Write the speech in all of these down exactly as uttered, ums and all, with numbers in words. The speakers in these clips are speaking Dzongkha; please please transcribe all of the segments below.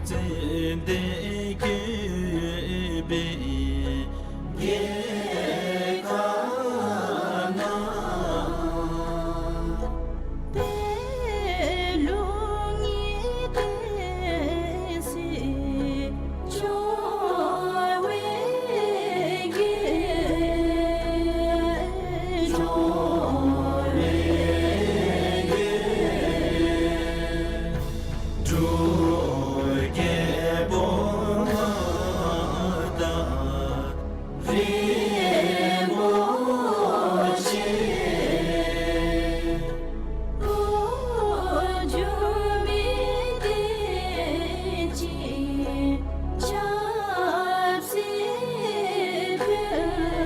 སྲིད་དེ་གུས་པའི་རྒྱལ་ཁ་ན། དེ་ལུ་ངེས་ཏེ་སྲིད་སྐྱོང་བའི་རྒྱལ། སྐྱོང་བའི་རྒྱལ། འབྲུག་རྒྱལ་པོ་ང་དང་རིན་པོ་ཆེ། འགོ་འཛུགས་མི་དེ་ཅིག་ཆབ་སྲིད་པའི།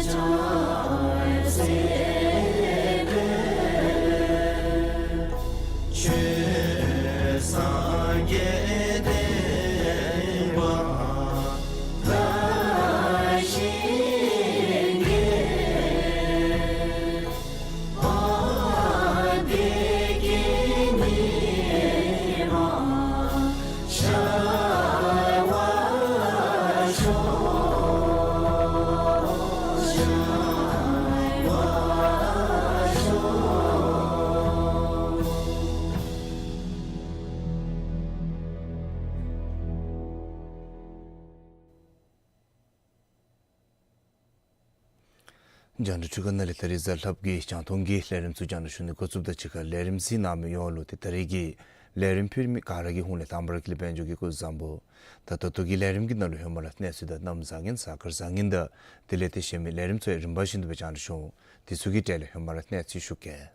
ཆབ་སྲིད་པའི། ཆོས་སངས་རྒྱས་བསྟན་པ་ལ་ཞིག་གེ། འོ་དེ་གི་ཉི་མ་ཤར་བར་ཤོག། ཤར་བར་ཤོག། རྒྱང་བསྒྲགས་འཕྲུལ་ཁང་ནང་ལས་ད་རིས་གཟའ་ལྷགཔ་གི་རྒྱང་མཐོང་གི་ལས་རིམ་ཚུ་རྒྱང་བསྒྲགས་ཞུ་ནི་འགོ་བཙུགསཔ་དང་གཅིག་ཁར་ལས་རིམ་གཟིགས་གནང་མི་ཡོངས་ལུ་ཏེ་ད་རིས་ཀྱི་ལས་རིམ་ཕུལ་མི་ག་ར་གི་ཧོངས་ལས་དང་པ་ར་ཀུན་ལེགས་དཔལ་འབྱོར་གྱིས་སྐུ་གཟུགས་བཟང་པོ། ད་ད་ལྟོ་གི་ལས་རིམ་གྱི་ནང་ལུ་ཧེ་མ་ར་གནས་ཚུལ་དང་གནམ་བཟང་ངན་གཟའ་སྐར་བཟང་ངན་དང་དེ་ལས་ཏེ་གཞན་མི་ལས་རིམ་ཚུ་ཡང་རིམ་པ་བཞིན་དུ་སྦེ་རྒྱང་བསྒྲགས་ཞུ་འོང་། དེ་ཚུ་གི་གྲས་ལས་ཧེ་མ་ར་གནས་ཚུལ་ཞུ་གེ།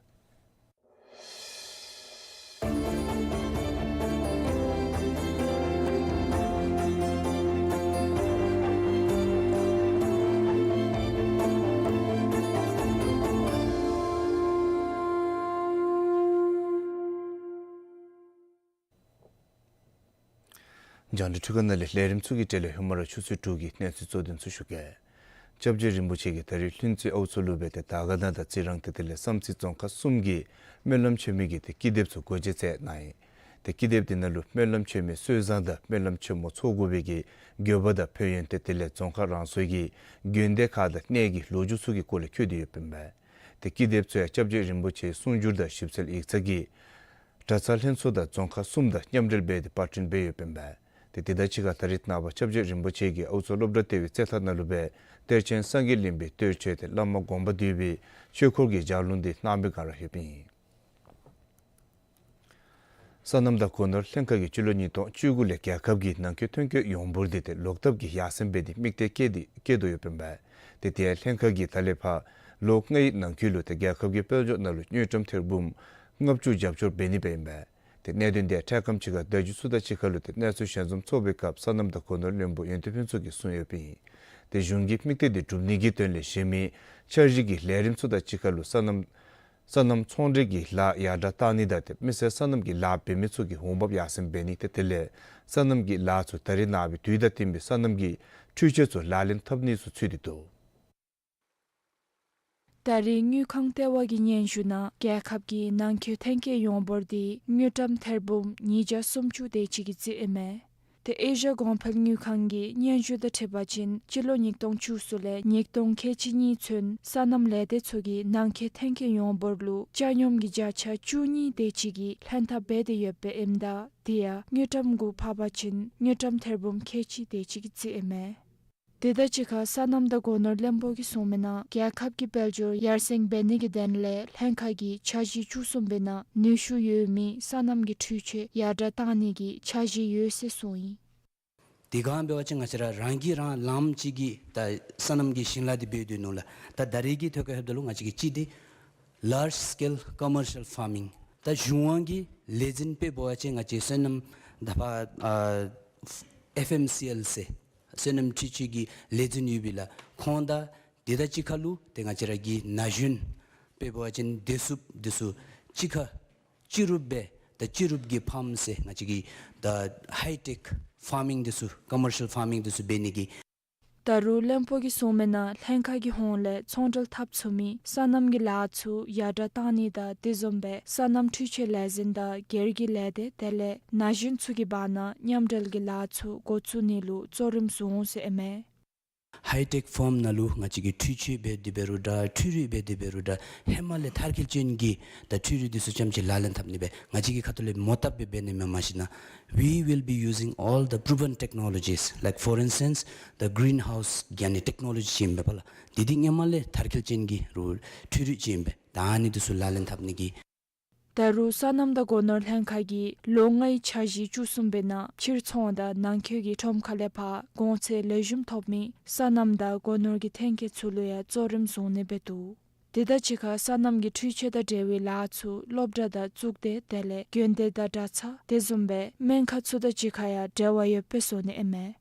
རྒྱང་བསྒྲགས་འཕྲུལ་ཁང་ནང་ལས་ལས་རིམ་ཚུ་གི་གྲས་ལས་ཧེ་མ་ར་ཆུ་ཚོད་དྲུག་གི་གནས་ཚུལ་གཙོ་དོན་ཚུ་ཞུ་གེ། སྐྱབས་རྗེ་རིན་པོ་ཆེ་གིས་ད་རིས་ལྷུན་རྩེ་ཨའུ་མཚོ་ལུ་སྦེ་ཏེ་དར་དཀར་ན་དང་རྩི་རང་ཏེ་དེ་ལས་བསམ་རྩེ་རྫོང་ཁག་གསུམ་གྱི་སྨོན་ལམ་མཆོད་མེ་གི་ཏེ་ཀི་དེབ་ཚུ་སྒོ་འབྱེད་མཛད་གནང་ཡི། ཏེ་ཀི་དེབ་དེ་ནང་ལུ་སྨོན་ལམ་མཆོད་མེ་གསོལ་བཟང་དང་སྨོན་ལམ་ཆེན་མོ་ཚོགས་དགོ་པའི་གི་དགོས་པ་དང་ཕན་ཡོན་ཏེ་དེ་ལས་རྫོང་ཁག་རང་སོའི་གི་དགོན་སྡེ་ཁག་དང་གནས་ཀྱི་ལོ་རྒྱུས་ཚུ་གི་སྐོར་ལས་བཀོད་དེ་ཡོདཔ་ཨིན་པས། ཏེ་ཀི་དེབ་ཚུ་ཡང་སྐྱབས་རྗེ་རིན་པོ་ཆེའི་གསུང་སྒྱུར་དང་ཞིབ་འཚོལ་ཡིག་ཚང་གིས་གྲྭ་ཚང་ལྷན་ཚོགས་དང་རྫོང་ཁག་གསུམ་དང་མཉམ་འབྲེལ་འབད་དེ་པར་སྐྲུན་འབད་ཡོདཔ་ཨིན་པས། ཏེ་དེ་དང་གཅིག་ཁར་ད་རིས་ནངས་པ་སྐྱབས་རྗེ་རིན་པོ་ཆེ་གིས་ཨའུ་མཚོ་སློབ་གྲྭ་ལྟེ་བའི་རྩེ་ཐང་ནང་ལུ་སྦེ་གཏེར་ཆེན་སངས་རྒྱས་གླིང་པའི་གཏེར་ཆོས་ཏེ་བླ་མ་དགོངས་པ་འདུས་པའི་ཆོས་འཁོར་གྱི་ལྗགས་ལུང་འདི་གནང་མི་སྒང་ར་ཡོདཔ་ཨིན། སོ་ནམ་དང་སྒོ་ནོར་ལྷན་ཁག་གིས་སྤྱི་ལོ་ཉིས་སྟོང་བཅུ་དགུ་ལས་རྒྱལ་ཁབ་ཀྱི་ནང་འཁོད་ཐོན་སྐྱེད་ཡོངས་འབོར་འདི་ཏེ་ལོག་ལྟབ་ཀྱིས་ཡར་སེང་འབད་དེ་དམིགས་གཏད་བསྐྱེད་དེ་བསྐྱེད་དོ་ཡོདཔ་ཨིན་པས། ཏེ་དེ་ཡང་ལྷན་ཁག་གིས་ད་ལས་ཕར་ལོ་ལྔའི་ནང་འཁོད་ལུ་ཏེ་རྒྱལ་ཁབ་ཀྱི་དཔལ་འབྱོར་ནང་ལུ་དངུལ་ཀྲམ་ཐེར་འབུམ་ལྔ་བཅུ་རྒྱབ་སྐྱོར་འབད་ནི་སྦེ་ཨིན་པས། ཏེ་གནད་དོན་དེ་ཡང་འཕྲལ་ཁམས་ཅིག་ཁར་བརྡ་བརྒྱུད་ཚུ་དང་གཅིག་ཁར་ལུ་ཏེ་གནས་ཚུལ་ཞལ་འཛོམས་ཚོགས་པའི་སྐབས་སོ་ནམ་དང་སྒོ་ནོར་བློན་པོ་ཡོན་ཏན་ཕུན་ཚོགས་ཀྱིས་གསུངས་ཡོདཔ་ཨིན། ཏེ་གཞུང་གིས་དམིགས་གཏད་དེ་སྒྲུབ་ནི་གི་དོན་ལས་གཞན་མི་འཆར་གཞི་གི་ལས་རིམ་ཚུ་དང་གཅིག་ཁར་ལུ་སོ་ནམ་སོ་ནམ་ཚོང་འབྲེལ་གྱི་ལཱ་ཡར་དྲག་བཏང་ནི་དང་ཏེ་མི་སེར་སོ་ནམ་གྱི་ལཱ་འབད་མི་ཚུ་གི་འོང་འབབ་ཡར་སེང་འབད་ནི་ཏེ་དེ་ལས་སོ་ནམ་གྱི་ལཱ་ཚུ་ད་རིས་ནངས་པའི་དུས་དང་བསྟུན་པའི་སོ་ནམ་གྱི་འཕྲུལ་ཆས་ཚུ་ལག་ལེན་འཐབ་ནི་ཚུ་ཚུད་དེ་འདུག། ད་རེས་དངུལ་ཁང་ལྟེ་བ་གི་སྙན་ཞུ་ནང་རྒྱལ་ཁབ་ཀྱི་ནང་འཁོད་ཐོན་སྐྱེད་ཡོངས་འབོར་འདི་དངུལ་ཀྲམ་ཐེར་འབུམ་ཉིས་བརྒྱ་སུམ་ཅུ་དེ་ཅིག་གི་རྩིས་ཨིན་མས། ཏེ་ཨེ་ཤ་གོང་འཕེལ་དངུལ་ཁང་གི་སྙན་ཞུ་དང་འཁྲིལ་བ་ཅིན་སྤྱི་ལོ་ཉིས་སྟོང་བཅུ་གསུམ་ལས་ཉིས་སྟོང་ཁལ་གཅིག་གཉིས་ཚུན་སོ་ནམ་ལས་སྡེ་ཚུ་གིས་ནང་འཁོད་ཐོན་སྐྱེད་ཡོངས་འབོར་ལུ་ཆ་སྙོམས་ཀྱི་བརྒྱ་ཆ་བཅུ་གཉིས་དེ་ཅིག་གིས་ལྷན་ཐབས་འབད་དེ་ཡོདཔ་ཨིནམ་ད་དེ་ཡང་དངུལ་ཀྲམ་གུ་ཕབ་པ་ཅིན་དངུལ་ཀྲམ་ཐེར་འབུམ་ཁལ་གཅིག་དེ་ཅིག་གི་རྩིས་ཨིན་མས། དེ་དང་གཅིག་ཁར་སོ་ནམ་དང་སྒོ་ནོར་བློན་པོ་གིས་གསུངས་མི་ནང་རྒྱལ་ཁབ་ཀྱི་དཔལ་འབྱོར་ཡར་སེང་འབད་ནི་གི་དོན་ལས་ལྷན་ཁག་གིས་འཆར་གཞི་བཅུ་གསུམ་པའི་ནང་ནུས་ཤུགས་ཡོད་མི་སོ་ནམ་གྱི་འཕྲུལ་ཆས་ཡར་དྲག་བཏང་ནི་གི་འཆར་གཞི་ཡོད་ཟེར་གསུངས་ཡི། དེ་སྒང་འབད་བ་ཅིན་ང་བཅས་ར་རང་གིས་རང་ལམ་ཅིག་གི་ད་སོ་ནམ་གྱི་ཞིང་ལཱ་འདི་འབད་དོ་ནུག་ལགས། ད་ད་རེས་ཀྱི་ཐོག་ཁར་ལྷོདཔ་ད་ལུ་ང་བཅས་ཀྱི་ཅིག་འདི་large scale commercial farming ད་གཞུང་དབང་གི་ལས་འཛིན་དཔེ་འབད་བ་ཅིན་ང་བཅས་སོ་ནམ་ད་ཕར་ཨ་ཨེཕ་ཨེམ་སི་ཨེལ་ཟེར་སོ་ནམ་འཕྲུལ་ཆས་ཀྱི་ལས་འཛིན་ཡོད་པས་ལགས། ཁོང་དང་དེ་དང་གཅིག་ཁར་ལུ་ཏེ་ང་བཅས་ར་གི་ན་གཞོན་དཔེ་འབད་བ་ཅིན་བདེ་སྲུངཔ་འདི་ཚུ་གཅིག་ཁར་སྤྱི་རུབ་སྦེ་ད་སྤྱི་རུབ་ཀྱི་ཕཱམ་ཟེར་ང་བཅས་ཀྱི་ད་ཧའི་ཊེཀ་ཕཱ་མིང་འདི་ཚུ་ཀོ་མར་ཤལ་ཕཱ་མིང་འདི་ཚུ་འབད་ནི་གི་ ད་རུང་བློན་པོ་གིས་གསུངས་མི་ནང་ལྷན་ཁག་གི་ཧོངས་ལས་ཚོང་འབྲེལ་འཐབ་ཚུགས་མི་སོ་ནམ་གྱི་ལཱ་ཚུ་ཡར་དྲག་བཏང་ནི་དང་དེ་བཟུམ་སྦེ་སོ་ནམ་འཕྲུལ་ཆས་ལས་འཛིན་དང་སྒེར་གྱི་ལས་སྡེ་དེ་ལས་ན་གཞོན་ཚུ་གི་བར་ན་མཉམ་འབྲེལ་གྱི་ལཱ་ཚུ་འགོ་བཙུགས་ནི་ལུ་གཙོ་རིམ་བཟུང་འོང་ཟེར་ཨིན་མས། ཧའི་ཊེཀ་ཕརམ་ནང་ལུ་ང་བཅས་ཀྱི་འཕྲུལ་ཆས་འབད་དེ་འབད་རུང་འདྲ་འཕྲུལ་རིག་འབད་དེ་འབད་རུང་འདྲ་ཧེ་མ་ལས་མཐར་འཁྱོལ་ཅན་གྱི་ད་འཕྲུལ་རིག་འདི་ཚུ་རྐྱངམ་ཅིག་ལག་ལེན་འཐབ་ནི་སྦེ་ང་བཅས་ཀྱི་ཁ་ཐུག་ལས་མོ་བཏབ་སྦེ་འབད་ནི་མེན་མ་གཞི་ན། We will be using all the proven technologies, like for instance, the greenhouse གི་ཨ་ནི་ཊེཀ་ནོ་ལོ་ཇི་ཅིག་ཨིན་པས་ལགས། འདི་འདི་ཧེ་མ་ལས་མཐར་འཁྱོལ་ཅན་གྱི་རུང་འཕྲུལ་རིག་ཅིག་ཨིན་པས། ད་ཨ་ནི་འདི་ཚུ་ལག་ལེན་འཐབ་ནི་གི། ད་རུང་སོ་ནམ་དང་སྒོ་ནོར་ལྷན་ཁག་གིས་ལོ་ལྔའི་འཆར་གཞི་བཅུ་གསུམ་པའི་ནང་ཕྱིར་ཚོང་དང་ནང་འཁོད་ཀྱི་ཁྲོམ་ཁ་ལས་ཕར་གོང་ཚད་ལེགས་ཤོམ་ཐོབ་མི་སོ་ནམ་དང་སྒོ་ནོར་གྱི་ཐོན་སྐྱེད་ཚུ་ལུ་ཡང་གཙོ་རིམ་བཟུང་ནི་འབད་འདུག། དེ་དང་གཅིག་ཁར་སོ་ནམ་གྱི་འཕྲུལ་ཆས་དང་འབྲེལ་བའི་ལཱ་ཚུ་སློབ་གྲྭ་དང་གཙུག་སྡེ་དེ་ལས་དགོན་སྡེ་དང་གྲྭ་ཚང་དེ་བཟུམ་སྦེ་སྨན་ཁང་ཚུ་དང་གཅིག་ཁར་ཡང་འབྲེལ་བ་ཡོདཔ་སྦེ་བཟོ་ནི་ཨིན་མས།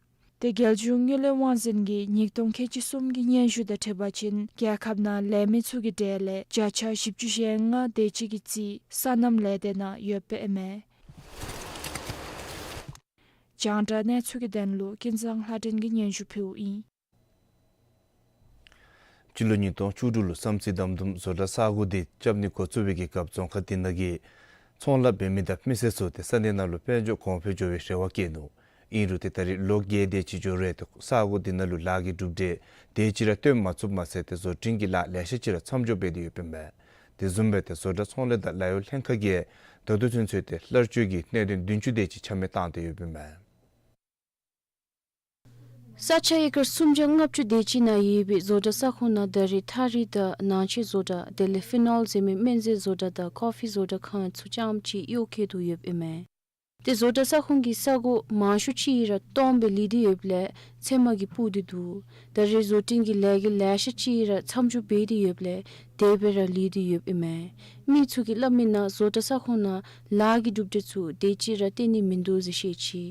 ཏེ་རྒྱལ་གཞུང་དངུལ་ལས་དབང་འཛིན་གྱི་ཉིས་སྟོང་ཁལ་གཅིག་གསུམ་གྱི་སྙན་ཞུ་དང་འཁྲིལ་བ་ཅིན་རྒྱལ་ཁབ་ནང་ལས་མི་ཚུ་གི་གྲས་ལས་བརྒྱ་ཆ་བཞི་བཅུ་ཞེ་ལྔ་དེ་ཅིག་གི་རྩིས་སོ་ནམ་ལས་སྡེ་ནང་ཡོདཔ་ཨིན་མས། རྒྱང་བསྒྲགས་གནས་ཚུལ་གྱི་དོན་ལུ་ཀུན་བཟང་ལྷ་སྒྲོན་གྱིས་སྙན་ཞུ་ཕུལཝ་ཨིན། སྤྱི་ལོ་ཉིས་སྟོང་བཅུ་དྲུག་ལུ་བསམ་རྩེ་དམ་དུམ་བཟོ་གྲྭ་ས་སྒོ་འདི་རྐྱབ་ནི་འགོ་བཙུགས་པའི་གི་སྐབས་རྫོང་ཁག་འདི་ནང་གི་ཚོང་ལཱ་འབད་མི་དང་མི་སེར་ཚུ་ཏེ་ས་གནས་ནང་ལུ་དཔལ་འབྱོར་གོང་འཕེལ་འགྱོ་བའི་རེ་བ་བསྐྱེད་ནུག། ཨིན་རུང་ཏེ་ད་རེས་ལོ་བརྒྱད་དེ་ཅིག་འགྱོ་རུང་ཏེ་ས་སྒོ་འདི་ནང་ལུ་ལཱ་གི་གྲུབ་འབྲས་དེ་ཅིག་ར་སྟོན་མ་ཚུགསཔ་མ་ཚད་ཏེ་བཟོ་སྐྲུན་གྱི་ལཱ་ལེ་ཤ་ཅིག་ར་མཚམས་འཇོག་འབད་དེ་ཡོདཔ་ཨིན་མས། དེ་བཟུམ་སྦེ་ཏེ་བཟོ་གྲྭ་ཚོང་ལས་དང་ལཱ་གཡོག་ལྷན་ཁག་གིས་ད་ལྟོ་ཚུན་ཚོད་ཏེ་ལྷག་སྤྱོད་ཀྱི་གནད་དོན་བདུན་ཅུ་དེ་ཅིག་ཆ་མེད་བཏང་སྟེ་ཡོདཔ་ཨིན་མས། ས་ཆ་ཨེ་ཀར་སུམ་བརྒྱ་ལྔ་བཅུ་དེ་ཅིག་ནང་ཡོད་པའི་བཟོ་གྲྭ་ས་ཁོངས་ནང་ད་རེས་ཐགས་རིགས་དང་ནང་ཆས་བཟོ་གྲྭ་དེ་ལས་ཕི་ནོལ་ཟེར་མི་སྨན་རྫས་བཟོ་གྲྭ་དང་ཀོ་ཕི་བཟོ་གྲྭ་ཁང་ཚུ་རྐྱངམ་ཅིག་གཡོག་བཀོལ་དུ་ཡོདཔ་ཨིན་མས། ཏེ་བཟོ་གྲྭ་ས་ཁོངས་ཀྱི་ས་སྒོ་མང་ཤོས་ཅིག་ར་སྟོངམ་སྦེ་ལུས་ཏེ་ཡོདཔ་ལས་ཚལ་མ་གིས་སྤུར་ཏེ་འདུག། ད་རེས་བཟོ་སྐྲུན་གྱི་ལས་འགུལ་ལེ་ཤ་ཅིག་ར་མཚམས་འཇོག་འབད་དེ་ཡོདཔ་ལས་དེ་སྦེ་ར་ལུས་ཏེ་ཡོདཔ་ཨིན་མས། མི་ཚུ་གིས་སླབ་མི་ནང་བཟོ་གྲྭ་ས་ཁོངས་ནང་ལཱ་གི་གྲུབ་འབྲས་ཚུ་དེ་ཅིག་ར་སྟོན་ནི་མིན་འདུག་ཟེར་བཤད་ཅི།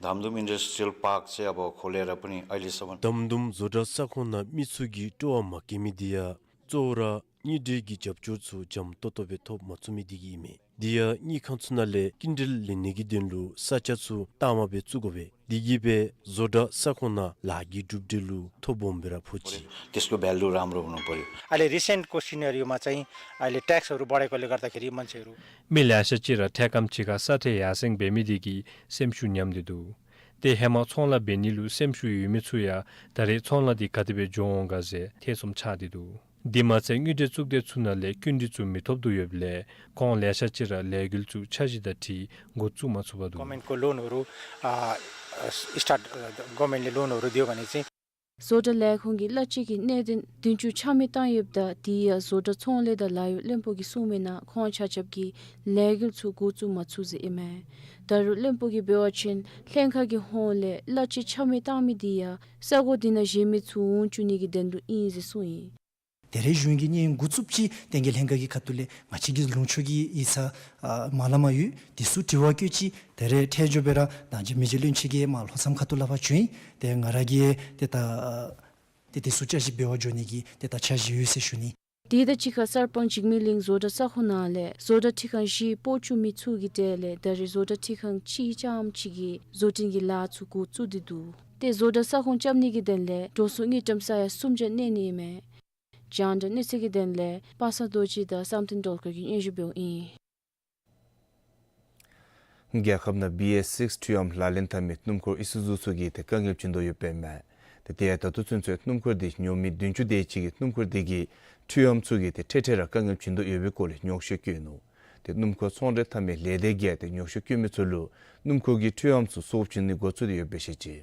धामधुम industrial park चाहिँ अब खोलेर पनि अहिलेसम्म दमदम བཟོ་གྲྭ་ས་ཁོངས་ནང་མི་ཚུ་གིས་སྤྲོ་བ་མ་བསྐྱེད་མི་འདི་ཡང་གཙོ་བོ་ར་དངུལ་འབྲེལ་གྱི་རྒྱབ་སྐྱོར་ཚུ་འཇམ་ཏོག་ཏོ་སྦེ་ཐོབ་མ་ཚུགས་མི་འདི་གིས་ཨིན་མས། དེ་ཡང་དངུལ་ཁང་ཚུ་ནང་ལས་སྐྱིན་འགྲུལ་ལེན་ནི་གི་དོན་ལུ་ས་ཆ་ཚུ་གཏའ་མ་སྦེ་བཙུགས་དགོ་པས། དེ་གིས་སྦེ་བཟོ་གྲྭ་ས་ཁོངས་ནང་ལཱ་གི་གྲུབ་འབྲས་ལུ་ཐོ་སྦོམ་སྦེ་ར་ཕོག་ཅི། त्यसको भ्यालु राम्रो हुनु पर्‍यो। अहिले रिसेन्टको सिनेरियोमा चाहिँ अहिले ट्याक्सहरू बढेकोले गर्दाखेरि मान्छेहरू मिलायसा चिरा ठ्याक्कम चिका साथे यासेंग बेमिदिगी सेमशु न्यामदिदु। ཏེ་ཧེ་མ་ཚོང་ལཱ་འབད་ནི་ལུ་སེམས་ཤུགས་ཡོད་མི་ཚུ་ཡང་ད་རེས་ཚོང་ལཱ་འདི་ག་དེ་སྦེ་འགྱོ་འོང་ག་ཟེར་ཐེ་ཚོམ་ཆགས་ཏེ་འདུག། དེ་མ་ཚད་དངུལ་འབྲེལ་གཙུག་སྡེ་ཚུ་ནང་ལས་སྐྱིན་འགྲུལ་ཚུ་མི་ཐོབ་དོ་ཡོདཔ་ལས་ཁོང་ལེ་ཤ་ཅིག་ར་ལས་འགུལ་ཚུ་འཆར་གཞི་དང་འཁྲིལ་འགོ་བཙུགས་མ་ཚུགས་པར་འདུག། गभर्नमेन्टको लोनहरू, अ, स्टार्ट, अ, गभर्नमेन्टले लोनहरू दियो भने चाहिँ བཟོ་གྲྭ་ལས་ཁུངས་ཀྱིས་གླ་སྤྱོད་ཀྱི་གནད་དོན་བདུན་ཅུ་ཆ་མེད་བཏང་ཡོདཔ་ད་དེ་ཡང་བཟོ་གྲྭ་ཚོང་ལས་དང་ལཱ་གཡོག་བློན་པོ་གིས་གསུངས་མི་ནང་ཁོང་ཆ་ཁྱབ་ཀྱིས་ལས་འགུལ་ཚུ་འགོ་བཙུགས་མ་ཚུགས་ཟེར་ཨིན་མས། ད་རུང་བློན་པོ་གིས་འབད་བ་ཅིན་ལྷན་ཁག་གི་ཧོངས་ལས་གླ་སྤྱོད་ཆ་མེད་བཏང་མི་དེ་ཡང་ས་སྒོ་དེ་ནང་བཞུགས་མི་ཚུ་འོང་བཅུག་ནི་གི་དོན་ལུ་ཨིན་ཟེར་གསུངས་ཡི། ད་རེས་གཞུང་གིས་ནི་འགོ་བཙུགསཔ་ཅིག་ཏེ་ངེའི་ལྷན་ཁག་གི་ཁ་ཐུག་ལས་ང་བཅས་ཀྱི་ལུང་ཕྱོགས་ཀྱི་ཡིག་ཚང་ཨ་མ་ལ་མ་ཡོད་དེ་ཚུ་དྲི་བ་བཀོད་ཅི། ད་རེས་ཐད་འགྱོ་སྦེ་ར་ད་ཅི་མི་རྗེ་བློན་ཆེན་གྱི་མར་ལྷོ་མཚམས་ཁ་ཐུག་ལས་ཕར་བྱོན་ཡི། ཏེ་ང་ར་གིས་ཏེ་ད་ཏེ་དེ་ཚུ་བསྐྱར་ཞིབ་འབད་བར་འགྱོ་ནི་གི་ཏེ་ད་འཆར་གཞི་ཡོད་ཟེར་ཞུ་ནི། དེ་དང་གཅིག་ཁར་གསར་སྤང་འཇིགས་མེད་གླིང་བཟོ་གྲྭ་ས་ཁོངས་ནང་ལས་བཟོ་གྲྭ་ཁྲི་ཁང་བཞི་སྤོ་བཅུག་མི་ཚུ་གི་གྲས་ལས་ད་རེས་བཟོ་གྲྭ་ཁྲི་ཁང་གཅིག་རྐྱངམ་ཅིག་གིས་བཟོ་སྐྲུན་གྱི་ལཱ་ཚུ་འགོ་བཙུགས་ཏེ་འདུག། ཏེ་བཟོ་གྲྭ་ས་ཁོངས་རྐྱབ་ནི་གི་དོན་ལས་འགྲོ་སོང་དངུལ་ཀྲམ་ས་ཡ་སུམ་བརྒྱ་གནས་ནི་ཨིན་མས། རྒྱང་བསྒྲགས་གནས་ཚུལ་གྱི་དོན་ལས་པ་སངས་རྡོ་རྗེ་དང་བསམ་གཏན་སྒྲོལ་དཀར་གྱིས་སྙན་ཞུ་འབདཝ་ཨིན། རྒྱལ་ཁབ་ནང་བི་ཨེས་སིགསི་འཕྲུལ་གཡམ་ལག་ལེན་འཐབ་མི་སྣུམ་འཁོར་ཨི་སུ་ཛུ་ཚུ་གིས་ཏེ་དཀའ་ངལ་བྱུང་དོ་ཡོདཔ་ཨིན་མས། ཏེ་དེ་ཡང་ད་ལྟོ་ཚུན་ཚོད་སྣུམ་འཁོར་འདི་ཉོ་མི་བདུན་ཅུ་དེ་ཅིག་གིས་སྣུམ་འཁོར་འདི་གི་འཕྲུལ་གཡམ་ཚུ་གིས་ཏེ་འཕྲལ་འཕྲལ་ར་དཀའ་ངལ་བྱུང་དོ་ཡོད་པའི་སྐོར་ལས་ཉོགས་བཤད་བཀོད་ནུག། ཏེ་སྣུམ་འཁོར་ཚོང་འབྲེལ་འཐབ་མི་ལས་སྡེ་གིས་ཏེ་ཉོགས་བཤད་བཀོད་མི་ཚུ་ལུ་སྣུམ་འཁོར་གྱི་འཕྲུལ་གཡམ་ཚུ་སོར་བྱིན་ནི་འགོ་བཙུགས་ཏེ་ཡོད་པའི་བཤད་ཅི།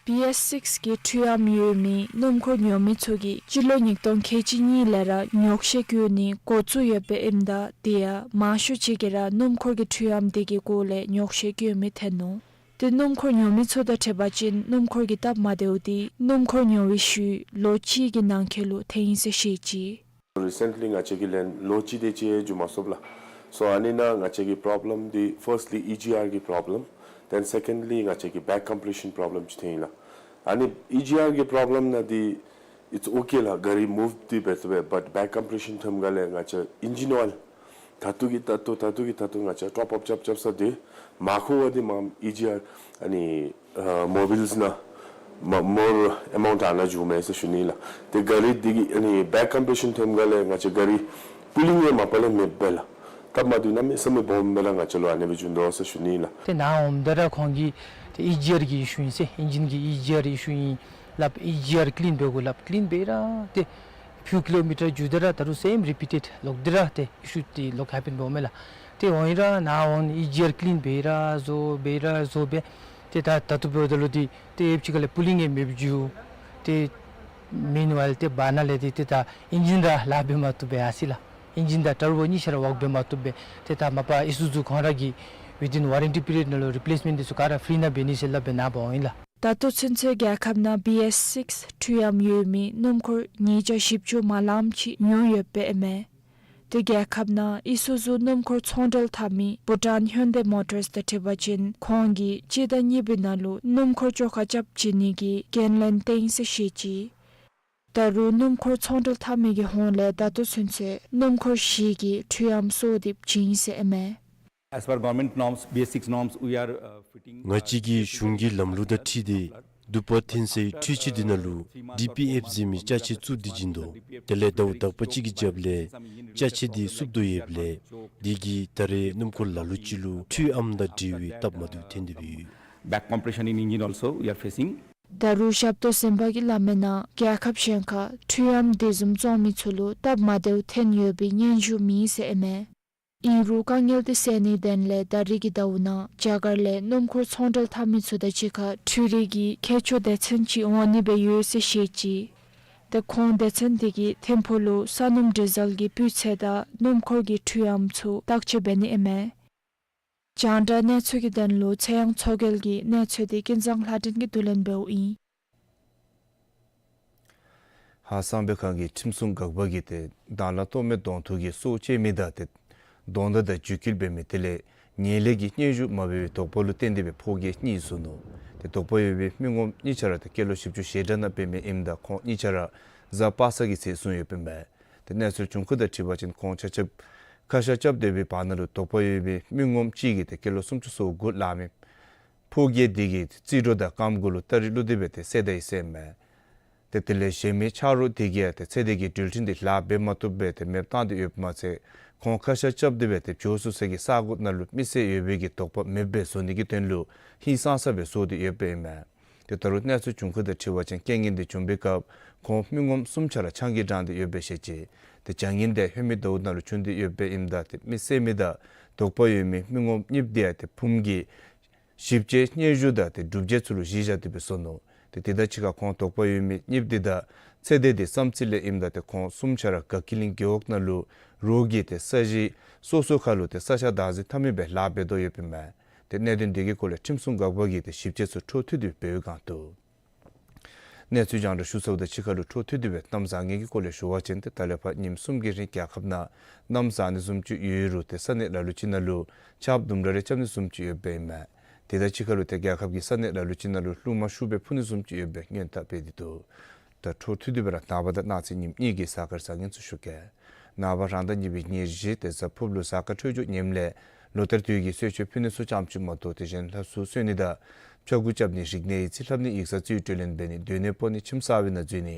བི་ཨེས་སིགསི་གི་འཕྲུལ་གཡམ་ཡོད་མི་སྣུམ་འཁོར་ཉོ་མི་ཚུ་གིས་སྤྱི་ལོ་ཉིས་སྟོང་ཁལ་གཅིག་གཉིས་ལས་ར་ཉོགས་བཤད་བཀོད་ནི་འགོ་བཙུགས་ཡོདཔ་ཨིནམ་ད་དེ་ཡང་མང་ཤོས་ཅིག་གིས་ར་སྣུམ་འཁོར་གྱི་འཕྲུལ་གཡམ་དེ་གི་སྐོར་ལས་ཉོགས་བཤད་བཀོད་མི་ཐོན་ནུག། ཏེ་སྣུམ་འཁོར་ཉོ་མི་ཚུ་དང་འཁྲིལ་བ་ཅིན་སྣུམ་འཁོར་གྱི་སྟབས་མ་བདེཝ་འདི་སྣུམ་འཁོར་ཉོ་བའི་ཤུལ་ལོ་གཅིག་གི་ནང་འཁོད་ལུ་ཐོན་ཡི་ཟེར་བཤད་ཅི། རི་སེནཊ་ལི་ང་བཅས་ཀྱིས་ལེན་ལོ་གཅིག་དེ་ཅིག་འགྱོ་མ་སོངམ་ལགས། སོ་ཨ་ནི་ནང་ང་བཅས་ཀྱི་པོརོབ་ལེམ་འདི་ཕརསཊ་ལི་ཨི་ཇི་ཨར་གི་པོརོབ་ལེམ། དེན་སེ་ཀེནཌ་ལི་ང་བཅས་ཀྱི་བེཀ་ཀམ་པྲེ་ཤན་པོརོབ་ལེམ་ཅིག་ཐོན་ཡི་ལགས། ཨ་ནི་ཨི་ཇི་ཨར་གི་པོརོབ་ལེམ་ནང་འདི་ཨིཊ་སི་ཨོ་ཀེ་ལགས། ག་རི་མུབ་འདི་འབད་ཚུགས་པས། བཊ་བེཀ་ཀམ་པྲེ་ཤན་ཐོནམ་ག་ལས་ང་བཅས་ཨིན་ཇིན་ཨོའིལ་ད་ལྟོ་གི་ད་ལྟོ་ད་ལྟོ་གི་ད་ལྟོ་ང་བཅས་ཊོཔ་ཨཔ་རྐྱབ་རྐྱབ་ས་འདི་མ་མཁོ་བར་འདི་མར་ཨི་ཇི་ཨར་ཨ་ནི་ཨ་མོ་བིལས་ནང་ མ་མོར་ཨེ་མའུནཊ་ཨ་ནཱ་འགྱོཝ་མས་ཟེར་ཞུ་ནི་ལགས། ཏེ་གཱ་རི་འདི་གི་ཨ་ནི་བེཀ་ཀམ་པེ་ཤཱན་ཐོནམ་ག་ལས་ང་བཅས་གཱ་རི་པུ་ལིང་ཡང་མ་པ་ལས་མེདཔ་སྦེ་ལགས། སྟབས་མ་བདེཝ་གནམ་མེད་ས་མེད་སྦོམ་སྦེ་ར་ང་བཅས་ལུ་ཨ་ནེ་སྦེ་བྱུང་དོ་ཟེར་ཞུ་ནི་ལགས། ཏེ་ནཱ་འོངམ་ད་ར་ཁོང་གིས་ཏེ་ཨི་ཇི་ཨར་གི་ཨི་ཤུ་ཨིན་ཟེར། ཨིན་ཇིན་གྱི་ཨི་ཇི་ཨར་ཨི་ཤུ་ཨིན་སླབ། ཨི་ཇི་ཨར་ཀི་ལིན་འབད་དགོ་སླབ། ཀི་ལིན་འབད་ར་ཏེ་ཕིའུ་ཀི་ལོ་མི་ཊར་འགྱོ་སྟེ་ར་ད་རུང་སེམ་རི་པི་ཊེཌ་ལོག་སྟེ་ར་ཏེ་ཨི་ཤུ་འདི་ལོག་ཧེ་པེན་འབདཝ་མས་ལགས། ཏེ་འོང་ཡི་ར་ནཱ་འོང་ཨི་ཇི་ཨར་ཀི་ལིན་འབད་ར་བཟོ་འབད་ར་བཟོ་སྦེ་ཏེ་ད་ད་ལྟོ་འབདཝ་ད་ལུ་འདི་ཏེ་ཨེབ་ཅིག་ཁ་ལས་པུ་ལིང་ཡང་མེདཔ་འགྱོ། ཏེ་མིན་ཝའིལ་ཏེ་བར་ན་ལས་ཏེ་ཏེ་ད་ཨིན་ཇིན་ར་ལཱ་འབད་མ་བཏུབ་སྦེ་ཡར་སོ་ཡི་ལགས། ཨིན་ཇིན་དང་ཊར་བོ་གཉིས་ཆ་ར་ཝརཀ་འབད་མ་བཏུབ་སྦེ་ཏེ་ད་མ་པ་ཨི་སུ་ཛུ་ཁོང་ར་གིས་ཝི་དིན་ཝ་རེན་ཊི་པི་རི་ཡོཌ་ནང་ལུ་རི་པི་ལེསི་མེནཊ་འདི་ཚུ་ག་ར་ཕི་རི་ནང་འབད་ནི་ཟེར་སླབ་སྦེ་ནཱ་འབག་འོང་ཡི་ལགས། ད་ལྟོ་ཚུན་ཚོད་རྒྱལ་ཁབ་ནང་བི་ཨེསི་སིཀསི་འཕྲུལ་ཨམ་ཡོད་མི་སྣུམ་འཁོར་ཉིས་བརྒྱ་བཞི་བཅུ་མ་ལངམ་ཅིག་ཉོ་ཡོདཔ་ཨིན་མས། ཏེ་རྒྱལ་ཁབ་ནང་ཨི་སུ་ཛུ་སྣུམ་འཁོར་ཚོང་འབྲེལ་འཐབ་མི་བྷུ་ཊཱན་ཧིའུན་ཌའི་མོ་ཊརསི་དང་འཁྲིལ་བ་ཅིན་ཁོང་གིས་སྤྱི་ཟླ་གཉིས་པའི་ནང་ལུ་སྣུམ་འཁོར་བཅོ་ཁ་རྐྱབ་བྱིན་ནི་གི་འགན་ལེན་བཏང་ཡི་ཟེར་བཤད་ཅི། ད་རུང་སྣུམ་འཁོར་ཚོང་འབྲེལ་འཐབ་མི་གི་ཧོངས་ལས་ད་ལྟོ་ཚུན་ཚོད་སྣུམ་འཁོར་བཞི་གི་འཕྲུལ་ཨམ་སོར་འདེབས་བྱིན་ཡི་ཟེར་ཨིན་མས། As per government norms, B S six norms, we are, uh, fitting, uh, ང་བཅས་ཀྱིས་གཞུང་གི་ལམ་ལུགས་དང་འཁྲིལ་ཏེ་དུ་པ་འཐོན་སའི་འཕྲུལ་ཆས་འདི་ནང་ལུ་ཌི་པི་ཨེཕ་ཟེར་མི་ཅ་ཆས་བཙུགས་ཏེ་བྱིན་དོ། དེ་ལས་ཟླཝ་དག་པ་ཅིག་གི་རྒྱབ་ལས་ཅ་ཆས་འདི་བསུབ་དོ་ཡོདཔ་ལས་དེ་གིས་ད་རེས་སྣུམ་འཁོར་ལ་ལུ་ཅིག་ལུ་འཕྲུལ་ཨམ་དང་འབྲེལ་བའི་སྟབས་མ་བདེཝ་ཐོན་ཏེ་འབད་ཡོད། Back compression in engine also we are facing. ད་རུང་ཞབས་ཏོག་གཟན་པ་གིས་སླབ་མིའི་ནང་རྒྱལ་ཁབ་གཞན་ཁར་འཕྲུལ་ཨམ་དེ་བཟུམ་བཙོང་མི་ཚུ་ལུ་སྟབས་མ་བདེཝ་ཐོན་ཡོད་པའི་སྙན་ཞུ་མེད་ཟེར་ཨིན་མས། ཨིན་རུང་དཀའ་ངལ་འདི་སེལ་ནིའི་དོན་ལས་ད་རིས་ཀྱི་ཟླཝ་ནང་རྒྱ་གར་ལས་སྣུམ་འཁོར་ཚོང་འབྲེལ་འཐབ་མི་ཚུ་དང་གཅིག་ཁར་འཕྲུལ་རིག་གི་མཁས་མཆོག་སྡེ་ཚན་ཅིག་འོང་ནི་སྦེ་ཡོད་ཟེར་བཤད་ཅི། ཏེ་ཁོང་སྡེ་ཚན་དེ་གིས་ཐིམ་ཕུག་ལུ་ས་སྣུམ་ཌི་ཟེལ་གྱི་སྤུས་ཚད་དང་སྣུམ་འཁོར་གྱི་འཕྲུལ་ཨམ་ཚུ་བརྟག་དཔྱད་འབད་ནི་ཨིན་མས། རྒྱང་བསྒྲགས་གནས་ཚུལ་གྱི་དོན་ལུ་ཚེ་དབྱངས་མཚོ་རྒྱལ་གྱི་གནས་ཚུལ་འདི་ཀུན་བཟང་ལྷ་སྒྲོན་གྱིས་བསྡུ་ལེན་འབདཝ་ཨིན། ཧཱ་གསང་སྦས་ཁང་གི་ཁྲིམས་སྲུང་འགག་པ་གིས་ཏེ་དྭང་བླངས་ལྟོ་སྨད་གདོང་ཐུག་གི་སྲོག་བཅད་མི་དང་ཏེ་གདོང་བརྡ་དང་འཇུ་སྐུལ་འབད་མི་དེ་ལས་ངན་ལྷད་ཀྱི་སྙན་ཞུ་མ་འབད་བའི་དོགས་པ་ལུ་བརྟེན་ཏེ་སྦེ་ཕོ་རྒྱས་གཉིས་བཟུང་ནུག། ཏེ་དོགས་པ་ཡོད་པའི་མི་ངོམ་གཉིས་ཆ་ར་ཏེ་སྐྱེས་ལོ་བཞི་བཅུ་ཞེ་གྲངས་ནང་འབད་མི་ཨིནམ་ད་ཁོང་གཉིས་ཆ་ར་གཟའ་པ་སངས་ཀྱི་ཚེ་བཟུང་ཡོདཔ་ཨིན་པས། ཏེ་གནས་ཚུལ་བྱུང་ཁུངས་དང་འཁྲིལ་བ་ཅིན་ཁོང་ཆ་ཁྱབ་ཁ་ཤ་རྐྱབ་སྡོད་པའི་བར་ན་ལུ་དོགས་པ་ཡོད་པའི་མི་ངོམ་གཅིག་གིས་ཏེ་སྐྱེས་ལོ་སུམ་ཅུ་སོ་དགུ་ལང་མི་ཕོ་རྒྱས་དེ་གི་རྩིས་འཕྲོ་དང་རྐངམ་གུ་ལུ་སྟ་རེ་བླུགས་ཏེ་སྦེ་ཏེ་བསད་ད་ཡི་ཟེར་ཨིན་མས། ཏེ་དེ་ལས་གཞན་མི་ཆ་རོགས་དེ་གིས་ཡང་ཏེ་ཚེ་འདས་ཀྱི་འགྲུལ་འཕྲིན་དེ་ལཱ་འབད་མ་བཏུབ་སྦེ་ཏེ་མེདཔ་བཏང་སྟེ་ཡོདཔ་མ་ཚད་ཁོང་ཁ་ཤ་རྐྱབ་སྟེ་སྦེ་ཏེ་བྱོག་སོང་ས་གི་ས་གོ་ནང་ལུ་མི་བསད་ཡོད་པའི་གི་དོགས་པ་མེདཔ་སྦེ་བཟོ་ནི་གི་དོན་ལུ་ཧིང་སངས་ས་སྦེ་བཟོ་སྟེ་ཡོདཔ་ཨིན་མས། ཏེ་ད་རུང་གནས་ཚུལ་བྱུང་ཁུངས་དང་འཁྲིལ་བ་ཅིན་རྐྱེན་ངན་དེ་བྱུང་པའི་སྐབས་ཁོང་མི་ངོམ་གསུམ་ཆ་ར་ཆང་གིས་འགྲངས་ཏེ་ཡོད་པའི་ཤེས་ཅི། ཏེ་བྱ་ངན་དེ་ཧེ་མའི་ཟླཝ་ནང་ལུ་བྱུང་སྟེ་ཡོདཔ་ཨིནམ་ད་ཏེ་མི་བསད་མི་དང་དོགས་པ་ཡོད་མི་མི་ངོམ་གཉིས་དེ་ཡང་ཏེ་ཕུངམ་གི་ཞིབ་དཔྱད་སྙན་ཞུ་དང་ཏེ་སྒྲུབ་བྱེད་ཚུ་ལུ་གཞི་བཞག་སྟེ་སྦེ་བཟོ་ནུག། ཏེ་དེ་དང་གཅིག་ཁར་ཁོང་དོགས་པ་ཡོད་མི་གཉིས་དེ་དང་ཚེ་འདས་དེ་བསམ་རྩེ་ལས་ཨིནམ་ད་ཏེ་ཁོང་གསུམ་ཆ་ར་དགའ་སྐྱིད་གླིང་རྒེད་འོག་ནང་ལུ་རོགས་ཀྱི་ཏེ་ས་གཞི་སོ་སོ་ཁར་ལུ་ཏེ་ས་ཆ་བདག་འཛིན་འཐབ་མི་སྦེ་ལཱ་འབད་དོ་ཡོདཔ་ཨིན་མས། ཏེ་གནད་དོན་དེ་གི་སྐོར་ལས་ཁྲིམས་སྲུང་འགག་པ་གིས་ཏེ་ཞིབ་དཔྱད་ཚུ་འཕྲོ་མཐུད་དེ་འབད་བའི་སྒང་དུ། གནས་ཚུལ་རྒྱང་བསྒྲགས་ཞུ་ཚརཝ་དང་གཅིག་ཁར་ལུ་འཕྲོ་མཐུད་དེ་སྦེ་གནམ་བཟང་ངན་གྱི་སྐོར་ལས་ཞུ་བ་ཅིན་ཏེ་ད་ལས་ཕར་ཉིནམ་གསུམ་གྱི་རིང་རྒྱལ་ཁབ་ནང་གནམ་བཟང་ནི་བཟུམ་ཅིག་ཡོད་རུང་ཏེ་ས་གནས་ལ་ལུ་ཅིག་ནང་ལུ་ཆརཔ་དུམ་གྲ་རེ་རྐྱབ་ནི་བཟུམ་ཅིག་ཡོདཔ་ཨིན་མས། དེ་དང་གཅིག་ཁར་ལུ་ཏེ་རྒྱལ་ཁབ་ཀྱི་ས་གནས་ལ་ལུ་ཅིག་ནང་ལུ་རླུང་མ་ཤུགས་སྦེ་འཕུ་ནི་བཟུམ་ཅིག་ཡོདཔ་སྦེ་སྔོན་བརྟག་འབད་དེ་འདུག། ད་འཕྲོ་མཐུད་དེ་སྦེ་ར་ནངས་པ་དང་གནངས་ཚེ་ཉིནམ་གཉིས་ཀྱི་གཟའ་སྐར་བཟང་ངན་ཚུ་ཞུ་གེ། ནངས་པ་རང་ཟླ་གཉིས་པའི་ཉེར་བཞི་ཏེ་གཟའ་ཕུརཔ་ལུ་གཟའ་སྐར་འཕྲོད་སྦྱོར་ངནམ་ལས་ལོ་ལྟར་དུས་ཀྱི་གསོལ་མཆོད་ཕུལ་ནི་ཚུ་ཙམ་ཅིག་མ་གཏོགས་དེ་གཞན་ལྷ་སྲུང་གསོལ་ནི་དང་ཕྱྭ་འགུགས་རྐྱབ་ནི་རིག་གནས་ཡིག་རྩིས་ལྷབ་ནི་ཡིག་ཚང་རྩིས་སྤྲོད་ལེན་འབད་ནི་སྡོད་གནས་སྤོ་ནི་ཁྱིམ་གསར་པའི་ནང་འཛུལ་ནི་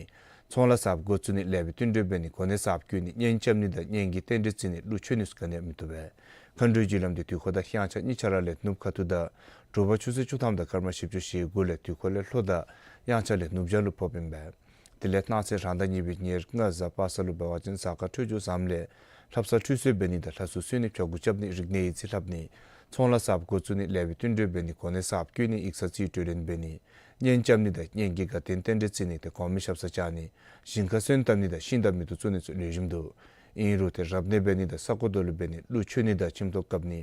ཚོང་ལཱ་གསརཔ་འགོ་བཙུགས་ནི་ལེགས་པའི་བསྟུན་གྲོས་འབད་ནི་གོ་གནས་གསརཔ་བསྐོ་ནི་གཉེན་རྐྱབ་ནི་དང་གཉེན་གྱི་རྟེན་འབྲེལ་བརྩི་ནི་གླུ་མཆོད་ནི་ཚུ་ག་ནི་ཡང་མི་བཏུབ་པས། མཁའ་འགྲོའི་རྒྱུ་ལམ་དེ་དུས་འཁོར་དང་དབྱངས་འཆར་གཉིས་ཆ་ར་ལས་ནུབ་ཁ་ཐུག་དང་དྲོ་པ་ཆུ་ཚོད་བཅུ་ཐམ་དང་སྐར་མ་བཞི་བཅུ་ཞེ་དགུ་ལས་དུས་འཁོར་ལས་ལྷོ་དང་དབྱངས་འཆར་ལས་ནུབ་བྱང་ལུ་ཕོགཔ་ཨིན་པས། དེ་ལས་གནངས་ཚེ་རང་ཟླ་གཉིས་པའི་ཉེར་ལྔ་གཟའ་པ་སངས་ལུ་འབད་བ་ཅིན་གཟའ་སྐར་འཕྲོད་སྦྱོར་བཟངམ་ལས་ལྷ་བསངས་ཁྲུས་གསོལ་འབད་ནི་དང་ལྷ་སྲུང་གསོལ་ནི་ཕྱྭ་འགུགས་རྐྱབ་ནི་རིག་གནས་ཡིག་རྩིས་ལྷབ་ནི་ཚོང་ལཱ་གསརཔ་འགོ་བཙུགས་ནི་ལེགས་པའི་བསྟུན་གྲོས་འབད་ནི་གོ་གནས་གསརཔ་བསྐོ་ནི་ཡིག་ཚང་རྩིས་སྤྲོད་ལེན་འབད་ནི་གཉེན་རྐྱབ་ནི་དང་གཉེན་གྱི་དགའ་སྟོན་རྟེན་འབྲེལ་བརྩི་ནི་དང་གོང་མའི་ཞབས་སར་བཅར་ནི་ཞིང་ཁར་སོན་བཏབ་ནི་དང་ཤིང་བཏབ་ནི་དང་བཙུགས་ནི་ཚུ་ལེགས་ཤོམ་འདུག། ཨིན་རུང་ཏེ་རབ་གནས་འབད་ནི་དང་ས་རྐོ་རྡོ་ལུ་འབད་ནི་གླུ་མཆོད་ནི་དང་ཁྱིམ་ཐོག་བཀབ་ནི་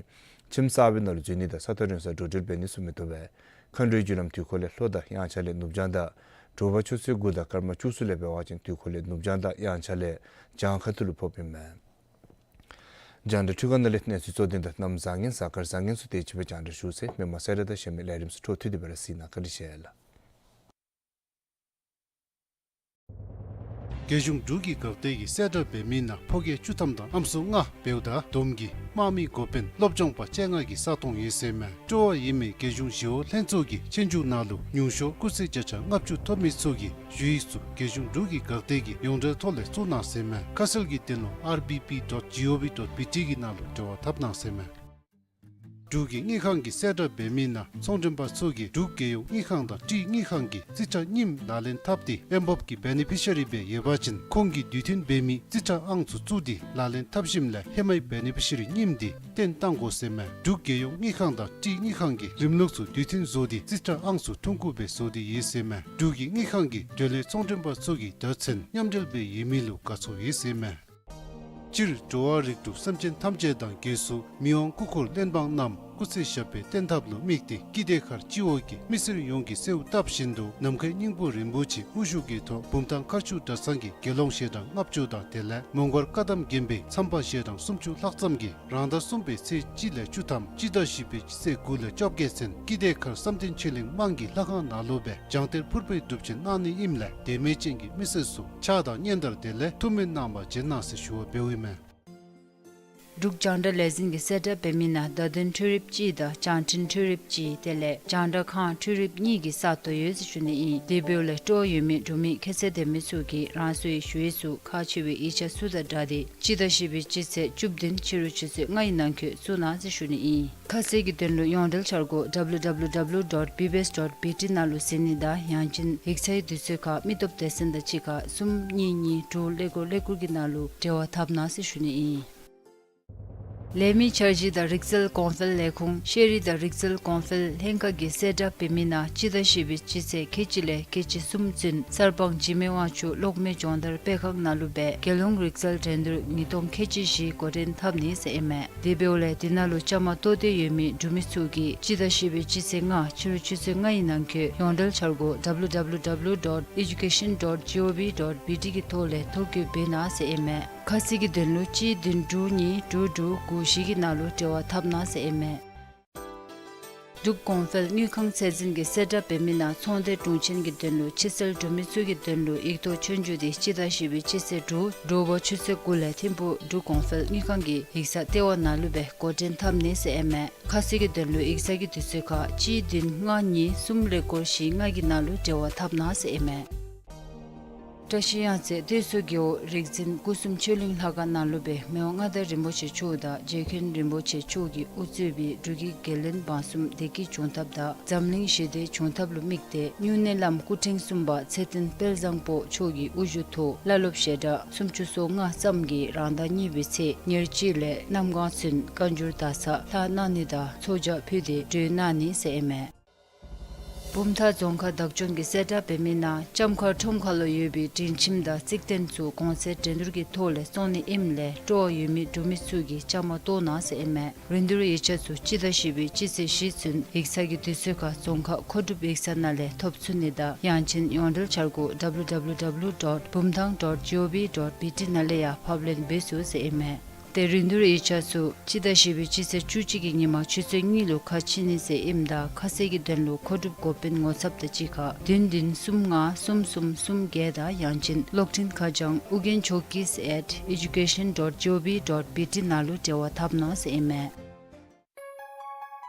ཁྱིམ་གསར་པའི་ནང་ལུ་འཛུལ་ནི་དང་ས་ཐག་རིང་སར་འགྲོ་འགྲུལ་འབད་ནི་ཚུ་མི་བཏུབ་པས། མཁའ་འགྲོའི་རྒྱུ་ལམ་དུས་འཁོར་ལས་ལྷོ་དང་དབྱངས་འཆར་ལས་ནུབ་བྱང་དང་དྲོ་པ་ཆུ་ཚོད་དགུ་དང་སྐར་མ་བཅུ་གསུམ་ལས་འབད་བ་ཅིན་དུས་འཁོར་ལས་ནུབ་བྱང་དང་དབྱངས་འཆར་ལས་བྱང་ཁ་ཐུག་ལུ་ཕོགཔ་ཨིན་མས། རྒྱང་བསྒྲགས་འཕྲུལ་ཁང་ནང་ལས་གནས་ཚུལ་གཙོ་དོན་དང་གནམ་བཟང་ངན་གཟའ་སྐར་བཟང་ངན་ཚུ་དེ་ཅིག་སྦེ་རྒྱང་བསྒྲགས་ཞུ་ཚར་ཡི། མི་མང་གསལ་བསྒྲགས་དང་གཞན་མི་ལས་རིམ་ཚུ་འཕྲོ་མཐུད་དེ་སྦེ་ར་གཟིགས་གནང་། བཀའ་དྲིན་ཆེ་ལགས། རྒྱལ་གཞུང་འབྲུག་གི་འགག་སྡེ་གིས་གསལ་བསྒྲགས་འབད་མི་ནང་ཕོ་སྐྱེས་བཅུ་ཐམ་དང་ཨམ་སྲུ་ལྔ་འབདཝ་ད་བསྡོམས་ཀྱིས་དམག་མི་འགོ་དཔོན་སློབ་སྦྱོང་པ་བཅོ་ལྔ་གི་ས་སྟོང་ཡོད་ཟེར་མས། སྤྲོ་བ་ཡོད་མི་རྒྱལ་གཞུང་ཞི་གཡོག་ལྷན་ཚོགས་ཀྱི་ཆོས་རྒྱུགས་ནང་ལུ་ཉུང་ཤོས་སྐུགས་ཚད་བརྒྱ་ཆ་ལྔ་བཅུ་ཐོབ་མི་ཚུ་གིས་ཞུ་ཡིག་ཚུ་རྒྱལ་གཞུང་འབྲུག་གི་འགག་སྡེ་གི་ཡོངས་འབྲེལ་ཐོག་ལས་བཙུགས་གནང་ཟེར་མས། ཁ་གསལ་གྱི་དོན་ལུ་R B P dot G O V dot B T གི་ནང་ལུ་འབྲེལ་བ་འཐབ་གནང་ཟེར་མས། འབྲུག་གི་དངུལ་ཁང་གིས་གསལ་བསྒྲགས་འབད་མི་ནང་ཚོང་མགྲོན་པ་ཚུ་གིས་འབྲུག་རྒྱལ་ཡོངས་དངུལ་ཁང་དང་ཊི་དངུལ་ཁང་གི་རྩིས་ཁྲ་རྙིངམ་ལག་ལེན་འཐབ་སྟེ་ཨེམ་བོབ་ཀྱི་བེ་ནི་ཕི་ཤ་རི་སྦེ་ཡོད་པ་ཅིན་ཁོང་གིས་དུས་མཐུན་འབད་མི་རྩིས་ཁྲ་ཨང་ཚུ་བཙུགས་ཏེ་ལག་ལེན་འཐབ་ཞིནམ་ལས་ཧེ་མའི་བེ་ནི་ཕི་ཤ་རི་རྙིངམ་འདི་བཏོན་བཏང་དགོ་ཟེར་མས། འབྲུག་རྒྱལ་ཡོངས་དངུལ་ཁང་དང་ཊི་དངུལ་ཁང་གིས་རིམ་ལུགས་ཚུ་དུས་མཐུན་བཟོ་སྟེ་རྩིས་ཁྲ་ཨང་ཚུ་ཐོན་ཁུངས་སྦེ་བཟོ་སྟེ་ཡོད་ཟེར་མས། འབྲུག་གི་དངུལ་ཁང་གིས་འབྲེལ་ཡོད་ཚོང་མགྲོན་པ་ཚུ་གི་དོན་ཚན་མཉམ་འབྲེལ་སྦེ་ཡོད་མི་ལུ་དགའ་ཚོར་ཡོད་ཟེར་མས། སྤྱིར་འགྲོ་བ་རིགས་དྲུག་སེམས་ཅན་ཐམས་ཅད་དང་རྒྱལ་སྲུང་མི་དབང་སྐུ་འཁོར་བློན་འབངས་རྣམས་སྐུ་ཚེ་ཞབས་པད་བརྟན་ཐབས་ལུ་དམིགས་ཏེ་ཀིརྟི་མཁར་སྤྱི་འོག་གི་མི་སེར་ཡོངས་ཀྱིས་གསོལཝ་བཏབ་བཞིན་དུ་ནམ་མཁའི་སྙིང་པོ་རིན་པོ་ཆེ་དབུ་བཞུགས་ཀྱི་ཐོག་བུམ་ཐང་མཁར་ཆུ་གྲྭ་ཚང་གི་དགེ་སློང་ཞལ་གྲངས་ལྔ་བཅུ་དང་དེ་ལས་མོང་སྒར་བཀའ་གདམས་དགོན་པའི་མཚམས་པ་ཞལ་གྲངས་སུམ་ཅུ་ལྷག་ཙམ་གྱིས་རང་ཟླ་གསུམ་པའི་ཚེས་གཅིག་ལས་བཅུ་ཐམ་སྤྱི་ཟླ་བཞི་པའི་སྤྱི་ཚེས་དགུ་ལས་བཅོ་བརྒྱད་ཚུན་ཀིརྟི་མཁར་བསམ་གཏན་ཆོས་གླིང་དམངས་ཀྱི་ལྷ་ཁང་ནང་ལུ་སྦེ་བྱང་གཏེར་ཕུར་པའི་སྒྲུབ་ཆེན་གནང་ནི་ཨིནམ་ལས་དད་མོས་ཅན་གྱི་མི་སེར་ཚུ་ཕྱག་དང་སྙན་དར་དེ་ལས་ཐུགས་སྨོན་གནང་བར་བྱོན་གནང་ཟེར་ཞུ་བ་འབདཝ་ཨིན་མས། འབྲུག་རྒྱང་བསྒྲགས་ལས་འཛིན་གྱིས་གསལ་བསྒྲགས་འབད་མི་ནང་བརྡ་དོན་འཕྲུལ་རིགཔ་གཅིག་དང་བྱང་འཕྲིན་འཕྲུལ་རིགཔ་གཅིག་དེ་ལས་རྒྱང་བསྒྲགས་ཁང་འཕྲུལ་རིགཔ་གཉིས་ཀྱི་ས་སྟོང་ཡོད་ཟེར་ཞུ་ནི་ཨིན། དེ་འབདཝ་ལས་སྤྲོ་བ་ཡོད་མི་འབྲུག་མི་ཁྱད་ཚད་ལྡན་མི་ཚུ་གིས་རང་སོའི་ཞུ་ཡིག་ཚུ་ཁག་ཆེ་བའི་ཡིག་ཆ་ཚུ་དང་སྦྲགས་ཏེ་སྤྱི་ཟླ་བཞི་པའི་སྤྱི་ཚེས་བཅུ་བདུན་ཕྱི་རུ་ཆུ་ཚོད་ལྔ་ཡི་ནང་འཁོད་བཙུགས་གནང་ཟེར་ཞུ་ནི་ཨིན། ཁ་གསལ་གྱི་དོན་ལུ་ཡོངས་འབྲེལ་འཆར་སྒོ་W W W dot B B S dot B T ནང་ལུ་གཟིགས་ནི་དང་ཡང་ཅིན་ཡིག་ཚང་གི་དུས་ཚོད་ཁར་མི་སྟོབས་སྡེ་ཚན་དང་གཅིག་ཁར་གསུམ་གཉིས་གཉིས་དྲུག་ཀླད་ཀོར་ཀླད་ཀོར་གྱི་ནང་ལུ་འབྲེལ་བ་འཐབ་གནང་ཟེར་ཞུ་ནི་ཨིན། ལས་མི་འཆར་གཞི་དང་རིག་རྩལ་གོང་འཕེལ་ལས་ཁུངས་ཤེས་རིག་དང་རིག་རྩལ་གོང་འཕེལ་ལྷན་ཁག་གིས་གསལ་བསྒྲགས་འབད་མི་ནང་སྤྱི་ཟླ་བཞི་པའི་སྤྱི་ཚེས་ཁལ་གཅིག་ལས་ཁལ་གཅིག་གསུམ་ཚུན་གསར་སྤང་འཇིགས་མེད་དབང་ཕྱུག་གློག་མེ་སྦྱོང་བརྡར་སྤེལ་ཁང་ནང་ལུ་སྦེ་རྒྱལ་ཡོངས་རིག་རྩལ་འགྲན་བསྡུར་ཉིས་སྟོང་ཁལ་གཅིག་བཞི་འགོ་འདྲེན་འཐབ་ནི་ཟེར་ཨིན་མས། དེ་འབདཝ་ལས་དེ་ནང་ལུ་བཅའ་མར་གཏོགས་ཏེ་ཡོད་མི་འབྲུག་མི་ཚུ་གིས་སྤྱི་ཟླ་བཞི་པའི་སྤྱི་ཚེས་ལྔ་ཕྱི་རུ་ཆུ་ཚོད་ལྔ་ཡི་ནང་འཁོད་ཡོངས་འབྲེལ་འཆར་སྒོ་W W W dot education dot G O V dot B T གི་ཐོག་ལས་ཐོ་བཀོད་འབད་གནང་ཟེར་ཨིན་མས། ཁ་གསལ་གྱི་དོན་ལུ་གཅིག་བདུན་དྲུག་གཉིས་དྲུག་དྲུག་དགུ་བཞི་གི་ནང་ལུ་འབྲེལ་བ་འཐབ་གནང་ཟེར་ཨིན་མས། འབྲུག་གོང་འཕེལ་དངུལ་ཁང་ཚད་འཛིན་གྱིས་གསལ་བསྒྲགས་འབད་མི་ནང་ཚོང་སྡེ་དྲུང་ཆེན་གྱི་དོན་ལུ་ཕྱི་སེལ་འབྲུག་མི་ཚུ་གི་དོན་ལུ་ཡིག་ཐོག་ཆོས་རྒྱུགས་འདི་སྤྱི་ཟླ་བཞི་པའི་སྤྱི་ཚེས་དྲུག་དྲོ་པ་ཆུ་ཚོད་དགུ་ལས་ཐིམ་ཕུག་འབྲུག་གོང་འཕེལ་དངུལ་ཁང་གི་ཡིག་ཚང་ལྟེ་བ་ནང་ལུ་སྦེ་འགོ་འདྲེན་འཐབ་ནི་ཟེར་ཨིན་མས། ཁ་གསལ་གྱི་དོན་ལུ་ཡིག་ཚང་གི་དུས་ཚོད་ཁར་གཅིག་བདུན་ལྔ་གཉིས་གསུམ་ཀླད་ཀོར་བཞི་ལྔ་གི་ནང་ལུ་འབྲེལ་བ་འཐབ་གནང་ཟེར་ཨིན་མས། བཀྲ་ཤིས་གཡང་རྩེ་སྟོད་མཚོ་རྒེད་འོག་རིག་འཛིན་སྐུ་གསུམ་ཆོས་གླིང་ལྷ་ཁང་ནང་ལུ་སྦེ་མི་དབང་མངའ་བདག་རིན་པོ་ཆེ་མཆོག་དང་རྗེ་མཁན་རིན་པོ་ཆེ་མཆོག་གིས་དབུ་གཙོས་པའི་འབྲུག་གི་རྒྱལ་བློན་འབངས་གསུམ་བདེ་སྐྱིད་འབྱུང་ཐབས་དང་འཛམ་གླིང་ཞི་བདེ་འབྱུང་ཐབས་ལུ་དམིགས་ཏེ་སྨྱུང་གནས་བླམ་སྐུ་ཕྲེང་གསུམ་པ་ཚེ་བརྟན་དཔལ་བཟང་པོ་མཆོག་གི་དབུ་བཞུགས་ཐོག་བླ་སློབ་ཞལ་གྲངས་སུམ་ཅུ་སོ་ལྔ་ཙམ་གྱིས་རང་ཟླ་གཉིས་པའི་ཚེས་ཉེར་གཅིག་ལས་གནམ་གང་ཚུན་བཀའ་འགྱུར་དག་ཚར་ལྷག་གནང་ནི་དང་ཚོགས་ལྗགས་ཕུལ་ཏེ་གྲོལ་གནང་ནི་ཟེར་ཨིན་མས། བུམ་ཐང་རྫོང་ཁག་བདག་སྐྱོང་གིས་གསལ་བསྒྲགས་འབད་མི་ནང་ལྕམ་མཁར་ཁྲོམ་ཁ་ལུ་ཡོད་པའི་སྒྲིང་ཁྱིམ་དང་རྩིག་རྟེན་ཚུ་གོང་ཚད་འགྲན་བསྡུར་གྱི་ཐོག་ལས་བཙོང་ནི་ཨིནམ་ལས་སྤྲོ་བ་ཡོད་མི་འབྲུག་མི་ཚུ་གིས་བཅའ་མར་གཏོགས་གནང་ཟེར་ཨིན་མས། རིན་བསྡུར་ཡིག་ཆ་ཚུ་སྤྱི་ཟླ་བཞི་པའི་སྤྱི་ཚེས་བཞི་ཚུན་ཡིག་ཚང་གི་དུས་ཚོད་ཁར་རྫོང་ཁག་མཁོ་སྒྲུབ་ཡིག་ཚང་ནང་ལས་ཐོབ་ཚུགས་ནི་དང་ཡང་ཅིན་ཡོངས་འབྲེལ་འཆར་སྒོ་W W W dot bumthang dot G O V dot B T ནང་ལས་ཡང་ཕབ་ལེན་འབད་ཚུགས་ཟེར་ཨིན་མས། ཏེ་རིན་བསྡུར་ཡིག་ཆ་ཚུ་སྤྱི་ཟླ་བཞི་པའི་སྤྱི་ཚེས་བཅུ་གཅིག་གི་ཉིན་མ་ཆུ་ཚོད་གཉིས་ལུ་ཁ་ཕྱེ་ནི་ཟེར་ཨིནམ་ད་ཁ་གསལ་གྱི་དོན་ལུ་མཁོ་སྒྲུབ་འགོ་དཔོན་ངོ་ཚབ་དང་གཅིག་ཁར་བདུན་བདུན་གསུམ་ལྔ་གསུམ་གསུམ་གསུམ་བརྒྱད་དང་ཡང་ཅིན་གློག་འཕྲིན་ཁ་བྱང་ཨུ་རྒྱན་ཇོ་ཀིས་at education dot G O V dot B T ནང་ལུ་འབྲེལ་བ་འཐབ་གནང་ཟེར་ཨིན་མས།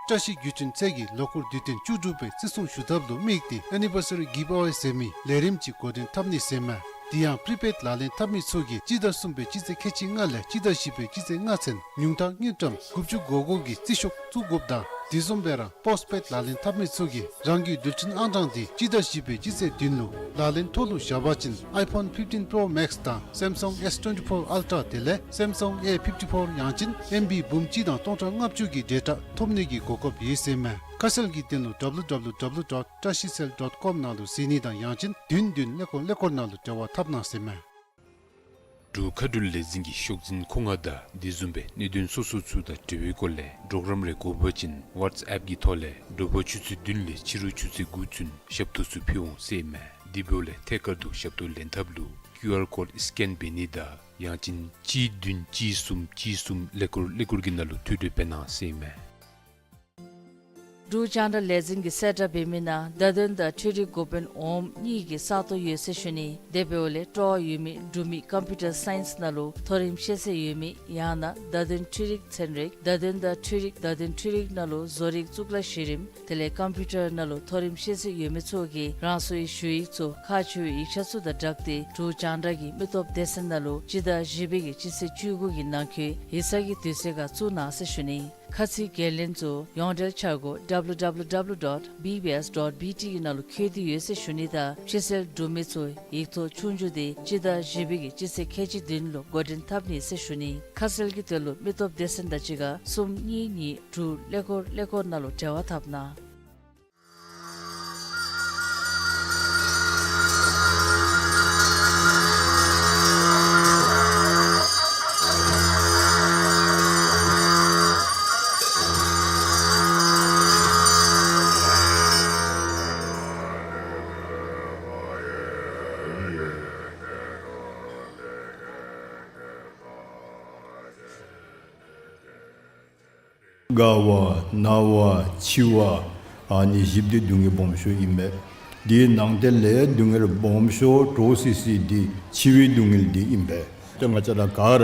བཀྲ་ཤིས་བརྒྱུད་འཕྲིན་ཚད་ཀྱིས་ལོ་འཁོར་དུས་སྟོན་བཅུ་དྲུག་པའི་བརྩི་སྲུང་ཞུ་ཐབས་ལུ་དམིགས་ཏེ་ཨེ་ནི་བར་སི་རི་གིབ་ཨ་ཝེ་ཟེར་མི་ལས་རིམ་ཅིག་འགོ་འདྲེན་འཐབ་ནི་ཟེར་མས། དེ་ཡང་པི་རི་པེཌ་ལག་ལེན་འཐབ་མི་ཚུ་གིས་སྤྱི་ཟླ་གསུམ་པའི་སྤྱི་ཚེས་ཁལ་གཅིག་ལྔ་ལས་སྤྱི་ཟླ་བཞི་པའི་སྤྱི་ཚེས་ལྔ་ཚུན་ཉུང་མཐའ་དངུལ་ཀྲམ་དགུ་བཅུ་གོ་དགུ་གི་རྩིས་ཤོག་བཙུགས་དགོཔ་དང་དེ་བཟུམ་སྦེ་ར་པོསཊ་པེཌ་ལག་ལེན་འཐབ་མི་ཚུ་གིས་རང་གི་རྡུལ་ཕྲན་ཨང་གྲངས་དེ་སྤྱི་ཟླ་བཞི་པའི་སྤྱི་ཚེས་བདུན་ལུ་ལག་ལེན་ཐོག་ལུ་བཞག་པ་ཅིན་iPhone fifteen Pro Max དང་Samsung S twenty-four Ultra དེ་ལས་Samsung A fifty-four ཡང་ཅིན་ཨེམ་བི་འབུམ་གཅིག་དང་སྟོང་ཕྲག་ལྔ་བཅུ་གི་ཌེ་ཊ་ཐོབ་ནི་གི་གོ་སྐབས་ཡོད་ཟེར་མས། ཁ་གསལ་གྱི་དོན་ལུ་W W W dot trashicell dot com ནང་ལུ་གཟིགས་ནི་དང་ཡང་ཅིན་བདུན་བདུན་ཀླད་ཀོར་ཀླད་ཀོར་ནང་ལུ་འབྲེལ་བ་འཐབ་གནང་ཟེར་མས། འབྲུག་མཁའ་འགྲུལ་ལས་འཛིན་གྱི་ཤོག་འཛིན་ཁོ་ང་དང་དེ་བཟུམ་སྦེ་གནད་དོན་སོ་སོ་ཚུ་དང་འབྲེལ་བའི་སྐོར་ལས་གྲོགས་རམ་རེ་དགོ་པ་ཅིན་ཝཊས་ཨེཔ་གི་ཐོག་ལས་དྲོ་པ་ཆུ་ཚོད་བདུན་ལས་ཕྱི་རུ་ཆུ་ཚོད་དགུ་ཚུན་ཞབས་ཏོག་ཚུ་ཕུལ་འོང་ཟེར་མས། དེ་འབདཝ་ལས་ཐད་ཀར་དུ་ཞབས་ཏོག་ལེན་ཐབས་ལུ་ཀིའུ་ཨར་ཀོཌ་སི་ཀེན་འབད་ནི་དང་ཡང་ཅིན་གཅིག་བདུན་གཅིག་གསུམ་གཅིག་གསུམ་ཀླད་ཀོར་ཀླད་ཀོར་གྱི་ནང་ལུ་ཐོ་འགོད་འབད་གནང་ཟེར་མས། འབྲུག་རྒྱང་བསྒྲགས་ལས་འཛིན་གྱིས་གསལ་བསྒྲགས་འབད་མི་ནང་བརྡ་དོན་དང་འཕྲུལ་རིག་འགོ་དཔོན་འོགམ་གཉིས་ཀྱི་ས་སྟོང་ཡོད་ཟེར་ཞུ་ནི། དེ་འབདཝ་ལས་སྤྲོ་བ་ཡོད་མི་འབྲུག་མི་ཀམ་པིའུ་ཊར་སའིནསི་ནང་ལུ་མཐོ་རིམ་ཤེས་ཚད་ཡོད་མི་ཡང་ན་བརྡ་དོན་འཕྲུལ་རིག་ཚན་རིག་བརྡ་དོན་དང་འཕྲུལ་རིག་བརྡ་དོན་འཕྲུལ་རིག་ནང་ལུ་བཟོ་རིག་གཙུག་ལག་གཞི་རིམ་དེ་ལས་ཀམ་པིའུ་ཊར་ནང་ལུ་མཐོ་རིམ་ཤེས་ཚད་ཡོད་མི་ཚུ་གིས་རང་སོའི་ཞུ་ཡིག་ཚུ་ཁག་ཆེ་བའི་ཡིག་ཆ་ཚུ་དང་སྦྲགས་ཏེ་འབྲུག་རྒྱང་བསྒྲགས་ཀྱི་མི་སྟོབས་སྡེ་ཚན་ནང་ལུ་སྤྱི་ཟླ་བཞི་པའི་གི་སྤྱི་ཚེས་བཅུ་དགུ་གི་ནང་འཁོད་ཡིག་ཚང་གི་དུས་ཚོད་ཁར་བཙུགས་གནང་ཟེར་ཞུ་ནི། ཁ་ཚིག་འགན་ལེན་ཚུ་ཡོངས་འབྲེལ་འཆར་སྒོ་W W W dot B B S dot B T གི་ནང་ལུ་བཀོད་དེ་ཡོད་ཟེར་ཞུ་ནི་དང་ཕྱི་སེལ་གྲུབ་མི་ཚུ་ཡིག་ཐོག་ཆོས་རྒྱུགས་དེ་སྤྱི་ཟླ་བཞི་པའི་གི་སྤྱི་ཚེས་ཁལ་གཅིག་བདུན་ལུ་འགོ་འདྲེན་འཐབ་ནི་ཟེར་ཞུ་ནི། ཁ་གསལ་གྱི་དོན་ལུ་མི་སྟོབས་སྡེ་ཚན་དང་གཅིག་ཁར་གསུམ་གཉིས་གཉིས་དྲུག་ཀླད་ཀོར་ཀླད་ཀོར་ནང་ལུ་འབྲེལ་བ་འཐབ་གནང་། རྒ་བ་ན་བ་འཆི་བ་ཨ་ནི་བཞི་པོ་འདི་སྡུག་བསྔལ་སྦོམ་ཤོས་ཨིན་པས། དེའི་ནང་དེ་ལས་སྡུག་བསྔལ་སྦོམ་ཤོས་འདྲོག་སི་སི་འདི་འཆི་བའི་སྡུག་བསྔལ་འདི་ཨིན་པས། ཏེ་ང་བཅས་ར་ག་ར་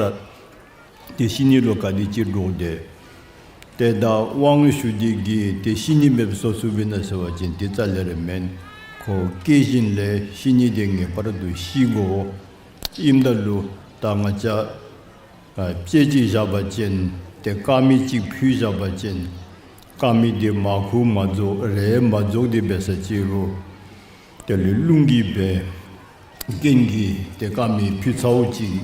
ཏེ་ཤི་ནི་ལུ་ག་དེ་ཅིག་འདྲོག་དེས། ཏེ་ད་དབང་ཞུ་སྟེ་གིས་ཏེ་ཤི་ནི་མེདཔ་བཟོ་ཚུགས་པས་ན་ཟེར་བ་ཅིན་དེ་རྩ་ལས་ར་མེན། ཁོ་སྐྱེ་བཞིན་ལས་ཤི་ནི་དེ་ངེས་པར་དུ་ཤི་དགོ། ཨིནམ་ད་ལུ་ད་ང་བཅས་ཨ་དཔེ་ཅིག་བཞག་པ་ཅིན་ཏེ་དཀར་མེ་ཅིག་ཕུལ་བཞག་པ་ཅིན་དཀར་མེ་དེ་མར་ཁུ་མ་རྫོགས་རས་མ་རྫོགས་དེ་འབད་ས་ཅིག་རུང་དེ་ལས་རླུང་གིས་འབད་རྐྱེན་གྱིས་ཏེ་དཀར་མེ་ཕུལ་ཚརཝ་ཅིག་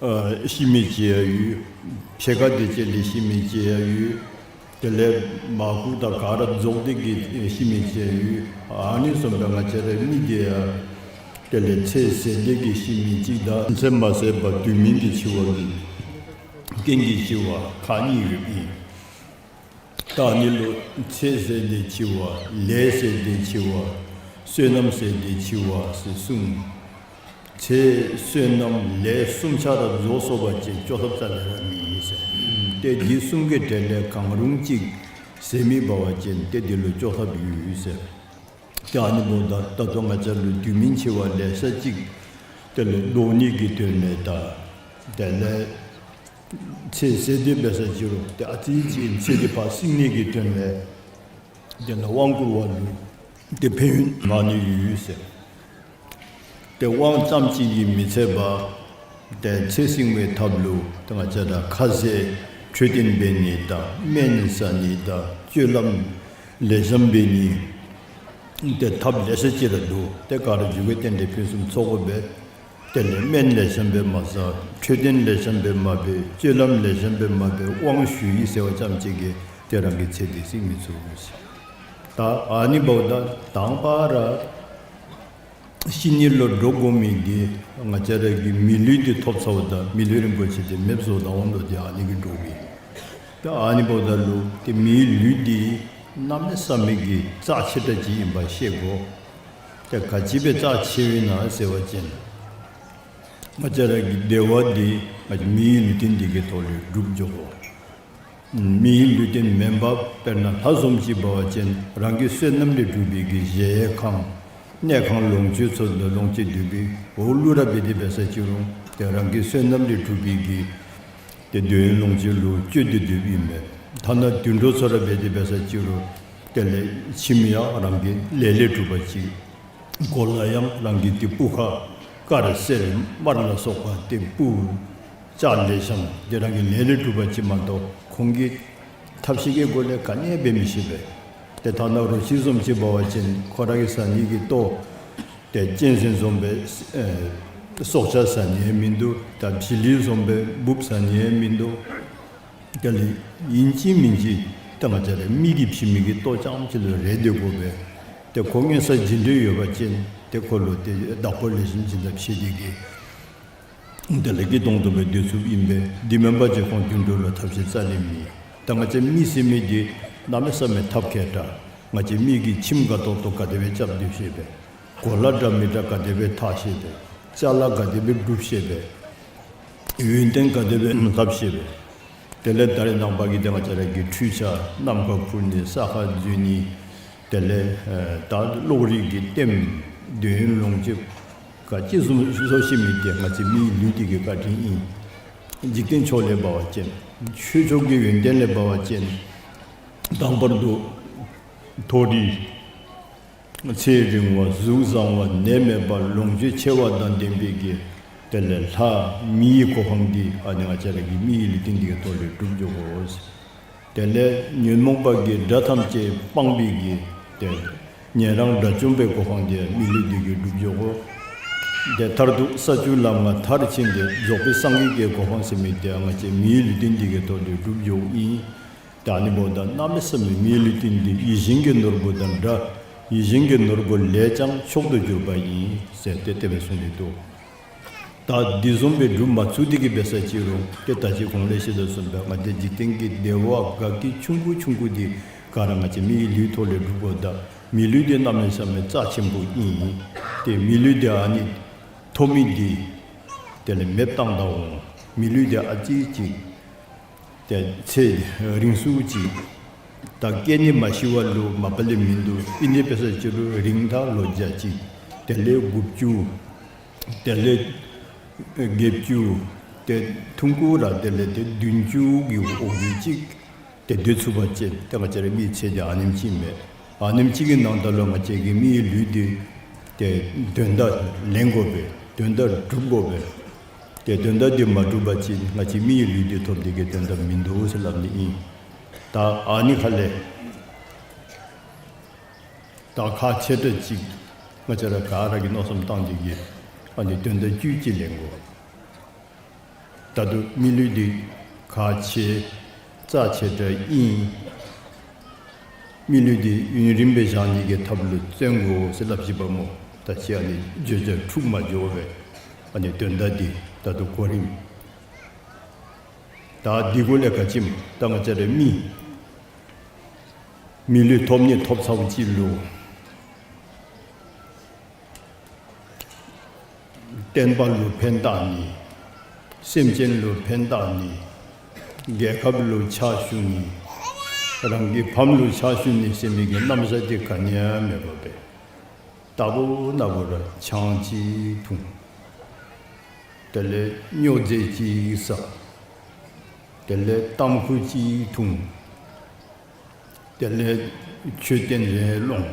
ཨ་ཤི་མི་ཅིག་ཡང་ཡོད། ཕྱེད་ཀ་དེ་ཅིག་ལས་ཤི་མི་ཅིག་ཡང་ཡོད། དེ་ལས་མར་ཁུ་དང་ག་ར་རྫོགས་ཏེ་གིས་ཤི་མི་ཅིག་ཡང་ཡོད། ཨ་ནི་བཟུམ་སྦེ་ང་བཅས་རའི་མི་དེ་ཡང་དེ་ལས་ཚེ་ཟད་དེ་གིས་ཤི་མི་ཅིག་དང་ཚེ་མ་ཟད་པར་དུས་མིན་གྱི་འཆི་བ་གི་རྐྱེན་གྱིས་འཆི་བ་ཁག་གཉིས་ཡོདཔ་ཨིན། ད་ཨ་ནི་ལུ་ཚེ་ཟད་དེ་འཆི་བ་ལས་ཟད་དེ་འཆི་བ་བསོད་ནམས་ཟད་དེ་འཆི་བ་ཟེར་གསུངས། ཚེ་བསོད་ནམས་ལས་གསུམ་ཆ་ར་རྫོགས་སོང་པ་ཅིན་སྐྱོབ་ཐབས་རྩ་ལས་ར་མེད་ཟེར། ཏེ་འདི་གསུམ་གྱི་གྲས་ལས་གང་རུང་ཅིག་ཟད་མི་འབད་བ་ཅིན་ཏེ་འདི་ལུ་སྐྱོབ་ཐབས་ཡོད་ཟེར། ཏེ་ཨ་ནི་འབདཝ་ད་ད་ལྟོ་ང་བཅས་ལུ་དུས་མིན་འཆི་བ་ལེ་ཤ་ཅིག་དེ་ལས་བཟློག་ནི་གི་དོན་ལས་དང་དེ་ལས་ཚེ་ཟད་དེ་འབད་ས་ཅིག་རུང་ཏེ་ཨ་ཙི་ཅིག་ཚེ་འདི་ཕར་བསྲིང་ནི་གི་དོན་ལས་དེ་ལས་དབང་བསྐུར་བ་ལུ་ཏེ་ཕན་ཡོན་མང་ནི་ཡོད་ཟེར། ཏེ་དབང་ཙམ་ཅིག་གིས་མི་ཚད་པར་ཏེ་ཚེ་བསྲིང་བའི་ཐབས་ལུ་ཏེ་ང་བཅས་ར་ཁ་ཟས་འཕྲོད་བསྟེན་འབད་ནི་དང་སྨན་ཟ་ནི་དང་སྤྱོད་ལམ་ལེགས་ཤོམ་འབད་ནི་ཏེ་ཐབས་ལེ་ཤ་ཅིག་ར་འདུག། ཏེ་ག་ར་མཇུག་གི་རྟེན་འབྲེལ་ཕུན་སུམ་ཚོགས་དགོ་པས། དེ་ལས་སྨན་ལེགས་ཤོམ་སྦེ་མ་ཟ། འཕྲོད་བསྟེན་ལེགས་ཤོམ་སྦེ་མ་འབད། སྤྱོད་ལམ་ལེགས་ཤོམ་སྦེ་མ་འབད། དབང་ཞུ་ཡི་ཟེར་བ་ཙམ་ཅིག་གིས་ཏེ་རང་གི་ཚེ་འདི་བསྲིང་མི་ཚུགས་ཟེར། ད་ཨ་ནི་འབདཝ་ད་དང་པ་ར་ཤི་ནི་ལུ་འདྲོག་དགོ་མི་འདི་ང་བཅས་ར་གིས་མི་ལུས་འདི་ཐོབ་ཚརཝ་ད་མི་ལུས་རིན་པོ་ཆེ་འདི་མེདཔ་བཟོ་བཏང་འོང་དོ། ཏེ་ཨ་ནི་གིས་འདྲོག་གི། ད་ཨ་ནི་འབདཝ་ད་ལུ་ཏེ་མིའི་ལུས་འདི་གནམ་མེད་ས་མེད་ཀྱི་རྩ་ཆེ་དྲགས་ཅིག་ཨིནམ་ཤེས་དགོ། ཏེ་ག་ཅི་སྦེ་རྩ་ཆེཝ་ཨིན་ན་ཟེར་བ་ཅིན་ང་བཅས་ར་གི་བདེ་བ་འདི་ང་བཅས་མིའི་ལུས་རྟེན་འདི་གི་ཐོག་ལས་གྲུབ་འགྱོ་དགོ། མིའི་ལུས་རྟེན་མེན་པར་དཔེར་ན་ལྷ་བཟུམ་ཅིག་འབད་བ་ཅིན་རང་གི་བསོད་ནམས་ལས་གྲུབ་པའི་གི་གཞལ་ཡས་ཁང་གནས་ཁང་ལོངས་སྤྱོད་ཚུ་ལོངས་སྤྱོད་སྡོད་པའི་འོག་ལུ་ར་འབད་དེ་འབད་ས་ཅིག་རུང་ཏེ་རང་གི་བསོད་ནམས་ལས་གྲུབ་པའི་གི་ཏེ་འདོད་ཡོན་ལོངས་སྤྱོད་ལུ་སྤྱོད་དེ་སྡོདཔ་ཨིན་པས། ཐ་ན་དུད་འགྲོ་ཚུ་ར་འབད་དེ་འབད་ས་ཅིག་རུང་དེ་ལས་ཁྱིམ་ཡང་རང་གི་ལས་ལས་གྲུབ་པ་ཅིག། གོ་ལ་ཡང་རང་གི་ཏེ་སྤུ་ཁ་དཀར་སེར་དམར་ལ་སོགས་པ་ཏེ་སྤུ་ལྕགས་ལེགས་ཤོམ་ཏེ་རང་གི་ལས་ལས་གྲུབ་པ་ཅིག་མ་གཏོགས་ཁོང་གི་ཐབས་ཤེས་ཀྱི་སྒོ་ལས་ག་ནི་ཡང་འབད་མི་ཤེས་པས། ཏེ་ཐ་ན་རོ་ཁྱི་བཟུམ་ཅིག་འབད་བ་ཅིན་ཁོ་ར་གིས་ཟ་ནི་གི་ལྟོ་ཏེ་གཅན་གཟན་བཟུམ་སྦེ་ཨེ་སྲོག་ཆགས་ཟ་ནི་ཡང་མིན་འདུག། ད་བྱི་ལི་བཟུམ་སྦེ་འབུཔ་ཟ་ནི་ཡང་མིན་འདུག། དེ་ལས་ཨིན་ཅི་མིན་ཅི་ད་ང་བཅས་ར་མི་གིས་བྱིན་མི་གི་ལྟོ་རྐྱངམ་ཅིག་ལུ་རེ་སྡོད་དགོ་པས། ཏེ་ཁོ་མངོན་གསལ་ཇི་འདྲ་ཡོད་པ་ཅིན་ཏེ་ཁོ་ལུ་ཏེ་བདག་པོ་ལེགས་ཤོམ་བྱིན་ཐབས་ཤེས་ཏེ་གིས་དེ་ལས་སྐྱིད་ཏོང་ཏོ་སྦེ་སྡོད་ཚུགསཔ་ཨིན་པས། དེ་མེན་པ་ཅིན་ཁོང་དུད་འགྲོ་ལུ་ཐབས་ཤེས་རྩ་ལས་མེད། ད་ང་བཅས་མི་ཟེར་མི་འདི་གནམ་མེད་ས་མེད་ཐབས་མཁས་དྲགས། ང་བཅས་མི་གིས་ཁྱིམ་དགའ་ཏོག་ཏོ་ག་དེ་སྦེ་རྐྱབ་སྡོད་ཤེས་པས། གོ་ལ་འདྲ་མི་འདྲ་ག་དེ་སྦེ་འཐག་ཤེས་པས། ཅ་ལ་ག་དེ་སྦེ་སྒྲུབ་ཤེས་པས། ཡོན་ཏན་ག་དེ་སྦེ་ལྷབ་ཤེས་པས། དེ་ལས་ད་རེས་ནངས་པ་གི་དེ་ང་བཅས་ར་གི་འཕྲུལ་ཆས་ནམ་མཁའ་འཕུར་ནི་ས་ཁར་འཛུལ་ནི། དེ་ལས་ཨེ་ད་གློག་རིག་གི་ལྟདམོ་འདོད་ཡོན་ལོངས་སྤྱོད་ག་ཅི་བཟུམ་བཟོ་ཤེས་མི་དེ་ང་བཅས་མིའི་ལུས་འདི་གི་བཀའ་དྲིན་ཨིན། འཇིག་རྟེན་ཕྱོགས་ལས་འབད་བ་ཅིན་ཆོས་ཕྱོགས་ཀྱི་ཡོན་ཏན་ལས་འབད་བ་ཅིན་དང་པར་དུ་མཐོ་རིས་ཚེ་རིང་བ་གཟུགས་བཟང་བ་ནད་མེད་པ་ལོངས་སྤྱོད་ཆེ་བ་དང་ལྡན་པའི་གི་དེ་ལས་ལྷ་མིའི་གོ་འཕང་འདི་ཨ་ནི་ང་བཅས་ར་གི་མིའི་ལུས་རྟེན་འདི་གི་ཐོག་ལས་སྒྲུབ་འགྱོ་དགོ། དེ་ལས་ཉོན་མོངས་པ་གི་དགྲ་ཐམས་ཅད་སྤངས་པའི་གི་དེ་ཉན་རང་དགྲ་བཅོམ་པའི་གོ་འཕང་འདི་མི་ལུས་འདི་གི་སྒྲུབ་འགྱོ་དགོ། དེ་མཐར་ཐུག་ས་བཅུ་ལམ་ལྔ་མཐར་ཕྱིན་ཏེ་རྫོགས་པའི་སངས་རྒྱས་ཀྱི་གོ་འཕང་ཟེར་མི་དེ་ང་བཅས་མིའི་ལུས་རྟེན་འདི་གི་ཐོག་ལས་སྒྲུབ་འགྱོཝ་ཨིན། ད་ཨ་ནི་འབདཝ་ད་གནམ་མེད་ས་མེད་མིའི་ལུས་རྟེན་འདི་ཡིད་བཞིན་གྱི་ནོར་བུ་དང་འདྲ། ཡིད་བཞིན་གྱི་ནོར་བུ་ལས་ཀྱང་མཆོག་ཏུ་གྱུར་པ་ཡིན་ཟེར་ཏེ་དེ་སྦེ་གསུངས་ཏེ་འདུག། ད་འདི་བཟུམ་སྦེ་སྒྲུབ་མ་ཚུགས་ཏེ་གི་འབད་ས་ཅི་རུང་ཏེ་ད་ཅི་གོང་ལས་ཞུ་དོ་བཟུམ་སྦེ་ང་བཅས་འཇིག་རྟེན་གྱི་བདེ་བ་དགའ་སྐྱིད་ཆུང་ཀུ་ཆུང་ཀུ་འདི་ག་ར་ང་བཅས་མིའི་ལུས་ཐོག་ལས་སྒྲུབ་དགོ། ད་མི་ལུས་འདི་གནམ་མེད་ས་མེད་རྩ་ཆེན་པོ་ཨིན། ཏེ་མི་ལུས་འདི་ཨ་ནི་ཐོབ་མི་འདི་དེ་ལས་མེདཔ་བཏང་ད་འོང་། མི་ལུས་འདི་ཨ་ཙི་ཅིག་ཏེ་ཚེ་རིང་སུ་ཅིག་ད་སྐྱེ་ནི་མ་ཤི་བ་ལུ་མ་པ་ལས་མིན་འདུག། ཨིན་ཏེ་འབད་ས་ཅི་རུང་རིང་ཐག་ལོ་བརྒྱ་ཅིག་དེ་ལས་དགུ་བཅུ་དེ་ལས་བརྒྱད་ཅུ་ཏེ་ཐུང་ཀུ་ར་དེ་ལས་ཏེ་བདུན་ཅུ་གི་འོག་གི་ཅིག་ཏེ་སྡོད་ཚུགས་པ་ཅིན་ཏེ་ང་བཅས་ར་མིའི་ཚེ་འདི་ཨ་ནེམ་ཅིག་མས། ཨ་ནེམ་ཅིག་གི་ནང་ད་ལུ་ང་བཅས་ཀྱི་མིའི་ལུས་འདི་ཏེ་དོན་དག་ལེན་དགོ་པས། དོན་དག་སྒྲུབ་དགོ་པས། ཏེ་དོན་དག་འདི་མ་སྒྲུབ་པ་ཅིན་ང་བཅས་མིའི་ལུས་འདི་ཐོབ་སྟེ་གི་དོན་དག་མིན་འདུག་ཟེར་སླབ་ནི་ཨིན། ད་ཨ་ནི་ཁ་ལས་ད་ཁག་ཆེ་དྲགས་ཅིག་ང་བཅས་ར་ག་ར་གིས་མནོ་བསམ་བཏང་སྟེ་གི་ཨ་ནི་དོན་དག་བཅུད་ཅིག་ལེན་དགོ། ད་ལྟོ་མི་ལུས་འདི་ཁག་ཆེ་རྩ་ཆེ་དྲགས་ཨིན། མི་ལུས་འདི་ཡུན་རིངམོ་སྦེ་བཞག་ནི་གི་ཐབས་ལུ་བརྩོན་དགོ་ཟེར་སླབ་ཅི་པ་སྨོ། ད་ཅི་ཨ་ནི་བརྗོད་བྱ་འཁྲུགས་མ་འགྱོ་བར་ཨ་ནི་དོན་དག་འདི་ད་ལྟོ་གོ་རིམ། ད་འདི་གུ་ལས་ག་ཅི་སྨོ། ད་ང་བཅས་ར་མི་མི་ལུས་ཐོབ་ནི་ཐོབ་ཚརཝ་ཅིག་ལུ་བསྟན་པ་ལུ་ཕན་བཏགས་ནི། སེམས་ཅན་ལུ་ཕན་བཏགས་ནི། རྒྱལ་ཁབ་ལུ་ཕྱག་ཞུ་ནི། རང་གི་ཕམ་ལུ་ཕྱག་ཞུ་ནི་ཟེར་མི་གི་རྣམ་གཞག་འདི་ག་ནི་ཡང་མེད་པར་སྦེ་རྟག་བུ་ན་བུ་ར་ཆང་ཅིག་འཐུང་། དེ་ལས་སྨྱོ་རྫས་ཅིག་ཟ། དེ་ལས་ཏམ་ཁུ་ཅིག་འཐུང་། དེ་ལས་མཆོད་རྟེན་རེ་སློང་།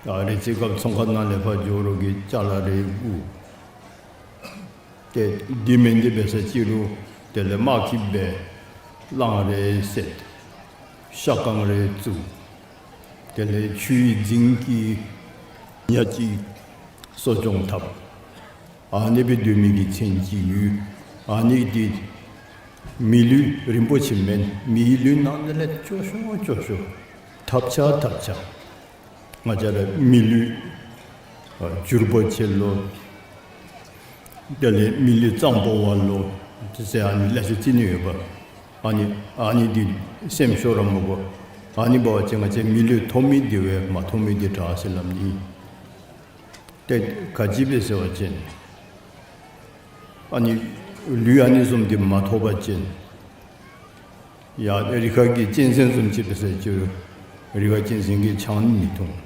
ད་རེ་ཚེ་སྐབས་ཚོང་ཁང་ནང་ལས་ཕར་འགྱོ་རོགས་ཀྱི་ཅ་ལ་རེ་བསྐུར། ཏེ་འདི་མེན་ཏེ་འབད་ས་ཅི་རུང་དེ་ལས་དམག་འཁྲུག་འབད། གླང་རེ་བསད། ཤ་ཁང་རེ་བཙུགས། དེ་ལས་ཆུའི་རྫིང་གི་ཉ་ཅིག་གསོ་སྐྱོང་འཐབ། ཨ་ནི་སྦེ་སྡོད་མི་གི་ཚེ་གཅིག་ཡོད། ཨ་ནི་འདི་མི་ལུས་རིན་པོ་ཆེ་མེན། མིའི་ལུས་ནང་ན་ལས་སྐྱོ་ཤོས་སྐྱོ་ཤོས་ཐབས་ཆག་ཐབས་ཆག། ང་བཅས་ར་མི་ལུས་ཨ་འགྱུར་བ་ཆེ་ལོ། དེ་ལས་མི་ལུས་གཙང་པོ་བ་ལོ། དེ་ཟེར་ཨ་ནི་ལེ་ཤ་རྩི་ནི་ཡོད་པ། ཨ་ནི་ཨ་ནི་འདི་སེམས་ཤོར་ར་མི་དགོ། ཨ་ནི་འབད་བ་ཅིན་ང་བཅས་མི་ལུས་ཐོབ་མི་འདི་བས་མ་ཐོབ་མི་འདི་དྲག་ཟེར་སླབ་ནི་ཨིན། ཏེ་ག་ཅི་སྦེ་ཟེར་བ་ཅིན་ཨ་ནི་ལུས་ཨ་ནི་བཟུམ་འདི་མ་ཐོབ་པ་ཅིན་ཡ་རི་ཁ་གི་གཅན་གཟན་བཟུམ་ཅིག་འབད་ས་ཅི་རུང་རི་ཁ་གཅན་གཟན་གྱིས་ཆང་མི་འཐུང་།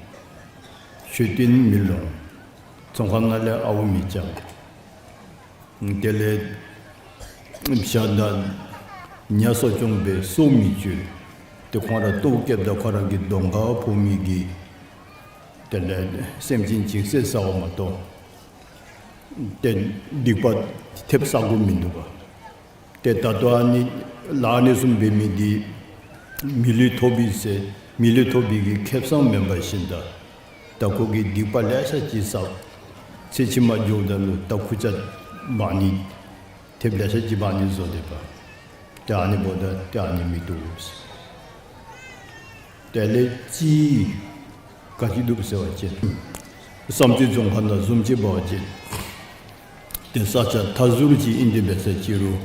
མཆོད་རྟེན་མི་སློང་། ཚོང་ཁང་ནང་ལས་ཨརཝ་མི་རྐྱབ། དེ་ལས་བྱ་དང་ཉ་གསོ་སྐྱོང་འབད་སྲོག་མི་གཅོད། ཏེ་ཁོང་ར་ལྟོཝ་བཀྱེསཔ་ད་ཁོང་ར་གི་གདོང་ཁར་ཕོག་མི་གི་དེ་ལས་སེམས་ཅན་ཅིག་བསད་ཟཝ་མ་གཏོགས་ཏེ་སྡིག་པ་ཐེབས་ས་གོ་མིན་འདུག་པ། ཏེ་ད་ལྟོ་ཨ་ནི་ལཱ་ཨ་ནི་བཟུམ་འབད་མི་འདི་མི་ལུས་ཐོབ་པའི་ཚེ་མི་ལུས་ཐོབ་པའི་གི་ཁེ་བཟང་མེན་པར་ཤིན་ད་ད་ཁོ་གིས་སྡིག་པ་ལེ་ཤ་ཅིག་བསགས། ཚེ་ཕྱི་མ་འགྱོཝ་ད་ལུ་ད་ཁུར་ཆ་འབག་ནི་ཐེབས་ལེ་ཤ་ཅིག་འབག་ནི་བཟོ་སྡོད་པ། ཏེ་ཨ་ནི་འབདཝ་ད་ཏེ་ཨ་ནི་མི་བཏུབ་ཟེར། དེ་ལས་ཅིག་ག་ཅི་འདུག་ཟེར་བ་ཅིན་བསམ་རྩེ་རྫོང་ཁག་ནང་བཟུམ་ཅིག་འབད་བ་ཅིན་ཏེ་ས་ཆ་མཐའ་ཟུར་ཅིག་ཨིན་ཏེ་འབད་ས་ཅི་རུང་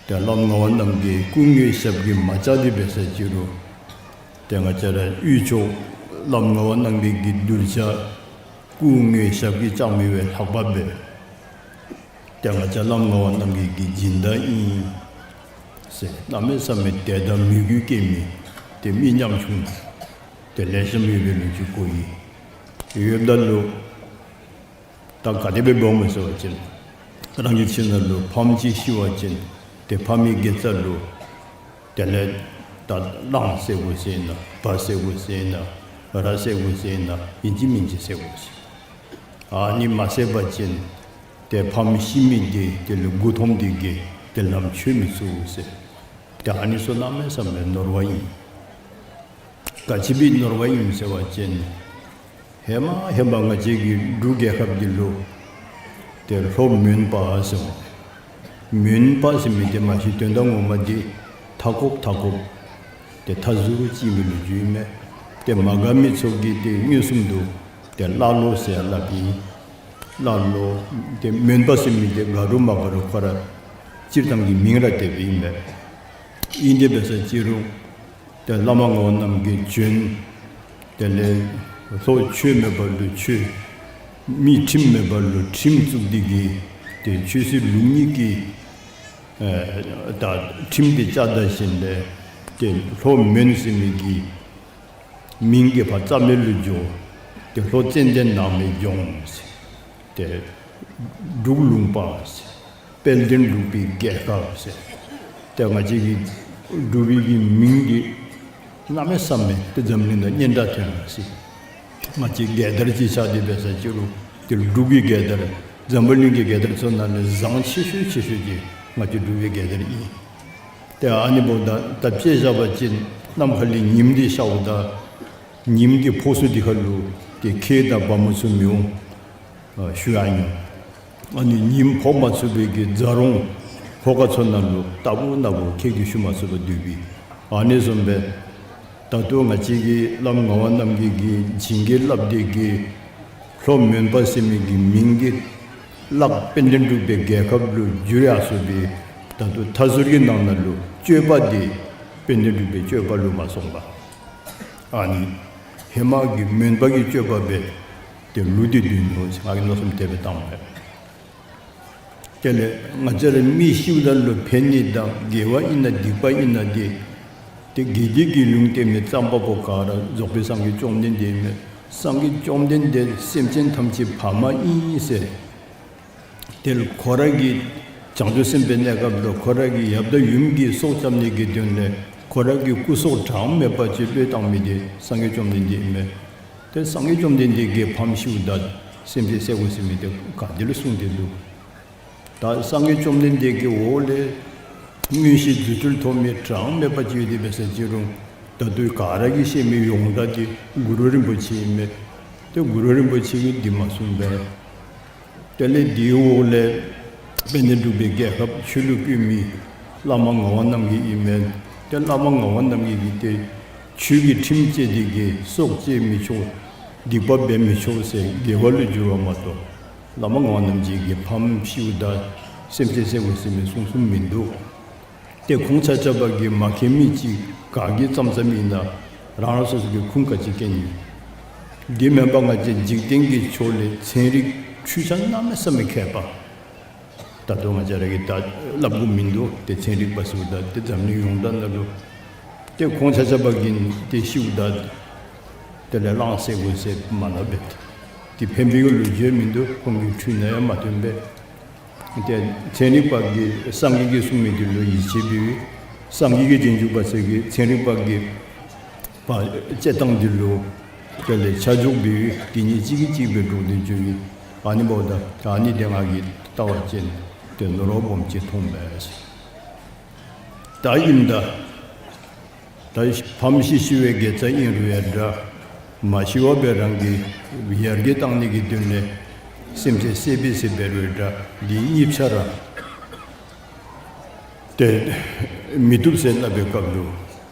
ཏེ་བླམ་ངག་དབང་རྣམ་རྒྱལ་སྐུ་དངོས་ཞབས་ཀྱིས་མ་བཅགས་ཏེ་འབད་ས་ཅི་རུང་ཏེ་ང་བཅས་ར་དབུས་ཕྱོགས་བླམ་ངག་དབང་རྣམ་རྒྱལ་གྱི་གདུལ་བྱ་སྐུ་དངོས་ཞབས་ཀྱིས་བཅགས་མི་བས་ལྷག་པ་འབད། ཏེ་ང་བཅས་བླམ་ངག་དབང་རྣམ་རྒྱལ་གྱི་སྦྱིན་བདག་ཨིན། ཟེར་གནམ་མེད་ས་མེད་དད་དང་མོས་གུས་སྐྱེ་མི་ཏེ་མི་ཉམ་ཆུང་ཏེ་ལེགས་ཤོམ་ཡོད་པའི་ལོ་རྒྱུས་གོ་ཡི། ཡོདཔ་ད་ལུ་ད་ག་དེ་སྦེ་འབདཝ་སྨོ་ཟེར་བ་ཅིན་རང་གི་ཁྱིམ་ནང་ལུ་ཕམ་ཅིག་ཤི་བ་ཅིན་ཏེ་ཕ་མའི་དགེ་རྩ་ལུ་དེ་ལས་ད་གླང་བསད་དགོ་ཟེར་ན་བ་བསད་དགོ་ཟེར་ན་ར་བསད་དགོ་ཟེར་ན་ཨིན་ཅི་མིན་ཅི་བསད་དགོ་ཟེར། ཨ་ནི་མ་བསད་པ་ཅིན་ཏེ་ཕམ་ཤི་མི་འདི་དེ་ལུ་མགུ་འཐོམས་ཏེ་གིས་ཏེ་ལམ་ཆོད་མི་ཚུགས་ཟེར། ཏེ་ཨ་ནི་ཚུ་གནམ་མེད་ས་མེད་ནོར་བ་ཨིན། ག་ཅི་སྦེ་ནོར་བ་ཨིན་ཟེར་བ་ཅིན་ཧེ་མ་ཧེ་མ་ང་བཅས་ཀྱི་འབྲུག་རྒྱལ་ཁབ་འདི་ལུ་ཏེ་ལྷོ་མོན་པ་ཟེར་མོན་པ་ཟེར་མི་འདི་མ་གཞི་དོན་དག་ངོ་མ་འདི་མཐའ་འཁོབ་མཐའ་འཁོབ་ཏེ་མཐའ་ཟུར་ཅིག་ཨིན་པའི་ལོ་རྒྱུས་ཨིན་མས། ཏེ་མ་དགའ་མི་ཚུ་གིས་ཏེ་མངོན་སུམ་དུ་ཏེ་ཀླ་ཀློ་ཟེར་སླབ་ཨིན། ཀླ་ཀློ་ཏེ་མོན་པ་ཟེར་མི་འདི་དགའ་རུང་མ་དགའ་རུང་ཁོ་ར་སྤྱིར་བཏང་གི་མིང་ར་དེ་སྦེ་ཨིན་མས། ཨིན་དེ་འབད་ས་ཅི་རུང་ཏེ་བླ་མ་ངག་དབང་རྣམ་རྒྱལ་བྱོན། དེ་ལས་ལྷོ་ཆོས་མེད་པ་ལུ་ཆོས། མི་ཁྲིམས་མེད་པ་ལུ་ཁྲིམས་བཙུགས་ཏེ་གིས་ཏེ་ཆོས་སྲིད་ལུགས་གཉིས་ཀྱི་ཨེ་ད་ཁྲིམས་འདི་བཅའ་ད་ཞིནམ་ལས་ཏེ་ལྷོ་མོན་ཟེར་མི་གི་མིང་གི་ཕར་རྩ་མེད་ལུ་འགྱོ། ཏེ་ལྷོ་ཙན་དན་ནགས་མའི་ལྗོངས་ཟེར། ཏེ་འབྲུག་ལུང་པ་ཟེར། དཔལ་ལྡན་འབྲུག་པའི་རྒྱལ་ཁབ་ཟེར། ཏེ་ང་བཅས་ཀྱི་འབྲུག་པའི་གི་མིང་འདི་གནམ་མེད་ས་མེད་ཏེ་འཛམ་གླིང་ནང་སྙན་གྲགས་ཐོན་ཡར་སོ་ཡི། ང་བཅས་རྒྱལ་དར་ཅིག་ཤར་ཏེ་འབད་ས་ཅི་རུང་ཏེ་འབྲུག་གི་རྒྱལ་དར་འཛམ་བུ་གླིང་གི་རྒྱལ་དར་ཚུ་ནང་ལས་བཟང་ཆེ་ཤོས་ཆེ་ཤོས་ཅིག་ང་བཅས་འབྲུག་པའི་རྒྱལ་དར་ཨིན། ཏེ་ཨ་ནི་འབདཝ་ད་ད་དཔེ་བཞག་པ་ཅིན་ནམ་མཁའ་ལས་ཉིམ་འདི་ཤརཝ་ད་ཉིམ་གྱི་ཕོག་ས་འདི་ཁར་ལུ་ཏེ་ཁྱི་དང་བ་མོ་ཚུ་མི་འོང་། ཨ་ཞུ་ཡང་ཉོ། ཨ་ནི་ཉིམ་ཕོག་མ་ཚུགས་པའི་གི་རྫ་རོང་ལྷོ་ཁ་ཚུ་ནང་ལུ་ལྟ་བུ་ན་བུ་ཁྱི་གིས་ཞུ་མ་ཚུགས་པར་སྡོད་པའི། ཨ་ནི་བཟུམ་སྦེ་ད་ལྟོ་ང་བཅས་ཀྱི་བླམ་ངག་དབང་རྣམ་རྒྱལ་གྱིས་བྱིན་གྱིས་བརླབས་ཏེ་གིས་ལྷོ་མོན་པ་ཟེར་མི་གི་མིང་འདི་བརླག་དཔལ་ལྡན་འབྲུག་པའི་རྒྱལ་ཁབ་ལུ་བསྒྱུར་ཡར་སོ་ཡི། ད་ལྟོ་མཐའ་ཟུར་གྱི་ནང་ན་ལུ་སྤྱོད་པ་འདི་དཔལ་ལྡན་འབྲུག་པའི་སྤྱོད་པ་ལུ་མ་སོང་བར་ཨ་ནི་ཧེ་མ་གི་མོན་པ་གི་སྤྱོད་པ་སྦེ་ཏེ་ལུས་ཏེ་སྡོད་ནུག་ཟེར་ང་གིས་མནོ་བསམ་དེ་སྦེ་བཏངམ་མས། དེ་ལས་ང་བཅས་ར་མི་ཤིཝ་ད་ལུ་ཕན་ནི་དང་དགེ་བ་ཨིན་ན་སྡིག་པ་ཨིན་ན་འདི་ཏེ་དགེ་སྡིག་གི་ལུང་བསྟན་མི་རྩོམ་པ་པོ་ག་ར་རྫོགས་པའི་སངས་རྒྱས་བཅོམ་ལྡན་འདས་ཨིན་མས། སངས་རྒྱས་བཅོམ་ལྡན་འདས་སེམས་ཅན་ཐམས་ཅད་ཕ་མ་ཨིན་ཟེར། དེ་ལུ་ཁོ་ར་གི་བྱང་ཆུབ་སེམས་དཔའི་གནས་སྐབས་ལུ་ཁོ་ར་གི་ཡབ་དང་ཡུམ་གྱི་སྲོག་སྐྱབ་ནི་གི་དོན་ལས་ཁོ་ར་གི་སྐུ་སྲོག་གྲངས་མེད་པ་ཅིག་བློས་བཏང་མི་འདི་སངས་རྒྱས་བཅོམ་ལྡན་འདས་ཨིན་མས། ཏེ་སངས་རྒྱས་བཅོམ་ལྡན་འདས་ཀྱིས་ཕམ་ཤིཝ་ད་སེམས་ཅན་བསད་དགོ་ཟེར་མི་འདི་ག་ཏེ་ལུ་གསུངས་ཏེ་འདུག། ད་སངས་རྒྱས་བཅོམ་ལྡན་འདས་ཀྱི་འོག་ལས་མངོན་ཤེས་རྫུ་འཕྲུལ་ཐོབ་མི་གྲངས་མེད་པ་ཅིག་ཡོད་དེ་འབད་ས་ཅི་རུང་ད་ལྟོ་ག་ར་གིས་ཤེས་མི་ཡོངས་གྲགས་འདི་གུ་རུ་རིན་པོ་ཆེ་ཨིན་མས། ཏེ་གུ་རུ་རིན་པོ་ཆེ་གིས་འདི་མ་གསུངས་པས། དེ་ལས་དེའི་འོག་ལས་དཔལ་ལྡན་འབྲུག་པའི་རྒྱལ་ཁབ་ཆོས་ལུ་བཀོད་མི་བླ་མ་ངག་དབང་རྣམ་རྒྱལ་ཨིན་མས། ཏེ་བླ་མ་ངག་དབང་རྣམ་རྒྱལ་གྱིས་ཏེ་ཆོས་ཀྱི་ཁྲིམས་བཅས་ཏེ་གིས་སྲོག་བཅད་མི་ཆོག། སྡིག་པ་འབད་མི་ཆོག་ཟེར་དགེ་བ་ལུ་བསྒྱུར་བ་མ་གཏོགས་བླ་མ་ངག་དབང་རྣམ་རྒྱལ་གྱིས་ཕམ་ཤིཝ་ད་སེམས་ཅན་བསད་དགོ་ཟེར་མི་གསུངས་གསུངསམ་མིན་འདུག། ཏེ་ཁོང་ཆ་ཁྱབ་ཀྱིས་མ་མཁྱེན་མི་ཅིག་ག་གིས་བརྩམ་བརྩམ་ཨིན་ན་རང་རང་སོ་སོ་གི་ཁུངས་ག་ཅི་མཁྱེན་ཡི། འདི་མེན་པར་ང་བཅས་འཇིག་རྟེན་གྱི་ཕྱོགས་ལས་ཚན་རིག་འཕྲུལ་ཆས་གནམ་མེད་ས་མེད་མཁས་པ། ད་ལྟོ་ང་བཅས་ར་གིས་ད་སླབ་དགོཔ་མིན་འདུག། ཏེ་ཚན་རིག་པ་ཟེརཝ་ད་ཏེ་འཛམ་གླིང་ཡོངས་གྲགས་ནང་ལུ་ཏེ་ཁོང་ཆ་ཁྱབ་ཀྱིས་ཏེ་ཤིཝ་ད་དེ་ལས་གླང་བསད་དགོ་ཟེར་མ་སླབ་པས། ཏེ་ཕན་པའི་གི་ལོ་རྒྱུས་མིན་འདུག། ཁོང་གི་འཕྲུལ་ནང་ཡང་མ་ཐོན་པས། ཏེ་ཚན་རིག་པ་གིས་སངས་རྒྱས་ཀྱིས་གསུངས་མི་འདི་ལུ་ཡིད་ཆེས་འབདཝ་ཨིན། སངས་རྒྱས་ཀྱི་རྗེས་འཇུག་པ་ཚུ་གིས་ཚན་རིག་པ་གི་བ་དཔྱད་གཏང་འདི་ལུ་དེ་ལས་ཆ་འཇོག་འབདཝ་ཨིན། དེ་གཉིས་གཅིག་གིས་གཅིག་སྦེ་འགྲོགས་ཏེ་འགྱོཝ་ཨིན། ཨ་ནི་འབདཝ་ད་ཨ་ནི་འདི་ང་གིས་བལྟ་བ་ཅིན་ཏེ་ནོར་བ་སྦོམ་ཅིག་མཐོངམ་མས། ད་ཨིནམ་ད་ད་ཕམ་ཤི་ཤི་བའི་དགེ་རྩ་ཨིན་རུང་ཡང་འདྲ། མ་ཤི་བར་སྦེ་རང་གི་ཡར་རྒྱས་གཏང་ནི་གི་དོན་ལས་སེམས་ཅན་བསད་པའི་ཟེར་འབད་རུང་འདྲ། འདི་གཉིས་ཆ་ར་ཏེ་མི་བཏུབ་ཟེར་སླབ་པའི་སྐབས་ལུ་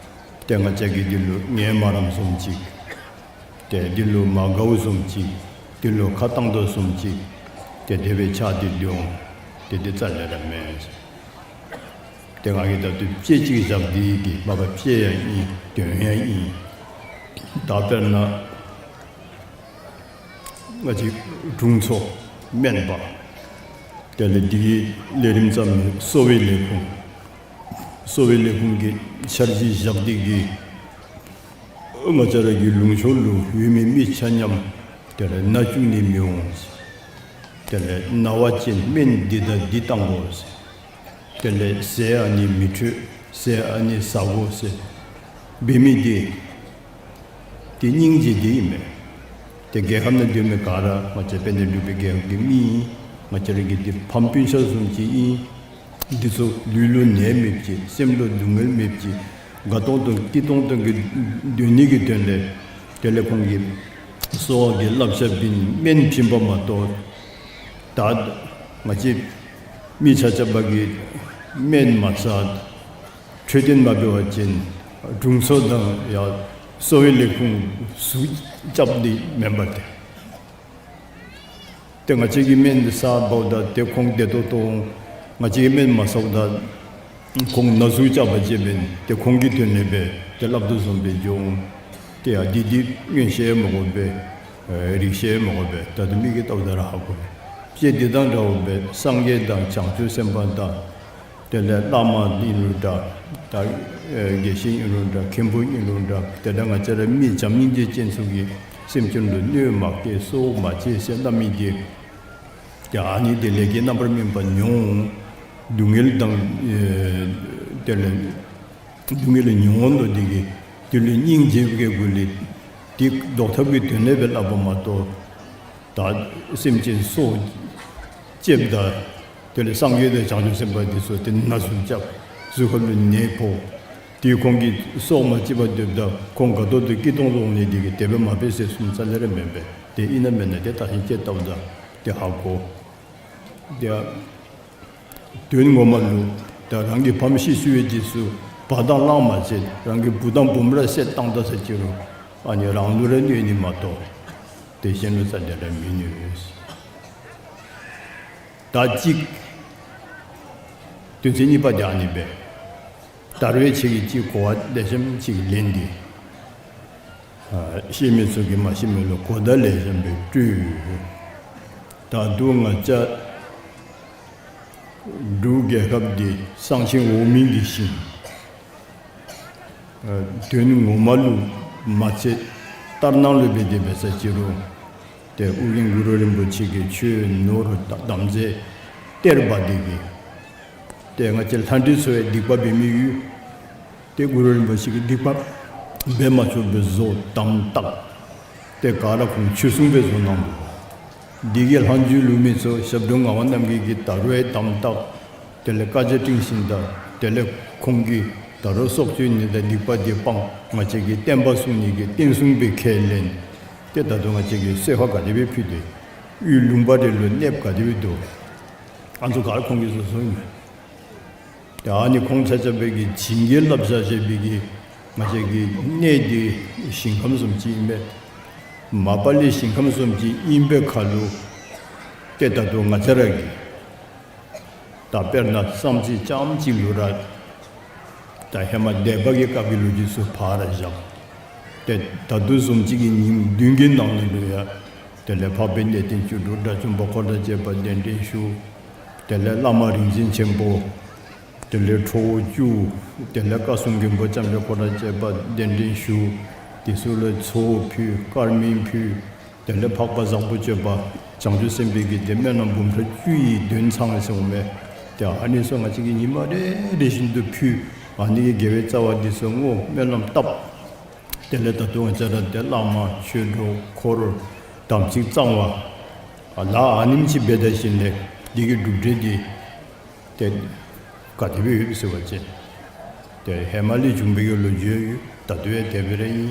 ཏེ་ང་བཅས་ཀྱིས་འདི་ལུ་ངལ་མ་རངསམ་བཟུམ་ཅིག། ཏེ་འདི་ལུ་མ་དགའཝ་བཟུམ་ཅིག། འདི་ལུ་ཁ་བཏང་དོ་བཟུམ་ཅིག། ཏེ་དེ་སྦེ་ཆགས་ཏེ་འདུག། ཏེ་འདི་རྩ་ལས་ར་མེན། ཏེ་ང་གིས་ད་ལྟོ་དཔེ་ཅིག་བཞག་སྟེ་གིས་མ་པ་དཔེ་ཡང་ཨིན། དོན་ཡང་ཨིན། ད་དཔེར་ན་ང་བཅས་དྲུང་འཚོ་སྨན་པ་དེ་ལས་འདི་གི་ལས་རིམ་བརྩམ་མི་གསོ་བའི་ལས་ཁུངས་ གསོ་བའི་ལས་ཁུངས་ཀྱི་འཆར་གཞི་བཞག་སྟེ་གིས་ང་བཅས་ར་གི་ལུང་ཕྱོགས་ལུ་ཡོད་མི་མི་ཆ་མཉམ་དེ་ལས་ན་བཅུག་ནི་མི་འོང་། དེ་ལས་ན་བ་ཅིན་སྨན་འདི་དང་འདི་བཏང་དགོ་ཟེར། དེ་ལས་ཟས་ཨ་ནི་མི་འཕྲོད། ཟས་ཨ་ནི་ཟ་དགོ་ཟེར་འབད་མི་འདི་ཏེ་སྙིང་རྗེ་འདི་ཨིན་མས། ཏེ་རྒྱལ་ཁབ་ནང་སྡོད་མི་ག་ར་ང་བཅས་དཔལ་ལྡན་འབྲུག་པའི་རྒྱལ་ཁབ་ཀྱི་མི་ཨིན། ང་བཅས་ར་གི་འདི་ཕམ་སྤུན་ཆ་བཟུམ་ཅིག་ཨིན། འདི་ཚུ་ལུས་ལུ་ནད་མེདཔ་ཅིག་སེམས་ལུ་སྡུག་བསྔལ་མེདཔ་ཅིག་དགའ་ཏོང་ཏོ་སྐྱིད་ཏོང་ཏོ་གི་སྡོད་ནི་གི་དོན་ལས་དེ་ལས་ཁོང་གིས་གསོ་བ་གི་བསླབ་བྱ་འབད་སྨན་བྱིན་པ་མ་གཏོགས་ད་ང་བཅས་མི་ཆ་ཁྱབ་ཀྱིས་སྨན་མ་ཟ་འཕྲོད་བསྟེན་མ་འབད་བ་ཅིན་དྲུང་འཚོ་དང་ཡང་གསོ་བའི་ལས་ཁུངས་ཟུར་རྐྱབ་ནི་མེན་པར་ཏེ། ཏེ་ང་བཅས་ཀྱིས་སྨན་ཟཝ་ད་ཏེ་ཁོང་བདེ་ཏོག་ཏོ་འོང་། ང་བཅས་ཀྱིས་སྨན་མ་ཟཝ་ད་ཁོང་ན་ཟུག་རྐྱབ་པ་ཅིན་འབདན་ཏེ་ཁོང་གི་དོན་ལས་འབད་ཏེ་སླབ་དོ་བཟུམ་སྦེ་འགྱོ་འོང་། ཏེ་ཡ་འདི་འདི་མངོན་ཤེས་མ་དགོ་པས། ཨེ་རིག་ཤེས་མ་དགོ་པས། ད་ལྟོ་མི་གིས་བལྟཝ་ད་ར་ཧ་གོ་པས། ཏེ་འདི་དང་འདྲཝ་སྦེ་སངས་རྒྱས་དང་བྱང་ཆུབ་སེམས་དཔའ་དང་དེ་ལས་བླ་མ་ཨིན་རུང་འདྲ། ད་ཨེ་དགེ་བཤེས་ཨིན་རུང་འདྲ། མཁན་པོ་ཨིན་རུང་འདྲ། དེ་ལས་ང་བཅས་ར་མི་བྱམས་སྙིང་རྗེ་ཅན་ཚུ་གིས་སེམས་ཅན་ལུ་གནོད་མ་བསྐྱལ་སྲོག་མ་བཅད་ཟེར་སླབ་མི་འདི་ཏེ་ཨ་ནི་འདི་ལས་ཀྱི་རྣམ་པར་སྨིན་པ་མྱོང་། སྡུག་བསྔལ་དང་ཨེ་དེ་ལས་སྡུག་བསྔལ་མྱོང་དོ་འདི་གིས་དེ་ལུ་སྙིང་རྗེ་བའི་སྒོ་ལས་འདི་བཟློག་ཐབས་ཀྱི་དོན་ལས་སྦེ་སླབ་པ་མ་གཏོགས་ད་སེམས་ཅན་སྲོག་བཅདཔ་ད་དེ་ལས་སངས་རྒྱས་དང་བྱང་ཆུབ་སེམས་དཔའ་འདི་ཚུ་ཏེ་ན་ཟུག་རྐྱབ། གཟུགས་ཁམས་ལུ་ནད་ཕོག། ཏེ་ཁོང་གིས་སྲོག་མ་བཅད་པར་སྡོདཔ་ད་ཁོང་དགའ་ཏོག་ཏོ་སྐྱིད་ཏོང་ཏོ་འོང་ནི་འདི་གིས་དེ་སྦེ་མ་འབད་ཟེར་གསུངས་ས་ལས་ར་མེན་པས། ཏེ་ཨིན་ན་མེན་ན་ཏེ་བརྟག་ཞིབ་དཔྱད་བལྟཝ་ད་ཏེ་ཧ་གོ། ཏེ་དོན་ངོ་མ་ལུ་ད་རང་གི་ཕམ་ཤི་སོང་བའི་རྗེས་སུ་བ་དང་གླང་མ་བཅད་རང་གི་བུ་དང་བུམོ་ར་བསད་བཏང་ད་ཟེར་ཅི་རུང་ཨ་ནི་རང་ལུ་ར་གནོད་ནི་མ་གཏོགས་ཏེ་གཞན་ལུ་རྩ་ལས་ར་མི་གནོད། ད་གཅིག་དོན་ཚན་གཉིས་པ་འདི་ཨ་ནི་སྦེ། ད་རུང་ཁྱེད་ཀྱིས་གཅིག་གོ་བ་ལེགས་ཤོམ་ཅིག་ལེན་ཏེ། ཨ་ཤེས་མི་ཚུ་གིས་མ་ཤེས་མི་ལུ་གོ་བརྡ་ལེགས་ཤོམ་སྦེ་སྤྲོད། ད་རུང་ང་བཅས་འབྲུག་རྒྱལ་ཁབ་འདི་གསང་ཆེན་འོག་མིན་གྱི་ཞིང་། ཨ་དོན་ངོ་མ་ལུ་མ་ཚད་ལྟར་སྣང་ལུ་འབད་དེ་འབད་ས་ཅི་རུང་ཏེ་ཨོ་རྒྱན་གུ་རུ་རིན་པོ་ཆེ་གིས་ཆོས་ནོར་དམ་རྫས་གཏེར་སྦ་འདི་གིས་ཏེ་ང་བཅས་ལྷ་འདྲེ་ཚུ་ཡང་སྡིག་པ་འབད་མི་ཡོད། ཏེ་གུ་རུ་རིན་པོ་ཆེ་གིས་སྡིག་པ་འབད་མ་ཆོགཔ་སྦེ་བཟོ་དམ་བཏགས། ཏེ་ག་ར་ཁོང་ཆོས་སྲུང་སྦེ་བཟོ་གནང་འདུག། འདི་གི་ལྷག་མཇུག་ལུས་མི་ཚུ་ཞབས་དྲུང་ངག་དབང་རྣམ་རྒྱལ་གྱིས་ད་རུང་ཡང་དམ་བཏགས། དེ་ལས་བཀའ་རྒྱ་སྒྲིང་ཞིང་དང་དེ་ལས་ཁོང་གིས་ད་རུང་སྲོག་གཅོད་ནི་དང་སྡིག་པ་འདི་སྤང་། ང་བཅས་ཀྱི་བསྟན་པ་སྲུང་ནི་གི་བསྟན་སྲུང་སྦེ་ཁས་ལེན། ཏེ་ད་རུང་ང་བཅས་ཀྱིས་གསོལ་ཁ་ག་དེ་སྦེ་ཕུལ་ཏེ་ཡུལ་ལུང་པ་རེ་ལུ་གནསཔ་ག་དེ་སྦེ་འདུག། ཨ་ནི་ཚུ་ག་ར་ཁོང་གིས་བཟོ་བཟོཝ་ཨིན་མས། ཏེ་ཨ་ནི་ཁོང་ཆ་ཁྱབ་སྦེ་གིས་བྱིན་གྱིས་བརླབས་བཞག་བཞག་པའི་གི་ང་བཅས་ཀྱི་གནས་འདི་ཞིང་ཁམས་བཟུམ་ཅིག་ཨིན་པས། མ་པ་ལས་ཞིང་ཁམས་བཟུམ་ཅིག་ཨིན་པའི་ཁར་ལུ་ཏེ་ད་ལྟོ་ང་བཅས་ར་གིས་ད་དཔེར་ན་བསམ་རྩེ་རྐྱངམ་གཅིག་ལུ་ར་ད་ཧེ་མ་སྡེ་པ་གི་སྐབས་ཀྱི་ལོ་རྒྱུས་ཚུ་ཕར་བཞག། ཏེ་ད་ལྟོ་བཟུམ་ཅིག་གི་ཉིནམ་བདུན་གྱི་ནང་ན་ལུ་ཡང་དེ་ལས་འཕགས་པའི་གནས་བརྟན་བཅུ་དྲུག་དགྲ་བཅོམ་པ་འཁོར་དང་བཅས་པ་གདན་འདྲེན་ཞུ། དེ་ལས་བླ་མ་རིག་འཛིན་ཆེན་པོ། དེ་ལས་ཁྲོ་བོ་བཅུ། དེ་ལས་བཀའ་སྲུང་མགོན་པོ་ལྕམ་དྲལ་འཁོར་དང་བཅས་པ་གདན་འདྲེན་ཞུ། དེ་ཚུ་ལུ་ཚོགས་ཕུལ། དཀར་མེ་ཕུལ། དེ་ལས་འཕགས་པ་བཟང་པོ་སྤྱོད་པ་བྱང་ཆུབ་སེམས་དཔའི་གི་ཏེ་སྨོན་ལམ་འབུམ་ཕྲག་བཅུ་ཡི་འདོན་ཚང་ཟེར་འོང་མས། ཏེ་ཨ་ནི་ཚུ་ང་བཅས་ཀྱིས་ཉི་མ་རེ་རེ་བཞིན་དུ་ཕུལ། ཨ་ནི་གི་དགེ་བའི་རྩ་བ་འདི་ཚུ་བསྔོ་སྨོན་ལམ་བཏབ། དེ་ལས་ད་ལྟོ་ང་བཅས་ར་ཏེ་བླ་མ་ཆོས་གྲོགས་འཁོར་དམ་ཚིག་གཙང་བ་ཨ་ལ་ཨ་ནེམ་ཅིག་འབད་ད་ཞིནམ་ལས་འདི་གི་གྲུབ་འབྲས་འདི་ཏེ་ག་དེ་སྦེ་ཡོདཔ་ཟེར་བ་ཅིན་ཏེ་ཧེ་མ་ལས་བྱུང་བའི་གི་ལོ་རྒྱུས་ཡོད། ད་ལྟོ་ཡང་དེ་སྦེ་ར་ཨིན།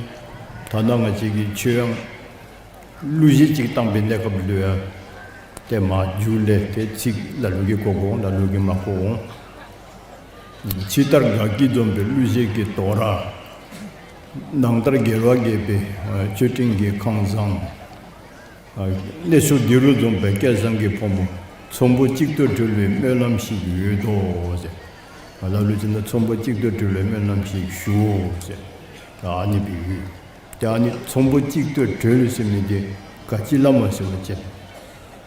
ཐ་ན་ང་བཅས་ཀྱི་ཆོས་དབྱངས་གླུ་གཞས་ཅིག་བཏང་པའི་གནས་སྐབས་ལུ་ཡང་ཏེ་མ་མཇུག་ལས་ཏེ་ཚིག་ལ་ལུ་གིས་གོ་གོ་འོང་། ལ་ལུ་གིས་མ་གོ་འོང་། ཕྱི་ལྟར་དགའ་སྐྱིད་འཛོམས་པའི་གླུ་གཞས་ཀྱི་དོ་ར། ནང་ལྟར་དགེ་བ་རྒྱས་པའི་མཆོད་སྤྲིན་གྱི་ཁང་བཟང་། གནས་ཚུལ་འདི་རུ་འཛོམས་པའི་སྐལ་བཟང་གི་ཕོ་མོ། ཚོམ་བུ་གཅིག་ཏུ་གྲོལ་བའི་སྨོན་ལམ་ཞིག་ཡོད་དོ་ཟེར། ང་ལ་ལུ་ཅིག་ན་ཚོམ་བུ་གཅིག་ཏུ་གྲོལ་བའི་སྨོན་ལམ་ཞིག་ཞུའོ་ཟེར། ཨ་ནི་སྦེ་ཡོད། ཏེ་ཨ་ནི་ཚོམ་བུ་གཅིག་ཏུ་གྲོལ་ཟེར་མི་འདི་ག་ཅི་སླབ་མས་ཟེར་བ་ཅིན་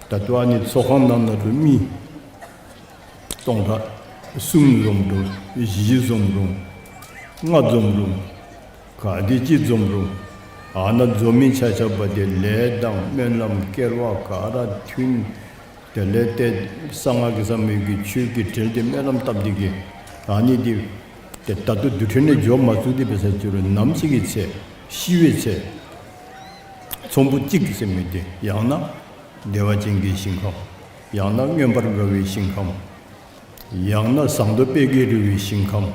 ད་ལྟོ་ཨ་ནི་ཚོགས་ཁང་ནང་ན་ལུ་མི་སྟོང་ཕྲག་ གསུམ་འཛོམས་རུང་བཞི་འཛོམས་རུང་ལྔ་འཛོམས་རུང་ག་དེ་ཅིག་འཛོམས་རུང་ཨ་ནཱ་འཛོམས་མི་ཆ་ཁྱབ་པ་དེ་ལས་དང་སྨོན་ལམ་སྐལ་བ་ག་ར་མཐུན། དེ་ལས་ཏེ་གསང་སྔགས་ཀྱི་ཟབ་མོའི་གི་ཆོས་ཀྱི་གྲལ་དེ་སྨོན་ལམ་བཏབ་སྟེ་གི་ཨ་ནི་དེ་ཏེ་ད་ལྟོ་དུས་ཁྲོད་ནས་འགྱོ་མ་ཚུགས་ཏེ་འབད་ས་ཅིག་རུང་ནམ་ཞིག་གི་ཚེ་ཤི་བའི་ཚེ་ཚོམ་བུ་གཅིག་ཟེར་མི་དེ་ཡང་ན་བདེ་བ་ཅན་གྱི་ཞིང་ཁམས། ཡང་ན་མངོན་པར་དགའ་བའི་ཞིང་ཁམས། ཡང་ན་ཟངས་མདོག་དཔལ་གྱི་རི་བོའི་ཞིང་ཁམས།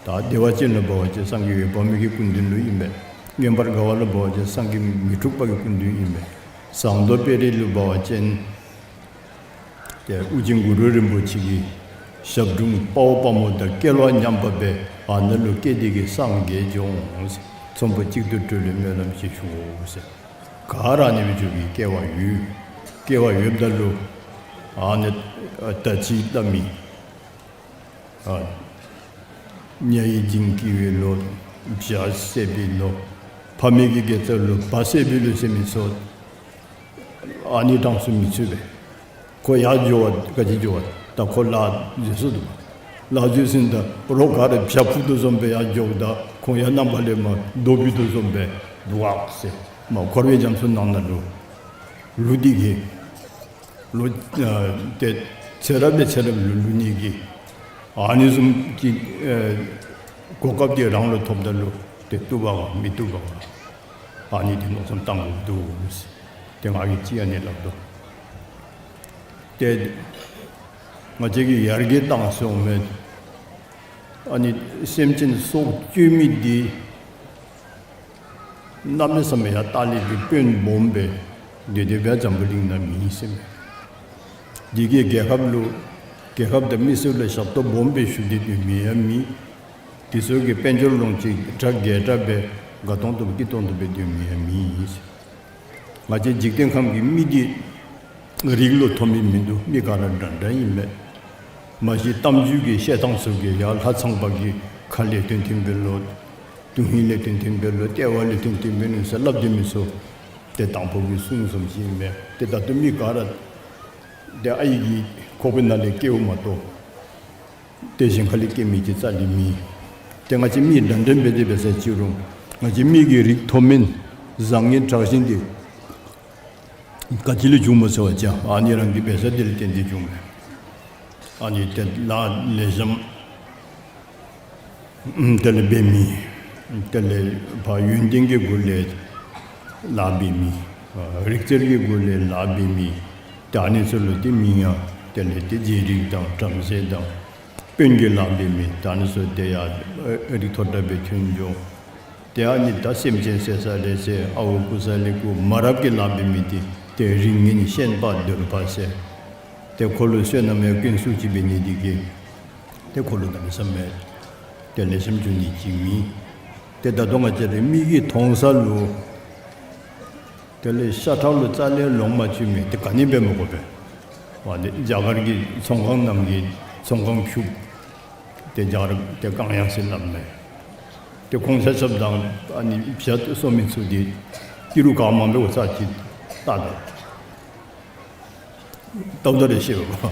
ད་བདེ་བ་ཅན་ལུ་འབད་བ་ཅིན་སངས་རྒྱས་འོད་དཔག་མེད་ཀྱི་སྐུ་མདུན་ལུ་ཨིན་པས། མངོན་པར་དགའ་བ་ལུ་འབད་བ་ཅིན་སངས་རྒྱས་མི་འཁྲུགས་པ་གི་སྐུ་མདུན་ཨིན་པས། ཟངས་མདོག་དཔལ་རི་ལུ་འབད་བ་ཅིན་ཏེ་ཨོ་རྒྱན་གུ་རུ་རིན་པོ་ཆེ་གི་ཞབས་དྲུང་དཔའ་བོ་དཔའ་མོ་དང་སྐལ་བ་མཉམ་པ་སྦེ་ཨ་ནཱ་ལུ་སྐྱེས་ཏེ་གི་སངས་རྒྱས་འབྱུང་། ཚོམ་བུ་གཅིག་ཏུ་གྲོལ་བའི་སྨོན་ལམ་ཅིག་ཞུའོ་ཟེར། ག་ར་ཨ་ནི་སྦེ་འགྱོ་བའི་སྐལ་བ་ཡོད། སྐལ་བ་ཡོདཔ་ད་ལུ་ཨ་ནི་ད་ཅི་སླབ་མི་ཨ་ཉ་ཡི་འཇིང་སྐྱིད་པའི་ལོ། བྱ་བསད་པའི་ལོ། ཕ་མེས་ཀྱི་དགེ་རྩ་ལོ། བ་བསད་པའི་ལོ་ཟེར་མི་ཚུ་ཨ་ནི་གྲངས་སུ་མི་ཚུད་པས། ཁོ་ཡར་འགྱོ་བ་ག་ཅི་འགྱོ་བ་ད་ཁོ་ལཱ་འཛོལ་སོ་ནུག། ལཱ་འཛོལ་ཟིན་ད་རོགས་ག་ར་བྱ་འཕུར་དོ་བཟུམ་སྦེ་ཡར་འགྱོཝ་ད་ཁོང་ཡང་རྣམ་པ་ལས་མར་རྡོ་ཕུད་དོ་བཟུམ་སྦེ་འདུག་ཟེར། མར་འཁོར་བའི་རྒྱ་མཚོ་ནང་ན་ལུ་ལུ་སྟེ་གི་ལོ་ཨ་ཏེ་ཚེ་རབས་ལས་ཚེ་རབས་ལུ་ལུ་ནི་གི་ཨ་ནི་བཟུམ་གྱི་ཨ་གོ་སྐབས་དེ་རང་ལུ་ཐོབ་ད་ལུ་ཏེ་བཏུབ་པ་ག་མི་བཏུབ་པ་ག་ཨ་ནི་དེ་མནོ་བསམ་བཏང་དགོཔ་འདུག་ཟེར། ཏེ་ང་གིས་ཅིག་ཨ་ནི་སླབ་དོ། ཏེ་ང་བཅས་ཀྱིས་ཡར་རྒྱས་བཏང་སོང་མས། ཨ་ནི་སེམས་ཅན་སྲོག་གཅོད་མི་འདི་གནམ་མེད་ས་མེད་ཡར་ལྟག་ལས་ཀྱི་དཔོན་སྦོམ་སྦེ་དེ་དེ་སྦེ་འཛམ་བུ་གླིང་ན་མེད་ཟེར་མས། འདི་གིས་རྒྱལ་ཁབ་ལུ་རྒྱལ་ཁབ་དང་མི་སེར་ལུ་ཞབས་ཏོག་སྦོམ་སྦེ་ཞུ་སྟེ་སྡོད་མི་ཡང་མེད། དེ་ཚུ་གིས་དཔལ་འབྱོར་ལོངས་སྤྱོད་གྲ་རྒྱས་དྲགས་སྦེ་དགའ་ཏོང་ཏོ་སྐྱིད་ཏོང་ཏོ་སྦེ་སྡོད་མི་ཡང་མེད་ཟེར། ང་བཅས་འཇིག་རྟེན་ཁམས་ཀྱི་མི་འདི་རིགས་ལུ་མཐོ་དམན་མིན་འདུག། མི་ག་ར་འདྲ་འདྲ་ཨིན་མས། མ་གཞི་གཏམ་རྒྱུད་ཀྱི་བཤད་ཐངས་ཚུ་གིས་ཡར་ལྷ་ཚངས་པ་གི་ཁ་ལས་ཐོན་ཐོན་པའི་ལོ། དོན་ཧིང་ལས་ཐོན་ཐོན་པའི་ལོ། ལྟེ་བ་ལས་ཐོན་ཐོན་པའི་ལོ་ཟེར་སླབ་སྡོད་མི་ཚུ་ཏེ་དང་ཕུ་གི་གསུང་བཟུམ་ཅིག་ཨིན་མས། ཏེ་ད་ལྟོ་མི་ག་ར་ཏེ་ཨའི་གི་ཁོག་པའི་ནང་ལས་སྐྱེཝ་མ་གཏོགས་ཏེ་གཞན་ཁ་ལས་སྐྱེ་མི་ཅིག་རྩ་ལས་མེད། ཏེ་ང་བཅས་མི་འདྲ་འདྲ་འབད་དེ་འབད་ས་ཅིག་རུང་ང་བཅས་མི་གི་རིགས་མཐོ་དམན་བཟང་ངན་དྲག་ཞན་འདི་ག་ཅི་ལས་བྱུངམ་སྨོ་ཟེར་བ་ཅིན་ཨ་ནི་རང་གི་འབད་ས་དེ་ལས་བརྟེན་ཏེ་བྱུངམ་མས། ཨ་ནི་ཏེ་ལཱ་ལེགས་ཤོམ་དེ་ལས་འབད་མི་དེ་ལས་ཕར་ཡོན་ཏན་གྱི་སྒོ་ལས་ལཱ་འབད་མི་རིག་རྩལ་གྱི་སྒོ་ལས་ལཱ་འབད་མི་ཏེ་ཨ་ནི་ཚུ་ལུ་ཏེ་མིང་ཡང་དེ་ལས་ཏེ་རྗེ་རིགས་དང་བྲམ་ཟེ་དང་དཔོན་གྱི་ལཱ་འབད་མི་ད་ཨ་ནི་ཚུ་ཏེ་ཡར་རིགས་མཐོ་དྲགས་སྦེ་ཐོན་འགྱོ། ཏེ་ཨ་ནི་ད་སེམས་ཅན་བསད་ས་ལས་བསད་ཨརཝ་རྐུ་ས་ལས་རྐུ་མ་རབས་ཀྱི་ལཱ་འབད་མི་འདི་ཏེ་རིགས་ངན་ཤན་པ་གདོལ་པ་ཟེར། ཏེ་ཁོ་ལུ་བསོད་ནམས་ཡང་སྐྱོན་སུ་ཅིག་འབད་ནི་འདི་གིས་ཏེ་ཁོ་ལུ་གནམ་མེད་ས་མེད་ཏེ་ལེགས་ཤོམ་འགྱོ་ནི་ཅིག་མེད། ཏེ་ད་ལྟོ་ང་བཅས་ར་མིག་གིས་མཐོང་ས་ལུ་དེ་ལས་ཤ་ཁྲག་ལུ་རྩ་ལས་ལོང་མ་བཅུག་མི་དེ་ག་ནི་འབད་མི་དགོ་པས། ཨ་ནི་རྒྱ་གར་གྱི་ཚོང་ཁང་རྣམས་ཀྱི་ཚོང་ཁང་ཕྱུགཔོ་དེ་རྒྱ་གར་དེ་གང་ཡང་ཟེར་སླབ་མས། ཏེ་ཁོང་ཆ་ཁྱབ་དང་ཨ་ནི་བྱ་གསོ་མི་ཚུ་འདི་ཏི་རུ་ག་མང་པོ་ས་ཅིག་ལྟ་དོ། ཏོག་ཏོ་རེ་ཤེས་པ།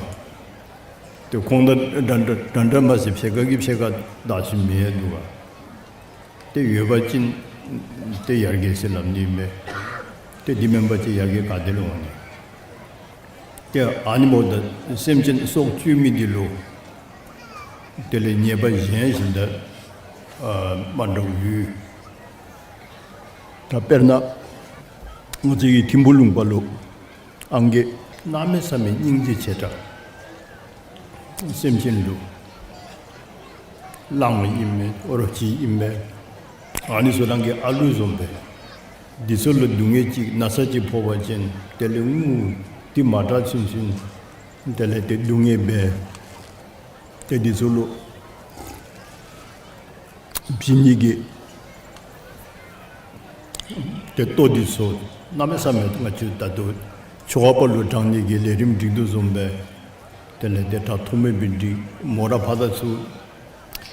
ཏེ་ཁོང་དང་འདྲ་འདྲ་འདྲ་འདྲ་མ་ཟད་ཕྱེད་ཀ་གིས་ཕྱེད་ཀ་བདག་ཤི་མི་ཡང་འདུག་ག། ཏེ་ཡོད་པ་ཅིན་ཏེ་ཡར་རྒྱས་ཟེར་སླབ་ནི་མས། ཏེ་འདི་མེན་པ་ཅིན་ཡར་རྒྱས་ག་ཏེ་ལུ་འོང་ནི། ཏེ་ཨ་ནི་འབདཝ་ད་སེམས་ཅན་སྲོག་གཅོད་མི་འདི་ལུ་དེ་ལས་ཉེས་པ་གཞན་བཞིན་དུ་ཨ་མ་འདྲཝ་ཡོད། ད་དཔེར་ན་ང་བཅས་ཀྱི་ཐིམ་ཕུ་ལུང་པ་ལུ་ཨང་རྒས་གནམ་མེད་ས་མེད་སྙིང་རྗེ་ཆེ་དྲགས། སེམས་ཅན་ལུ་གླང་ཨིན་མས་རོ་ཁྱི་ཨིན་མས། ཨ་ནི་ཚུ་རང་གི་ཨ་ལུ་བཟུམ་སྦེ། འདི་ཚུ་ལུ་སྡུག་བསྔལ་ཅིག་ན་ཚ་ཅིག་ཕོག་པ་ཅིན་དེ་ལས་ངུ་སྟེ་མ་དྲག་ཚུན་ཚུན་དེ་ལས་ཏེ་སྡུག་བསྔལ་འབད། ཏེ་འདི་ཚུ་ལུ་བྱིན་ནི་གི་ཏེ་ལྟོ་འདི་ཚུ་གནམ་མེད་ས་མེད་ང་བཅས་ད་ལྟོ་ཆོ་ག་པ་ལུ་དྲང་ནི་གི་ལས་རིམ་སྒྲིག་དོ་བཟུམ་སྦེ། དེ་ལས་ཏེ་དྲག་ཐོགས་མེད་སྦེ་སྒྲིག། མོ་ར་ཕར་དང་ཚུར་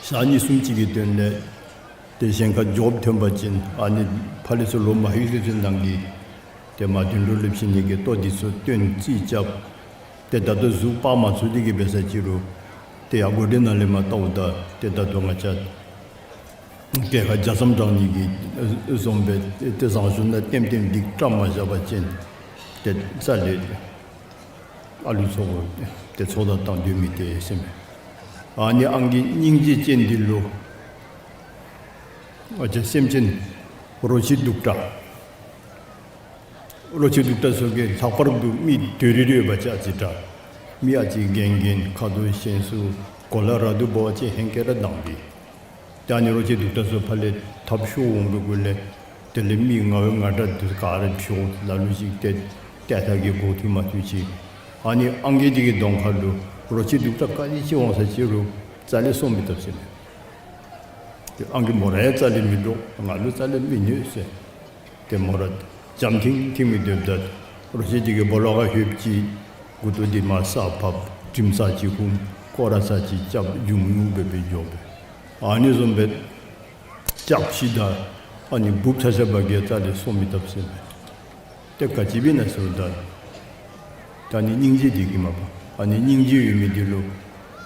ཞག་གཉིས་གསུམ་ཅིག་གི་དོན་ལས་ཏེ་གཞན་ཁར་འགྱོཝ་ཐོན་པ་ཅིན་ཨ་ནི་ཕར་ལས་ཚུར་ལོག་མ་ལྷོད་ཚུན་ཚོད་ནང་གི་ཏེ་མ་དོན་གྲུབ་ལུ་བྱིན་ནི་གི་ལྟོ་འདི་ཚུ་སྟོན་རྩིས་རྐྱབ། ཏེ་ད་ལྟོ་གཟུགས་སྤར་མ་ཚུགས་ཏེ་གི་འབད་ས་ཅིག་རུང་ ཏེ་ཡར་སྒོ་འདི་ནང་ལས་མར་བལྟཝ་ད་ཏེ་ད་ལྟོ་ང་བཅས་གྱལ་ཁ་རྒྱ་མཚམས་འདྲ་ནི་གི་བཟུམ་སྦེ་ཏེ་བཟང་སྤྱོད་ནང་ལྟེམ་ལྟེམ་འདི་བཀྲམ་མ་བཞག་པ་ཅིན་ཏེ་རྩ་ལས་ཨ་ལུ་ཚུ་གུ་ཏེ་ཚོགས་བརྡ་བཏང་སྡོད་མི་ཏེ་ཟེར་མས། ཨ་ནི་ཨང་རྒས་སྙིང་རྗེ་ཅན་འདི་ལུ་ང་བཅས་སེམས་ཅན་རོ་ཁྱི་གདུག་དྲགས་རོ་ཁྱི་གདུག་དྲགས་ཚུ་གིས་ལྷག་པར་དུ་མི་དོ་རི་རི་ཡོད་པ་ཅིན་ཨ་ཙི་དྲག། མི་ཨ་ཙི་རྒན་རྒན་ཁ་དོག་ཞན་སུ་གོ་ལ་ར་དུ་འབད་བ་ཅིན་ཧེང་སྐལ་ར་དྭངས་པས། ཏེ་ཨ་ནི་རོ་ཁྱི་གདུག་དྲགས་ཚུ་ཕར་ལས་ཐབས་ཤོར་འོང་བའི་གུ་ལས་དེ་ལས་མི་ང་བའི་ང་དྲག་འདི་ག་ར་ཕྱོགས་ལ་ལུ་ཅིག་ཏེ་ཏེ་ཐག་གི་འགོ་ཐུག་མ་ཐུག་ཅིག། ཨ་ནི་ཨང་རྒས་འདི་གི་གདོང་ཁ་ལུ་རོ་ཁྱི་གདུག་དྲགས་ག་ནི་ཅིག་འོང་ས་ཅིག་རུང་རྩ་ལས་སོར་མི་བཏབ་ཟེར་མས། ཏེ་ཨང་རྒས་མོ་ར་ཡང་རྩ་ལས་མི་འདྲོག། ང་ལུ་རྩ་ལས་མི་གནོད་ཟེར། ཏེ་མོ་ར་འཇམ་ཐིང་ཐིང་མི་སྡོདཔ་ད་རོ་ཁྱི་འདི་གིས་སྦོ་ལོགས་ཁར་ལྷོདཔ་ཅིག་མགུ་ཏོ་འདི་མར་ས་ཕབ། དྲིམ་ཚར་ཅིག་ཧུམ། སྐོར་ར་ཚར་ཅིག་རྐྱབ། ཡུམ་ཡུམ་སྦེ་སྦེ་འགྱོ་སྦེ། ཨ་ནི་བཟུམ་སྦེ་སྐྱབས་ཤིག་དང་ཨ་ནི་འབུཔ་ཆ་ཁྱབ་གིས་རྩ་ལས་སོར་མི་བཏབ་ཟེར་མས། ཏེ་ག་ཅི་འབད་ན་ཟེརཝ་ད་ད་ཨ་ནི་སྙིང་རྗེ་འདི་གིས་མས་པ། ཨ་ནི་སྙིང་རྗེ་ཡོད་མི་འདི་ལུ་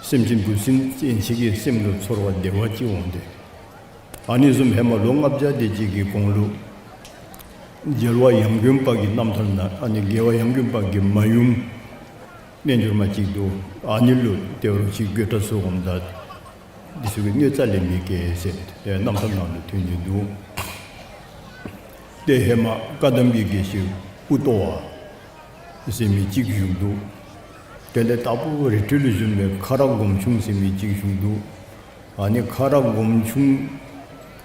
སེམས་ཅན་འབུ་སྲིན་ཅན་ཅིག་གི་སེམས་ལུ་ཚོར་བ་བདེ་བ་ཅིག་འོང་སྟེ། ཨ་ནི་བཟུམ་ཧེ་མ་ལོ་ལྔ་བརྒྱ་དེ་ཅིག་གི་གོང་ལུ་རྒྱལ་བ་ཡང་དགོན་པ་གི་རྣམ་ཐར་ནང་ཨ་ནི་རྒྱལ་བ་ཡང་དགོན་པ་གི་མ་ཡུམ་རྣལ་འབྱོར་མ་ཅིག་འདུག། ཨ་ནི་ལུ་ཏེ་རོ་ཁྱི་དགོད་བྲ་ཟེརཝ་ད་འདི་ཚུ་གིས་གནོད་རྩ་ལས་མི་བཀལ་ཟེར་ཏེ་རྣམ་ཐར་ནང་ལུ་ཐོན་ནི་འདུག། ཏེ་ཧེ་མ་བཀའ་གདམས་ཀྱི་དགེ་བཤེས་པུ་ཏོ་བ་ཟེར་མི་ཅིག་བཞུགས་འདུག། དེ་ལས་དྭགས་པོ་རི་ཁྲོད་ལུ་བཞུགས་པའི་ཁ་རག་སྒོམ་ཆུང་ཟེར་མི་ཅིག་བཞུགས་འདུག། ཨ་ནི་ཁ་རག་སྒོམ་ཆུང་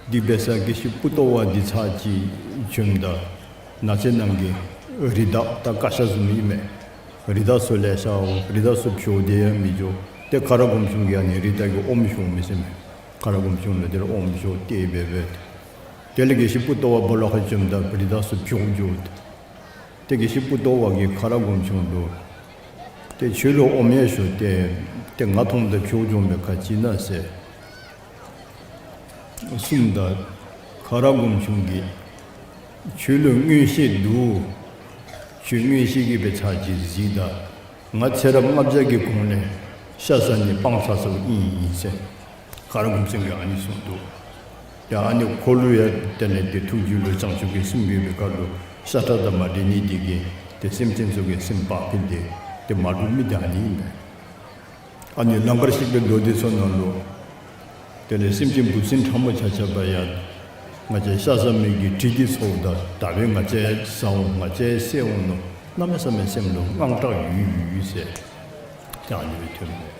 འདི་འབད་ས་དགེ་བཤེས་པུ་ཏོ་བ་འདི་ཚར་ཅིག་བྱོནམ་ད་ནགས་ཚལ་ནང་གི་རི་དྭགས་ད་ཀ་ཤ་བཟུམ་ཨིན་མས། རི་དྭགས་ཚུ་ལེ་ཤ་འོང་། རི་དྭགས་ཚུ་འཕྱོག་སྟེ་ཡང་མི་འགྱོ། ཏེ་ཁ་རག་སྒོམ་ཆུང་གིས་ཨ་ནི་རི་དྭགས་ཀྱི་ཨོམ་ཤོར་མི་ཟེར་མས། ཁ་རག་སྒོམ་ཆུང་ལུ་དེ་ལས་ཨོམ་ཤོར་ཏེ་འབད་འབད། དེ་ལས་དགེ་བཤེས་པུ་ཏོ་བ་སྦོ་ལོགས་ཁར་བྱོནམ་ད་རི་དྭགས་ཚུ་འཕྱོག་འགྱོ། ཏེ་དགེ་བཤེས་པུ་ཏོ་བ་གིས་ཁ་རག་སྒོམ་ཆུང་ལུ་ཏེ་ཁྱོད་ལུ་ཨོམ་ཡང་ཤོར་ཏེ་ཏེ་ང་མཐོངམ་ད་འཕྱོག་འགྱོ་མི་ག་ཅི་ཨིན་ན་ཟེར་གསུངམ་ད་ཁ་རག་སྒོམ་ཆུང་གིས་ཁྱོད་ལུ་མངོན་ཤེས་འདུག། ཁྱོད་མངོན་ཤེས་ཀྱིས་སྦེ་ཚར་ཅིག་གཟིགས་ད། ང་ཚེ་རབས་ལྔ་བརྒྱ་གི་གོང་ལས་ཤ་ཟ་ནི་སྤང་ཚར་སོངམ་ཨིན་ཟེར་ཁ་རག་སྒོམ་ཆུང་གིས་ཨ་ནི་གསུངས་འདུག། ཡ་ཨ་ནི་ཁོ་ལུ་ཡང་དེ་ལས་ཏེ་ཐུགས་རྒྱུད་ལུ་བྱང་ཆུབ་ཀྱི་སེམས་ཡོད་པའི་ཁར་ལུ་ཤ་ཁྲག་དང་མ་འདྲེས་ནི་འདི་གིས་ཏེ་སེམས་ཅན་ཚུ་གི་སེམས་བག་ཕེབས་ཏེ་ཏེ་མ་འགྲུབ་མི་འདི་ཨ་ནི་ཨིན་པས། ཨ་ནི་ལང་ཀར་གཤེགས་པའི་མདོ་སྡེ་ཚུ་ནང་ལུ་དེ་ལས་སེམས་ཅན་འབུ་སྲིན་ཕྲ་མོ་ཆ་ཁྱབ་ཡང་ང་བཅས་ཤ་ཟ་མི་གི་དྲི་གིས་ཚོརཝ་ད་ད་འབདན་ང་བཅས་ཟ་འོང་ང་བཅས་བསད་འོང་མནོ་གནམ་མེད་ས་མེད་སེམས་ལུ་དངངས་སྐྲག་ཡོད་ཡོད་ཟེར་ཏེ་ཨ་ནི་སྦེ་ཐོན་མས།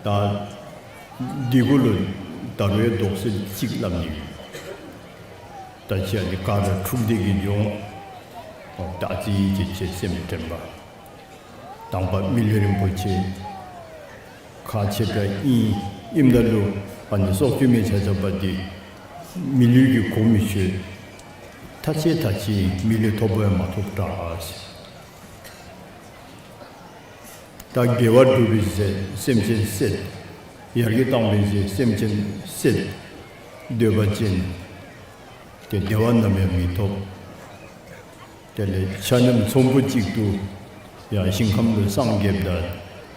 ད་འདི་གུ་ལུ་ད་རུང་ཡང་དོགས་སེལ་ཅིག་སླབ་ནི་ཡོད། ད་ཅི་ཨ་ནི་ག་ར་འཁྲུགས་ཏེ་གི་འགྱོ་འོང་། ད་ཅི་ཅིག་ཅིག་སེམས་དྲན་པ། དང་པ་མི་ལུས་རིན་པོ་ཆེ་ཁག་ཆེ་དྲགས་ཨིན། ཨིནམ་ད་ལུ་ཨ་ནི་སྲོག་གཅོད་མི་ཆ་ཁྱབ་འདི་མི་ལུས་ཀྱི་གོ་མི་ཆོད། ཐ་ཆད་ཐ་ཆད་མི་ལུས་ཐོབ་པ་ཡང་མ་ཐོབ་དྲགས། ད་དགེ་བ་སྒྲུབ་པའི་ཚེ་སེམས་ཅན་བསད། ཡར་རྒྱས་བཏང་བའི་ཚེ་སེམས་ཅན་བསད། སྡོད་པ་ཅིན་ཏེ་བདེ་བ་ནམ་ཡང་མི་ཐོབ། དེ་ལས་ཆ་མཉམ་ཚོམ་བུ་གཅིག་ཏུ་ཡང་ཞིང་ཁམས་ལུ་སངས་རྒྱསཔ་ད་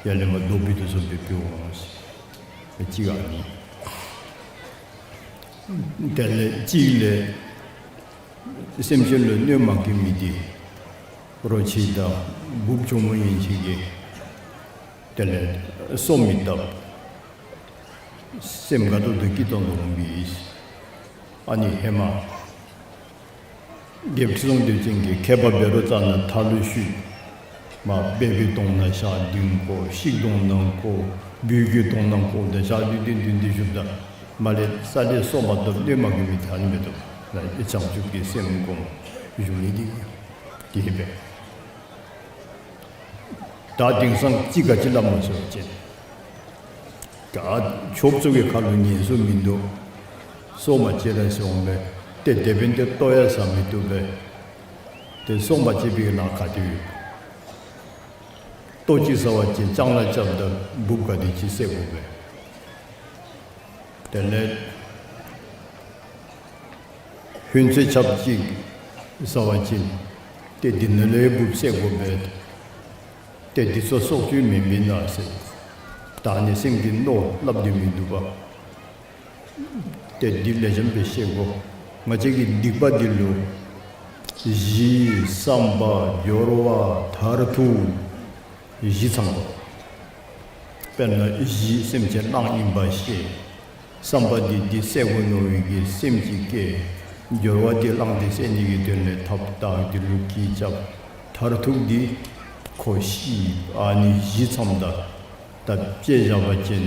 ཡར་ལས་མར་རྡོ་སྦིས་དོ་བཟུམ་སྦེ་འབད་འོང་། གཅིག་ཨ་ནི། དེ་ལས་གཅིག་ལས་སེམས་ཅན་ལུ་གནོད་མ་བཀལ་མི་འདི་རོ་ཁྱི་དང་འབུཔ་གྱོག་མོ་ཡན་ཆད་ཀྱིས་དེ་ལས་སོར་མི་བཏབ། སེམས་དགའ་ཏོག་ཏོ་སྐྱིད་ཏོང་ཏོ་འོང་པས། ཨ་ནི་ཧེ་མ་རྒྱལཔོ་ཁྲི་སྲོང་ལྡེའུ་བཙན་གྱིས་མཁས་པ་བཻ་རོ་ཙ་ན་ཐར་ལུ་ཞུ། མར་སྦལ་པའི་གདོང་ནང་ཞག་བདུན་བཀོ། ཤིག་གདོང་ནང་བཀོ། འབུལ་གྱི་གདོང་ནང་བཀོ། ཏེ་ཞག་བདུན་བདུན་བདུན་བདུན་བཞུགསཔ་ད་མར་ལས་རྩ་ལས་སོར་མ་བཏབ། གནོད་མ་བཀལ་མི་ད་ཨ་ནི་མེད་དོ། ལ་བྱང་ཆུབ་ཀྱི་སེམས་བསྒོམ་བཞུགས་ནི་འདི་གིས་སྦེ། ད་དེང་སང་ཅིག་ག་ཅི་སླབ་སྨོ་ཟེར་བ་ཅིན་ད་ཆོསཔ་ཚུ་གི་ཁ་ལུ་ཉན་སྲོལ་མིན་འདུག། སོར་མ་བཅད་ར་ཟེར་འོང་པས། ཏེ་དེ་འབདན་ཏེ་ལྟོ་ཡང་ཟ་མི་བཏུབ་པས། ཏེ་སོར་མ་བཅད་པའི་ལཱ་ག་དེ་ཡོད། ལྟོ་ཅིག་ཟ་བ་ཅིན་ལྕང་ལཱ་རྐྱབ་ད་འབུཔ་ག་དེ་ཅིག་བསད་དགོ་པས། དེ་ལས་ཧོན་ཚོད་ཆ་ཁྱབ་ཅིག་ཟ་བ་ཅིན་ཏེ་འདི་ནང་ལས་འབུཔ་བསད་དགོ་པས། ཏེ་འདི་ཚུ་སྲོག་གཅོད་མེན་པས་ན་ཟེར། ད་ནི་སེམས་ཀྱི་མནོ་སླབ་སྟེ་མི་འདུག་པ། ཏེ་འདི་ལེགས་ཤོམ་སྦེ་ཤེས་དགོ། ང་བཅས་ཀྱི་སྡིག་པ་འདི་ལུ་གཞི་བསམ་པ་སྦྱོར་བ་མཐར་ཐུག་བཞི་ཚང་དགོ། དཔེར་ན་གཞི་སེམས་ཅན་གླང་ཨིན་པ་ཤེས། བསམ་པ་འདི་འདི་བསད་དགོ་མནོ་བའི་གི་སེམས་ཅིག་སྐྱེ། སྦྱོར་བ་འདི་གླང་འདི་བསད་ནི་གི་དོན་ལས་ཐབས་དང་འདི་ལུ་གྱི་རྐྱབ། མཐར་ཐུག་འདི་ཁོ་ཤི། ཨ་ནི་བཞི་ཚངམ་ད་ད་དཔྱེ་བཞག་པ་ཅིན་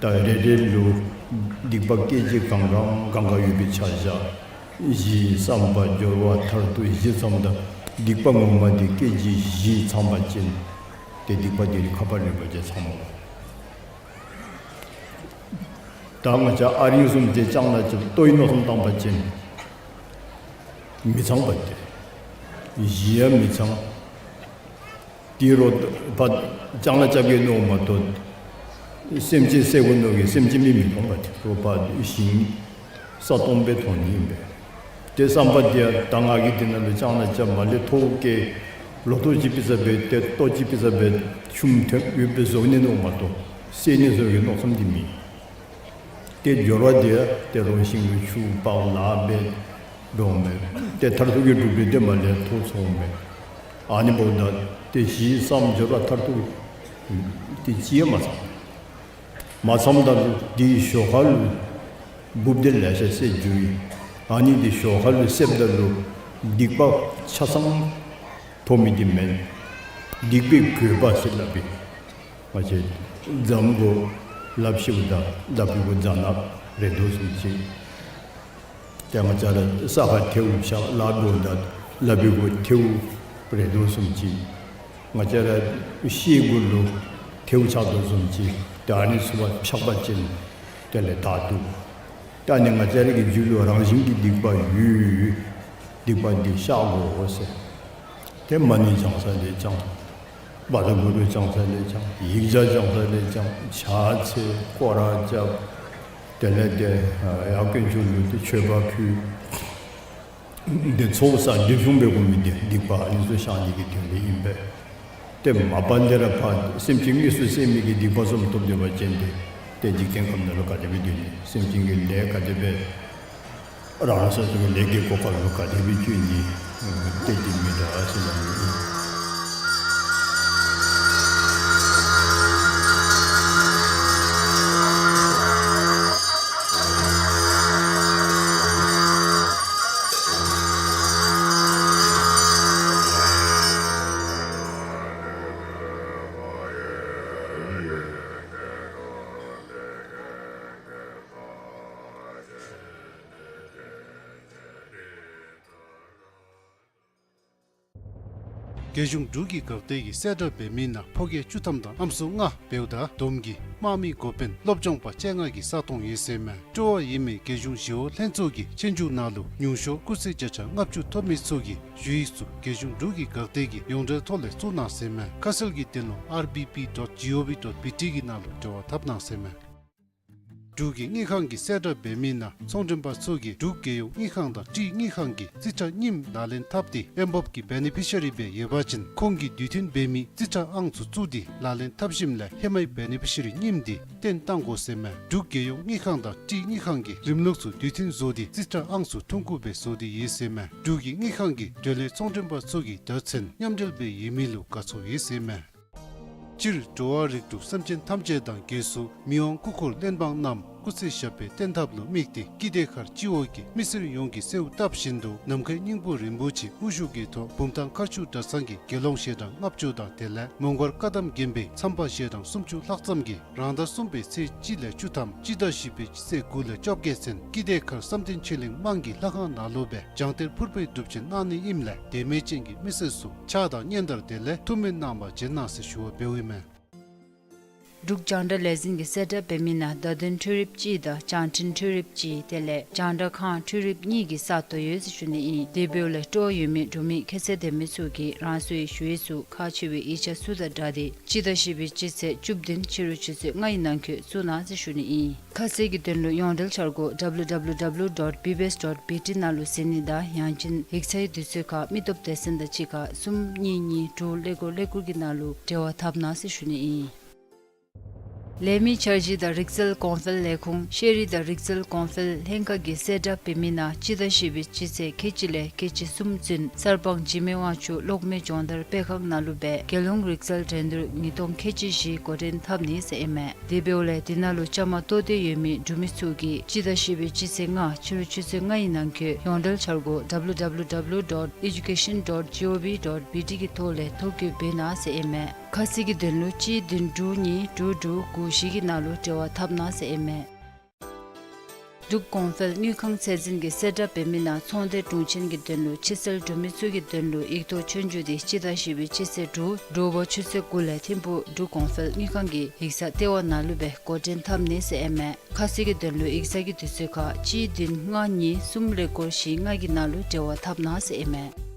ད་རེ་རེ་ལུ་སྡིག་པ་སྐད་ཅིག་གང་གང་གང་ག་ཡོད་པའི་ཆ་བཞག། གཞི་བསམ་པ་སྦྱོར་བ་མཐར་ཐུག་བཞི་ཚངམ་ད་སྡིག་པ་ངོ་མ་འདི་སྐད་ཅིག་བཞི་ཚང་པ་ཅིན་ཏེ་སྡིག་པ་འདི་ཁ་པར་རིམ་པ་ཅིག་ཚང་མ། ད་ང་བཅས་ཨ་རིང་བཟུམ་ཅིག་ལྕང་ལ་ཅིག་ལྟོ་ཡི་མནོ་བསམ་བཏང་པ་ཅིན་མི་ཚང་པ་ཏེ། གཞི་ཡང་མི་ཚང་། ཏི་རུ་ཕར་ལྕང་ལ་རྐྱབ་གེ་མནོཝ་མ་གཏོགས་སེམས་ཅན་བསད་དགོ་མནོ་གི་སེམས་ཅན་མི་མི་མཐོང་པ་ཏེ། རོགས་ཕར་ཞིང་ས་སྟོང་སྦེ་མཐོང་ནི་ཨིན་པས། ཏེ་བསམ་པ་འདི་ཡང་ད་ང་གིས་འདི་ནང་ལུ་ལྕང་ལ་རྐྱབ་མར་ལས་ཐོག་བཀལ་ལོ་ཐོག་ཅིག་ཕུལ་ས་སྦེ་ཏེ་ལྟོ་ཅིག་ཕུལ་ས་སྦེ་ཆུམ་ཐོན་ཡོདཔ་སྦེ་བཟོ་ནི་མནོཝ་མ་གཏོགས་བསད་ནི་བཟོ་གི་མནོ་བསམ་འདི་མེད། ཏེ་སྦྱོར་བ་འདི་ཡང་ཏེ་རོགས་ཞིང་ལུ་ཆུ་ཕར་ལ་སྦེ་འགྲོ་མས། ཏེ་མཐར་ཐུག་གི་གྲུབ་འབྲས་འདི་མར་ལས་ཐོག་སོང་མས། ཨ་ནི་འབདཝ་ད་ཏེ་གཞི་བསམ་སྦྱོར་བ་མཐར་ཐུག་ཏེ་ཅི་ཡང་མ་ཚང་། མ་ཚངམ་ད་ལུ་འདི་ཞོར་ཁ་ལུ་འབུཔ་འདི་ལེ་ཤ་བསད་འགྱོ་ཡི། ཨ་ནི་འདི་ཞོར་ཁ་ལུ་བསདཔ་ད་ལུ་སྡིག་པ་ཆ་ཚང་ཐོབ་མི་འདི་མེན། སྡིག་པའི་གོས་པ་ཟེར་སླབ་པས། ང་བཅས་རྫམ་གུ་ལགཔ་བཤེད་པ་ད་ལགཔ་གི་གུ་རྫ་ནག་རེག་དོ་བཟུམ་ཅིག། ཏེ་ང་བཅས་ར་ས་ཁར་ཐལཝ་ཆགས་ལཱ་འབདཝ་ད་ལགཔ་གི་གུ་ཐལཝ་རེག་དོ་བཟུམ་ཅིག། ང་བཅས་ར་ཤེལ་གུ་ལུ་ཐལཝ་ཆགས་དོ་བཟུམ་ཅིག། ཏེ་ཨ་ནི་ཚུ་ཕར་ཆགས་པ་ཅིན་དེ་ལས་དག་འདུག། ཏེ་ཨ་ནི་ང་བཅས་ར་གི་རྒྱུད་ལུ་རང་བཞིན་གྱི་སྡིག་པ་ཡོད། སྡིག་པ་འདི་བཤགས་དགོ་ཟེར། ཏེ་མ་ཎི་བགྱང་ས་ལས་བགྱང་། བཛྲ་གུ་རུ་བགྱང་ས་ལས་བགྱང་། ཡིག་བརྒྱ་བགྱང་ས་ལས་བགྱང་། ཕྱག་འཚལ་སྐོར་ར་རྐྱབ། དེ་ལས་ཏེ་ཡར་དཀོན་མཆོག་ལུ་ཏེ་མཆོད་པ་ཕུལ། ཏེ་ཚོགས་བསགས་སྒྲིབ་སྦྱོང་འབད་དགོ་མི་འདི་སྡིག་པ་ཨ་ནི་ཚུ་བཤགས་ནི་གི་དོན་ལས་ཨིན་པས། ཏེ་མ་པ་ལས་ར་ཕར་སེམས་ཅན་དངོས་སུ་བསད་མི་གི་སྡིག་པ་བཟུམ་ཐོབ་སྡོད་པ་ཅིན་ཏེ་ཏེ་འཇིག་རྟེན་ཁམས་ནང་ལུ་ག་དེ་སྦེ་སྡོད་ནི། སེམས་ཅན་གྱི་ལས་ག་དེ་སྦེ་རང་རང་སོ་སོ་གི་ལས་ཀྱི་གོ་སྐབས་ལུ་ག་དེ་སྦེ་བཅུག་ནི། ཏེ་འདི་མི་འདྲ་ཟེར་ལ་ནི། རྒྱལ་གཞུང་འབྲུག་གི་འགག་སྡེ་གིས་གསལ་བསྒྲགས་འབད་མི་ནང་ཕོ་སྐྱེས་བཅུ་ཐམ་དང་ཨམ་སྲུ་ལྔ་འབདཝ་ད་བསྡོམས་ཀྱིས་དམག་མི་འགོ་དཔོན་སློབ་སྦྱོང་པ་བཅོ་ལྔ་གི་ས་སྟོང་ཡོད་ཟེར་མས། སྤྲོ་བ་ཡོད་མི་རྒྱལ་གཞུང་ཞི་གཡོག་ལྷན་ཚོགས་ཀྱི་ཆོས་རྒྱུགས་ནང་ལུ་ཉུང་ཤོས་སྐུགས་ཚད་བརྒྱ་ཆ་ལྔ་བཅུ་ཐོབ་མི་ཚུ་གིས་ཞུ་ཡིག་ཚུ་རྒྱལ་གཞུང་འབྲུག་གི་འགག་སྡེ་གི་ཡོངས་འབྲེལ་ཐོག་ལས་བཙུགས་གནང་ཟེར་མས། ཁ་གསལ་གྱི་དོན་ལུ་ཨར་བི་བི་ཌོཊ་ཇི་ཨོ་བི་ཌོཊ་བི་ཊི་གི་ནང་ལུ་འབྲེལ་བ་འཐབ་གནང་ཟེར་མས། འབྲུག་གི་དངུལ་ཁང་གིས་གསལ་བསྒྲགས་འབད་མི་ནང་ཚོང་མགྲོན་པ་ཚུ་གིས་འབྲུག་རྒྱལ་ཡོངས་དངུལ་ཁང་དང་ཊི་དངུལ་ཁང་གི་རྩིས་ཁྲ་རྙིངམ་ལག་ལེན་འཐབ་སྟེ་ཨེམ་བོབ་ཀྱི་བེ་ནི་ཕི་ཤ་རི་སྦེ་ཡོད་པ་ཅིན་ཁོང་གིས་དུས་མཐུན་འབད་མི་རྩིས་ཁྲ་ཨང་ཚུ་བཙུགས་ཏེ་ལག་ལེན་འཐབ་ཞིནམ་ལས་ཧེ་མའི་བེ་ནི་ཕི་ཤ་རི་རྙིངམ་འདི་བཏོན་གཏང་དགོ་ཟེར་མས། འབྲུག་རྒྱལ་ཡོངས་དངུལ་ཁང་དང་ཊི་དངུལ་ཁང་གིས་རིམ་ལུགས་ཚུ་དུས་མཐུན་བཟོ་སྟེ་རྩིས་ཁྲ་ཨང་ཚུ་ཐོན་ཁུངས་སྦེ་བཟོ་སྟེ་ཡོད་ཟེར་མས། འབྲུག་གི་དངུལ་ཁང་གིས་འབྲེལ་ཡོད་ཚོང་མགྲོན་པ་ཚུ་གི་དོན་ཚན་མཉམ་འབྲེལ་སྦེ་ཡོད་མི་ལུ་དགའ་ཚོར་ཡོད་ཟེར་མས། སྤྱིར་འགྲོ་བ་རིགས་དྲུག་སེམས་ཅན་ཐམས་ཅད་དང་སྒོས་སུ་མི་དབང་སྐུ་འཁོར་གླེན་པ་རྣམས་སྐུ་ཚེ་ཞབས་པད་བརྟན་ཐབས་ལུ་དམིགས་ཏེ་ཀིརྟི་དགེ་ཁར་སྤྱི་འོག་གི་མི་སེར་ཡོངས་ཀྱིས་གསོལཝ་བཏབ་བཞིན་དུ་ནམ་མཁའི་སྙིང་པོ་རིན་པོ་ཆེ་དབུ་བཞུགས་ཀྱི་ཐོག་བུམ་ཐང་མཁར་ཆུ་གྲྭ་ཚང་གི་དགེ་སློང་ཞལ་གྲངས་ལྔ་བཅུ་དང་དེ་ལས་མོང་སྒར་བཀའ་གདམས་དགོན་པའི་མཚམས་པ་ཞལ་གྲངས་སུམ་ཅུ་ལྷག་ཙམ་གྱིས་རང་ཟླ་གསུམ་པའི་ཚེས་གཅིག་ལས་བཅུ་ཐམ་སྤྱི་ཟླ་བཞི་པའི་ཚེས་དགུ་ལས་བཅོ་བརྒྱད་ཚུན་ཀིརྟི་དགེ་ཁར་བསམ་གཏན་ཆོས་གླིང་དམངས་ཀྱི་ལྷ་ཁང་ནང་ལུ་སྦེ་བྱང་གཏེར་ཕུར་པའི་སྒྲུབ་ཆེན་གནང་ནི་ཨིནམ་ལས་དད་མོས་ཅན་གྱི་མི་སེར་ཚུ་ཕྱག་དང་སྙན་དར་དེ་ལས་ཐུགས་སྨོན་གནང་བར་བྱོན་གནང་ཟེར་ཞུ་བ་འབདཝ་ཨིན་མས། འབྲུག་རྒྱང་བསྒྲགས་ལས་འཛིན་གྱིས་གསལ་བསྒྲགས་འབད་མི་ནང་བརྡ་དོན་འཕྲུལ་རིགཔ་གཅིག་དང་བྱང་འཕྲིན་འཕྲུལ་རིགཔ་གཅིག་དེ་ལས་རྒྱང་བསྒྲགས་ཁང་འཕྲུལ་རིགཔ་གཉིས་ཀྱི་ས་སྟོང་ཡོད་ཟེར་ཞུ་ནི་ཨིན། དེ་འབདཝ་ལས་སྤྲོ་བ་ཡོད་མི་འབྲུག་མི་ཁྱད་ཚད་ལྡན་མི་ཚུ་གིས་རང་སོའི་ཞུ་ཡིག་ཚུ་ཁག་ཆེ་བའི་ཡིག་ཆ་ཚུ་དང་སྦྲགས་ཏེ་སྤྱི་ཟླ་བཞི་པའི་སྤྱི་ཚེས་བཅུ་བདུན་ཕྱི་རུ་ཆུ་ཚོད་ལྔ་ཡི་ནང་འཁོད་བཙུགས་གནང་ཟེར་ཞུ་ནི་ཨིན། ཁ་གསལ་གྱི་དོན་ལུ་ཡོངས་འབྲེལ་འཆར་སྒོ་W W W dot B B S dot B T ནང་ལུ་གཟིགས་ནི་དང་ཡང་ཅིན་ཡིག་ཚང་གི་དུས་ཚོད་ཁར་མི་སྟོབས་སྡེ་ཚན་དང་གཅིག་ཁར་གསུམ་གཉིས་གཉིས་དྲུག་ཀླད་ཀོར་ཀླད་ཀོར་གྱི་ནང་ལུ་འབྲེལ་བ་འཐབ་གནང་ཟེར་ཞུ་ནི་ཨིན། ལས་མི་འཆར་གཞི་དང་རིག་རྩལ་གོང་འཕེལ་ལས་ཁུངས་ཤེས་རིག་དང་རིག་རྩལ་གོང་འཕེལ་ལྷན་ཁག་གིས་གསལ་བསྒྲགས་འབད་མི་ནང་སྤྱི་ཟླ་བཞི་པའི་སྤྱི་ཚེས་ཁལ་གཅིག་ལས་ཁལ་གཅིག་གསུམ་ཚུན་གསར་སྤང་འཇིགས་མེད་དབང་ཕྱུག་གློག་མེ་སྦྱོང་བརྡར་སྤེལ་ཁང་ནང་ལུ་སྦེ་རྒྱལ་ཡོངས་རིག་རྩལ་འགྲན་བསྡུར་ཉིས་སྟོང་ཁལ་གཅིག་བཞི་འགོ་འདྲེན་འཐབ་ནི་ཟེར་ཨིན་མས། དེ་འབདཝ་ལས་དེ་ནང་ལུ་བཅའ་མར་གཏོགས་འདོད་ཡོད་མི་འབྲུག་མི་ཚུ་གིས་སྤྱི་ཟླ་བཞི་པའི་སྤྱི་ཚེས་ལྔ་ཕྱི་རུ་ཆུ་ཚོད་ལྔ་ཡི་ནང་འཁོད་ཡོངས་འབྲེལ་འཆར་སྒོ་W W W dot education dot G O V dot B T གི་ཐོག་ལས་ཐོ་བཀོད་འབད་གནང་ཟེར་ཨིན་མས། ཁ་གསལ་གྱི་དོན་ལུ་གཅིག་བདུན་དྲུག་གཉིས་དྲུག་དྲུག་དགུ་བཞི་གི་ནང་ལུ་འབྲེལ་བ་འཐབ་གནང་ཟེར་ཨིན་མས། འབྲུག་གོང་འཕེལ་དངུལ་ཁང་ཚད་འཛིན་གྱིས་གསལ་བསྒྲགས་འབད་མི་ནང་ཚོང་སྡེ་དྲུང་ཆེན་གྱི་དོན་ལུ་ཕྱི་སེལ་འབྲུག་མི་ཚུ་གི་དོན་ལུ་ཡིག་ཐོག་ཆོས་རྒྱུགས་དེ་སྤྱི་ཟླ་བཞི་པའི་སྤྱི་ཚེས་དྲུག་དྲོ་པ་ཆུ་ཚོད་དགུ་ལས་ཐིམ་ཕུག་འབྲུག་གོང་འཕེལ་དངུལ་ཁང་གི་ཡིག་ཚང་ལྟེ་བ་ནང་ལུ་སྦེ་འགོ་འདྲེན་འཐབ་ནི་ཟེར་ཨིན་མས། ཁ་གསལ་གྱི་དོན་ལུ་ཡིག་ཚང་གི་དུས་ཚོད་ཁར་གཅིག་བདུན་ལྔ་གཉིས་གསུམ་ཀླད་ཀོར་བཞི་ལྔ་གི་ནང་ལུ་འབྲེལ་བ་འཐབ་གནང་ཟེར་ཨིན་མས།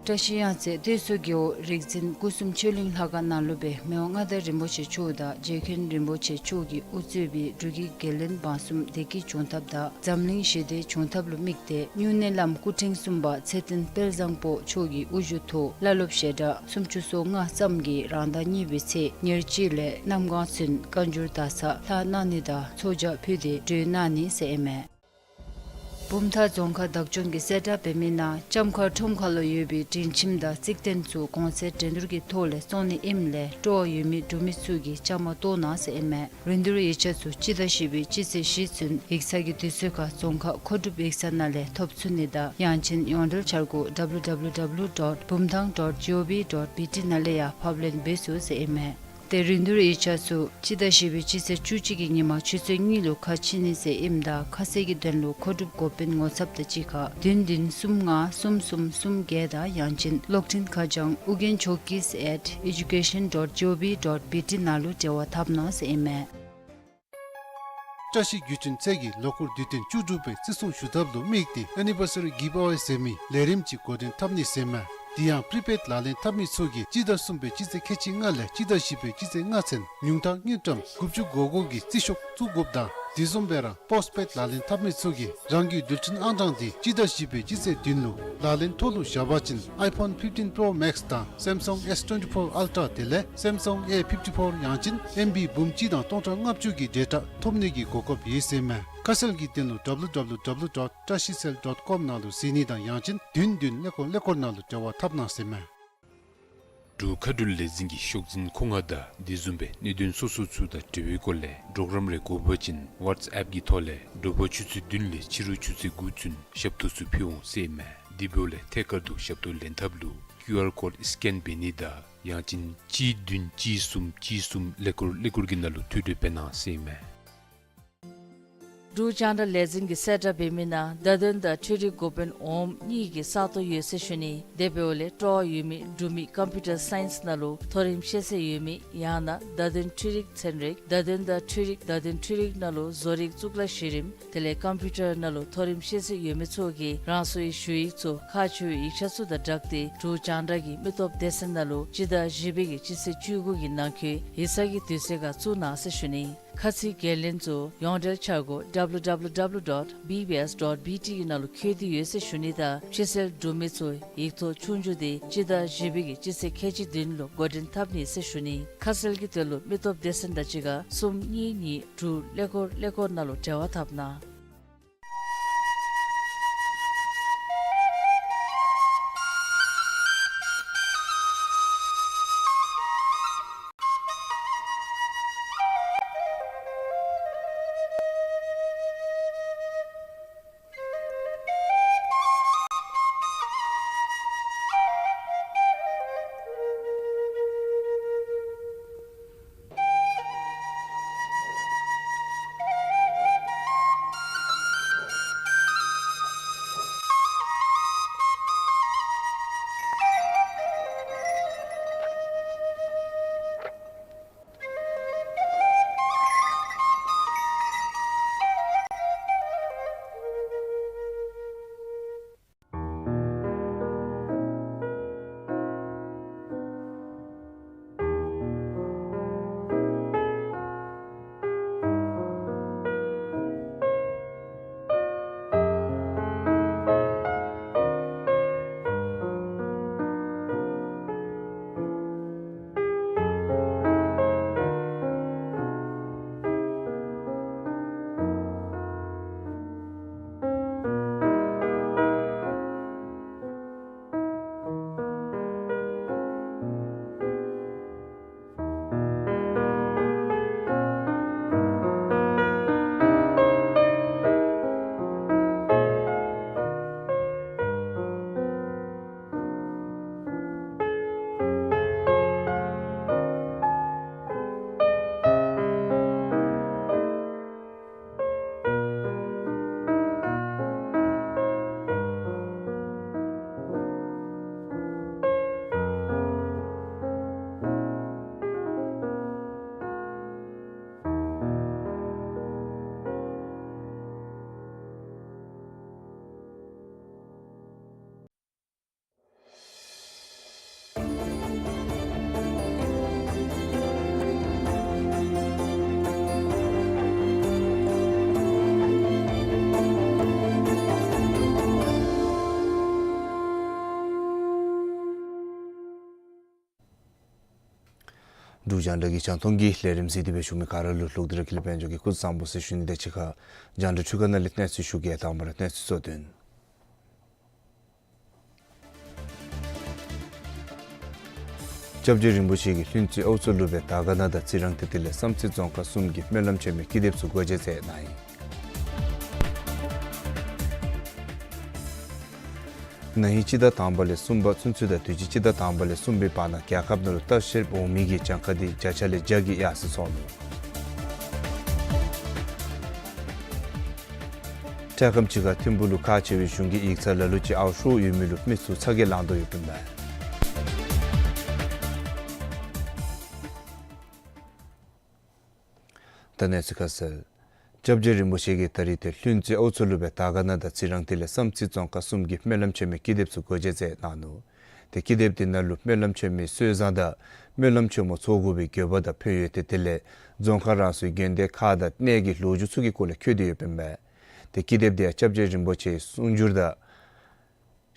བཀྲ་ཤིས་གཡང་རྩེ་སྡོད་ས་རྒེད་འོག་རིག་འཛིན་སྐུ་གསུམ་ཆོས་གླིང་ལྷ་ཁང་ནང་ལུ་སྦེ་མི་དབང་མངའ་བདག་རིན་པོ་ཆེ་མཆོག་དང་རྗེ་མཁན་རིན་པོ་ཆེ་མཆོག་གིས་དབུ་གཙོས་པའི་འབྲུག་གི་རྒྱལ་བློན་འབངས་གསུམ་བདེ་སྐྱིད་འབྱུང་ཐབས་དང་འཛམ་གླིང་ཞི་བདེ་འབྱུང་ཐབས་ལུ་དམིགས་ཏེ་སྨྱུང་གནས་བླམ་སྐུ་ཕྲེང་གསུམ་པ་ཚེ་བརྟན་དཔལ་བཟང་པོ་མཆོག་གི་དབུ་བཞུགས་ཐོག་བླ་སློབ་ཞལ་གྲངས་སུམ་ཅུ་སོ་ལྔ་ཙམ་གྱིས་རང་ཟླ་གཉིས་པའི་ཚེས་ཉེར་གཅིག་ལས་གནམ་གང་ཚུན་བཀའ་འགྱུར་དར་ཚགས་ལྷག་གནང་ནི་དང་ཚོགས་ཇ་ཕུལ་ཏེ་གྲོལ་གནང་ནི་ཟེར་ཨིན་མས། བུམ་ཐང་རྫོང་ཁག་བདག་སྐྱོང་གིས་གསལ་བསྒྲགས་འབད་མི་ནང་ལྕམ་མཁར་ཁྲོམ་ཁ་ལུ་ཡོད་པའི་སྒྲིང་ཁྱིམ་དང་རྩིག་རྟེན་ཚུ་གོང་ཚད་འགྲན་བསྡུར་གྱི་ཐོག་ལས་བཙོང་ནི་ཨིནམ་ལས་སྤྲོ་བ་ཡོད་མི་འབྲུག་མི་ཚུ་གིས་བཅའ་མར་གཏོགས་གནང་ཟེར་ཨིན་མས། རིན་བསྡུར་ཡིག་ཆ་ཚུ་སྤྱི་ཟླ་བཞི་པའི་སྤྱི་ཚེས་བཞི་ཚུན་ཡིག་ཚང་གི་དུས་ཚོད་ཁར་རྫོང་ཁག་མཁོ་སྒྲུབ་ཡིག་ཚང་ནང་ལས་ཐོབ་ཚུགས་ནི་དང་ཡང་ཅིན་ཡོངས་འབྲེལ་འཆར་སྒོ་W W W dot bumthang dot G O V dot B T ནང་ལས་ཡང་ཕབ་ལེན་འབད་ཚུགས་ཟེར་ཨིན་མས། ཏེ་རིན་བསྡུར་ཡིག་ཆ་ཚུ་སྤྱི་ཟླ་བཞི་པའི་སྤྱི་ཚེས་བཅུ་གཅིག་གི་ཉིན་མ་ཆུ་ཚོད་གཉིས་ལུ་ཁ་ཕྱེ་ནི་ཟེར་ཨིནམ་ད་ཁ་གསལ་གྱི་དོན་ལུ་མཁོ་སྒྲུབ་འགོ་དཔོན་ངོ་ཚབ་དང་གཅིག་ཁར་བདུན་བདུན་གསུམ་ལྔ་གསུམ་གསུམ་གསུམ་བརྒྱད་དང་ཡང་ཅིན་གློག་འཕྲིན་ཁ་བྱང་ཨུ་རྒྱན་ཇོ་ཀིས་at education dot G O V dot B T ནང་ལུ་འབྲེལ་བ་འཐབ་གནང་ཟེར་ཨིན་མས། བཀྲ་ཤིས་བརྒྱུད་འཕྲིན་ཚད་ཀྱི་ལོ་འཁོར་དུས་སྟོན་བཅུ་དྲུག་པའི་བརྩི་སྲུང་ཞུ་ཐབས་ལུ་དམིགས་ཏེ་Anniversary Giveaway ཟེར་མི་ལས་རིམ་ཅིག་འགོ་འདྲེན་འཐབ་ནི་ཟེར་མས། དེ་ཡང་Prepaid ལག་ལེན་འཐབ་མི་ཚུ་གིས་སྤྱི་ཟླ་གསུམ་པའི་སྤྱི་ཚེས་ཁལ་གཅིག་ལྔ་ལས་སྤྱི་ཟླ་བཞི་པའི་སྤྱི་ཚེས་ལྔ་ཚུན་ཉུང་མཐར་དངུལ་ཀྲམ་དགུ་བཅུ་གོ་དགུ་གི་རྩིས་ཤོག་བཙུགས་དགོཔ་དང་དེ་བཟུམ་སྦེ་ར་Postpaid ལག་ལེན་འཐབ་མི་ཚུ་གིས་རང་གི་རྡུལ་ཕྲན་ཨང་གྲངས་དེ་སྤྱི་ཟླ་བཞི་པའི་སྤྱི་ཚེས་བདུན་ལུ་ལག་ལེན་ཐོག་ལུ་བཞག་པ་ཅིན་iPhone fifteen Pro Max དང་Samsung S twenty-four Ultra དེ་ལས་Samsung A fifty-four ཡང་ཅིན་ཨེམ་བི་འབུམ་གཅིག་དང་སྟོང་ཕྲག་ལྔ་བཅུ་གི་data ཐོབ་ནི་གི་གོ་སྐབས་ཡོད་ཟེར་མས། ཁ་གསལ་གྱི་དོན་ལུ W W W dot trashicell dot com ནང་ལུ་གཟིགས་ནི་དང་ཡང་ཅིན་བདུན་བདུན་ཀླད་ཀོར་ཀླད་ཀོར་ནང་ལུ་འབྲེལ་བ་འཐབ་གནང་ཟེར་མས། འབྲུག་མཁའ་འགྲུལ་ལས་འཛིན་གྱི་ཤོག་འཛིན་ཁོ་ང་དང་དེ་བཟུམ་སྦེ་གནད་དོན་སོ་སོ་ཚུ་དང་འབྲེལ་བའི་སྐོར་ལས་གྲོགས་རམ་རེ་དགོ་པ་ཅིན་WhatsApp གི་ཐོག་ལས་དྲོ་པ་ཆུ་ཚོད་བདུན་ལས་ཕྱི་རུ་ཆུ་ཚོད་དགུ་ཚུན་ཞབས་ཏོག་ཚུ་ཕུལ་འོང་ཟེར་མས། དེ་འབདཝ་ལས་ཐད་ཀར་དུ་ཞབས་ཏོག་ལེན་ཐབས་ལུ་QR code scan འབད་ནི་དང་ཡང་ཅིན་གཅིག་བདུན་གཅིག་གསུམ་གཅིག་གསུམ་ཀླད་ཀོར་ཀླད་ཀོར་གྱི་ནང་ལུ་ཐོ་འགོད་འབད་གནང་ཟེར་མས། འབྲུག་རྒྱང་བསྒྲགས་ལས་འཛིན་གྱིས་གསལ་བསྒྲགས་འབད་མི་ནང་བརྡ་དོན་དང་འཕྲུལ་རིག་འགོ་དཔོན་འོགམ་གཉིས་ཀྱི་ས་སྟོང་ཡོད་ཟེར་ཞུ་ནི། དེ་འབདཝ་ལས་སྤྲོ་བ་ཡོད་མི་འབྲུག་མི་Computer Science ནང་ལུ་མཐོ་རིམ་ཤེས་ཚད་ཡོད་མི་ཡང་ན་བརྡ་དོན་འཕྲུལ་རིག་ཚན་རིག་བརྡ་དོན་དང་འཕྲུལ་རིག་བརྡ་དོན་འཕྲུལ་རིག་ནང་ལུ་བཟོ་རིག་གཙུག་ལག་གཞི་རིམ་དེ་ལས་Computer ནང་ལུ་མཐོ་རིམ་ཤེས་ཚད་ཡོད་མི་ཚུ་གིས་རང་སོའི་ཞུ་ཡིག་ཚུ་ཁག་ཆེ་བའི་ཡིག་ཆ་ཚུ་དང་སྦྲགས་ཏེ་འབྲུག་རྒྱང་བསྒྲགས་ཀྱི་མི་སྟོབས་སྡེ་ཚན་ནང་ལུ་སྤྱི་ཟླ་བཞི་པའི་གི་སྤྱི་ཚེས་བཅུ་དགུ་གི་ནང་འཁོད་ཡིག་ཚང་གི་དུས་ཚོད་ཁར་བཙུགས་གནང་ཟེར་ཞུ་ནི། ཁ་ཚིག་འགན་ལེན་ཚུ་ཡོངས་འབྲེལ་འཆར་སྒོ་W W W dot B B S dot B T གི་ནང་ལུ་བཀོད་དེ་ཡོད་ཟེར་ཞུ་ནི་དང་ཕྱི་སེལ་འབྲུག་མི་ཚུ་ཡིག་ཐོག་ཆོས་རྒྱུགས་དེ་སྤྱི་ཟླ་བཞི་པའི་གི་སྤྱི་ཚེས་ཁལ་གཅིག་བདུན་ལུ་འགོ་འདྲེན་འཐབ་ནི་ཟེར་ཞུ་ནི། ཁ་གསལ་གྱི་དོན་ལུ་མི་སྟོབས་སྡེ་ཚན་དང་གཅིག་ཁར་གསུམ་གཉིས་གཉིས་དྲུག་ཀླད་ཀོར་ཀླད་ཀོར་ནང་ལུ་འབྲེལ་བ་འཐབ་གནང་། འབྲུག་རྒྱང་བསྒྲགས་ཀྱི་རྒྱང་མཐོང་གི་ལས་རིམ་གཟིགས་ཏེ་སྦེ་བཞུགས་མི་ག་ར་ལུ་ལྷག་དེ་ར་ཀུན་ལེགས་དཔལ་འབྱོར་གྱིས་སྐུ་གཟུགས་བཟང་པོ་ཟེར་ཞུ་ནི་དང་གཅིག་ཁར་རྒྱང་བསྒྲགས་འཕྲུལ་ཁང་ནང་ལས་གནས་ཚུལ་ཞུ་གེ། དང་པ་ར་གནས་ཚུལ་གཙོ་དོན། སྐྱབས་རྗེ་རིན་པོ་ཆེ་གིས་ལྷུན་རྩེ་ཨའུ་མཚོ་ལུ་སྦེ་དར་དཀར་ན་དང་རྩི་རང་དེ་དེ་ལས་བསམ་རྩེ་རྫོང་ཁག་གསུམ་གྱི་སྨོན་ལམ་ཆེན་མོའི་ཀི་དེབ་ཚུ་སྒོ་འབྱེད་མཛད་གནང་ཡི། ན་ཧིང་སྤྱི་ཟླ་དང་པ་ལས་གསུམ་པ་ཚུན་ཚོད་དང་དུས་ཅི་སྤྱི་ཟླ་དང་པ་ལས་གསུམ་པའི་བར་ན་རྒྱལ་ཁབ་ནང་ལུ་ལྟ་བཤལཔ་འོང་མི་གི་གྱངས་ཁ་དེ་བརྒྱ་ཆ་ལས་བརྒྱ་གིས་ཡར་སེང་སོང་ནུག། འཕྲལ་ཁམས་ཅིག་ཁར་ཐིམ་ཕུག་ལུ་ཁག་ཆེ་བའི་གཞུང་གི་ཡིག་ཚང་ལ་ལུ་ཅིག་ཨརཝ་ཤོར་ཡོད་མི་ལུ་མི་ཚུ་ཚ་གྱང་ལང་དོ་ཡོདཔ་ཨིན་མས། ད་གནས་ཚུལ་ཁ་གསལ། སྐྱབས་རྗེ་རིན་པོ་ཆེ་གིས་ད་རིས་ཏེ་ལྷུན་རྩེ་ཨའུ་མཚོ་ལུ་སྦེ་དར་དཀར་ན་དང་རྩི་རང་དེ་ལས་བསམ་རྩེ་རྫོང་ཁག་གསུམ་གྱི་སྨོན་ལམ་ཆེན་མོའི་ཀི་དེབ་ཚུ་སྒོ་འབྱེད་མཛད་གནང་ནུག། ཏེ་ཀི་དེབ་དེ་ནང་ལུ་སྨོན་ལམ་ཆེན་མོའི་སྲོལ་བཟང་དང་སྨོན་ལམ་ཆེན་མོ་ཚོགས་དགོ་པའི་དགོས་པ་དང་ཕན་ཡོན་དེ་དེ་ལས་རྫོང་ཁག་རང་སོའི་དགོན་སྡེ་ཁག་དང་གནས་ཀྱི་ལོ་རྒྱུས་ཚུ་གི་སྐོར་ལས་བཀོད་དེ་ཡོདཔ་ཨིན་མས། ཏེ་ཀི་དེབ་དེ་ཡང་སྐྱབས་རྗེ་རིན་པོ་ཆེའི་གསུང་སྒྱུར་དང་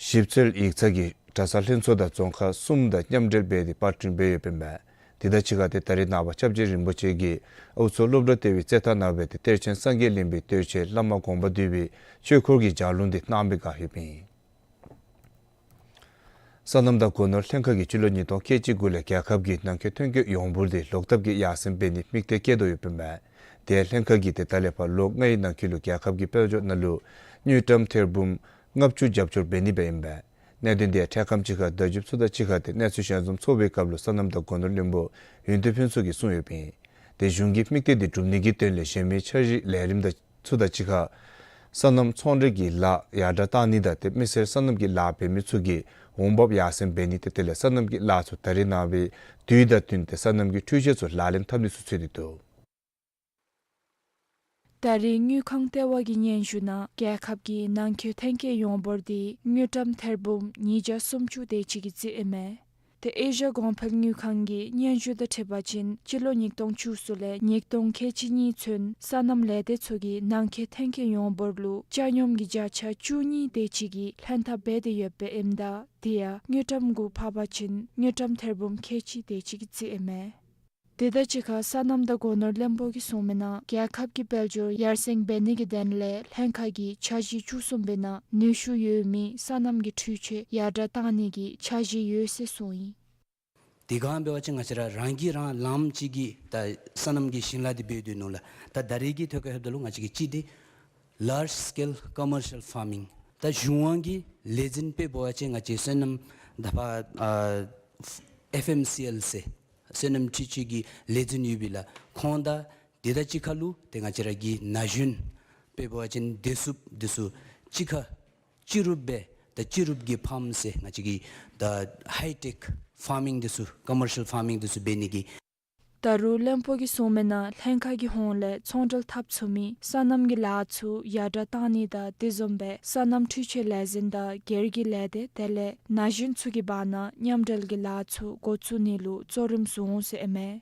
ཞིབ་འཚོལ་ཡིག་ཚང་གི་གྲྭ་ཚང་ལྷན་ཚོགས་དང་རྫོང་ཁག་གསུམ་དང་མཉམ་འབྲེལ་འབད་དེ་པར་སྐྲུན་འབད་ཡོདཔ་ཨིན་མས། དེ་དང་གཅིག་ཁར་ཏེ་ད་རིས་ནངས་པ་སྐྱབས་རྗེ་རིན་པོ་ཆེ་གིས་ཨའུ་མཚོ་སློབ་གྲྭ་ལྟེ་བའི་རྩེད་ཐང་ནང་སྦེ་ཏེ་གཏེར་ཆེན་སངས་རྒྱས་གླིང་པའི་གཏེར་ཆེན་བླ་མ་དགོངས་པ་འདུས་པའི་ཆོས་འཁོར་གྱི་ལྗགས་ལུང་དེ་གནང་བའི་བསྒང་ཡོདཔ་ཨིན། སོ་ནམ་དང་སྒོ་ནོར་ལྷན་ཁག་གིས་སྤྱི་ལོ་ཉིས་སྟོང་ཁལ་གཅིག་དགུ་ལས་རྒྱལ་ཁབ་ཀྱི་ནང་འཁོད་ཐོན་སྐྱེད་ཡོངས་འབོར་དེ་ལོག་ལྟབ་ཀྱིས་ཡར་སེང་འབད་ནིའི་དམིགས་གཏད་བསྐྱེད་དོ་ཡོདཔ་ཨིན་མས། དེ་ཡང་ལྷན་ཁག་གིས་ཏེ་ད་ལས་ཕར་ལོ་ལྔའི་ནང་འཁོད་ལུ་རྒྱལ་ཁབ་ཀྱི་དཔལ་འབྱོར་ནང་ལུ་དངུལ་ཀྲམ་ཐེར་འབུམ་ལྔ་བཅུ་རྒྱབ་སྐྱོར་འབད་ནི་སྦེ་ཨིན་པས། གནད་དོན་དེ་ཡང་འཕྲལ་ཁམས་ཅིག་ཁར་བརྡ་བརྒྱུདཔ་ཚུ་དང་གཅིག་ཁར་ཏེ་གནས་ཚུལ་ཞལ་འཛོམས་ཚོགས་པའི་སྐབས་ལུ་སོ་ནམ་དང་སྒོ་ནོར་བློན་པོ་ཡོན་ཏན་ཕུན་ཚོགས་ཀྱིས་གསུངས་ཡོདཔ་ཨིན། ཏེ་གཞུང་གི་དམིགས་གཏད་དེ་འགྲུབ་ནི་གི་དོན་ལས་གཞན་མི་འཆར་གཞི་ལས་རིམ་དང་ཚུ་དང་གཅིག་ཁར་སོ་ནམ་ཚོང་འབྲེལ་གྱི་ལཱ་ཡར་དྲག་གཏང་ནི་དང་ཏེ་མི་སེར་སོ་ནམ་གྱི་ལཱ་འབད་མི་ཚུ་གི་འོང་འབབ་ཡར་སེང་འབད་ནི་ཏེ་དེ་ལས་སོ་ནམ་གྱི་ལཱ་ཚུ་ད་རིས་ནངས་པའི་དུས་དང་བསྟུན་ཏེ་སོ་ནམ་གྱི་འཕྲུལ་ཆས་ཚུ་ལག་ལེན་འཐབ་ནི་ཚུ་ཚུད་དེ་འདུག། ད་རེས་དངུལ་ཁང་ལྟེ་བ་གི་སྙན་ཞུ་ནང་རྒྱལ་ཁབ་ཀྱི་ནང་འཁོད་ཐོན་སྐྱེད་ཡོངས་འབོར་དེ་དངུལ་ཀྲམ་ཐེར་འབུམ་ཉིས་བརྒྱ་སུམ་ཅུ་དེ་ཅིག་གི་རྩིས་ཨིན་མས། ཏེ་ཨེ་ཤ་གོང་འཕེལ་དངུལ་ཁང་གི་སྙན་ཞུ་དང་འཁྲིལ་བ་ཅིན་སྤྱི་ལོ་ཉིས་སྟོང་བཅུ་གསུམ་ལས་ཉིས་སྟོང་ཁལ་གཅིག་གཉིས་ཚུན་སོ་ནམ་ལས་སྡེ་ཚུ་གིས་ནང་འཁོད་ཐོན་སྐྱེད་ཡོངས་འབོར་ལུ་ཆ་སྙོམས་ཀྱི་བརྒྱ་ཆ་བཅུ་གཉིས་དེ་ཅིག་གི་ལྷན་ཐབས་འབད་དེ་ཡོདཔ་ཨིནམ་ད་དེ་ཡང་དངུལ་ཀྲམ་གུ་ཕབ་པ་ཅིན་དངུལ་ཀྲམ་ཐེར་འབུམ་ཁལ་གཅིག་དེ་ཅིག་གི་རྩིས་ཨིན་མས། དེ་དང་གཅིག་ཁར་སོ་ནམ་དང་སྒོ་ནོར་བློན་པོ་གིས་གསུངས་མི་ནང་རྒྱལ་ཁབ་ཀྱི་དཔལ་འབྱོར་ཡར་སེང་འབད་ནི་གི་དོན་ལས་ལྷན་ཁག་གིས་འཆར་གཞི་བཅུ་གསུམ་པའི་ནང་ནུས་ཤུགས་ཡོད་མི་སོ་ནམ་གྱི་འཕྲུལ་ཆས་ཡར་དྲག་གཏང་ནི་གི་འཆར་གཞི་ཡོད་ཟེར་གསུངས་ཡི། དེ་སྒང་འབད་བ་ཅིན་ང་བཅས་ར་རང་གིས་རང་ལངམ་ཅིག་གིས་ད་སོ་ནམ་གྱི་ཞིང་ལཱ་འདི་འབད་སྡོད་ནུག་ལགས། ད་ད་རེས་ཀྱི་ཐད་ཁར་ལྷོདཔ་ད་ལུ་ང་བཅས་ཀྱི་གཅིག་འདི་large scale commercial farming ད་གཞུང་དབང་གི་ལས་འཛིན་དཔེ་འབད་བ་ཅིན་ང་བཅས་སོ་ནམ་ད་ཕར་ཨ་ཨེཕ་ཨེམ་སི་ཨེལ་ཟེར་སོ་ནམ་འཕྲུལ་ཆས་ཀྱི་ལས་འཛིན་ཡོད་པས་ལགས། ཁོང་དང་དེ་དང་གཅིག་ཁར་ལུ་ཏེ་ང་བཅས་ར་གི་ན་གཞོན་དཔེ་འབད་བ་ཅིན་བདེ་སྲུངཔ་འདི་ཚུ་གཅིག་ཁར་སྤྱི་རུབ་སྦེ་ད་སྤྱི་རུབ་ཀྱི་ཕཱམ་ཟེར་ང་བཅས་ཀྱི་ད་ཧའི་ཊེཀ་ཕཱར་མིང་འདི་ཚུ་ཀོ་མར་ཤལ་ཕཱར་མིང་འདི་ཚུ་འབད་ནི་གི། ད་རུང་བློན་པོ་གིས་གསུངས་མི་ནང་ལྷན་ཁག་གི་ཧོངས་ལས་ཚོང་འབྲེལ་འཐབ་ཚུགས་མི་སོ་ནམ་གྱི་ལཱ་ཚུ་ཡར་དྲག་གཏང་ནི་དང་དེ་བཟུམ་སྦེ་སོ་ནམ་འཕྲུལ་ཆས་ལས་འཛིན་དང་སྒེར་གྱི་ལས་སྡེ་དེ་ལས་ན་གཞོན་ཚུ་གི་བར་ན་མཉམ་འབྲེལ་གྱི་ལཱ་ཚུ་འགོ་བཙུགས་ནི་ལུ་གཙོ་རིམ་བཟུང་ཟེར་ཨིན་མས།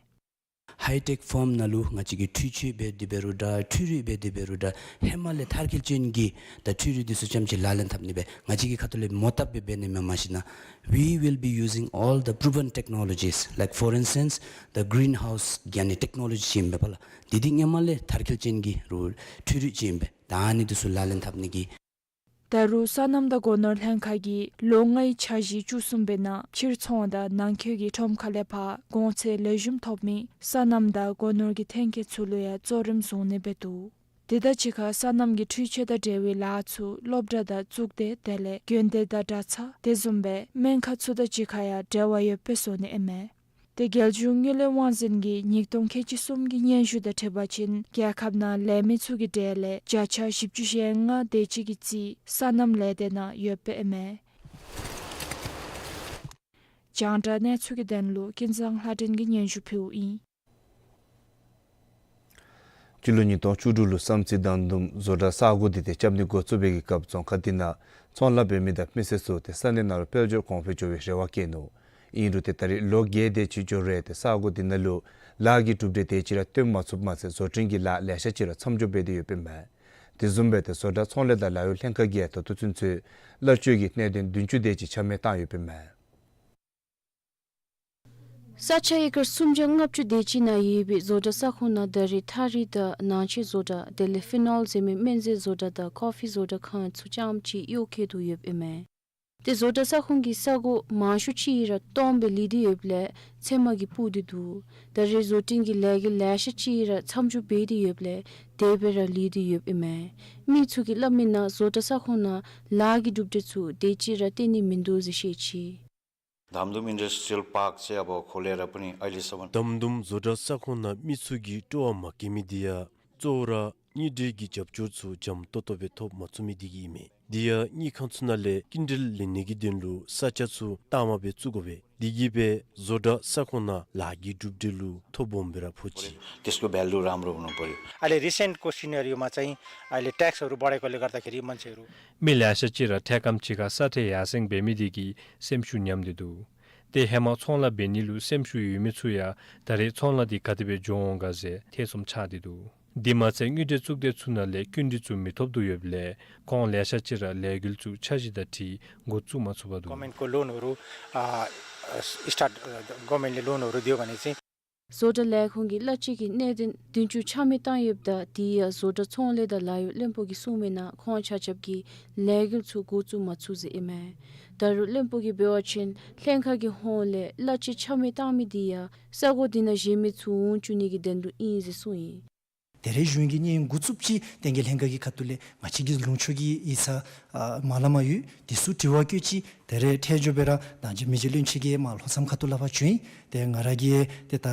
ཧའི་ཊེཀ་ཕཱརམ་ནང་ལུ་ང་བཅས་ཀྱིས་འཕྲུལ་ཆས་འབད་དེ་འབད་རུང་འདྲ་འཕྲུལ་རིག་འབད་དེ་འབད་རུང་འདྲ་ཧེ་མ་ལས་མཐར་འཁྱོལ་ཅན་གྱི་ད་འཕྲུལ་རིག་འདི་ཚུ་རྐྱངམ་ཅིག་ལག་ལེན་འཐབ་ནི་སྦེ་ང་བཅས་ཀྱི་ཁ་ཐུག་ལས་མོ་བཏབ་སྦེ་འབད་ནི་མེན། མ་གཞི་ན་we will be using all the proven technologies, like for instance the greenhouse གི་ཨ་ནི་ཊེཀ་ནོ་ལོ་ཇི་ཅིག་ཨིན་པས་ལགས། འདི་འདི་ཧེ་མ་ལས་མཐར་འཁྱོལ་ཅན་གྱི་རུང་འཕྲུལ་རིག་ཅིག་ཨིན་པས། ད་ཨ་ནི་འདི་ཚུ་ལག་ལེན་འཐབ་ནི་གི། ད་རུང་སོ་ནམ་དང་སྒོ་ནོར་ལྷན་ཁག་གིས་ལོ་ལྔའི་འཆར་གཞི་བཅུ་གསུམ་པའི་ནང་ཕྱིར་ཚོང་དང་ནང་འཁོད་ཀྱི་ཁྲོམ་ཁ་ལས་ཕར་གོང་ཚད་ལེགས་ཤོམ་ཐོབ་མི་སོ་ནམ་དང་སྒོ་ནོར་གྱི་ཐོན་སྐྱེད་ཚུ་ལུ་ཡང་གཙོ་རིམ་བཟུང་ནི་སྦེ་འདུག། དེ་དང་གཅིག་ཁར་སོ་ནམ་གྱི་འཕྲུལ་ཆས་དང་འབྲེལ་བའི་ལཱ་ཚུ་སློབ་གྲྭ་དང་གཙུག་སྡེ་དེ་ལས་དགོན་སྡེ་དང་གྲྭ་ཚང་དེ་བཟུམ་སྦེ་སྨན་ཁང་ཚུ་དང་གཅིག་ཁར་ཡང་འབྲེལ་བ་ཡོདཔ་སྦེ་བཟོ་ནི་ཨིན་མས། ཏེ་རྒྱལ་གཞུང་དངུལ་ལས་དབང་འཛིན་གྱི་ཉིས་སྟོང་ཁལ་གཅིག་གསུམ་གྱི་སྙན་ཞུ་དང་འཁྲིལ་བ་ཅིན་རྒྱལ་ཁབ་ནང་ལས་མི་ཚུ་གི་གྲས་ལས་བརྒྱ་ཆ་བཞི་བཅུ་ཞེ་ལྔ་དེ་ཅིག་གི་རྩིས་སོ་ནམ་ལས་སྡེ་ནང་ཡོདཔ་ཨིན་མས། རྒྱང་བསྒྲགས་གནས་ཚུལ་གྱི་དོན་ལུ་ཀུན་བཟང་ལྷ་སྒྲོན་གྱིས་སྙན་ཞུ་ཕུལཝ་ཨིན། སྤྱི་ལོ་ཉིས་སྟོང་བཅུ་དྲུག་ལུ་བསམ་རྩེ་དང་དུམ་བཟོ་གྲྭ་ས་སྒོ་འདི་ཏེ་རྐྱབ་ནི་འགོ་བཙུགས་པའི་གི་སྐབས་རྫོང་ཁག་འདི་ནང་ཚོང་ལཱ་འབད་མི་དང་མི་སེར་ཚུ་ཏེ་ས་གནས་ནང་ལུ་དཔལ་འབྱོར་གོང་འཕེལ་འགྱོ་བའི་རེ་བ་བསྐྱེད་ནུག། ཨིན་རུང་ཏེ་ད་རེས་ལོ་བརྒྱད་དེ་ཅིག་འགྱོ་རུང་ཏེ་ས་སྒོ་འདི་ནང་ལུ་ལཱ་གི་གྲུབ་འབྲས་དེ་ཅིག་ར་སྟོན་མ་ཚུགསཔ་མ་ཚད་བཟོ་སྐྲུན་གྱི་ལཱ་ལེ་ཤ་ཅིག་ར་མཚམས་འཇོག་འབད་དེ་ཡོདཔ་ཨིན་མས། དེ་བཟུམ་སྦེ་ཏེ་བཟོ་གྲྭ་ཚོང་ལས་དང་ལཱ་གཡོག་ལྷན་ཁག་གིས་ད་ལྟོ་ཚུན་ཚོད་གླར་སྤྱོད་ཀྱི་གནད་དོན་བདུན་ཅུ་དེ་ཅིག་ཆ་མེད་བཏང་ཡོདཔ་ཨིན་མས། ས་ཆ་ཨེ་ཀར་སུམ་བརྒྱ་ལྔ་བཅུ་དེ་ཅིག་ནང་ཡོད་པའི་བཟོ་གྲྭ་ས་ཁོངས་ནང་ད་རེས་ཐ་རི་དང་ནང་ཆས་བཟོ་གྲྭ་དེ་ལས་ཕི་ནོལ་ཟེར་མི་སྨན་རྫས་བཟོ་གྲྭ་དང་ཀོ་ཕི་བཟོ་གྲྭ་ཁང་ཚུ་རྐྱངམ་གཅིག་གཡོག་བཀོལ་དུ་ཡོདཔ་ཨིན་མས། ཏེ་བཟོ་གྲྭ་ས་ཁོངས་ཀྱི་ས་གོ་མང་ཤོས་ཅིག་ར་སྟོངམ་སྦེ་ལུས་ཏེ་ཡོདཔ་ལས་ཚལ་མ་གིས་སྤུར་ཏེ་འདུག། ད་རེས་བཟོ་སྐྲུན་གྱི་ལས་འགུལ་ལེ་ཤ་ཅིག་ར་མཚམས་འཇོག་འབད་དེ་ཡོདཔ་ལས་དེ་སྦེ་ར་ལུས་ཏེ་ཡོདཔ་ཨིན་མས། མི་ཚུ་གིས་སླབ་མིའི་ནང་བཟོ་གྲྭ་ས་ཁོངས་ནང་ལཱ་གི་གྲུབ་འབྲས་ཚུ་དེ་ཅིག་ར་སྟོན་ནི་མིན་འདུག་ཟེར་བཤད་ཅི། དམ་དུམ་ཨིན་ཌསི་ཊི་རི་ཡལ་པཱརཀ་ཟེར་ཡ་བོ་ཁོ་ལས་ར་པ་ནི་ཨའི་ལི་སི་བོན། དམ་དུམ་བཟོ་གྲྭ་ས་ཁོངས་ནང་མི་ཚུ་གིས་སྤྲོ་བ་མ་བསྐྱེད་མི་འདི་ཡང་གཙོ་བོ་ར་དངུལ་འབྲེལ་གྱི་རྒྱབ་སྐྱོར་ཚུ་འཇམ་ཏོག་ཏོ་སྦེ་ཐོབ་མ་ཚུགས་མི་འདི་གིས་ཨིན་མས། དེ་ཡང་དངུལ་ཁང་ཚུ་ནང་ལས་སྐྱིན་འགྲུལ་ལེན་ནི་གི་དོན་ལུ་ས་ཆ་ཚུ་ལྟག་མ་སྦེ་བཙུགས་དགོ་པས། དེ་གིས་སྦེ་བཟོ་གྲྭ་ས་ཁོངས་ནང་ལཱ་གི་གྲུབ་འབྲས་ལུ་ཐོ་སྦོམ་སྦེ་ར་ཕོག་ཅི། त्यसको भ्यालु राम्रो हुनुपर्‍यो। अहिले रिसेन्टको सिनेरियोमा चाहिँ अहिले ट्याक्सहरू बढेकोले गर्दाखेरि मान्छेहरू। མི་ལེ་ཤ་ཅིག་ར་ཐད་རྐམ་ཅིག་ཁར་ས་ཁྲལ་ཡར་སེང་འབད་མི་དེ་གིས་སེམས་ཤུགས་ཉམས་ཏེ་འདུག། ཏེ་ཧེ་མ་ཚོང་ལཱ་འབད་ནི་ལུ་སེམས་ཤུགས་ཡོད་མི་ཚུ་ཡང་ད་རེས་ཚོང་ལཱ་འདི་ག་དེ་སྦེ་འགྱོ་འོང་ག་ཟེར་ཐེ་ཚོམ་ཆགས་ཏེ་འདུག། དེ་མ་ཚད་དངུལ་འབྲེལ་གཙུག་སྡེ་ཚུ་ནང་ལས་སྐྱིན་འགྲུལ་ཚུ་མི་ཐོབ་དོ་ཡོདཔ་ལས་ཁོང་ལེ་ཤ་ཅིག་ར་ལས་འགུལ་ཚུ་འཆར་གཞི་དང་འཁྲིལ་འགོ་བཙུགས་མ་ཚུགས་པར་འདུག། गभर्नमेन्टको लोनहरू, अ, स्टार्ट, गभर्नमेन्टले लोनहरू दियो भने चाहिँ བཟོ་གྲྭ་ལས་ཁུངས་ཀྱིས་གླ་སྤྱོད་ཀྱི་གནད་དོན་དུས་ཅི་ཆ་མེད་བཏང་ཡོདཔ་ད་དེ་ཡང་བཟོ་གྲྭ་ཚོང་ལས་དང་ལཱ་གཡོག་བློན་པོ་གིས་གསུངས་མིའི་ནང་ཁོང་ཆ་ཁྱབ་ཀྱིས་ལས་འགུལ་ཚུ་འགོ་བཙུགས་མ་ཚུགས་ཟེར་ཨིན་མས། ད་རུང་བློན་པོ་གིས་འབད་བ་ཅིན་ལྷན་ཁག་གི་ཧོངས་ལས་གླ་སྤྱོད་ཆ་མེད་བཏང་མི་དེ་ཡང་ས་གོ་དེ་ནང་བཞུགས་མི་ཚུ་འོང་བཅུག་ནི་གི་དོན་ལུ་ཨིན་ཟེར་གསུངས་ཡི། ད་རེས་གཞུང་གིས་གནས་འགོ་བཙུགསཔ་ཅིག་བསྟན་རྒྱས་ལྷན་ཁག་གི་ཁ་ཐུག་ལས་ང་བཅས་ཀྱི་ལུང་ཕྱོགས་ཀྱི་ཡིག་ཚང་ཨ་མ་ལ་མ་ཡོད། དེ་ཚུ་དྲི་བ་བཀོད་ཅི། ད་རེས་འཕྲལ་མགྱོགས་སྦེ་ར་ནང་ཆོས་མི་རྗེ་བློན་ཆེན་གྱི་མར་ལྷོ་མཚམས་ཁ་ཐུག་ལས་ཕར་བྱོན་ཡི། ཏེ་ང་ར་གིས་ཏེ་ད་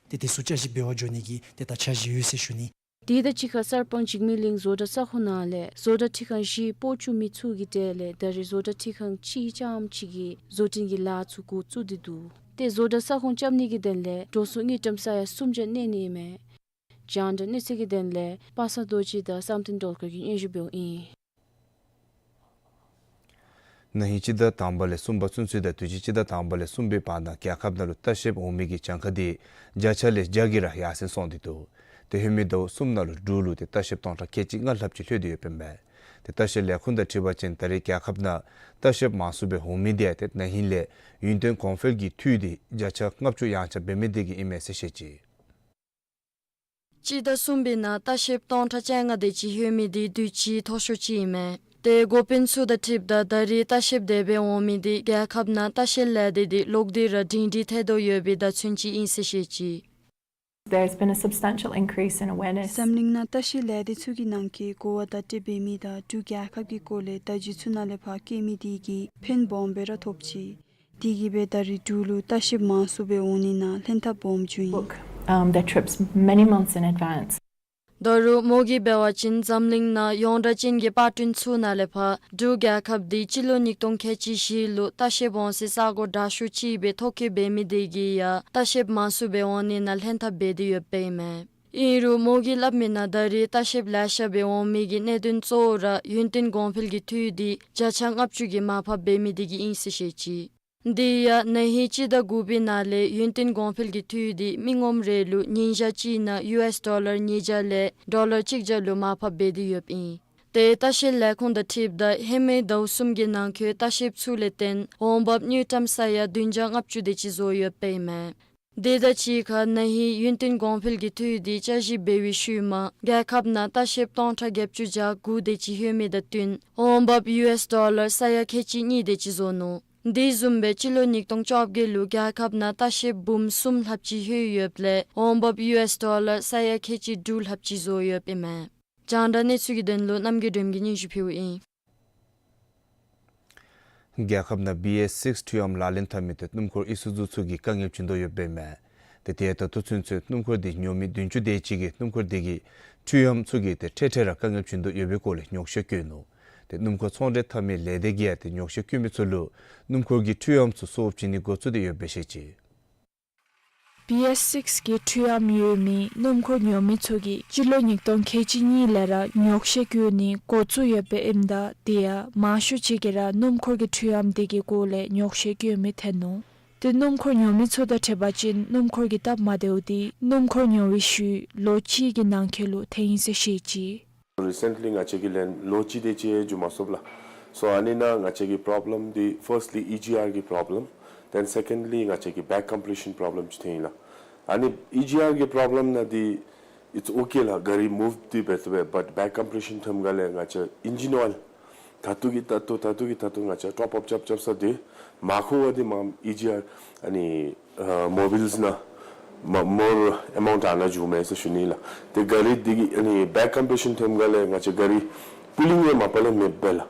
ཏེ་དེ་ཚུ་བསྐྱར་ཞིབ་འབད་བར་འགྱོ་ནི་གི་ཏེ་ད་འཆར་གཞི་ཡོད་ཟེར་ཞུ་ནི། དེ་དང་གཅིག་ཁར་གསར་སྤང་འཇིགས་མེད་གླིང་བཟོ་གྲྭ་ས་ཁོངས་ནང་ལས་བཟོ་གྲྭ་ཁྲི་ཁང་བཞི་སྤོ་བཅུག་མི་ཚུ་གི་གྲས་ལས་ད་རེས་བཟོ་གྲྭ་ཁྲི་ཁང་གཅིག་རྐྱངམ་ཅིག་གིས་བཟོ་སྐྲུན་གྱི་ལཱ་ཚུ་འགོ་བཙུགས་ཏེ་འདུག། ཏེ་བཟོ་གྲྭ་ས་ཁོངས་རྐྱབ་ནི་གི་དོན་ལས་འགྲོ་སོང་དངུལ་ཀྲམ་ས་ཡ་སུམ་བརྒྱ་གནས་ནི་ཨིན་མས། རྒྱང་བསྒྲགས་གནས་ཚུལ་གྱི་དོན་ལས་པ་སངས་རྡོ་རྗེ་དང་བསམ་གཏན་སྒྲོལ་དཀར་གྱིས་སྙན་ཞུ་འབདཝ་ཨིན། ན་ཧིང་སྤྱི་ཟླ་དང་པ་ལས་གསུམ་པ་ཚུན་ཚོད་དང་དུས་ཅི་སྤྱི་ཟླ་དང་པ་ལས་གསུམ་པའི་བར་ན་རྒྱལ་ཁབ་ནང་ལུ་ལྟ་བཤལཔ་འོང་མི་གི་གྱངས་ཁ་དེ་བརྒྱ་ཆ་ལས་བརྒྱ་གིས་ར་ཡར་སེང་སོང་སྟེ་འདུག། ཏེ་ལྷོད་མི་ཟླཝ་གསུམ་ནང་ལུ་འབྲུག་ལུ་ཏེ་ལྟ་བཤལཔ་སྟོང་ཕྲག་ཁལ་གཅིག་ལྔ་ལྷགཔ་ཅིག་ལྷོད་དེ་ཡོདཔ་ཨིན་མས། ཏེ་ལྟ་བཤལ་ལས་ཁུངས་དང་འཁྲིལ་བ་ཅིན་ད་རེས་རྒྱལ་ཁབ་ནང་ལྟ་བཤལཔ་མང་སུ་སྦེ་འོང་མི་དེ་ཡང་ཏེ་ན་ཧིང་ལས་ཡུན་བརྟན་གོང་འཕེལ་གྱི་འཐུས་དེ་བརྒྱ་ཆ་ལྔ་བཅུ་ཡང་ཆ་འབད་མི་དེ་གིས་ཨིན་མས་ཟེར་བཤད་ཅི། སྤྱི་ཟླ་གསུམ་པའི་ནང་ལྟ་བཤལཔ་སྟོང་ཕྲག་བཅོ་ལྔ་དེ་ཅིག་ལྷོད་མི་དེ་དུས་ཅི་མཐོ་ཤོས་ཅིག་ཨིན་མས། ཏེ་འགོ་དཔོན་ཚུ་དང་འཁྲིལཝ་ད་ད་རེས་ལྟ་བཤལཔ་དེ་སྦེ་འོང་མི་དེ་རྒྱལ་ཁབ་ནང་ལྟ་བཤལ་ལས་སྡེ་དེ་ལོག་སྟེ་ར་སྒྲིང་སྒྲི་ཐལ་དོ་ཡོད་པའི་བརྡ་མཚོན་ཅིག་ཨིན་ཟེར་བཤད་ཅི། There's been a substantial increase in awareness. འཛམ་གླིང་ནང་ལྟ་བཤལ་ལས་སྡེ་ཚུ་གི་ནང་གི་གོ་བ་བརྡ་སྤྲོད་འབད་མི་དང་འབྲུག་རྒྱལ་ཁབ་ཀྱི་སྐོར་ལས་བརྡ་བརྒྱུད་ཚུ་ནང་ལས་ཕར་བཀོད་མི་དེ་གིས་ཕན་སྦོམ་སྦེ་ར་ཐོབ་ཅི། དེ་གིས་སྦེ་ད་རེས་འབྲུག་ལུ་ལྟ་བཤལཔ་མང་སུ་སྦེ་འོང་ནི་ནང་ལྷན་ཐབས་སྦོམ་བྱུང་ཡི། Book, um, their trips many months in advance. ད་རུང་མོ་གིས་འབད་བ་ཅིན་འཛམ་གླིང་ནང་ཡོངས་གྲགས་ཅན་གྱི་པར་སྐྲུན་ཚུ་ནང་ལས་ཕར་འབྲུག་རྒྱལ་ཁབ་དེ་སྤྱི་ལོ་ཉིས་སྟོང་ཁལ་གཅིག་བཞི་ལུ་ལྟ་བཤལཔ་འོང་སའི་ས་གོ་དྲག་ཤོས་ཅིག་སྦེ་ཐོ་བཀོད་འབད་མི་དེ་གིས་ཡང་ལྟ་བཤལཔ་མང་སུ་སྦེ་འོང་ནི་ནང་ལྷན་ཐབས་འབད་དེ་ཡོདཔ་ཨིན་མས། ཨིན་རུང་མོ་གིས་སླབ་མིའི་ནང་ད་རེས་ལྟ་བཤལཔ་ལེ་ཤ་སྦེ་འོང་མི་གི་གནད་དོན་གཙོ་བོ་ར་ཡུན་བརྟན་གོང་འཕེལ་གྱི་འཐུས་དེ་བརྒྱ་ཆ་ལྔ་བཅུ་གིས་མར་ཕབ་འབད་མི་དེ་གིས་ཨིན་ཟེར་བཤད་ཅི། དེ་ཡང་ན་ཧིང་སྤྱི་ཟླ་དགུ་པའི་ནང་ལས་ཡུན་བརྟན་གོང་འཕེལ་གྱི་འཐུས་དེ་མི་ངོམ་རེ་ལུ་ཉིན་ཞག་གཅིག་ནང་ཡུ་ཨེསི་ཌོ་ལར་ཉིས་བརྒྱ་ལས་ཌོ་ལར་གཅིག་བརྒྱ་ལུ་མར་ཕབ་འབད་དེ་ཡོདཔ་ཨིན། ཏེ་ལྟ་བཤལ་ལས་ཁུངས་དང་འཁྲིལཝ་ད་ལྷོད་མི་ཟླཝ་གསུམ་གྱི་ནང་འཁོད་ལྟ་བཤལཔ་ཚུ་ལས་བརྟེན་འོང་འབབ་དངུལ་ཀྲམ་ས་ཡ་བདུན་བརྒྱ་ལྔ་བཅུ་དེ་ཅིག་བཟོ་ཡོདཔ་ཨིན་མས། དེ་དང་གཅིག་ཁར་ན་ཧིང་ཡུན་བརྟན་གོང་འཕེལ་གྱི་འཐུས་དེ་བསྐྱར་ཞིབ་འབད་བའི་ཤུལ་མ་རྒྱལ་ཁབ་ནང་ལྟ་བཤལཔ་སྟོང་ཕྲག་བརྒྱད་ཅུ་གྱ་དགུ་དེ་ཅིག་ལྷོད་མི་དང་བསྟུན་འོང་འབབ་ཡུ་ཨེསི་ཌོ་ལར་ས་ཡ་ཁལ་གཅིག་གཉིས་དེ་ཅིག་བཟོ་ནུག། དེ་བཟུམ་སྦེ་སྤྱི་ལོ་ཉིས་སྟོང་བཅོ་བརྒྱད་ལུ་རྒྱལ་ཁབ་ནང་ལྟ་བཤལཔ་འབུམ་གསུམ་ལྷགཔ་ཅིག་ལྷོད་ཡོདཔ་ལས་འོང་འབབ་ཡུ་ཨེསི་ཌོ་ལར་ས་ཡ་ཁལ་གཅིག་དྲུག་ལྷགཔ་ཅིག་བཟོ་ཡོདཔ་ཨིན་མས། རྒྱང་བསྒྲགས་གནས་ཚུལ་གྱི་དོན་ལུ་རྣམ་རྒྱལ་སྒྲོལམ་གིས་སྙན་ཞུ་ཕུལཝ་ཨིན། རྒྱལ་ཁབ་ནང་བི་ཨེསི་སིགསི་འཕྲུལ་ཨམ་ལག་ལེན་འཐབ་མི་དེ་སྣུམ་འཁོར་ཨི་སུ་ཛུ་ཚུ་གིས་དཀའ་ངལ་བྱིན་དོ་ཡོདཔ་ཨིན་མས། ཏེ་དེ་ད་ལྟོ་ཚུན་ཚོད་སྣུམ་འཁོར་དེ་ཉོ་མི་བདུན་ཅུ་དེ་ཅིག་གིས་སྣུམ་འཁོར་དེ་གི་འཕྲུལ་ཨམ་ཚུ་གིས་ཏེ་འཕྲལ་འཕྲལ་ར་དཀའ་ངལ་བྱིན་དོ་ཡོད་པའི་སྐོར་ལས་ཉོགས་བཤད་བཀོད་ནུག། ཏེ་སྣུམ་འཁོར་ཚོང་འབྲེལ་འཐབ་མི་ལས་སྡེ་གིས་ཡང་ཏེ་ཉོགས་བཤད་བཀོད་མི་ཚུ་ལུ་སྣུམ་འཁོར་གྱི་འཕྲུལ་ཨམ་ཚུ་སོར་བ་བྱིན་ནི་འགོ་བཙུགས་ཏེ་ཡོདཔ་སྦེ་བཤད་ཅི། བི་ཨེསི་སིགསི་གི་འཕྲུལ་ཨམ་ཡོད་མི་སྣུམ་འཁོར་ཉོ་མི་ཚུ་གིས་སྤྱི་ལོ་ཉིས་སྟོང་ཁལ་གཅིག་གཉིས་ལས་ར་ཉོགས་བཤད་བཀོད་ནི་འགོ་བཙུགས་ཡོདཔ་ཨིནམ་ད་དེ་ཡང་མང་ཤོས་ཅིག་གིས་ར་སྣུམ་འཁོར་གྱི་འཕྲུལ་ཨམ་དེ་གི་སྐོར་ལས་ཉོགས་བཤད་བཀོད་མི་ཐོན་ནུག། ཏེ་སྣུམ་འཁོར་ཉོ་མི་ཚུ་དང་འཁྲིལ་བ་ཅིན་སྣུམ་འཁོར་གྱི་སྟབས་མ་བདེཝ་དེ་སྣུམ་འཁོར་ཉོ་བའི་ཤུལ་ལོ་གཅིག་གི་ནང་འཁོད་ལུ་ཐོན་ཡི་ཟེར་བཤད་ཅི། རི་སེནཊ་ལི་ང་བཅས་ཀྱིས་ལེན་ལོ་གཅིག་དེ་ཅིག་འགྱོ་མ་ཚུགསཔ་ལགས། སོ་ཨ་ནི་ནང་ང་བཅས་ཀྱི་པོརོབ་ལེམ་འདི་ཕརསཊ་ལི་ཨི་ཇི་ཨར་གི་པོརོབ་ལེམ། Then secondly, ང་བཅས་ཀྱི་back compression problem ཅིག་ཐོན་ཡི་ལགས། ཨ་ནི་ཨི་ཇི་ཨར་གི་problem ནང་འདི་it's okay ལགས། ག་རི་move འདི་འབད་བཏུབ་པས། But back compression ཐོནམ་ག་ལས་ང་བཅས་engine oil ད་ལྟོ་གི་ད་ལྟོ་ད་ལྟོ་གི་ད་ལྟོ་ང་བཅས་top up རྐྱབ་རྐྱབ་ས་འདི་མ་མཁོ་བར་འདི་མར་ཨི་ཇི་ཨར་ཨ་ནི་ཨ་mobiles ནང་མ་more amount ཨ་ནཱ་འགྱོཝ་མས་ཟེར་ཞུ་ནི་ལགས། ཏེ་ག་རི་འདི་གི་ཨ་ནི་back compression ཐོནམ་ག་ལས་ང་བཅས་ག་རི་pulling ཡང་མ་པ་ལས་མེདཔ་སྦེ་ལགས།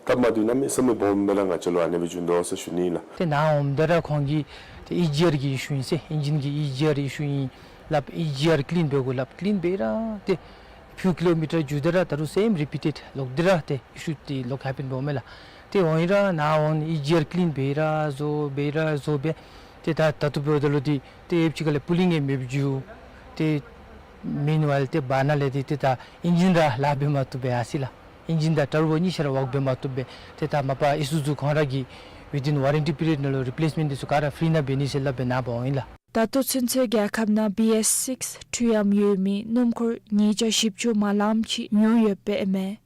སྟབས་མ་བདེཝ་གནམ་མེད་ས་མེད་སྦོམ་སྦེ་ར་ང་བཅས་ལུ་ཨ་ནི་སྦེ་འབྱུང་དོ་ཟེར་ཞུ་ནི་ལགས། ཏེ་ནཱ་འོངམ་ད་ར་ཁོང་གིས་ཏེ་ཨི་ཇི་ཨར་གྱི་issue ཨིན་ཟེར། engine གྱི་ཨི་ཇི་ཨར་issue ཨིན་སླབ། ཨི་ཇི་ཨར་clean འབད་དགོ་སླབ། clean འབད་ར་ཏེ་few kilometre འགྱོ་སྟེ་ར་ད་རུང་same repeated ལོག་སྟེ་ར་ཏེ་issue འདི་ལོག་happen འབདཝ་མས་ལགས། ཏེ་འོང་ཡི་ར་ནཱ་འོང་ཨི་ཇི་ཨར་clean འབད་ར་བཟོ་འབད་ར་བཟོ་འབད། ཏེ་ད་ད་ལྟོ་འབདཝ་ད་ལུ་འདི་ཏེ་ཨེབ་ཅིག་ཁ་ལས་pulling ཡང་མེདཔ་འགྱོ། ཏེ་meanwhile ཏེ་བར་ན་ལས་འདི་ཏེ་ད་engine ར་ལཱ་འབད་མ་བཏུབ་སྦེ་ཡར་སོ་ཡི་ལགས། engine དང་ཊར་བོ་གཉིས་ཆ་ར་work འབད་མ་བཏུབ་སྦེ། ཏེ་ད་མ་པ་ཨི་སུ་ཛུ་ཁོང་ར་གིས་within warranty period ནང་ལུ་replacement འདི་ཚུ་ག་ར་free ནང་འབད་ནི་ཟེར་སླབ་སྦེ་ནཱ་འབག་འོང་ཡི་ལགས། ད་ལྟོ་ཚུན་ཚོད་རྒྱལ་ཁབ་ནང་བི་ཨེསི་སིགསི་འཕྲུལ་ཨམ་ཡོད་མི་སྣུམ་འཁོར་ཉིས་བརྒྱ་བཞི་བཅུ་མ་ལངམ་ཅིག་ཉོ་ཡོདཔ་ཨིན་མས།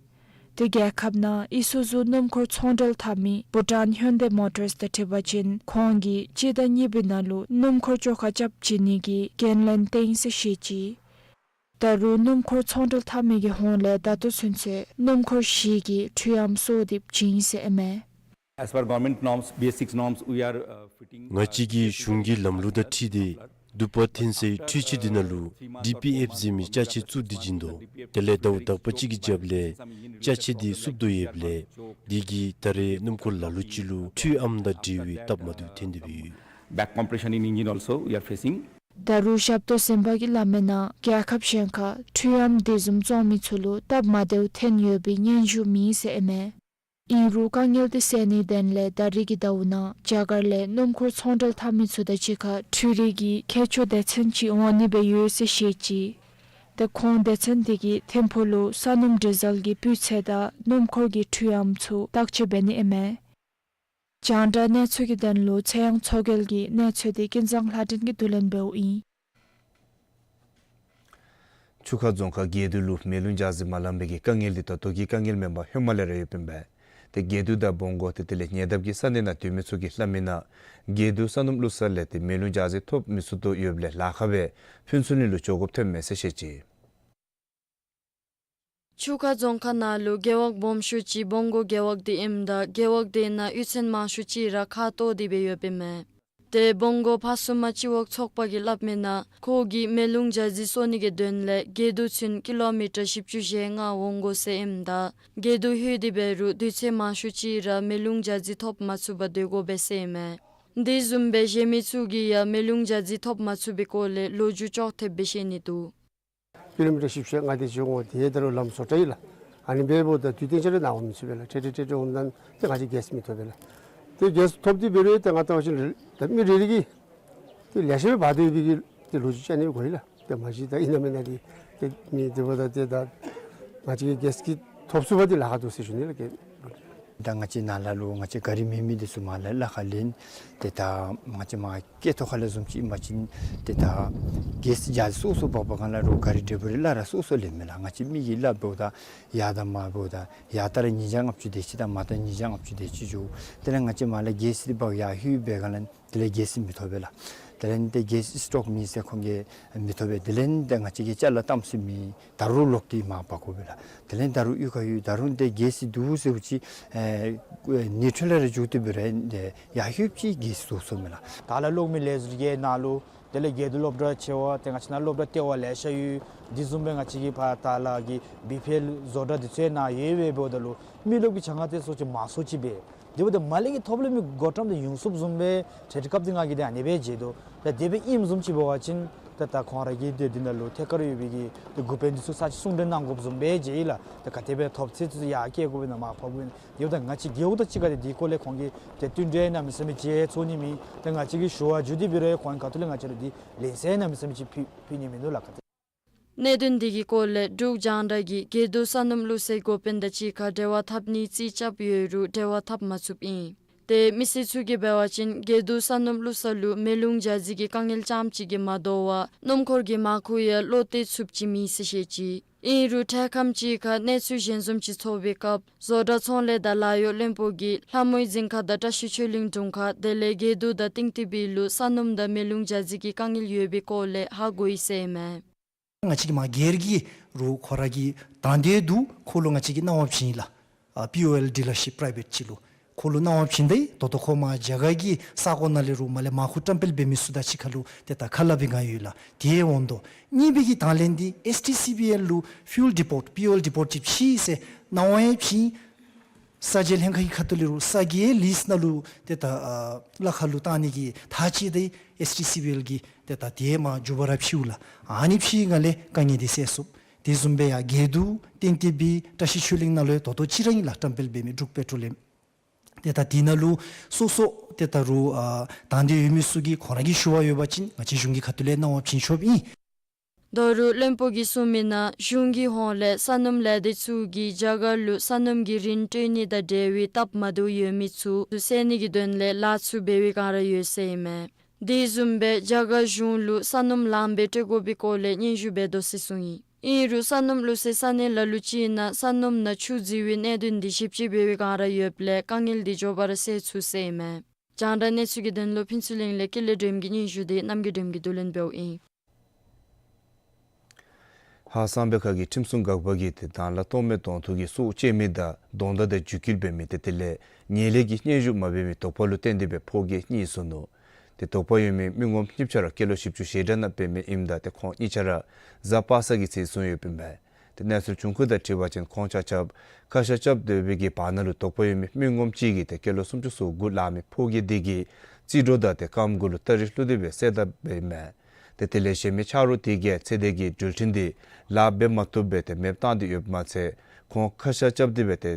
ཏེ་རྒྱལ་ཁབ་ནང་ཨི་སུ་ཛུ་སྣུམ་འཁོར་ཚོང་འབྲེལ་འཐབ་མི་བྷུ་ཊཱན་ཧིའུན་ཌའི་མོ་ཊརསི་དང་འཁྲིལ་བ་ཅིན་ཁོང་གིས་སྤྱི་ཟླ་གཉིས་པའི་ནང་ལུ་སྣུམ་འཁོར་བཅོ་ཁ་རྐྱབ་བྱིན་ནི་གི་འགན་ལེན་བཏང་ཡི་ཟེར་བཤད་ཅི། ད་རུང་སྣུམ་འཁོར་ཚོང་འབྲེལ་འཐབ་མི་གི་ཧོངས་ལས་ད་ལྟོ་ཚུན་ཚོད་སྣུམ་འཁོར་བཞི་གི་འཕྲུལ་ཨམ་སོར་འདེབས་བྱིན་ཡི་ཟེར་ཨིན་མས། As per government norms, B S six norms, we are, uh, fitting, ང་བཅས་ཀྱིས་གཞུང་གི་ལམ་ལུགས་དང་འཁྲིལ་ཏེ་དུ་པ་འཐོན་སའི་འཕྲུལ་ཆས་འདི་ནང་ལུ་ཌི་པི་ཨེཕ་ཟེར་མི་ཅ་ཆས་བཙུགས་ཏེ་བྱིན་དོ། དེ་ལས་ཟླཝ་དག་པ་ཅིག་གི་རྒྱབ་ལས་ཅ་ཆས་འདི་བསུབ་དོ་ཡོདཔ་ལས་འདི་གིས་ད་རེས་སྣུམ་འཁོར་ལ་ལུ་ཅིག་ལུ་འཕྲུལ་ཨམ་དང་འབྲེལ་བའི་སྟབས་མ་བདེཝ་ཐོན་ཏེ་འབད་ཡོད། Back compression in engine also we are facing. ད་རུང་ཞབས་ཏོག་སེམས་དཔའ་གིས་སླབ་མིའི་ནང་རྒྱལ་ཁབ་གཞན་ཁར་འཕྲུལ་ཨམ་དེ་བཟུམ་བཙོང་མི་ཚུ་ལུ་སྟབས་མ་བདེཝ་ཐོན་ཡོད་པའི་སྙན་ཞུ་མེད་ཟེར་ཨིན་མས། ཨིན་རུང་དཀའ་ངལ་དེ་སེལ་ནིའི་དོན་ལས་ད་རིས་ཀྱི་ཟླཝ་ནང་རྒྱ་གར་ལས་སྣུམ་འཁོར་ཚོང་འབྲེལ་འཐབ་མི་ཚུ་དང་གཅིག་ཁར་འཕྲུལ་རིག་གི་ཁྱད་ཆོས་སྡེ་ཚན་ཅིག་འོང་ནི་སྦེ་ཡོད་ཟེར་བཤད་ཅི། ཏེ་ཁོང་སྡེ་ཚན་དེ་གིས་ཐིམ་ཕུག་ལུ་ས་སྣུམ་ཌི་ཟེལ་གྱི་སྤུས་ཚད་དང་སྣུམ་འཁོར་གྱི་འཕྲུལ་ཨམ་ཚུ་བརྟག་དཔྱད་འབད་ནི་ཨིན་མས། རྒྱང་བསྒྲགས་གནས་ཚུལ་གྱི་དོན་ལུ་ཚེ་དབྱངས་མཚོ་རྒྱལ་གྱི་གནས་ཚུལ་དེ་ཀུན་བཟང་ལྷ་སྒྲོན་གྱིས་བསྡུ་ལེན་འབདཝ་ཨིན། ཆུ་ཁ་རྫོང་ཁག་རྒེད་འོག་ལུ་མེ་རླུང་འཇའ་ཟེར་མ་ལངམ་པའི་གི་དཀའ་ངལ་འདི་ད་ལྟོ་གི་དཀའ་ངལ་མེན་པར་ཧེ་མ་ལས་ར་ཡོདཔ་ཨིན་པས། ཏེ་རྒེད་འོག་དང་བོང་རྒོ་ཏེ་དེ་ལས་ཉེ་འདབས་ཀྱི་ས་གནས་ནང་སྡོད་མི་ཚུ་གིས་སླབ་མིའི་ནང་རྒེད་འོག་ས་སྣུམ་བླུག་ས་ལས་ཏེ་མེ་རླུང་འཇའ་ཟེར་ཐོབ་མི་ཚུགས་དོ་ཡོདཔ་ལས་ལཱ་ཁག་སྦེ་ཕུན་ཚོགས་གླིང་ལུ་འགྱོ་དགོཔ་ཐོནམ་མས་ཟེར་བཤད་ཅི། ཆུ་ཁ་རྫོང་ཁག་ནང་ལུ་རྒེད་འོག་སྦོམ་ཤོས་ཅིག་བོང་རྒོ་རྒེད་འོག་འདི་ཨིནམ་ད་རྒེད་འོག་དེ་ནང་གཡུས་ཚན་མང་ཤོས་ཅིག་ར་ཁ་འཐོར་ཏེ་སྦེ་ཡོདཔ་ཨིན་མས། ཏེ་བོང་རྒོ་ཕ་སུ་མ་སྤྱི་འོག་ཚོགས་པ་གིས་སླབ་མིའི་ནང་ཁོ་གིས་མེ་རླུང་འཇའ་ཟེར་སོར་ནི་གི་དོན་ལས་རྒེད་འོག་ཚུན་ཀི་ལོ་མི་ཊར་བཞི་བཅུ་ཞེ་ལྔ་འོང་དགོ་ཟེར་ཨིནམ་ད་རྒེད་འོག་ལྷོད་དེ་འབད་རུང་དུས་ཚོད་མང་ཤོས་ཅིག་ར་མེ་རླུང་འཇའ་ཟེར་ཐོབ་མ་ཚུགས་པར་སྡོད་དགོ་པས་ཟེར་ཨིན་མས། དེ་བཟུམ་སྦེ་གཞན་མི་ཚུ་གིས་ཡང་མེ་རླུང་འཇའ་ཟེར་ཐོབ་མ་ཚུགས་པའི་སྐོར་ལས་ལོ་རྒྱུས་ཅོག་འཐདཔ་སྦེ་བཤད་ནི་འདུག། ཀི་ལོ་མི་ཊར་བཞི་བཅུ་ཞེ་ལྔ་དེ་ཅིག་འོང་། དེ་ད་རུང་ལམ་བཟོ་གྲྭ་ཨིན་ལགས། ཨ་ནི་འབདཝ་ད་དུས་གཏན་ཆ་ར་ནཱ་འོང་མི་ཚུགས་པས་ལགས། ཁྲེ་ཁྲེ་ཁྲེ་ཁྲེ་འོངམ་ད་ཏེ་ང་བཅས་གེསི་མི་ཐོབ་པས་ལགས། ཏེ་གེསི་ཐོབ་སྟེ་འབད་རུང་ཏེ་ང་བལྟ་བ་ཅིན་ད་མི་རེ་རེ་གིས་ཏེ་ལེ་ཤ་སྦེ་འབག་སྡོད་པའི་གི་ཏེ་ལོ་རྒྱུས་ཅིག་ཨ་ནི་གོ་ཡི་ལགས། ཏེ་མ་གཞི་ད་ཨིན་ན་མེན་ན་འདི་ཏེ་མི་དེ་འབདཝ་ད་ཏེ་ད་ང་བཅས་ཀྱིས་གེསི་གི་ཐོབ་ཚུགས་པ་འདི་ལཱ་ཁག་འདུག་ཟེར་ཞུ་ནི་ལགས། ད་ང་བཅས་ནཱ་ལས་ལུ་ང་བཅས་ག་རི་མེད་མི་འདི་ཚུ་མར་ལས་ལཱ་ཁག་ལེན། ཏེ་ད་ང་བཅས་མར་སྐེད་ཐོག་ཁ་ལས་བཟུམ་ཅིག་ཨིན་པ་ཅིན་ཏེ་ད་གེསི་འཇའ་ཟེར་སོ་སོ་འབག་པའི་སྒང་ལས་རུང་ག་རི་ཌེ་བི་རི་གླ་ར་སོ་སོ་ལེན་མས་ལགས། ང་བཅས་མི་གིས་གླ་འབདཝ་ད་ཡར་དང་མར་འབདཝ་ད་ཡར་ལྟ་ར་ཉིས་བརྒྱ་ལྔ་བཅུ་དེ་ཅིག་དང་མར་ལྟ་ཉིས་བརྒྱ་ལྔ་བཅུ་དེ་ཅིག་འགྱོ། དེ་ལས་ང་བཅས་མར་ལས་གེསི་འདི་འབག་ཡར་ལྷོད་པའི་སྒང་ལས་དེ་ལས་གེསི་མི་ཐོབ་པས་ལགས། དེ་ལས་ཏེ་གེསི་སི་ཊོག་མེད་ཟེར་ཁོང་གིས་མི་ཐོབ་པས། དེ་ལས་ཏེ་ང་བཅས་ཀྱིས་ཅ་ལ་གཏམ་ཟེར་མི་ད་རུང་ལོག་སྟེ་མར་འབག་དགོ་པས་ལགས། དེ་ལས་ད་རུང་གཡུས་ཁར་ཡོད། ད་རུང་ཏེ་གེསི་འདུག་ཟེརཝ་ཅིག་ཨེ་ནི་ཊལ་ལས་ར་འགྱོ་སྟེ་འབད་རུང་ཏེ་ཡར་ལྷོདཔ་ཅིག་གེསི་འདུག་ཟེརཝ་མས་ལགས། ད་ལ་གློག་མེ་ལས་ཟུར་གྱི་ནང་ལུ་དེ་ལས་རྒེད་འོག་སློབ་གྲྭ་ཆེ་བ་ཏེ་ང་བཅས་ནཱ་སློབ་གྲྭ་ལྟེ་བ་ལེ་ཤ་ཡོད། དེ་བཟུམ་སྦེ་ང་བཅས་ཀྱི་ཕར་ད་ལ་གི་བི་པི་ཨེལ་བཟོ་གྲྭ་དེ་ཚུ་ནང་ཡོད་པས། འབདཝ་ད་ལུ་མི་རློབས་ཀྱི་བྱ་དངོས་དེ་ཚུ་ཅིག་མང་སུ་ཅིག་འབད། དེ་འབདཝ་ད་མར་ལས་ཀྱི་ཐོབ་ལམ་མི་བགོ་བཀྲམ་དེ་ཡོངས་སུ་རྫོགསཔ་བཟུམ་སྦེ་ཏེ་སྐབས་དེ་ང་གིས་ཏེ་ཨ་ནི་སྦེ་མཇལ་དོ། ཏེ་དེ་སྦེ་ཨིནམ་བཟུམ་ཅིག་འབད་བ་ཅིན་ཏེ་ད་ཁོང་ར་གི་ཏེ་དེ་ནང་ལུ་ཐད་ཀར་ཡོད་པའི་གི་ཏེ་འགོ་དཔོན་དེ་ཚུ་ས་ཅིག་གསུང་གྲོས་གནང་དགོཔ་བཟུམ་སྦེ་མཇལ་ཡི་ལགས། ཏེ་ག་དེ་སྦེ་ཐོབ་ཚད་དེ་ཚུ་ཡར་བསྐྱལ་དགོ་པས་ན་མར་ཕབ་དགོ་པས་ན། དེ་འབདཝ་ད་ང་བཅས་རྒེད་འོག་དང་གཅིག་ཁར་ཏེ་དེའི་སྐོར་ལས་ཁོང་གིས་ཏེ་བསྟུན་གྲོས་གནམ་མེད་ས་མེད་ཅིག་ཚོགས་ནི་མེད། ཏེ་ང་བཅས་ཀྱིས་ཞུ་བ་ཞུ་སྟེ་འབད་རུང་ཁོང་གི་ཁ་ཐུག་ལས་ང་བཅས་ལུ་ཏེ་ལན་གསལ་གནམ་མེད་ས་མེད་ཅིག་ཕུལ་ཕུལ་ནི་མིན་འདུག་ལགས། ག་ཏེ་གནད་དོན་འདི་གི་སྐོར་ལས་འབྲུག་རྒྱང་བསྒྲགས་ཀྱིས་རྒེད་འོག་ས་སྣུམ་བླུག་སའི་འགོ་དཔོན་དང་གཅིག་ཁར་འབྲེལ་བ་འཐབ་ནིའི་རྩིས་རྐྱབ་ཡོད་རུང་འབྲེལ་བ་འཐབ་མ་ཚུགསཔ་ཨིན། ཏེ་མི་སེར་ཚུ་གིས་འབད་བ་ཅིན་དགེ་འདུན་ས་སྣུམ་བླུག་ས་ལུ་མེ་རླུང་འཇའ་ཟེར་གྱི་དཀའ་ངལ་རྐྱངམ་ཅིག་གིས་མ་དོ་བར་སྣུམ་འཁོར་གྱི་མར་ཁུ་ཡང་གློད་དེ་ཚུགསཔ་ཅིག་མེད་ཟེར་བཤད་ཅི། ཨིན་རུང་འཕྲལ་ཁམས་ཅིག་ཁར་གནས་ཚུལ་གཞན་བཟུམ་ཅིག་ཚོར་བའི་སྐབས་བཟོ་གྲྭ་ཚོང་ལས་དང་ལཱ་གཡོག་བློན་པོ་གིས་ལྷ་མོའི་རྫིང་ཁ་དང་བཀྲ་ཤིས་ཆོས་གླིང་དྲུང་ཁག་དེ་ལས་དགེ་འདུན་དང་ཏིང་ཏི་བི་ལུ་ས་སྣུམ་དང་མེ་རླུང་འཇའ་ཟེར་གྱི་དཀའ་ངལ་ཡོད་པའི་སྐོར་ལས་ཧ་གོ་ཡི་ཟེར་ཨིན་མས། ང་བཅས་ཀྱི་མ་སྒེར་གྱི་རུང་ཁོ་ར་གི་དང་འདོད་འདུག། ཁོ་ལུ་ང་བཅས་ཀྱིས་གནང་བ་བྱིན་ཡི་ལགས། ཨ་པི་ཨོ་ཨེལ་ཌི་ལར་ཤིཔ་པི་རའི་ཝེཊ་ཅིག་ལུ་ཁོ་ལུ་གནང་བ་བྱིན་ཏེ་ད་ལྟོ་ཁོ་མ་རྒྱ་གར་གྱི་ས་གོ་ནང་ལས་རུང་མར་ལས་མར་ཁུ་བཀྲམ་སྤེལ་འབད་མི་ཚུ་དང་གཅིག་ཁར་ལུ་ཏེ་ད་ཁ་སླབ་པའི་ངང་ཡོད་ལགས། དེ་འོང་དོ། གཉིས་པའི་གི་དང་ལེན་འདི་ཨེསི་ཊི་སི་བི་ཨེལ་ལུ་ཕིའུལ་ཌི་པོཊ་པི་ཨོ་ཨེལ་ཌི་པོཊ་ཅིག་ཕྱེ་ཟེར་གནང་བ་ཡང་བྱིན། ས་འཇལ་ལྷན་ཁག་གི་ཁ་ཐུག་ལས་རུང་ས་གི་ལིསི་ནང་ལུ་ཏེ་ད་ཨ་གླ་ཁར་ལུ་བཏང་ནི་གི་ཐག་བཅད་དེ་ཨེསི་ཊི་སི་བི་ཨེལ་གྱིས་ཏེ་ད་དེ་མ་མཇུག་བར་ཕྱེཝ་ལགས། ཨ་ནི་ཕྱེ་ནི་ལས་དཀའ་ངལ་འདི་སེལ་ཚུགས། དེ་བཟུམ་སྦེ་ཡང་དགེ་འདུན་ཏིང་ཏི་བི་བཀྲ་ཤིས་ཆོས་གླིང་ནང་ལུ་ཡང་ད་ལྟོ་ཅིག་ར་ཨིན་ལགས་བཀྲམ་སྤེལ་འབད་མི་འབྲུག་པེ་ཊོ་ལི་ཡམ། ཏེ་ད་དེ་ནང་ལུ་སོ་སོ་ཏེ་ད་རུང་ཨ་དང་འདོད་ཡོད་མི་ཚུ་གིས་ཁོང་ར་གི་ཞུ་བ་ཡོད་པ་ཅིན་ང་བཅས་གཞུང་གི་ཁ་ཐུག་ལས་གནང་བ་བྱིན་ཆོགཔ་ཨིན། ད་རུང་བློན་པོ་གིས་གསུངས་མི་ནང་གཞུང་གི་ཧོངས་ལས་ས་སྣུམ་ལས་སྡེ་ཚུ་གིས་རྒྱ་གར་ལུ་ས་སྣུམ་གྱི་རིན་སྤྲོད་ནི་དང་འབྲེལ་བའི་སྟབས་མ་བདེཝ་ཡོད་མི་ཚུ་སེལ་ནི་གི་དོན་ལས་ལཱ་ཚུ་འབད་བའི་བསྒང་ར་ཡོད་ཟེར་ཨིན་མས། དེ་བཟུམ་སྦེ་རྒྱ་གར་གཞུང་ལུ་ས་སྣུམ་ལངམ་སྦེ་སྤྲོད་དགོ་པའི་སྐོར་ལས་སྙན་ཞུ་འབད་དོ་ཟེར་གསུངས་ཡི། ཨིན་རུང་ས་སྣུམ་བླུག་སའི་ས་གནས་ལ་ལུ་ཅིག་ནང་ས་སྣུམ་ནང་ཆུ་བརྫི་བའི་གནད་དོན་འདི་ཞིབ་དཔྱད་འབད་བའི་བསྒང་ར་ཡོདཔ་ལས་དཀའ་ངལ་འདི་མགྱོགས་པ་ར་སེལ་ཚུགས་ཟེར་ཨིན་མས། རྒྱང་བསྒྲགས་གནས་ཚུལ་གྱི་དོན་ལུ་ཕུན་ཚོགས་གླིང་ལས་ཀུན་ལེགས་སྒྲོལམ་གྱི་སྙན་ཞུ་འདི་རྣམ་རྒྱལ་སྒྲོལམ་གྱིས་བསྡུ་ལེན་འབདཝ་ཨིན། ཧཱ་གསང་སྦས་ཁ་གི་ཁྲིམས་སྲུང་འགག་པ་གིས་ཏེ་དང་བླངས་ལྟོ་སྨད་གདོང་ཐུག་གི་སྲོག་བཅད་མི་དང་གདོང་བརྡ་དང་འཇུག་སྐུལ་འབད་མི་ཏེ་དེ་ལས་ཉེས་ལས་ཀྱི་སྙན་ཞུ་མ་འབད་མི་དོགས་པ་ལུ་བརྟེན་ཏེ་སྦེ་ཕོ་སྐྱེས་གཉིས་གསོ་ནུག། ཏེ་དོགས་པ་ཡོད་མི་མི་ངོམ་གཉིས་ཆ་ར་སྐྱེས་ལོ་བཞི་བཅུ་ཞེ་གྲངས་ནང་འབད་མི་ཨིནམ་ད་ཏེ་ཁོང་གཉིས་ཆ་ར་གཟའ་པ་སངས་ཀྱི་ཚེས་བཟུང་ཡོདཔ་ཨིན་པས། ཏེ་གནས་ཚུལ་བྱུང་ཁུངས་དང་འཁྲིལ་བ་ཅིན་ཁོང་ཆ་ཁྱབ་ཁ་ཤ་རྐྱབ་སྡོད་པའི་གི་བར་ན་ལུ་དོགས་པ་ཡོད་མི་མི་ངོམ་གཅིག་གིས་ཏེ་སྐྱེས་ལོ་སུམ་ཅུ་སོ་དགུ་ལང་མི་ཕོ་སྐྱེས་དེ་གིས་རྩིས་འགྲོས་དང་ཏེ་རྐངམ་གུ་ལུ་སྟ་རེ་བླུགས་ཏེ་སྦེ་བསད་དེ་འབདཝ་ཨིན་མས། ཏེ་དེ་ལས་གཞན་མི་ཆ་རོགས་དེ་གིས་ཚེ་འདས་ཀྱི་འགྲུལ་འཕྲིན་འདི་ལཱ་འབད་མ་བཏུབ་སྦེ་ཏེ་མེདཔ་བཏང་སྟེ་ཡོདཔ་མ་ཚད་ཁོང་ཁ་ཤ་རྐྱབ་སྟེ་སྦེ་ཏེ་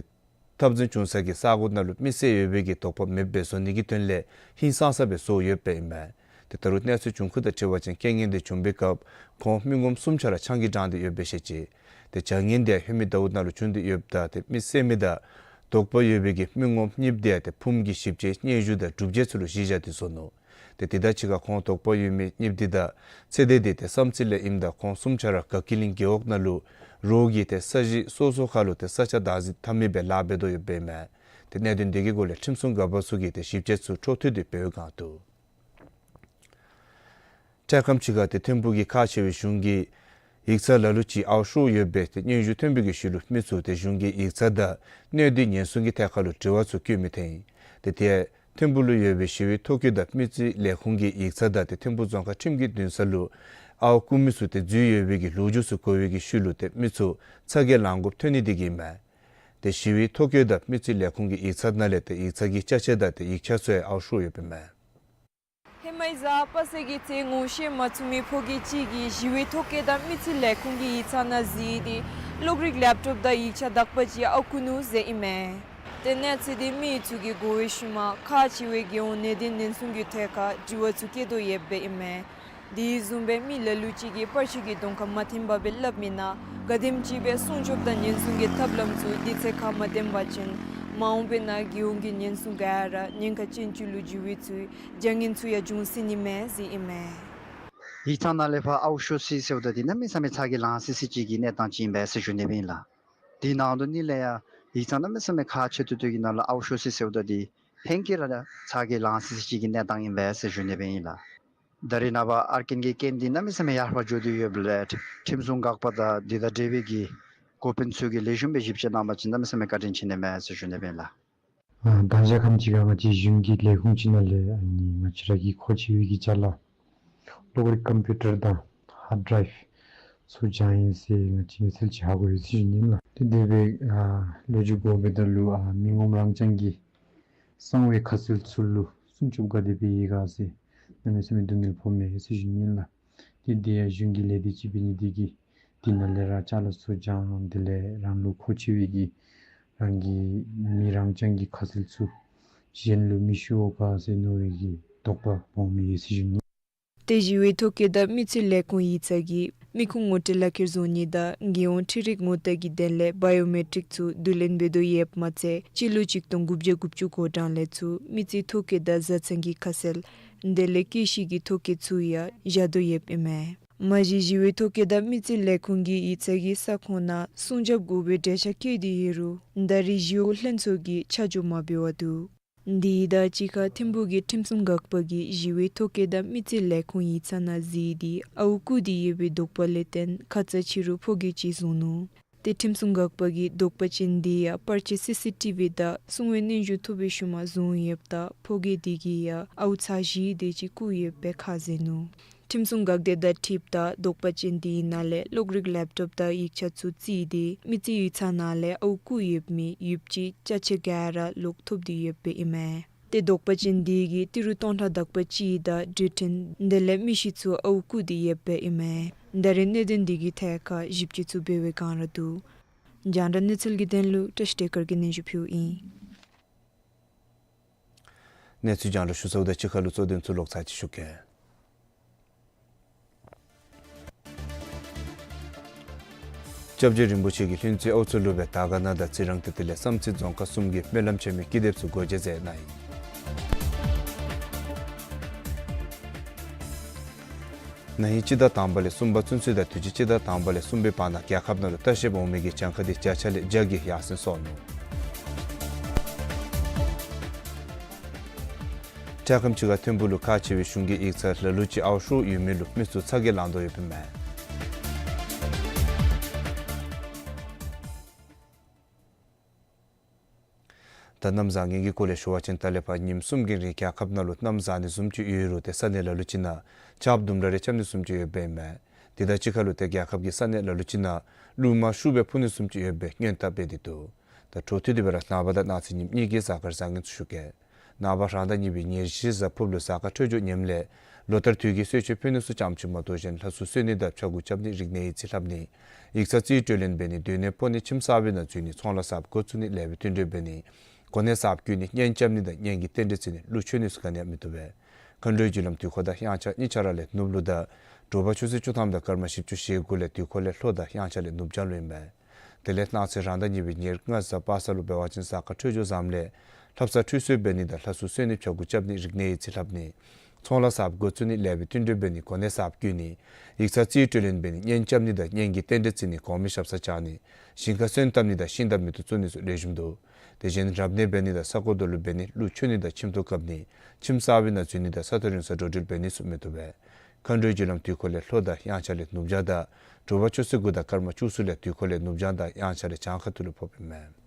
འཐབ་འཛིང་བྱུང་ས་གི་ས་གོ་ནང་ལུ་མི་བསད་ཡོད་པའི་གི་དོགས་པ་མེདཔ་སྦེ་བཟོ་ནི་གི་དོན་ལས་ཧིང་སངས་ས་སྦེ་བཟོ་ཡོདཔ་ཨིན་མས། ཏེ་ད་རུང་གནས་ཚུལ་བྱུང་ཁུངས་དང་འཁྲིལ་བ་ཅིན་རྐྱེན་ངན་དེ་བྱུང་པའི་སྐབས་ཁོང་མི་ངོམ་གསུམ་ཆ་ར་ཆང་གིས་འགྲངས་ཏེ་ཡོདཔ་སྦེ་བཤད་ཅི། ཏེ་བྱ་ངན་དེ་ཡང་ཧེ་མའི་ཟླཝ་ནང་ལུ་བྱུང་སྟེ་ཡོདཔ་ད་ཏེ་མི་བསད་མི་དང་དོགས་པ་ཡོད་པའི་གི་མི་ངོམ་གཉིསཔོ་དེ་ཡང་ཏེ་ཕུངམ་གི་ཞིབ་དཔྱད་སྙན་ཞུ་དང་སྒྲུབ་བྱེད་ཚུ་ལུ་གཞི་བཞག་སྟེ་བཟོ་ནུག། ཏེ་དེ་དང་གཅིག་ཁར་ཁོང་དོགས་པ་ཡོད་མི་གཉིསཔོ་དེ་དང་ཚེ་འདས་དེ་ཏེ་བསམ་རྩེ་ལས་ཨིནམ་ད་ཁོང་གསུམ་ཆ་ར་དགའ་སྐྱིད་གླིང་རྒེད་འོག་ནང་ལུ་རོགས་ཀྱི་ཏེ་ས་གཞི་སོ་སོ་ཁར་ལུ་ཏེ་ས་ཆ་བདག་འཛིན་འཐབ་མི་སྦེ་ལཱ་འབད་དོ་ཡོདཔ་ཨིན་མས། ཏེ་གནད་དོན་དེ་གི་སྐོར་ལས་ཁྲིམས་སྲུང་འགག་པ་ཚུ་གིས་ཏེ་ཞིབ་དཔྱད་ཚུ་འཕྲོ་མཐུད་དེ་འབད་བའི་བསྒང་འདུག། འཕྲལ་ཁམས་ཅིག་ཁར་ཏེ་ཐིམ་ཕུག་གི་ཁག་ཆེ་བའི་གཞུང་གི་ཡིག་ཚང་ལ་ལུ་ཅིག་ཨརཝ་ཤོར་ཡོད་པའི་ཏེ་སྙན་ཞུ་ཐོན་པའི་གི་ཤུལ་ལུ་མི་ཚུ་ཏེ་གཞུང་གི་ཡིག་ཚང་དང་གནས་སྡུད་ཉེན་སྲུང་གི་ཐད་ཁར་ལུ་དྲི་བ་ཚུ་བཀོད་མི་ཐོན་ཡི། ཏེ་དེ་ཐིམ་ཕུག་ལུ་ཡོད་པའི་ཞི་བའི་ཐོ་བཀོད་དང་མི་རྩིས་ལས་ཁུངས་ཀྱི་ཡིག་ཚང་དང་ཏེ་ཐིམ་ཕུག་རྫོང་ཁག་ཁྲིམས་ཀྱི་འདུན་ས་ལུ་ཨརཝ་རྐུ་མི་ཚུ་ཏེ་འཛུལ་ཡོད་པའི་གི་ལོ་རྒྱུས་ཚུ་གོ་བའི་གི་ཤུལ་ལུ་ཏེ་མི་ཚུ་ཚ་གྱང་ལང་དགོཔ་ཐོན་ནི་དེ་གིས་ཨིན་མས། ཏེ་ཞི་བའི་ཐོ་བཀོད་དང་མི་རྩིས་ལས་ཁུངས་ཀྱི་ཡིག་ཚང་ནང་ལས་ཏེ་ཡིག་ཚང་གི་ཅ་ཆས་དང་ཏེ་ཡིག་ཆ་ཚུ་ཡང་ཨརཝ་ཤོར་ཡོདཔ་ཨིན་མས། ཧེ་མའི་གཟའ་པ་སངས་ཀྱི་ཚེ་ངོ་ཤེས་མ་ཚུགས་མི་ཕོ་སྐྱེས་གཅིག་གིས་ཞི་བའི་ཐོ་བཀོད་དང་མི་རྩིས་ལས་ཁུངས་ཀྱི་ཡིག་ཚང་ནང་འཛུལ་ཏེ་གློག་རིག་ལེབ་ཊོབ་དང་ཡིག་ཆ་དག་པ་ཅིག་ཨརཝ་རྐུ་ནུག་ཟེར་ཨིན་མས། ཏེ་གནས་ཚུལ་དེ་མི་ཚུ་གིས་གོ་བའི་ཤུལ་མ་ཁག་ཆེ་བའི་རྒྱལ་ཡོངས་གནས་བརྟན་ཉེན་སྲུང་གི་ཐད་ཁར་དྲི་བ་ཚུ་བཀོད་དོ་ཡོདཔ་ཨིན་མས། དེ་བཟུམ་སྦེ་མི་ལ་ལུ་ཅིག་གིས་པར་ཆས་ཀྱི་གདོང་ཁར་མ་འཐེན་པར་སྦེ་སླབ་མི་ནང་ག་དེམ་ཅིག་སྦེ་སྲུང་སྐྱོབ་དང་ཉེན་སྲུང་གི་ཐབས་ལམ་ཚུ་དུས་ཚོད་ཁར་མ་བཏོན་པ་ཅིན་མ་འོངས་པའི་ནང་རྒྱལ་ཡོངས་ཀྱི་ཉེན་སྲུང་ག་ར་ཉེན་ཁ་ཅན་ཅིག་ལུ་འགྱུར་བའི་ཚུལ་བྱ་ངན་ཚུ་ཡང་འབྱུང་སྲིད་ནི་མས་ཟེར་ཨིན་མས། ཡིག་ཚང་ནང་ལས་ཕར་ཨརཝ་ཤོར་སི་ཟེརཝ་ད་འདི་གནམ་མེད་ས་མེད་ཚ་གྱང་ལང་སི་སི་ཅིག་གི་གནས་སྟངས་ཅིག་ཨིན་པས་ཟེར་ཞུ་ནི་སྦེ་ཨིན་ལགས། དེ་ནང་དོན་ནི་ལས་ཡང་ཡིག་ཚང་གནམ་མེད་ས་མེད་ཁག་ཆེ་ཏོག་ཏོ་གི་ནང་ལུ་ཨརཝ་ཤོར་སི་ཟེརཝ་ད་འདི་ཕན་ཁེ་ར་ཚ་གྱང་ལང་སི་སི་ཅིག་གི་གནས་སྟངས་ཨིན་པས་ཟེར་ཞུ་ནི་སྦེ་ཨིན་ལགས། ད་རེས་ནངས་པ་ཨར་ཀེན་གྱི་རྐྱེན་འདི་གནམ་མེད་ས་མེད་ཡར་འཕར་འགྱོ་སྟེ་ཡོདཔ་ལས་ཁྲིམས་སྲུང་འགག་པ་དང་འདི་དང་འབྲེལ་བའི་གི་འགོ་དཔོན་ཚུ་གིས་ལེགས་ཤོམ་སྦེ་ཞིབ་དཔྱད་གནང་པ་ཅིན་གནམ་མེད་ས་མེད་བཀའ་དྲིན་ཆེ་ནི་མས་ཟེར་ཞུ་ནི་སྦེ་ཨིན་ལགས། ཨ་ད་ཞག་ཁམས་ཅིག་ཁར་ང་བཅས་གཞུང་གི་ལས་ཁུངས་ཅིག་ནང་ལས་ཨ་ནི་ང་བཅས་ར་གི་མཁོ་ཆེ་བའི་གི་ཅ་ལ་གློག་རིག་ཀམ་པིའུ་ཊར་དང་ཧཱརཌ་ཌི་རའིབ་ཚུ་བྱང་ཡི་ཟེར་ང་བཅས་ཚུ་ལུ་ཅིག་ཧ་གོ་ཡི་ཟེར་ཞུ་ནི་ཨིན་ལགས། ཏེ་དེ་སྦེ་ཨ་ལོ་རྒྱུས་གོ་བའི་ད་ལུ་ཨ་མི་ངོམ་རང་རྐྱང་གི་གསང་བའི་ཁ་གསལ་ཚུ་ལུ་སྲུང་སྐྱོབ་ག་དེ་སྦེ་ཡོད་ག་ཟེར་གནམ་མེད་ས་མེད་སྡུག་བསྔལ་ཕོག་མས་ཟེར་ཞུ་ནི་ཨིན་ལགས། ཏེ་དེ་ཡང་གཞུང་གི་ལས་སྡེ་ཅིག་འབད་ནི་དེ་གིས་དེ་ནང་ལས་ར་ཅ་ལ་ཚུ་བྱང་དེ་ལས་རང་ལུ་མཁོ་ཆེ་བའི་གི་རང་གི་མི་རང་རྐྱང་གི་ཁ་གསལ་ཚུ་གཞན་ལུ་མི་ཤོར་ག་ཟེར་མནོ་བའི་གི་དོགས་པ་སྦོམ་ཡོད་ཟེར་ཞུ་ནི། ཏེ་ཞི་བའི་ཐོ་བཀོད་དང་མི་རྩིས་ལས་ཁུངས་ཡིག་ཚང་གིས་མི་ཁུངས་ངོ་སྤྲོད་ལག་ཁྱེར་བཟོ་ནི་དང་རྒྱལ་ཡོངས་འཕྲུལ་རིག་ངོ་རྟགས་ཀྱི་དོན་ལས་བཱ་ཡོ་མེ་ཊིག་ཚུ་བསྡུ་ལེན་འབད་དོ་ཡོདཔ་མ་ཚད་སྤྱི་ལོ་གཅིག་སྟོང་དགུ་བརྒྱ་དགུ་བཅུ་གོ་གྲངས་ལས་ཚུར་མི་རྩིས་ཐོ་བཀོད་དང་བཟའ་ཚང་གི་ཁ་གསལ་དེ་ལས་སྐྱེས་ཤི་གི་ཐོ་བཀོད་ཚུ་ཡང་བཞག་དོ་ཡོདཔ་ཨིན་མས། མ་གཞི་ཞི་བའི་ཐོ་བཀོད་དང་མི་རྩིས་ལས་ཁུངས་ཀྱི་ཡིག་ཚང་གི་ས་ཁོངས་ནང་སྲུང་སྐྱོབ་དགོ་པའི་འགྲེལ་བཤད་བཀོད་དེ་ཡོད་རུང་ད་རེས་ཞི་གཡོག་ལྷན་ཚོགས་ཀྱིས་ཆ་འཇོག་མ་འབད་བར་འདུག། དེ་དང་གཅིག་ཁར་ཐིམ་ཕུག་གི་ཁྲིམས་སྲུང་འགག་པ་གིས་ཞི་བའི་ཐོ་བཀོད་དང་མི་རྩིས་ལས་ཁུངས་ཡིག་ཚང་ནང་གཟིགས་ཏེ་ཨརཝ་བརྐུ་སྟེ་ཡོད་པའི་དོགས་པ་ལས་བརྟེན་ཁ་ཙ་ཕྱི་རུ་ཕོ་རྒྱས་ཅིག་བཟུང་ནུག། ཏེ་ཁྲིམས་སྲུང་འགག་པ་གིས་དོགས་པ་ཅན་དེ་ཡང་པར་ཆས་སི་སི་ཊི་བི་དང་སྲུང་བའི་རྣལ་འབྱོར་ཐོབ་པའི་ཤུལ་མ་བཟུང་ཡོདཔ་ད་ཕོ་རྒྱས་དེ་གིས་ཡང་ཨརཝ་ཚར་བཞི་དེ་ཅིག་བརྐུ་ཡོད་པའི་ཁ་གསལ་ནུག། ཁྲིམས་སྲུང་འགག་སྡེ་དང་འཁྲིལཝ་ད་དོགས་པ་ཅན་དེའི་ནང་ལས་གློག་རིག་ལེབ་ཊོབ་དང་ཡིག་ཆ་ཚུ་བརྩིས་ཏེ་མི་རྩིས་ཡིག་ཚང་ནང་ལས་ཨརཝ་བརྐུ་ཡོད་མི་ཡོདཔ་ཅིག་ཅ་ཆས་ག་ར་ལོག་ཐོབ་སྟེ་ཡོད་པའི་ཨིན་མས། ཏེ་དོགས་པ་ཅན་དེ་གིས་ཏི་རུ་སྟོང་ཕྲག་དག་པ་ཅིག་དང་འགྲུལ་འཕྲིན་དེ་ལས་མི་ཤི་ཚུ་ཨརཝ་བརྐུ་སྟེ་ཡོད་པའི་ཨིན་མས། ད་རེས་གནད་དོན་དེ་གི་ཐད་ཁར་ཞིབ་དཔྱད་ཚུ་འབད་བའི་བསྒང་ར་འདུག། རྒྱང་བསྒྲགས་གནས་ཚུལ་གྱི་དོན་ལུ་བཀྲ་ཤིས་བདེ་སྐར་གྱིས་སྙན་ཞུ་ཕུལཝ་ཨིན། གནས་ཚུལ་རྒྱང་བསྒྲགས་ཞུ་ཚརཝ་ད་གཅིག་ཁར་ལུ་གཙོ་དོན་ཚུ་ལོག་ཚར་ཅིག་ཞུ་གེ། སྐྱབས་རྗེ་རིན་པོ་ཆེ་གིས་ལྷུན་རྩེ་ཨའུ་མཚོ་ལུ་སྦེ་དར་དཀར་ན་དང་ཙི་རང་ཏི་ཏི་ལས་བསམ་རྩེ་རྫོང་ཁག་གསུམ་གྱི་སྨོན་ལམ་ཆེན་མོའི་ཀི་དེབ་ཚུ་སྒོ་འབྱེད་མཛད་གནང་ཡི། ན་ཧིང་སྤྱི་ཟླ་དང་པ་ལས་གསུམ་པ་ཚུན་ཚོད་དང་དུས་ཅི་སྤྱི་ཟླ་དང་པ་ལས་གསུམ་པའི་བར་ན་རྒྱལ་ཁབ་ནང་ལུ་ལྟ་བཤལ་འོང་མི་གི་གྱངས་ཁ་དེ་བརྒྱ་ཆ་ལས་བརྒྱ་གིས་ཡར་སེང་སོང་ནུག། དྲག་ཁམས་ཅིག་ཁར་ཐིམ་ཕུག་ལུ་ཁག་ཆེ་བའི་གཞུང་གི་ཡིག་ཚང་ལ་ལུ་ཅིག་ཨའོ་ཤོར་ཡོད་མི་ལུ་མི་ཚུ་ཚ་གྱང་ལང་དོ་ཡོདཔ་ཨིན་མས། ད་གནམ་བཟང་ངན་གྱི་སྐོར་ལས་ཞུ་བ་ཅིན་ད་ལས་ཕར་ཉིནམ་གསུམ་གྱི་རིང་རྒྱལ་ཁབ་ནང་ལུ་གནམ་བཟང་ནི་བཟུམ་ཅིག་ཡོད་རུང་ཏེ་ས་གནས་ལ་ལུ་ཅིག་ནང་ཆརཔ་དུམ་གྲ་རེ་རྐྱབ་ནི་བཟུམ་ཅིག་ཡོདཔ་ཨིན་མས། དེ་དང་གཅིག་ཁར་ལུ་ཏེ་རྒྱལ་ཁབ་ཀྱི་ས་གནས་ལ་ལུ་ཅིག་ནང་རླུང་མ་ཤུགས་སྦེ་འཕུ་ནི་བཟུམ་ཅིག་ཡོད་པའི་སྔོན་བརྡ་འབད་དེ་འདུག། ད་འཕྲོ་མཐུད་དེ་སྦེ་ར་ནངས་པ་དང་གནངས་ཚེ་ཉིནམ་གཉིས་ཀྱི་གཟའ་སྐར་བཟང་ངན་ཚུ་ཞུ་གེ། ནངས་པ་རང་ཟླ་གཉིས་པའི་ཉེར་བཞི་གཟའ་ཕུརཔ་ལུ་གཟའ་སྐར་འཕྲོད་སྦྱོར་ངནམ་ལས་ལོ་ལྟར་དུས་ཀྱི་གསོལ་མཆོད་ཕུལ་ནི་ཚུ་ཙམ་ཅིག་མ་གཏོགས་གཞན་ལྷ་སྲུང་གསོལ་ནི་དང་ཕྱྭ་འགུགས་རྐྱབ་ནི་རིག་གནས་ཡིག་རྩིས་ལྷབ་ནི་ཡིག་ཚང་རྩིས་སྤྲོད་ལེན་འབད་ནི་སྡོད་གནས་སྤོ་ནི་ཁྱིམ་གསར་པའི་ནང་འཛུལ་ནི་ཚོང་ལཱ་གསརཔ་འགོ་བཙུགས་ནི་ལེགས་པའི་བསྟུན་གྲོས་འབད་ནི་གོ་གནས་གསརཔ་བསྐོ་ནི་གཉེན་རྐྱབ་ནི་དང་གཉེན་གྱི་རྟེན་འབྲེལ་བརྩི་ནི་ཀླུ་མཆོད་ནི་ཚུ་ག་ནི་ཡང་མི་བཏུབ་པས། མཁའ་འགྲོའི་རྒྱུ་ལམ་དུས་འཁོར་དང་དབྱངས་འཆར་གཉིས་ཆ་ར་ལས་ནུབ་ལུ་དང་དྲོ་པ་ཆུ་ཚོད་བཅུ་ཐམ་དང་སྐར་མ་བཞི་བཅུ་ཞེ་དགུ་ལས་དུས་འཁོར་ལས་ལྷོ་དང་དབྱངས་འཆར་ལས་ནུབ་བྱང་ལུ་ཨིན་པས། དེ་ལས་གནངས་ཚེ་རང་ཟླ་གཉིས་པའི་ཉེར་ལྔ་གཟའ་པ་སངས་ལུ་འབད་བ་ཅིན་གཟའ་སྐར་འཕྲོད་སྦྱོར་བཟངམ་ལས་ལྷ་བསངས་ཁྲུས་གསོལ་འབད་ནི་དང་ལྷ་སྲུང་གསོལ་ནི་ཕྱྭ་འགུགས་རྐྱབ་ནི་རིག་གནས་ཡིག་རྩིས་ལྷབ་ནི་ཚོང་ལཱ་གསརཔ་འགོ་བཙུགས་ནི་ལེགས་པའི་བསྟུན་གྲོས་འབད་ནི་གོ་གནས་གསརཔ་བསྐོ་ནི་ཡིག་ཚང་རྩིས་སྤྲོད་ལེན་འབད་ནི་གཉེན་རྐྱབ་ནི་དང་གཉེན་གྱི་རྟེན་འབྲེལ་བརྩི་ནི་གོང་མའི་ཞབས་སར་བཅར་ནི་ཞིང་ཁར་སོན་བཏབ་ནི་དང་ཤིང་རྟ་མེ་ཏོག་བཙུགས་ནི་སོགས་ལེགས་ཤོམ་འདུག། དེ་བཞིན་རབ་གནས་འབད་ནི་དང་ས་གོ་དོ་ལུ་འབད་ནི་ཀླུ་མཆོད་ནི་དང་ཁྱིམ་ཐོག་བཀབ་ནི་ཁྱིམ་གསར་པའི་ནང་འཛུལ་ནི་དང་ས་ཐོབ་རིང་ས་འགྲོ་འགྲུལ་འབད་ནི་ཚུ་མི་བཏུབ་པས། མཁའ་འགྲོའི་རྒྱུ་ལམ་དུས་འཁོར་ལས་ལྷོ་དང་དབྱངས་འཆར་ལས་ནུབ་བྱང་དང་དྲོ་པ་ཆུ་ཚོད་དགུ་དང་སྐར་མ་བཅུ་གསུམ་ལས་དུས་འཁོར་ལས་ནུབ་བྱང་དང་དབྱངས་འཆར་ལས་བྱང་ཁ་ཐུག་ལུ་ཕོགཔ་ཨིན་མས།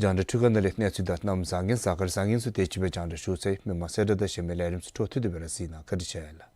རྒྱང་བསྒྲགས་འཕྲུལ་ཁང་ནང་ལས་གནས་ཚུལ་དང་གནམ་བཟང་ངན་གཟའ་སྐར་བཟང་ངན་ཚུ་དེ་ཅིག་སྦེ་རྒྱང་བསྒྲགས་ཞུ་ཚར་ཡི། མི་མང་གསལ་བསྒྲགས་དང་གཞན་མི་ལས་རིམ་ཚུ་འཕྲོ་མཐུད་དེ་སྦེ་ར་གཟིགས་གནང་། བཀའ་དྲིན་ཆེ་ལགས།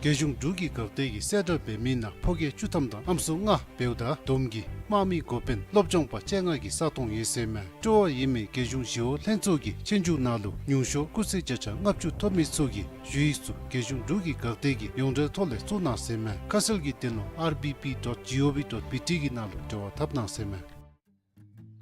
རྒྱལ་གཞུང་འབྲུག་གི་འགག་སྡེ་གིས་གསལ་བསྒྲགས་འབད་མི་ནང་ཕོ་སྐྱེས་བཅུ་ཐམ་དང་ཨམ་སྲུ་ལྔ་འབདཝ་ད་བསྡོམས་ཀྱིས་དམག་མི་འགོ་དཔོན་སློབ་སྦྱོང་པ་བཅོ་ལྔ་གི་ས་སྟོང་ཡོད་ཟེར་མས། སྤྲོ་བ་ཡོད་མི་རྒྱལ་གཞུང་ཞི་གཡོག་ལྷན་ཚོགས་ཀྱི་ཆོས་རྒྱུགས་ནང་ལུ་ཉུང་ཤོས་སྐུགས་ཚད་བརྒྱ་ཆ་ལྔ་བཅུ་ཐོབ་མི་ཚུ་གིས་ཞུ་ཡིག་ཚུ་རྒྱལ་གཞུང་འབྲུག་གི་འགག་སྡེ་གི་ཡོངས་འབྲེལ་ཐོག་ལས་བཙུགས་གནང་ཟེར་མས། ཁ་གསལ་གྱི་དོན་ལུ་R B P dot G O V dot B T གི་ནང་ལུ་འབྲེལ་བ་འཐབ་གནང་ཟེར་མས།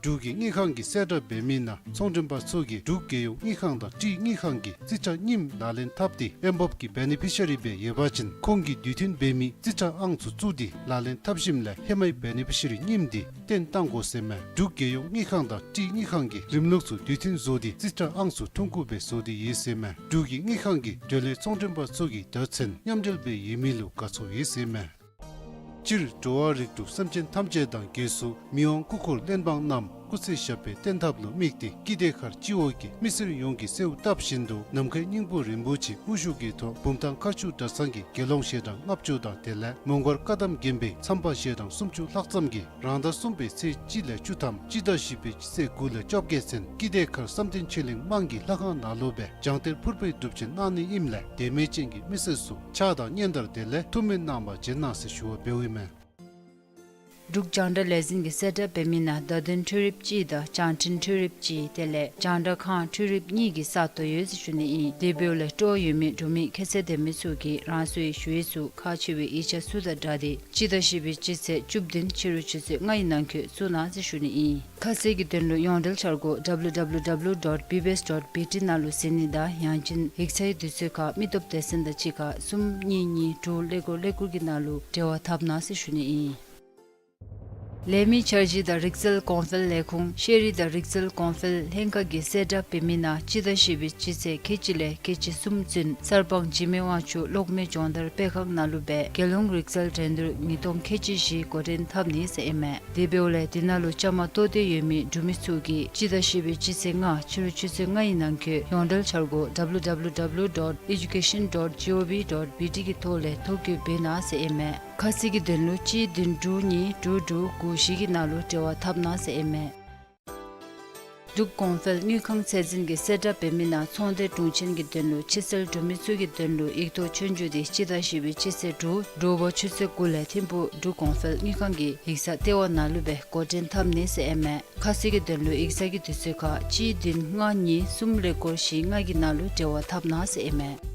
འབྲུག་གི་དངུལ་ཁང་གིས་གསལ་བསྒྲགས་འབད་མི་ནང་ཚོང་མགྲོན་པ་ཚུ་གིས་འབྲུག་རྒྱལ་ཡོངས་དངུལ་ཁང་དང་ཊི་རི་དངུལ་ཁང་གི་རྩིས་ཁྲ་རྙིངམ་ལག་ལེན་འཐབ་སྟེ་ཨེ་བོབ་ཀྱི་བེ་ནི་ཕི་ཤ་རི་སྦེ་ཡོད་པ་ཅིན་ཁོང་གིས་དུས་མཐུན་འབད་མི་རྩིས་ཁྲ་ཨང་ཚུ་བཙུགས་ཏེ་ལག་ལེན་འཐབ་ཞིནམ་ལས་ཧེ་མའི་བེ་ནི་ཕི་ཤ་རི་རྙིངམ་འདི་བཏོན་བཏང་དགོ་ཟེར་མས། འབྲུག་རྒྱལ་ཡོངས་དངུལ་ཁང་དང་ཊི་རི་དངུལ་ཁང་གིས་རིམ་ལུགས་ཚུ་དུས་མཐུན་བཟོ་སྟེ་རྩིས་ཁྲ་ཨང་ཚུ་ཐོན་ཁུངས་སྦེ་བཟོ་སྟེ་ཡོད་ཟེར་མས། འབྲུག་གི་དངུལ་ཁང་གིས་འབྲེལ་ཡོད་ཚོང་མགྲོན་པ་ཚུ་གི་དོན་ཚན་མཉམ་འབྲེལ་སྦེ་ཡོད་མི་ལུ་དགའ་ཚོར་ཡོད་ཟེར་མས། སྤྱིར་འགྲོ་བ་རིགས་དྲུག་སེམས་ཅན་ཐམས་ཅད་དང་གྱེས་སུ་མི་དབང་སྐུ་འཁོར་གླེགས་བམ་བསྣམས་སྐུ་ཚེ་ཞབས་པད་བརྟན་ཐབས་ལུ་དམིགས་ཏེ་ཀི་དེ་མཁར་སྤྱི་འོག་གི་མི་སེར་ཡོངས་ཀྱིས་གསོལཝ་བཏབ་བཞིན་དུ་ནམ་མཁའི་སྙིང་པོ་རིན་པོ་ཆེ་དབུ་བཞུགས་ཀྱི་ཐོག་བུམ་ཐང་མཁར་ཆུ་གྲྭ་ཚང་གི་དགེ་སློང་ཞལ་གྲངས་ལྔ་བཅུ་དང་དེ་ལས་མོང་སྒར་བཀའ་གདམས་དགོན་པའི་མཚམས་པ་ཞལ་གྲངས་སུམ་ཅུ་ལྷག་ཙམ་གྱིས་རང་ཟླ་གསུམ་པའི་ཚེས་གཅིག་ལས་བཅུ་ཐམ་སྤྱི་ཟླ་བཞི་པའི་སྤྱི་ཚེས་དགུ་ལས་བཅོ་བརྒྱད་ཚུན་ཀི་དེ་མཁར་བསམ་གཏན་ཆོས་གླིང་དམངས་ཀྱི་ལྷ་ཁང་ནང་ལུ་སྦེ་སྦྱང་གཏེར་ཕུར་པའི་སྒྲུབ་ཆེན་གནང་ནི་ཨིནམ་ལས་དད་མོས་ཅན་གྱི་མི་སེར་ཚུ་ཕྱག་དང་སྙན་དར་དེ་ལས་ཐུགས་སྨོན་གནང་བར་བྱོན་གནང་ཟེར་ཞུ་བ་འབདཝ་ཨིན་མས། འབྲུག་རྒྱང་བསྒྲགས་ལས་འཛིན་གྱིས་གསལ་བསྒྲགས་འབད་མི་ནང་བརྡ་དོན་འཕྲུལ་རིགཔ་གཅིག་དང་བྱང་འཕྲིན་འཕྲུལ་རིགཔ་གཅིག་དེ་ལས་རྒྱང་བསྒྲགས་ཁང་འཕྲུལ་རིགཔ་གཉིས་ཀྱི་ས་སྟོང་ཡོད་ཟེར་ཞུ་ནི་ཨིན། དེ་འབདཝ་ལས་སྤྲོ་བ་ཡོད་མི་འབྲུག་མི་ཁྱད་ཚད་ལྡན་མི་ཚུ་གིས་རང་སོའི་ཞུ་ཡིག་ཚུ་ཁག་ཆེ་བའི་ཡིག་ཆ་ཚུ་དང་སྦྲགས་ཏེ་སྤྱི་ཟླ་བཞི་པའི་སྤྱི་ཚེས་བཅུ་བདུན་ཕྱི་རུ་ཆུ་ཚོད་ལྔ་ཡི་ནང་འཁོད་བཙུགས་གནང་ཟེར་ཞུ་ནི་ཨིན། ཁ་གསལ་གྱི་དོན་ལུ་ཡོངས་འབྲེལ་འཆར་སྒོ་W W W dot B B S dot B T ནང་ལུ་གཟིགས་ནི་དང་ཡང་ཅིན་ཡིག་ཚང་གི་དུས་ཚོད་ཁར་མི་སྟོབས་སྡེ་ཚན་དང་གཅིག་ཁར་གསུམ་གཉིས་གཉིས་དྲུག་ཀླད་ཀོར་ཀླད་ཀོར་གྱི་ནང་ལུ་འབྲེལ་བ་འཐབ་གནང་ཟེར་ཞུ་ནི་ཨིན། ལས་མི་འཆར་གཞི་དང་རིག་རྩལ་གོང་འཕེལ་ལས་ཁུངས་ཤེས་རིག་དང་རིག་རྩལ་གོང་འཕེལ་ལྷན་ཁག་གིས་གསལ་བསྒྲགས་འབད་མི་ནང་སྤྱི་ཟླ་བཞི་པའི་སྤྱི་ཚེས་ཁལ་གཅིག་ལས་ཁལ་གཅིག་གསུམ་ཚུན་གསར་སྤང་འཇིགས་མེད་དབང་ཕྱུག་གློག་མེ་སྦྱོང་བརྡར་སྤེལ་ཁང་ནང་ལུ་སྦེ་རྒྱལ་ཡོངས་རིག་རྩལ་འགྲན་བསྡུར་ཉིས་སྟོང་ཁལ་གཅིག་བཞི་འགོ་འདྲེན་འཐབ་ནི་ཟེར་ཨིན་མས། དེ་འབདཝ་ལས་དེ་ནང་ལུ་བཅའ་མར་གཏོགས་ཏེ་ཡོད་མི་འབྲུག་མི་ཚུ་གིས་སྤྱི་ཟླ་བཞི་པའི་སྤྱི་ཚེས་ལྔ་ཕྱི་རུ་ཆུ་ཚོད་ལྔ་ཡི་ནང་འཁོད་ཡོངས་འབྲེལ་འཆར་སྒོ་W W W dot education dot G O V dot B T གི་ཐོག་ལས་ཐོ་བཀོད་འབད་གནང་ཟེར་ཨིན་མས། ཁ་གསལ་གྱི་དོན་ལུ་གཅིག་བདུན་དྲུག་གཉིས་དྲུག་དྲུག་དགུ་བཞི་གི་ནང་ལུ་འབྲེལ་བ་འཐབ་གནང་ཟེར་ཨིན་མས། འབྲུག་གོང་འཕེལ་དངུལ་ཁང་ཚད་འཛིན་གྱིས་གསལ་བསྒྲགས་འབད་མི་ནང་ཚོང་སྡེ་དྲུང་ཆེན་གྱི་དོན་ལུ་ཕྱི་སེལ་འབྲུག་མི་ཚུ་གི་དོན་ལུ་ཡིག་ཐོག་ཆོས་རྒྱུགས་དེ་སྤྱི་ཟླ་བཞི་པའི་སྤྱི་ཚེས་དྲུག་དྲོ་པ་ཆུ་ཚོད་དགུ་ལས་ཐིམ་ཕུག་འབྲུག་གོང་འཕེལ་དངུལ་ཁང་གི་ཡིག་ཚང་ལྟེ་བ་ནང་ལུ་སྦེ་འགོ་འདྲེན་འཐབ་ནི་ཟེར་ཨིན་མས། ཁ་གསལ་གྱི་དོན་ལུ་ཡིག་ཚང་གི་དུས་ཚོད་ཁར་གཅིག་བདུན་ལྔ་གཉིས་གསུམ་ཀླད་ཀོར་བཞི་ལྔ་གི་ནང་ལུ་འབྲེལ་བ་འཐབ་གནང་ཟེར་ཨིན་མས།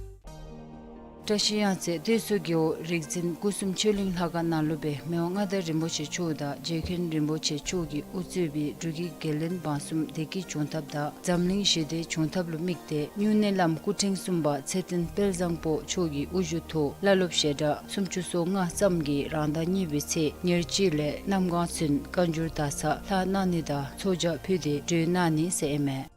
བཀྲ་ཤིས་གཡང་རྩེ་སྟོད་མཚོ་རྒེད་འོག་རིག་འཛིན་སྐུ་གསུམ་ཆོས་གླིང་ལྷ་ཁང་ནང་ལུ་སྦེ་མི་དབང་མངའ་བདག་རིན་པོ་ཆེ་མཆོག་དང་རྗེ་མཁན་རིན་པོ་ཆེ་མཆོག་གིས་དབུ་གཙོས་པའི་འབྲུག་གི་རྒྱལ་བློན་འབངས་གསུམ་བདེ་སྐྱིད་འབྱུང་ཐབས་དང་འཛམ་གླིང་ཞི་བདེ་འབྱུང་ཐབས་ལུ་དམིགས་ཏེ་སྨྱུང་གནས་བླམ་སྐུ་ཕྲེང་གསུམ་པ་ཚེ་བརྟན་དཔལ་བཟང་པོ་མཆོག་གི་དབུ་བཞུགས་ཐོག་བླ་སློབ་ཞལ་གྲངས་སུམ་ཅུ་སོ་ལྔ་ཙམ་གྱིས་རང་ཟླ་གཉིས་པའི་ཚེས་ཉེར་གཅིག་ལས་གནམ་གང་ཚུན་བཀའ་འགྱུར་དག་ཚར་ལྷག་གནང་ནི་དང་ཚོགས་བཅར་ཕུལ་ཏེ་གྲོལ་གནང་ནི་ཟེར་ཨིན་མས།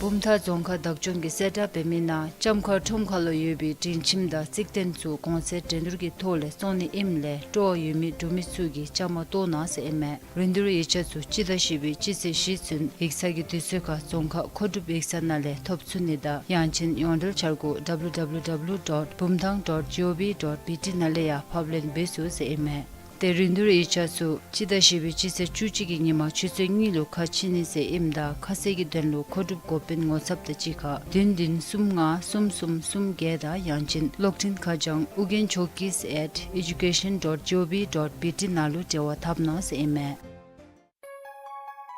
བུམ་ཐང་རྫོང་ཁག་བདག་སྐྱོང་གིས་གསལ་བསྒྲགས་འབད་མི་ནང་ལྕམ་མཁར་ཁྲོམ་ཁ་ལུ་ཡོད་པའི་སྒྲིང་ཁྱིམ་དང་རྩིག་རྟེན་ཚུ་གོང་ཚད་འགྲན་བསྡུར་གྱི་ཐོག་ལས་བཙོང་ནི་ཨིནམ་ལས་སྤྲོ་བ་ཡོད་མི་འབྲུག་མི་ཚུ་གིས་བཅའ་མར་གཏོགས་གནང་ཟེར་ཨིན་མས། རིན་བསྡུར་ཡིག་ཆ་ཚུ་སྤྱི་ཟླ་བཞི་པའི་སྤྱི་ཚེས་བཞི་ཚུན་ཡིག་ཚང་གི་དུས་ཚོད་ཁར་རྫོང་ཁག་མཁོ་སྒྲུབ་ཡིག་ཚང་ནང་ལས་ཐོབ་ཚུགས་ནི་དང་ཡང་ཅིན་ཡོངས་འབྲེལ་འཆར་སྒོ་W W W dot bumthang dot G O V dot B T ནང་ལས་ཡང་ཕབ་ལེན་འབད་ཚུགས་ཟེར་ཨིན་མས། ཏེ་རིན་བསྡུར་ཡིག་ཆ་ཚུ་སྤྱི་ཟླ་བཞི་པའི་སྤྱི་ཚེས་བཅུ་གཅིག་གི་ཉིན་མ་ཆུ་ཚོད་གཉིས་ལུ་ཁ་ཕྱེ་ནི་ཟེར་ཨིནམ་ད་ཁ་གསལ་གྱི་དོན་ལུ་མཁོ་སྒྲུབ་འགོ་དཔོན་ངོ་ཚབ་དང་གཅིག་ཁར་བདུན་བདུན་གསུམ་ལྔ་གསུམ་གསུམ་གསུམ་བརྒྱད་དང་ཡང་ཅིན་གློག་འཕྲིན་ཁ་བྱང་ཨོ་རྒྱན་ཇོ་ཀིས་at education dot G O V dot B T ནང་ལུ་འབྲེལ་བ་འཐབ་གནང་ཟེར་ཨིན་མས།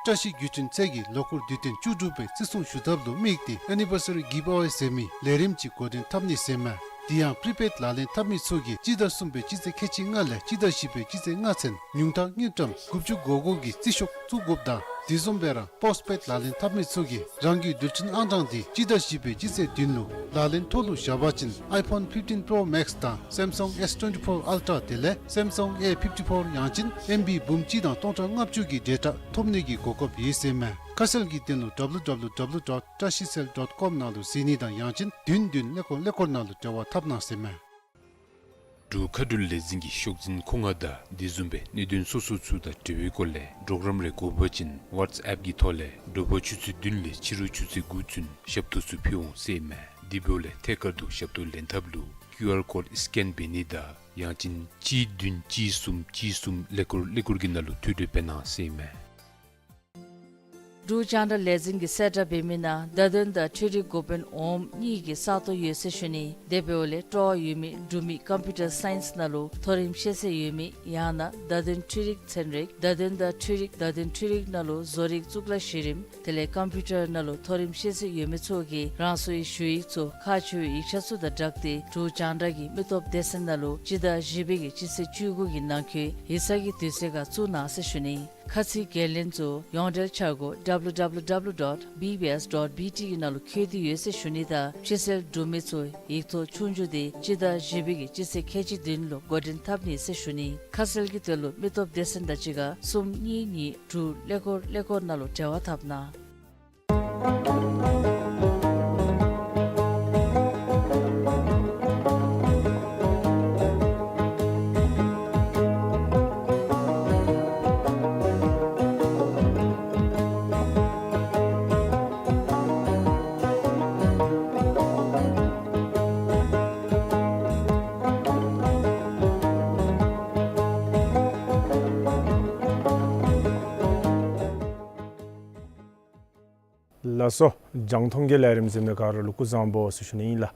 བཀྲ་ཤིས་བརྒྱུད་འཕྲིན་ཚད་ཀྱི་ལོ་འཁོར་དུས་སྟོན་བཅུ་དྲུག་པའི་བརྩི་སྲུང་ཞུ་ཐབས་ལུ་དམིགས་ཏེ་Anniversary Giveaway ཟེར་མི་ལས་རིམ་ཅིག་འགོ་འདྲེན་འཐབ་ནི་ཟེར་མས། དེ་ཡང་པྲི་པེཌ་ལག་ལེན་འཐབ་མི་ཚུ་གིས་སྤྱི་ཟླ་གསུམ་པའི་སྤྱི་ཚེས་ཁལ་གཅིག་ལྔ་ལས་སྤྱི་ཟླ་བཞི་པའི་སྤྱི་ཚེས་ལྔ་ཚུན་ཉུང་མཐའ་དངུལ་ཀྲམ་དགུ་བཅུ་གོ་དགུ་གི་རྩིས་ཤོག་བཙུགས་དགོཔ་དང་དེ་བཟུམ་སྦེ་ར་པོསཊ་པེཌ་ལག་ལེན་འཐབ་མི་ཚུ་གིས་རང་གི་རྡུལ་ཕྲན་ཨང་གྲངས་དེ་སྤྱི་ཟླ་བཞི་པའི་སྤྱི་ཚེས་བདུན་ལུ་ལག་ལེན་ཐོག་ལུ་བཞག་པ་ཅིན་iPhone fifteen Pro Max དང་Samsung S twenty-four Ultra དེ་ལས་Samsung A fifty-four ཡང་ཅིན་ཨེམ་བི་འབུམ་གཅིག་དང་སྟོང་ཕྲག་ལྔ་བཅུ་གི་ཌེ་ཊ་ཐོབ་ནི་གི་གོ་སྐབས་ཡོད་ཟེར་མས། ཁ་གསལ་གྱི་དོན་ལུ W W W dot trashicell dot com ནང་ལུ་གཟིགས་ནི་དང་ཡང་ཅིན་བདུན་བདུན་ཀླད་ཀོར་ཀླད་ཀོར་ནང་ལུ་འབྲེལ་བ་འཐབ་གནང་ཟེར་མས། འབྲུག་མཁའ་འགྲུལ་ལས་འཛིན་གྱི་ཤོག་འཛིན་མཁོ་མངགས་དང་དེ་བཟུམ་སྦེ་གནད་དོན་སོ་སོ་ཚུ་དང་འབྲེལ་བའི་སྐོར་ལས་གྲོགས་རམ་རེ་དགོ་པ་ཅིན་ཝཊས་ཨེཔ་གི་ཐོག་ལས་དྲོ་པ་ཆུ་ཚོད་བདུན་ལས་ཕྱི་རུ་ཆུ་ཚོད་དགུ་ཚུན་ཞབས་ཏོག་ཚུ་ཕུལ་འོང་ཟེར་མས། དེ་འབདཝ་ལས་ཐད་ཀར་དུ་ཞབས་ཏོག་ལེན་ཐབས་ལུ་ཀིའུ་ཨར་ཀོཌ་སི་ཀེན་འབད་ནི་དང་ཡང་ཅིན་གཅིག་བདུན་གཅིག་གསུམ་གཅིག་གསུམ་ཀླད་ཀོར་ཀླད་ཀོར་གྱི་ནང་ལུ་ཐུགས་སྤྲོ་འབད་གནང་ཟེར་མས། འབྲུག་རྒྱང་བསྒྲགས་ལས་འཛིན་གྱིས་གསལ་བསྒྲགས་འབད་མི་ནང་བརྡ་དོན་དང་འཕྲུལ་རིག་འགོ་དཔོན་འོགམ་གཉིས་ཀྱི་ས་སྟོང་ཡོད་ཟེར་ཞུ་ནི། དེ་འབདཝ་ལས་སྤྲོ་བ་ཡོད་མི་འབྲུག་མི་ཀམ་པིའུ་ཊར་སའིནསི་ནང་ལུ་མཐོ་རིམ་ཤེས་ཚད་ཡོད་མི་ཡང་ན་བརྡ་དོན་འཕྲུལ་རིག་ཚན་རིག་བརྡ་དོན་དང་འཕྲུལ་རིག་བརྡ་དོན་འཕྲུལ་རིག་ནང་ལུ་བཟོ་རིག་གཙུག་ལག་གཞི་རིམ་དེ་ལས་ཀམ་པིའུ་ཊར་ནང་ལུ་མཐོ་རིམ་ཤེས་ཚད་ཡོད་མི་ཚུ་གིས་རང་སོའི་ཞུ་ཡིག་ཚུ་ཁག་ཆེ་བའི་ཡིག་ཆ་ཚུ་དང་སྦྲགས་ཏེ་འབྲུག་རྒྱང་བསྒྲགས་ཀྱི་མི་སྟོབས་སྡེ་ཚན་ནང་ལུ་སྤྱི་ཟླ་བཞི་པའི་གི་སྤྱི་ཚེས་བཅུ་དགུ་གི་ནང་འཁོད་ཡིག་ཚང་གི་དུས་ཚོད་ཁར་བཙུགས་གནང་ཟེར་ཞུ་ནི། ཁ་ཚིག་འགན་ལེན་ཚུ་ཡོངས་འབྲེལ་འཆར་སྒོ་W W W dot B B S dot B T གི་ནང་ལུ་འཁོད་དེ་ཡོད་ཟེར་ཞུ་ནི་དང་ཕྱི་སེལ་འབྲུག་མི་ཚུ་ཡིག་ཐོག་ཆོས་རྒྱུགས་དེ་སྤྱི་ཟླ་བཞི་པའི་གི་སྤྱི་ཚེས་ཁལ་གཅིག་བདུན་ལུ་འགོ་འདྲེན་འཐབ་ནི་ཟེར་ཞུ་ནི། ཁ་གསལ་གྱི་དོན་ལུ་མི་སྟོབས་སྡེ་ཚན་དང་གཅིག་ཁར་གསུམ་གཉིས་གཉིས་དྲུག་ཀླད་ཀོར་ཀླད་ཀོར་ནང་ལུ་འབྲེལ་བ་འཐབ་གནང་། ལགས་སོ། རྒྱང་མཐོང་གི་ལས་རིམ་གཟིགས་མི་ག་ར་ལུ་སྐུ་གཟུགས་བཟང་པོ་ཟེར་ཞུ་ནི་ཨིན་ལགས།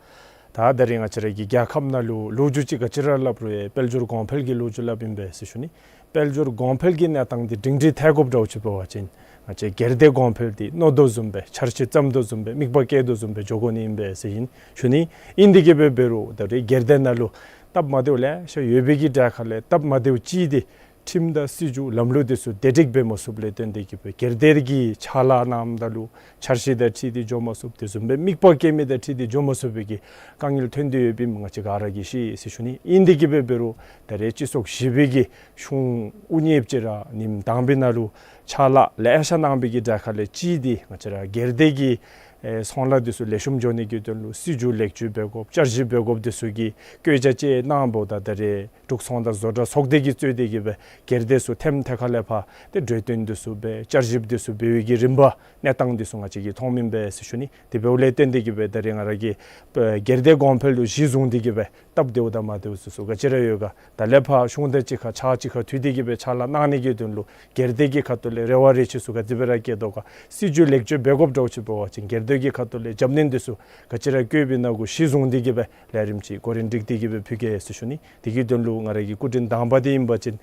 ད་ད་རིས་ང་བཅས་ར་གི་རྒྱལ་ཁབ་ནང་ལུ་ལོ་རྒྱུས་ཅིག་ག་ཅི་ར་སླབ་རུང་ཡང་དཔལ་འབྱོར་གོང་འཕེལ་གྱི་ལོ་རྒྱུས་སླབ་ཨིན་པས་ཟེར་ཞུ་ནི། དཔལ་འབྱོར་གོང་འཕེལ་གྱི་གནས་སྟངས་འདི་སྒྲིང་སྒྲི་ཐལ་དགོཔ་འདྲཝ་ཅིག་འབད་བ་ཅིན་ང་བཅས་སྒེར་སྡེ་གོང་འཕེལ་འདི་མནོ་དོ་བཟུམ་སྦེ་འཆར་གཞི་བརྩམ་དོ་བཟུམ་སྦེ་དམིགས་པ་བསྐྱེད་དོ་བཟུམ་སྦེ་འགྱོ་དགོ་ནི་ཨིན་པས་ཟེར་ཨིན་ཞུ་ནི། ཨིན་དེ་གིས་འབད་འབད་རུང་ད་རིས་སྒེར་སྡེ་ནང་ལུ་སྟབས་མ་བདེཝ་ལེ་ཤ་ཡོད་པའི་གི་གྲས་ཁ་ལས་སྟབས་མ་བདེཝ་ཅིག་འདི་ཁྲིམས་དང་སྲིད་བྱུས་ལམ་ལུགས་འདི་ཚུ་བདེ་སྒྲིག་འབད་མ་ཚུགསཔ་ལས་བརྟེན་ཏེ་གིས་སྦེ་སྒེར་སྡེ་གི་ཕྱག་ལཱ་གནངམ་ད་ལུ་འཆར་གཞི་དང་འཁྲིལ་ཏེ་འགྱོ་མ་ཚུགསཔ་དེ་བཟུམ་སྦེ་དམིགས་པ་བསྐྱེད་མི་དང་འཁྲིལ་ཏེ་འགྱོ་མ་ཚུགས་པའི་གི་དཀའ་ངལ་ཐོན་ཏེ་ཡོདཔ་ཨིནམ་ང་བཅས་ག་ར་གིས་ཤེས་ཟེར་ཞུ་ནི། ཨིན་དེ་གིས་འབད་འབད་རུང་ད་རིས་སྤྱི་ཚོགས་བཞི་པའི་གི་གཞུང་དབུ་བརྙེས་ཅིག་ར་ཉིནམ་དང་པའི་ནང་ལུ་ཕྱག་ལཱ་ལེ་ཤ་གནང་བའི་གི་གྲས་ཁ་ལས་ཅིག་འདི་ང་བཅས་ར་སྒེར་སྡེ་གི་ཨེ་ཚོང་ལཱ་འདི་ཚུ་ལེགས་ཤོམ་འགྱོ་ནི་གི་དོན་ལུ་སྲིད་བྱུས་ལེགས་བཅོས་འབད་དགོཔ་བསྐྱར་ཞིབ་འབད་དགོཔ་འདི་ཚུ་གི་བཀོད་རྒྱ་ཅིག་གནངམ་ད་ད་རིས་འབྲུག་ཚོང་དང་བཟོ་གྲྭ་ཚོགས་སྡེ་གིས་གཙོས་ཏེ་གིས་སྦེ་སྒེར་སྡེ་ཚུ་ཐེམ་ཐེ་ཁ་ལས་ཕར་ཏེ་གྲོས་བསྟུན་འདི་ཚུ་འབད་བསྐྱར་ཞིབ་འདི་ཚུ་འབད་བའི་གི་རིམ་པ་གནས་སྟངས་འདི་ཚུ་ང་བཅས་ཀྱིས་མཐོངམ་ཨིན་པས་ཟེར་ཞུ་ནི། དེ་འབདཝ་ལས་བརྟེན་ཏེ་གིས་སྦེ་ད་རིས་ང་ར་གིས་སྒེར་སྡེ་གོང་འཕེལ་ལུ་གཞི་བཟུང་སྟེ་གིས་སྦེ་སྟབས་བདེཝ་དང་མ་བདེཝ་ཚུ་ཚུ་ག་ཅི་ར་ཡོད་ག་ད་ལས་ཕར་གཞུང་དང་གཅིག་ཁར་ཕྱག་གཅིག་ཁར་མཐུད་དེ་གིས་སྦེ་ཕྱག་ལཱ་གནང་ནི་གི་དོན་ལུ་སྒེར་སྡེ་གི་ཁ་ཐུག་ལས་རེ་བ་རེ་ཆེ་ཚུ་ག་དེ་སྦེ་ར་བསྐྱེད་དོ་ག། སྲིད་བྱུས་ལེགས་བཅོས་འབད་དགོཔ་འདྲཝ་ཅིག་འབད་བ་ཅིན་སྒེར་སྡེ་གི་ཁ་ཐུག་ལས་རྒྱབ་སྣོན་འདི་ཚུ་ག་ཅི་ར་བཀོད་པའི་ནང་གུ་གཞི་བཟུང་སྟེ་གིས་སྦེ་ལས་རིམ་ཅིག་འགོ་འདྲེན་སྒྲིག་སྟེ་གིས་སྦེ་ཕུལ་གེ་ཟེར་ཞུ་ནི། དེ་གི་དོན་ལུ་ང་ར་གི་སྐུ་མགྲོན་དང་པ་འདི་ཨིན་པ་ཅིན་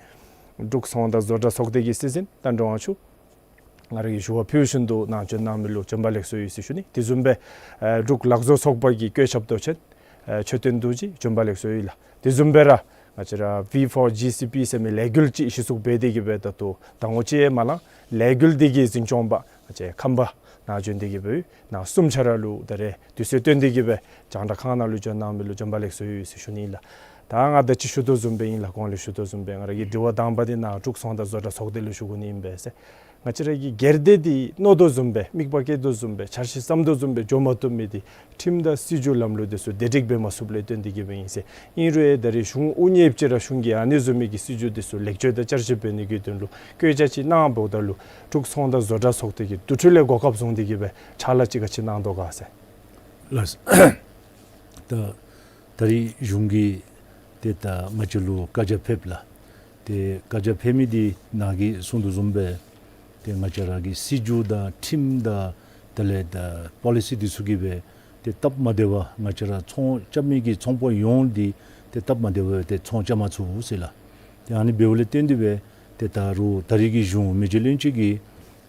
འབྲུག་ཚོང་དང་བཟོ་གྲྭ་ཚོགས་སྡེ་གི་སྲིད་འཛིན་རྟ་མགྲོན་དབང་ཕྱུག་ང་ར་གིས་ཞུ་བ་ཕུལ་བཞིན་དུ་ནཱ་བྱོན་གནང་མི་ལུ་བྱོན་པ་ལེགས་སོ་ཡོད་ཟེར་ཞུ་ནི། དེ་བཟུམ་སྦེ་ཨེ་འབྲུག་ལག་བཟོ་ཚོགས་པ་གི་བཀོད་ཁྱབ་མདོ་ཆེན་ཨེ་མཆོད་རྟེན་རྡོ་རྗེ་བྱོན་པ་ལེགས་སོ་ཡོད་ལགས། དེ་བཟུམ་སྦེ་ར་ང་བཅས་ར་V four G C P ཟེར་མི་ལས་འགུལ་ཅིག་གཞི་བཙུགས་འབད་དེ་གིས་སྦེ་ད་ལྟོ་ཟླ་ངོ་གཅིག་ཡང་མ་ལང་། ལས་འགུལ་འདི་གི་འཛིན་སྐྱོང་པ་ང་བཅས་ཁམས་པ་ནཱ་བྱོན་ཏེ་གིས་སྦེ་ཡོད། ནཱ་གསུམ་ཆ་ར་ལུ་ད་རིས་དུས་ཚོད་བཏོན་ཏེ་གིས་སྦེ་རྒྱང་བསྒྲགས་ཁང་ནང་ལུ་བྱོན་གནང་མི་ལུ་བྱོན་པ་ལེགས་སོ་ཡོད་ཟེར་ཞུ་ནི་ལགས། ད་ང་ད་ཅི་ཞུ་དོ་བཟུམ་སྦེ་ཨིན་ལགས། གོང་ལུ་ཞུ་དོ་བཟུམ་སྦེ་ང་ར་གི་དྲི་བ་དང་པ་འདི་ནཱ་འབྲུག་ཚོང་དང་བཟོ་གྲྭ་ཚོགས་སྡེ་ལུ་ཞུ་དགོ་ནི་ཨིན་པས་ཟེར། ང་བཅས་ར་གི་སྒེར་སྡེ་འདི་མནོ་དོ་བཟུམ་སྦེ་དམིགས་པ་བསྐྱེད་དོ་བཟུམ་སྦེ་འཆར་གཞི་བརྩམ་དོ་བཟུམ་སྦེ་འགྱོ་མ་བཏུབ་མི་འདི་ཁྲིམས་དང་སྲིད་བྱུས་ལམ་ལུགས་འདི་ཚུ་བདེ་སྒྲིག་འབད་མ་ཚུགསཔ་ལས་བརྟེན་ཏེ་གིས་སྦེ་ཨིན་ཟེར། ཨིན་རུང་ཡང་ད་རིས་གཞུང་དབུ་བརྙེས་ཅིག་ར་གཞུང་གིས་ཨ་ནི་བཟུམ་མའི་གི་སྲིད་བྱུས་འདི་ཚུ་ལེགས་བཅོས་དང་བསྐྱར་ཞིབ་འབད་ནི་གི་དོན་ལུ་བཀོད་རྒྱ་ཅིག་གནངམ་ད་ལུ་འབྲུག་ཚོང་དང་བཟོ་གྲྭ་ཚོགས་སྡེ་གིས་དེ་འཕྲོ་ལས་གོ་སྐབས་བཟུང་སྟེ་གིས་སྦེ་ཕྱག་ལཱ་ཅིག་ག་ཅི་གནང་དོ་ག་ཟེར། ལགས། ད་ད་རིས་གཞུང་གིས་ཏེ་ད་ང་བཅས་ལུ་བཀའ་རྒྱ་ཕེབས་ལགས། ཏེ་བཀའ་རྒྱ་ཕེབས་མི་འདི་ནཱ་གིས་གསུང་དོ་བཟུམ་སྦེ་ཏེ་ང་བཅས་ར་གི་སྲིད་བྱུས་དང་ཁྲིམས་དང་དེ་ལས་ད་པོ་ལི་སི་འདི་ཚུ་གིས་སྦེ་ཏེ་སྟབས་མ་བདེ་བར་ང་བཅས་ར་ཚོང་རྐྱབ་མི་གི་ཚོང་པ་ཡོངས་འདི་ཏེ་སྟབས་མ་བདེ་བར་ཏེ་ཚོང་རྐྱབ་མ་ཚུགས་ཟེར་ལགས། ཏེ་ཨ་ནི་འབདཝ་ལས་བརྟེན་ཏེ་སྦེ་ཏེ་ད་རུང་ད་རིས་ཀྱི་གཞུང་མི་རྗེ་བློན་ཆེན་གྱིས་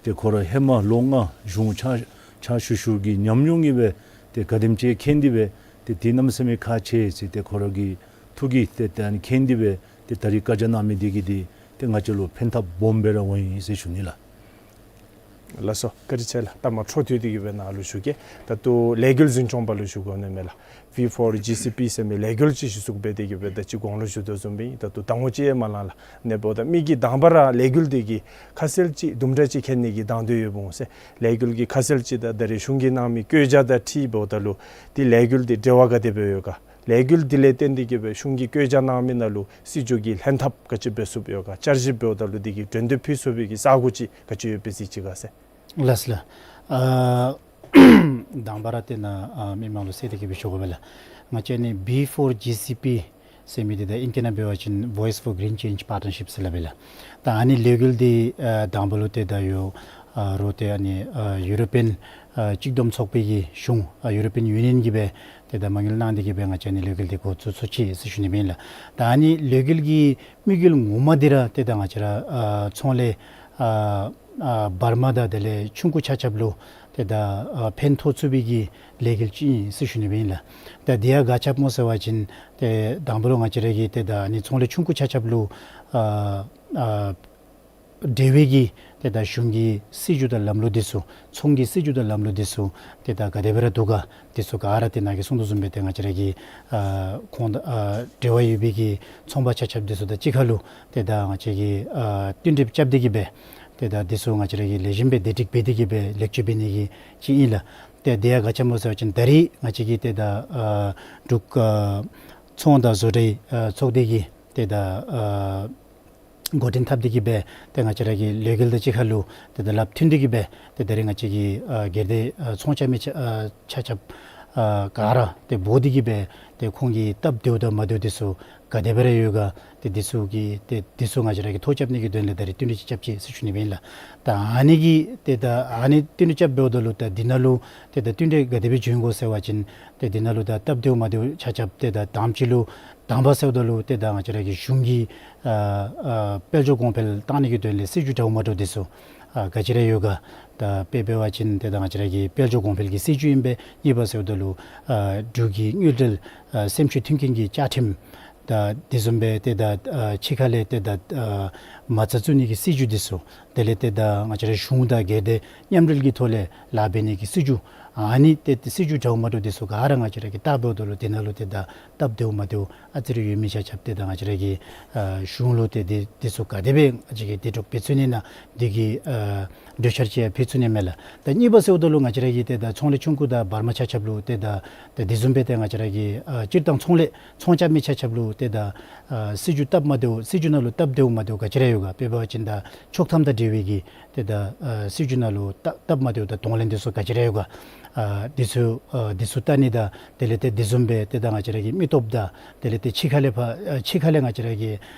ཏེ་ཁོ་ར་ཧེ་མ་ལོ་ལྔ་གཞུང་ཕྱག་ཕྱག་ཞུ་ཞུཝ་གི་ཉམས་མྱོང་གིས་སྦེ་ཏེ་ག་དེམ་ཅིག་མཁྱེན་ཏེ་སྦེ་ཏེ་དེ་གནམ་མེད་ས་མེད་ཁག་ཆེ་ཟེར་ཏེ་ཁོ་ར་གི་ཐུགས་ཀྱིས་ཏེ་ཏེ་ཨ་ནི་མཁྱེན་ཏེ་སྦེ་ཏེ་ད་རིས་བཀའ་རྒྱ་གནང་མི་འདི་གིས་འདི་ཏེ་ང་བཅས་ལུ་ཕན་ཐབས་སྦོམ་སྦེ་ར་འོང་ཡི་ཟེར་ཞུ་ནི་ལགས། ལགས་སོ། བཀའ་དྲིན་ཆེ་ལགས། ད་མ་འཕྲོ་མཐུད་དེ་གིས་སྦེ་ནཱ་ལུ་ཞུ་གེ། ད་ལྟོ་ལས་འགུལ་འཛིན་སྐྱོང་པ་ལུ་ཞུ་དགོ་ནི་མས་ལགས། V four G C P ཟེར་མི་ལས་འགུལ་ཅིག་གཞི་བཙུགས་འབད་དེ་གིས་སྦེ་ད་ཅི་གོང་ལུ་ཞུ་དོ་བཟུམ་སྦེ་ད་ལྟོ་ཟླ་ངོ་གཅིག་ཡང་མ་ལང་ལགས། ཨ་ནི་འབདཝ་ད་མི་གིས་དང་པ་ར་ལས་འགུལ་འདི་གི་ཁ་གསལ་ཅིག་དུམ་གྲ་ཅིག་མཁྱེན་ནི་གི་དང་འདོད་ཡོདཔ་འོང་ཟེར། ལས་འགུལ་གྱི་ཁ་གསལ་ཅིག་དང་ད་རིས་གཞུང་གིས་གནང་མི་བཀོད་རྒྱ་དང་འཁྲིལ་འབདཝ་ད་ལུ་འདི་ལས་འགུལ་འདི་འབྲེལ་བ་ག་དེ་སྦེ་ཡོད་ག། ལས་འགུལ་འདི་ལས་བརྟེན་ཏེ་གིས་སྦེ་གཞུང་གིས་བཀོད་རྒྱ་གནང་མི་ནང་ལུ་སྲིད་བྱུས་ཀྱི་ལྷན་ཐབས་ག་ཅི་འབད་ཚུགསཔ་ཡོད་ག། བསྐྱར་ཞིབ་འབདཝ་ད་ལུ་འདི་གི་འགྲན་བསྡུར་ཕུལ་ཚུགས་པའི་གི་ས་གོ་ཅིག་ག་ཅི་ཡོདཔ་སྦེ་གཟིགས་ཅི་ག་ཟེར། ལགས་ལགས། ཨ་དང་པ་ར་ཏེ་ནཱ་ཨ་མི་མང་ལུ་གསལ་ཏེ་གིས་སྦེ་ཞུ་དགོ་པས་ལགས། ང་བཅས་ཨ་ནི་V four G C P ཟེར་མི་འདི་ད་ཨིང་སྐད་ནང་འབད་བ་ཅིན་Voice for Green Change Partnership ཟེར་སླབ་ཨིན་ལགས། ད་ཨ་ནི་ལས་འགུལ་འདི་ཨ་དང་པ་ལུ་ཏེ་ད་ཡོ་ཨ་རོགས་ཏེ་ཨ་ནི་ཨ་ཡུ་རོ་པིའན་ཨ་གཅིག་བསྡོམས་ཚོགས་པའི་གི་གཞུང་ཨ་European Union གིས་སྦེ་ཏེ་ད་མ་དངུལ་གནང་སྟེ་གིས་སྦེ་ང་བཅས་ཨ་ནི་ལས་འགུལ་འདི་འགོ་བཙུགས་བཙུགས་ཅི་ཟེར་ཞུ་ནི་ཨིན་ལགས། ད་ཨ་ནི་ལས་འགུལ་གྱི་དམིགས་ཡུལ་ངོ་མ་འདི་ར་ཏེ་ད་ང་བཅས་ར་ཨ་ཚོང་ལས་ཨ་ཨ་བར་མ་དང་དེ་ལས་ཆུང་ཀུ་ཆ་ཁྱབ་ལུ་ཏེ་ད་ཨ་ཕན་ཐོགས་ཚུགས་པའི་གི་ལས་འགུལ་ཅིག་ཨིན་ཟེར་ཞུ་ནི་སྦེ་ཨིན་ལགས། ད་འདི་ཡང་ག་ཅི་སྦེ་སྨོ་ཟེར་བ་ཅིན་ཏེ་དང་པ་ལུ་ང་བཅས་ར་གི་ཏེ་ད་ཨ་ནི་ཚོང་ལས་ཆུང་ཀུ་ཆ་ཁྱབ་ལུ་ཨ་ཨ་ འབྲེལ་བའི་གི་ཏེ་ད་གཞུང་གི་སྲིད་བྱུས་དང་ལམ་ལུགས་འདི་ཚུ་ཚོང་གི་སྲིད་བྱུས་དང་ལམ་ལུགས་འདི་ཚུ་ཏེ་ད་ག་དེ་སྦེ་ར་འདུག་ག། འདི་ཚུ་ག་ར་ཏེ་ནཱ་གིས་གསུངས་དོ་བཟུམ་སྦེ་ཏེ་ང་བཅས་ར་གི་ཨ་ཁོང་དང་ཨ་འབྲེལ་བ་ཡོད་པའི་གི་ཚོང་པ་ཆ་ཁྱབ་འདི་ཚུ་དང་གཅིག་ཁར་ལུ་ཏེ་ད་ང་བཅས་ཀྱིས་ཨ་བསྟུན་གྲོས་རྐྱབ་སྟེ་གི་སྦེ་ཏེ་ད་འདི་ཚུ་ང་བཅས་ར་གིས་ལེགས་ཤོམ་སྦེ་བདེ་སྒྲིག་འབད་དེ་གི་སྦེ་ལེགས་བཅོས་འབད་ནི་གི་ཅིག་ཨིན་ལགས། ཏེ་དེ་ཡང་ག་ཅི་སྨོ་ཟེར་བ་ཅིན་ད་རེས་ང་བཅས་ཀྱིས་ཏེ་ད་ཨ་འབྲུག་ཨ་ཚོང་དང་བཟོ་གྲྭའི་ཨ་ཚོགས་སྡེ་གིས་ཏེ་ད་ཨ་འགོ་འདྲེན་འཐབ་སྟེ་གི་སྦེ་ཏེ་ང་བཅས་ར་གི་ལས་འགུལ་དང་གཅིག་ཁར་ལུ་ཏེ་ད་ལམ་མཐུན་ཏེ་གི་སྦེ་ཏེ་ད་རེས་ང་བཅས་ཀྱི་ཨ་སྒེར་སྡེ་ཨ་ཚོང་རྐྱབ་མི་ཆ་ཨ་ཆ་ཁྱབ་ཨ་ག་ར་ཏེ་འབོ་སྟེ་གི་སྦེ་ཏེ་ཁོང་གི་སྟབས་བདེཝ་དང་མ་བདེཝ་འདི་ཚུ་ག་དེ་སྦེ་ར་ཡོད་ག། ཏེ་འདི་ཚུ་གི་ཏེ་འདི་ཚུ་ང་བཅས་ར་གིས་ཐོ་རྐྱབ་ནི་གི་དོན་ལས་ད་རེས་བསྟུན་གྲོས་ཅིག་རྐྱབ་ཅི་ཟེར་ཞུ་ནི་ཨིན་ལགས། ད་ཨ་ནི་གི་ཏེ་ད་ཨ་ནི་བསྟུན་གྲོས་རྐྱབ་འབདཝ་ད་ལུ་ད་འདི་ནང་ལུ་ཏེ་ད་བསྟུན་གྲོས་ག་དེ་སྦེ་བྱུང་ཡི་གོ་ཟེར་བ་ཅིན་ཏེ་འདི་ནང་ལུ་ད་སྟབས་བདེཝ་མ་བདེཝ་ཆ་ཁྱབ་ཏེ་ད་དང་པ་ཅིག་ལུ་དང་པ་ཟེརཝ་ད་ལུ་ཏེ་ད་ང་བཅས་ར་གི་གཞུང་གི་ཨ་ཨ་དཔལ་འབྱོར་གོང་འཕེལ་གཏང་ནི་གི་དོན་ལས་སྲིད་བྱུས་འདྲཝ་མ་འདྲཝ་འདི་ཚུ་ཨ་ག་ཅི་ར་ཡོད་ག། ད་དཔེ་འབད་བ་ཅིན་ཏེ་ད་ང་བཅས་ར་གི་དཔལ་འབྱོར་གོང་འཕེལ་གྱི་སྲིད་བྱུས་ཨིན་པས། གཉིས་པ་ཟེརཝ་ད་ལུ་ཨ་འབྲུག་གི་དངུལ་འབྲེལ་ཨ་སེམས་ཤུགས་མཐུན་རྐྱེན་གྱི་བཅའ་ཁྲིམས་ད་དེ་བཟུམ་སྦེ་ཏེ་ད་ཨ་ཕྱི་ཁ་ལས་ཏེ་ད་ཨ་མ་རྩ་བཙུགས་ནི་གི་སྲིད་བྱུས་འདི་ཚུ། དེ་ལས་ཏེ་ད་ང་བཅས་ར་གཞུང་དང་སྒེར་སྡེ་མཉམ་འབྲེལ་གྱི་ཐོག་ལས་ལཱ་འབད་ནི་གི་སྲིད་བྱུས། ཨ་ནི་ཏེ་ཏེ་སྲིད་བྱུས་འདྲཝ་མ་འདྲཝ་འདི་ཚུ་ག་ར་ང་བཅས་ར་གིས་བལྟ་འབདཝ་ད་ལུ་འདི་ནང་ལུ་ཏེ་ད་སྟབས་བདེཝ་མ་བདེཝ་ཨ་ཙི་རེ་ཡོད་མི་ཆ་ཁྱབ་ཏེ་ད་ང་བཅས་ར་གིས་ཨ་གཞུང་ལུ་ཏེ་འདི་འདི་ཚུ་ག་དེ་སྦེ་ང་བཅས་ཀྱིས་དེ་སྒྲུབ་འབད་ཚུགས་ནི་ན་འདི་གི་ཨ་གྲོས་འཆར་ཅིག་ཡང་ཕུལ་ཚུགས་ནི་མས་ལགས། ད་གཉིས་པ་ཟེརཝ་ད་ལུ་ང་བཅས་ར་གི་ཏེ་ད་ཚོང་ལས་ཆུང་ཀུ་དང་བར་མ་ཆ་ཁྱབ་ལུ་ཏེ་ད་ད་དེ་བཟུམ་སྦེ་ཏེ་ང་བཅས་ར་གི་ཨ་སྤྱིར་བཏང་ཚོང་ལས་ཚོང་རྐྱབ་མི་ཆ་ཁྱབ་ལུ་ཏེ་ད་ཨ་སྲིད་བྱུས་སྟབས་མ་བདེཝ་སྲིད་བྱུས་ནང་ལུ་སྟབས་བདེཝ་མ་བདེཝ་ག་ཅི་ར་ཡོད་ག། དཔེ་འབད་བ་ཅིན་ད་ཆོག་ཐམ་དང་འབྲེལ་བའི་གི་ཏེ་ད་ཨ་སྲིད་བྱུས་ནང་ལུ་སྟབས་སྟབས་མ་བདེཝ་དང་གདོང་ལེན་འདི་ཚུ་ག་ཅི་ར་ཡོད་ག། ཨ་འདི་ཚུ་ཨ་འདི་ཚུ་བལྟ་ནི་དང་དེ་ལས་ཏེ་དེ་བཟུམ་སྦེ་ཏེ་ད་ང་བཅས་ར་གི་མི་སྟོབས་དང་དེ་ལས་ཏེ་ཕྱི་ཁ་ལས་ཕར་ཨ་ཕྱི་ཁ་ལས་ང་བཅས་ར་གི་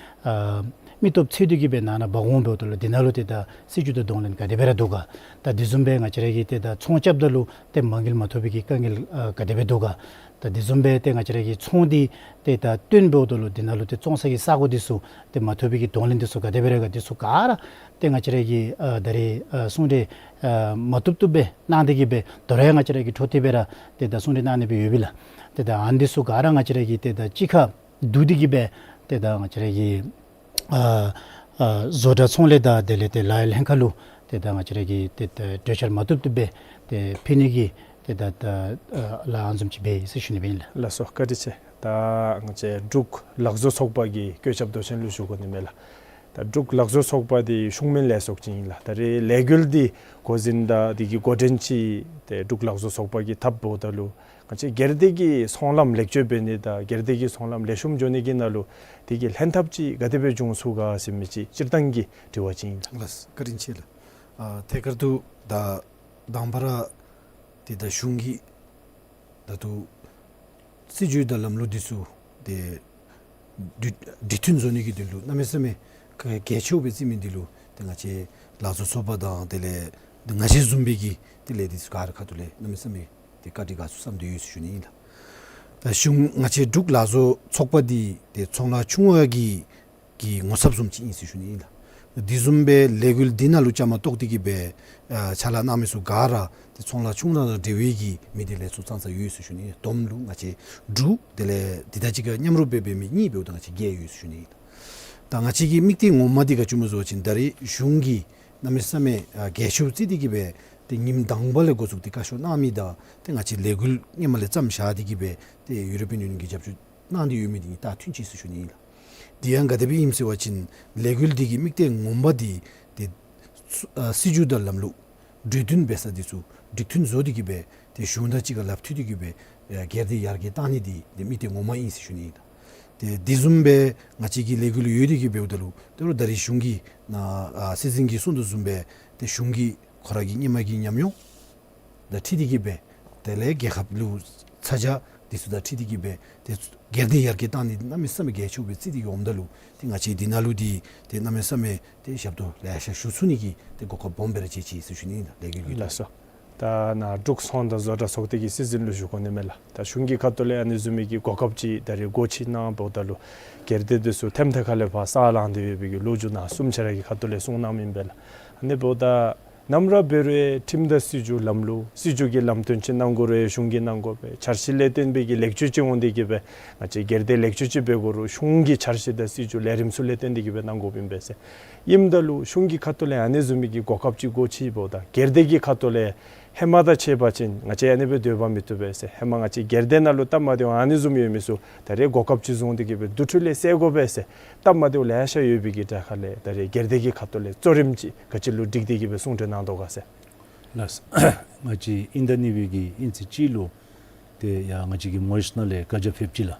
ཨ་མི་སྟོབས་འཚོལ་ཏེ་གི་སྦེ་ནང་ན་འབག་འོང་འབདཝ་ད་ལུ་འདི་ནང་ལུ་ཏེ་ད་སྲིད་བྱུས་དང་གདོང་ལེན་ག་དེ་སྦེ་ར་འདུག་ག། ད་དེ་བཟུམ་སྦེ་ང་བཅས་ར་གིས་ཏེ་ད་ཚོང་རྐྱབ་ད་ལུ་ཏེ་མ་དངུལ་མ་ཐོབ་པའི་གི་དཀའ་ངལ་ཨ་ག་དེ་སྦེ་འདུག་ག། ད་དེ་བཟུམ་སྦེ་ཏེ་ང་བཅས་ར་གི་ཚོང་འདི་ཏེ་ད་བཏོན་འབདཝ་ད་ལུ་འདི་ནང་ལུ་ཏེ་བཙོང་ས་གི་ས་གོ་འདི་ཚུ་ཏེ་མ་ཐོབ་པའི་གི་གདོང་ལེན་འདི་ཚུ་ག་དེ་སྦེ་ར་ག། འདི་ཚུ་ག་ར་ཏེ་ང་བཅས་ར་གིས་ཨ་ད་རེས་ཨ་གསུང་གྲོས་ཨ་མ་བཏུབ་བཏུབ་སྦེ་གནང་སྟེ་གི་སྦེ་དོ་རུང་ཡང་ང་བཅས་ར་གིས་འཕྲོ་མཐུད་སྦེ་ར་ཏེ་ད་གསུང་གྲོས་གནང་ནི་སྦེ་ཡོད་པས་ལགས། ཏེ་ད་ཨ་ནི་འདི་ཚུ་ག་ར་ང་བཅས་ར་གིས་ཏེ་ད་གཅིག་ཁར་བསྡུ་སྟེ་གི་སྦེ་ཏེ་ད་ང་བཅས་ར་གི་ཨ་ཨ་བཟོ་གྲྭ་ཚོང་ལས་དང་དེ་ལས་ཏེ་ལཱ་གཡོག་ལྷན་ཁག་ལུ་ཏེ་ད་ང་བཅས་ར་གིས་ཏེ་ད་གྲོས་འཆར་མ་བཏུབ་བཏུབ་སྦེ་ཏེ་ཕུལ་ནི་གི་ཏེ་ད་ད་ཨ་ལཱ་ཨ་ནི་བཟུམ་ཅིག་འབད་ཡི་ཟེར་ཞུ་ནི་སྦེ་ཨིན་ལགས། ལགས་སོ། བཀའ་དྲིན་ཆེ། ད་ང་བཅས་འབྲུག་ལག་བཟོ་ཚོགས་པ་གི་བཀོད་ཁྱབ་མདོ་ཆེན་ལུ་ཞུ་དགོ་ནི་མས་ལགས། ད་འབྲུག་ལག་བཟོ་ཚོགས་པ་འདི་ཤུགས་སྨན་ལས་ཚོགས་ཅིག་ཨིན་ལགས། ད་རེས་ལས་འགུལ་འདི་འགོ་འཛིན་དང་འདི་གི་འགོ་འདྲེན་ཅིག་ཏེ་འབྲུག་ལག་བཟོ་ཚོགས་པ་གིས་འཐབ་འབདཝ་ད་ལུ་ང་བཅས་སྒེར་སྡེ་གི་ཚོང་ལམ་ལེགས་བཅོས་འབད་ནི་དང་སྒེར་སྡེ་གི་ཚོང་ལམ་ལེགས་ཤོམ་འགྱོ་ནི་གི་ནང་ལུ་འདི་གི་ལྷན་ཐབས་ཅིག་ག་དེ་སྦེ་འབྱུང་ཚུགས་ག་ཟེར་མི་ཅིག་སྤྱིར་བཏང་གི་དྲི་བ་ཅིག་ཨིན་ལགས། ལགས་སོ། བཀའ་དྲིན་ཆེ་ལགས། ཨ་ཐད་ཀར་དུ་ད་དང་པ་ར་ཏེ་ད་གཞུང་གི་ད་ལྟོ་སྲིད་བྱུས་དང་ལམ་ལུགས་འདི་ཚུ་ཏེ་འགྲིག་འགྲིག་མཐུན་བཟོ་ནི་གི་དོན་ལུ་གནམ་མེད་ས་མེད་གལ་ཆེཝ་སྦེ་བརྩི་མི་འདི་ལུ་ཏེ་ང་བཅས་ལག་བཟོ་ཚོགས་པ་དང་དེ་ལས་ཏེ་ང་བཅས་བཟུམ་སྦེ་གི་དེ་ལས་འདི་ཚུ་ག་ར་ཁ་ཐུག་ལས་གནམ་མེད་ས་མེད་ཏེ་བཀའ་དྲིན་དགའ་ཚོར་བསམ་སྟེ་ཡོད་ཟེར་ཞུ་ནི་ཨིན་ལགས། ད་གཞུང་ང་བཅས་འབྲུག་ལག་བཟོ་ཚོགས་པ་འདི་ཏེ་ཚོང་ལཱ་ཆུང་བ་གི་གི་ངོ་ཚབ་བཟུམ་ཅིག་ཨིན་ཟེར་ཞུ་ནི་ཨིན་ལགས། དེ་བཟུམ་སྦེ་ལས་འགུལ་འདི་ནང་ལུ་བཅའ་མར་གཏོགས་ཏེ་གི་སྦེ་ཨ་ཕྱག་ལཱ་གནང་མི་ཚུ་ག་ར་ཏེ་ཚོང་ལཱ་ཆུང་ར་དང་འབྲེལ་བའི་གི་མི་སྡེ་ལས་ཚོགས་ཙང་ཙ་ཡོད་ཟེར་ཞུ་ནི་ཨིན། བསྡོམས་ལུ་ང་བཅས་དྲུག་དེ་ལས་འདི་དང་གཅིག་ཁར་མཉམ་རུབ་སྦེ་འབད་མི་གཉིས་འབདཝ་ད་ང་བཅས་བརྒྱད་ཡོད་ཟེར་ཞུ་ནི་ཨིན། ད་ང་བཅས་ཀྱི་དམིགས་གཏད་ངོ་མ་འདི་ག་ཅི་སྨོ་ཟེར་བ་ཅིན་ད་རེས་གཞུང་གིས་གནམ་མེད་ས་མེད་ཨ་གལ་ཆེཝ་བརྩི་སྟེ་གི་སྦེ་ཏེ་ཉིནམ་དང་པ་ལས་འགོ་བཙུགས་ཏེ་བཀའ་ཤོག་གནང་མི་དང་ཏེ་ང་བཅས་ལས་འགུལ་སྔོན་མ་ལས་བརྩམས་བཞག་སྟེ་གི་སྦེ་ཏེ་ཡུ་རོ་པིའན་ཡུ་ནི་ཡོན་གྱིས་རྒྱབ་སྐྱོར་གནང་སྟེ་ཡོད་མི་འདི་གཉིས་ད་མཐུན་ཅིག་ཟེར་ཞུ་ནི་ཨིན་ལགས། དེ་ཡང་ག་དེ་སྦེ་ཨིནམ་ཟེར་བ་ཅིན་ལས་འགུལ་འདི་གི་དམིགས་གཏད་ངོ་མ་འདི་ཏེ་ཨ་སྲིད་བྱུས་དང་ལམ་ལུགས་གྲོས་བསྟུན་འབད་ས་འདི་ཚུ་འགྲིག་མཐུན་བཟོ་སྟེ་གི་སྦེ་ཏེ་གཞུང་དང་གཅིག་ཁར་ལགཔ་མཐུད་དེ་གི་སྦེ་ཨ་སྒེར་སྡེ་ཡར་རྒྱས་གཏང་ནི་འདི་ཏེ་དམིགས་གཏད་ངོ་མ་ཨིན་ཟེར་ཞུ་ནི་ཨིན་ལགས། ཏེ་དེ་བཟུམ་སྦེ་ང་བཅས་ཀྱི་ལས་འགུལ་ཡོད་དེ་གི་འབདཝ་ད་ལུ་ད་རུང་ད་རེས་གཞུང་གིས་ནཱ་ཨ་སྲིད་འཛིན་གྱིས་གསུངས་དོ་བཟུམ་སྦེ་ཏེ་གཞུང་གིས་ཁོ་ར་གི་སྔོན་མ་གི་ཉམས་མྱོང་དང་འཁྲིལ་ཏེ་གི་སྦེ་དེ་ལས་རྒྱལ་ཁབ་ལུ་ཚ་གྱང་འདི་ཚུ་དང་འཁྲིལ་ཏེ་གི་སྦེ་ཏེ་སྒེར་སྡེ་ཡར་རྒྱས་གཏང་ནི་གནམ་མེད་ས་མེད་གལ་ཆེཝ་སྦེ་བརྩི་སྟེ་གི་འོངམ་ད་ལུ་ཏེ་ང་བཅས་འདི་ནང་ལུ་འདི་ཏེ་གནམ་མེད་ས་མེད་ཏེ་ཞབས་ཏོག་ལེ་ཤ་ཞུ་ཚུགས་ནི་གི་ཏེ་གོ་སྐབས་སྦོམ་སྦེ་ར་མཇལ་ཅི་ཟེར་ཞུ་ནི་ཨིན་ལགས། ལས་འགུལ་གྱི་ལགས་སོ། ད་ནཱ་འབྲུག་ཚོང་དང་བཟོ་གྲྭ་ཚོགས་སྡེ་གི་སྲིད་འཛིན་ལུ་ཞུ་དགོ་ནི་མས་ལགས། ད་གཞུང་གི་ཁ་ཐུག་ལས་ཨ་ནི་བཟུམ་མའི་གི་གོ་སྐབས་ཅིག་ད་རེས་སྒོ་ཕྱེ་གནང་འབདཝ་ད་ལུ་སྒེར་སྡེ་འདི་ཚུ་ཐེམ་ཐེ་ཁ་ལས་ཕར་ས་ལངས་ཏེ་ཡོད་པའི་གི་ལོ་རྒྱུས་ནཱ་གསུམ་ཆ་ར་གི་ཁ་ཐུག་ལས་གསུང་གནངམ་ཨིན་པས་ལགས། ཨ་ནི་འབདཝ་ད་ ནམ་ར་འབད་རུང་ཁྲིམས་དང་སྲིད་བྱུས་ལམ་ལུགས་སྲིད་བྱུས་ཀྱི་ལམ་སྟོན་ཅིག་གནང་དགོ་རུང་གཞུང་གིས་གནང་དགོ་པས། འཆར་གཞི་ལས་བརྟེན་པའི་གི་ལེགས་བཅོས་ཅིག་འོང་སྟེ་གི་སྦེ་ང་བཅས་སྒེར་སྡེ་ལེགས་བཅོས་ཅིག་འབད་དགོ་རུང་གཞུང་གི་འཆར་གཞི་དང་སྲིད་བྱུས་ལས་རིམ་ཚུ་ལས་བརྟེན་ཏེ་གི་སྦེ་གནང་དགོཔ་ཨིན་པས་ཟེར། ཨིནམ་ད་ལུ་གཞུང་གི་ཁ་ཐུག་ལས་ཨ་ནི་བཟུམ་མའི་གི་གོ་སྐབས་ཅིག་སྒོ་ཕྱེ་འབདཝ་ད་སྒེར་སྡེ་གི་ཁ་ཐུག་ལས་ཧེ་མ་དང་ཕྱད་པ་ཅིན་ང་བཅས་ཨ་ནི་སྦེ་སྡོད་པ་མི་བཏུབ་པས་ཟེར། ཧེ་མ་ང་བཅས་སྒེར་སྡེ་ནང་ལུ་སྟབས་མ་བདེཝ་ཨ་ནི་བཟུམ་ཡོད་མི་ཚུ་ད་རེས་གོ་སྐབས་ཅིག་བཟུང་སྟེ་གི་སྦེ་འདུ་འཕྲོ་ལས་སེལ་དགོ་པས་ཟེར། སྟབས་མ་བདེཝ་ལེ་ཤ་ཡོད་པའི་གི་དྲག་ཁ་ལས་ད་རེས་སྒེར་སྡེ་གི་ཁ་ཐུག་ལས་གཙོ་རིམ་ཅིག་ག་ཅི་ལུ་བསྒྲིགས་ཏེ་གི་སྦེ་གསུང་གྲོས་གནང་དོ་ག་ཟེར། ལགས། ང་བཅས་དབྱིན་ཟླ་གཉིས་པའི་གི་དབྱིན་ཚེས་གཅིག་ལུ་ཏེ་ཡར་ང་བཅས་ཀྱི་མོ་ཡིསི་ནང་ལས་བཀའ་རྒྱ་ཕེབས་ཅི་ལགས།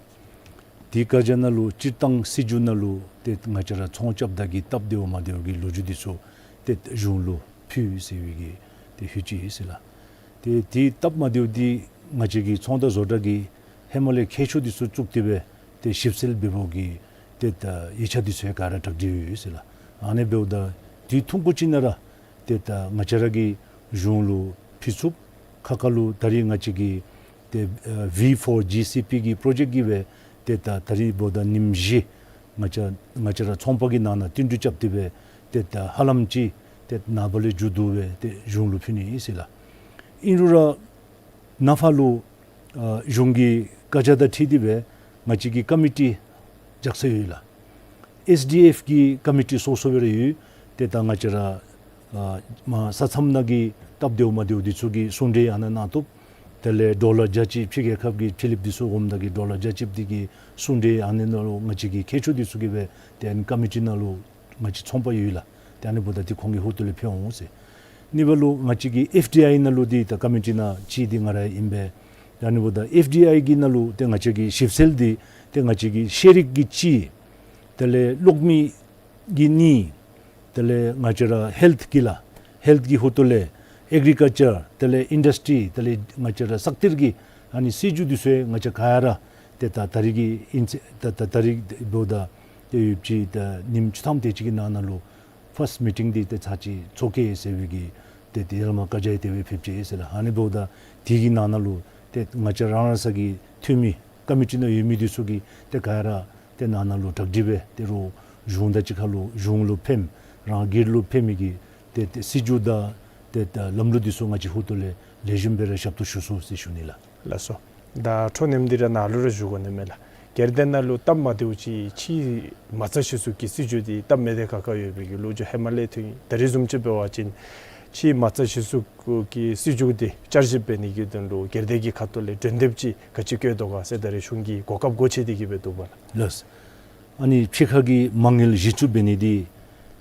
དེ་བཀའ་རྒྱ་ནང་ལུ་སྤྱིར་བཏང་སྲིད་བྱུས་ནང་ལུ་ཏེ་ང་བཅས་ར་ཚོང་རྐྱབ་ད་གི་སྟབས་བདེཝ་མ་བདེཝ་གི་ལོ་རྒྱུས་འདི་ཚུ་ཏེ་གཞུང་ལུ་ཕུལ་ཟེར་བའི་གི་ཏེ་ཧུད་ཅིག་ཡོད་ཟེར་ལགས། ཏེ་དེ་སྟབས་མ་བདེཝ་འདི་ང་བཅས་ཀྱི་ཚོང་དང་བཟོ་གྲྭ་གིས་ཧེ་མ་ལས་མཁས་མཆོག་འདི་ཚུ་བཙུགས་ཏེ་སྦེ་ཏེ་ཞིབ་འཚོལ་འབད་འབདཝ་གི་ཏེ་ད་ཡིག་ཆ་འདི་ཚུ་ག་ར་གྲ་སྒྲིག་ཡོད་ཟེར་ལགས། ཨ་ནི་འབདཝ་ད་དུས་ཐུང་ཀུ་ཅིག་ནང་ར་ཏེ་ད་ང་བཅས་ར་གི་གཞུང་ལུ་ཕུལ་ཚུགས། ཁ་ཁ་ལུ་ད་རིས་ང་བཅས་ཀྱི་ཏེ་ཨ་ཝི་ཕོར་ཇི་སི་པི་གི་པྲོ་ཇེཀཊ་གི་སྦེ་ཏེ་ད་ད་རིས་འབདཝ་ད་ཉིནམ་བཞི་ང་བཅས་ང་བཅས་ར་ཚོང་པ་གི་ནང་ན་བསྟུན་གྲོས་རྐྱབ་སྟེ་སྦེ་ཏེ་ད་ཧ་ལམ་ཅིག་ཏེ་ནངས་པ་ལས་མཇུག་བསྡུ་སྦེ་ཏེ་གཞུང་ལུ་ཕུལ་ནི་ཨིན་ཟེར་ལགས། ཨིན་རུང་ར་ནངས་པ་ལུ་ཨ་གཞུང་གི་བཀའ་རྒྱ་དང་འཁྲིལ་ཏེ་སྦེ་ང་བཅས་ཀྱི་ཀོ་མི་ཊི་བཞག་ས་ཡོད་ལགས། ཨེསི་ཌི་ཨེཕ་གི་ཀོ་མི་ཊི་སོ་སོ་སྦེ་ར་ཡོད། ཏེ་ད་ང་བཅས་ར་ཨ་མར་ས་མཚམས་ནང་གི་སྟབས་བདེཝ་མ་བདེཝ་འདི་ཚུ་གི་གསུང་གྲོས་ཨ་ནཱ་གནང་བཏུབ། དེ་ལས་ཌོ་ལར་རྒྱ་ཆེ་ཕྱི་རྒྱལ་ཁབ་ཀྱི་ཕྱི་གླིངཔ་འདི་ཚུ་འོངམ་ད་གི་ཌོ་ལར་རྒྱ་ཆེ་འདི་གི་གསུང་གྲོས་ཨ་ནི་ནང་ལུ་ང་བཅས་ཀྱི་མཁས་མཆོག་འདི་ཚུ་གིས་སྦེ་ཏེ་ཨ་ནི་ཀོ་མི་ཊི་ནང་ལུ་ང་བཅས་ཚོང་པ་ཡོད་ལགས། ཏེ་ཨ་ནི་འབདཝ་ད་ཏེ་ཁོང་གི་ཧོངས་ལས་ཕུལ་འོང་ཟེར། གཉིས་པ་ལུ་ང་བཅས་ཀྱི་ཨེཕ་ཌི་ཨའི་ནང་ལུ་འདི་ད་ཀོ་མི་ཊི་ནང་གཅིག་འདི་ང་ར་ཨིན་པས། ཏེ་ཨ་ནི་འབདཝ་ད་ཨེཕ་ཌི་ཨའི་གི་ནང་ལུ་ཏེ་ང་བཅས་ཀྱི་ཞིབ་འཚོལ་འདི་ཏེ་ང་བཅས་ཀྱི་ཤེས་རིག་གི་གཅིག། དེ་ལས་གློག་མེ་གི་གཉིས། དེ་ལས་ང་བཅས་ར་ཧེལཐ་གི་ལགས། ཧེལཐ་གི་ཧོངས་ལས་ཨེག་རི་ཀལ་ཅར་དེ་ལས་ཨིན་ཌསི་ཊི་དེ་ལས་ང་བཅས་ར་ས་གཏེར་གྱི་ཨ་ནི་སྲིད་བྱུས་འདི་ཚུ་ང་བཅས་ག་ར་ཏེ་ད་ད་རིས་ཀྱི་ཨིན་ཚེས་ད་ད་ད་རིས་འབདཝ་ད་ཏེ་ཡོདཔ་ཅིག་ད་ཉིནམ་བཅུ་ཐམ་དེ་ཅིག་གི་ནང་ན་ལུ་ཕརསཊ་མི་ཊིང་འདི་ཏེ་ཚར་གཅིག་ཚོགས་གེ་ཟེར་བའི་གི་ཏེ་ཏེ་ཡར་མར་བཀའ་རྒྱ་ཡང་དེ་སྦེ་ཕེབས་ཅི་ཟེར་ལགས། ཨ་ནི་འབདཝ་ད་དེ་གི་ནང་ན་ལུ་ཏེ་ང་བཅས་རང་རང་ས་གི་འཐུས་མི་ཀོ་མི་ཊི་ནང་ཡོད་མི་འདི་ཚུ་གིས་ཏེ་ག་ར་ཏེ་ནང་ན་ལུ་གྲ་སྒྲིག་སྦེ་ཏེ་རོགས་གཞུང་དང་གཅིག་ཁར་ལུ་གཞུང་ལུ་ཕནམ་རང་སྒེར་ལུ་ཕན་མི་གི་ཏེ་ཏེ་སྲིད་བྱུས་དང་ཏེ་ཏེ་ལམ་ལུགས་འདི་ཚུ་ང་བཅས་ཧོངས་ལས་ལེགས་ཤོམ་སྦེ་ར་ཞབས་ཏོག་ཞུ་ཚུགས་ཟེར་ཞུ་ནི་ལགས། ལགས་སོ། ད་འཕྲོ་མཉམ་འདི་ར་ནཱ་ལུ་ར་ཞུ་དགོ་ནི་མས་ལགས། སྒེར་སྡེ་ནང་ལུ་སྟབས་མ་བདེཝ་ཅིག་ཕྱིའི་མ་རྩ་གཞི་བཙུགས་ཀྱི་སྲིད་བྱུས་འདི་སྟབས་མ་བདེ་ཁག་ཁ་ཡོད་པའི་གི་ལོ་རྒྱུས་ཧེ་མ་ལས་ཐོན་ཡི། ད་རིས་བཟུམ་ཅིག་འབད་བ་ཅིན་ཕྱིའི་མ་རྩ་གཞི་བཙུགས་ཀྱི་སྲིད་བྱུས་འདི་བསྐྱར་ཞིབ་འབད་ནི་གི་དོན་ལུ་སྒེར་སྡེ་གི་ཁ་ཐུག་ལས་གྲོས་འདེབས་ཅིག་ག་ཅི་བཀོད་དོ་ག་ཟེར་ད་རིས་གཞུང་གིས་གོ་སྐབས་སྒོ་ཕྱེ་སྟེ་གི་སྦེ་འདུག་པ་ལགས། ལགས། ཨ་ནི་ཕྱི་ཁ་གི་མ་དངུལ་གཞི་བཙུགས་འབད་ནི་འདི་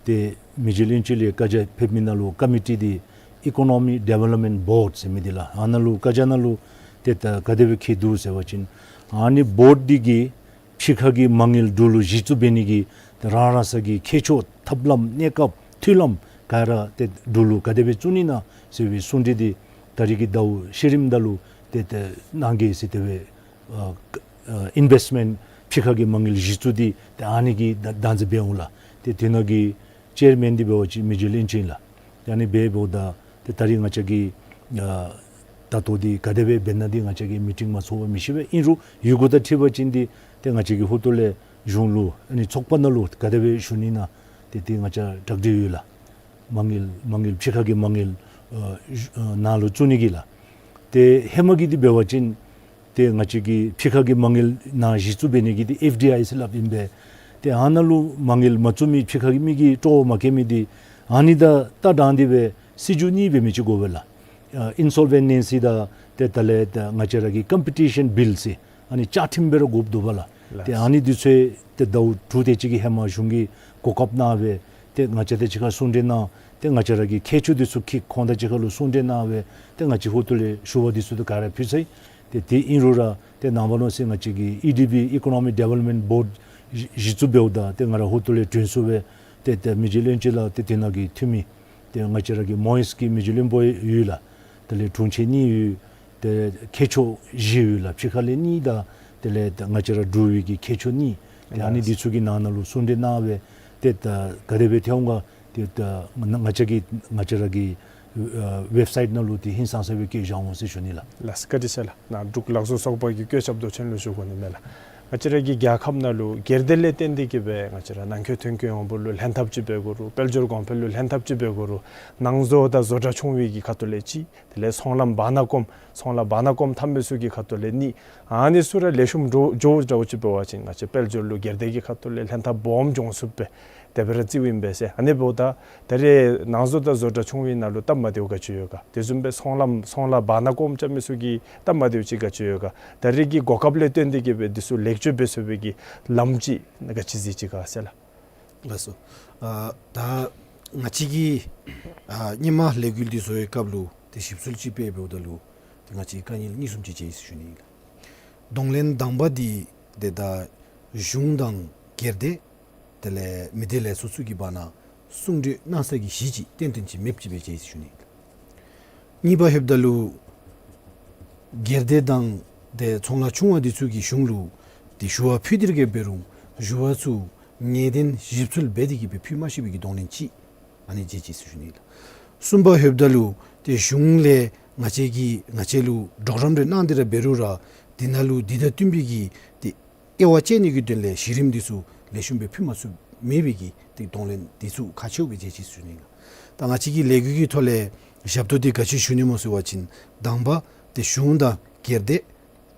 ཏེ་མི་རྗེ་བློན་ཆེན་ལས་བཀའ་རྒྱ་ཕེབས་མི་ནང་ལུ་ཀོ་མི་ཊི་འདི་ཨི་ཀོ་ནོ་མི་ཌི་ཝེ་ལོབ་མེནཊ་བོརཌ་ཟེར་མི་འདི་ལགས། ཨ་ནཱ་ལུ་བཀའ་རྒྱ་ནང་ལུ་ཏེ་ད་ག་དེ་སྦེ་བཀོད་འདུག་ཟེར་བ་ཅིན་ཨ་ནི་བོརཌ་འདི་གིས་ཕྱི་ཁ་གི་མ་དངུལ་འབྲུག་ལུ་གཞི་བཙུགས་འབད་ནི་གི་ཏེ་རང་རང་ས་གི་མཁས་མཆོག་ཐབས་ལམ་གནས་སྐབས་མཐུན་ལམ་ག་ར་ཏེ་འབྲུག་ལུ་ག་དེ་སྦེ་བཙུགས་ནི་ན་ཟེར་བའི་གསུང་གྲོས་འདི་ད་རིས་ཀྱི་ཟླཝ་ཤེས་རིམ་ནང་ལུ་ཏེ་ཏེ་གནང་གེ་ཟེར་དེ་སྦེ་ཨ་ཨ་ཨིན་ཝེསཊ་མེནཊ་ཕྱི་ཁ་གི་མ་དངུལ་གཞི་བཙུགས་འདི་ཏེ་ཨ་ནི་གི་བདག་འཛིན་འབད་འོང་ལགས། ཏེ་དེ་ནང་གི་ཅེར་མེན་འདི་འབད་བ་ཅིན་མི་རྗེ་བློན་ཆེན་ལགས། ཏེ་ཨ་ནི་འབདཝ་ད་ཏེ་ད་རིས་ང་བཅས་ཀྱིས་ཨ་ད་ལྟོ་འདི་ག་དེ་སྦེ་འབད་ན་འདི་ང་བཅས་ཀྱིས་མི་ཊིང་མ་ཚོགས་པར་མི་ཤེས་པས། ཨིན་རུང་ཡོད་དགུ་དང་འཁྲིལ་བ་ཅིན་འདི་ཏེ་ང་བཅས་ཀྱིས་ཧོངས་ལས་གཞུང་ལུ་ཨ་ནི་ཚོགས་པ་ནང་ལུ་ག་དེ་སྦེ་ཞུ་ནི་ན་ཏེ་ཏེ་ང་བཅས་གྲ་སྒྲིག་ཡོད་ལགས། མ་དངུལ་མ་དངུལ་ཕྱི་ཁ་གི་མ་དངུལ་ཨ་ཨ་ནང་ལུ་བཙུགས་ནི་གི་ལགས། ཏེ་ཧེ་མ་གི་འདི་འབད་བ་ཅིན་ཏེ་ང་བཅས་ཀྱི་ཕྱི་ཁ་གི་མ་དངུལ་ནང་གཞི་བཙུགས་འབད་ནི་གི་འདི་ཨེཕ་ཌི་ཨའི་ཟེར་སླབ་ཨིན་པས། ཏེ་ཨ་ནཱ་ལུ་མ་དངུལ་མ་བཙུགས་མི་ཕྱི་ཁ་གི་མི་གིས་སྤྲོ་བ་མ་བསྐྱེད་མི་འདི་ཨ་ནི་དང་ད་དྲང་སྟེ་སྦེ་སྲིད་བྱུས་གཉིས་འབད་མི་ཅིག་དགོ་པས་ལགས། ཨ་ཨིན་སོལ་ཝེན་ནེན་སི་དང་ཏེ་དེ་ལས་ཏེ་ང་བཅས་ར་གི་ཀམ་པི་ཊི་ཤཱན་བིལ་ཟེར་ཨ་ནི་བཅའ་ཁྲིམས་སྦེ་ར་དགོཔ་འདུག་པ་ལགས། ལགས། ཏེ་ཨ་ནི་འདི་ཚུ་ཏེ་ཟླཝ་དྲུག་དེ་ཅིག་གི་ཧེ་མ་གཞུང་གིས་གོ་སྐབས་གནང་སྦེ་ཏེ་ང་བཅས་དང་གཅིག་ཁར་གསུང་གྲོས་གནང་། ཏེ་ང་བཅས་ར་གི་མཁས་མཆོག་འདི་ཚུ་གིས་ཁོང་དང་གཅིག་ཁར་ལུ་གསུང་གྲོས་གནང་སྦེ་ཏེ་ང་བཅས་ཧོངས་ལས་ཞུ་བ་འདི་ཚུ་ཏེ་ག་ར་ཕུལ་ཚར་ཡི། ཏེ་དེ་ཨིན་རུང་ར་ཏེ་ནངས་པ་གནངས་ཚེ་ང་བཅས་ཀྱི་ཨི་ཌི་བི་ཨི་ཀོ་ནོ་མི་ཌི་ཝེ་ལོབ་མེནཊ་བོརཌ་གཞི་བཙུགས་འབདཝ་ད་ཏེ་ང་ར་ཧོངས་ལས་དྲན་གསོ་སྦེ་ཏེ་ཏེ་མི་རྗེ་བློན་ཆེན་ལགས་ཏེ་དེ་ནང་གི་འཐུས་མི་ཏེ་ང་བཅས་ར་གི་མོ་ཡིས་ཀྱི་མི་རྗེ་བློན་པོ་ཡོད་ལགས། དེ་ལས་དྲུང་ཆེན་གཉིས་ཡོད། ཏེ་མཁས་མཆོག་བཞི་ཡོད་ལགས། ཕྱི་ཁ་ལས་གཉིས་དང་དེ་ལས་ང་བཅས་ར་འབྲུག་པའི་གི་མཁས་མཆོག་གཉིས། ཏེ་ཨ་ནི་འདི་ཚུ་གི་ནང་ན་ལུ་གསུང་གྲོས་གནང་སྦེ་ཏེ་ད་ག་དེ་སྦེ་ཐོན་འོང་ག་ཏེ་ད་ང་བཅས་ཀྱི་ང་བཅས་ར་གི་ཨ་ཝེབ་སའིཊ་ནང་ལུ་ཏེ་ཧིང་སངས་ས་སྦེ་བཀོད་བཞག་འོང་ཟེར་ཞུ་ནི་ལགས། ལགས་བཀའ་དྲིན་ཆེ་ལགས། ནཱ་འབྲུག་ལག་བཟོ་ཚོགས་པ་གི་བཀོད་ཁྱབ་མདོ་ཆེན་ལུ་ཞུ་དགོ་ནི་མས་ལགས། ང་བཅས་ར་གི་རྒྱལ་ཁབ་ནང་ལུ་སྒེར་སྡེ་ལས་བརྟེན་ཏེ་གི་སྦེ་ང་བཅས་ར་ནང་འཁོད་ཐོན་སྐྱེད་ཡོངས་འབོར་ལུ་ལྷན་ཐབས་ཅིག་འབད་དགོ་རུང་དཔལ་འབྱོར་གོང་འཕེལ་ལུ་ལྷན་ཐབས་ཅིག་འབད་དགོ་རུང་ནང་བཟོ་དང་བཟོ་གྲྭ་ཆུང་བའི་གི་ཁ་ཐུག་ལས་ཅིག་དེ་ལས་ཚོང་ལམ་བར་ན་སྐོམ་ཚོང་ལཱ་བར་ན་སྐོམ་འཐབ་མི་ཚུ་གི་ཁ་ཐུག་ལས་གཉིས། ཨ་ནི་ཚུ་ར་ལེགས་ཤོམ་འགྱོ་འགྱོཝ་འདྲཝ་ཅིག་འབད་བ་ཅིན་ང་བཅས་དཔལ་འབྱོར་ལུ་སྒེར་སྡེ་གི་ཁ་ཐུག་ལས་ལྷན་ཐབས་སྦོམ་འབྱུང་ཚུགསཔ་སྦེ་དེ་སྦེ་ར་བརྩིཝ་ཨིན་པས་ཟེར། ཨ་ནི་འབདཝ་ད་ད་རེས་ནང་བཟོ་དང་བཟོ་གྲྭ་ཆུང་བའི་ནང་ལུ་སྟབས་མ་བདེཝ་ག་ཅི་ཡོད་ག། དེ་བཟུམ་སྦེ་ཚོང་ལམ་ཚོང་ལཱ་བར་ན་སྐོམ་རྐྱབ་མི་ཚུ་གི་སྟབས་མ་བདེཝ་ཅིག་ག་ཅི་ཡོད་ག། ད་རེས་ཀྱི་གོ་སྐབས་ལས་བརྟེན་ཏེ་གི་སྦེ་འདི་ཚུ་ལེགས་བཅོས་འབད་ཚུགས་པའི་གི་ལམ་ཅིག་ག་ཅི་གཟིགས་ཅི་ག་ཟེར་ལགས། ལགས་སོ། ཨ་ད་ང་བཅས་ཀྱིས་ཨ་སྔོན་མ་ལས་འགུལ་འདི་བཟོ་བའི་སྐབས་ལུ་ཏེ་ཞིབ་འཚོལ་ཅིག་འབད་འབདཝ་ད་ལུ་ཏེ་ང་བཅས་དཀའ་ངལ་གཉིས་གསུམ་ཅིག་མཇལ་ཡི་ཟེར་ཞུ་ནི་ཨིན་ལགས། གདོང་ལེན་དང་པ་འདི་ཏེ་ད་གཞུང་དང་སྒེར་སྡེ་དེ་ལས་མི་སྡེ་ལས་ཚོགས་ཚུ་གི་བར་ན་གསུང་གྲོས་གནང་ས་གི་གཞི་ཅིག་ཏན་ཏན་ཅིག་མེདཔ་ཅིག་སྦེ་མཇལ་ཡི་ཟེར་ཞུ་ནི་ཨིན་ལགས། གཉིས་པ་ལྷོདཔ་ད་ལུ་སྒེར་སྡེ་དང་ཏེ་ཚོང་ལཱ་ཆུང་བ་འདི་ཚུ་གིས་གཞུང་ལུ་ཏེ་ཞུ་བ་ཕུལ་ཏེ་ར་གི་འབད་རུང་ཞུ་བ་ཚུ་ངེས་གཏན་ཞིབ་འཚོལ་འབད་དེ་གི་སྦེ་ཕུལ་མ་ཤེས་པའི་གི་གདོང་ལེན་ཅིག་ཨ་ནི་མཇལ་ཅི་ཟེར་ཞུ་ནི་ལགས། གསུམ་པ་ལྷོདཔ་ད་ལུ་ཏེ་གཞུང་ལས་ང་བཅས་ཀྱིས་ང་བཅས་ལུ་གྲོགས་རམ་རེ་གནང་སྟེ་ར་འབད་རུང་ར་འདི་ནང་ལུ་འདི་དང་བསྟུན་པའི་གི་ཏེ་དབྱེ་བ་དཔྱད་ནི་གི་དོན་ལས་གཞི་རིམ་འདི་ཚུ་ལེགས་ཤོམ་སྦེ་ཕུལ་མ་ཚུགས་མེད་པའི་གི་ཏེ་གདོང་ལེན་འདི་ཚུ་ཁག་ཆེཝ་སྦེ་མཇལ་ཅི་ཟེར་ཞུ་ནི་ལགས། ད་ང་བཅས་ཀྱི་ལས་འགུལ་གྱི་ཐོག་ལས་ཞབས་ཏོག་འདི་ག་ཅི་ཞུ་ནི་སྨོ་ཟེར་བ་ཅིན་དང་པ་ཏེ་གཞུང་དང་སྒེར་སྡེ་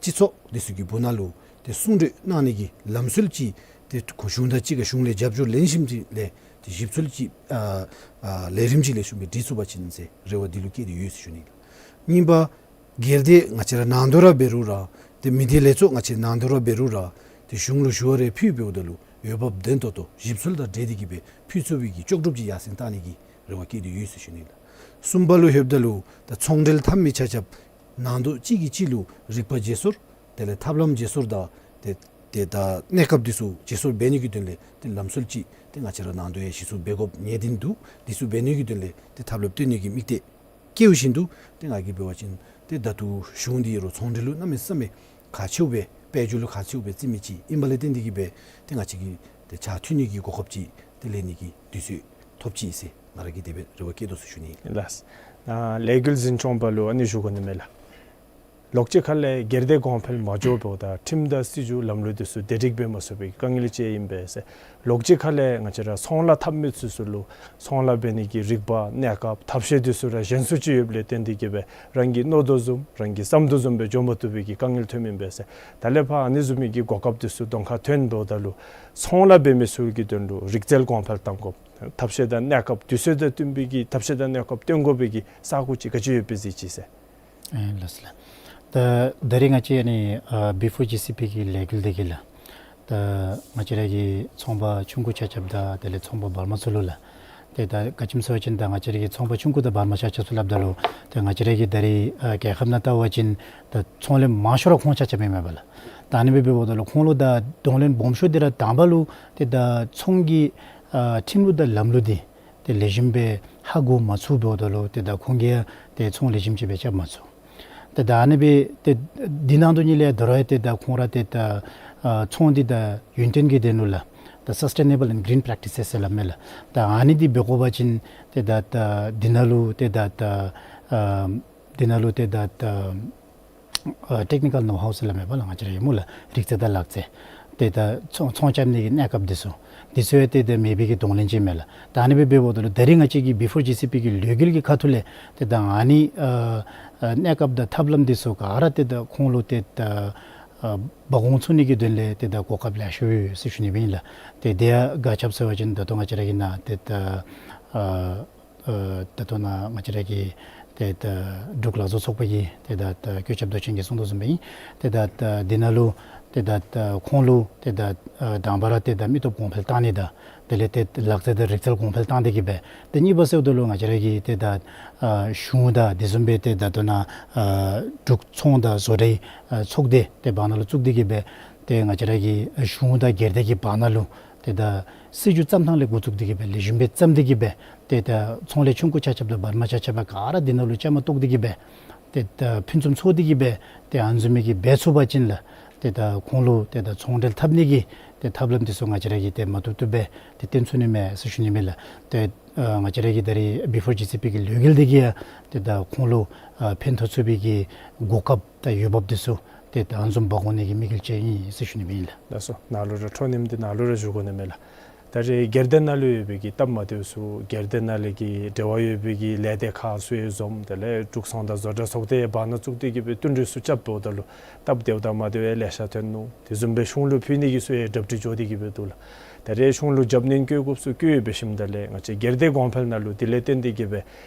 སྤྱི་ཚོགས་འདི་ཚུ་གི་སྦུག་ན་ལུ་ཏེ་གསུང་གྲོས་གནང་ནི་གི་ལམ་སྲོལ་ཅིག་ཏེ་གཞུང་དང་གཅིག་ཁར་གཞུང་ལས་རྒྱབ་སྐྱོར་ལེན་ཞིནམ་ཅིག་ལས་ཏེ་ཞིབ་འཚོལ་ཅིག་ཨ་ཨ་ལས་རིམ་ཅིག་ལེགས་ཤོམ་སྦེ་སྒྲིག་ཚུགས་པ་ཅིན་ཟེར་རེ་བ་འདི་ལུ་བསྐྱེད་དེ་ཡོད་ཟེར་ཞུ་ནི་ལགས། གཉིས་པ་སྒེར་སྡེ་ང་བཅས་ར་ནང་དོག་ར་འབད་རུང་ར་ཏེ་མི་སྡེ་ལས་ཚོགས་ང་བཅས་ནང་དོག་ར་འབད་རུང་ར་ཏེ་གཞུང་ལུ་ཞུ་བ་རེ་ཕུལ་འབདཝ་ད་ལུ་འོས་འབབ་ལྡན་ཏོག་ཏོ་ཞིབ་འཚོལ་དང་འབྲེལ་ཏེ་གི་སྦེ་ཕུལ་ཚུགས་པའི་གི་ལྕོགས་གྲུབ་ཅིག་ཡར་སེང་བཏང་ནི་གི་རེ་བ་བསྐྱེད་དེ་ཡོད་ཟེར་ཞུ་ནི་ལགས། གསུམ་པ་ལུ་ལྷོདཔ་ད་ལུ་ད་ཚོང་འབྲེལ་འཐབ་མི་ཆ་ཁྱབ་ནང་དོག་གཅིག་གིས་གཅིག་ལུ་རིག་པ་བརྗེ་སོར་དེ་ལས་ཐབས་ལམ་བརྗེ་སོར་དང་ཏེ་ཏེ་ད་གནས་སྐབས་འདི་ཚུ་བརྗེ་སོར་འབད་ནི་གི་དོན་ལས་ཏེ་ལམ་སྲོལ་ཅིག་ཏེ་ང་བཅས་ར་ནང་དོག་ཡང་གཞི་བཙུགས་འབད་དགོཔ་ངེས་བདེན་འདུག། འདི་ཚུ་འབད་ནི་གི་དོན་ལས་ཏེ་ཐབས་ལམ་སྟོན་ནི་གི་དམིགས་གཏད་བསྐྱེད་ཞིནམ་ད་ཏེ་ང་གིས་འབད་བ་ཅིན་ཏེ་ད་ལྟོ་གཞུང་འདི་རུང་ཚོང་འབྲེལ་ལུ་གནམ་མེད་ས་མེད་ཁག་ཆེཝ་སྦེ་དཔལ་འབྱོར་ལུ་ཁག་ཆེཝ་སྦེ་བརྩི་མི་ཅིག་ཨིནམ་ལས་བརྟེན་ཏེ་གི་སྦེ་ཏེ་ང་བཅས་ཀྱིས་ཏེ་ཕྱག་མཐུད་ནི་གི་གོ་སྐབས་ཅིག་ཏེ་ལེན་ནི་གི་དུས་ཚོད་ཐོབ་ཅི་ཟེར་ང་ར་གིས་དེ་སྦེ་རེ་བ་བསྐྱེད་དོ་ཟེར་ཞུ་ནི་ཨིན། ལགས། ཨ་ལས་འགུལ་འཛིན་སྐྱོང་པ་ལུ་ཨ་ནི་ཞུ་དགོ་ནི་མས་ལགས། ལོགས་ཅིག་ཁ་ལས་སྒེར་སྡེ་གོང་འཕེལ་མ་འགྱོཝ་ད་ཁྲིམས་དང་སྲིད་བྱུས་ལམ་ལུགས་འདི་ཚུ་བདེ་སྒྲིག་འབད་མ་ཚུགས་པའི་དཀའ་ངལ་ཅིག་ཨིན་པས་ཟེར། ལོགས་ཅིག་ཁ་ལས་ང་བཅས་ར་ཚོང་ལཱ་འཐབ་མི་ཚུ་ཚུ་ལུ་ཚོང་ལཱ་འབད་ནི་གི་རིག་པ་གནས་སྐབས་ཐབས་ཤེས་འདི་ཚུ་ར་ཞན་སུ་ཅིག་ཡོདཔ་ལས་བརྟེན་ཏེ་གི་སྦེ་རང་གིས་མནོ་དོ་བཟུམ་རང་གིས་བསམ་དོ་བཟུམ་སྦེ་འགྱོ་མ་བཏུབ་པའི་གི་དཀའ་ངལ་ཐོནམ་ཨིན་པས་ཟེར། ད་ལས་ཕར་ཨ་ནི་བཟུམ་མའི་གི་གོ་སྐབས་འདི་ཚུ་གདོང་ཁར་ཐོན་འབདཝ་ད་ལུ་ཚོང་ལཱ་འབད་མི་ཚུ་གི་དོན་ལུ་རིག་རྩལ་གོང་འཕེལ་གཏང་དགོཔ་ཐབས་ཤེས་དང་གནས་སྐབས་དུས་ཚོད་དང་བསྟུན་པའི་གི་ཐབས་ཤེས་དང་གནས་སྐབས་སྟོན་དགོ་པའི་གི་ས་གོ་ཅིག་ག་ཅི་ཡོདཔ་སྦེ་གཟིགས་ཅི་ཟེར། ཨེ་ལགས་སོ་ལགས། ད་ད་རེས་ང་བཅས་ཨ་ནི་ཨ་བི་ཕོར་ཇི་སི་པི་གི་ལས་འགུལ་འདི་གིས་ལགས། ད་ང་བཅས་ར་གི་ཚོང་པ་ཆུང་ཀུ་ཆ་ཁྱབ་དང་དེ་ལས་ཚོང་པ་བར་མ་ཚུ་ལུ་ལགས། ཏེ་ད་ག་ཅི་སྨོ་ཟེར་བ་ཅིན་ད་ང་བཅས་ར་གི་ཚོང་པ་ཆུང་ཀུ་དང་བར་མ་ཆ་ཁྱབ་ཚུ་སླབ་ད་ལུ་ཏེ་ང་བཅས་ར་གི་ད་རེས་ཨ་རྒྱལ་ཁབ་ནང་བལྟ་བ་ཅིན་ད་ཚོང་ལས་མང་ཤོས་ར་ཁོང་ཆ་ཁྱབ་ཨིན་མས་པ་ལགས། ད་ཨ་ནི་སྦེ་འབདཝ་ད་ལུ་ཁོང་ལུ་ད་གདོང་ལེན་སྦོམ་ཤོས་འདི་ར་དང་པ་ལུ་ཏེ་ད་ཚོང་གི་ཨ་ཁྲིམས་ལུགས་དང་ལམ་ལུགས་འདི་ཏེ་ལེགས་ཤོམ་སྦེ་ཧ་གོ་མ་ཚུགས་འབདཝ་ད་ལུ་ཏེ་ད་ཁོང་གིས་ཏེ་ཚོང་ལེགས་ཤོམ་ཅིག་སྦེ་རྐྱབ་མ་ཚུགས། ཏེ་ད་ཨ་ནི་སྦེ་ཏེ་འདི་ནང་དོག་ཉིད་ལས་ད་རུང་ཡང་ཏེ་ད་ཁོང་ར་ཏེ་ད་ཨ་ཚོང་འདི་ད་ཡུན་བརྟན་གྱི་དོན་ལུ་ལགས། ད་སཱསི་ཊེ་ནེ་བཱལ་ཨེནཌ་གིརིན་པྲེག་ཊིསེས་ཟེར་སླབ་མས་ལགས། ད་ཨ་ནི་འདི་འབད་དགོ་པ་ཅིན་ཏེ་ད་ད་འདི་ནང་ལུ་ཏེ་ད་ད་ཨ་འདི་ནང་ལུ་ཏེ་ད་ད་ཨ་ཊེག་ནི་ཀཱལ་ནོ་ཧའུ་ཟེར་སླབ་མས་པ་ལགས། ང་བཅས་ར་ཡོད་སྨོ་ལགས། རིག་རྩལ་དང་ལག་རྩལ། ཏེ་ད་ཚོང་ཚོང་རྐྱབ་ནི་གི་གནས་སྐབས་འདི་ཚུ་འདི་ཚུ་ཡང་ཏེ་ད་མེད་པའི་གི་གདོང་ལེན་ཅིག་མས་ལགས། ད་ཨ་ནི་སྦེ་འབདཝ་ད་ལུ་ད་རེས་ང་བཅས་ཀྱི་བི་ཕོར་ཇི་སི་པི་གི་ལས་འགུལ་གྱི་ཁ་ཐུག་ལས་ཏེ་ད་ཨ་ནི་ཨ་ཨ་གནས་སྐབས་དང་ཐབས་ལམ་འདི་ཚུ་ག་ར་ཏེ་ད་ཁོང་ལུ་ཏེ་ད་ཨ་འབག་འོང་ཚུགས་ནི་གི་དོན་ལས་ཏེ་ད་གོ་སྐབས་ལེ་ཤ་ཡོད་ཟེར་ཞུ་ནི་སྦེ་ཨིན་ལགས། ཏེ་དེ་ཡང་ག་ཅི་སྨོ་ཟེར་བ་ཅིན་ད་ལྟོ་ང་བཅས་ར་གི་ནཱ་ཏེ་ད་ཨ་ཨ་ད་ལྟོ་ནཱ་ང་བཅས་ར་གི་ཏེ་ད་འབྲུག་ལག་བཟོ་ཚོགས་པ་གི་ཏེ་ད་ད་བཀོད་ཁྱབ་མདོ་ཆེན་གྱིས་གསུངས་དོ་བཟུམ་སྦེ་ཨིན། ཏེ་ད་ད་འདི་ནང་ལུ་ཏེ་ད་ད་ཁོང་ལུ་ཏེ་ད་ཨ་དང་པ་ར་ཏེ་ད་མི་སྟོབས་གོང་འཕེལ་བཏང་ནི་དང་དེ་ལས་ཏེ་ལག་རྩལ་དང་རིག་རྩལ་གོང་འཕེལ་བཏང་སྟེ་གི་སྦེ་ཏེ་གཉིས་པ་ཟེརཝ་ད་ལུ་ང་བཅས་ར་གི་ཏེ་ད་ཨ་གཞུང་དང་དེ་བཟུམ་སྦེ་ཏེ་ད་ལྟོ་ནཱ་ཨ་འབྲུག་ཚོང་དང་བཟོ་གྲྭའི་ཨ་ཚོགས་སྡེ་ཏེ་བར་ན་ལུ་བཙུགས་ཏེ་གི་སྦེ་ཏེ་ང་བཅས་ར་གི་གཞུང་དང་སྒེར་སྡེ་གི་བར་ན་ལུ་ཏེ་ད་སྲིད་བྱུས་བརྩམ་ཐངས་ལས་འགོ་བཙུགས་ཏེ་གི་སྦེ་ལེགས་ཤོམ་སྦེ་བརྩམས་ཏེ་གི་སྦེ་ཏེ་ད་ཚོང་ལས་ཆུང་ཀུ་ཆ་ཁྱབ་དང་བར་མ་ཆ་ཁྱབ་ག་ར་འདི་ནང་ལུ་བཅའ་མར་གཏོགས་ཏེ་གི་སྦེ་ཏེ་ད་ཕུན་སུམ་ཚོགས་ཏེ་གི་སྦེ་ཏེ་ཨ་ནི་བཟུམ་མའི་གི་འབད་ཚུགས་པ་ཅིན་ལགས། ཏེ་ད་ཁོང་ལུ་ཏེ་ད་ཚོང་འབྲེལ་འཐབ་ནི་གི་ཏེ་ཐབས་ལམ་འདི་ཚུ་ང་བཅས་ར་གིས་ཏེ་མ་བཏུབ་བཏུབ་སྦེ་ཏེ་སྟོན་ཚུགས་ནི་མས་ཟེར་ཞུ་ནི་མས་ལགས། ཏེ་ཨ་ང་བཅས་ར་གི་ད་རེས་བི་ཕོར་ཇི་སི་པི་གི་ལས་འགུལ་འདི་གིས་ཡང་ཏེ་ད་ཁོང་ལུ་ཨ་ཕན་ཐོགས་ཚུགས་པའི་གི་གོ་སྐབས་དང་འོས་འབབ་འདི་ཚུ་ ཏེ་ད་ཨ་ནི་བཟུམ་འབག་དགོ་ནི་གི་དམིགས་ཡུལ་ཅིག་ཨིན་ཟེར་ཞུ་ནི་ཨིན་ལགས། ལགས་སོ། ནཱ་ལུ་ར་ཁྲོ་ནེམ་འདི་ནཱ་ལུ་ར་ཞུ་དགོ་ནི་མས་ལགས། ད་རེས་སྒེར་སྡེ་ནང་ལུ་ཡོད་པའི་གི་སྟབས་མ་བདེཝ་ཚུ་སྒེར་སྡེ་ནང་ལས་ཀྱི་འབྲེལ་བ་ཡོད་པའི་གི་ལས་སྡེ་ཁག་ཚུ་ཡང་འཛོམས། དེ་ལས་འབྲུག་ཚོང་དང་བཟོ་གྲྭ་ཚོགས་སྡེ་ཡང་བར་ན་བཙུགས་ཏེ་གི་སྦེ་བསྟུན་གྲོས་ཚུ་རྐྱབ་འབདཝ་ད་ལུ་སྟབས་བདེཝ་དང་མ་བདེཝ་ཡང་ལེ་ཤ་ཐོན་ནུག། དེ་བཟུམ་སྦེ་གཞུང་ལུ་ཕུལ་ནི་གི་ཚུ་ཡང་གྲ་སྒྲིག་འགྱོ་སྟེ་གི་སྦེ་འདུག་ལགས། ད་རེས་གཞུང་ལུ་རྒྱབ་སྣོན་བཀོད་དགོཔ་ཚུ་བཀོད་ཡོད་པའི་ཞིནམ་ད་ལས་ང་བཅས་སྒེར་སྡེ་གོང་འཕེལ་ནང་ལུ་དེ་ལས་བརྟེན་ཏེ་གི་སྦེ་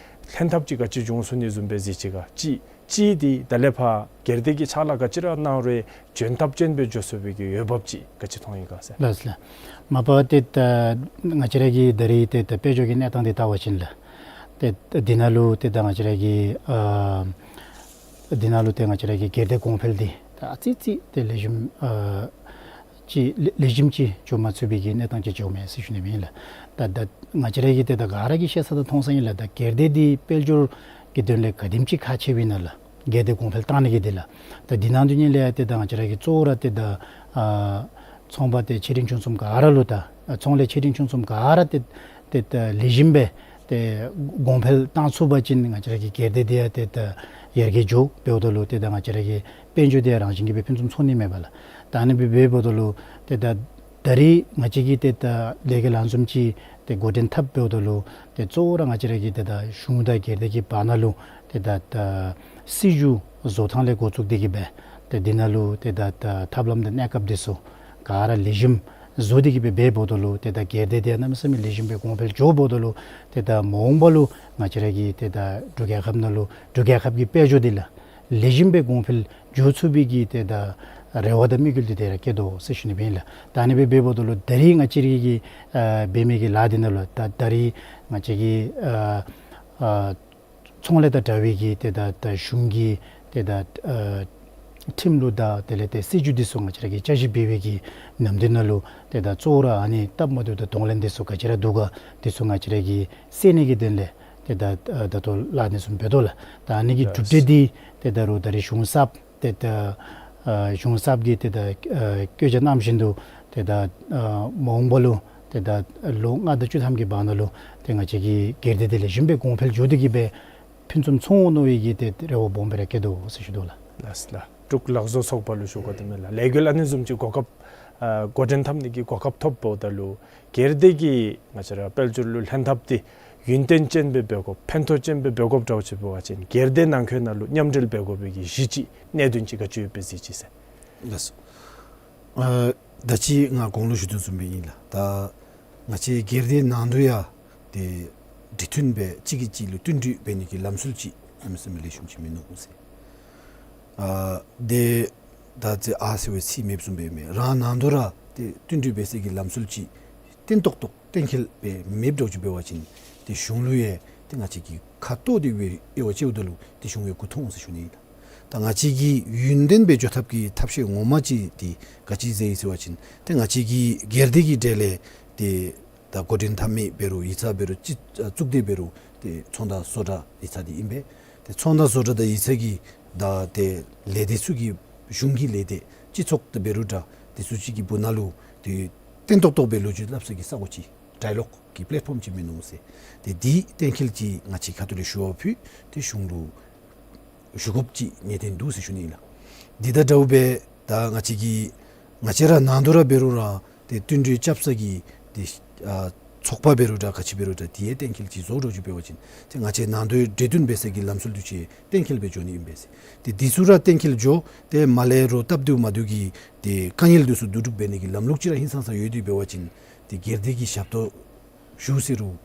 ལྷན་ཐབས་ཅིག་ག་ཅི་བྱུང་སོང་ནི་བཟུམ་སྦེ་གཟིགས་ཅི་ག། ཅིག་ཅིག་འདི་ད་ལས་ཕར་སྒེར་སྡེ་གི་ཕྱག་ལཱ་ག་ཅི་ར་གནང་རུང་འཇོན་ཐབས་ཅན་སྦེ་འགྱོ་ཚུགས་པའི་གི་འོས་འབབ་ཅིག་ག་ཅི་མཐོང་ཡི་ག་ཟེར། ལགས་ལགས། མ་པ་ཏེ་ད་ང་བཅས་ར་གི་ད་རེས་ཏེ་ད་དཔལ་འབྱོར་གྱི་གནས་སྟངས་འདི་བལྟ་བ་ཅིན་ལགས། ཏེ་འདི་ནང་ལུ་ཏེ་ད་ང་བཅས་ར་གི་ཨ་འདི་ནང་ལུ་ཏེ་ང་བཅས་ར་གི་སྒེར་སྡེ་གོང་འཕེལ་འདི་ད་ཨ་ཙི་ཙི་ཏེ་ལེགས་ཤོམ་ཨ་ཅིག་ལེ་ལེགས་ཤོམ་ཅིག་འགྱོ་མ་ཚུགས་པའི་གི་གནས་སྟངས་ཅིག་འགྱོཝ་མས་ཟེར་ཞུ་ནི་ཨིན་ལགས། ད་ད་ང་བཅས་ར་གི་ཏེ་ད་ག་ར་གིས་ཤེས་ས་དང་མཐོང་ས་ཨིན་ལགས། ད་སྒེར་སྡེ་འདི་དཔལ་འབྱོར་གྱི་དོན་ལས་ག་དེམ་ཅིག་ཁག་ཆེཝ་ཨིན་ན་ལགས། སྒེར་སྡེ་གོང་འཕེལ་བཏང་ནི་གི་འདི་ལགས། ད་འདི་ནང་དོན་ལས་ཏེ་ད་ང་བཅས་ར་གི་གཙོ་བོ་ར་ཏེ་ད་ཨ་ཚོང་པ་ཏེ་ཆེ་འབྲིང་ཆུང་གསུམ་ག་ར་ལུ་ད་ཨ་ཚོང་ལས་ཆེ་འབྲིང་ཆུང་གསུམ་ག་ར་ཏེ་ཏེ་ད་ལེགས་ཤོམ་སྦེ་ཏེ་གོང་འཕེལ་བཏང་ཚུགས་པ་ཅིན་ང་བཅས་ར་གི་སྒེར་སྡེ་འདི་ཡང་ཏེ་ད་ཡར་རྒྱས་འགྱོ་འབདཝ་ད་ལུ་ཏེ་ད་ང་བཅས་ར་གི་དཔལ་འབྱོར་འདི་ཡང་རང་བཞིན་གྱིས་སྦེ་ཕུན་སུམ་ཚོགས་ནི་མས་པ་ལགས། ད་ཨ་ནི་སྦེ་འབདཝ་ད་ལུ་ཏེ་ད་ད་རེས་ང་བཅས་ཀྱིས་ཏེ་ད་ལས་ཀྱི་ལམ་སྲོལ་ཅིག་ཏེ་འགོ་འདྲེན་འཐབ་འབདཝ་ད་ལུ་ཏེ་གཙོ་བོ་ར་ང་བཅས་ར་གི་ཏེ་ད་གཞུང་དང་སྒེར་སྡེ་གི་བར་ན་ལུ་ཏེ་ད་ད་སྲིད་བྱུས་བཟོ་ཐངས་ལས་འགོ་བཙུགས་ཏེ་གི་སྦེ་ཏེ་འདི་ནང་ལུ་ཏེ་ད་ད་ཐབས་ལམ་དང་གནས་སྐབས་འདི་ཚུ་ག་ར་ལེགས་ཤོམ་བཟོ་སྟེ་གི་སྦེ་འབདཝ་ད་ལུ་ཏེ་ད་སྒེར་སྡེ་འདི་གནམ་མེད་ས་མེད་ལེགས་ཤོམ་སྦེ་གོང་འཕེལ་འགྱོ་འབདཝ་ད་ལུ་ཏེ་ད་མ་འོངས་པ་ལུ་ང་བཅས་ར་གི་ཏེ་ད་འབྲུག་རྒྱལ་ཁབ་ནང་ལུ་འབྲུག་རྒྱལ་ཁབ་ཀྱི་དཔལ་འབྱོར་འདི་ལགས་ལེགས་ཤོམ་སྦེ་གོང་འཕེལ་འགྱོ་ཚུགས་པའི་གི་ཏེ་ད་རེ་བ་དང་དམིགས་ཡུལ་འདི་དེ་ར་བསྐྱེད་དོ་ཟེར་ཞུ་ནི་ཨིན་ལགས། ད་ཨ་ནི་སྦེ་འབདཝ་ད་ལུ་ད་རེས་ང་བཅས་ར་གི་ཨ་འབད་མི་གི་ལཱ་འདི་ནང་ལུ་ད་ད་རེས་ང་བཅས་ཀྱི་ཨ་ཨ་ཚོང་ལས་དང་འབྲེལ་བའི་གི་ཏེ་ད་ད་གཞུང་གི་ཏེ་ད་ཨ་ཁྲིམས་ལུགས་དང་དེ་ལས་ཏེ་སྲིད་བྱུས་འདི་ཚུ་ང་བཅས་ར་གིས་བསྐྱར་ཞིབ་འབད་བའི་གི་ནམ་དུས་ནང་ལུ་ཏེ་ད་གཙོ་བོ་ར་ཨ་ནི་སྟབས་མ་བདེཝ་དང་གདོང་ལེན་འདི་ཚུ་ག་ཅི་ར་འདུག་ག་འདི་ཚུ་ང་བཅས་ར་གིས་སེལ་ནི་གི་དོན་ལས་ཏེ་ད་ཨ་ད་ལྟོ་ལཱ་འདི་ཚུ་འབད་དོ་ལགས། ད་ཨ་ནི་གི་གྲུབ་འབྲས་འདི་ཏེ་ད་རུང་ད་རེས་གཞུང་གསརཔ་ཏེ་ད་ཨ་གཞུང་གསརཔ་གིས་ཏེ་ད་ཨ་བཀོད་རྒྱ་གནང་བཞིན་དུ་ཏེ་ད་ཨ་མ་འོངས་པ་ལུ་ཏེ་ད་ལོ་ལྔ་དང་བཅུ་ཐམ་གྱི་བར་ན་ལུ་ཏེ་ང་བཅས་ཀྱི་སྒེར་སྡེ་འདི་ལེགས་ཤོམ་སྦེ་གོང་འཕེལ་འགྱོ་སྟེ་གི་སྦེ་ཕུན་སུམ་ཚོགས་འོང་མནོ་བའི་གི་ཏེ་རེ་བ་སྦོམ་སྦེ་ར་བསྐྱེད་དོ་ཟེར་ཞུ་དོ་ལགས། ལགས་ལགས། འབྲུག་ལག་བཟོ་ཚོགས་པ་ལུ་ཞུ་དགོ་དེ་མས་ལགས། ལས་འགུལ་ཨ་ནི་བཟུམ་ཅིག་གོ་སྐབས་ཨ་འགོ་འདྲེན་འཐབ་ནི་གི་གོ་སྐབས་ཐོབ་འབདཝ་ད་ལུ་སྒེར་སྡེ་གིས་ང་བཅས་ར་དཔལ་འབྱོར་ལུ་ལྷན་ཐབས་འདི་ཡུན་བརྟན་ཅན་སྦེ་འབད་དགོཔ་ཕན་ཐོགས་ཅན་སྦེ་འབད་དགོཔ་འདྲཝ་ཅིག་འབད་བ་ཅིན་སྒེར་སྡེ་ནང་འཁོད་ནང་ལུ་མཉམ་འབྲེལ་འབད་དགོ་པའི་གི་གཞི་ཅིག་གནད་དོན་ཅིག་ག་ཅི་ཡོདཔ་སྦེ་གཟིགས་ཅི་ཟེར། ལགས་སོ། ཨ་ད་ཅི་ང་གོང་ལུ་ཞུ་དོ་བཟུམ་སྦེ་ཨིན་ལགས། ད་ང་བཅས་སྒེར་སྡེ་ནང་དུ་ཡང་ཏེ་འབྲེལ་མཐུན་སྦེ་གཅིག་གིས་གཅིག་ལུ་བསྟུན་གྲོས་འབད་ནི་གི་ལམ་སྲོལ་ཅིག་གནམ་མེད་ས་མེད་ལེགས་ཤོམ་ཅིག་མིན་ནུག་ཟེར། ཨ་ཏེ་ད་ཅི་ཨ་ཟེར་བའི་ཚིག་མེདཔ་བཟུམ་སྦེ་མས། རང་ནང་དུ་ར་ཏེ་བསྟུན་གྲོས་འབད་སའི་གི་ལམ་སྲོལ་ཅིག་བརྟན་ཏོག་ཏོ་གཏན་འཁེལ་སྦེ་མེདཔ་འདྲཝ་ཅིག་འབད་བ་ཅིན་ཏེ་གཞུང་ལུ་ཡང་ཏེ་ང་བཅས་ཀྱིས་ཁ་ཐོར་ཏེ་སྦེ་དབྱེ་བ་དཔྱདཔ་ད་ལུ་ཏེ་གཞུང་ཡང་མགུ་འཐོམ་འོང་ཟེར་ཞུ་ནི་ཨིན་ལགས། ད་ང་བཅས་ཀྱི་ཡུན་བརྟན་སྦེ་འགྱོ་ཐབས་ཀྱི་ཐབས་ཤེས་ངོ་མ་ཅིག་འདི་ག་ཅི་ཟེར་ཡི་ཟེར་བ་ཅིན་ཏེ་ང་བཅས་ཀྱི་སྒེར་སྡེ་གི་གྲས་ལས་ཏེ་ད་འགོ་འདྲེན་འཐབ་མི་འབད་རུང་ཡིག་ཚང་འབད་རུང་ཅིག་ཨ་གཙུག་སྡེ་འབད་རུང་ཏེ་ཚོང་དང་བཟོ་གྲྭ་ཡིག་ཚང་འདི་ཨིན་པས། ཏེ་ཚོང་དང་བཟོ་གྲྭ་དང་ཡིག་ཚང་གི་ད་ཏེ་ལས་སྡེ་ཚུ་གི་གཞུང་གི་ལས་སྡེ་སྤྱི་ཚོགས་འདི་འབད་རུང་འདྲ་དེ་ཚུ་ཅིག་གི་སྦུག་ན་ལུ་ཏེ་བརྟན་ཏོག་ཏོ་སྦེ་ལོ་རྒྱུས་སླབ་ས་གི་ས་གོ་ཅིག་ཌའི་ལོག་གི་པེ་ལེཊ་ཕོམ་ཅིག་མིན་ནུག་ཟེར། ཏེ་འདི་གཏན་འཁེལ་ཅིག་ང་བཅས་ཁ་ཐུག་ལས་ཞུ་བ་ཕུལ་ཏེ་གཞུང་ལུ་ཞུ་དགོཔ་ཅིག་ངེས་བདེན་འདུག་ཟེར་ཞུ་ནི་ཨིན་ལགས། འདི་དང་འདྲཝ་སྦེ་ད་ང་བཅས་ཀྱི་ང་བཅས་ར་ནང་དུ་ར་འབད་རུང་ར་ཏེ་བསྟུན་གྲོས་རྐྱབ་ས་གི་ཏེ་ཨ་ཚོགས་པ་འབད་རུང་འདྲ་ག་ཅི་འབད་རུང་འདྲ་དེ་ཡང་གཏན་འཁེལ་ཅིག་བཟོ་འདྲཝ་ཅིག་འབད་བ་ཅིན་ཏེ་ང་བཅས་ནང་དུ་འབྲེལ་མཐུན་འབད་ས་གི་ལམ་སྲོལ་འདི་ཚུ་གཏན་འཁེལ་སྦེ་འགྱོ་ནི་ཨིན་པས་ཟེར། ཏེ་འདི་ཚུ་ར་གཏན་འཁེལ་འགྱོ། ཏེ་མར་ལས་རོགས་སྟབས་བདེཝ་མ་བདེཝ་གི་ཏེ་དཀའ་ངལ་འདི་ཚུ་བསྡུ་སྒྲུབ་འབད་ནི་གི་ལམ་ལུགས་ཅིག་ར་ཧིང་སངས་ས་ཡོད་དེ་འབད་བ་ཅིན་ཏེ་སྒེར་སྡེ་གི་ཞབས་ཏོག་ཞུ་ཟེར་རུང་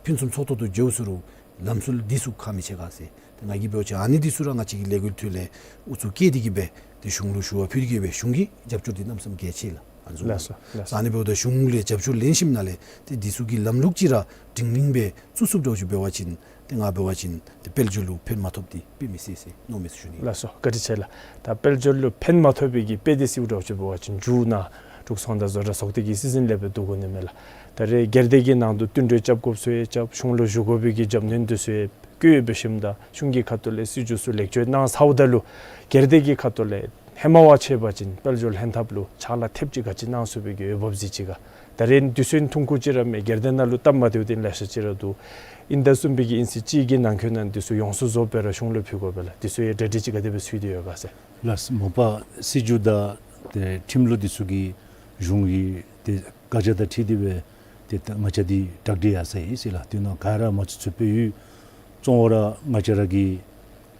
ཕུན་སུམ་ཚོགས་ཏོག་ཏོ་འགྱོ་ཟེར་རུང་ལམ་སྲོལ་འདི་ཚུ་ཁག་མི་ཆེ་ག་ཟེར། ཏེ་ང་གིས་འབད་བ་ཅིན་ཨ་ནི་འདི་ཚུ་ར་ང་བཅས་ཀྱི་ལས་འགུལ་ཐོག་ལས་ཨུ་ཚུགས་བསྐྱེད་དེ་གི་སྦེ་ཏེ་གཞུང་ལུ་ཞུ་བ་ཕུལ་དེ་གི་སྦེ་གཞུང་གི་རྒྱབ་སྐྱོར་འདི་གནམ་མེད་ས་མེད་གལ་ཆེ་ལགས། ཨ་ནི་བཟུམ་ལགས་སོ། ལགས་སོ། ཨ་ནི་འབདཝ་ད་གཞུང་ལས་རྒྱབ་སྐྱོར་ལེན་ཞིནམ་ལས་ཏེ་འདི་ཚུ་གི་ལམ་ལུགས་ཅིག་ར་སྒྲིང་སྒྲིང་སྦེ་བཙུགས་ཚུགསཔ་འདྲཝ་ཅིག་འབད་བ་ཅིན་ཏེ་ང་འབད་བ་ཅིན་ཏེ་དཔལ་འབྱོར་ལུ་ཕན་མ་ཐོགས་ཏེ་དཔེ་མི་སྲིད་ཟེར་མནོཝ་མས་ཟེར་ཞུ་ནི་ཨིན། ལགས་སོ། བཀའ་དྲིན་ཆེ་ལགས། ད་དཔལ་འབྱོར་ལུ་ཕན་མ་ཐོགས་པའི་གི་དཔེ་འདི་སྲིད་འདྲཝ་ཅིག་འབད་བ་ཅིན་མཇུག་ནང་འབྲུག་ཚོང་དང་བཟོ་གྲྭ་ཚོགས་སྡེ་གི་སྲིད་འཛིན་ལས་སྦེ་འདུག་དགོ་ནི་མས་ལགས། ད་རེས་སྒེར་སྡེ་གི་ནང་དུ་བསྟུན་གྲོས་རྐྱབ་དགོཔ་ཚུ་ཡང་རྐྱབ། གཞུང་ལུ་ཞུ་དགོ་པའི་གི་རྒྱབ་སྣོན་འདི་ཚུ་ཡང་བཀོད་ཡོད་པའི་ཞིནམ་ད་གཞུང་གི་ཁ་ཐུག་ལས་སྲིད་བྱུས་ཚུ་ལེགས་བཅོས་གནང་ཚརཝ་ད་ལུ་སྒེར་སྡེ་གི་ཁ་ཐུག་ལས་ཧེ་མ་བ་ཅིག་འབད་བ་ཅིན་དཔལ་འབྱོར་ལྷན་ཐབས་ལུ་ཕྱག་ལཱ་ཐེབས་ཅིག་ག་ཅི་གནང་ཚུགས་པའི་གི་འོས་འབབ་གཟིགས་ཅི་ག། ད་རེས་དུས་ཚོད་ཐུང་ཀུ་ཅིག་ར་མས། སྒེར་སྡེ་ནང་ལུ་སྟབས་མ་བདེཝ་འདི་ལེ་ཤ་ཅིག་ར་འདུག། ཨིན་ད་བཟུམ་སྦེ་གི་ཨིན་ཚེ་གཅིག་གི་ནང་འཁོད་ནང་འདི་ཚུ་ཡོངས་སུ་རྫོགསཔ་སྦེ་ར་གཞུང་ལུ་ཕུལ་དགོ་པས་ལགས། འདི་ཚུ་ཡང་གྲ་སྒྲིག་ཅིག་ག་དེ་སྦེ་ཚུད་དེ་ཡོད་ག་ཟེར། ལགས། མ་པ་སྲིད་བྱུས་དང་ཏེ་ཁྲིམས་ལུགས་འདི་ཚུ་གི་གཞུང་གི་ཏེ་བཀའ་རྒྱ་དང་འཁྲིལ་ཏེ་སྦེ་ཏེ་ད་ང་བཅས་འདི་གྲ་སྒྲིག་ཡར་སོ་ཡི་ཟེར་ལགས། དེ་ནང་ག་ར་མང་ཆེ་ཚུ་སྦེ་ཡོད། གཙོ་བོ་ར་ང་བཅས་ར་གི་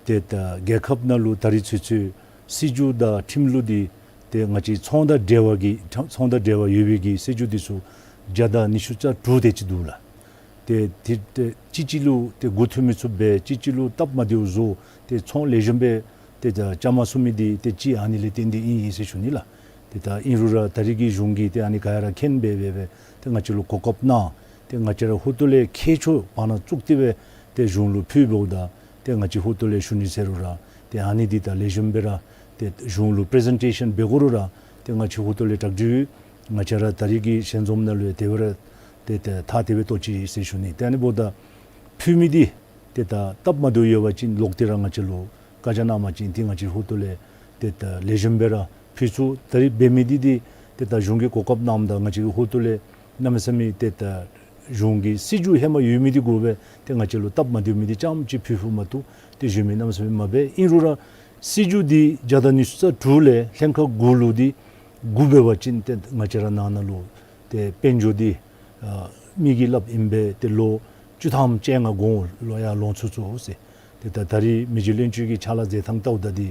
ཏེ་ད་རྒྱལ་ཁབ་ནང་ལུ་ད་རིས་ཚུན་ཚོད་སྲིད་བྱུས་དང་ཁྲིམས་ལུགས་འདི་ཏེ་ང་བཅས་ཚོང་དང་འབྲེལ་བ་གི་ཚོང་དང་འབྲེལ་བ་ཡོད་པའི་གི་སྲིད་བྱུས་འདི་ཚུ་བརྒྱ་དང་ཉི་ཤུ་རྩ་དྲུག་དེ་ཅིག་འདུག་ལགས། ཏེ་དེ་ཏེ་གཅིག་གཅིག་ལུ་ཏེ་མགུ་འཐོམ་མི་ཚུགས་པས། གཅིག་གཅིག་ལུ་སྟབས་མ་བདེཝ་བཟོ། ཏེ་ཚོང་ལེགས་ཤོམ་སྦེ་ཏེ་ད་བཅའ་མར་ཚུད་མི་འདི་ཏེ་གཅིག་ཨ་ནི་ལས་བརྟེན་ཏེ་ཨིན་ཨིན་ཟེར་ཞུ་ནི་ལགས། ཏེ་ད་ཨིན་རུང་ར་ད་རིས་ཀྱི་གཞུང་གིས་ཏེ་ཨ་ནི་ག་ར་མཁྱེན་སྦེ་སྦེ་སྦེ་ཏེ་ང་བཅས་ལུ་གོ་སྐབས་གནང་། ཏེ་ང་བཅས་ར་ཧུར་ཐུག་ལས་མཁས་མཆོག་བར་ན་བཙུགས་ཏེ་སྦེ་ཏེ་གཞུང་ལུ་ཕུལ་འབདཝ་ད་ཏེ་ང་བཅས་ཧུར་ཐུག་ལས་ཞུ་ནི་ཟེར་རུང་ར་ཏེ་ཨ་ནི་འདི་ད་ལེགས་ཤོམ་སྦེ་ར་ཏེ་གཞུང་ལུ་པི་རི་ཟེན་ཊེ་ཤཱན་འབད་དགོ་རུང་ར་ཏེ་ང་བཅས་ཧུར་ཐུག་ལས་གྲ་སྒྲིག་ཡོད། ང་བཅས་ར་ད་རིས་ཀྱི་ཞལ་འཛོམས་ནང་ལུ་ཡང་དེ་སྦེ་ར་ཏེ་ད་ཐག་དེ་སྦེ་བཏོག་ཅི་ཟེར་ཞུ་ནི། ཏེ་ཨ་ནི་འབདཝ་ད་ཕུལ་མི་འདི་ཏེ་ད་སྟབས་མ་བདེཝ་ཡོད་པ་ཅིན་ལོག་སྟེ་ར་ང་བཅས་ལུ་བཀའ་རྒྱ་གནང་པ་ཅིན་ཏེ་ང་བཅས་ཧུར་ཐུག་ལས་ཏེ་ད་ལེགས་ཤོམ་སྦེ་ར་ཕུལ་ཚུགས། ད་རིས་འབད་མི་འདི་འདི་ཏེ་ད་གཞུང་གིས་གོ་སྐབས་གནངམ་ད་ང་བཅས་ཀྱིས་ཧུར་ཐུག་ལས་གནམ་མེད་ས་མེད་ཏེ་ད་གཞུང་གི་སྲིད་བྱུས་ཧེ་མ་ཡོད་མི་འདི་གུ་སྦེ་ཏེ་ང་བཅས་ལུ་སྟབས་མ་བདེ་མི་འདི་རྐྱངམ་ཅིག་ཕུལ་ཕུལཝ་མ་གཏོགས་ཏེ་གཞན་མི་གནམ་མེད་ས་མེད་མ་འབད། ཨིན་རུང་ར་སྲིད་བྱུས་འདི་བརྒྱ་དང་ཉི་ཤུ་རྩ་དྲུག་ལས་ལྷན་ཁག་དགུ་ལུ་འདི་དགུ་འབད་བ་ཅིན་ཏེ་ང་བཅས་ར་ནང་ན་ལུ་ཏེ་དཔལ་འབྱོར་འདི་ཨ་མི་གིས་སླབ་ཨིན་པས། ཏེ་ལོ་བཅུ་ཐམ་ཅན་ལྔ་གོང་ལུ་ཡར་ལོང་ཚུགས་ཚུགས་ཟེར། ཏེ་ད་ད་རིས་མི་རྗེ་བློན་ཆེན་གྱིས་ཕྱག་ལཱ་མཛད་ཐངས་བལྟཝ་ད་འདི་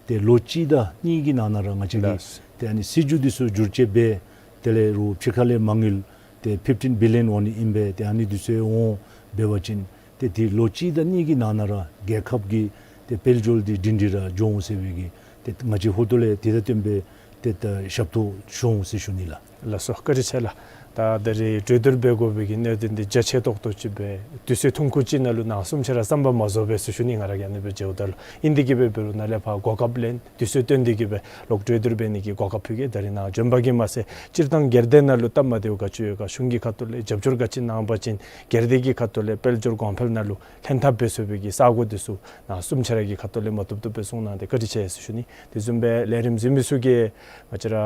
ཏེ་ལོ་གཅིག་དང་གཉིས་ཀྱི་ནང་ན་ར་ང་བཅས་ཀྱིས་ལགས། ཏེ་ཨ་ནི་སྲིད་བྱུས་འདི་ཚུ་བསྒྱུར་བཅོས་འབད། དེ་ལས་རུང་ཕྱི་ཁ་ལས་མ་དངུལ་ཏེ་ཕིཕ་ཊིན་བི་ལི་ཡཱན་འོང་ནི་ཨིན་པས། ཏེ་ཨ་ནི་འདི་ཚུ་འོང་འབད་བ་ཅིན་ཏེ་ཏེ་ལོ་གཅིག་དང་གཉིས་ཀྱི་ནང་ན་ར་རྒྱལ་ཁབ་ཀྱི་ཏེ་དཔལ་འབྱོར་འདི་སྒྲིང་སྒྲི་ར་འགྱོ་འོང་ཟེར་བའི་གི་ཏེ་ང་བཅས་ཧུར་ཐུག་ལས་དེ་དང་བསྟུན་པའི་ཏེ་ད་ཞབས་ཏོག་ཞུ་འོང་ཟེར་ཞུ་ནི་ལགས། ལགས་སོ། བཀའ་དྲིན་ཆེ་ལགས། ད་ད་རིས་གྲོས་བསྡུར་འབད་དགོ་པའི་གི་གནད་དོན་འདི་རྒྱ་ཆེ་ཏོག་ཏོ་ཅིག་སྦེ་དུས་ཚོད་ཐུང་ཀུ་ཅིག་ནང་ལུ་ནང་གསུམ་ཆ་ར་བསམ་པ་མ་རྫོགས་པས་ཟེར་ཞུ་ནི། ང་ར་གིས་ཨ་ནི་སྦེ་མཇལཝ་ད་ལུ་ཨིན། དེ་གིས་འབད་འབད་རུང་ནཱ་ལས་ཕར་གོ་སྐབས་ལེན་དུས་ཚོད་བཏོན་ཏེ་གིས་སྦེ་ལོག་གྲོས་བསྡུར་འབད་ནི་གི་གོ་སྐབས་ཕུལ་གེ། ད་རིས་ནཱ་འབྱོན་པ་གིས་མ་ཚད་སྤྱིར་བཏང་སྒེར་སྡེ་ནང་ལུ་སྟབས་མ་བདེཝ་ག་ཅི་ཡོད་ག་གཞུང་གི་ཁ་ཐུག་ལས་རྒྱབ་སྐྱོར་ག་ཅི་གནང་པ་ཅིན་སྒེར་སྡེ་གི་ཁ་ཐུག་ལས་དཔལ་འབྱོར་གོང་འཕེལ་ནང་ལུ་ལྷན་ཐབས་འབད་ཚུགས་པའི་གི་ས་གོ་འདི་ཚུ་ནཱ་གསུམ་ཆ་ར་གི་ཁ་ཐུག་ལས་མ་བཏུབ་བཏུབ་སྦེ་གསུང་གནང་སྟེ་བཀའ་དྲིན་ཆེ་ཟེར་ཞུ་ནི། དེ་བཟུམ་སྦེ་ལས་རིམ་གཟིགས་མི་ཚུ་གིས་ང་བཅས་ར་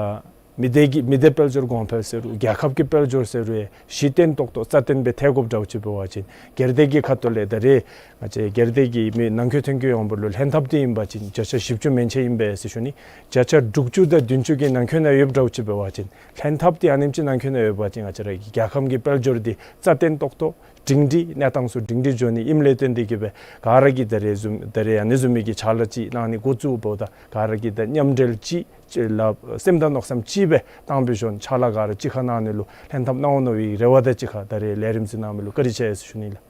མི་སྡེ་གི་མི་སྡེ་དཔལ་འབྱོར་གོང་འཕེལ་ཟེར་རུང་རྒྱལ་ཁབ་ཀྱི་དཔལ་འབྱོར་ཟེར་རུང་གཞི་རྟེན་ཏོག་ཏོ་རྩ་བརྟན་སྦེ་ཐལ་དགོཔ་འདྲཝ་ཅིག་འབད་བ་ཅིན་སྒེར་སྡེ་གི་ཁ་ཐུག་ལས་ད་རེས་ང་བཅས་སྒེར་སྡེ་གི་མི་ནང་འཁོད་ཐོན་སྐྱེད་ཡོངས་འབོར་ལུ་ལྷན་ཐབས་འདི་ཨིན་པ་ཅིན་བརྒྱ་ཆ་བཞི་བཅུ་མན་ཆད་ཨིན་པས་ཟེར་ཞུ་ནི། བརྒྱ་ཆ་དྲུག་ཅུ་དང་བདུན་ཅུ་གི་ནང་འཁོད་ནང་ཡོདཔ་འདྲཝ་ཅིག་འབད་བ་ཅིན་ལྷན་ཐབས་འདི་ཨ་ནེམ་ཅིག་ནང་འཁོད་ནང་ཡོད་པ་ཅིན་ང་བཅས་ར་གི་རྒྱལ་ཁམས་ཀྱི་དཔལ་འབྱོར་འདི་རྩ་བརྟན་ཏོག་ཏོ་སྒྲིང་སྒྲི་གནས་སྟངས་ཚུ་སྒྲིང་སྒྲི་འགྱོ་ནི་ཨིནམ་ལས་བརྟེན་ཏེ་གིས་སྦེ་ག་ར་གིས་ད་རེས་བཟུམ་ད་རེས་ཨ་ནི་བཟུམ་མའི་གི་ཕྱག་ལཱ་ཅིག་གནང་ནི་འགོ་བཙུགས་འབདཝ་ད་ག་ར་གིས་ད་མཉམ་འབྲེལ་ཅིག་ཅིག་ལགས་སེམས་དང་མནོ་བསམ་གཅིག་སྦེ་བཏང་སྦེ་བྱོན་ཕྱག་ལཱ་ག་ར་གཅིག་ཁར་གནང་ནི་ལུ་ལྷན་ཐབས་གནང་འོང་མནོ་བའི་རེ་བ་དང་གཅིག་ཁར་ད་རེས་ལས་རིམ་གཟིགས་གནང་མི་ལུ་བཀའ་དྲིན་ཆེ་ཟེར་ཞུ་ནི་ལགས།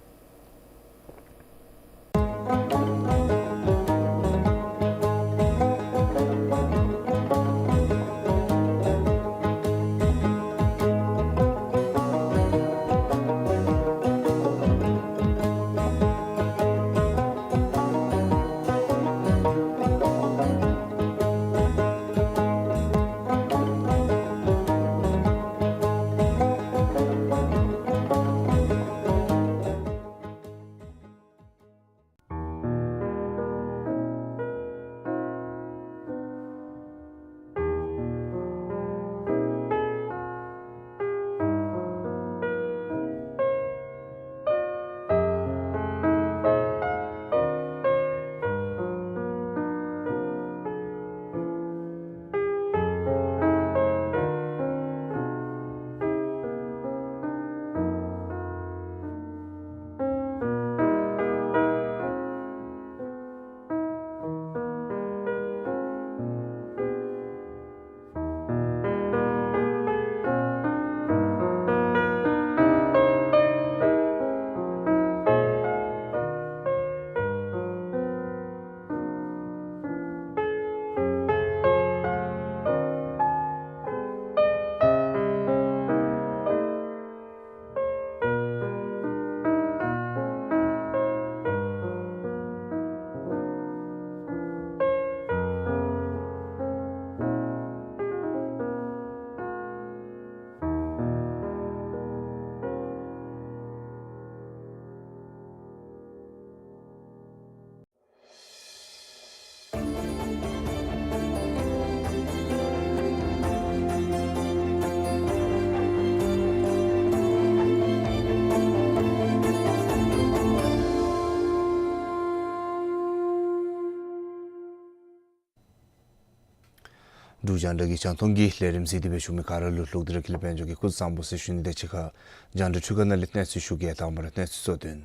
འབྲུག་རྒྱང་བསྒྲགས་ཀྱི་རྒྱང་མཐོང་གི་ལས་རིམ་གཟིགས་ཏེ་སྦེ་བཞུགས་མི་ག་ར་ལུ་ལྷུག་དྲགས་ར་ཀུན་ལེགས་དཔལ་འབྱོར་གྱིས་སྐུ་གཟུགས་བཟང་པོ་ཟེར་ཞུ་ནི་དང་གཅིག་ཁར་རྒྱང་བསྒྲགས་འཕྲུལ་ཁང་ནང་ལས་གནས་ཚུལ་ཞུ་གེ། དང་པ་ར་གནས་ཚུལ་གཙོ་དོན།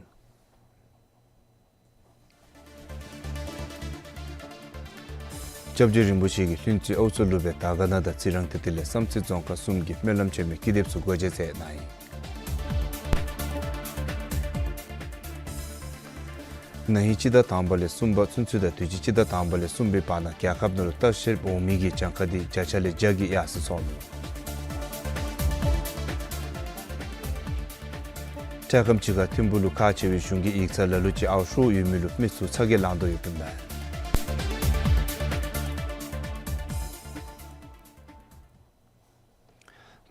སྐྱབས་རྗེ་རིན་པོ་ཆེ་གིས་ལྷུན་རྩེ་ཨའུ་མཚོ་ལུ་སྦེ་དར་དཀར་ན་དང་རྩི་རང་དེ་དེ་ལས་བསམ་རྩེ་རྫོང་ཁག་གསུམ་གྱི་སྨོན་ལམ་ཆེན་མོའི་ཀི་དེབ་ཚུ་སྒོ་འབྱེད་མཛད་གནང་ཡི། ན་ཧིང་སྤྱི་ཟླ་དང་པ་ལས་གསུམ་པ་ཚུན་ཚོད་དང་དུས་ཅི་སྤྱི་ཟླ་དང་པ་ལས་གསུམ་པའི་བར་ན་རྒྱལ་ཁབ་ནང་ལུ་ལྟ་བཤལ་འོང་མི་གི་གྱངས་ཁ་དེ་བརྒྱ་ཆ་ལས་བརྒྱ་གིས་ཡར་སེང་སོང་ནུག། འཕྲལ་ཁམས་ཅིག་ཁར་ཐིམ་ཕུག་ལུ་ཁག་ཆེ་བའི་གཞུང་གི་ཡིག་ཚང་ལ་ལུ་ཅིག་ཨརཝ་ཤོར་ཡོད་མི་ལུ་མི་ཚུ་ཚ་གྱང་ལང་དོ་ཡོདཔ་ཨིན་མས།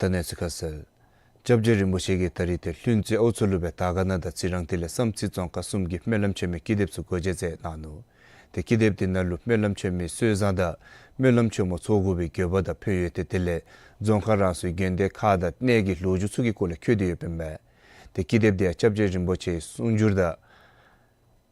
ད་གནས་ཚུལ་ཁ་གསལ། སྐྱབས་རྗེ་རིན་པོ་ཆེ་གིས་ད་རིས་ཏེ་ལྷུན་རྩེ་ཨའུ་མཚོ་ལུ་སྦེ་དར་དཀར་ན་དང་རྩི་རང་དེ་ལས་བསམ་རྩེ་རྫོང་ཁག་གསུམ་གྱི་སྨོན་ལམ་ཆེན་མོའི་ཀི་དེབ་ཚུ་སྒོ་འབྱེད་མཛད་གནང་ནུག། ཏེ་ཀི་དེབ་དེ་ནང་ལུ་སྨོན་ལམ་ཆེན་མོའི་སྲོལ་བཟང་དང་སྨོན་ལམ་ཆེན་མོ་ཚོགས་དགོ་པའི་དགོས་པ་དང་ཕན་ཡོན་དེ་དེ་ལས་རྫོང་ཁག་རང་སོའི་དགོན་སྡེ་ཁག་དང་གནས་ཀྱི་ལོ་རྒྱུས་ཚུ་གི་སྐོར་ལས་བཀོད་དེ་ཡོདཔ་ཨིན་མས། ཏེ་ཀི་དེབ་དེ་ཡང་སྐྱབས་རྗེ་རིན་པོ་ཆེའི་གསུང་སྒྱུར་དང་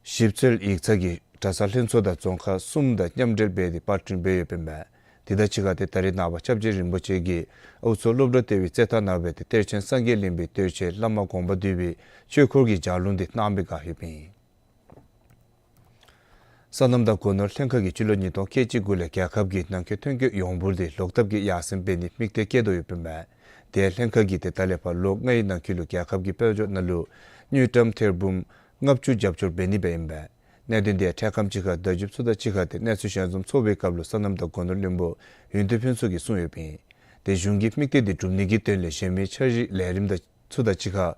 ཞིབ་འཚོལ་ཡིག་ཚང་གི་གྲྭ་ཚང་ལྷན་ཚོགས་དང་རྫོང་ཁག་གསུམ་དང་མཉམ་འབྲེལ་འབད་དེ་པར་སྐྲུན་འབད་ཡོདཔ་ཨིན་མས། དེ་དང་གཅིག་ཁར་ཏེ་ད་རིས་ནངས་པ་སྐྱབས་རྗེ་རིན་པོ་ཆེ་གིས་ཨའུ་མཚོ་སློབ་གྲྭ་ལྟེ་བའི་རྩེད་ཐང་ནང་སྦེ་ཏེ་གཏེར་ཆེན་སངས་རྒྱས་གླིང་པའི་གཏེར་ཆེན་བླ་མ་དགོངས་པ་འདུས་པའི་ཆོས་འཁོར་གྱི་ལྗགས་ལུང་དེ་གནང་བའི་བསྒང་ཡོདཔ་ཨིན། སོ་ནམ་དང་སྒོ་ནོར་ལྷན་ཁག་གིས་སྤྱི་ལོ་ཉིས་སྟོང་ཁལ་གཅིག་དགུ་ལས་རྒྱལ་ཁབ་ཀྱི་ནང་འཁོད་ཐོན་སྐྱེད་ཡོངས་འབོར་དེ་ལོག་ལྟབ་ཀྱིས་ཡར་སེང་འབད་ནིའི་དམིགས་གཏད་བསྐྱེད་དོ་ཡོདཔ་ཨིན་མས། དེ་ཡང་ལྷན་ཁག་གིས་ཏེ་ད་ལས་ཕར་ལོ་ལྔའི་ནང་འཁོད་ལུ་རྒྱལ་ཁབ་ཀྱི་དཔལ་འབྱོར་ནང་ལུ་དངུལ་ཀྲམ་ཐེར་འབུམ་ལྔ་བཅུ་རྒྱབ་སྐྱོར་འབད་ནི་སྦེ་ཨིན་པས། གནད་དོན་དེ་ཡང་འཕྲལ་ཁམས་ཅིག་ཁར་བརྡ་བརྒྱུདཔ་ཚུ་དང་གཅིག་ཁར་ཏེ་གནས་ཚུལ་ཞལ་འཛོམས་ཚོགས་པའི་སྐབས་ལུ་སོ་ནམ་དང་སྒོ་ནོར་བློན་པོ་ཡོན་ཏན་ཕུན་ཚོགས་ཀྱིས་གསུངས་ཡོདཔ་ཨིན། ཏེ་གཞུང་གི་དམིགས་གཏད་དེ་སྒྲུབ་ནི་གི་དོན་ལས་གཞན་མི་འཆར་གཞི་ལས་རིམ་དང་ཚུ་དང་གཅིག་ཁར་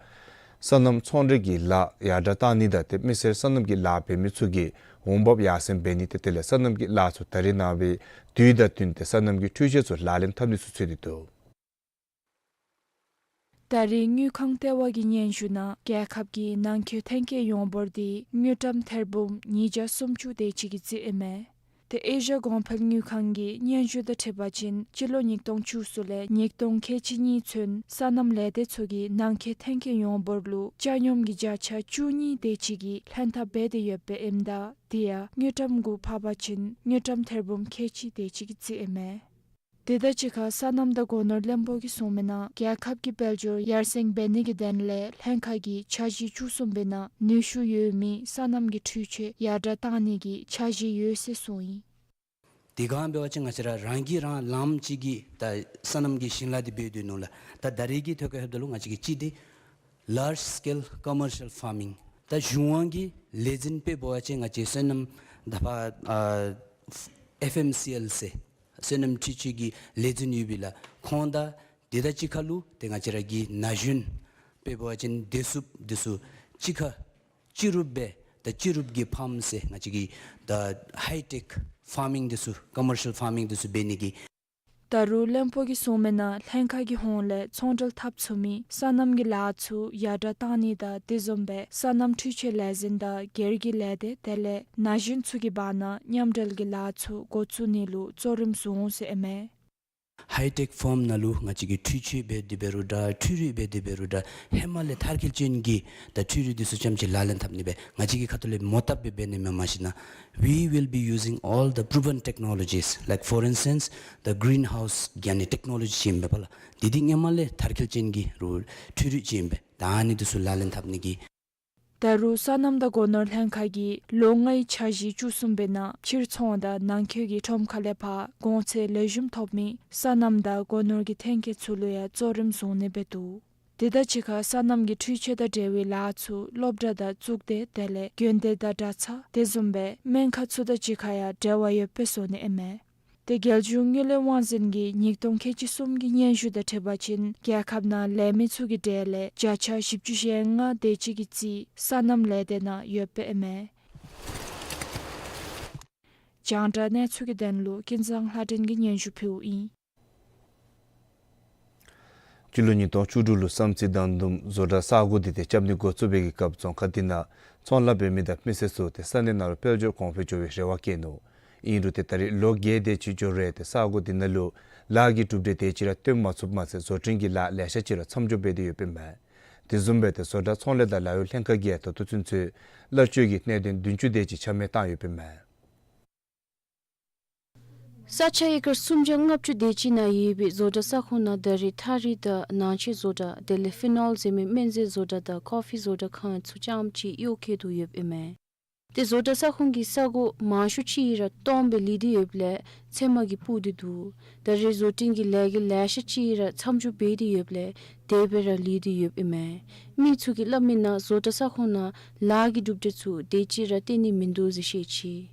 སོ་ནམ་ཚོང་འབྲེལ་གྱི་ལཱ་ཡར་དྲག་གཏང་ནི་དང་ཏེ་མི་སེར་སོ་ནམ་གྱི་ལཱ་འབད་མི་ཚུ་གི་འོང་འབབ་ཡར་སེང་འབད་ནི་ཏེ་དེ་ལས་སོ་ནམ་གྱི་ལཱ་ཚུ་ད་རིས་ནངས་པའི་དུས་དང་བསྟུན་ཏེ་སོ་ནམ་གྱི་འཕྲུལ་ཆས་ཚུ་ལག་ལེན་འཐབ་ནི་ཚུ་འཚོལ་ཏེ་འདུག། ད་རེས་དངུལ་ཁང་ལྟེ་བ་གི་སྙན་ཞུ་ནང་རྒྱལ་ཁབ་ཀྱི་ནང་འཁོད་ཐོན་སྐྱེད་ཡོངས་འབོར་དེ་དངུལ་ཀྲམ་ཐེར་འབུམ་ཉིས་བརྒྱ་སུམ་ཅུ་དེ་ཅིག་གི་རྩིས་ཨིན་མས། ཏེ་ཨེ་ཤ་གོང་འཕེལ་དངུལ་ཁང་གི་སྙན་ཞུ་དང་འཁྲིལ་བ་ཅིན་སྤྱི་ལོ་ཉིས་སྟོང་བཅུ་གསུམ་ལས་ཉིས་སྟོང་ཁལ་གཅིག་གཉིས་ཚུན་སོ་ནམ་ལས་སྡེ་ཚུ་གིས་ནང་འཁོད་ཐོན་སྐྱེད་ཡོངས་འབོར་ལུ་ཆ་སྙོམས་ཀྱི་བརྒྱ་ཆ་བཅུ་གཉིས་དེ་ཅིག་གི་ལྷན་ཐབས་འབད་དེ་ཡོདཔ་ཨིནམ་ད་དེ་ཡང་དངུལ་ཀྲམ་དགུ་འཕར་བ་ཅིན་དངུལ་ཀྲམ་ཐེར་འབུམ་ཁལ་གཅིག་དེ་ཅིག་གི་རྩིས་ཨིན་མས། དེ་དང་གཅིག་ཁར་སོ་ནམ་དང་སྒོ་ནོར་བློན་པོ་གིས་གསུངས་མི་ནང་རྒྱལ་ཁབ་ཀྱི་དཔལ་འབྱོར་ཡར་སེང་འབད་ནི་གི་དོན་ལས་ལྷན་ཁག་གིས་འཆར་གཞི་བཅུ་གསུམ་པའི་ནང་ནུས་ཤུགས་ཡོད་མི་སོ་ནམ་གྱི་འཕྲུལ་ཆས་ཡར་དྲག་གཏང་ནི་གི་འཆར་གཞི་ཡོད་ཟེར་གསུངས་ཡི། དེ་སྒང་འབད་བ་ཅིན་ང་བཅས་ར་རང་གིས་རང་ལངམ་ཅིག་གིས་ད་སོ་ནམ་གྱི་ཞིང་ལཱ་འདི་འབད་སྡོད་ནུག་ལགས། ད་ད་རེས་ཀྱི་ཐོག་ཁར་ལྷོདཔ་ད་ལུ་ང་བཅས་ཀྱི་གཅིག་འདི་large scale commercial farming ད་གཞུང་དབང་གི་ལས་འཛིན་དཔེ་འབད་བ་ཅིན་ང་བཅས་སོ་ནམ་ད་ཕར་ཨ་ཨེཕ་ཨེམ་སི་ཨེལ་ཟེར་སོ་ནམ་འཕྲུལ་ཆས་ཀྱི་ལས་འཛིན་ཡོད་པས་ལགས། ཁོང་དང་དེ་དང་གཅིག་ཁར་ལུ་ཏེ་ང་བཅས་ར་གི་ན་གཞོན་དཔེ་འབད་བ་ཅིན་བདེ་སྲུངཔ་འདི་ཚུ་གཅིག་ཁར་སྤྱི་རུབ་སྦེ་ད་སྤྱི་རུབ་ཀྱི་ཕཱརམ་ཟེར་ང་བཅས་ཀྱི་ད་ཧའི་ཊེཀ་ཕཱར་མིང་འདི་ཚུ་ཀོ་མར་ཤལ་ཕཱར་མིང་འདི་ཚུ་འབད་ནི་གི། ད་རུང་བློན་པོ་གིས་གསུངས་མི་ནང་ལྷན་ཁག་གི་ཧོངས་ལས་ཚོང་འབྲེལ་འཐབ་ཚུགས་མི་སོ་ནམ་གྱི་ལཱ་ཚུ་ཡར་དྲག་གཏང་ནི་དང་དེ་བཟུམ་སྦེ་སོ་ནམ་འཕྲུལ་ཆས་ལས་འཛིན་དང་སྒེར་གྱི་ལས་སྡེ་དེ་ལས་ན་གཞོན་ཚུ་གི་བར་ན་མཉམ་འབྲེལ་གྱི་ལཱ་ཚུ་འགོ་བཙུགས་ནི་ལུ་གཙོ་རིམ་བཟུང་འོང་ཟེར་ཨིན་མས། ཧའི་ཊེཀ་ཕཱརམ་ནང་ལུ་ང་བཅས་ཀྱིས་འཕྲུལ་ཆས་འབད་དེ་འབད་རུང་འདྲ་འཕྲུལ་རིག་འབད་དེ་འབད་རུང་འདྲ་ཧེ་མ་ལས་མཐར་འཁྱོལ་ཅན་གྱི་ད་འཕྲུལ་རིག་འདི་ཚུ་རྐྱངམ་ཅིག་ལག་ལེན་འཐབ་ནི་སྦེ་ང་བཅས་ཀྱི་ཁ་ཐུག་ལས་མོ་བཏབ་སྦེ་འབད་ནི་མེན། མ་གཞི་ན་we will be using all the proven technologies, like for instance the greenhouse གི་ཨ་ནི་ཊེཀ་ནོ་ལོ་ཇི་ཅིག་ཨིན་པས་ལགས། འདི་འདི་ཧེ་མ་ལས་མཐར་འཁྱོལ་ཅན་གྱི་རུང་འཕྲུལ་རིག་ཅིག་ཨིན་པས། ད་ཨ་ནི་འདི་ཚུ་ལག་ལེན་འཐབ་ནི་གི། ད་རུང་སོ་ནམ་དང་སྒོ་ནོར་ལྷན་ཁག་གིས་ལོ་ལྔའི་འཆར་གཞི་བཅུ་གསུམ་པའི་ནང་ཕྱིར་ཚོང་དང་ནང་འཁོད་ཀྱི་ཁྲོམ་ཁ་ལས་ཕར་གོང་ཚད་ལེགས་ཤོམ་ཐོབ་མི་སོ་ནམ་དང་སྒོ་ནོར་གྱི་ཐོན་སྐྱེད་ཚུ་ལུ་ཡང་གཙོ་རིམ་བཟུང་ནི་སྦེ་འདུག། དེ་དང་གཅིག་ཁར་སོ་ནམ་གྱི་འཕྲུལ་ཆས་དང་འབྲེལ་བའི་ལཱ་ཚུ་སློབ་གྲྭ་དང་གཙུག་སྡེ་དེ་ལས་དགོན་སྡེ་དང་གྲྭ་ཚང་དེ་བཟུམ་སྦེ་སྨན་ཁང་ཚུ་དང་གཅིག་ཁར་ཡང་འབྲེལ་བ་ཡོདཔ་སྦེ་བཟོ་ནི་ཨིན་མས། ཏེ་རྒྱལ་གཞུང་དངུལ་ལས་དབང་འཛིན་གྱི་ཉིས་སྟོང་ཁལ་གཅིག་གསུམ་གྱི་སྙན་ཞུ་དང་འཁྲིལ་བ་ཅིན་རྒྱལ་ཁབ་ནང་ལས་མི་ཚུ་གི་གྲས་ལས་བརྒྱ་ཆ་བཞི་བཅུ་ཞེ་ལྔ་དེ་ཅིག་གི་རྩིས་སོ་ནམ་ལས་སྡེ་ནང་ཡོདཔ་ཨིན་མས། རྒྱང་བསྒྲགས་གནས་ཚུལ་གྱི་དོན་ལུ་ཀུན་བཟང་ལྷ་སྒྲོན་གྱིས་སྙན་ཞུ་ཕུལཝ་ཨིན། སྤྱི་ལོ་ཉིས་སྟོང་བཅུ་དྲུག་ལུ་བསམ་རྩེ་དང་དུམ་བཟོ་གྲྭ་ས་སྒོ་འདི་ཏེ་རྐྱབ་ནི་འགོ་བཙུགས་པའི་གི་སྐབས་རྫོང་ཁག་འདི་ནང་ཚོང་ལཱ་འབད་མི་དང་མི་སེར་ཚུ་ཏེ་ས་གནས་ནང་ལུ་དཔལ་འབྱོར་གོང་འཕེལ་འགྱོ་བའི་རེ་བ་བསྐྱེད་ནུག། ཨིན་རུང་ཏེ་ད་རེས་ལོ་བརྒྱད་དེ་ཅིག་འགྱོ་རུང་ཏེ་ས་སྒོ་འདི་ནང་ལུ་ལཱ་གི་གྲུབ་འབྲས་དེ་ཅིག་ར་སྟོན་མ་ཚུགསཔ་མ་ཚད་བཟོ་སྐྲུན་གྱི་ལཱ་ལེ་ཤ་ཅིག་ར་མཚམས་འཇོག་འབད་དེ་ཡོདཔ་ཨིན་མས། དེ་བཟུམ་སྦེ་ཏེ་བཟོ་གྲྭ་ཚོང་ལས་དང་ལཱ་གཡོག་ལྷན་ཁག་གིས་ཡང་ད་ལྟོ་ཚུན་ཚོད་གླར་སྤྱོད་ཀྱི་གནད་དོན་བདུན་ཅུ་དེ་ཅིག་ཆ་མེད་བཏང་ཡོདཔ་ཨིན་མས། ས་ཆ་ཨེ་ཀར་སུམ་བརྒྱ་ལྔ་བཅུ་དེ་ཅིག་ནང་ཡོད་པའི་བཟོ་གྲྭ་ས་ཁོངས་ནང་ད་རེས་ཐགས་རིལ་དང་ནང་ཆས་བཟོ་གྲྭ་དེ་ལས་ཕི་ནོལ་ཟེར་མི་སྨན་རྫས་བཟོ་གྲྭ་དང་ཀོ་ཕི་བཟོ་གྲྭ་ཁང་ཚུ་རྐྱངམ་ཅིག་གཡོག་བཀོལ་དོ་ཡོདཔ་ཨིན་མས། ཏེ་བཟོ་གྲྭ་ས་ཁོངས་ཀྱི་ས་གོ་མང་ཤོས་ཅིག་ར་སྟོངམ་སྦེ་ལུས་ཏེ་ཡོདཔ་ལས་ཚལ་མ་གིས་སྤུར་ཏེ་འདུག། ད་རེས་བཟོ་སྐྲུན་གྱི་ལས་འགུལ་ལེ་ཤ་ཅིག་ར་མཚམས་འཇོག་འབད་དེ་ཡོདཔ་ལས་དེ་སྦེ་ར་ལུས་ཏེ་ཡོདཔ་ཨིན་མས། མི་ཚུ་གིས་སླབ་མིའི་ནང་བཟོ་གྲྭ་ས་ཁོངས་ནང་ལཱ་གི་གྲུབ་འབྲས་ཚུ་དེ་ཅིག་ར་སྟོན་ནི་མིན་འདུག་ཟེར་བཤད་ཅི།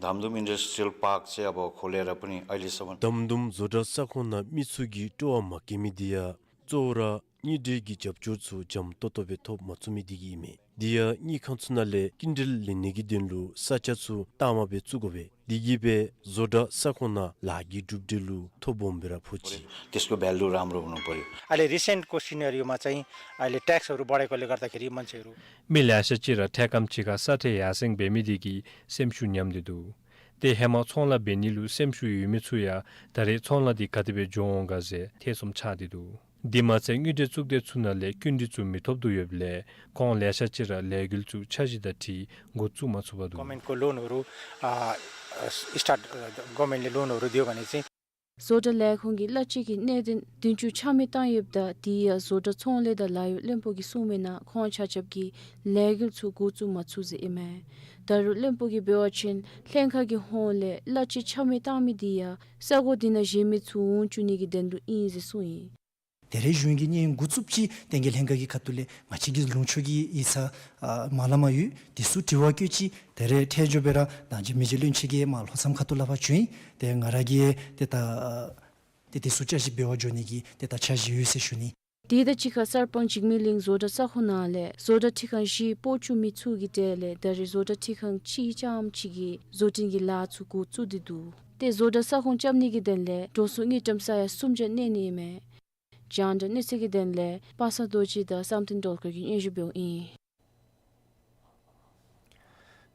དམ་དུམ་ཨིན་ཌསི་ཊི་རི་ཡལ་པཱརཀ་ཟེར་ཡ་བ་ཁོ་ལས་ར་པུ་ནི་ཨའི་ལི་སེ་བཱན། དམ་དུམ་བཟོ་གྲྭ་ས་ཁོངས་ནང་མི་ཚུ་གིས་སྤྲོ་བ་མ་བསྐྱེད་མི་དེ་ཡང་གཙོ་བོ་ར་དངུལ་འབྲེལ་གྱི་རྒྱབ་སྐྱོར་ཚུ་འཇམ་ཏོག་ཏོ་སྦེ་ཐོབ་མ་ཚུགས་མི་དེ་གིས་ཨིན་མས། དེ་ཡང་དངུལ་ཁང་ཚུ་ནང་ལས་སྐྱིན་འགྲུལ་ལེན་ནི་གི་དོན་ལུ་ས་ཆ་ཚུ་ལྟག་མ་སྦེ་བཙུགས་དགོ་པས། དེ་གིས་སྦེ་བཟོ་གྲྭ་ས་ཁོངས་ནང་ལཱ་གི་གྲུབ་འབྲས་ལུ་ཐོ་སྦོམ་སྦེ་ར་ཕོག་ཅི། त्यसको भ्यालु राम्रो हुनुपर्‍यो। अहिले रिसेन्टको सिनेरियोमा चाहिँ अहिले ट्याक्सहरू बढेकोले गर्दाखेरि मान्छेहरू। མི་ལེ་ཤ་ཅིག་ར་ཐད་རྐམ་ཅིག་ཁར་ས་ཁྲལ་ཡར་སེང་འབད་མི་དེ་གིས་སེམས་ཤུགས་ཉམས་ཏེ་འདུག། ཏེ་ཧེ་མ་ཚོང་ལཱ་འབད་ནི་ལུ་སེམས་ཤུགས་ཡོད་མི་ཚུ་ཡང་ད་རེས་ཚོང་ལཱ་འདི་ག་དེ་སྦེ་འགྱོ་འོང་ག་ཟེར་ཐེ་ཚོམ་ཆགས་ཏེ་འདུག། དེ་མ་ཚད་དངུལ་འབྲེལ་གཙུག་སྡེ་ཚུ་ནང་ལས་སྐྱིན་འགྲུལ་ཚུ་མི་ཐོབ་དོ་ཡོདཔ་ལས་ཁོང་ལེ་ཤ་ཅིག་ར་ལས་འགུལ་ཚུ་འཆར་གཞི་དང་འཁྲིལ་འགོ་བཙུགས་མ་ཚུགས་པར་འདུག། गभर्नमेन्टको लोनहरू, अ, स्टार्ट, गभर्नमेन्टले लोनहरू दियो भने चाहिँ བཟོ་གྲྭ་ལས་ཁུངས་ཀྱིས་གླ་སྤྱོད་ཀྱི་གནད་དོན་དོན་ཚན་ཆ་མེད་བཏང་ཡོདཔ་ད་དེ་ཡང་བཟོ་གྲྭ་ཚོང་ལས་དང་ལཱ་གཡོག་བློན་པོ་གིས་གསུངས་མིའི་ནང་ཁོང་ཆ་ཁྱབ་ཀྱིས་ལས་འགུལ་ཚུ་འགོ་བཙུགས་མ་ཚུགས་ཟེར་ཨིན་མས། ད་རུང་བློན་པོ་གིས་འབད་བ་ཅིན་ལྷན་ཁག་གི་ཧོངས་ལས་གླ་སྤྱོད་ཆ་མེད་བཏང་མི་དེ་ཡང་ས་གོ་དེ་ནང་བཞུགས་མི་ཚུ་འོང་བཅུག་ནི་གི་དོན་ལུ་ཨིན་ཟེར་གསུངས་ཡི། ད་རེས་གཞུང་གིས་གཉེན་འགོ་བཙུགསཔ་ཅིག་བསྟན་རྒྱས་ལྷན་ཁག་གི་ཁ་ཐུག་ལས་ང་བཅས་ཀྱི་ལུང་ཕྱོགས་ཀྱི་ཡིག་ཚང་ཨ་མར་ལས་མར་ཡོད། དེ་ཚུ་དྲི་བ་བཀོད་ཅི། ད་རེས་འཕྲལ་མགྱོགས་སྦེ་ར་ད་ཅི་མི་རྗེ་བློན་ཆེན་གྱིས་མར་ལྷོ་མཚམས་ཁ་ཐུག་ལས་ཕར་བྱོན་ཡི། ཏེ་ང་ར་གིས་ཏེ་ད་ཨ་ཏེ་དེ་ཚུ་བསྐྱར་ཞིབ་འབད་བར་འགྱོ་ནི་གི་ཏེ་ད་འཆར་གཞི་ཡོད་ཟེར་ཞུ་ནི། དེ་དང་གཅིག་ཁར་གསར་སྤང་འཇིགས་མེད་གླིང་བཟོ་གྲྭ་ས་ཁོངས་ནང་ལས་བཟོ་གྲྭ་ཁྲི་ཁང་བཞི་སྤོ་བཅུག་མི་ཚུ་གི་གྲས་ལས་ད་རེས་བཟོ་གྲྭ་ཁྲི་ཁང་གཅིག་རྐྱངམ་ཅིག་གིས་བཟོ་སྐྲུན་གྱི་ལཱ་ཚུ་འགོ་བཙུགས་ཏེ་འདུག། ཏེ་བཟོ་གྲྭ་ས་ཁོངས་རྐྱབ་ནི་གི་དོན་ལས་འགྲོ་སོང་དངུལ་ཀྲམ་ས་ཡ་སུམ་བརྒྱ་གནས་ནི་ཨིན་མས། རྒྱང་བསྒྲགས་གནས་ཚུལ་གྱི་དོན་ལས་པ་སངས་རྡོ་རྗེ་དང་བསམ་གཏན་སྒྲོལ་དཀར་གྱིས་སྙན་ཞུ་འབདཝ་ཨིན།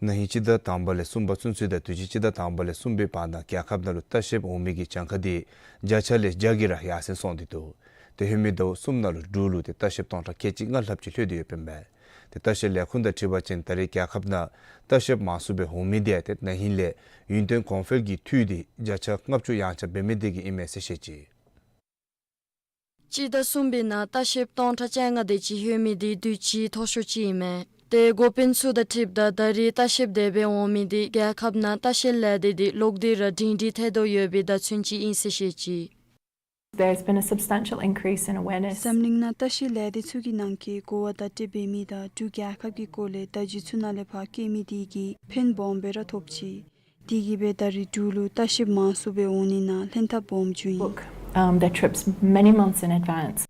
ན་ཧིང་སྤྱི་ཟླ་དང་པ་ལས་གསུམ་པ་ཚུན་ཚོད་དང་དུས་ཅི་སྤྱི་ཟླ་དང་པ་ལས་གསུམ་པའི་བར་ན་རྒྱལ་ཁབ་ནང་ལུ་ལྟ་བཤལཔ་འོང་མི་གི་གྱངས་ཁ་དེ་བརྒྱ་ཆ་ལས་བརྒྱ་གིས་ར་ཡར་སེང་སོང་སྟེ་འདུག། ཏེ་ལྷོད་མི་ཟླཝ་གསུམ་ནང་ལུ་འབྲུག་ལུ་ཏེ་ལྟ་བཤལཔ་སྟོང་ཕྲག་ཁལ་གཅིག་ལྔ་ལྷགཔ་ཅིག་ལྷོད་དེ་ཡོདཔ་ཨིན་པས། ཏེ་ལྟ་བཤལ་ལས་ཁུངས་དང་འཁྲིལ་བ་ཅིན་ད་རེས་རྒྱལ་ཁབ་ནང་ལྟ་བཤལཔ་མང་སུ་སྦེ་འོང་མི་དེ་ཏེ་ན་ཧིང་ལས་ཡུན་བརྟན་གོང་འཕེལ་གྱི་འཐུས་དེ་བརྒྱ་ཆ་ལྔ་བཅུ་ཡང་ཆ་འབད་མི་དེ་གིས་ཨིན་མས་ཟེར་བཤད་ཅི། སྤྱི་ཟླ་གསུམ་པའི་ནང་ལྟ་བཤལཔ་སྟོང་ཕྲག་བཅོ་ལྔ་དེ་ཅིག་ལྷོད་མི་དེ་དུས་ཅི་མཐོ་ཤོས་ཅིག་ཨིན་མས། ཏེ་འགོ་དཔོན་ཚུ་དང་འཁྲིལཝ་ད་ད་རེས་ལྟ་བཤལཔ་དེ་སྦེ་འོང་མི་དེ་རྒྱལ་ཁབ་ནང་ལྟ་བཤལ་ལས་སྡེ་དེ་ལོག་སྟེ་ར་སྒྲིང་སྒྲིང་ཐལ་དོ་ཡོད་པའི་བརྡ་མཚོན་ཅིག་ཨིན་ཟེར་བཤད་ཅི། There's been a substantial increase in awareness. འཛམ་གླིང་ནང་ལྟ་བཤལ་ལས་སྡེ་ཚུ་གི་ནང་གི་གོ་བ་བརྡ་སྤྲོད་འབད་མི་དང་འབྲུག་རྒྱལ་ཁབ་ཀྱི་སྐོར་ལས་བརྡ་བརྒྱུད་ཚུ་ནང་ལས་ཕར་བཀོད་མི་དེ་གིས་ཕན་སྦོམ་སྦེ་ར་ཐོབ་ཅི། དེ་གིས་སྦེ་ད་རེས་འབྲུག་ལུ་ལྟ་བཤལཔ་མང་སུ་སྦེ་འོང་ནི་ནང་ལྷན་ཐབས་སྦོམ་བྱུང་ཡི། Book, um, their trips many months in advance.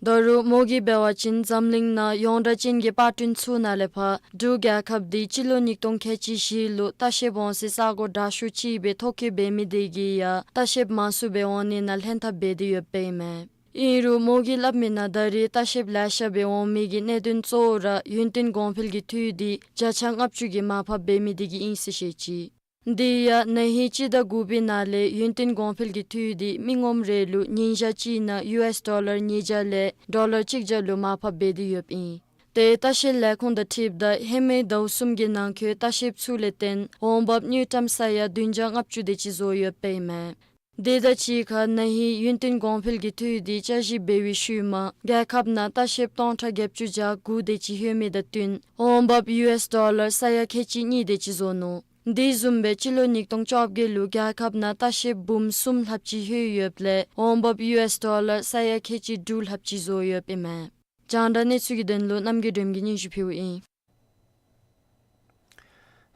ད་རུང་མོ་གིས་འབད་བ་ཅིན་འཛམ་གླིང་ནང་ཡོངས་གྲགས་ཅན་གྱི་པར་སྐྲུན་ཚུ་ནང་ལས་ཕར་འབྲུག་རྒྱལ་ཁབ་དེ་སྤྱི་ལོ་ཉིས་སྟོང་ཁལ་གཅིག་བཞི་ལུ་ལྟ་བཤལཔ་འོང་སའི་ས་གོ་དྲག་ཤོས་ཅིག་སྦེ་ཐོ་བཀོད་འབད་མི་དེ་གིས་ཡང་ལྟ་བཤལཔ་མང་སུ་སྦེ་འོང་ནི་ནང་ལྷན་ཐབས་འབད་དེ་ཡོདཔ་ཨིན་མས། ཨིན་རུང་མོ་གིས་སླབ་མིའི་ནང་ད་རེས་ལྟ་བཤལཔ་ལེ་ཤ་སྦེ་འོང་མི་གི་གནད་དོན་གཙོ་བོ་ར་ཡུན་བརྟན་གོང་འཕེལ་གྱི་འཐུས་དེ་བརྒྱ་ཆ་ལྔ་བཅུ་གིས་མར་ཕབ་འབད་མི་དེ་གིས་ཨིན་ཟེར་བཤད་ཅི། དེ་ཡང་ན་ཧིང་སྤྱི་ཟླ་དགུ་པའི་ནང་ལས་ཡུན་བརྟན་གོང་འཕེལ་གྱི་འཐུས་དེ་མི་ངོམ་རེ་ལུ་ཉིན་ཞག་གཅིག་ནང་ཡུ་ཨེསི་ཌོ་ལར་ཉིས་བརྒྱ་ལས་ཌོ་ལར་གཅིག་བརྒྱ་ལུ་མར་ཕབ་འབད་དེ་ཡོདཔ་ཨིན། ཏེ་ལྟ་བཤལ་ལས་ཁུངས་དང་འཁྲིལཝ་ད་ཧེ་མའི་ཟླཝ་གསུམ་གྱི་ནང་འཁོད་ལྟ་བཤལཔ་ཚུ་ལས་བརྟེན་འོང་འབབ་དངུལ་ཀྲམ་ས་ཡ་བདུན་བརྒྱ་ལྔ་བཅུ་དེ་ཅིག་བཟོ་ཡོདཔ་ཨིན་མས། དེ་དང་གཅིག་ཁར་ན་ཧིང་ཡུན་བརྟན་གོང་འཕེལ་གྱི་འཐུས་དེ་བསྐྱར་ཞིབ་འབད་བའི་ཤུལ་མ་རྒྱལ་ཁབ་ནང་ལྟ་བཤལཔ་སྟོང་ཕྲག་བརྒྱད་ཅུ་གྱ་དགུ་དེ་ཅིག་ལྷོད་མི་དང་བསྟུན་འོང་འབབ་ཡུ་ཨེསི་ཌོ་ལར་ས་ཡ་ཁལ་གཅིག་གཉིས་དེ་ཅིག་བཟོ་ནུག། དེ་བཟུམ་སྦེ་སྤྱི་ལོ་ཉིས་སྟོང་བཅོ་བརྒྱད་ལུ་རྒྱལ་ཁབ་ནང་ལྟ་བཤལཔ་འབུམ་གསུམ་ལྷགཔ་ཅིག་ལྷོད་ཡོདཔ་ལས་འོང་འབབ་ཡུ་ཨེསི་ཌོ་ལར་ས་ཡ་ཁལ་གཅིག་དྲུག་ལྷགཔ་ཅིག་བཟོ་ཡོདཔ་ཨིན་མས། རྒྱང་བསྒྲགས་གནས་ཚུལ་གྱི་དོན་ལུ་རྣམ་རྒྱལ་སྒྲོལམ་གྱིས་སྙན་ཞུ་ཕུལཝ་ཨིན།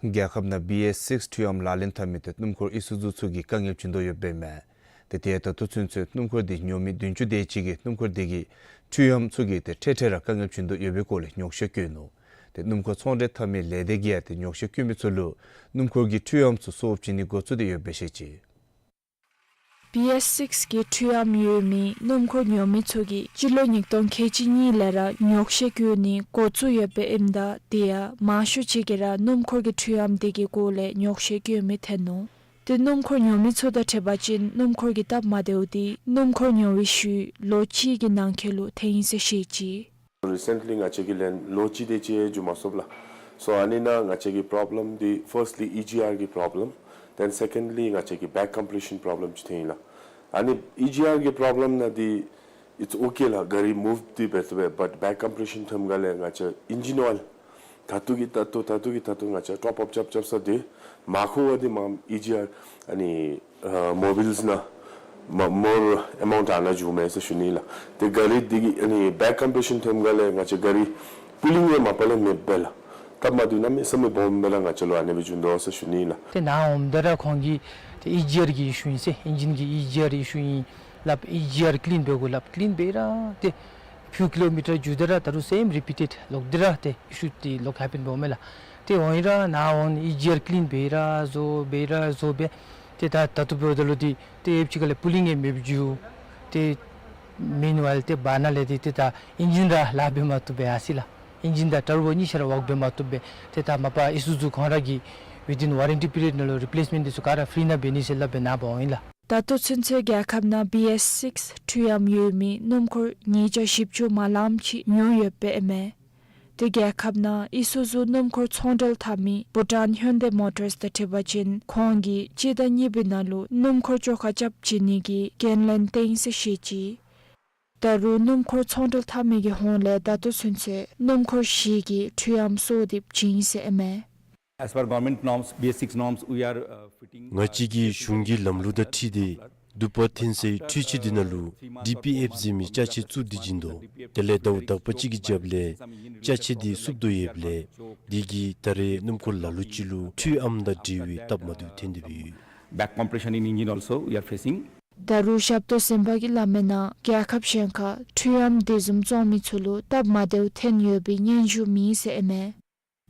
རྒྱལ་ཁབ་ནང་བི་ཨེསི་སིགསི་འཕྲུལ་ཨམ་ལག་ལེན་འཐབ་མི་དེ་སྣུམ་འཁོར་ཨི་སུ་ཛུ་ཚུ་གིས་དཀའ་ངལ་བྱིན་དོ་ཡོདཔ་ཨིན་མས། ཏེ་དེ་ད་ལྟོ་ཚུན་ཚོད་སྣུམ་འཁོར་དེ་ཉོ་མི་བདུན་ཅུ་དེ་ཅིག་གིས་སྣུམ་འཁོར་དེ་གི་འཕྲུལ་ཨམ་ཚུ་གིས་ཏེ་འཕྲལ་འཕྲལ་ར་དཀའ་ངལ་བྱིན་དོ་ཡོད་པའི་སྐོར་ལས་ཉོགས་བཤད་བཀོད་ནུག། ཏེ་སྣུམ་འཁོར་ཚོང་འབྲེལ་འཐབ་མི་ལས་སྡེ་གིས་ཡང་ཏེ་ཉོགས་བཤད་བཀོད་མི་ཚུ་ལུ་སྣུམ་འཁོར་གྱི་འཕྲུལ་ཨམ་ཚུ་གསོ་བྱིན་ནི་འགོ་བཙུགས་ཏེ་ཡོདཔ་སྦེ་བཤད་ཅི། བི་ཨེསི་སིགསི་གི་འཕྲུལ་ཨམ་ཡོད་མི་སྣུམ་འཁོར་ཉོ་མི་ཚུ་གིས་སྤྱི་ལོ་ཉིས་སྟོང་ཁལ་གཅིག་གཉིས་ལས་ར་ཉོགས་བཤད་བཀོད་ནི་འགོ་བཙུགས་ཡོདཔ་ཨིནམ་ད་དེ་ཡང་མང་ཤོས་ཅིག་གིས་ར་སྣུམ་འཁོར་གྱི་འཕྲུལ་ཨམ་དེ་གི་སྐོར་ལས་ཉོགས་བཤད་བཀོད་མི་ཐོན་ནུག། ཏེ་སྣུམ་འཁོར་ཉོ་མི་ཚུ་དང་འཁྲིལ་བ་ཅིན་སྣུམ་འཁོར་གྱི་སྟབས་མ་བདེཝ་དེ་སྣུམ་འཁོར་ཉོ་བའི་ཤུལ་ལོ་གཅིག་གི་ནང་འཁོད་ལུ་ཐོན་ཡི་ཟེར་བཤད་ཅི། Recently ང་བཅས་ཀྱི་ལན་ལོ་གཅིག་དེ་ཅིག་འགྱོ་མ་ཚུགསཔ་ལགས། So ཨ་ནི་ནང་ང་བཅས་ཀྱི་པོརོབ་ལེམ་འདི་firstly ཨི་ཇི་ཨར་གི་པོརོབ་ལེམ། Then secondly, ང་བཅས་ཀྱི་back compression problem ཅིག་ཐོན་ཡི་ལགས། ཨ་ནི་ཨི་ཇི་ཨར་གི་པྲོབ་ལེམ་ནང་འདི་it's okay ལགས། ག་རི་མུབ་འདི་འབད་ཚུགས་པས། but back compression ཐོནམ་ག་ལས་ང་བཅས་ཨིན་ཇིན་ཨོའིལ་ད་ལྟོ་གི་ད་ལྟོ་ད་ལྟོ་གི་ད་ལྟོ་ང་བཅས་ཊོབ་ཨཔ་རྐྱབ་རྐྱབ་ས་འདི་མ་མཁོ་བར་འདི་མ་ཨི་ཇི་ཨར་ཨ་ནི་ཨ་མོ་བིལས་ནང་མ་མོར་ཨེ་མའུནཊ་ཨ་ནཱ་འགྱོཝ་མས་ཟེར་ཞུ་ནི་ལགས། ཏེ་ག་རི་འདི་གི་ཨ་ནི་back compression ཐོནམ་ག་ལས་ང་བཅས་ག་རི་པུ་ལིང་ཡང་མ་པ་ལས་མེདཔ་སྦེ་ལགས། སྟབས་མ་བདེཝ་གནམ་མེད་ས་མེད་སྦོམ་སྦེ་ར་ང་བཅས་ལུ་ཨ་ནི་སྦེ་འབྱུང་དོ་ཟེར་ཞུ་ནི་ལགས། ཏེ་ནཱ་འོངམ་ད་ར་ཁོང་གིས་ཏེ་ཨི་ཇི་ཨར་གྱི་ཨི་ཤུ་ཨིན་ཟེར། ཨིན་ཇིན་གྱི་ཨི་ཇི་ཨར་ཨི་ཤུ་ཨིན་སླབ། ཨི་ཇི་ཨར་ཀི་ལིན་འབད་དགོ་སླབ། ཀི་ལིན་འབད་ར་ཏེ་ཕིའུ་ཀི་ལོ་མི་ཊར་འགྱོ་སྟེ་ར་ད་རུང་སེམ་རི་པི་ཊེཌ་ལོག་སྟེ་ར་ཏེ་ཨི་ཤུ་འདི་ལོག་ཧེ་པེན་འབདཝ་མས་ལགས། ཏེ་འོང་ཡི་ར་ནཱ་འོང་ཨི་ཇི་ཨར་ཀི་ལིན་འབད་ར་བཟོ་འབད་ར་བཟོ་འབད། ཏེ་ད་ད་ལྟོ་འབདཝ་ད་ལུ་འདི་ཏེ་ཨེབ་ཅིག་ཁ་ལས་པུ་ལིང་ཡང་མེདཔ་འགྱོ། ཏེ་མིན་ཝའིལ་ཏེ་བར་ན་ལས་འདི་ཏེ་ད་ཨིན་ཇིན་ར་ལཱ་འབད་མ་བཏུབ་སྦེ་ཡར་སོ་ཡི་ལགས། ཨིན་ཇིན་དང་ཊར་བོ་གཉིས་ཆ་ར་ཝརཀ་འབད་མ་བཏུབ་སྦེ། ཏེ་ད་མ་པ་ཨི་སུ་ཛུ་ཁོང་ར་གིས་within warranty period ནང་ལུ་རི་པི་ལེསི་མེནཊ་འདི་ཚུ་ག་ར་ཕི་རི་ནང་འབད་ནི་ཟེར་སླབ་སྦེ་ནཱ་འབག་འོང་ཡི་ལགས། ད་ལྟོ་ཚུན་ཚོད་རྒྱལ་ཁབ་ནང་བི་ཨེསི་སིཀསི་འཕྲུལ་ཨམ་ཡོད་མི་སྣུམ་འཁོར་ཉིས་བརྒྱ་བཞི་བཅུ་མ་ལངམ་ཅིག་ཉོ་ཡོདཔ་ཨིན་མས། ཏེ་རྒྱལ་ཁབ་ནང་ཨི་སུ་ཛུ་སྣུམ་འཁོར་ཚོང་འབྲེལ་འཐབ་མི་བྷུ་ཊཱན་ཧིའུན་ཌའི་མོ་ཊརསི་དང་འཁྲིལ་བ་ཅིན་ཁོང་གིས་སྤྱི་ཟླ་གཉིས་པའི་ནང་ལུ་སྣུམ་འཁོར་བཅོ་ཁ་རྐྱབ་བྱིན་ནི་གི་འགན་ལེན་བཏང་ཡི་ཟེར་བཤད་ཅི། ད་རུང་སྣུམ་འཁོར་ཚོང་འབྲེལ་འཐབ་མི་གི་ཧོངས་ལས་ད་ལྟོ་ཚུན་ཚོད་སྣུམ་འཁོར་བཞི་གི་འཕྲུལ་ཨམ་སོར་འདེབས་བྱིན་ཡི་ཟེར་ཨིན་མས། As per government norms, B S six norms, we are, uh, fitting, ང་བཅས་ཀྱིས་གཞུང་གི་ལམ་ལུགས་དང་འཁྲིལ་ཏེ་དུ་པ་འཐོན་སའི་འཕྲུལ་ཆས་འདི་ནང་ལུ་ཌི་པི་ཨེཕ་ཟེར་མི་ཅ་ཆས་བཙུགས་ཏེ་བྱིན་དོ། དེ་ལས་ཟླཝ་དག་པ་ཅིག་གི་རྒྱབ་ལས་ཅ་ཆས་འདི་བསུབ་དོ་ཡོདཔ་ལས་འདི་གིས་ད་རེས་སྣུམ་འཁོར་ལ་ལུ་ཅིག་ལུ་འཕྲུལ་ཨམ་དང་འབྲེལ་བའི་སྟབས་མ་བདེཝ་ཐོན་ཏེ་འབད་ཡོད། Back compression in engine also we are facing. ད་རུང་ཞབས་ཏོག་སེམས་དཔའ་གིས་སླབ་མིའི་ནང་རྒྱལ་ཁབ་གཞན་ཁར་འཕྲུལ་ཨམ་དེ་བཟུམ་བཙོང་མི་ཚུ་ལུ་སྟབས་མ་བདེཝ་ཐོན་ཡོད་པའི་སྙན་ཞུ་མེད་ཟེར་ཨིན་མས།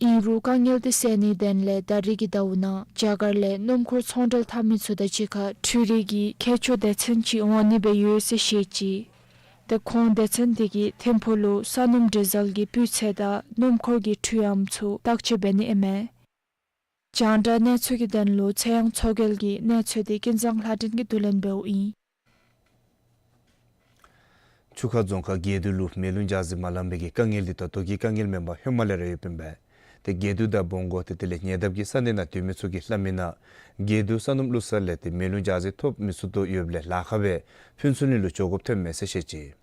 ཨིན་རུང་དཀའ་ངལ་འདི་སེལ་ནིའི་དོན་ལས་ད་རིས་ཀྱི་ཟླཝ་ནང་རྒྱ་གར་ལས་སྣུམ་འཁོར་ཚོང་འབྲེལ་འཐབ་མི་ཚུ་དང་གཅིག་ཁར་འཕྲུལ་རིག་གི་མཁས་མཆོག་སྡེ་ཚན་ཅིག་འོང་ནི་སྦེ་ཡོད་ཟེར་བཤད་ཅི། ཏེ་ཁོང་སྡེ་ཚན་འདི་གིས་ཐིམ་ཕུག་ལུ་ས་སྣུམ་ཌི་ཟེལ་གྱི་སྤུས་ཚད་དང་སྣུམ་འཁོར་གྱི་འཕྲུལ་ཨམ་ཚུ་བརྟག་དཔྱད་འབད་ནི་ཨིན་མས། རྒྱང་བསྒྲགས་གནས་ཚུལ་གྱི་དོན་ལུ་ཚེ་དབྱངས་མཚོ་རྒྱལ་གྱི་གནས་ཚུལ་འདི་ཀུན་བཟང་ལྷ་སྒྲོན་གྱིས་བསྡུ་ལེན་འབདཝ་ཨིན། ཆུ་ཁ་རྫོང་ཁག་རྒྱས་འདུ་ལུ་མེ་རླུང་འཇའ་ཟེར་མ་ལངམ་པའི་གི་དཀའ་ངལ་འདི་ད་ལྟོ་གི་དཀའ་ངལ་མེན་པར་ཧེ་མ་ལས་ར་ཡོདཔ་ཨིན་པས། ཏེ་རྒྱས་འདུ་དང་བོང་གོ་ཏེ་དེ་ལས་ཉེ་འདབས་ཀྱི་ས་གནས་ནང་སྡོད་མི་ཚུ་གིས་སླབ་མིའི་ནང་རྒྱས་འདུ་ས་སྣུམ་བླུག་ས་ལས་ཏེ་མེ་རླུང་འཇའ་ཟེར་ཐོབ་མི་ཚུགས་དོ་ཡོདཔ་ལས་ལཱ་ཁག་སྦེ་ཕུན་ཚོགས་གླིང་ལུ་འགྱོ་དགོཔ་ཐོནམ་མས་ཟེར་བཤད་ཅི།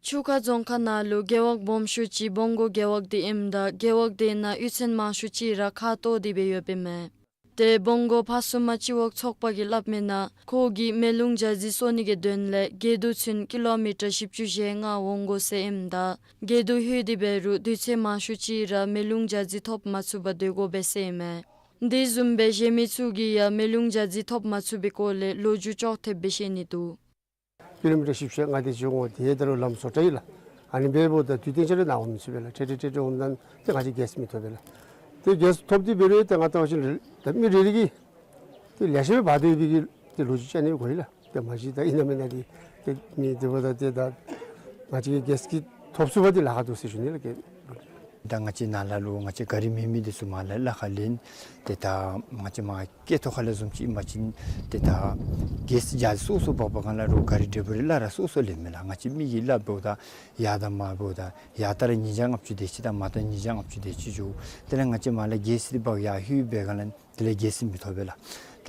ཆུ་ཁ་རྫོང་ཁག་ནང་ལུ་རྒེད་འོག་སྦོམ་ཤོས་ཅིག་བོང་གོ་རྒེད་འོག་འདི་ཨིནམ་ད་རྒེད་འོག་དེ་ནང་གཡུས་ཚན་མང་ཤོས་ཅིག་ར་ཁ་བཏོག་སྟེ་སྦེ་ཡོདཔ་ཨིན་མས། ཏེ་བོང་གོ་ཕ་སུ་མ་སྤྱི་འོག་ཚོགས་པ་གིས་སླབ་མིའི་ནང་ཁོ་གིས་མེ་རླུང་འཇའ་ཟེར་གསོ་ནི་གི་དོན་ལས་རྒྱས་འདུ་ཚུན་ཀི་ལོ་མི་ཊར་བཞི་བཅུ་ཞེ་ལྔ་འོང་དགོ་ཟེར་ཨིནམ་ད་རྒྱས་འདུ་ལྷོད་དེ་འབད་རུང་དུས་ཚོད་མང་ཤོས་ཅིག་ར་མེ་རླུང་འཇའ་ཟེར་ཐོབ་མ་ཚུགས་པར་སྡོད་དགོ་པས་ཟེར་ཨིན་མས། འདི་བཟུམ་སྦེ་གཞན་མི་ཚུ་གིས་ཡང་མེ་རླུང་འཇའ་ཟེར་ཐོབ་མ་ཚུགས་པའི་སྐོར་ལས་ལོ་རྒྱུས་ཅོག་འཐདཔ་སྦེ་བཤད་ནི་འདུག། ཀི་ལོ་མི་ཊར་བཞི་བཅུ་ཞེ་ལྔ་དེ་ཅིག་འོང་། དེ་ད་རུང་ལམ་བཟོ་གྲྭ་ཨིན་ལགས། ཨ་ནི་འབདཝ་ད་དུས་གཏན་ཆ་ར་ནཱ་འོང་མི་ཚུགས་པས་ལགས། ཁྲེ་ཁྲེ་ཁྲེ་ཁྲེ་འོངམ་ད་ཏེ་ང་བཅས་གེསི་མི་ཐོབ་པས་ལགས། ཏེ་གེསི་ཐོབ་སྟེ་འབད་རུང་ཏེ་ང་བལྟ་བ་ཅིན་ད་མི་རེ་རེ་གིས་ཏེ་ལེ་ཤ་སྦེ་འབག་སྡོད་པའི་གི་ཏེ་ལོ་རྒྱུས་ཅིག་ཨ་ནི་གོ་ཡི་ལགས། ཏེ་མ་གཞི་ད་ཨིན་ན་མེན་ན་འདི་ཏེ་མི་དེ་འབདཝ་ད་ཏེ་ད་ང་བཅས་ཀྱི་གེསི་གི་ཐོབ་ཚུགས་པ་འདི་ལཱ་ཁག་འདུག་ཟེར་ཞུ་ནི་ལགས། ད་ང་བཅས་ནཱ་ལས་ལུ་ང་བཅས་ག་རི་མེད་མི་འདི་ཚུ་མར་ལས་ལཱ་ཁག་ལེན། ཏེ་ད་ང་བཅས་མར་སྐེད་ཐོག་ཁ་ལས་བཟུམ་ཅིག་ཨིན་པ་ཅིན་ཏེ་ད་གེསི་འཇའ་ཟེར་སོ་སོ་འབག་པའི་སྒང་ལས་རུང་ག་རི་ཌེ་བི་རི་གླ་ར་སོ་སོ་ལེན་མས་ལགས། ང་བཅས་མི་གིས་གླ་འབདཝ་ད་ཡར་དང་མར་འབདཝ་ད་ཡར་ལྟར་ཉིས་བརྒྱ་ལྔ་བཅུ་དེ་ཅིག་དང་མར་ལྟར་ཉིས་བརྒྱ་ལྔ་བཅུ་དེ་ཅིག་འགྱོ། དེ་ལས་ང་བཅས་མར་ལས་གེསི་འདི་འབག་ཡར་ལྷོད་པའི་སྒང་ལས་དེ་ལས་གེསི་མི་ཐོབ་པས་ལགས།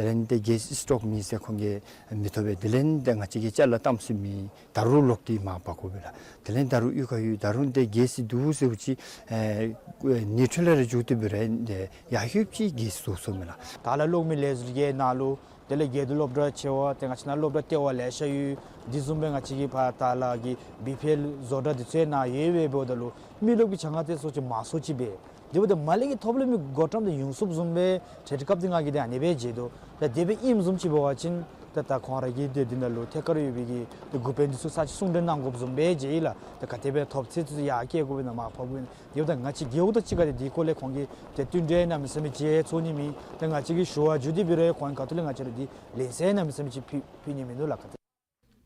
དེ་ལས་ཏེ་གེསི་སི་ཊོག་མེད་ཟེར་ཁོང་གིས་མི་ཐོབ་པས། དེ་ལས་ཏེ་ང་བཅས་ཀྱིས་ཅ་ལ་གཏམ་ཚུ་མེད། ད་རུང་ལོག་སྟེ་མར་འབག་དགོ་པས་ལགས། དེ་ལས་ད་རུང་གཡུས་ཁར་ཡོད། ད་རུང་ཏེ་གེསི་འདུག་ཟེརཝ་ཅིག་ཨེ་ནི་ཊལ་ལས་ར་འགྱོ་སྟེ་འབད་རུང་ཏེ་ཡར་ལྷོདཔ་ཅིག་གེསི་བཟོ་སོང་མས་ལགས། ད་ལྟོ་གློག་མེ་ལས་འཛོལ་གྱི་ནང་ལུ་དེ་ལས་རྒྱས་འདུ་སློབ་གྲྭ་ཆེ་བ་ཏེ་ང་བཅས་ནཱ་སློབ་གྲྭ་ལྟེ་བ་ལེ་ཤ་ཡོད། དེ་བཟུམ་སྦེ་ང་བཅས་ཀྱི་ཕར་ད་ལགས་ཀྱི་བི་པི་ཨེལ་བཟོ་གྲྭ་འདི་ཚུ་ནཱ་ཡོད་པས། འབདཝ་ད་ལུ་མི་རློབས་ཀྱི་བྱ་དངོས་དེ་ཚུ་ཅིག་མང་སུ་ཅིག་འབད། དེ་འབདཝ་ད་མར་ལས་ཀྱི་ཐོབ་ལམ་གྱི་བགོ་བཀྲམ་དེ་ཡོངས་སུ་རྫོགསཔ་བཟུམ་སྦེ་ཏེ་སྐབས་དེ་ང་གིས་ཏེ་ཨ་ནི་སྦེ་མཇལ་དོ། ཏེ་དེ་སྦེ་ཨིནམ་བཟུམ་ཅིག་འབད་བ་ཅིན་ཏེ་ད་ཁོང་ར་གི་ཏེ་འདི་ནང་ལུ་ཐད་ཀར་ཡོད་པའི་གི་ཏེ་འགོ་དཔོན་འདི་ཚུ་ས་ཅིག་གསུང་གྲོས་གནང་དགོཔ་བཟུམ་སྦེ་མཇལ་ཡི་ལགས། ཏེ་ག་དེ་སྦེ་ཐོབ་ཚད་ཚུ་ཡར་བསྐྱལ་དགོ་པས་ན་མར་ཕབ་དགོ་པས་ན། དེ་འབདཝ་ད་ང་བཅས་རྒེད་འོག་དང་གཅིག་ཁར་ཏེ་དེའི་སྐོར་ལས་ཁོང་གིས་ཏེ་བསྟུན་གྲོས་གནམ་མེད་ས་མེད་ཅིག་ཚོགས་ནི་མེད། ཏེ་ང་བཅས་ཀྱིས་ཞུ་བ་ཞུ་སྟེ་འབད་རུང་ཁོང་གི་ཁ་ཐུག་ལས་ང་བཅས་ལུ་ཏེ་ལན་གསལ་གནམ་མེད་ས་མེད་ཅིག་ཕུལ་ཕུལ་ནི་མིན་འདུག་ལགས། ག་ཏེ་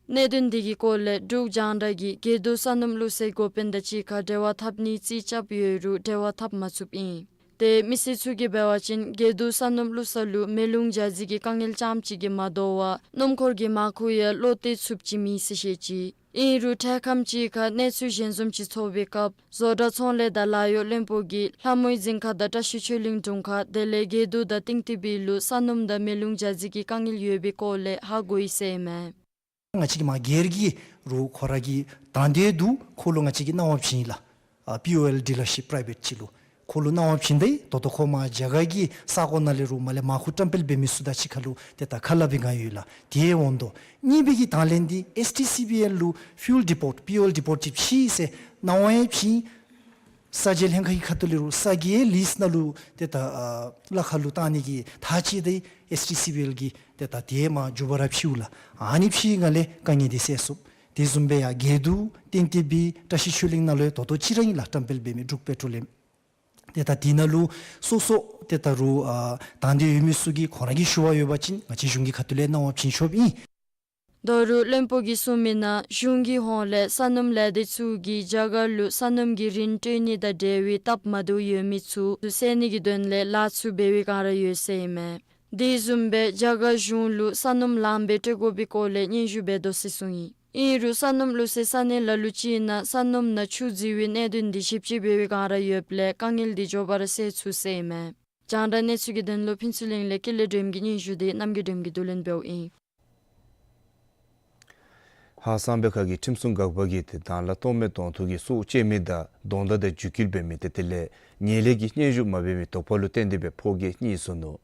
གནད་དོན་འདི་གི་སྐོར་ལས་འབྲུག་རྒྱང་བསྒྲགས་ཀྱིས་རྒྱས་འདུ་ས་སྣུམ་བླུག་སའི་འགོ་དཔོན་དང་གཅིག་ཁར་འབྲེལ་བ་འཐབ་ནིའི་རྩིས་རྐྱབ་ཡོད་རུང་འབྲེལ་བ་འཐབ་མ་ཚུགསཔ་ཨིན། ཏེ་མི་སེར་ཚུ་གིས་འབད་བ་ཅིན་དགེ་འདུན་ས་སྣུམ་བླུག་ས་ལུ་མེ་རླུང་འཇའ་ཟེར་གྱི་དཀའ་ངལ་རྐྱངམ་ཅིག་གིས་མ་དོ་བར་སྣུམ་འཁོར་གྱི་མར་ཁུ་ཡང་ལོག་སྟེ་ཚུདཔ་ཅིག་མེད་ཟེར་བཤད་ཅི། ཨིན་རུང་འཕྲལ་ཁམས་ཅིག་ཁར་གནས་ཚུལ་གཞན་བཟུམ་ཅིག་ཚོར་བའི་སྐབས་བཟོ་གྲྭ་ཚོང་ལས་དང་ལཱ་གཡོག་བློན་པོ་གིས་ལྷ་མོའི་རྫིང་ཁ་དང་བཀྲ་ཤིས་ཆོས་གླིང་དྲུང་ཁག་དེ་ལས་དགེ་འདུན་དང་ཏིང་ཏི་བི་ལུ་ས་སྣུམ་དང་མེ་རླུང་འཇའ་ཟེར་གྱི་དཀའ་ངལ་ཡོད་པའི་སྐོར་ལས་ཧ་གོ་ཡི་ཟེར་ཨིན་མས། ང་བཅས་ཀྱི་མ་སྒེར་གྱི་རུང་ཁོ་ར་གི་དང་འདོད་འདུག། ཁོ་ལུ་ང་བཅས་ཀྱིས་གནང་བ་བྱིན་ལགས། ཨ་པི་ཨོ་ཨེལ་ཌི་ལར་ཤིཔ་པྲའི་བེཊ་ཅིག་ལུ་ཁོ་ལུ་གནང་བ་བྱིན་ཏེ་ད་ལྟོ་ཁོ་མ་རྒྱ་གར་གྱི་ས་གོ་ནང་ལས་རུང་མར་ལས་མར་ཁུ་བཀྲམ་སྤེལ་འབད་མི་ཚུ་དང་གཅིག་ཁར་ལུ་ཏེ་ད་ཁ་སླབ་པའི་སྒང་ཡོད་ལགས། དེ་འོང་དོ། གཉིས་པའི་གི་དང་ལེན་འདི་ཨེསི་ཊི་སི་བི་ཨེལ་ལུ་ཕིའུལ་ཌི་པོཊ་པི་ཨོ་ཨེལ་ཌི་པོཊ་ཅིག་ཕྱེ་ཟེར་གནང་བ་ཡང་བྱིན། ས་ཆའི་ལྷན་ཁག་གི་ཁ་ཐུག་ལས་རུང་ས་གི་ལིསི་ནང་ལུ་ཏེ་ད་ཨ་གླ་ཁར་ལུ་བཏང་ནི་གི་ཐག་བཅད་དེ་ཨེསི་ཊི་སི་བི་ཨེལ་གྱིས་ཏེ་ད་དེ་མར་མཇུག་བར་ཕྱེཝ་ལགས། ཨ་ནི་ཕྱེ་སྒང་ལས་དཀའ་ངལ་འདི་སེལ་ཚུགས། དེ་བཟུམ་སྦེ་ཡང་དགེ་འདུན་ཏིང་ཏི་བི་བཀྲ་ཤིས་ཆོས་གླིང་ནང་ལུ་ཡང་ད་ལྟོ་ཅིག་ར་ཨིན་ལགས་བཀྲམ་སྤེལ་འབད་མི་འབྲུག་པེ་ཊོ་ལི་ཡམ། ཏེ་ད་དེ་ནང་ལུ་སོ་སོ་ཏེ་ད་རུང་ཨ་དང་འདོད་ཡོད་མི་ཚུ་གིས་ཁོང་ར་གི་ཞུ་བ་ཡོད་པ་ཅིན་ང་བཅས་གཞུང་གི་ཁ་ཐུག་ལས་གནང་བ་བྱིན་ཆོགཔ་ཨིན། ད་རུང་བློན་པོ་གིས་གསུངས་མི་ནང་གཞུང་གི་ཧོངས་ལས་ས་སྣུམ་ལས་སྡེ་ཚུ་གིས་རྒྱ་གར་ལུ་ས་སྣུམ་གྱི་རིན་སྤྲོད་ནི་དང་འབྲེལ་བའི་སྟབས་མ་བདེཝ་ཡོད་མི་ཚུ་སེལ་ནི་གི་དོན་ལས་ལཱ་ཚུ་འབད་བའི་སྒང་ར་ཡོད་ཟེར་ཨིན་མས། དེ་བཟུམ་སྦེ་རྒྱ་གར་གཞུང་ལུ་ས་སྣུམ་ལངམ་སྦེ་སྤྲོད་དགོ་པའི་སྐོར་ལས་སྙན་ཞུ་འབད་དོ་ཟེར་གསུངས་ཡི། ཨིན་རུང་ས་སྣུམ་བླུག་སའི་ས་གནས་ལ་ལུ་ཅིག་ནང་ས་སྣུམ་ནང་ཆུ་བརྫི་བའི་གནད་དོན་འདི་ཞིབ་དཔྱད་འབད་བའི་སྒང་ར་ཡོདཔ་ལས་དཀའ་ངལ་འདི་མགྱོགས་པ་ར་སེལ་ཚུགས་ཟེར་ཨིན་མས། རྒྱང་བསྒྲགས་གནས་ཚུལ་གྱི་དོན་ལུ་ཕུན་ཚོགས་གླིང་ལས་ཀུན་ལེགས་སྒྲོལམ་གྱི་སྙན་ཞུ་འདི་རྣམ་རྒྱལ་སྒྲོལམ་གྱིས་བསྡུ་ལེན་འབདཝ་ཨིན། ཧཱ་གསང་སྦས་ཁ་གི་ཁྲིམས་སྲུང་འགག་པ་གིས་ཏེ་དང་བླངས་གཏོར་མའི་གདོང་ཐུག་གི་སྲོག་བཅད་མི་དང་གདོང་བརྡ་དང་འཇིགས་སྐུལ་འབད་མི་ཏེ་དེ་ལས་ཉེས་ལས་ཀྱི་སྙན་ཞུ་མ་འབད་མི་དོགས་པ་ལུ་བརྟེན་ཏེ་སྦེ་ཕོ་སྐྱེས་གཉིས་བཙུགས་ནུག།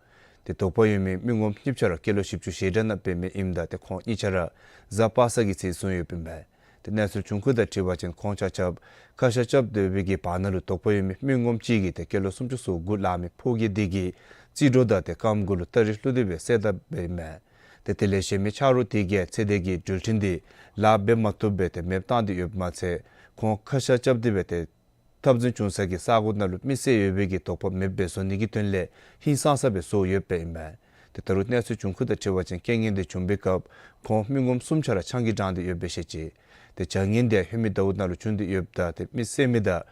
ཏེ་དོགས་པ་ཡོད་མི་མི་ངོམ་གཉིས་ཆ་ར་སྐྱེས་ལོ་བཞི་བཅུ་ཞེ་གྲངས་ནང་འབད་མི་ཨིནམ་ད་ཏེ་ཁོང་གཉིས་ཆ་ར་གཟའ་པ་སངས་ཀྱི་ཚེ་བཙུགས་ཡོདཔ་ཨིན་མས། ཏེ་གནས་ཚུལ་བྱུང་ཁུངས་དང་འཁྲིལ་བ་ཅིན་ཁོང་ཆ་ཁྱབ་ཁ་ཤ་རྐྱབ་སྡོད་པའི་གི་བར་ན་ལུ་དོགས་པ་ཡོད་མི་མི་ངོམ་གཅིག་གིས་ཏེ་སྐྱེས་ལོ་སུམ་ཅུ་སོ་དགུ་ལང་མི་ཕོ་སྐྱེས་དེ་གི་རྩིས་འགྲོས་དང་ཏེ་རྐངམ་གུ་ལུ་སྟ་རེ་བླུགས་ཏེ་སྦེ་བསད་དཔ་ཨིན་མས། ཏེ་དེ་ལས་གཞན་མི་ཆ་རོགས་དེ་གིས་ཚེ་འདས་ཀྱི་འགྲུལ་འཕྲིན་འདི་ལཱ་འབད་མ་བཏུབ་པར་ཏེ་མེདཔ་བཏང་སྟེ་ཡོདཔ་མ་ཚད་ཁོང་ཁ་ཤ་རྐྱབ་སྟེ་སྦེ་ཏེ་འཐབ་འཛིང་བྱུང་ས་གི་ས་གོ་ནང་ལུ་མི་བསད་ཡོད་པའི་གི་དོགས་པ་མེདཔ་སྦེ་བཟོ་ནི་གི་དོན་ལས་ཧིང་སངས་ས་སྦེ་བཟོ་ཡོདཔ་ཨིན་མས། ཏེ་ད་རུང་གནས་ཚུལ་བྱུང་ཁུངས་དང་འཁྲིལ་བ་ཅིན་རྐྱེན་ངན་དེ་བྱུང་པའི་སྐབས་ཁོང་མི་ངོམ་གསུམ་ཆ་ར་ཆང་གིས་འགྲངས་ཏེ་ཡོདཔ་སྦེ་བཤད་ཅི། ཏེ་བྱ་ངན་དེ་ཧེ་མའི་ཟླཝ་ནང་ལུ་བྱུང་སྟེ་ཡོདཔ་ད་ཏེ་མི་བསད་མི་དང་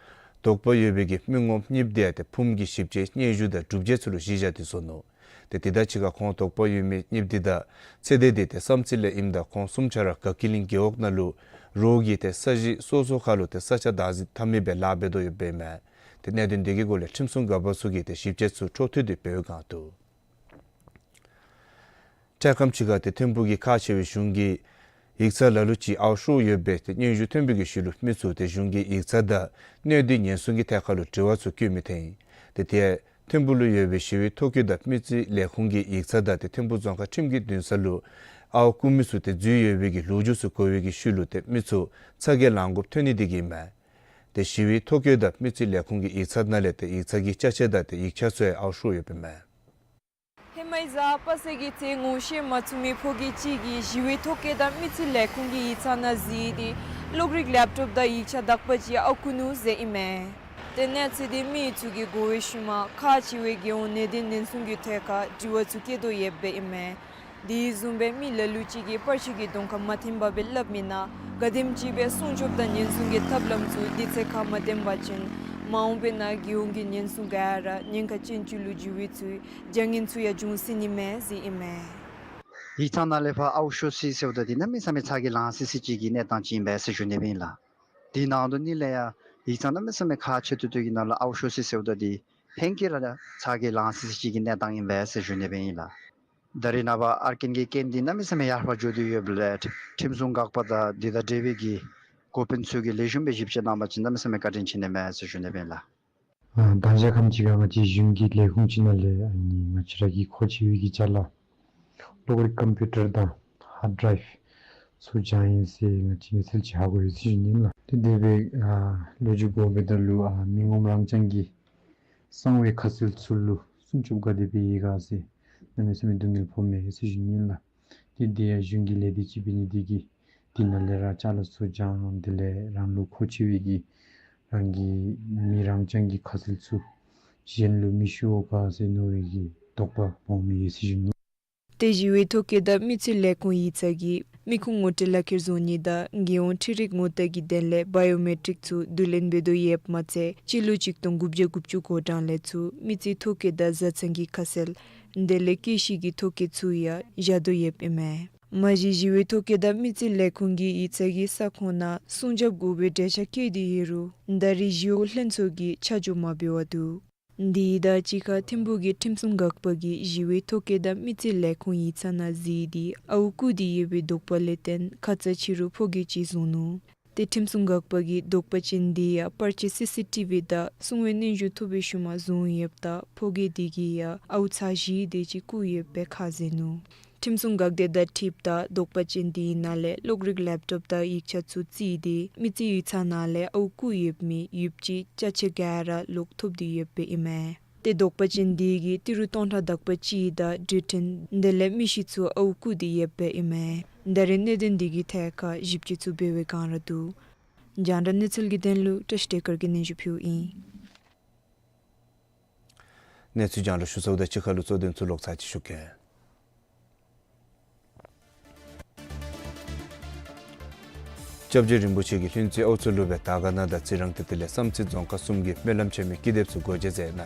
དོགས་པ་ཡོད་པའི་གི་མི་ངོམ་གཉིསཔོ་དེ་ཏེ་ཕུངམ་གི་ཞིབ་དཔྱད་སྙན་ཞུ་དང་སྒྲུབ་བྱེད་ཚུ་ལུ་གཞི་བཞག་སྟེ་བཟོ་ནུག། ཏེ་དེ་དང་གཅིག་ཁར་ཁོང་དོགས་པ་ཡོད་མི་གཉིསཔོ་དེ་དང་ཚེ་འདས་དེ་ཏེ་བསམ་རྩེ་ལས་ཨིནམ་ད་ཁོང་གསུམ་ཆ་ར་དགའ་སྐྱིད་གླིང་རྒེད་འོག་ནང་ལུ་རོགས་ཀྱི་ཏེ་ས་གཞི་སོ་སོ་ཁར་ལུ་ཏེ་ས་ཆ་བདག་འཛིན་འཐབ་མི་སྦེ་ལཱ་འབད་དོ་ཡོདཔ་ཨིན་མས། ཏེ་གནད་དོན་དེ་གི་སྐོར་ལས་ཁྲིམས་སྲུང་འགག་པ་ཚུ་གིས་ཏེ་ཞིབ་དཔྱད་ཚུ་འཕྲོ་མཐུད་དེ་འབད་བའི་སྒང་འདུག། འཕྲལ་ཁམས་ཅིག་ཁར་ཏེ་ཐིམ་ཕུག་གི་ཁག་ཆེ་བའི་གཞུང་གི་ཡིག་ཚང་ལ་ལུ་ཅིག་ཨརཝ་ཤོར་ཡོད་པའི་ཏེ་སྙན་ཞུ་ཐོན་པའི་གི་ཤུལ་ལུ་མི་ཚུ་ཏེ་གཞུང་གི་ཡིག་ཚང་དང་གནས་སྡུད་ཉེན་སྲུང་གི་ཐད་ཁར་ལུ་དྲི་བ་ཚུ་བཀོད་མི་ཐོན་ཡི། ཏེ་དེ་ཐིམ་ཕུག་ལུ་ཡོད་པའི་ཞི་བའི་ཐོ་བཀོད་དང་མི་རྩིས་ལས་ཁུངས་ཀྱི་ཡིག་ཚང་དང་ཏེ་ཐིམ་ཕུག་རྫོང་ཁག་ཁྲིམས་ཀྱི་འདུན་ས་ལུ་ཨརཝ་རྐུ་མི་ཚུ་ཏེ་འཛུལ་ཡོད་པའི་གི་ལོ་རྒྱུས་ཚུ་གོ་བའི་གི་ཤུལ་ལུ་ཏེ་མི་ཚུ་ཚ་གྱང་ལང་དགོཔ་ཐོན་ནི་དེ་གིས་ཨིན་མས། ཏེ་ཞི་བའི་ཐོ་བཀོད་དང་མི་རྩིས་ལས་ཁུངས་ཀྱི་ཡིག་ཚང་ནང་ལས་ཏེ་ཡིག་ཚང་གི་ཅ་ཆས་དང་ཏེ་ཡིག་ཆ་ཚུ་ཡང་ཨརཝ་ཤོར་ཡོདཔ་ཨིན་མས། ཧེ་མའི་གཟའ་པ་སངས་ཀྱི་ཚེ་ངོ་ཤེས་མ་ཚུགས་མི་ཕོ་སྐྱེས་གཅིག་གིས་ཞི་བའི་ཐོ་བཀོད་དང་མི་རྩིས་ལས་ཁུངས་ཀྱི་ཡིག་ཚང་ནང་འཛུལ་ཏེ་གློག་རིག་ལེབ་ཊོབ་དང་ཡིག་ཆ་དག་པ་ཅིག་ཨརཝ་རྐུ་ནུག་ཟེར་ཨིན་མས། ཏེ་གནས་ཚུལ་འདི་མི་ཚུ་གིས་གོ་བའི་ཤུལ་མ་ཁག་ཆེ་བའི་རྒྱལ་ཡོངས་གནས་བརྟན་ཉེན་སྲུང་གི་ཐད་ཁར་དྲི་བ་ཚུ་བཀོད་དོ་ཡོདཔ་ཨིན་མས། དེ་བཟུམ་སྦེ་མི་ལ་ལུ་ཅིག་གིས་པར་ཆས་ཀྱི་གདོང་ཁར་མ་འཐེན་པར་སྦེ་སླབ་མི་ནང་ག་དེམ་ཅིག་སྦེ་སྲུང་སྐྱོབ་དང་ཉེན་སྲུང་གི་ཐབས་ལམ་ཚུ་དུས་ཚོད་ཁར་མ་འཐེན་པ་ཅིན་མ་འོངས་པའི་ནང་རྒྱལ་ཡོངས་ཀྱི་ཉེན་སྲུང་ག་ར་ཉེན་ཁ་ཅན་ཅིག་ལུ་འགྱུར་བའི་ཚུལ་བྱ་ངན་ཚུ་ཡང་འབྱུང་སྲིད་ནི་མས་ཟེར་ཨིན་མས། ཡིག་ཚང་ནང་ལས་ཕར་ཨརཝ་ཤོར་སི་ཟེརཝ་ད་འདི་གནམ་མེད་ས་མེད་ཚ་གྱང་ལང་སི་སི་ཅིག་གི་གནས་སྟངས་ཅིག་ཨིན་པས་ཟེར་ཞུ་ནི་སྦེ་ཨིན་ལགས། དེ་ནང་དོན་ནི་ལས་ཡང་ཡིག་ཚང་གནམ་མེད་ས་མེད་ཁག་ཆེ་ཏོག་ཏོ་གི་ནང་ལུ་ཨརཝ་ཤོར་སི་ཟེརཝ་ད་འདི་ཕན་གྱི་ར་ཚ་གྱང་ལང་སི་སི་ཅིག་གི་གནས་སྟངས་ཨིན་པས་ཟེར་ཞུ་ནི་སྦེ་ཨིན་ལགས། ད་རེས་ནངས་པ་ཨར་ཀེན་གྱི་རྐྱེན་འདི་གནམ་མེད་ས་མེད་ཡར་འཕར་འགྱོ་དོ་ཡོདཔ་ལས་ཁྲིམས་སྲུང་འགག་པ་དང་འདི་དང་འབྲེལ་བའི་གི་འགོ་དཔོན་ཚུ་གིས་ལེགས་ཤོམ་སྦེ་ཞིབ་དཔྱད་གནང་པ་ཅིན་གནམ་མེད་ས་མེད་བཀའ་དྲིན་ཆེ་ནི་མས་ཟེར་ཞུ་ནི་སྦེ་ཨིན་ལགས། ཨ་ད་ཞག་ཁམས་ཅིག་ཁར་ང་བཅས་གཞུང་གི་ལས་ཁུངས་ཅིག་ནང་ལས་ཨ་ནི་ང་བཅས་ར་གི་མཁོ་ཆེ་བའི་གི་ཅ་ལ་གློག་རིག་ཀམ་པིའུ་ཊར་དང་ཧཱརཌ་ཌི་རའིབ་ཚུ་བྱང་ཡི་ཟེར་ང་བཅས་ཀྱིས་གསལ་ཅིག་ཧ་གོ་ཡི་ཟེར་ཞུ་ནི་ཨིན་ལགས། ཏེ་དེ་སྦེ་ཨ་ལོ་རྒྱུས་གོ་བའི་ད་ལུ་ཨ་མི་ངོམ་རང་རྐྱང་གི་གསང་བའི་ཁ་གསལ་ཚུ་ལུ་སྲུང་སྐྱོབ་ག་དེ་སྦེ་ཡོད་ག་ཟེར་གནམ་མེད་ས་མེད་སྡུག་བསྔལ་ཕོག་མས་ཟེར་ཞུ་ནི་ཨིན་ལགས། ཏེ་དེ་ཡང་གཞུང་གི་ལས་སྡེ་ཅིག་འབད་ནི་དེ་གིས་དེ་ནང་ལས་ར་ཅ་ལ་ཚུ་བྱང་དེ་ལས་རང་ལུ་མཁོ་ཆེ་བའི་གི་རང་གི་མི་རང་རྐྱང་གི་ཁ་གསལ་ཚུ་གཞན་ལུ་མི་ཞུ་འོང་ག་ཟེར་མནོ་བའི་གི་དོགས་པ་འོང་མི་ཡོད་ཟེར་ཞུ་ནི། ཏེ་ཞི་བའི་ཐོ་བཀོད་དང་མི་རྩིས་ལས་ཁུངས་ཡིག་ཚང་གིས་ མི་ཁུངས་ངོ་སྤྲོད་ལག་ཁྱེར་བཟོ་ནི་དང་རྒྱལ་ཡོངས་འཕྲུལ་རིག་ངོ་རྟགས་ཀྱི་དོན་ལས་བའི་ཡོ་མེ་ཊིག་ཚུ་བསྡུ་ལེན་འབད་དོ་ཡོདཔ་མ་ཚད་སྤྱི་ལོ་གཅིག་སྟོང་དགུ་བརྒྱ་དགུ་བཅུ་གོ་གྲངས་ལས་ཚུར་མི་རྩིས་ཐོ་བཀོད་དང་བཟའ་ཚང་གི་ཁ་གསལ་དེ་ལས་སྐྱེས་གཤིས་ཀྱི་ཐོ་བཀོད་ཚུ་ཡང་བཞག་དོ་ཡོདཔ་ཨིན་མས། མ་གཞི་གཞི་བའི་ཐོ་བཀོད་དང་མི་རྩིས་ལས་ཁུངས་ཀྱིས་ཡིག་ཚང་གི་ས་ཁོངས་ནང་སྲུང་སྐྱོབ་དགོ་པའི་འགྲེལ་བཤད་བཀོད་དེ་ཡོད་རུང་ད་རེས་གཞི་འོག་ལྷན་ཚོགས་ཀྱིས་ཆ་འཇོག་མ་འབད་བར་འདུག། དེ་དང་གཅིག་ཁར་ཐིམ་ཕུག་གི་ཁྲིམས་སྲུང་འགག་པ་གིས་གཞི་བའི་ཐོ་བཀོད་དང་མི་རྩིས་ལས་ཁུངས་ཡིག་ཚང་ནང་གཟིགས་ཏེ་ཨརཝ་བརྐུ་སྟེ་ཡོད་པའི་དོགས་པ་ལས་བརྟེན་ཁ་ཙ་ཕྱི་རུ་ཕོ་སྐྱེས་ཅིག་བཟུང་ནུག། ཏེ་ཁྲིམས་སྲུང་འགག་པ་གིས་དོགས་པ་ཅན་དེ་ཡང་པར་ཆས་སི་སི་ཊི་བི་དང་སྲུང་བའི་རྣལ་འབྱོར་ཐོབ་པའི་ཤུལ་མ་བཟུང་ཡོདཔ་ད་ཕོ་སྐྱེས་དེ་གིས་ཡང་ཨརཝ་ཚར་བཞི་དེ་ཅིག་བརྐུ་ཡོད་པའི་ཁ་གསལ་ནུག། ཁྲིམས་སྲུང་འགག་སྡེ་དང་འཁྲིལཝ་ད་དོགས་པ་ཅན་དེའི་ནང་ལས་གློག་རིག་ལེབ་ཊོབ་དང་ཡིག་ཆ་ཚུ་བརྩིས་ཏེ་མི་རྩིས་ཡིག་ཚང་ནང་ལས་ཨརཝ་བརྐུ་ཡོད་མི་ཡོདཔ་ཅིག་ཅ་ཆས་ག་ར་ལོག་ཐོབ་སྟེ་ཡོདཔ་ཨིན་མས། ཏེ་དོགས་པ་ཅན་དེ་གིས་ཏི་རུ་སྟོང་ཕྲག་དག་པ་ཅིག་དང་འགྲུལ་འཕྲིན་དེ་ལས་མི་ཤི་ཚུ་ཨརཝ་བརྐུ་སྟེ་ཡོདཔ་ཨིན་མས། ད་རེས་གནད་དོན་དེ་གི་ཐད་ཁར་ཞིབ་དཔྱད་ཚུ་འབད་བའི་བསྒང་ར་འདུག། རྒྱང་བསྒྲགས་གནས་ཚུལ་གྱི་དོན་ལུ་བཀྲ་ཤིས་བདེ་སྐར་གྱིས་སྙན་ཞུ་ཕུལཝ་ཨིན། གནས་ཚུལ་རྒྱང་བསྒྲགས་ཞུ་ཚརཝ་ད་གཅིག་ཁར་ལུ་གཙོ་དོན་ཚུ་ལོག་ཚར་ཅིག་ཞུ་གེ། སྐྱབས་རྗེ་རིན་པོ་ཆེ་གིས་ལྷུན་རྩེ་ཨའུ་མཚོ་ལུ་སྦེ་དར་དཀར་ན་དང་རྩི་རང་དེ་དེ་ལས་བསམ་རྩེ་རྫོང་ཁག་གསུམ་གྱི་སྨོན་ལམ་ཆེན་མོའི་ཀི་དེབ་ཚུ་སྒོ་འབྱེད་མཛད་གནང་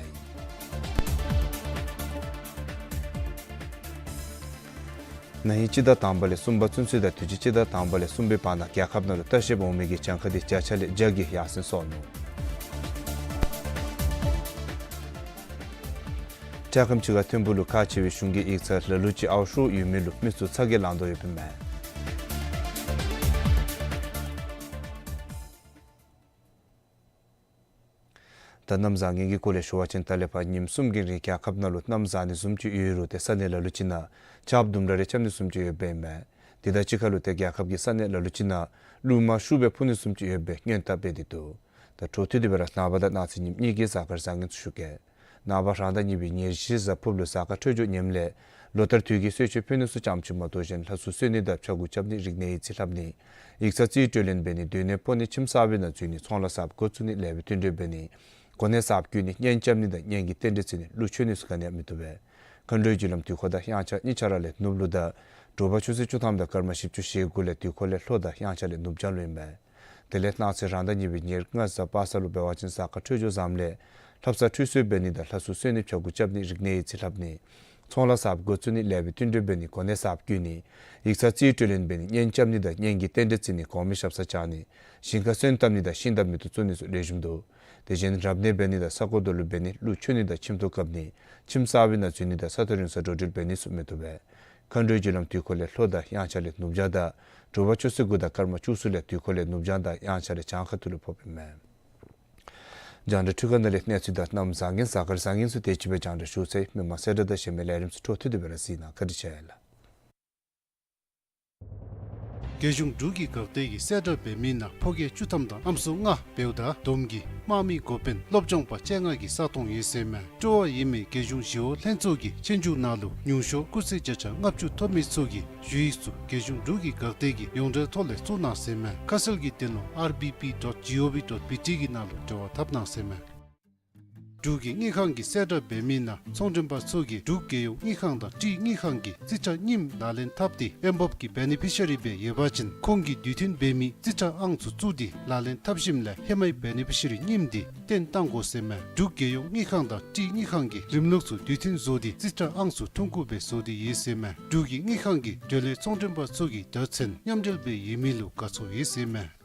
ཡི། ན་ཧིང་སྤྱི་ཟླ་དང་པ་ལས་གསུམ་པ་ཚུན་ཚོད་དང་དུས་ཅི་སྤྱི་ཟླ་དང་པ་ལས་གསུམ་པའི་བར་ན་རྒྱལ་ཁབ་ནང་ལུ་ལྟ་བཤལཔ་འོང་མི་གི་གྱངས་ཁ་དེ་བརྒྱ་ཆ་ལས་བརྒྱ་གིས་ཡར་སེང་སོང་ནུག། འཕྲལ་ཁམས་ཅིག་ཁར་ཐིམ་ཕུག་ལུ་ཁག་ཆེ་བའི་གཞུང་གི་ཡིག་ཚང་ལ་ལུ་ཅིག་ཨའོ་ཤོར་ཡོད་མི་ལུ་མི་ཚུ་ཚ་གྱང་ལང་དོ་ཡོདཔ་ཨིན་མས། ད་གནམ་བཟང་ངན་གྱི་སྐོར་ལས་ཞུ་བ་ཅིན་ད་ལས་ཕར་ཉིནམ་གསུམ་གྱི་རིང་རྒྱལ་ཁབ་ནང་ལུ་གནམ་བཟང་ནི་བཟུམ་ཅིག་ཡོད་རུང་ཏེ་ས་གནས་ལ་ལུ་ཅིག་ནང་ཆརཔ་དུམ་གྲ་རེ་རྐྱབ་ནི་བཟུམ་ཅིག་ཡོདཔ་ཨིན་མས། དེ་དང་གཅིག་ཁར་ལུ་ཏེ་རྒྱལ་ཁབ་ཀྱི་ས་གནས་ལ་ལུ་ཅིག་ནང་རླུང་མ་ཤུགས་སྦེ་འཕུ་ནི་བཟུམ་ཅིག་ཡོད་པའི་སྔོན་བརྡ་སྤེལ་ཏེ་འདུག། ད་འཕྲོ་མཐུད་དེ་སྦེ་ར་ནངས་པ་དང་གནངས་ཚེ་ཉིནམ་གཉིས་ཀྱི་གཟའ་སྐར་བཟང་ངན་ཚུ་ཞུ་གེ། ནངས་པ་རང་ཟླ་གཉིས་པའི་ཉེར་བཞི་གཟའ་ཕུརཔ་ལུ་གཟའ་སྐར་འཕྲོད་སྦྱོར་ངནམ་ལས་ལོ་ལྟར་དུས་ཀྱི་གསོལ་མཆོད་ཕུལ་ནི་ཚུ་ཙམ་ཅིག་མ་གཏོགས་གཞན་ལྷ་སྲུང་གསོལ་ནི་དང་ཕྱྭ་འགུགས་རྐྱབ་ནི་རིག་གནས་ཡིག་རྩིས་ལྷབ་ནི་ཡིག་ཚང་རྩིས་སྤྲོད་ལེན་འབད་ནི་སྡོད་གནས་སྤོ་ནི་ཁྱིམ་གསར་པའི་ནང་འཛུལ་ནི་ཚོང་ལཱ་གསརཔ་འགོ་བཙུགས་ནི་ལེགས་པའི་བསྟུན་གྲོས་འབད་ནི་གོ་གནས་གསརཔ་བསྐོ་ནི་གཉེན་རྐྱབ་ནི་དང་གཉེན་གྱི་རྟེན་འབྲེལ་བརྩི་ནི་ལུགས་མཆོད་ནི་ཚུ་ག་ནི་ཡང་མི་བཏུབ་པས། མཁའ་འགྲོའི་རྒྱུ་ལམ་དུས་འཁོར་དང་དབྱངས་འཆར་གཉིས་ཆ་ར་ལས་ནུབ་ལུགས་དང་དྲོ་པ་ཆུ་ཚོད་བཅུ་ཐམ་དང་སྐར་མ་བཞི་བཅུ་ཞེ་དགུ་ལས་དུས་འཁོར་ལས་ལྷོ་དང་དབྱངས་འཆར་ལས་ནུབ་བྱང་ལུ་ཨིན་པས། དེ་ལས་གནངས་ཚེ་རང་ཟླ་གཉིས་པའི་ཉེར་ལྔ་གཟའ་པ་སངས་ལུ་འབད་བ་ཅིན་གཟའ་སྐར་འཕྲོད་སྦྱོར་བཟངམ་ལས་ལྷ་བསངས་ཁྲུས་གསོལ་འབད་ནི་དང་ལྷ་སྲུང་གསོལ་ནི་ཕྱྭ་འགུགས་རྐྱབ་ནི་རིག་གནས་ཡིག་རྩིས་ལྷབ་ནི་ཚོང་ལཱ་གསརཔ་འགོ་བཙུགས་ནི་ལེགས་པའི་བསྟུན་གྲོས་འབད་ནི་གོ་གནས་གསརཔ་བསྐོ་ནི་ཡིག་ཚང་རྩིས་སྤྲོད་ལེན་འབད་ནི་གཉེན་རྐྱབ་ནི་དང་གཉེན་གྱི་རྟེན་འབྲེལ་བརྩི་ནི་གོང་མའི་ཞབས་སར་བཅར་ནི་ཞིང་ཁར་སོན་བཏབ་ནི་དང་ཤིང་དང་མེ་ཏོག་བཙུགས་ནི་ཚུ་ལེགས་ཤོམ་འདུག། དེ་བཞིན་རབ་གནས་འབད་ནི་དང་ས་གོ་རྡོ་ལུ་འབད་ནི་ལུགས་མཆོད་ནི་དང་ཁྱིམ་ཐོག་བཀབ་ནི་ཁྱིམ་གསར་པའི་ནང་འཛུལ་ནི་དང་ས་ཐོག་རིང་ས་འགྲོ་འགྲུལ་འབད་ནི་ཚུ་མི་བཏུབ་པས། མཁའ་འགྲོའི་རྒྱུ་ལམ་དུས་འཁོར་ལས་ལྷོ་དང་དབྱངས་འཆར་ལས་ནུབ་བྱང་དང་དྲོ་པ་ཆུ་ཚོད་དགུ་དང་སྐར་མ་བཅུ་གསུམ་ལས་དུས་འཁོར་ལས་ནུབ་བྱང་དང་དབྱངས་འཆར་ལས་བྱང་ཁ་ཐུག་ལུ་ཕོགཔ་ཨིན་མས། རྒྱང་བསྒྲགས་འཕྲུལ་ཁང་ནང་ལས་གནས་ཚུལ་དང་གནམ་བཟང་ངན་གཟའ་སྐར་བཟང་ངན་ཚུ་དེ་ཅིག་སྦེ་རྒྱང་བསྒྲགས་ཞུ་ཚར་ཡི། མི་མང་གསལ་བསྒྲགས་དང་གཞན་མི་ལས་རིམ་ཚུ་འཕྲོ་མཐུད་དེ་སྦེ་ར་གཟིགས་གནང་། བཀའ་དྲིན་ཆེ་ལགས། རྒྱལ་གཞུང་འབྲུག་གི་འགག་སྡེ་གིས་གསལ་བསྒྲགས་འབད་མི་ནང་ཕོ་སྐྱེས་བཅུ་ཐམ་དང་ཨམ་སྲུ་ལྔ་བེའུ་དང་དོམ་གྱི་དམག་མི་འགོ་དཔོན་སློབ་སྦྱོང་པ་བཅོ་ལྔ་གི་ས་སྟོང་ཡོད་ཟེར་མས། སྤྲོ་བ་ཡོད་མི་རྒྱལ་གཞུང་ཞི་གཡོག་ལྷན་ཚོགས་ཀྱི་ཆོས་རྒྱུགས་ནང་ལུ་ཉུང་ཤོས་སྐུགས་ཚད་བརྒྱ་ཆ་ལྔ་བཅུ་ཐོབ་མི་ཚུ་གིས་ཞུ་ཡིག་ཚུ་རྒྱལ་གཞུང་འབྲུག་གི་འགག་སྡེ་གི་ཡོངས་འབྲེལ་ཐོག་ལས་བཙུགས་གནང་ཟེར་མས། ཁ་གསལ་གྱི་དོན་ལུ་ཨར་བི་བི་ཌོཊ་ཇི་ཨོ་ཝི་ཌོཊ་བི་ཊི་གི་ནང་ལུ་འབྲེལ་བ་འཐབ་གནང་ཟེར་མས། འབྲུག་གི་དངུལ་ཁང་གིས་གསལ་བསྒྲགས་འབད་མི་ནང་ཚོང་མགྲོན་པ་ཚུ་གིས་འབྲུག་རྒྱལ་ཡོངས་དངུལ་ཁང་དང་ཊི་དངུལ་ཁང་གི་རྩིས་ཁྲ་རྙིངམ་ལག་ལེན་འཐབ་སྟེ་ཨེམ་བོབ་ཀྱི་བེ་ནི་ཕི་ཤ་རི་སྦེ་ཡོད་པ་ཅིན་ཁོང་གི་དུས་མཐུན་འབད་མི་རྩིས་ཁྲ་ཨང་ཚུ་བཙུགས་ཏེ་ལག་ལེན་འཐབ་ཞིནམ་ལས་ཧེ་མའི་བེ་ནི་ཕི་ཤ་རི་རྙིངམ་དེ་བཏོན་གཏང་དགོ་ཟེར་མས། འབྲུག་རྒྱལ་ཡོངས་དངུལ་ཁང་དང་ཊི་དངུལ་ཁང་གིས་རིམ་ལུགས་ཚུ་དུས་མཐུན་བཟོ་སྟེ་རྩིས་ཁྲ་ཨང་ཚུ་ཐོན་ཁུངས་སྦེ་བཟོ་སྟེ་ཡོད་ཟེར་མས། འབྲུག་གི་དངུལ་ཁང་གིས་འབྲེལ་ཡོད་ཚོང་མགྲོན་པ་ཚུ་གིས་དོན་ཚན་མཉམ་འབྲེལ་འབད་ཡོད་མི་ལུ་དགའ་ཚོར་ཡོད་ཟེར་མས།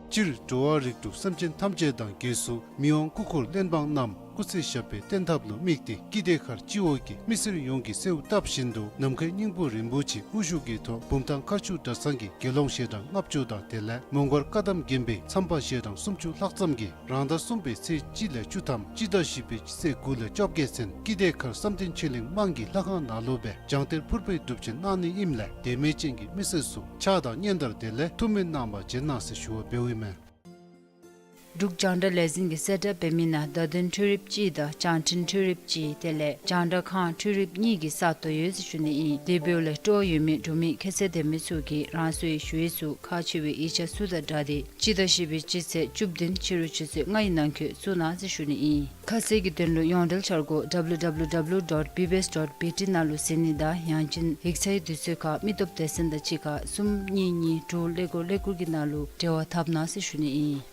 སྤྱིར་འགྲོ་བ་རིགས་དྲུག་སེམས་ཅན་ཐམས་ཅད་དང་སྒོས་སུ་མི་དབང་སྐུ་འཁོར་གླེན་འབངས་རྣམས་སྐུ་ཚེ་ཞབས་པད་བརྟན་ཐབས་ལུ་དམིགས་ཏེ་སྐྱིད་ལྡེ་མཁར་སྤྱི་འོག་གི་མི་སེར་ཡོངས་ཀྱིས་གསོལཝ་བཏབ་བཞིན་དུ་ནམ་མཁའི་སྙིང་པོ་རིན་པོ་ཆེ་དབུ་བཞུགས་ཀྱི་ཐོག་བུམ་ཐང་མཁར་ཆུ་གྲྭ་ཚང་གི་དགེ་སློང་ཞལ་གྲངས་ལྔ་བཅུ་དང་དེ་ལས་མོང་སྒར་བཀའ་གདམས་དགོན་པའི་མཚམས་པ་ཞལ་གྲངས་སུམ་ཅུ་ལྷག་ཙམ་གྱིས་རང་ཟླ་གསུམ་པའི་ཚེས་གཅིག་ལས་བཅུ་ཐམ་སྤྱི་ཟླ་བཞི་པའི་ཚེས་དགུ་ལས་བཅོ་བརྒྱད་ཚུན་སྐྱིད་ལྡེ་མཁར་བསམ་གཏན་ཆོས་གླིང་དམངས་ཀྱི་ལྷ་ཁང་ནང་ལུ་སྦེ་བྱང་གཏེར་ཕུར་པའི་སྒྲུབ་ཆེན་གནང་ནི་ཨིནམ་ལས་དད་མོས་ཅན་གྱི་མི་སེར་ཚུ་ཕྱག་དང་སྙན་དར་དེ་ལས་ཐུགས་སྨོན་གནང་བར་བྱོན་གནང་ཟེར་ཞུ་བ་འབདཝ་ཨིན་མས། འབྲུག་རྒྱང་བསྒྲགས་ལས་འཛིན་གྱིས་གསལ་བསྒྲགས་འབད་མི་ནང་བརྡ་དོན་འཕྲུལ་རིགཔ་གཅིག་དང་བྱང་འཕྲིན་འཕྲུལ་རིགཔ་གཅིག་དེ་ལས་རྒྱང་བསྒྲགས་ཁང་འཕྲུལ་རིགཔ་གཉིས་ཀྱི་ས་སྟོང་ཡོད་ཟེར་ཞུ་ནི་ཨིན། དེ་འབདཝ་ལས་སྤྲོ་བ་ཡོད་མི་འབྲུག་མི་ཁྱད་ཚད་ལྡན་མི་ཚུ་གིས་རང་སོའི་ཞུ་ཡིག་ཚུ་ཁག་ཆེ་བའི་ཡིག་ཆ་ཚུ་དང་སྦྲགས་ཏེ་སྤྱི་ཟླ་བཞི་པའི་སྤྱི་ཚེས་བཅུ་བདུན་ཕྱི་རུ་ཆུ་ཚོད་ལྔ་ཡི་ནང་འཁོད་བཙུགས་གནང་ཟེར་ཞུ་ནི་ཨིན། ཁ་གསལ་གྱི་དོན་ལུ་ཡོངས་འབྲེལ་འཆར་སྒོ་W W W dot B B S dot B T ནང་ལུ་གཟིགས་ནི་དང་ཡང་ཅིན་ཡིག་ཚང་གི་དུས་ཚོད་ཁར་མི་སྟོབས་སྡེ་ཚན་དང་གཅིག་ཁར་གསུམ་གཉིས་གཉིས་དྲུག་ཀླད་ཀོར་ཀླད་ཀོར་གྱི་ནང་ལུ་འབྲེལ་བ་འཐབ་གནང་ཟེར་ཞུ་ནི་ཨིན།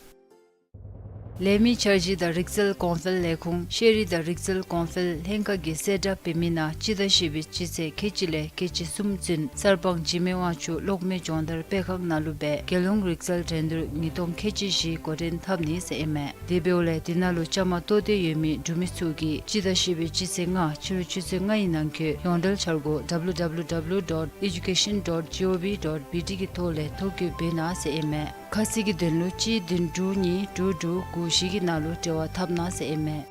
ལས་མི་འཆར་གཞི་དང་རིག་རྩལ་གོང་འཕེལ་ལས་ཁུངས་ཤེས་རིག་དང་རིག་རྩལ་གོང་འཕེལ་ལྷན་ཁག་གིས་གསལ་བསྒྲགས་འབད་མི་ནང་སྤྱི་ཟླ་བཞི་པའི་སྤྱི་ཚེས་ཁལ་གཅིག་ལས་ཁལ་གཅིག་གསུམ་ཚུན་གསར་སྤང་འཇིགས་མེད་དབང་ཕྱུག་གློག་མེ་སྦྱོང་བརྡར་སྤེལ་ཁང་ནང་ལུ་སྦེ་རྒྱལ་ཡོངས་རིག་རྩལ་འགྲན་བསྡུར་ཉིས་སྟོང་ཁལ་གཅིག་བཞི་འགོ་འདྲེན་འཐབ་ནི་ཟེར་ཨིན་མས། དེ་འབདཝ་ལས་དེ་ནང་ལུ་བཅའ་མར་གཏོགས་ཏེ་ཡོད་མི་འབྲུག་མི་ཚུ་གིས་སྤྱི་ཟླ་བཞི་པའི་སྤྱི་ཚེས་ལྔ་ཕྱི་རུ་ཆུ་ཚོད་ལྔ་ཡི་ནང་འཁོད་ཡོངས་འབྲེལ་འཆར་སྒོ་W W W dot education dot G O V dot B T གི་ཐོག་ལས་ཐོ་བཀོད་འབད་གནང་ཟེར་ཨིན་མས། ཁ་གསལ་གྱི་དོན་ལུ་གཅིག་བདུན་དྲུག་གཉིས་དྲུག་དྲུག་དགུ་བཞི་གི་ནང་ལུ་འབྲེལ་བ་འཐབ་གནང་ཟེར་ཨིན་མས།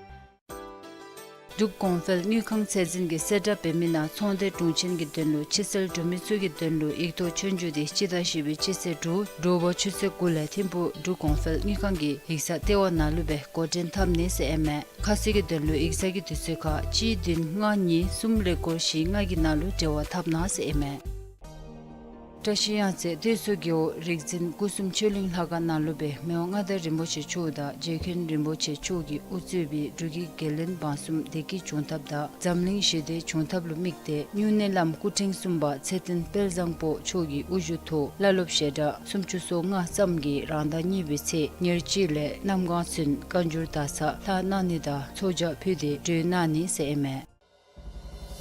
འབྲུག་གོང་འཕེལ་དངུལ་ཁང་ཚད་འཛིན་གྱིས་གསལ་བསྒྲགས་འབད་མི་ནང་ཚོང་སྡེ་དྲུང་ཆེན་གྱི་དོན་ལུ་ཕྱི་སེལ་འབྲུག་མི་ཚུ་གི་དོན་ལུ་ཡིག་ཐོག་ཆོས་རྒྱུགས་དེ་སྤྱི་ཟླ་བཞི་པའི་སྤྱི་ཚེས་དྲུག་དྲོ་པ་ཆུ་ཚོད་དགུ་ལས་ཐིམ་ཕུག་འབྲུག་གོང་འཕེལ་དངུལ་ཁང་གི་ཡིག་ཚང་ལྟེ་བ་ནང་ལུ་སྦེ་འགོ་འདྲེན་འཐབ་ནི་ཟེར་ཨིན་མས། ཁ་གསལ་གྱི་དོན་ལུ་ཡིག་ཚང་གི་དུས་ཚོད་ཁར་གཅིག་བདུན་ལྔ་གཉིས་གསུམ་ཀླད་ཀོར་བཞི་ལྔ་གི་ནང་ལུ་འབྲེལ་བ་འཐབ་གནང་ཟེར་ཨིན་མས། བཀྲ་ཤིས་གཡང་རྩེ་སྟོད་མཚོ་རྒེད་འོག་རིག་འཛིན་སྐུ་གསུམ་ཆོས་གླིང་ལྷ་ཁང་ནང་ལུ་སྦེ་མི་དབང་མངའ་བདག་རིན་པོ་ཆེ་མཆོག་དང་རྗེ་མཁན་རིན་པོ་ཆེ་མཆོག་གིས་དབུ་གཙོས་པའི་འབྲུག་གི་རྒྱལ་བློན་འབངས་གསུམ་བདེ་སྐྱིད་འབྱུང་ཐབས་དང་འཛམ་གླིང་ཞི་བདེ་འབྱུང་ཐབས་ལུ་དམིགས་ཏེ་སྨྱུང་གནས་བླམ་སྐུ་ཕྲེང་གསུམ་པ་ཚེ་བརྟན་དཔལ་བཟང་པོ་མཆོག་གི་དབུ་བཞུགས་ཐོག་བླ་སློབ་ཞལ་གྲངས་སུམ་ཅུ་སོ་ལྔ་ཙམ་གྱིས་རང་ཟླ་གཉིས་པའི་ཚེས་ཉེར་གཅིག་ལས་གནམ་གང་ཚུན་བཀའ་འགྱུར་དར་ཚགས་ལྷག་གནང་ནི་དང་ཚོགས་ཇ་ཕུལ་ཏེ་གྲོལ་གནང་ནི་ཟེར་ཨིན་མས།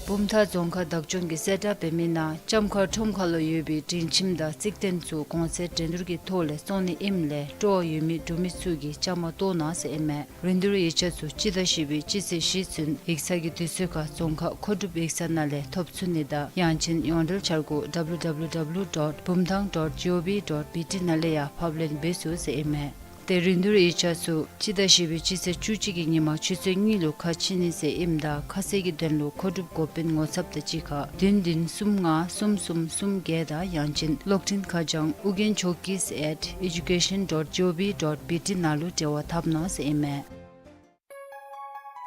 བུམ་ཐང་རྫོང་ཁག་བདག་སྐྱོང་གིས་གསལ་བསྒྲགས་འབད་མི་ནང་ལྕམ་མཁར་ཁྲོམ་ཁ་ལུ་ཡོད་པའི་སྒྲིང་ཁྱིམ་དང་རྩིག་རྟེན་ཚུ་གོང་ཚད་འགྲན་བསྡུར་གྱི་ཐོག་ལས་བཙོང་ནི་ཨིནམ་ལས་སྤྲོ་བ་ཡོད་མི་འབྲུག་མི་ཚུ་གིས་བཅའ་མར་གཏོགས་གནང་ཟེར་ཨིན་མས། རིན་བསྡུར་ཡིག་ཆ་ཚུ་སྤྱི་ཟླ་བཞི་པའི་སྤྱི་ཚེས་བཞི་ཚུན་ཡིག་ཚང་གི་དུས་ཚོད་ཁར་རྫོང་ཁག་མཁོ་སྒྲུབ་ཡིག་ཚང་ནང་ལས་ཐོབ་ཚུགས་ནི་དང་ཡང་ཅིན་ཡོངས་འབྲེལ་འཆར་སྒོ W W W dot bumthang dot G O V dot B T ནང་ལས་ཡང་ཕབ་ལེན་འབད་ཚུགས་ཟེར་ཨིན་མས། ཏེ་རིན་བསྡུར་ཡིག་ཆ་ཚུ་སྤྱི་ཟླ་བཞི་པའི་སྤྱི་ཚེས་བཅུ་གཅིག་གི་ཉིན་མ་ཆུ་ཚོད་གཉིས་ལུ་ཁ་ཕྱེ་ནི་ཟེར་ཨིནམ་ད་ཁ་གསལ་གྱི་དོན་ལུ་མཁོ་སྒྲུབ་འགོ་དཔོན་ངོ་ཚབ་དང་གཅིག་ཁར་བདུན་བདུན་གསུམ་ལྔ་གསུམ་གསུམ་གསུམ་བརྒྱད་དང་ཡང་ཅིན་གློག་འཕྲིན་ཁ་བྱང་ཨུ་རྒྱན་ཇོ་ཀིས་at education dot G O V dot B T ནང་ལུ་འབྲེལ་བ་འཐབ་གནང་ཟེར་ཨིན་མས།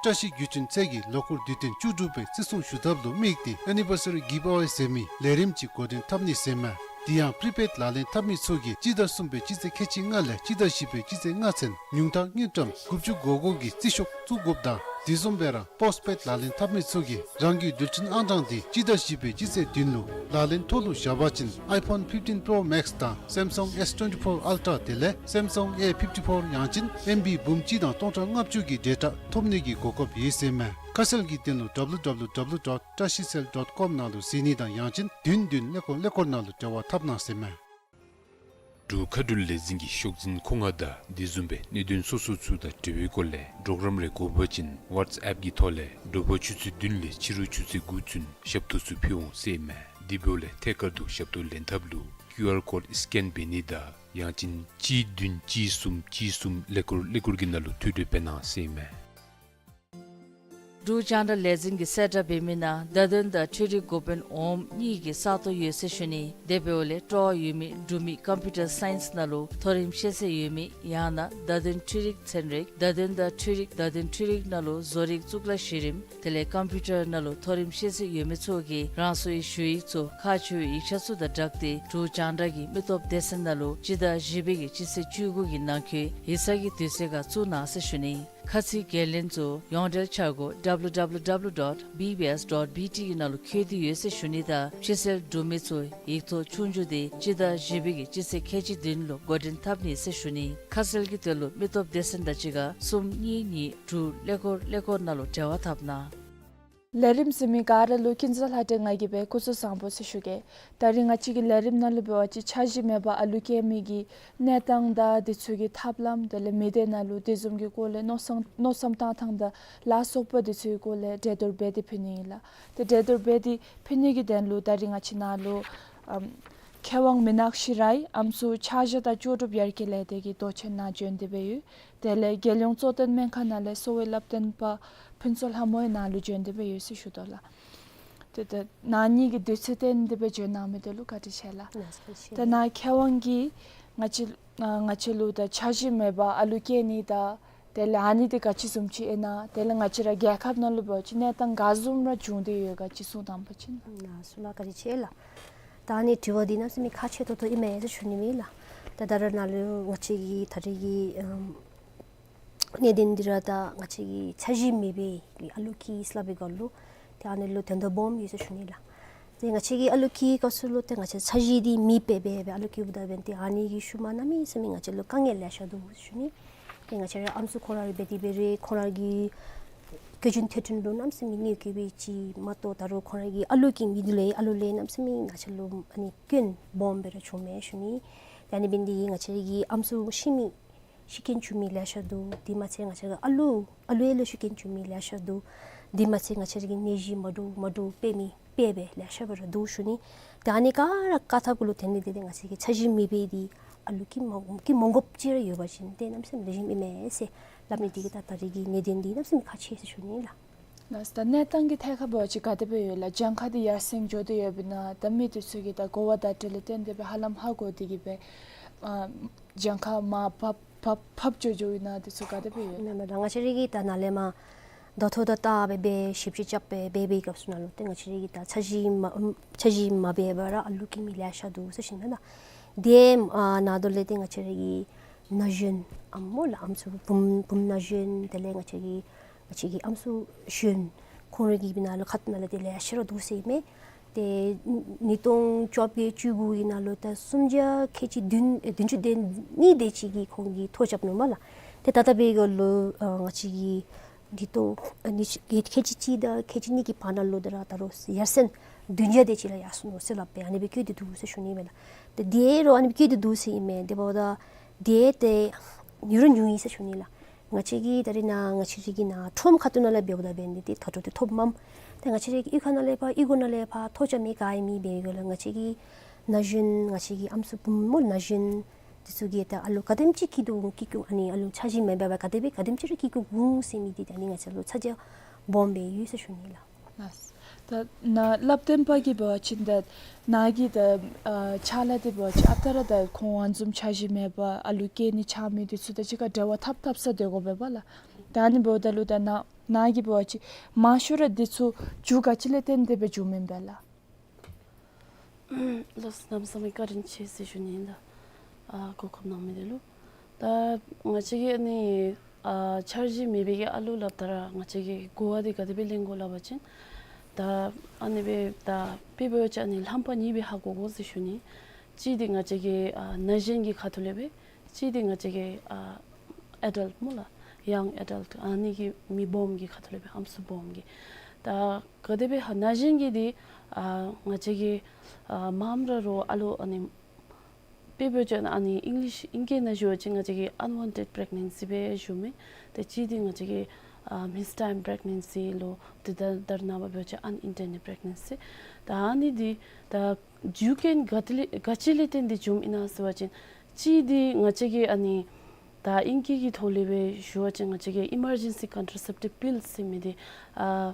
བཀྲ་ཤིས་བརྒྱུད་འཕྲིན་ཚད་ཀྱིས་ལོ་འཁོར་དུས་སྟོན་བཅུ་དྲུག་པའི་བརྩི་སྲུང་ཞུ་ཐབས་ལུ་དམིགས་ཏེ་Anniversary Giveaway ཟེར་མི་ལས་རིམ་ཅིག་འགོ་འདྲེན་འཐབ་ནི་ཟེར་མས། དེ་ཡང་Prepaid ལག་ལེན་འཐབ་མི་ཚུ་གིས་སྤྱི་ཟླ་གསུམ་པའི་སྤྱི་ཚེས་ཁལ་གཅིག་ལྔ་ལས་སྤྱི་ཟླ་བཞི་པའི་སྤྱི་ཚེས་ལྔ་ཚུན་ཉུང་མཐར་དངུལ་ཀྲམ་དགུ་བཅུ་གོ་གོ་གི་རྩིས་ཤོག་བཙུགས་དགོཔ་དང་དེ་བཟུམ་སྦེ་ར་Postpaid ལག་ལེན་འཐབ་མི་ཚུ་གིས་རང་གི་རྡུལ་ཕྲན་ཨང་གྲངས་དེ་སྤྱི་ཟླ་བཞི་པའི་སྤྱི་ཚེས་བདུན་ལུ་ལག་ལེན་ཐོག་ལུ་བཞག་པ་ཅིན་iPhone fifteen Pro Max དང་Samsung S twenty-four Ultra དེ་ལས་Samsung A fifty-four ཡང་ཅིན་ཨེམ་བི་འབུམ་གཅིག་དང་སྟོང་ཕྲག་ལྔ་བཅུ་གི་data ཐོབ་ནི་གི་གོ་སྐབས་ཡོད་ཟེར་མས། ཁ་གསལ་གྱི་དོན་ལུ W W W dot trashicell dot com ནང་ལུ་གཟིགས་ནི་དང་ཡང་ཅིན་བདུན་བདུན་ཀླད་ཀོར་ཀླད་ཀོར་ནང་ལུ་འབྲེལ་བ་འཐབ་གནང་ཟེར་མས། འབྲུག་མཁའ་འགྲུལ་ལས་འཛིན་གྱི་ཤོག་འཛིན་མཁོ་མངགས་དང་དེ་བཟུམ་སྦེ་གནད་དོན་སོ་སོ་ཚུ་དང་འབྲེལ་བའི་སྐོར་ལས་གྲོགས་རམ་རེ་དགོ་པ་ཅིན་WhatsApp གི་ཐོག་ལས་དྲོ་པ་ཆུ་ཚོད་བདུན་ལས་ཕྱི་རུ་ཆུ་ཚོད་དགུ་ཚུན་ཞབས་ཏོག་ཚུ་ཕུལ་འོང་ཟེར་མས། དེ་འབདཝ་ལས་ཐད་ཀར་དུ་ཞབས་ཏོག་ལེན་ཐབས་ལུ་QR code scan འབད་ནི་དང་ཡང་ཅིན་གཅིག་བདུན་གཅིག་གསུམ་གཅིག་གསུམ་ཀླད་ཀོར་ཀླད་ཀོར་གྱི་ནང་ལུ་ཐོ་འགོད་འབད་གནང་ཟེར་མས། འབྲུག་རྒྱང་བསྒྲགས་ལས་འཛིན་གྱིས་གསལ་བསྒྲགས་འབད་མི་ནང་བརྡ་དོན་དང་འཕྲུལ་རིག་འགོ་དཔོན་འོགམ་གཉིས་ཀྱི་ས་སྟོང་ཡོད་ཟེར་ཞུ་ནི། དེ་འབདཝ་ལས་སྤྲོ་བ་ཡོད་མི་འབྲུག་མི་Computer Science ནང་ལུ་མཐོ་རིམ་ཤེས་ཚད་ཡོད་མི་ཡང་ན་བརྡ་དོན་འཕྲུལ་རིག་ཚན་རིག་བརྡ་དོན་དང་འཕྲུལ་རིག་བརྡ་དོན་འཕྲུལ་རིག་ནང་ལུ་བཟོ་རིག་གཙུག་ལག་གཞི་རིམ་དེ་ལས་Computer ནང་ལུ་མཐོ་རིམ་ཤེས་ཚད་ཡོད་མི་ཚུ་གིས་རང་སོའི་ཞུ་ཡིག་ཚུ་ཁག་ཆེ་བའི་ཡིག་ཆ་ཚུ་དང་སྦྲགས་ཏེ་འབྲུག་རྒྱང་བསྒྲགས་ཀྱི་མི་སྟོབས་སྡེ་ཚན་ནང་ལུ་སྤྱི་ཟླ་བཞི་པའི་གི་སྤྱི་ཚེས་བཅུ་དགུ་གི་ནང་འཁོད་ཡིག་ཚང་གི་དུས་ཚོད་ཁར་བཙུགས་གནང་ཟེར་ཞུ་ནི། ཁ་ཚིག་འགན་ལེན་ཚུ་ཡོངས་འབྲེལ་འཆར་སྒོ་W W W dot B B S dot B T གི་ནང་ལུ་བཀོད་དེ་ཡོད་ཟེར་ཞུ་ནི་དང་ཕྱི་སེལ་འབྲུག་མི་ཚུ་ཡིག་ཐོག་ཆོས་རྒྱུགས་དེ་སྤྱི་ཟླ་བཞི་པའི་གི་སྤྱི་ཚེས་ཁལ་གཅིག་བདུན་ལུ་འགོ་འདྲེན་འཐབ་ནི་ཟེར་ཞུ་ནི། ཁ་གསལ་གྱི་དོན་ལུ་མི་སྟོབས་སྡེ་ཚན་དང་གཅིག་ཁར་གསུམ་གཉིས་གཉིས་དྲུག་ཀླད་ཀོར་ཀླད་ཀོར་ནང་ལུ་འབྲེལ་བ་འཐབ་གནང་། ལས་རིམ་གཟིགས་མི་ག་ར་ལུ་ཀུན་བཟང་ལྷ་སྒྲོན་ང་གིས་སྦེ་སྐུ་གཟུགས་བཟང་པོ་ཟེར་ཞུ་གེ། ད་རིས་ང་བཅས་ཀྱི་ལས་རིམ་ནང་ལུ་འབད་བ་ཅིན་འཆར་གཞི་མེད་པར་ཨ་ལུ་སྐྱེ་མི་གི་གནས་སྟངས་དང་དེ་ཚུ་གི་ཐབས་ལམ་དེ་ལས་མི་སྡེ་ནང་ལུ་དེ་བཟུམ་གྱི་སྐོར་ལས་མནོ་བསམ་མནོ་བསམ་བཏང་ཐངས་དང་ལ་སོགས་པ་དེ་ཚུ་གི་སྐོར་ལས་གྲོས་བསྡུར་འབད་དེ་ཕུལ་ནི་ཨིན་ལགས། ཏེ་གྲོས་བསྡུར་འབད་དེ་ཕུལ་ནི་གི་དོན་ལུ་ད་རིས་ང་བཅས་ནཱ་ལུ་ཨམ་མཁས་དབང་མི་ནག་ཤི་ར་ཡི་ཨམ་སྲུ་ཕྱག་བཞེས་དང་ལྕོགས་གྲུབ་ཡར་རྒྱས་ལས་སྡེ་གི་མདོ་ཆེན་ནང་བྱོན་ཏེ་སྦེ་ཡོད། དེ་ལས་རྒྱལ་ཡོངས་གཙོ་བསྟེན་སྨན་ཁང་ནང་ལས་གསོ་བའི་བསླབ་སྟོན་པ་ཕུན་ཚོགས་ལྷ་མོ་ཡང་ནཱ་ལུ་བྱོན་ཏེ་སྦེ་ཡོད་ཟེར་ཞུ་དོ་ལགས། ཏེ་ད་ནཱ་གཉིས་ཀྱིས་དུས་ཚོད་བཏོན་ཏེ་སྦེ་བྱོན་གནང་མི་དེ་ལུ་བཀའ་དྲིན་ཆེ་ལགས། ལགས་སོ། ད་ནཱ་མཁས་དབང་གིས་ ང་བཅས་ཨ་ང་བཅས་ལུ་ད་འཆར་གཞི་མེད་པར་ཨ་ལུ་སྐྱེ་ནི་དང་དེ་ལས་ཨ་ནི་འདི་ག་ཅི་བཟུམ་ཅིག་ཨིན་ན། དེ་ལས་ང་བཅས་ར་རྒྱལ་ཁབ་ནང་ལུ་འབད་བ་ཅིན་གནས་སྟངས་ག་བཟུམ་ར་བྱུང་སྟེ་ཡོད་ག་ཅིག་གསུང་དང་པ་ཅིན། ལགས་སོ་ལགས། བཀའ་དྲིན་ཆེ་ལགས། ད་ཨ་ནི་དྲི་བ་འདི་གནམ་མེད་ས་མེད་ཁག་ཆེ་ཏོག་ཏོ་ཨིན་མས་ཟེར་ཞུ་ནི་ཨིན་ལགས། ད་ད་རེས་ནཱ་ལུ་ང་བཅས་ཀྱི་ད་རེས་ཀྱི་ཨམ་གནད་དོན་འདི་ར་ད་ང་བཅས་ཀྱི་འཆར་གཞི་མེད་པའི་ཨ་ལུ་སྐྱེས་སླབ་པའི་སྐབས་ལུ་ཏེ་ཨ་ནི་ལུ་དོན་དག་སྦོམ་ཡོད་ཟེར་ཞུ་ནི་ལགས། ཏེ་ང་བཅས་ཀྱི་ཨ་ལུ་སྐྱེས་སྐབས་སུ་ལུ་ཏེ་ང་བཅས་འཆར་གཞི་འདི་མེདཔ་སྦེ་སྦེ་ཨ་ལུ་སྐྱེཝ་ད་འབདན་ཏེ་ཨ་ནི་གི་ཤུལ་མ་གནམ་མེད་ས་མེད་ང་བཅས་ལུ་དཀའ་ངལ་ལེ་ཤ་འདུག་ཟེར་ཞུ་ནི། ཏེ་ང་བཅས་ར་ཨམ་སྲུ་ཁོང་ར་ར་འབད་དེ་འབད་རུང་ཁོང་ར་གི་བཀོལ་སྤྱོད་ཐོབ་ཐང་ལུ་གནམ་མེད་ས་མེད་གནོད་སྐྱེལ་བའི་ཅིག་མ་གཏོགས་ད་རུང་ཁོང་ར་གི་ཨ་ལུ་སྐྱེ་མི་འདི་ལས་ཨ་ལུ་ལས་གནམ་མེད་ས་མེད་ང་བཅས་ལུ་ཨ་ནི་སྐྱོན་སྦོམ་སྦེ་ར་བྱུངམ་མས་ཞུ་ནི། ཏེ་ཨ་ནི་འབད་ནི་འདི་གིས་ང་བཅས་ཀྱི་ཨམ་སྲུ་ཤི་མི་ཤི་རྐྱེན་བྱུང་མི་ལེ་ཤ་འདུག། དེ་མ་ཚད་ང་བཅས་ཀྱི་ཨ་ལུ་ཨ་ལུ་ཡང་ལུ་ཤི་རྐྱེན་བྱུང་མི་ལེ་ཤ་འདུག། དེ་མ་ཚད་ང་བཅས་ཀྱི་ནད་གཞི་མ་འདྲཝ་མ་འདྲཝ་འཕེལ་མི་འཕེལ་སྦེ་ལེ་ཤ་སྦེ་ར་འདུག་ཞུ་ནི། ཏེ་ཨ་ནི་ག་ར་བཀག་ཐབས་གུ་ལུ་དེ་ནི་དེ་ཏེ་ང་བཅས་ཀྱི་འཆར་གཞི་མེད་པའི་འདི་ཨ་ལུ་སྐྱེ་མ་སྐྱེ་མ་དགོཔ་ཅིག་ར་ཡོད་པ་ཅིན་ཏེ་གནམ་མེད་ས་མེད་ལེགས་ཤོམ་ཨིན་མས་ཟེར་སླབ་ནི་འདི་གིས་ད་ད་རེས་ཀྱི་གནད་དོན་འདི་གནམ་མེད་ས་མེད་ཁག་ཆེ་ཟེར་ཞུ་ནི་ལགས། ལགས་སོ། ད་གནས་སྟངས་ཀྱི་ཐད་ཁར་འབད་བ་ཅིན་ག་དེ་སྦེ་ཡོད་ལགས། གྱངས་ཁ་འདི་ཡར་སེང་འགྱོ་སྟེ་ཡོདཔ་ཨིན་ན། ད་མི་འདི་ཚུ་གིས་ད་གོ་བ་བརྡ་སྤྲོད་ལས་བརྟེན་ཏེ་སྦེ་ཧ་ལམ་ཧ་གོ་སྟེ་གིས་སྦེ་ཨ་གྱངས་ཁ་མར་བབས་བབས་བབས་འགྱོ་འགྱོཝ་ཨིན་ན། འདི་ཚུ་ག་དེ་སྦེ་ཡོད། མེན་མེན་ལགས། ང་བཅས་ར་གིས་ད་ནཱ་ལས་མར་ད་ཐོ་ད་ལྟ་སྦེ་སྦེ་ཞིབ་དཔྱད་རྐྱབ་སྦེ་འབད་བའི་སྐབས་སུ་ནང་ལུ་ཏེ་ང་བཅས་ར་གིས་ད་འཆར་གཞི་མ་འཆར་གཞི་མ་འབད་བར་ར་ཨ་ལུ་སྐྱེ་མི་ལེ་ཤ་འདུག་ཟེར་ཞུ་ནི་ལགས། དེ་ཨ་ནང་དོག་ལས་ཏེ་ང་བཅས་ར་གི་ན་གཞོན་ཨམ་སྨོ་ལགས། ཨམ་སྲུ་བུམོ་བུམོ་ན་གཞོན་དེ་ལས་ང་བཅས་ཀྱི་ང་བཅས་ཀྱི་ཨམ་སྲུ་གཞོན་ཁོང་ར་གི་སྦེ་ནང་ལུ་ཁ་ཐུག་ནང་ལས་ཏེ་ལེ་ཤ་ར་འདུག་ཟེར་མས། ཏེ་ཉིས་སྟོང་བཅོ་བརྒྱད་བཅུ་དགུ་གི་ནང་ལུ་ད་སུམ་བརྒྱ་ཁལ་གཅིག་བདུན་ཨེ་བདུན་ཅུ་དོན་གཉིས་དེ་ཅིག་གིས་ཁོང་གིས་ཐོ་རྐྱབ་ནུག་སྨོ་ལགས། ཏེ་ད་ལྟོ་འབད་བའི་སྐབས་ལུ་ཨ་ང་བཅས་ཀྱི་འདི་ཏོ་ཨ་ནི་ཁལ་གཅིག་གཅིག་དང་ཁལ་གཅིག་གཉིས་ཀྱི་བར་ན་ལུ་ད་ར་ད་རུང་ཡར་སེང་བདུན་བརྒྱ་དེ་ཅིག་ལུ་ཡར་སོང་ནུག་ཟེར་སླབ་སྦེ་ཨ་ནི་སྦེ་བཀོད་དེ་འདུག་ཟེར་ཞུ་ནི་མས་ལགས། ཏེ་དེ་རུང་ཨ་ནི་སྦེ་བཀོད་དེ་འདུག་ཟེར་ཨིན་མས། དེ་འབདཝ་ད་དེ་ཏེ་ཉུང་རུང་ཉུང་ཡི་ཟེར་ཞུ་ནི་ལགས། ང་བཅས་ཀྱི་ད་རེས་ནཱ་ང་བཅས་ར་གི་ནཱ་ཁྲོམ་ཁ་ཐུག་ནང་ལས་འབདཝ་ད་འབད་ནི་འདི་ད་ལྟོ་འདི་ཐོབ་མས། ཏེ་ང་བཅས་ར་གི་གཡུས་ཁ་ནང་ལས་ཕར་གཡུས་སྒོ་ནང་ལས་ཕར་ཐོ་རྐྱབ་མི་ག་ཡང་མེད། འབད་བའི་སྐབས་ལུ་ང་བཅས་ཀྱི་ན་གཞོན་ང་བཅས་ཀྱི་ཨམ་སྲུ་བུམོ་ན་གཞོན་འདི་ཚུ་གིས་ད་ཨ་ལུ་ག་དེམ་ཅིག་སྐྱེ་དོ་སྐྱེ་བཅུག་ཨ་ནི་ཨ་ལུ་འཆར་གཞི་མེད་པར་ག་དེ་སྦེ་ག་དེམ་ཅིག་ར་སྐྱེ་བཅུག་འོང་ཟེར་མི་འདི་ད་ཨ་ནི་ང་བཅས་ལུ་ཚ་གྱང་སྦོམ་སྦེ་ཡོད་ཟེར་ཞུ་ནི་ལགས། ལགས། ད་ནཱ་སླབ་སྟོན་པ་གིས་འབད་བ་ཅིན་ད་ནཱ་གི་ད་ཨ་ཕྱག་ལཱ་འདི་འབད་བ་ཅིན་ཨ་རྟག་ར་ད་ཁོང་ཨ་ནི་བཟུམ་འཆར་གཞི་མེད་པར་ཨ་ལུ་སྐྱེ་ནི་ཆགས་མི་འདི་ཚུ་དང་གཅིག་ཁར་འབྲེལ་བ་འཐབ་འཐབ་ས་སྡོད་དགོ་པས་པ་ལགས། ད་ཨ་ནི་འབདཝ་ད་ལུ་ད་ནཱ་ནཱ་གིས་འབད་བ་ཅིན་མང་ཤོས་ར་འདི་ཚུ་རྒྱུ་ག་ཅི་ལས་བརྟེན་ཏེ་སྦེ་བྱུངམ་ཨིན་པས་ལགས། ལགས་སོ། གནམ་མེད་ས་མེད་བཀའ་དྲིན་ཆེ་ཟེར་ཞུ་ནི་ཨིན་ལགས། ཨ་གོ་སྐབས་གནང་མི་འདི་ལུ། ད་ང་བཅས་ཀྱི་ཨ་ནི་ཨ་འཆར་གཞི་མེད་པའི་གི་ཨ་ལུ་སླབ་ད་ར་ང་བཅས་ཀྱིས་གོ་བ་འདི་ག་དེ་སྦེ་ལེན་དགོ་སླབ་པ་ཅིན་ད་ཨ་ནི་སྦེ་ད་དཔེ་འབད་བ་ཅིན་ཨ་ནི་རྣམ་པ་གཉིས་སྦེ་ཧ་གོ་དགོ་ཟེར་ཞུ་ནི། གཅིག་འདི་ང་བཅས་ཀྱི་ཨ་ན་གཞོན་གྱི་ཁ་ཐུག་ལས་སྦེ། གཅིག་འདི་ང་བཅས་ཀྱི་ཨ་ཨེ་ཌལཊ་སྨོ་ལགས། ཡང་ཨེ་ཌལཊ་ཨ་ནི་གི་མི་སྦོམ་གྱི་ཁ་ཐུག་ལས་སྦེ་ཨམ་སྲུ་སྦོམ་གྱི། ད་ག་དེ་སྦེ་ཧ་ན་གཞོན་གྱི་འདི་ཨ་ང་བཅས་ཀྱི་ཨ་མངམ་ར་རོགས་ཨ་ལུ་ཨ་ནི་དཔེ་འབད་བ་ཅིན་ཨ་ནི་ཨིང་ལིཤ་ཨིང་སྐད་ནང་ཞུ་བ་ཅིན་ང་བཅས་ཀྱིས་ཨན་ཝཱན་ཊེཌ་པི་རེག་ནེན་སི་སྦེ་ཞུ་མི། ད་གཅིག་འདི་ང་བཅས་ཀྱིས་ཨ་མིས་ཊའིམ་པི་རེག་ནེན་སི་ལོ། ཏེ་ད་ད་རེས་ནངས་པ་འབད་བ་ཅིན་ཨན་ཨིན་ཊེན་ཌེཌ་པི་རེག་ནེན་སི། ད་ཨ་ནི་འདི་ད་རྒྱུ་རྐྱེན་ག་ཏེ་ལས་ག་ཅི་ལས་བརྟེན་ཏེ་བྱུངམ་ཨིན་ན་ཟེར་བ་ཅིན་གཅིག་འདི་ང་བཅས་ཀྱིས་ཨ་ནི་ད་ཨིང་སྐད་ཀྱི་ཐོག་ལས་སྦེ་ཞུ་བ་ཅིན་ང་བཅས་ཀྱིས་ཨི་མར་ཇེན་སི་ཀོན་ཊ་ར་སེབ་ཊིབ་པིལ་ཟེར་མི་འདི་ཨ་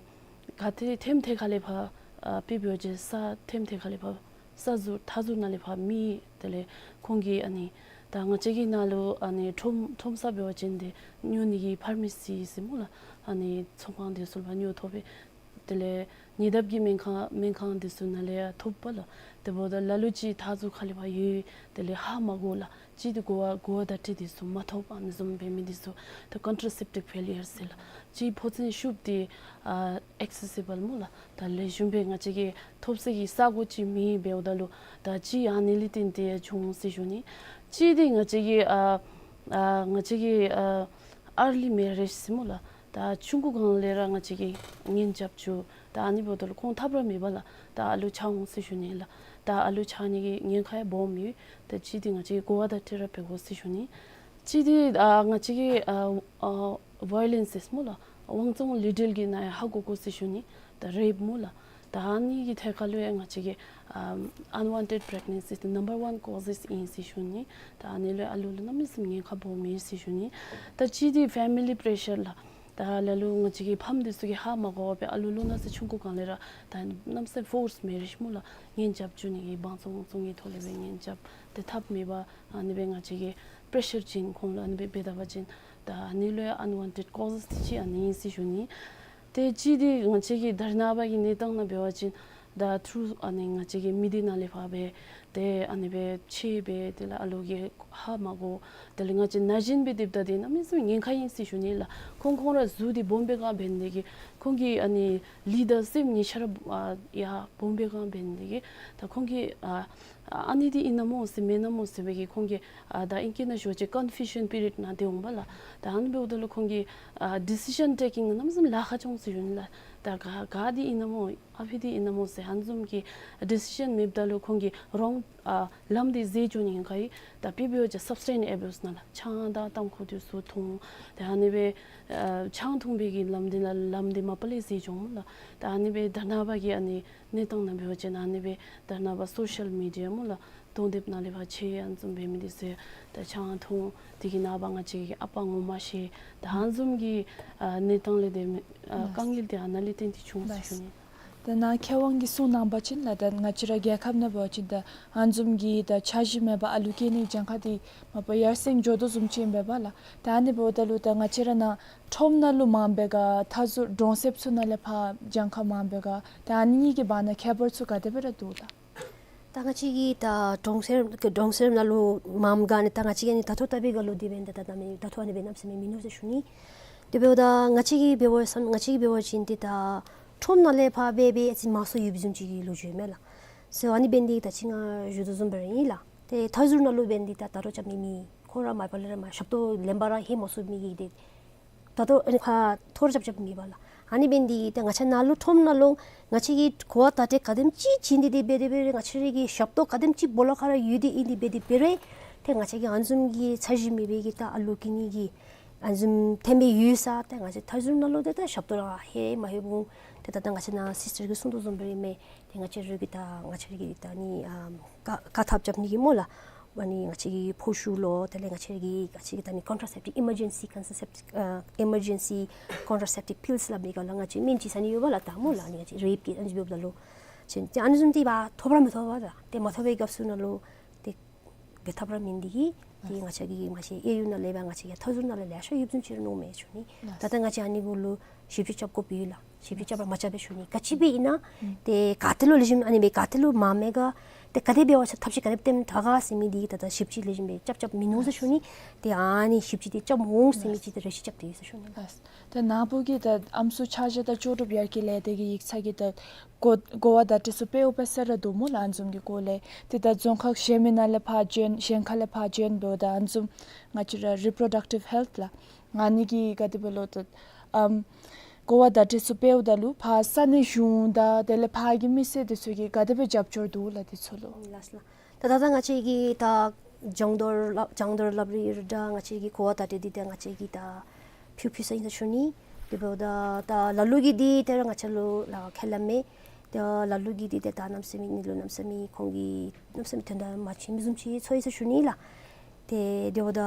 ག་ཏེ་ཐེམ་ཐད་ཁ་ལས་ཕར་ཨ་དཔེ་འབད་བ་ཅིན་ས་ཐེམ་ཐད་ཁ་ལས་ཕར་ས་ཟུར་མཐའ་ཟུར་ནང་ལས་ཕར་མེད། དེ་ལས་ཁོང་གིས་ཨ་ནི་ད་ང་བཅས་ཀྱི་ནང་ལུ་ཨ་ནི་ཁྲོམ་ཁྲོམ་ས་འབད་བ་ཅིན་འདི་ཉོ་ནི་གི་ཕར་མ་སི་ཟེར་སྨོ་ལགས། ཨ་ནི་ཚོང་ཁང་འདི་ཚུ་ལས་ཕར་ཉོ་ཐོབ་པས། དེ་ལས་ཉེ་འདབས་ཀྱི་སྨན་ཁང་སྨན་ཁང་འདི་ཚུ་ནང་ལས་ཡང་ཐོབ་པས་ལགས། དེ་འབདཝ་ད་ལ་ལུ་ཅིག་མཐའ་ཟུར་ཁ་ལས་ཕར་ཡོད། དེ་ལས་ཧ་མ་གོ་ལགས། གཅིག་འདི་གོ་བ་གོ་བ་བརྡ་སྤྲོད་འདི་ཚུ་མ་ཐོབ། ཨ་ནི་བཟུམ་འབད་མི་འདི་ཚུ་ད་ཀོན་ཊ་ར་སེབ་ཊིབ་ཕེ་ལི་ཡར་ཟེར་ལགས། གཅིག་ཕོ་མཚན་ཤུགས་འདི་ཨ་ཨེག་སེ་སི་བཱལ་སྨོ་ལགས། ད་ལེགས་ཤོམ་སྦེ་ང་བཅས་ཀྱིས་ཐོབ་ས་གི་ས་གོ་ཅིག་མེད། འབདཝ་ད་ལུ་ད་གཅིག་ཨ་ནི་ལས་བརྟེན་ཏེ་བྱུང་ཟེར་ཞུ་ནི། གཅིག་འདི་ང་བཅས་ཀྱི་ཨ་ཨ་ང་བཅས་ཀྱི་ཨ་ཨར་ལི་མེ་རེཇ་ཟེར་སྨོ་ལགས། ད་ཆུང་ཀུ་སྒང་ལས་ར་ང་བཅས་ཀྱིས་གཉེན་རྐྱབ་བཅུག། ད་ཨ་ནི་འབདཝ་ད་ལུ་ཁོང་ཐབས་ར་མེད་པས་ལགས། ད་ཨ་ལུ་ཆགས་འོང་ཟེར་ཞུ་ནི་ལགས། ད་ཨ་ལུ་ཆགས་ནི་གི་ཉེན་ཁ་ཡང་སྦོམ་ཡོད། ད་གཅིག་འདི་ང་བཅས་ཀྱིས་གོ་བ་བརྡ་སྤྲོད་ར་འབད་དགོ་ཟེར་ཞུ་ནི། གཅིག་འདི་ཨ་ང་བཅས་ཀྱིས་ཨ་ཨ་ཝའི་ལེནསི་ཟེར་སྨོ་ལགས། དབང་བཙོང་ལུས་འབྲེལ་གྱི་ནང་ཡང་ཧ་གོ་དགོ་ཟེར་ཞུ་ནི། ད་རེཔ་སྨོ་ལགས། ད་ཨ་ནི་གི་ཐད་ཁར་ལུ་ཡང་ང་བཅས་ཀྱིས་ཨ་ཨན་ཝཱན་ཊེཌ་པི་རེག་ནེན་སི་འདི་ནམ་བར་ཝཱན་ཀོ་ཟེས་ཨིན་ཟེར་ཞུ་ནི། ད་ཨ་ནི་ལུ་ཨ་ལུ་ལུ་གནམ་མེད་ས་མེད་ཉེན་ཁ་སྦོམ་ཨིན་ཟེར་ཞུ་ནི། ད་གཅིག་འདི་ཕེ་མི་ལི་པེ་རེ་ཤར་ལགས། ད་ལ་ལུ་ང་བཅས་ཀྱི་ཕམ་འདི་ཚུ་གིས་ཧ་མ་གོ་བར་སྦེ་ཨ་ལུ་ལོ་ན་ཚོད་ཆུང་ཀུ་སྒང་ལས་ར་ད་གནམ་མེད་ས་མེད་ཕོརསི་མེ་རེཇ་སྨོ་ལགས། གཉེན་རྐྱབ་བཅུག་ནི་གི་བང་བཙོང་བཙོང་གི་ཐོག་ལས་སྦེ་གཉེན་རྐྱབ་སྟེ་འཐབ་མི་པ་ཨ་ནི་སྦེ་ང་བཅས་ཀྱིས་པེ་རེ་ཤར་བྱིན་ཁོང་ལུ་ཨ་ནི་སྦེ་འབད་ད་པ་ཅིན་ད་ཨ་ནི་ལུ་ཡང་ཨན་ཝཱན་ཊེཌ་ཀོ་ཛེས་འདི་ཅིག་ཨ་ནི་ཨིན་ཟེར་ཞུ་ནི། ཏེ་གཅིག་འདི་ང་བཅས་ཀྱི་དྷར་ན་པ་གི་གནས་སྟངས་ནང་འབད་བ་ཅིན་ད་ཐུརུ་ཨ་ནི་ང་བཅས་ཀྱི་མི་སྡེ་ནང་ལས་ཕར་སྦེ་ཏེ་ཨ་ནི་སྦེ་ཆད་སྦེ་དེ་ལས་ཨ་ལུ་གིས་ཧ་མ་གོ། དེ་ལས་ང་བཅས་ན་གཞོན་སྦེ་སྡོདཔ་ད་འདི་གནམ་མེད་ས་མེད་ཉེན་ཁ་ཨིན་ཟེར་ཞུ་ནི་ལགས། ཁོང་ཁོང་ར་གཟུགས་འདི་སྦོམ་སྦེ་གང་འབད་ནི་དེ་གིས་ཁོང་གི་ཨ་ནི་ལུས་དང་སེམས་གཉིས་ཆ་ར་ཨ་ཡར་སྦོམ་སྦེ་གང་འབད་ནི་དེ་གིས་ད་ཁོང་གིས་ཨ་ཨ་ནི་འདི་ཨིན་ན་སྨོ་ཟེར་མེན་ན་སྨོ་ཟེར་བའི་གི་ཁོང་གིས་ཨ་ད་ཨིང་སྐད་ནང་ཞུ་བ་ཅིན་ཀོན་ཕིའུ་ཤཱན་པི་རི་ཡོཌ་ནང་སྡོད་འོང་པ་ལགས། ད་ཨ་ནི་འབདཝ་ད་ལུ་ཁོང་གི་ཨ་ཌི་སི་ཤཱན་ཊེ་ཀིང་གནམ་མེད་ས་མེད་ལཱ་ཁག་འགྱོ་འོང་ཟེར་ཞུ་ནི་ལགས། ད་ག་ག་འདི་ཨིན་ན་སྨོ་ཨ་ཕི་འདི་ཨིན་ན་སྨོ་ཟེར་ཨ་ནི་བཟུམ་གྱི་ཌི་སི་ཤཱན་མེདཔ་ད་ལུ་ཁོང་གིས་རོང་ཨ་ལམ་འདི་འཛེགས་འགྱོ་ནི་ཨིན་ག་ཨིན། ད་དཔེ་འབད་བ་ཅིན་སབ་སི་ཊེནས་ཨེ་བིའུསི་ནང་ལགས། ཆང་དང་ཏམ་ཁུ་འདི་ཚུ་འཐུང་། ད་ཨ་ནི་སྦེ་ཨ་ཆང་འཐུང་བའི་གི་ལམ་འདི་ལགས་ལམ་འདི་མ་པ་ལས་འཛེགས་འགྱོ་འོང་ལགས། ད་ཨ་ནི་སྦེ་དྷར་ན་པ་གི་ཨ་ནི་གནས་སྟངས་ནང་འབད་བ་ཅིན་ཨ་ནི་སྦེ་དྷར་ན་པ་སོ་ཤཱལ་མི་ཌི་ཡ་སྨོ་ལགས། གདོང་དེབ་ནང་ལས་ཕར་ཆད་ཨ་ནི་བཟུམ་འབད་མི་འདི་ཚུ་ད་ཆང་འཐུང་དེ་གི་ནངས་པ་ང་བཅས་ཀྱི་ཨ་པ་ངོ་མ་ཤེས། ད་ཨ་ནི་བཟུམ་གྱི་ཨ་གནས་སྟངས་ལས་འདི་མི་ཨ་ལགས། དཀའ་ངལ་འདི་ཨ་ནཱ་ལས་བརྟེན་ཏེ་བྱུང་ཟེར་ཞུ་ནི། ད་ནཱ་མཁས་དབང་གིས་གསུངས་གནང་བ་ཅིན་ལགས། ད་ང་བཅས་ར་རྒྱལ་ཁབ་ནང་འབད་བ་ཅིན་ད་ཨ་ནི་བཟུམ་གྱི་ད་འཆར་གཞི་མེད་པར་ཨ་ལུ་སྐྱེ་ནི་གྱངས་ཁ་འདི་མ་པ་ཡར་སེང་འགྱོ་དོ་བཟུམ་ཅིག་ཨིན་པས་ལགས། ད་ཨ་ནི་འབདཝ་ད་ལུ་ད་ང་བཅས་ར་ནཱ་ཁྲོམ་ནང་ལུ་མངམ་སྦེ་ག་མཐའ་ཟུར་གྲོང་གསེབ་ཚུ་ནང་ལས་ཕར་གྱངས་ཁ་མངམ་སྦེ་ག་ད་ཨ་ནི་གཉིས་ཀྱི་བར་ན་ཁྱད་པར་ཚུ་ག་དེ་སྦེ་ར་འདུག་ལགས། ད་ང་བཅས་ཀྱི་ད་གྲོང་གསེབ་གྲོང་གསེབ་ནང་ལུ་མངམ་ག་ནི་ད་ང་བཅས་ཀྱི་ནི་ད་ལྟོ་ལྟ་བུའི་སྒང་ལུ་འདི་འབདན་ད་ད་ད་མི་ད་ལྟོ་ཨ་ནི་སྦེ་གནམ་མེད་ས་མེད་མིན་ནུག་ཟེར་ཞུ་ནི། དེ་འབདཝ་ད་ང་བཅས་ཀྱིས་འབད་བ་ས་ང་བཅས་ཀྱིས་འབད་བ་ཅིན་འདི་ད་ཁྲོམ་ནང་ལས་ཕར་སྦེ་སྦེ་ཨ་ཙི་མང་སུ་ཡོདཔ་བཟུམ་ཅིག་གི་ལོ་རྒྱུས་མས་ལགས། ཟེར་ཨ་ནི་འབདན་འདི་ད་ཅི་ང་ཞུ་དོ་བཟུམ་སྦེ་ར་ཨིན་ལགས། ཏེ་མཐའ་ཟུར་ནང་ལུ་འབདན་འདི་ད་ད་རུང་རྐྱབ་མི་མེད། ཁོང་ར་མ་པ་ལས་ར་མ་ཞབས་ཏོག་ལེན་པར་ར་ལྷོད་མ་ཚུགས་མི་གི་འདི་ད་ལྟོ་ཨ་ནི་ཁ་ཐོར་རྐྱབ་རྐྱབ་མེད་པ་ལགས། ཨ་ནི་འབདན་འདི་ཏེ་ང་བཅས་ནཱ་ལུ་ཁྲོམ་ནང་ལུ་ང་བཅས་ཀྱིས་གོ་བ་བརྡ་སྤྲོད་ག་དེམ་ཅིག་བྱིན་ཏེ་འདི་འབད་དེ་འབད་རུང་ང་བཅས་ར་གི་ཞབས་ཏོག་ག་དེམ་ཅིག་སྦོ་ལོགས་ཁར་ར་ཡོད་དེ་ཨིན་འདི་འབད་དེ་འབད་རུང་ཏེ་ང་བཅས་ཀྱི་ཨ་ནི་བཟུམ་གྱི་འཆར་གཞི་མེད་པའི་གི་ད་ཨ་ལུ་སྐྱེ་ནི་གི་ཨ་ནི་བཟུམ་ཐོན་པའི་ཡུལ་ས་ཏེ་ང་བཅས་མཐའ་ཟུར་ནང་ལུ་ཏེ་ད་ཞབས་ཏོག་ར་ལྷོད་མ་ལྷོད་འོང་། ཏེ་ད་ད་ང་བཅས་ནཱ་སིསི་ཊར་གྱིས་གསུང་དོ་བཟུམ་སྦེ་ར་མས། ཏེ་ང་བཅས་ར་གི་ད་ང་བཅས་ར་གི་ད་ནི་ཨམ་བཀག་བཀག་ཐབས་རྐྱབ་ནི་གི་སྨོ་ལགས། ཨ་ནི་ང་བཅས་ཀྱི་ཕོ་ཤུ་ལོ་དེ་ལས་ང་བཅས་ར་གི་ང་བཅས་ཀྱི་ད་ནི་ཀོན་ཊ་སེབ་ཊིབ་ཨི་མར་ཇེན་སི་ཀོན་ཊ་སེབ་ཊིབ་ཨ་ཨི་མར་ཇེན་སི་ཀོན་ཊ་སེབ་ཊིབ་པིལསི་སླབ་མི་ག་ལགས། ང་བཅས་སྨན་ཅིག་ཟ་ནི་ཡོད་པ་ལགས། ད་སྨོ་ལགས་ཨ་ནི་ང་བཅས་རེབ་ཀྱི་ཨ་ནི་འབདཝ་ད་ལུ་ཅིན་ཏེ་ཨ་ནི་བཟུམ་འདི་བ་ཐོབ་ར་མི་ཐོབ་པ་ད་ཏེ་མ་ཐོབ་པའི་སྐབས་སུ་ནང་ལུ་ཏེ་འབད་ཐབས་ར་མེད་འདི་གིས་ཏེ་ང་བཅས་ཀྱི་ང་བཅས་གཡས་གཡོན་ནང་ལས་འབད་ང་བཅས་ཀྱི་མཐའ་ཟུར་ནང་ལས་ལེ་ཤ་ཡོདཔ་བཟུམ་ཅིག་ར་མནོཝ་མས་ཞུ་ནི། ད་ལྟོ་ང་བཅས་ཨ་ནི་གུ་ལུ་ཞིབ་དཔྱད་རྐྱབ་དགོཔ་ཡོད་ལགས། ཞིབ་དཔྱད་རྐྱབ་ར་མ་རྐྱབ་པས་ཞུ་ནི། ག་ཅི་སྦེ་ཨིན་ན་ཏེ་ག་ཏེ་ལུ་ལེགས་ཤོམ་ཨ་ནི་སྦེ་ག་ཏེ་ལུ་མངམ་མས་ག་ཏེ་ག་དེ་འབད་བ་ཅིན་ཐབས་ཤེས་ག་དེ་སྦེ་བཏོན་ད་ག་ཟེར་མི་འདི་ད་ལྟོ་ཞིབ་དཔྱད་ལེགས་ཤོམ་སྦེ་རྐྱབ་རྐྱབ་མིན་ནུག་ཟེར་ཞུ་ནི། ཏེ་ཨ་ནི་ཞིབ་དཔྱད་འདི་རྐྱབ་འོང་ཟེར་མི་ཅིག་ཏེ་རེ་ཞིག་རྐྱབ་སྟེ་ཡོད་ཟེར་ཞུ་ནི་ལགས། ད་ནཱ་བུ་གིས་ད་ཨམ་སྲུ་ཆ་བཞག་དང་ལྕོགས་གྲུབ་ཡར་རྒྱས་ལས་སྡེ་གི་ཡིག་ཚང་གི་ད་གོ་གོ་བ་བརྡ་སྤྲོད་ཚུ་སྤེལཝ་སྦེ་ཟེར་ར་འདུག་སྨོ་ལགས། ཨ་ནི་བཟུམ་གྱི་སྐོར་ལས་ཏེ་ད་རྫོང་ཁག་གཞན་མི་ནང་ལས་ཕར་བྱོན་གཞན་ཁ་ལས་ཕར་བྱོན་འབདཝ་ད་ཨ་ནི་བཟུམ་ང་བཅས་ར་རི་པོ་རོ་ཌག་ཊིབ་ཧེལཐ་ལགས། ཨ་ནི་གི་ག་དེ་སྦེ་ལོ་ད་ཨམ་གོ་བ་བརྡ་སྤྲོད་ཚུ་སྤེལཝ་ད་ལུ་ཕར་ས་གནས་གཞུང་དང་དེ་ལས་ཕར་གྱི་མི་སེར་འདི་ཚུ་གིས་ག་དེ་སྦེ་རྒྱབ་སྐྱོར་འདུག་ལགས་འདི་ཚུ་ལུ། ལགས་ལགས། ད་ད་ད་ང་བཅས་ཀྱིས་ད་སྦྱོང་བརྡར་སླབ་སྦྱོང་བརྡར་སླབ་རིགས་ར་ད་ང་བཅས་ཀྱིས་གོ་བ་བརྡ་སྤྲོད་འདི་ད་ང་བཅས་ཀྱིས་ད་ཕུལ་ཕུལ་ས་ཨིན་ཟེར་ཞུ་ནི། དེ་འབདཝ་ད་ད་ལ་ལུ་གིས་འདི་ད་ར་ང་བཅས་ལུ་ལགས་ཁས་ལེན་མས། ད་ལ་ལུ་གིས་འདི་ད་ད་གནམ་མེད་ས་མེད་ཨ་ནི་ལུ་གནམ་མེད་ས་མེད་ཁོང་གིས་གནམ་མེད་ས་མེད་དོན་དག་མ་ཆེ་མི་བཟུམ་ཅིག་ཚོར་ཡི་ཟེར་ཞུ་ནི་ལགས། ཏེ་དེ་འབདཝ་ད་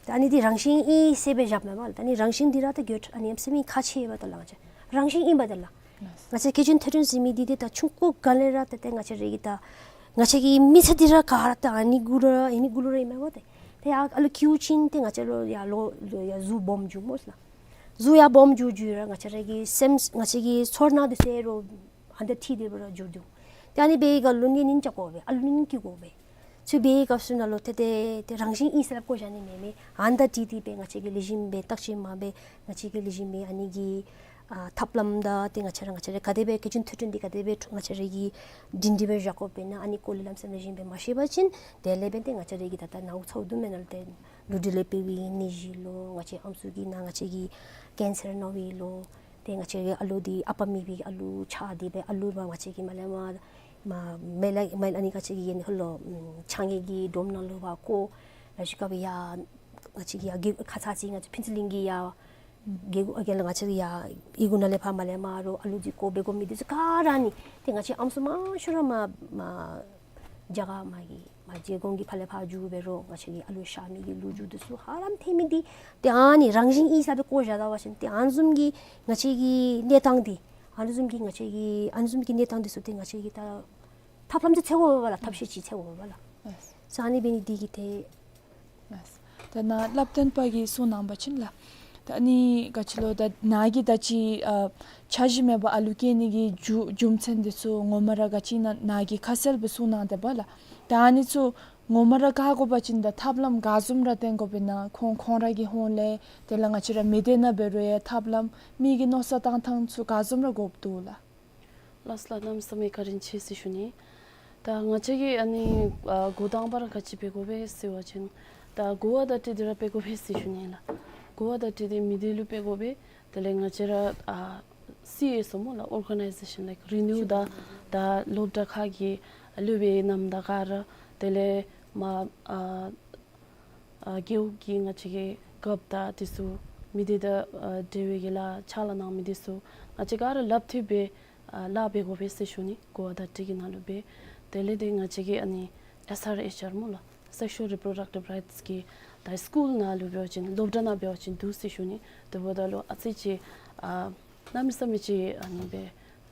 ད་ཨ་ནི་འདི་རང་བཞིན་ཨིན་ཟེར་སྦེ་བཞགཔ་མེན་པ་ལགས། ད་ཨ་ནི་རང་བཞིན་འདི་ར་ད་གྱོད་ཨ་ནི་གནམ་མེད་ས་མེད་ཁག་ཆེ་བ་ད་ལགས། ང་བཅས་རང་བཞིན་ཨིན་པ་ད་ལགས། ང་བཅས་སྐྱེ་ཅན་ཐོས་གྲོལ་ཟེར་མི་འདི་ཏེ་ད་ཆུང་ཀུ་སྒང་ལས་ར་ཏེ་ཏེ་ང་བཅས་ར་གི་ད་ང་བཅས་ཀྱི་མི་ཚེ་འདི་ར་ག་ར་ད་ཨ་ནི་གུ་ར་ཨ་ནི་གུ་ལུ་ར་ཨིན་མས་པ་ཏེ། ཏེ་ཡར་ཨ་ལུ་སྐྱེཝ་ཅིག་ཏེ་ང་བཅས་ལུ་ཡར་ལོ་ལོ་ཡར་གཟུགས་སྦོམ་འགྱོཝ་སྨོ་ལགས། གཟུགས་ཡར་སྦོམ་འགྱོ་འགྱོ་ར་ང་བཅས་ར་གི་སེམས་ང་བཅས་ཀྱི་ཚོར་སྣང་འདི་ཚུ་ར་ཨ་ནི་ད་ཐིག་སྟེ་སྦེ་ར་འགྱོ་འགྱོ། ཏེ་ཨ་ནི་འབད་བའི་སྒང་ལུ་གཉེན་ཉེཝ་དགོ་པས། ཨ་ལུ་གཉེན་སྐྱེ་དགོ་པས། ཚུ་འབད་བའི་སྐབས་སུ་ནང་ལུ་ཏེ་ཏེ་ཏེ་རང་བཞིན་ཨིན་ཟེར་སླབ་བཀོ་བཞག་ནི་མེད་མས། ཨ་ནི་ད་ཏིག་ཏིག་སྦེ་ང་བཅས་ཀྱིས་ལེགས་ཤོམ་སྦེ་བརྟག་དཔྱད་མ་འབད་ང་བཅས་ཀྱིས་ལེགས་ཤོམ་སྦེ་ཨ་ནི་གི་ཨ་ཐབས་ལམ་དང་ཏེ་ང་བཅས་ར་ང་བཅས་ར་ག་དེ་སྦེ་སྐྱེ་ཅན་ཐོས་གྲོལ་འདི་ག་དེ་སྦེ་ང་བཅས་ར་གིས་སྒྲིང་སྒྲི་སྦེ་བཞག་དགོཔ་ཨིན་ན་ཨ་ནི་སྐོར་ལས་ལམ་སེམས་ལེགས་ཤོམ་སྦེ་མ་ཤེས་པ་ཅིན་དེ་ལས་འབདན་ཏེ་ང་བཅས་ར་གི་ད་ད་ནཱ་འུ་ཚ་བོ་དུ་མའི་ནང་ལུ་ཏེ་ལུས་འབྲེལ་ལས་འཕེལ་བའི་ནད་གཞི་ལོ་ང་བཅས་ཨམ་སྲུ་གི་ནང་ང་བཅས་ཀྱི་ཀེན་སར་ན་བའི་ལོ། ཏེ་ང་བཅས་ཀྱི་ཨ་ལུ་འདི་ཨ་པ་མེད་པའི་ཨ་ལུ་ཆགས་ཏེ་སྦེ་ཨ་ལུ་མ་ང་བཅས་ཀྱིས་མ་ལས་མ་མ་མེ་ལ་མེ་ལ་ཨ་ནི་ང་བཅས་ཀྱི་ཨ་ནི་ཧ་ལོ་ཨམ་ཆ་ངེ་གི་སྒྲོམ་ནང་ལུ་ཕར་བཀོ། ལ་ཤི་ཀ་བའི་ཡ་ང་བཅས་ཀྱི་ཡ་གི་ཁ་ཚ་ཅིག་ང་བཅས་ཕུན་ཚོགས་གླིང་གི་ཡ་གི་གུ་ཨ་གི་ལ་ང་བཅས་ཀྱི་ཡ་ཨི་གུ་ནང་ལས་ཕར་མ་ལས་མ་རོགས་ཨ་ལུ་འདི་བཀོ་སྦེ་བཀོ་མི་འདི་ཚུ་ག་ར་ནི་ཏེ་ང་བཅས་ཨམ་སྲུ་མང་ཤོས་ར་མ་མ་ རྒྱ་གར་མ་གི་མ་རྗེ་གོང་གི་ཕར་ལས་ཕར་འགྱོ་འབད་རུང་ང་བཅས་ཀྱི་ཨ་ལུ་གཤགས་མི་གི་ལོ་རྒྱུས་འདི་ཚུ་ཧ་ལམ་ཐོན་མི་འདི་ཏེ་ཨ་ནི་རང་བཞིན་ཨིན་ཟེར་སྦེ་བཀོ་བཞག་ད་པ་ཅིན་ཏེ་ཨ་ནི་བཟུམ་གྱི་ང་བཅས་ཀྱི་གནས་སྟངས་འདི་ཨ་ནི་བཟུམ་གྱི་ང་བཅས་ཀྱི་ཨ་ནི་བཟུམ་གྱི་གནས་སྟངས་འདི་ཚུ་ཏེ་ང་བཅས་ཀྱིས་ད་ཐབས་ལམ་ཅིག་འཚོལ་དགོ་པས་ལགས། ཐབས་ཤེས་ཅིག་འཚོལ་དགོ་པས་ལགས། ལགས། ས་ཨ་ནི་འབད་ནི་འདི་གིས་ཏེ། ལགས། ད་ནཱ་བསླབ་སྟོན་པ་གིས་གསུངས་གནང་པ་ཅིན་ལགས། ད་ཨ་ནི་ག་ཅི་ལོ་ད་ནཱ་གིས་ད་ཅི་ཨ་འཆར་གཞི་མེད་པར་ཨ་ལུ་སྐྱེ་ནི་གི་རྒྱུ་རྒྱུ་མཚན་འདི་ཚུ་ངོ་མ་ར་ག་ཅི་ཨིན་ན་ནཱ་གིས་ཁ་གསལ་སྦེ་གསུངས་གནང་དེས་པ་ལགས། ད་ཨ་ནི་ཚུ་ངོ་མ་ར་བཀག་དགོ་པ་ཅིན་ད་ཐབས་ལམ་ག་བཟུམ་ར་བསྟེན་དགོ་པས་ན། ཁོང་ཁོང་ར་གི་ཧོངས་ལས་དེ་ལས་ང་བཅས་ར་མི་སྡེ་ནང་འབད་རུང་ཡང་ཐབས་ལམ་མི་གི་མནོ་བསམ་བཏང་ཐངས་ཚུ་ག་བཟུམ་ར་དགོཔ་འདུག་ལགས། ལགས་ལགས། གནམ་མེད་ས་མེད་བཀའ་དྲིན་ཆེ་ཟེར་ཞུ་ནི། ད་ང་བཅས་ཀྱིས་ཨ་ནི་ཨ་འགོ་དང་པ་ར་ག་ཅི་འབད་དགོ་པས་ཟེར་བ་ཅིན་ད་གོ་བ་བརྡ་སྤྲོད་འདི་ར་འབད་དགོ་པས་ཟེར་ཞུ་ནི་ལགས། གོ་བ་བརྡ་སྤྲོད་འདི་མི་སྡེ་ལུ་འབད་དགོ་པས། དེ་ལས་ང་བཅས་ར་ཨ་སི་ཨེསི་ཨོ་སྨོ་ལགས། Organization like Renew ད་ད་སློབ་གྲྭ་ཁག་གི་སློབ་དཔོན་རྣམས་དང་ག་ར་དེ་ལས་མ་ཨ་ཨ་རྒེད་འོག་གི་ང་བཅས་ཀྱི་རྒཔོ་དང་འདི་ཚུ་མི་སྡེ་དང་ཨ་འབྲེལ་བའི་གི་ལཱ་ཕྱག་ལཱ་གནང་མི་འདི་ཚུ་ང་བཅས་ག་ར་ལགཔ་མཐུད་སྦེ་ཨ་ལཱ་འབད་དགོ་པས་ཟེར་ཞུ་ནི། གོ་བ་བརྡ་སྤྲོད་ཀྱི་ནང་ལུ་སྦེ། དེ་ལས་ཏེ་ང་བཅས་ཀྱི་ཨ་ནི་ཨེསི་ཨར་ཨེཆ་ཨར་སྨོ་ལགས། Sexual Reproductive Rights གི་ད་སི་ཀུལ་ནང་ལུ་འབད་བ་ཅིན་སློབ་གྲྭ་ནང་འབད་བ་ཅིན་འདུག་ཟེར་ཞུ་ནི། དེ་འབདཝ་ད་ལུ་ཨ་ཙི་ཅིག་ཨ་གནམ་མེད་ས་མེད་ཅིག་ཨ་ནི་སྦེ་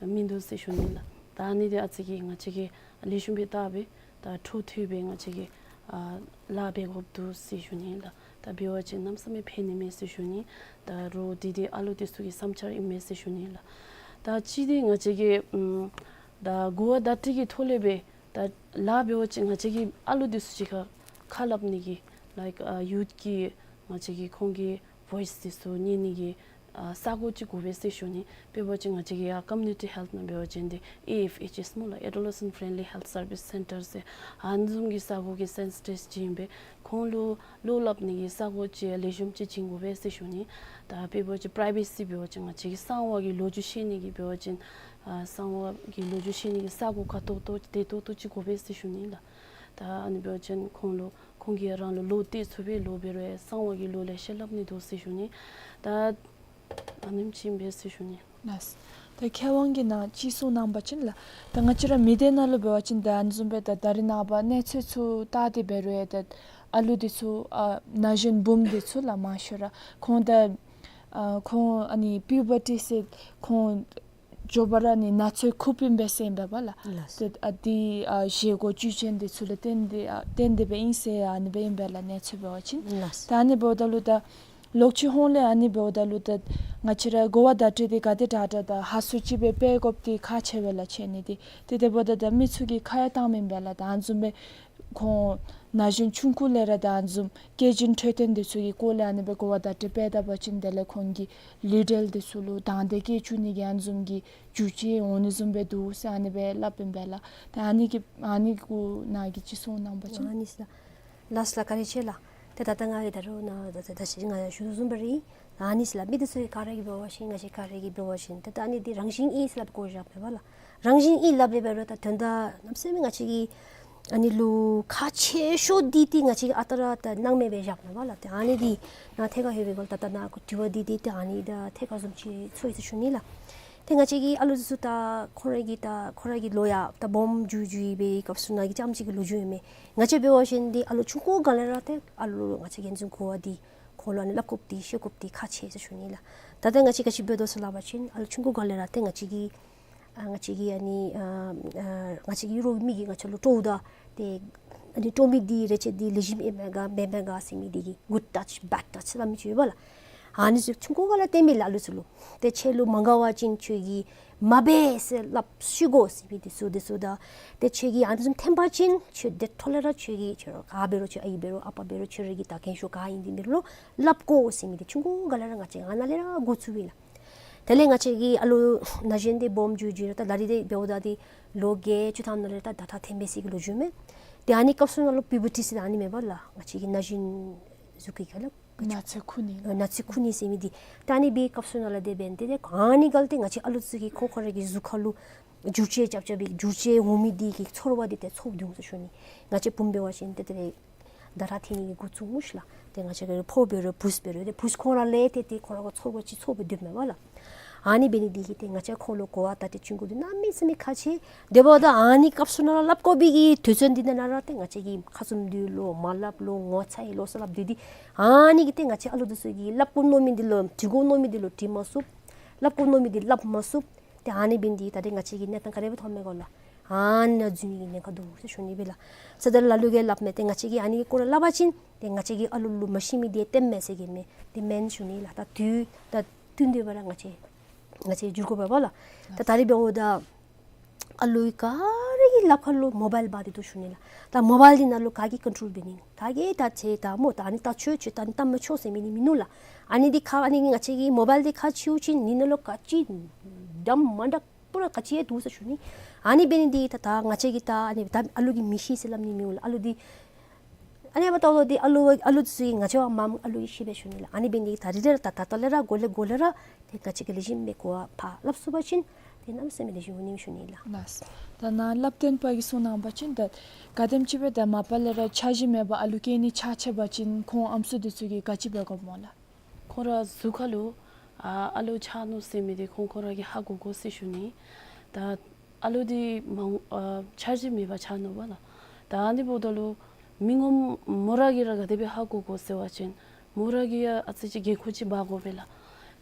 མིན་འདུག་ཟེར་ཞུ་ནི་ལགས། ད་ཨ་ནི་འདི་ཨ་ཙི་ཅིག་ང་བཅས་ཀྱིས་ལེགས་ཤོམ་སྦེ་བལྟ་སྦེ་ད་འཕྲོ་མཐུད་སྦེ་ང་བཅས་ཀྱིས་ཨ་ལཱ་འབད་དགོཔ་འདུག་ཟེར་ཞུ་ནི་ལགས། ད་འབད་བ་ཅིན་གནམ་མེད་ས་མེད་ཕན་ནི་མས་ཟེར་ཞུ་ནི། ད་རོགས་འདི་འདི་ཨ་ལུ་འདི་ཚུ་གི་བསམ་འཆར་ཨིན་མས་ཟེར་ཞུ་ནི་ལགས། ད་གཅིག་འདི་ང་བཅས་ཀྱིས་ཨམ་ད་གོ་བ་བརྡ་སྤྲོད་ཀྱི་ཐོག་ལས་སྦེ་ད་ལཱ་འབད་བ་ཅིན་ང་བཅས་ཀྱི་ཨ་ལུ་འདི་ཚུ་གཅིག་ཁར་ཁ་སླབ་ནི་གི་ལའིཀ་ཨ་ཡུཐ་ཀྱི་ང་བཅས་ཀྱི་ཁོང་གི་ཝོའིསི་འདི་ཚུ་ཉན་ནི་གི་ཨ་ས་གོ་ཅིག་དགོ་པས་ཟེར་ཞུ་ནི། དཔེ་འབད་བ་ཅིན་ང་བཅས་ཀྱི་ཡར་ཀོམ་མུ་ནི་ཊི་ཧེལཐ་ནང་འབད་བ་ཅིན་འདི་ཨེ་ཨེཕ་ཨེཆ་ཨེསི་སྨོ་ལགས། Adolescent Friendly Health Service Center ཟེར་ཨ་ནི་བཟུམ་གྱི་ས་གོ་གི་སེན་སི་ཊར་ཅིག་ཨིན་པས། ཁོང་ལུ་བློ་སླབ་ནི་གི་ས་གོ་ཅིག་ལེགས་ཤོམ་ཅིག་བྱིན་དགོ་པས་ཟེར་ཞུ་ནི། ད་དཔེ་འབད་བ་ཅིན་པ་རའི་ཝེ་སི་འབད་བ་ཅིན་ང་བཅས་ཀྱི་གསང་བ་གི་ལོ་རྒྱུས་བཤད་ནི་གི་འབད་བ་ཅིན་ཨ་གསང་བ་གི་ལོ་རྒྱུས་བཤད་ནི་གི་ས་གོ་ག་ཏོག་ཏོ་བདེ་ཏོག་ཏོ་ཅིག་དགོ་པས་ཟེར་ཞུ་ནི་ལགས། ད་ཨ་ནི་འབད་བ་ཅིན་ཁོང་ལུ་ཁོང་གིས་རང་ལུ་ལོ་བཏོན་ཚུགས་པའི་ལོ་འབད་རུང་ཡང་གསང་བ་གི་ལོ་ལེ་ཤ་སླབ་ནི་འདུག་ཟེར་ཞུ་ནི། ད་ཨ་ནེམ་ཅིག་ཨིན་པས་ཟེར་ཞུ་ནི། ལགས། ད་མཁས་དབང་གིས་ནཱ་ཅིག་གསུངས་གནང་པ་ཅིན་ལགས། ད་ང་བཅས་ར་མི་སྡེ་ནང་ལུ་འབད་བ་ཅིན་ད་ཨ་ནི་བཟུམ་སྦེ་ད་ད་རེས་ནངས་པ་གནས་ཚུལ་ཚུ་བལྟ་སྟེ་འབད་རུང་ཡང་ད་ཨ་ལུ་འདི་ཚུ་ཨ་ན་གཞོན་བུམོ་འདི་ཚུ་ལགས་མང་ཤོས་ར་ཁོང་ད་ཨ་ཁོང་ཨ་ནི་པིའུ་བར་ཊི་ཟེར་ཁོང་མགྱོགས་པ་ར་ཨ་ནི་ན་ཚོད་ཁུག་པའི་འབད་ས་ཨིན་པས་ལགས། ལགས། ཏེ་ཨ་འདི་ཨ་བཞེས་སྒོ་བཅུད་ཅན་འདི་ཚུ་ལུ་བརྟེན་ཏེ་ཨ་བརྟེན་ཏེ་སྦེ་ཨིན་ཟེར་ཨ་ནི་སྦེ་ཨིན་པས་ལགས། གནས་ཚུལ་འབད་བ་ཅིན། ལགས། ད་ཨ་ནི་འབདཝ་ད་ལུ་ད་ལོག་ཅི་ཧོང་ལས་ཨ་ནི་འབདཝ་ད་ལུ་ད་ང་བཅས་ར་གོ་བ་བརྡ་སྤྲོད་འདི་ག་དེ་དྲག་དྲག་དང་ཧ་སུ་ཅིག་སྦེ་སྤེལ་དགོཔ་འདི་ཁག་ཆེ་བས་ལགས་ཆེ་ནི་འདི། ཏེ་དེ་འབདཝ་ད་ད་མི་ཚུ་གིས་ཁ་ཡང་བཏངམ་ཨིན་པས་ལགས། ད་ཨ་ནི་བཟུམ་སྦེ་ཁོང་ན་གཞོན་ཆུང་ཀུ་ལས་ར་ད་ཨ་ནི་བཟུམ་སྐྱེ་རྒྱུན་འཕྲོད་བསྟེན་འདི་ཚུ་གི་སྐོར་ལས་ཨ་ནི་སྦེ་གོ་བ་བརྡ་སྤྲོད་སྤེལ་ད་པ་ཅིན་དེ་ལས་ཁོང་གི་ལུས་འབྲེལ་འདི་ཚུ་ལུ་དང་འདོད་སྐྱེ་བཅུག་ནི་གི་ཨ་ནི་བཟུམ་གྱི་རྒྱུ་ཅིག་འོང་ནི་བཟུམ་སྦེ་འདུག་ཟེར་ཨ་ནི་སྦེ་སླབ་ཨིན་པས་ལགས། ད་ཨ་ནི་གི་ཨ་ནི་གུ་ནཱ་གིས་ཅིག་གསུངས་གནང་པ་ཅིན། ཨ་ནི་ཟེར་ལགས། ལགས་ལགས། བཀའ་དྲིན་ཆེ་ལགས། ཏེ་ད་ལྟོ་ང་གིས་ད་རུང་ནཱ་ད་ད་ད་ཅི་ང་ཞུ་དོ་བཟུམ་སྦེ་ར་ཨིན། ཨ་ནི་ཟེར་ལགས། མི་འདི་ཚུ་ག་ར་གིས་འབད་བ་ཅིན་ང་བཅས་ག་ར་གིས་འབད་བ་ཅིན་ཏེ་ད་ཨ་ནི་འདི་རང་བཞིན་ཨིན་ཟེར་སླབ་བཀོ་བཞགཔ་མས་པ་ལགས། རང་བཞིན་ཨིན་སླབ་སྦེ་འབད་རུང་ད་དོན་དག་གནམ་མེད་ས་མེད་ང་བཅས་ཀྱི་ཨ་ནི་ལུ་ཁག་ཆེ་ཤོས་འདི་ཏེ་ང་བཅས་ཀྱིས་ཨ་རྟག་ར་ད་སྣང་མེད་སྦེ་བཞགཔ་མས་པ་ལགས། ཏེ་ཨ་ནི་འདི་ནཱ་ཐད་ཀར་ལྷོད་པའི་སྒང་ལུ་ད་ད་ནཱ་དྲི་བ་འདི་འདི་ཏེ་ཨ་ནི་ད་ཐད་ཀར་བཟུམ་ཅིག་ཚོར་ཡི་ཟེར་ཞུ་ནི་ལགས། ཏེ་ང་བཅས་ཀྱི་ཨ་ལུ་འདི་ཚུ་ད་ཁོང་ར་གི་ད་ཁོང་ར་གི་ལོ་ཡང་ད་སྦོམ་འགྱོ་འགྱོ་བའི་སྐབས་སུ་ནཱ་གི་རྐྱངམ་ཅིག་གི་ལོ་རྒྱུས་ཨིན་མས། ང་བཅས་འབད་བ་ཅིན་འདི་ཨ་ལུ་ཆུང་ཀུ་སྒང་ལས་ར་ཏེ་ཨ་ལུ་ང་བཅས་ཀྱིས་འཛིན་དགོ་པ་འདི་ཁོང་ལུ་ཨ་ནི་སླབ་དགོཔ་འདི་བཤད་དགོཔ་འདི་ཁག་ཆེ་ཟེར་ཞུ་ནི་ལགས། ད་ལྟོ་ང་བཅས་ག་ཅི་འབད་དོ་ཟེར་སླབ་པ་ཅིན་ཨ་ལུ་ཆུང་ཀུ་སྒང་ལས་ར་ཏེ་ང་བཅས་ཀྱི་ཨ་ང་བཅས་ཀྱི་ཨ་ནི་ཨ་ཨ་ང་བཅས་ཀྱི་རོགས་མི་གིས་ང་བཅས་ལུ་སྤྲོཝ་ད་ཏེ་ཨ་ནི་སྤྲོ་མི་འདི་རེ་ཆེ་འདི་ལེགས་ཤོམ་ཨིན་མས་ག་མེན་མས་ག་ཟེར་མི་འདི་གི་good touch bad touch ཟེར་སླབ་མི་ཅིག་ཡོད་པ་ལགས། ཨ་ནི་ཚུ་ཆུང་ཀུ་སྒང་ལས་སྟོན་མི་ལགས་ཨ་ལུ་ཚུ་ལུ། ཏེ་ཁྱོད་ལུ་མ་དགའ་བ་ཅིན་ཁྱོད་ཀྱིས་མ་འབད་ཟེར་སླབ་ཤི་དགོ་ཟེར་མི་འདི་ཚུ་འདི་ཚུ་ད། ཏེ་ཁྱོད་ཀྱིས་ཨ་ནི་བཟུམ་ཐོན་པ་ཅིན་ཁྱོད་དེ་འཕྲོ་ལས་ར་ཁྱོད་ཀྱིས་ཁྱོད་ར་ག་འབད་རུང་ཁྱོད་ཨའི་འབད་རུང་ཨ་པ་འབད་རུང་ཁྱོད་ར་གི་ད་གན་ཤོག་ག་ཨིན་འདི་འབད་རུང་སླབ་དགོ་ཟེར་མི་འདི་ཆུང་ཀུ་སྒང་ལས་ར་ང་བཅས་ཨ་ནཱ་ལས་ར་འགོ་བཙུགས་པས་ལགས། དེ་ལས་ང་བཅས་ཀྱི་ཨ་ལུ་ན་གཞོན་འདི་སྦོམ་འགྱོ་འགྱོ་ར་ད་ད་རིས་འདི་འབདཝ་ད་འདི་ལོ་བརྒྱད་ཅུ་ཐམ་ནང་ལས་ད་ད་ད་ཐོན་པའི་ཟེར་གི་ལོ་རྒྱུས་མས། ཏེ་ཨ་ནི་སྐབས་སུ་ནང་ལུ་པིའུ་བར་ཊི་ཟེར་ཨ་ནི་མས་པ་ལགས། ང་བཅས་ཀྱི་ན་གཞོན་གཟུགས་ཀྱི་ཁ་ལགས། ན་ཚོད་ཁུག་ནི་ལགས། ན་ཚོད་ཁུག་ནི་ཟེར་མི་འདི། ད་ཨ་ནི་འབད་བའི་སྐབས་སུ་ནང་ལས་དེ་འབད་ནི་དེ་ཏེ་ཨ་ནི་སྒང་ལས་ཏེ་ང་བཅས་ཨ་ལུ་ཚུ་གི་ཁོང་ཁོང་ར་གི་གཟུགས་ཁ་ལུ་འགྱུར་བཅོས་རྐྱབ་རྐྱབ་པའི་འགྱུར་བཅོས་འོང་མི་འདི་གི་ཚོར་བ་འདི་ཏེ་ཚོར་འདུག་ཟེར་ཞུ་ནི། ང་བཅས་བུམོ་འབད་བ་ཅིན་ཏེ་ཏེ་ད་ར་ཐོན་ནི་གི་འགོ་བཙུགས་སྨོ་ཤི་ལགས། ཏེ་ང་བཅས་ཀྱི་ཕོ་འབད་རུང་བུཚ་འབད་རུང་ཏེ་བུཚ་ཁོང་ར་ལས་ཏེ་ཏེ་ཁོང་ར་གི་ཚོར་བ་ཅིག་ཚོར་སྦེ་སྡོདཔ་མས་པ་ལགས། ཨ་ནི་འབད་ནི་འདི་གིས་ཏེ་ང་བཅས་ཁོང་ལུ་གོ་བ་ད་ཏེ་བྱིན་དགོ་འདི་གནམ་མེད་ས་མེད་ཁག་ཆེ། དེ་འབདཝ་ད་ཨ་ནི་སྐབས་སུ་ནང་ལུ་སླབ་དགོ་པའི་གི་དུས་ཚོད་འདི་ནང་ན་ར་ཏེ་ང་བཅས་ཀྱིས་ཁ་བཙུམ་སྡོད་ལོ་མ་སླབ་ལོ་ངོ་ཚ་ཡི་ལོ་ཟེར་སླབ་སྡོད་དེ། ཨ་ནི་གིས་ཏེ་ང་བཅས་ཨ་ལུ་འདི་ཚུ་གིས་སླབ་དགོ་མནོ་མི་འདི་ལུ་དྲི་དགོ་མནོ་མི་འདི་ལུ་དྲི་མ་ཚུགས། སླབ་དགོ་མནོ་མི་འདི་སླབ་མ་ཚུགས། ཏེ་ཨ་ནི་འབད་ནི་འདི་གིས་ད་ཏེ་ང་བཅས་ཀྱི་གནས་སྟངས་ག་དེ་སྦེ་ཐོནམ་མས་གོ་ལགས། ཨ་ནི་ནང་འཛུལ་ནི་གི་ཉེན་ཁ་འདུག་ཟེར་ཞུ་ནི་སྦེ་ལགས། ས་ད་ལ་ལུ་གིས་སླབ་མས། ཏེ་ང་བཅས་ཀྱིས་ཨ་ནི་གི་སྐོར་ལས་སླབ་པ་ཅིན་ཏེ་ང་བཅས་ཀྱིས་ཨ་ལུ་ལུ་མ་ཤེས་མི་འདི་སྟོནམ་མས་ཟེར་གྱི་མེན། ཏེ་མེན་ཞུ་ནི་ལགས། ད་དུས་ད་བསྟུན་ཏེ་འབད་ར་ང་བཅས་ང་བཅས་འགྱུར་དགོ་པས་པ་ལགས། ད་ད་རིས་འབདཝ་ད་ཨ་ལུ་ག་ར་གི་ལགཔ་ཁར་ལུ་མོ་བཱའིལ་འབག་སྟེ་འདུག་ཞུ་ནི་ལགས། ད་མོ་བཱའིལ་འདི་ནང་ལུ་ག་གིས་ཀོན་ཊོལ་འབད་ནི། ད་གིས་ད་ཅི་ད་མོ་ད་ཨ་ནི་ལྟ་ཆོག་ཅིག་ད་ཨ་ནི་ལྟ་མ་ཆོག་ཟེར་མི་འདི་མིན་ནུག་ལགས། ཨ་ནི་འདི་ཁ་ཨ་ནི་ང་བཅས་ཀྱི་མོ་བཱའིལ་འདི་ཁ་ཕྱེ་བ་ཅིན་ཨ་ནི་ནང་ལུ་ག་ཅི་འདྲ་མ་འདྲཝ་པུ་ར་ག་ཅི་ཡང་འདུག་ཟེར་ཞུ་ནི། ཨ་ནི་འབད་ནི་འདི་གིས་ད་ད་ང་བཅས་ཀྱིས་ད་ཨ་ནི་ད་ཨ་ལུ་གིས་མི་ཤེས་ཟེར་སླབ་ནི་མི་འོང་ལགས། ཨ་ལུ་འདི་ཨ་ནི་འབདཝ་ད་ལུ་འདི་ཨ་ལུ་ཨ་ལུ་འདི་ཚུ་གིས་ང་བཅས་བ་མ་ཨ་ལུ་གིས་ཤེས་པས་ཞུ་ནི་ལགས། ཨ་ནི་འབད་ནི་འདི་གིས་ད་རིས་ར་ད་ད་ལྟོ་ལས་ར་འགོ་ལས་འགོ་ལས་ར་ཏེ་ང་བཅས་ཀྱིས་ལེགས་ཤོམ་སྦེ་གོ་བ་ཕར་སླབ་ཚུགས་པ་ཅིན་ཏེ་གནམ་མེད་ས་མེད་ལེགས་ཤོམ་འོང་ནི་ཞུ་ནི་ལགས། ལགས། ད་ནཱ་བསླབ་སྟོན་པ་གིས་གསུངས་གནང་བ་ཅིན་ད་ག་དེམ་ཅིག་སྦེ་ད་མ་པ་ལས་ར་འཆར་གཞི་མེད་པར་ཨ་ལུ་སྐྱེ་ནི་ཆ་བཞག་པ་ཅིན་ཁོང་ཨམ་སྲུ་འདི་ཚུ་གིས་ག་ཅི་འབད་དགོཔ་སྨོ་ལགས། ཁོང་ར་གཟུགས་ཁར་ལུ་ཨ་ཨ་ལུ་ཆགས་ནུག་ཟེར་མི་འདི་ཁོང་ཁོང་ར་གིས་ཧ་གོ་དགོ་ཟེར་ཞུ་ནི། ད་ཨ་ལུ་འདི་མང་ཨ་འཆར་གཞི་མེད་པར་ཆགས་ནུག་པ་ལགས། ད་ཨ་ནི་འབདཝ་ད་ལུ་མི་ངོམ་མོ་ར་གིས་ར་ག་དེ་སྦེ་ཧ་གོ་དགོ་ཟེར་བ་ཅིན་མོ་ར་གིས་ཡང་ཨ་ཙི་ཅིག་འགན་ཁུར་ཅིག་འབག་དགོ་པས་ལགས།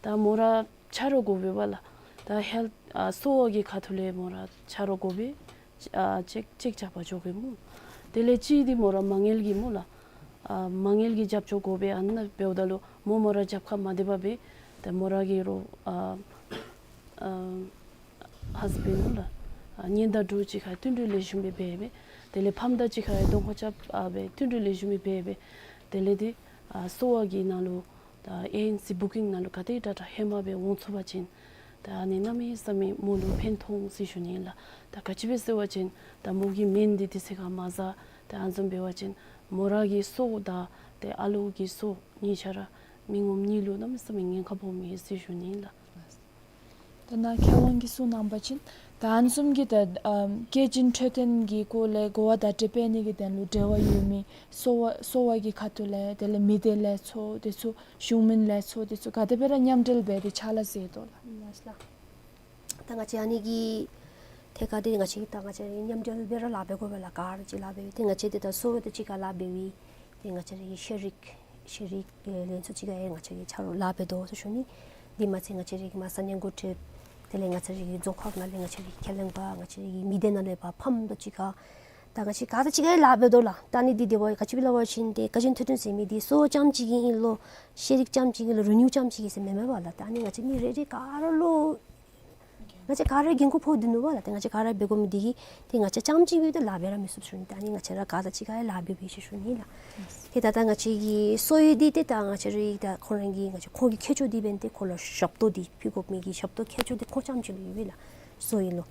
ད་མོ་ར་ཆ་རོགས་དགོ་པས་པ་ལགས། ད་ཧེལཐ་ཨ་གསོ་བ་གི་ཁ་ཐུག་ལས་མོ་ར་ཆ་རོགས་དགོ་པས། ཨ་ཅེཀ་ཅེཀ་རྐྱབ་པར་འགྱོ་དགོ་སྨོ། དེ་ལས་གཅིག་འདི་མོ་ར་མ་དངུལ་གྱི་སྨོ་ལགས། ཨ་མ་དངུལ་གྱི་རྒྱབ་སྐྱོར་དགོ་པས། ཨ་ནཱ་འབདཝ་ད་ལུ་མོ་མོ་ར་རྒྱབ་ཁར་མ་སྡོད་པར་སྦེ་ཏེ་མོ་ར་གི་རོགས་ཨ་ཨ་ཧཱས་བེནཌ་སྨོ་ལགས། ཨ་ཉེ་འདབས་འདི་ཚུ་གཅིག་ཁར་བསྟུན་གྲོས་ལེགས་ཤོམ་སྦེ་འབད་སྦེ། དེ་ལས་ཕམ་དང་གཅིག་ཁར་གདོང་ཁ་རྐྱབ་ཨ་སྦེ་བསྟུན་གྲོས་ལེགས་ཤོམ་སྦེ་འབད་སྦེ། དེ་ལས་འདི་ཨ་གསོ་བ་གི་ནང་ལུ་ད་ཨེ་ཨེན་སི་བུ་ཀིང་ནང་ལུ་ག་དེ་དྲག་དྲག་ཧེ་མ་སྦེ་འོང་ཚུགས་པ་ཅིན་ད་ཨ་ནི་གནམ་མེད་ས་མེད་མོ་ལུ་ཕན་ཐོགས་འོང་ཟེར་ཞུ་ནི་ལགས། ད་ག་ཅི་སྦེ་ཟེར་བ་ཅིན་ད་མོ་གི་སྨན་འདི་དུས་ཚོད་ཁར་མ་བཟའ། ད་ཨ་ནི་བཟུམ་འབད་བ་ཅིན་མོ་ར་གི་སྲོག་དང་ཏེ་ཨ་ལུ་གི་སྲོག་གཉིས་ཆ་ར་མི་ངོམ་གཉིས་ལུ་གནམ་མེད་ས་མེད་ཉེན་ཁ་སྦོམ་ཨིན་ཟེར་ཞུ་ནི་ལགས། ད་ནཱ་མཁས་དབང་གིས་གསུངས་གནང་བ་ཅིན་ད་ཨ་ནི་བཟུམ་གྱི་ད་ཨམ་སྐྱེ་ཅིན་འཕྲོད་བསྟེན་གྱི་སྐོར་ལས་གོ་བ་བརྡ་སྤྲོད་འབད་ནི་གི་དོན་ལུ་འབྲེལ་བ་ཡོད་མི་གསོ་བ་གསོ་བ་གི་ཁ་ཐུག་ལས་དེ་ལས་མི་སྡེ་ལས་ཚོགས་དེ་ཚུ་གཞུང་མིན་ལས་ཚོགས་དེ་ཚུ་ག་དེ་སྦེ་ར་མཉམ་འབྲེལ་འབད་དེ་ཕྱག་ལཱ་མཛད་དོ་ལགས། ལགས་སོ་ལགས། ད་ང་བཅས་ཨ་ནི་གི་ཐད་ཁར་འདི་ང་བཅས་ད་ང་བཅས་མཉམ་འབྲེལ་སྦེ་ར་ལཱ་འབད་དགོ་པས་ལགས། ག་ར་གཅིག་ལཱ་འབད་འདི་ང་བཅས་འདི་ད་གསོ་བ་དང་གཅིག་ཁར་ལཱ་འབད་འདི་ང་བཅས་ར་གི་ཤེས་རིག་ཤེས་རིག་ལས་ཚོགས་གཅིག་ཁར་ཡང་ང་བཅས་ཀྱིས་ཆ་རོགས་ལཱ་འབད་དོ་ཟེར་ཞུ་ནི། འདི་མ་ཚད་ང་བཅས་ར་གི་མར་ས་གནས་འགོ་ཁྲིདཔ་དེ་ལས་ང་བཅས་ར་གི་རྫོང་ཁག་ནང་ལས་ང་བཅས་ར་གི་ཁས་ལེན་པ་ང་བཅས་ར་གི་མི་སྡེ་ནང་ལས་ཕར་ཕམ་དང་གཅིག་ཁར་ད་ང་བཅས་ག་ར་གཅིག་ཁར་ཡང་ལཱ་འབད་དོ་ལགས། ད་ཨ་ནི་འདི་དེ་བ་ག་ཅི་སྦེ་སླབ་པ་ཅིན་ཏེ་སྐྱེ་ཅིན་འཕྲོད་བསྟེན་ཟེར་མི་འདི་གསོ་བ་རྐྱངམ་གཅིག་གི་ཨིན་ལོ་ཤེས་རིག་རྐྱངམ་གཅིག་གི་ལོ་རིག་ནུས་རྐྱངམ་གཅིག་གི་ཟེར་མེན་མས་པ་ལགས། ད་ཨ་ནི་ང་བཅས་མི་རེ་རེ་ག་ར་ལུ་ང་བཅས་ག་ར་འགན་ཁུར་ཕོག་སྟེ་ནུག་པ་ལགས། ཏེ་ང་བཅས་ག་ར་འབད་དགོ་མི་འདི་གིས་ཏེ་ང་བཅས་རྐྱངམ་གཅིག་སྦེ་ཏེ་ལཱ་འབད་ར་མི་ཚུགས་ཞུ་ནི། ད་ཨ་ནི་ང་བཅས་ར་ག་ར་གཅིག་ཁར་ཡང་ལཱ་འབད་འབད་ཟེར་ཞུ་ནི་ལགས། ཏེ་ད་ལྟོ་ང་བཅས་ཀྱི་གསོ་བའི་འདི་ཏེ་ད་ང་བཅས་ར་ད་ཁོང་ར་གི་ང་བཅས་ཁོང་གི་ཁྱད་ཆོས་འདི་འབདན་ཏེ་ཁོང་ལུ་ཞབས་ཏོག་འདི་ཕུལ་དགོ་མི་གི་ཞབས་ཏོག་ཁྱད་ཆོས་འདི་ཁོང་རྐྱངམ་གཅིག་ལུ་ཡོད་པས་ལགས། གསོ་བའི་ལུ་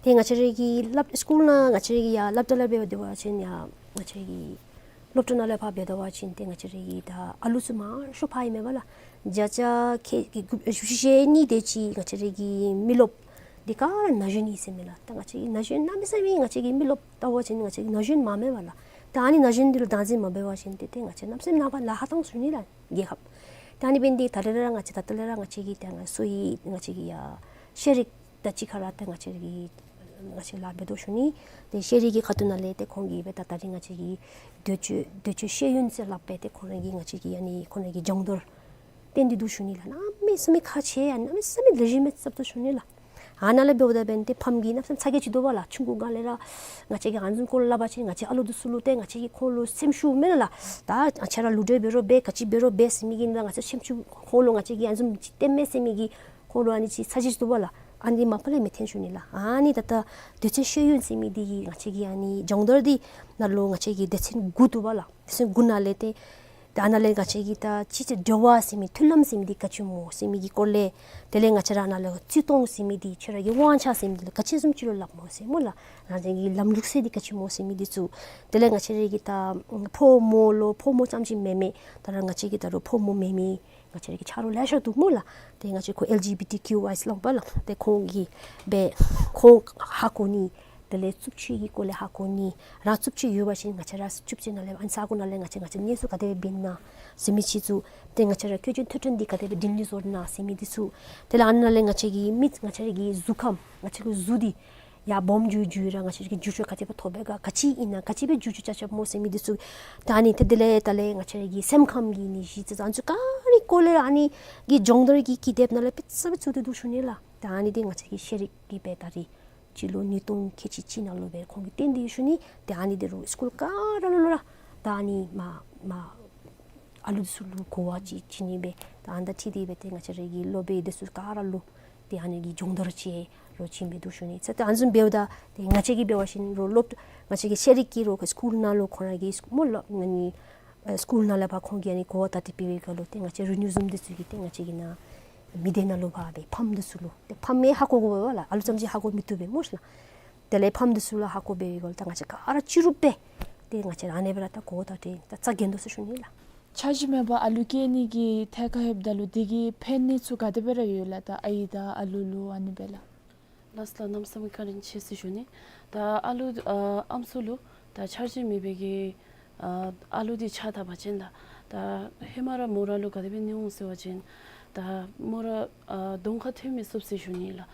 ཏེ་ང་བཅས་ར་གི་སློབ་སི་ཀུལ་ནང་ང་བཅས་ར་གི་ཡར་སློབ་གྲྭ་ལས་འབད་འབདཝ་ཅིན་ཡང་ང་བཅས་ར་གི་སློབ་གྲྭ་ནང་ལས་ཕར་འབད་བ་ཅིན་ཏེ་ང་བཅས་ར་གི་ད་ཨ་ལུ་ཚུ་མང་ཤོས་ཕར་ཨིན་མས་པ་ལགས། བརྒྱ་ཆ་ཁལ་གཅིག་དགུ་བཞི་བཅུ་ཞེ་གཉིས་དེ་ཅིག་ང་བཅས་ར་གི་མི་རློབས་འདི་ག་ར་ན་གཞོན་ཨིན་ཟེར་མས་ལགས། ད་ང་བཅས་ཀྱི་ན་གཞོན་གནམ་མེད་ས་མེད་ང་བཅས་ཀྱི་མི་རློབས་ལྟ་བ་ཅིན་ང་བཅས་ཀྱི་ན་གཞོན་མང་མས་པ་ལགས། ད་ཨ་ནི་ན་གཞོན་འདི་ལུ་བདག་འཛིན་མ་འབད་བ་ཅིན་ཏེ་ཏེ་ང་བཅས་གནམ་མེད་ས་མེད་ནངས་པ་ལཱ་ཁག་ཐོན་ཞུ་ནི་ལགས་རྒྱལ་ཁབ། ད་ཨ་ནི་འབད་ནི་འདི་ད་རེས་ར་ང་བཅས་ད་ལྟོ་ལས་ར་ང་བཅས་ཀྱི་ད་ང་གསོ་བའི་ང་བཅས་ཀྱི་ཡ་ཤེས་རིག་དང་གཅིག་ཁར་ར་ཏེ་ང་བཅས་ར་གི་ང་བཅས་ལཱ་འབད་དོ་ཞུ་ནི། ཏེ་ཤེས་རིག་གི་ཁ་ཐུག་ནང་ལས་ཏེ་ཁོང་གིས་སྦེ་ད་ད་རིས་ང་བཅས་ཀྱི་འདོད་སྤྱོད་འདོད་སྤྱོད་ཤེས་ཡོན་ཟེར་སླབ་སྦེ་ཏེ་ཁོང་ར་གི་ང་བཅས་ཀྱི་ཨ་ནི་ཁོང་ར་གི་སྦྱོང་བརྡར་བསྟན་ཏེ་འདུག་ཞུ་ནི་ལགས། གནམ་མེད་ས་མེད་ཁག་ཆེ་ཡ་གནམ་མེད་ས་མེད་ལེགས་ཤོམ་སྦེ་རྐྱབ་དོ་ཞུ་ནི་ལགས། ཨ་ནཱ་ལས་འབདཝ་ད་འབདན་ཏེ་ཕམ་གྱིས་གནམ་མེད་ས་མེད་ཚ་གྱང་ཅིག་འདུག་པ་ལགས། ཆུང་ཀུ་སྒང་ལས་ར་ང་བཅས་ཀྱིས་ཨ་ནི་བཟུམ་སྐོར་ལས་སླབ་པ་ཅིན་ང་བཅས་ཨ་ལུ་འདི་ཚུ་ལུ་ཏེ་ང་བཅས་ཀྱིས་ཁོང་ལུ་སེམས་ཤུགས་མེད་ན་ལགས། ད་ང་བཅས་ར་ལུ་འདྲེ་འབད་རུང་འབད་ག་ཅི་འབད་རུང་འབད་ཟེར་མི་གི་ནང་ང་བཅས་སེམས་ཤུགས་ཁོང་ལུ་ང་བཅས་ཀྱིས་ཨ་ནི་བཟུམ་ཅིག་སྟོནམ་མས་ཟེར་མི་གི་ཁོང་ལུ་ཨ་ནི་ཅིག་ཚ་གྱང་ཅིག་འདུག་པ་ལགས། ཨ་ནི་ད་ལྟོ་དུས་ཚོད་ཤེས་ཡོན་ཟེར་མི་འདི་གིས་ང་བཅས་ཀྱི་ཨ་ནི་སྦྱོང་བརྡར་འདི་ནང་ལུ་ང་བཅས་ཀྱི་སྡེ་ཚན་དགུ་འདུག་པ་ལགས། སྡེ་ཚན་དགུ་ནང་ལས་ཏེ་ད་ནཱ་ལས་ང་བཅས་ཀྱི་ད་སྤྱི་ཚོགས་འབྲེལ་བ་ཟེར་མི་མཐུན་ལམ་ཟེར་མི་འདི་ག་ཅི་སྨོ་ཟེར་མི་གི་སྐོར་ལས་དེ་ལས་ང་བཅས་ར་ནཱ་ལས་བརྩི་མཐོང་ཟེར་མི་འདི་ཁྱོད་ར་གི་དབང་ཆ་ཟེར་མི་འདི་ལུ་ག་ཅི་བཟུམ་ཅིག་ལུ་སླབ་སྨོ་ཟེར་སྨོ་ལགས། རང་བཞིན་གྱི་ལམ་ལུགས་ཟེར་འདི་ག་ཅི་སྨོ་ཟེར་མི་འདི་ཚུ་དེ་ལས་ང་བཅས་ར་གི་ད་ཕོ་མོ་ལུ་ཕོ་མོ་རྐྱངམ་ཅིག་མེན་མི་ད་ར་ང་བཅས་ཀྱི་ད་རུང་ཕོ་མོ་མེན་མི་ང་བཅས་ར་གི་ཆ་རོགས་ལེ་ཤ་འདུག་སྨོ་ལགས། ཏེ་ང་བཅས་ཁོ་ཨེལ་ཇི་བི་ཊི་ཀིའུ་ཨའི་ལུང་པ་ལགས། ཏེ་ཁོང་གིས་སྦེ་ཁོང་ཧ་གོ་ནི་ དེ་ལས་རྩུབ་སྤྱོད་ཀྱི་སྐོར་ལས་ཧ་གོ་ནི། རང་རྩུབ་སྤྱོད་ཡོད་པ་ཅིན་ང་བཅས་ར་རྩུབ་སྤྱོད་ནང་ལས་ཨ་ནི་ས་གོ་ནང་ལས་ང་བཅས་ང་བཅས་གནས་ཚུལ་ག་དེ་སྦེ་འབད་ནི་ཟེར་མི་ཅིག་ཚུ། ཏེ་ང་བཅས་ར་འཁོས་འཛིན་ཐོ་ཕྲེང་འདི་ག་དེ་སྦེ་དྲིན་ལན་གཟོ་ནི་ཟེར་མི་འདི་ཚུ། དེ་ལས་ཨ་ནཱ་ལས་ང་བཅས་ཀྱི་མི་ང་བཅས་ར་གི་གཟུགས་ཁམས་ང་བཅས་ཀྱི་གཟུགས་འདི་ཡར་སྦོམ་འགྱོ་འགྱོ་ར་ང་བཅས་ཀྱི་འགྱུར་བཅོས་ག་དེ་སྦེ་ཐོབ་པས་ག་ག་ཅི་ཨིན་ན་ག་ཅི་སྦེ་འགྱུར་བཅོས་རྐྱབ་རྐྱབ་སྨོ་ཟེར་མི་འདི་ཚུ། ད་ཨ་ནི་ཏེ་དེ་ལས་ད་ལས་ང་བཅས་ར་གི་སེམས་ཁམས་ཀྱི་ནད་གཞི་ཚུ་ཨ་ནི་ཚུ་ག་ར་གི་སྐོར་ལས་ཨ་ནི་གི་སྦྱོང་བརྡར་གྱི་ཀི་དེབ་ནང་ལས་དཔེ་ཚུ་དཔེ་ཚུ་ཏེ་འདུག་ཞུ་ནི་ལགས། ད་ཨ་ནི་འདི་ང་བཅས་ཀྱི་ཤེས་རིག་གི་སྦེ་ད་རེས་སྤྱི་ལོ་ཉིས་སྟོང་ཁལ་གཅིག་གཅིག་ནང་ལུ་སྦེ་ཁོང་གིས་བཏོན་ཏེ་ཡོད་ཞུ་ནི། ཏེ་ཨ་ནི་འདི་རུང་སི་ཀུལ་ག་ར་ལུ་ལུ་ར་ད་ཨ་ནི་མ་མ་ཨ་ལུ་འདི་ཚུ་ལུ་གོ་བ་ཅིག་བྱིན་ནི་སྦེ་ད་ཨ་ནི་དང་འཁྲིལ་ཏེ་སྦེ་ཏེ་ང་བཅས་ར་གི་སློབ་དཔོན་འདི་ཚུ་ག་ར་ལུ་ཏེ་ཨ་ནི་གི་སྦྱོང་བརྡར་ཅིག་རོགས་བྱིན་སྦེ་འདུག་ཞུ་ནི། ཚེ་ཏེ་ཨ་ནི་བཟུམ་འབདཝ་ད་ཏེ་ང་བཅས་ཀྱིས་འབད་བ་ཅིན་རོགས་སློབ་ང་བཅས་ཀྱི་ཤེས་རིག་གི་རོགས་སི་ཀུལ་ནང་ལུ་ཁོང་ར་གི་སི་མོ་ལགས་ཨ་ནི་ཨ་སི་ཀུལ་ནང་ལས་ཕར་ཁོང་གིས་ཨ་ནི་གོ་བ་ད་ཏེ་སྤེལ་བའི་སྐབས་ལུ་ཏེ་ང་བཅས་རི་ནིའུ་ཟུམ་འདི་ཚུ་གིས་ཏེ་ང་བཅས་ཀྱི་ནཱ་མི་སྡེ་ནང་ལུ་ཕར་སྦེ་ཕམ་འདི་ཚུ་ལུ་ཏེ་ཕམ་མི་ཧ་གོ་དགོ་པས་ལགས། ཨ་ལུ་ཙམ་ཅིག་ཧ་གོ་མི་བཏུབ་པས་སྨོ་ཤེ་ལགས། དེ་ལས་ཕམ་འདི་ཚུ་ལུ་ཧ་གོ་འབད་བའི་སྐབས་ལུ་ད་ང་བཅས་ག་ར་ཅིག་རུབ་སྦེ་ཏེ་ང་བཅས་ར་ཨ་ནི་སྦེ་ར་ད་གོ་བ་ད་ཏེ་ད་རྩ་འགེངས་དོ་ཟེར་ཞུ་ནི་ལགས། འཆར་གཞི་མེད་པར་ཨ་ལུ་སྐྱེ་ནི་གི་ཐད་ཁར་ལྷོདཔ་ད་ལུ་དེ་གི་ཕན་གནོད་ཚུ་ག་དེ་སྦེ་ར་ཡོད་ལགས། ད་ཨའི་དང་ཨ་ལུ་ལུ་ཨ་ནི་སྦེ་ལགས། ལགས་སོ་ལགས། གནམ་མེད་ས་མེད་བཀའ་དྲིན་ཆེ་ཟེར་ཞུ་ནི། ད་ཨ་ལུ་ཨ་ཨམ་སྲུ་ལུ་ད་འཆར་གཞི་མེད་པའི་གི་ཨ་ཨ་ལུ་འདི་ཆ་ད་པ་ཅིན་ལགས། ད་ཧེ་མ་ར་མོ་ར་ལུ་ག་དེ་སྦེ་ནི་འོང་ཟེར་བ་ཅིན་ད་མོ་ར་ཨ་གདོང་ཁར་ཐོན་མི་ཚུགས་ཟེར་ཞུ་ནི་ལགས།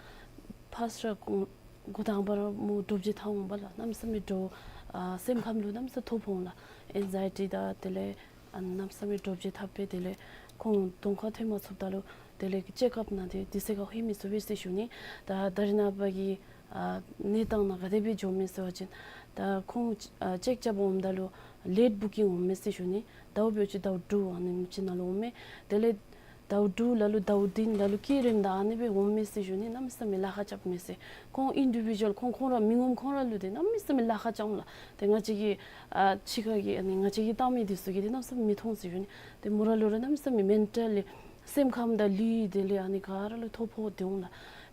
ཕར་སི་ར་འགོ་འགོ་དང་པ་ར་མོ་འདྲོག་བྱེལ་འཐབ་འོང་པ་ལགས། གནམ་མེད་ས་མེད་འདྲོག་ཨ་སེམས་ཁམས་ལུ་གནམ་མེད་ས་མེད་ཐོ་ཕོག་འོང་ལགས། ཨེང་ཛའི་ཊི་དང་དེ་ལས་ཨ་གནམ་མེད་ས་མེད་འདྲོག་བྱེལ་འཐབ་སྦེ་དེ་ལས་ཁོང་གདོང་ཁར་ཐོན་མ་ཚུགསཔ་ད་ལུ་དེ་ལས་ཅེག་ཨཔ་ནང་ཏེ་དུས་ཚོད་ཁར་ལྷོད་མི་ཚུགས་པས་ཟེར་ཞུ་ནི། ད་ད་རེས་ནངས་པ་གི་ཨ་གནས་སྟངས་ནང་ག་དེ་སྦེ་འགྱོཝ་མས་ཟེར་བ་ཅིན་ད་ཁོང་ཨ་ཅེག་རྐྱབ་འོངམ་ད་ལུ་ལེཊ་བུ་ཀིང་འོངམ་མས་ཟེར་ཞུ་ནི། ཟླཝ་འབད་བ་ཅིན་ཟླཝ་དྲུག་ཨ་ནེམ་ཅིག་ནང་ལུ་འོངམ་མས། དེ་ལས་ཟླཝ་དྲུག་ལ་ལུ་ཟླཝ་བདུན་ལ་ལུ་སྐྱེ་རནམ་ད་ཨ་ནི་སྦེ་འོངམ་མས་ཟེར་ཞུ་ནི། གནམ་མེད་ས་མེད་ལཱ་ཁག་རྐྱབ་མས་ཟེར། ཁོང་ཨིན་ཌི་བི་ཌུ་ཨལ་ཁོང་ཁོང་ར་མི་ངོམ་ཁོང་ར་ལུ་ཏེ་གནམ་མེད་ས་མེད་ལཱ་ཁག་རྐྱབ་འོང་ལགས། ཏེ་ང་བཅས་ཀྱི་ཨ་ཕྱི་ཁ་གི་ཨ་ནི་ང་བཅས་ཀྱིས་བལྟ་མི་འདི་ཚུ་གིས་ཏེ་གནམ་མེད་ས་མེད་མི་མཐོང་ཟེར་ཞུ་ནི། ཏེ་མོ་ར་ལུ་ར་གནམ་མེད་ས་མེད་མེན་ཊལ་ལི་སེམས་ཁམས་དང་ལུས་དེ་ལས་ཨ་ནི་ག་ར་ལུ་ཐོ་ཕོག་སྟེ་འོང་ལགས།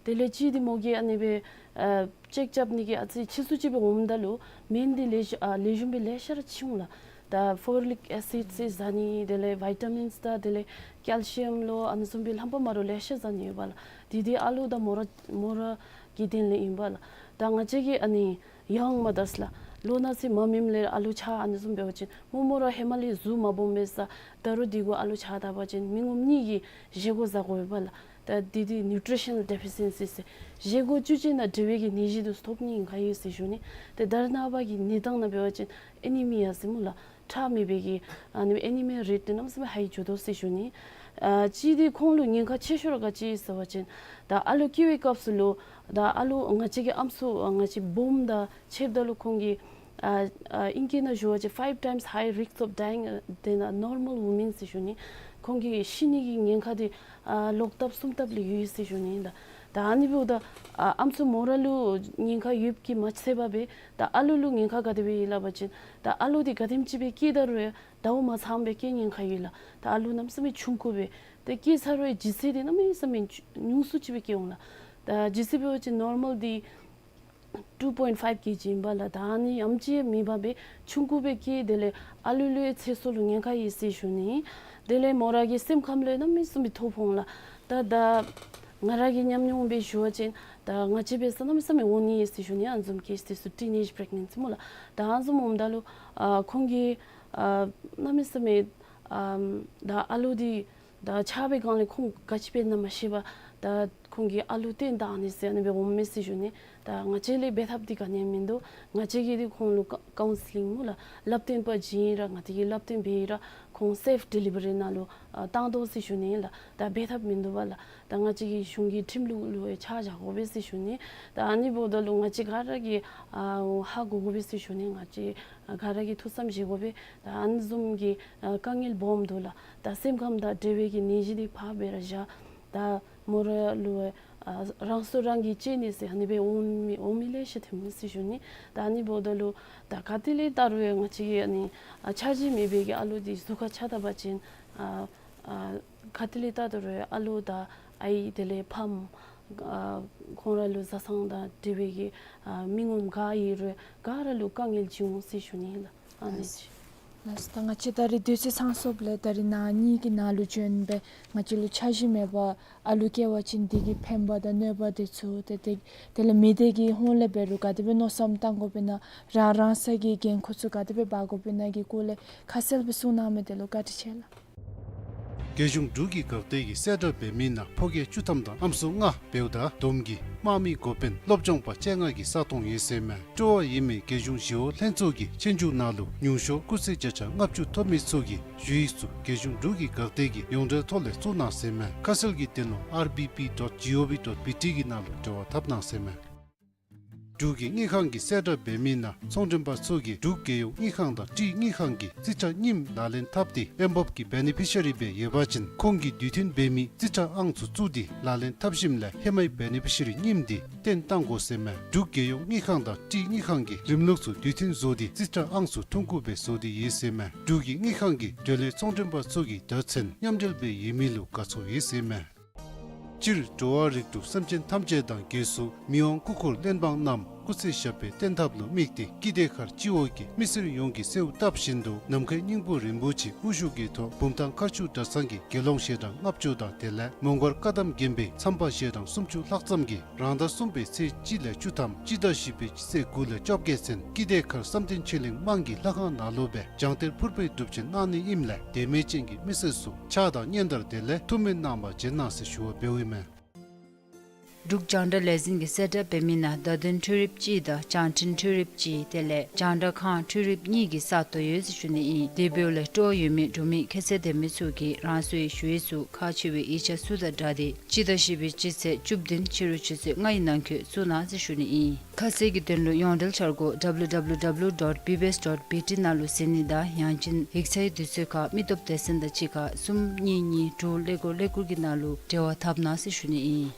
དེ་ལས་ཅིག་ཏེ་མོ་གིས་ཨ་ནི་སྦེ་ཨ་ཅེག་རྐྱབ་ནི་གི་ཨ་ཙི་ཕྱིས་སུ་ཅིག་སྦེ་འོངམ་ད་ལུ་སྨན་འདི་ལེགས་ཤོམ་ཨ་ལེགས་ཤོམ་སྦེ་ལེ་ཤ་ར་ཅིག་འོང་ལགས། ད་ཕོ་ལིག་ཨེ་སིཌ་ཟེར་ཟ་ནི་དེ་ལས་བི་ཊ་མིནསི་དང་དེ་ལས་ཀེལ་ཤི་ཡམ་ལོ་ཨ་ནི་བཟུམ་སྦེ་རྣམ་པ་མ་འདྲཝ་ལེ་ཤ་ཟ་ནི་ཡོད་པ་ལགས། དེ་འདི་ཨ་ལུ་དང་མོ་ར་མོ་ར་གི་དོན་ལས་ཨིན་པ་ལགས། ད་ང་བཅས་ཀྱི་ཨ་ནི་ཡང་མ་ད་ལགས་ལོ་ན་ཚོད་མ་སྨིནམ་ལས་ཨ་ལུ་ཆགས་ཨ་ནི་བཟུམ་འབད་བ་ཅིན་མོ་མོ་ར་ཧེ་མ་ལས་གཟུགས་མ་སྦོམ་པས་ས། ད་རུང་དེ་གུ་ཨ་ལུ་ཆགས་ད་པ་ཅིན་མི་ངོམ་གཉིས་ཀྱིས་བཞེས་སྒོ་བཟའ་དགོ་པས་ལགས། ད་དེ་འདི་ནིའུ་ཊི་རི་ཤ་ནཱལ་ཌི་ཕི་ཤེན་སི་ཟེར་བཞེས་སྒོ་བཅུད་ཅན་དང་འབྲེལ་བའི་གི་ནད་གཞི་འདི་ཐོབ་ནི་ཨིན་ག་ཡོད་ཟེར་ཞུ་ནི། ཏེ་ད་རེས་ནངས་པ་གི་གནས་སྟངས་ནང་འབད་བ་ཅིན་ཨེ་ནི་མི་ཡ་ཟེར་སྨོ་ལགས། ཁྲག་མེད་པའི་གི་ཨ་ནི་ཨེ་ནི་མི་ཡ་རེཊ་འདི་གནམ་མེད་ས་མེད་ཧའི་འགྱོ་དོ་ཟེར་ཞུ་ནི། ཨ་ཅིག་འདི་ཁོང་ལུ་ཉེན་ཁ་ཆེ་ཤོས་ར་ག་ཅི་ཟེར་བ་ཅིན་ད་ཨ་ལུ་སྐྱེ་བའི་སྐབས་སུ་ལུ་ད་ཨ་ལུ་ང་བཅས་ཀྱི་ཨམ་སྲུ་ཨ་ང་བཅས་སྦོམ་དང་ཕྱདཔ་ད་ལུ་ཁོང་གི་ཨ་ཨ་ཨིང་སྐད་ནང་ཞུ་བ་ཅིན་five times high risk of dying than a normal woman ཟེར་ཞུ་ནི། ཁོང་གི་ཤི་ནི་གི་ཉེན་ཁ་འདི་ཨ་ལོག་ལྟབ་གསུམ་ལྟབ་ལས་ཡོད་ཟེར་ཞུ་ནི་ལགས། ད་ཨ་ནི་འབདཝ་ད་ཨ་ཨམ་སྲུ་མོ་ར་ལུ་ཉེན་ཁ་ཡོདཔ་གིས་མ་ཚད་པར་སྦེ་ད་ཨ་ལུ་ལུ་ཉེན་ཁ་ག་དེ་སྦེ་ཡོད་སླབ་པ་ཅིན་ད་ཨ་ལུ་འདི་ག་དེམ་ཅིག་སྦེ་སྐྱེ་ད་རུང་ཟླཝ་མ་ཚངམ་སྦེ་སྐྱེ་ཉེན་ཁ་ཡོད་ལགས། ད་ཨ་ལུ་གནམ་མེད་ས་མེད་ཆུང་ཀུ་སྦེ་ཏེ་སྐྱེ་ཚར་བའི་ལྗིད་ཚད་འདི་གནམ་མེད་ས་མེད་ཉུང་སུ་ཅིག་སྦེ་སྐྱེ་འོང་ལགས། ད་ལྗིད་ཚད་འབད་བ་ཅིན་ནོར་མཱལ་འདི་two point five kg ཨིན་པ་ལགས། ད་ཨ་ནི་ཡང་ཅིན་མེད་པར་སྦེ་ཆུང་ཀུ་སྦེ་སྐྱེ། དེ་ལས་ཨ་ལུ་ལུ་ཡང་ཚེ་སྲོག་ལུ་ཉེན་ཁ་ཡོད་ཟེར་ཞུ་ནི། དེ་ལས་མོ་ར་གི་སེམས་ཁམས་ལུ་གནམ་མེད་ས་མེད་ཐོ་ཕོག་འོང་ལགས། ད་ད་ང་ར་གི་ཉམས་མྱོང་སྦེ་ཞུ་བ་ཅིན་ད་ང་བཅས་འབད་ས་གནམ་མེད་ས་མེད་འོང་ནི་ཡོད་ཟེར་ཞུ་ནི། ཨ་ནི་བཟུམ་ཀེསི་འདི་ཚུ་ཊིན་ཨེཇ་པི་རེག་ནེནཊ་སི་སྨོ་ལགས། ད་ཨ་ནི་བཟུམ་འོངམ་ད་ལུ་ཨ་ཁོང་གིས་ཨ་གནམ་མེད་ས་མེད་ཨ་ད་ཨ་ལུ་འདི་ད་ཆགས་པའི་སྒང་ལས་ཁོང་ག་ཅི་འབད་ན་མ་ཤེས་པར་ད་ཁོང་གིས་ཨ་ལུ་བཏོན་བཏང་ནི་ཟེར་ཨ་ནི་སྦེ་འོངམ་མས་ཟེར་ཞུ་ནི། ད་ང་བཅས་ལས་འབད་ཐབས་འདི་ག་ནི་ཡང་མིན་འདུག། ང་བཅས་ཀྱིས་འདི་ཁོང་ལུ་ཀའུན་སི་ལིང་སྨོ་ལགས། བསླབ་སྟོན་པ་བྱིན་ར་ང་བཅས་ཀྱིས་བསླབ་སྟོན་འབད་ར་ཁོང་སེཕ་ཌི་ལི་བ་རི་ནང་ལུ་ཨ་བཏང་དོ་ཟེར་ཞུ་ནི་ལགས། ད་འབད་ཐབས་མིན་འདུག་པ་ལགས། ད་ང་བཅས་ཀྱི་གཞུང་གི་ཁྲིམས་ལུགས་ལུ་ཡང་ཆ་བཞག་དགོ་པས་ཟེར་ཞུ་ནི། ད་ཨ་ནི་འབདཝ་ད་ལུ་ང་བཅས་ག་ར་གིས་ཨ་ཧ་གོ་དགོ་པས་ཟེར་ཞུ་ནི། ང་བཅས་ག་ར་གིས་ཐུགས་བསམ་བཞེས་དགོ་པས། ད་ཨ་ནི་བཟུམ་གྱི་ཨ་དཀའ་ངལ་སྦོམ་འདུག་ལགས། ད་སེམས་ཁམས་དང་འབྲེལ་བའི་གི་ནད་གཞི་འདི་ཕར་སྦེ་ར་བཞག། ད་མོ་ར་ལུ་ཨ་རང་སྲོག་རང་གིས་བཅད་ནི་ཟེར་ཨ་ནི་སྦེ་འོང་མི་འོང་མི་ལེ་ཤ་ཐོན་མས་ཟེར་ཞུ་ནི། ད་ཨ་ནི་འབདཝ་ད་ལུ་ད་ག་ཏེ་ལས་བལྟ་རུང་ཡང་ང་བཅས་ཀྱི་ཨ་ནི་ཨ་འཆར་གཞི་མེད་པའི་གི་ཨ་ལུ་འདི་གཟུགས་ཁར་ཆགས་ད་པ་ཅིན་ཨ་ཨ་ག་ཏེ་ལས་བལྟ་ད་རུང་ཡང་ཨ་ལུ་དང་ཨའི་དེ་ལས་ཕམ་ཨ་ཁོང་ར་ལུ་བཟའ་ཚང་དང་འབྲེལ་བའི་གི་ཨ་མི་ངོམ་ག་ཡོད་རུང་ག་ར་ལུ་དཀའ་ངལ་བྱུང་འོང་ཟེར་ཞུ་ནི་ལགས། ཨ་ནི་ཨ་ཅིག། ལགས་སོ། ད་ང་བཅས་ད་རིས་དུས་ཚོད་ཚང་སོངམ་ལས་ད་རིས་ནངས་ཉིནམ་གི་ནང་ལུ་བྱོན་སྦེ་ང་བཅས་ལུ་འཆར་གཞི་མེད་པར་ཨ་ལུ་སྐྱེ་བ་ཅིན་དེ་གི་ཕན་པ་དང་གནོད་པ་དེ་ཚུ་ཏེ་དེ་དེ་ལས་མི་སྡེ་གི་ཧོངས་ལས་འབད་རུང་ག་དེ་སྦེ་མནོ་བསམ་བཏང་དགོཔ་ཨིན་ན་རང་རང་སོའི་འགན་ཁུར་ཚུ་ག་དེ་སྦེ་འབག་དགོཔ་ཨིན་ན་གི་སྐོར་ལས་ཁ་གསལ་སྦེ་གསུང་གནང་མི་དེ་ལུ་བཀའ་དྲིན་ཆེ་ལགས། རྒྱལ་གཞུང་འབྲུག་གི་འགག་སྡེ་གིས་གསལ་བསྒྲགས་འབད་མི་ནང་ཕོ་སྐྱེས་བཅུ་ཐམ་དང་ཨམ་སྲུ་ལྔ་བེའུ་དང་དོམ་གྱི་དམག་མི་འགོ་དཔོན་སློབ་སྦྱོང་པ་བཅོ་ལྔ་གི་ས་སྟོང་ཡོད་ཟེར་མས། སྤྲོ་བ་ཡོད་མི་རྒྱལ་གཞུང་ཞི་གཡོག་ལྷན་ཚོགས་ཀྱི་ཆོས་རྒྱུགས་ནང་ལུ་ཉུང་ཤོས་སྐུགས་ཚད་བརྒྱ་ཆ་ལྔ་བཅུ་ཐོབ་མི་ཚུ་གིས་ཞུ་ཡིག་ཚུ་རྒྱལ་གཞུང་འབྲུག་གི་འགག་སྡེ་གི་ཡོངས་འབྲེལ་ཐོག་ལས་བཙུགས་གནང་ཟེར་མས། ཁ་གསལ་གྱི་དོན་ལུ་R B P dot G O V dot B T གི་ནང་ལུ་འབྲེལ་བ་འཐབ་གནང་ཟེར་མས། འབྲུག་གི་དངུལ་ཁང་གིས་གསལ་བསྒྲགས་འབད་མི་ནང་ཚོང་མགྲོན་པ་ཚུ་གིས་འབྲུག་རྒྱལ་ཡོངས་དངུལ་ཁང་དང་ཊི་དངུལ་ཁང་གི་རྩིས་ཁྲ་རྙིངམ་ལག་ལེན་འཐབ་སྟེ་ཨེན་བཱབ་ཀྱི་བེ་ནི་ཕི་ཤ་རི་སྦེ་ཡོད་པ་ཅིན་ཁོང་གིས་དུས་མཐུན་འབད་མི་རྩིས་ཁྲ་ཨང་ཚུ་བཙུགས་ཏེ་ལག་ལེན་འཐབ་ཞིནམ་ལས་ཧེ་མའི་བེ་ནི་ཕི་ཤ་རི་རྙིངམ་དེ་བཏོན་གཏང་དགོ་ཟེར་མས། འབྲུག་རྒྱལ་ཡོངས་དངུལ་ཁང་དང་ཊི་དངུལ་ཁང་གིས་རིམ་ལུགས་སུ་དུས་མཐུན་བཟོ་སྟེ་རྩིས་ཁྲ་ཨང་ཚུ་ཐོན་ཁུངས་སྦེ་བཟོ་སྟེ་ཡོད་ཟེར་མས། འབྲུག་གི་དངུལ་ཁང་གིས་འབྲེལ་ཡོད་ཚོང་མགྲོན་པ་ཚུ་གི་དོན་ཚན་མཉམ་འབྲེལ་སྦེ་ཡོད་མི་ལུ་དགའ་ཚོར་ཡོད་ཟེར་མས། སྤྱིར་འགྲོ་བ་རིགས་དྲུག་སེམས་ཅན་ཐམས་ཅད་དང་གྱེས་སུ་མི་དབང་སྐུ་འཁོར་གླེགས་བམ་བསྣམས་སྐུ་ཚེ་ཞབས་པད་བརྟན་ཐབས་ལུ་དམིགས་ཏེ་ཀི་དེ་མཁར་སྤྱི་འོག་གི་མི་སེར་ཡོངས་ཀྱིས་གསོལཝ་བཏབ་བཞིན་དུ་ནམ་མཁའི་སྙིང་པོ་རིན་པོ་ཆེ་དབུ་བཞུགས་ཀྱི་ཐོག་བུམ་ཐང་མཁར་ཆུ་གྲྭ་ཚང་གི་དགེ་སློང་ཞལ་གྲངས་ལྔ་བཅུ་དང་དེ་ལས་མོང་སྒར་བཀའ་གདམས་དགོན་པའི་མཚམས་པ་ཞལ་གྲངས་སུམ་ཅུ་ལྷག་ཙམ་གྱིས་རང་ཟླ་གསུམ་པའི་ཚེས་གཅིག་ལས་བཅུ་ཐམ་སྤྱི་ཟླ་བཞི་པའི་སྤྱི་ཚེས་དགུ་ལས་བཅོ་བརྒྱད་ཚུན་ཀི་དེ་མཁར་བསམ་གཏན་ཆོས་གླིང་དམངས་ཀྱི་ལྷ་ཁང་ནང་ལུ་སྦེ་སྦྱང་གཏེར་ཕུར་པའི་སྒྲུབ་ཆེན་གནང་ནི་ཨིནམ་ལས་དད་མོས་ཅན་གྱི་མི་སེར་ཚུ་ཕྱག་དང་སྙན་དར་དེ་ལས་ཐུགས་སྨོན་གནང་བར་བྱོན་གནང་ཟེར་ཞུ་བ་འབདཝ་ཨིན་མས། འབྲུག་རྒྱང་བསྒྲགས་ལས་འཛིན་གྱིས་གསལ་བསྒྲགས་འབད་མི་ནང་བརྡ་དོན་འཕྲུལ་རིགཔ་གཅིག་དང་བྱང་འཕྲིན་འཕྲུལ་རིགཔ་གཅིག་དེ་ལས་རྒྱང་བསྒྲགས་ཁང་འཕྲུལ་རིགཔ་གཉིས་ཀྱི་ས་སྟོང་ཡོད་ཟེར་ཞུ་ནི་ཨིན། དེ་འབདཝ་ལས་སྤྲོ་བ་ཡོད་མི་འབྲུག་མི་ཁྱད་ཚད་ལྡན་མི་ཚུ་གིས་རང་སོའི་ཞུ་ཡིག་ཚུ་ཁག་ཆེ་བའི་ཡིག་ཆ་ཚུ་དང་སྦྲགས་ཏེ་སྤྱི་ཟླ་བཞི་པའི་སྤྱི་ཚེས་བཅུ་བདུན་ཕྱི་རུ་ཆུ་ཚོད་ལྔ་ཡི་ནང་འཁོད་བཙུགས་གནང་ཟེར་ཞུ་ནི་ཨིན། ཁ་གསལ་གྱི་དོན་ལུ་ཡོངས་འབྲེལ་འཆར་སྒོ་W W W dot B B S dot B T ནང་ལུ་གཟིགས་ནི་དང་ཡང་ཅིན་ཡིག་ཚང་གི་དུས་ཚོད་ཁར་མི་སྟོབས་སྡེ་ཚན་དང་གཅིག་ཁར་གསུམ་གཉིས་གཉིས་དྲུག་ཀླད་ཀོར་ཀླད་ཀོར་གྱི་ནང་ལུ་འབྲེལ་བ་འཐབ་གནང་ཟེར་ཞུ་ནི་ཨིན།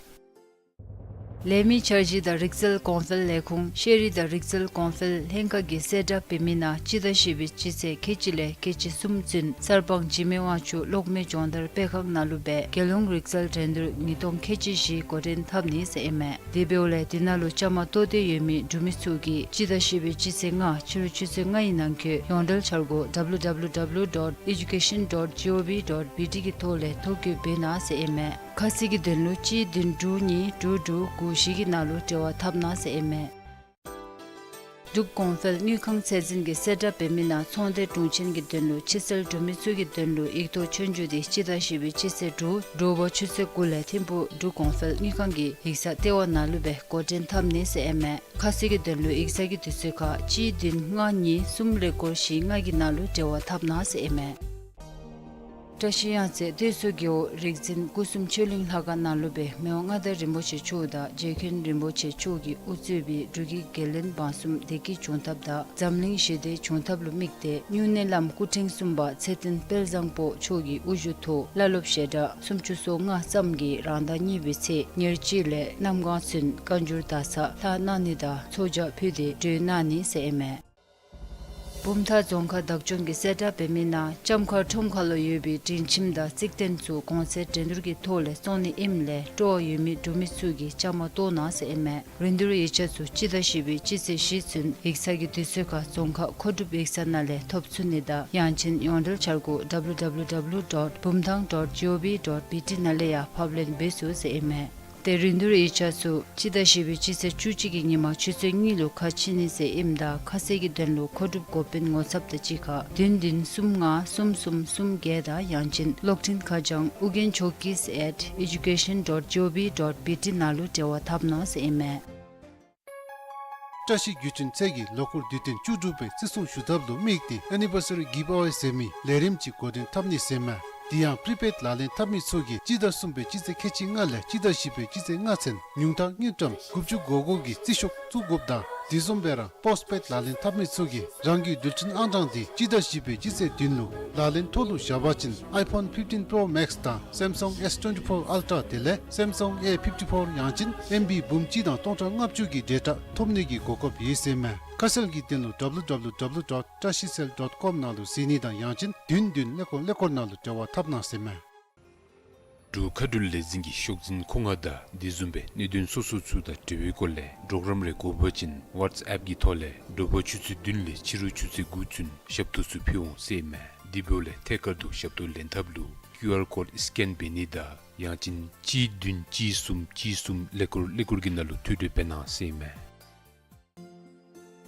ལས་མི་འཆར་གཞི་དང་རིག་རྩལ་གོང་འཕེལ་ལས་ཁུངས་ཤེས་རིག་དང་རིག་རྩལ་གོང་འཕེལ་ལྷན་ཁག་གིས་གསལ་བསྒྲགས་འབད་མི་ནང་སྤྱི་ཟླ་བཞི་པའི་སྤྱི་ཚེས་ཁལ་གཅིག་ལས་ཁལ་གཅིག་གསུམ་ཚུན་གསར་སྤང་འཇིགས་མེད་དབང་ཕྱུག་གློག་མེ་སྦྱོང་བརྡར་སྤེལ་ཁང་ནང་ལུ་སྦེ་རྒྱལ་ཡོངས་རིག་རྩལ་འགྲན་བསྡུར་ཉིས་སྟོང་ཁལ་གཅིག་བཞི་འགོ་འདྲེན་འཐབ་ནི་ཟེར་ཨིན་མས། དེ་འབདཝ་ལས་དེ་ནང་ལུ་བཅའ་མར་གཏོགས་ཏེ་ཡོད་མི་འབྲུག་མི་ཚུ་གིས་སྤྱི་ཟླ་བཞི་པའི་སྤྱི་ཚེས་ལྔ་ཕྱི་རུ་ཆུ་ཚོད་ལྔ་ཡི་ནང་འཁོད་ཡོངས་འབྲེལ་འཆར་སྒོ་W W W dot education dot G O V dot B T གི་ཐོག་ལས་ཐོ་བཀོད་འབད་གནང་ཟེར་ཨིན་མས། ཁ་གསལ་གྱི་དོན་ལུ་གཅིག་བདུན་དྲུག་གཉིས་དྲུག་དྲུག་དགུ་བཞི་གི་ནང་ལུ་འབྲེལ་བ་འཐབ་གནང་ཟེར་ཨིན་མས། འབྲུག་གོང་འཕེལ་དངུལ་ཁང་ཚད་འཛིན་གྱིས་གསལ་བསྒྲགས་འབད་མི་ནང་ཚོང་སྡེ་དྲུང་ཆེན་གྱི་དོན་ལུ་ཕྱི་སེལ་འབྲུག་མི་ཚུ་གི་དོན་ལུ་ཡིག་ཐོག་ཆོས་རྒྱུགས་དེ་སྤྱི་ཟླ་བཞི་པའི་སྤྱི་ཚེས་དྲུག་དྲོ་པ་ཆུ་ཚོད་དགུ་ལས་ཐིམ་ཕུག་འབྲུག་གོང་འཕེལ་དངུལ་ཁང་གི་ཡིག་ཚང་ལྟེ་བ་ནང་ལུ་སྦེ་འགོ་འདྲེན་འཐབ་ནི་ཟེར་ཨིན་མས། ཁ་གསལ་གྱི་དོན་ལུ་ཡིག་ཚང་གི་དུས་ཚོད་ཁར་གཅིག་བདུན་ལྔ་གཉིས་གསུམ་ཀླད་ཀོར་བཞི་ལྔ་གི་ནང་ལུ་འབྲེལ་བ་འཐབ་གནང་ཟེར་ཨིན་མས། བཀྲ་ཤིས་གཡང་རྩེ་སྟོད་མཚོ་རྒེད་འོག་རིག་འཛིན་སྐུ་གསུམ་ཆོས་གླིང་ལྷ་ཁང་ནང་ལུ་སྦེ་མི་དབང་མངའ་བདག་རིན་པོ་ཆེ་མཆོག་དང་རྗེ་མཁན་རིན་པོ་ཆེ་མཆོག་གིས་དབུ་གཙོས་པའི་འབྲུག་གི་རྒྱལ་བློན་འབངས་གསུམ་བདེ་སྐྱིད་འབྱུང་ཐབས་དང་འཛམ་གླིང་ཞི་བདེ་འབྱུང་ཐབས་ལུ་དམིགས་ཏེ་སྨྱུང་གནས་བླམ་སྐུ་ཕྲེང་གསུམ་པ་ཚེ་བརྟན་དཔལ་བཟང་པོ་མཆོག་གི་དབུ་བཞུགས་ཐོག་བླ་སློབ་ཞལ་གྲངས་སུམ་ཅུ་སོ་ལྔ་ཙམ་གྱིས་རང་ཟླ་གཉིས་པའི་ཚེས་ཉེར་གཅིག་ལས་གནམ་གང་ཚུན་བཀའ་འགྱུར་དར་ཚགས་ལྷག་གནང་ནི་དང་ཚོགས་བཅར་ཕུལ་ཏེ་གྲོལ་གནང་ནི་ཟེར་ཨིན་མས། བུམ་ཐང་རྫོང་ཁག་བདག་སྐྱོང་གིས་གསལ་བསྒྲགས་འབད་མི་ནང་ལྕམ་མཁར་ཁྲོམ་ཁ་ལུ་ཡོད་པའི་སྒྲིང་ཁྱིམ་དང་རྩིག་རྟེན་ཚུ་གོང་ཚད་འགྲན་བསྡུར་གྱི་ཐོག་ལས་བཙོང་ནི་ཨིནམ་ལས་སྤྲོ་བ་ཡོད་མི་འབྲུག་མི་ཚུ་གིས་བཅའ་མར་གཏོགས་གནང་ཟེར་ཨིན་མས། རིན་བསྡུར་ཡིག་ཆ་ཚུ་སྤྱི་ཟླ་བཞི་པའི་སྤྱི་ཚེས་བཞི་ཚུན་ཡིག་ཚང་གི་དུས་ཚོད་ཁར་རྫོང་ཁག་མཁོ་སྒྲུབ་ཡིག་ཚང་ནང་ལས་ཐོབ་ཚུགས་ནི་དང་ཡང་ཅིན་ཡོངས་འབྲེལ་འཆར་སྒོ་W W W dot bumthang dot G O V dot B T ནང་ལས་ཡང་ཕབ་ལེན་འབད་ཚུགས་ཟེར་ཨིན་མས། ཏེ་རིན་བསྡུར་ཡིག་ཆ་ཚུ་སྤྱི་ཟླ་བཞི་པའི་སྤྱི་ཚེས་བཅུ་གཅིག་གི་ཉིན་མ་ཆུ་ཚོད་གཉིས་ལུ་ཁ་ཕྱེ་ནི་ཟེར་ཨིནམ་ད་ཁ་གསལ་གྱི་དོན་ལུ་མཁོ་སྒྲུབ་འགོ་དཔོན་ངོ་ཚབ་དང་གཅིག་ཁར་བདུན་བདུན་གསུམ་ལྔ་གསུམ་གསུམ་གསུམ་བརྒྱད་དང་ཡང་ཅིན་གློག་འཕྲིན་ཁ་བྱང་ཨུ་རྒྱན་ཇོ་ཀིས་at education dot G O V dot B T ནང་ལུ་འབྲེལ་བ་འཐབ་གནང་ཟེར་ཨིན་མས། བཀྲ་ཤིས་སྒྱུར་ཅན་ཚལ་གྱིས་ལོ་འཁོར་དུས་སྟོན་བཅུ་དྲུག་པའི་བརྩི་སྲུང་ཞུ་ཐབས་ལུ་དམིགས་ཏེ་Anniversary Giveaway ཟེར་མི་ལས་རིམ་ཅིག་འགོ་འདྲེན་འཐབ་ནི་ཟེར་མས། དེ་ཡང་པྲི་པེཌ་ལག་ལེན་འཐབ་མི་ཚུ་གིས་སྤྱི་ཟླ་གསུམ་པའི་སྤྱི་ཚེས་ཁལ་གཅིག་ལྔ་ལས་སྤྱི་ཟླ་བཞི་པའི་སྤྱི་ཚེས་ལྔ་ཚུན་ཉུང་མཐའ་དངུལ་ཀྲམ་དགུ་བཅུ་གོ་དགུ་གི་རྩིས་ཤོག་བཙུགས་དགོཔ་དང་དེ་བཟུམ་སྦེ་ར་པོསཊ་པེཌ་ལག་ལེན་འཐབ་མི་ཚུ་གིས་རང་གི་རྡུལ་ཕྲན་ཨང་གྲངས་དེ་སྤྱི་ཟླ་བཞི་པའི་སྤྱི་ཚེས་བདུན་ལུ་ལག་ལེན་ཐོག་ལུ་བཞག་པ་ཅིན་iPhone fifteen Pro Max དང་Samsung S twenty-four Ultra དེ་ལས་Samsung A fifty-four ཡང་ཅིན་M B འབུམ་གཅིག་དང་སྟོང་ཕྲག་ལྔ་བཅུ་གི་ཌེ་ཊ་ཐོབ་ནི་གི་གོ་སྐབས་ཡོད་ཟེར་མས། ཁ་གསལ་གྱི་དོན་ལུ་W W W dot བཀྲ་ཤིས་ཚལ་dot com ནང་ལུ་གཟིགས་ནི་དང་ཡང་ཅིན་བདུན་བདུན་ཀླད་ཀོར་ཀླད་ཀོར་ནང་ལུ་འབྲེལ་བ་འཐབ་གནང་ཟེར་མས། འབྲུག་མཁའ་འགྲུལ་ལས་འཛིན་གྱི་ཤོག་འཛིན་ཁོ་ང་དང་དེ་བཟུམ་སྦེ་གནད་དོན་སོ་སོ་ཚུ་དང་འབྲེལ་བའི་སྐོར་ལས་གྲོགས་རམ་རེ་དགོ་པ་ཅིན་ཝཊས་ཨེབ་ཀྱི་ཐོག་ལས་དྲོ་པ་ཆུ་ཚོད་བདུན་ལས་ཕྱི་རུ་ཆུ་ཚོད་དགུ་ཚུན་ཞབས་ཏོག་ཚུ་ཕུལ་འོང་ཟེར་ཨིན་མས། དེ་འབདཝ་ལས་ཐད་ཀར་དུ་ཞབས་ཏོག་ལེན་ཐབས་ལུ་ཀིའུ་ཨར་ཀོཌ་སི་ཀེན་འབད་ནི་དང་ཡང་ཅིན་གཅིག་བདུན་གཅིག་གསུམ་གཅིག་གསུམ་ཀླད་ཀོར་ཀླད་ཀོར་གྱི་ནང་ལུ་ཐོ་འགོད་འབད་གནང་ཟེར་ཨིན་མས།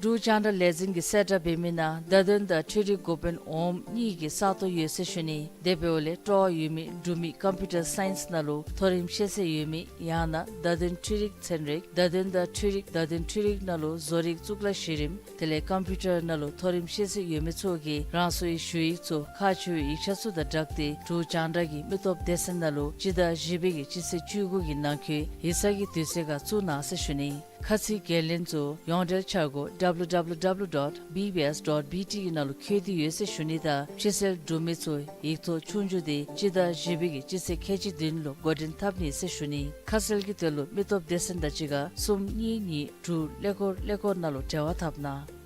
འབྲུག་རྒྱང་བསྒྲགས་ལས་འཛིན་གྱིས་གསལ་བསྒྲགས་འབད་མི་ནང་བརྡ་དོན་དང་འཕྲུལ་རིག་འགོ་དཔོན་འོགམ་གཉིས་ཀྱི་ས་སྟོང་ཡོད་ཟེར་ཞུ་ནི། དེ་འབདཝ་ལས་སྤྲོ་བ་ཡོད་མི་འབྲུག་མི་ཀམ་པིའུ་ཊར་སའིནསི་ནང་ལུ་མཐོ་རིམ་ཤེས་ཚད་ཡོད་མི་ཡང་ན་བརྡ་དོན་འཕྲུལ་རིག་ཚན་རིག་བརྡ་དོན་དང་འཕྲུལ་རིག་བརྡ་དོན་འཕྲུལ་རིག་ནང་ལུ་བཟོ་རིག་གཙུག་ལག་གཞི་རིམ་དེ་ལས་ཀམ་པིའུ་ཊར་ནང་ལུ་མཐོ་རིམ་ཤེས་ཚད་ཡོད་མི་ཚུ་གིས་རང་སོའི་ཞུ་ཡིག་ཚུ་ཁག་ཆེ་བའི་ཡིག་ཆ་ཚུ་དང་སྦྲགས་ཏེ་འབྲུག་རྒྱང་བསྒྲགས་ཀྱི་མི་སྟོབས་སྡེ་ཚན་ནང་ལུ་སྤྱི་ཟླ་བཞི་པའི་གི་སྤྱི་ཚེས་བཅུ་དགུ་གི་ནང་འཁོད་ཡིག་ཚང་གི་དུས་ཚོད་ཁར་བཙུགས་གནང་ཟེར་ཞུ་ནི། ཁ་ཚིག་འགན་ལེན་ཚུ་ཡོངས་འབྲེལ་འཆར་སྒོ་W W W dot B B S dot B T གི་ནང་ལུ་འཁོད་དེ་ཡོད་ཟེར་ཞུ་ནི་དང་ཕྱི་སེལ་འབྲུག་མི་ཚུ་ཡིག་ཐོག་ཆོས་རྒྱུགས་དེ་སྤྱི་ཟླ་བཞི་པའི་གི་སྤྱི་ཚེས་ཁལ་གཅིག་བདུན་ལུ་འགོ་འདྲེན་འཐབ་ནི་ཟེར་ཞུ་ནི། ཁ་གསལ་གྱི་དོན་ལུ་མི་སྟོབས་སྡེ་ཚན་དང་གཅིག་ཁར་གསུམ་གཉིས་གཉིས་དྲུག་ཀླད་ཀོར་ཀླད་ཀོར་ནང་ལུ་འབྲེལ་བ་འཐབ་གནང་།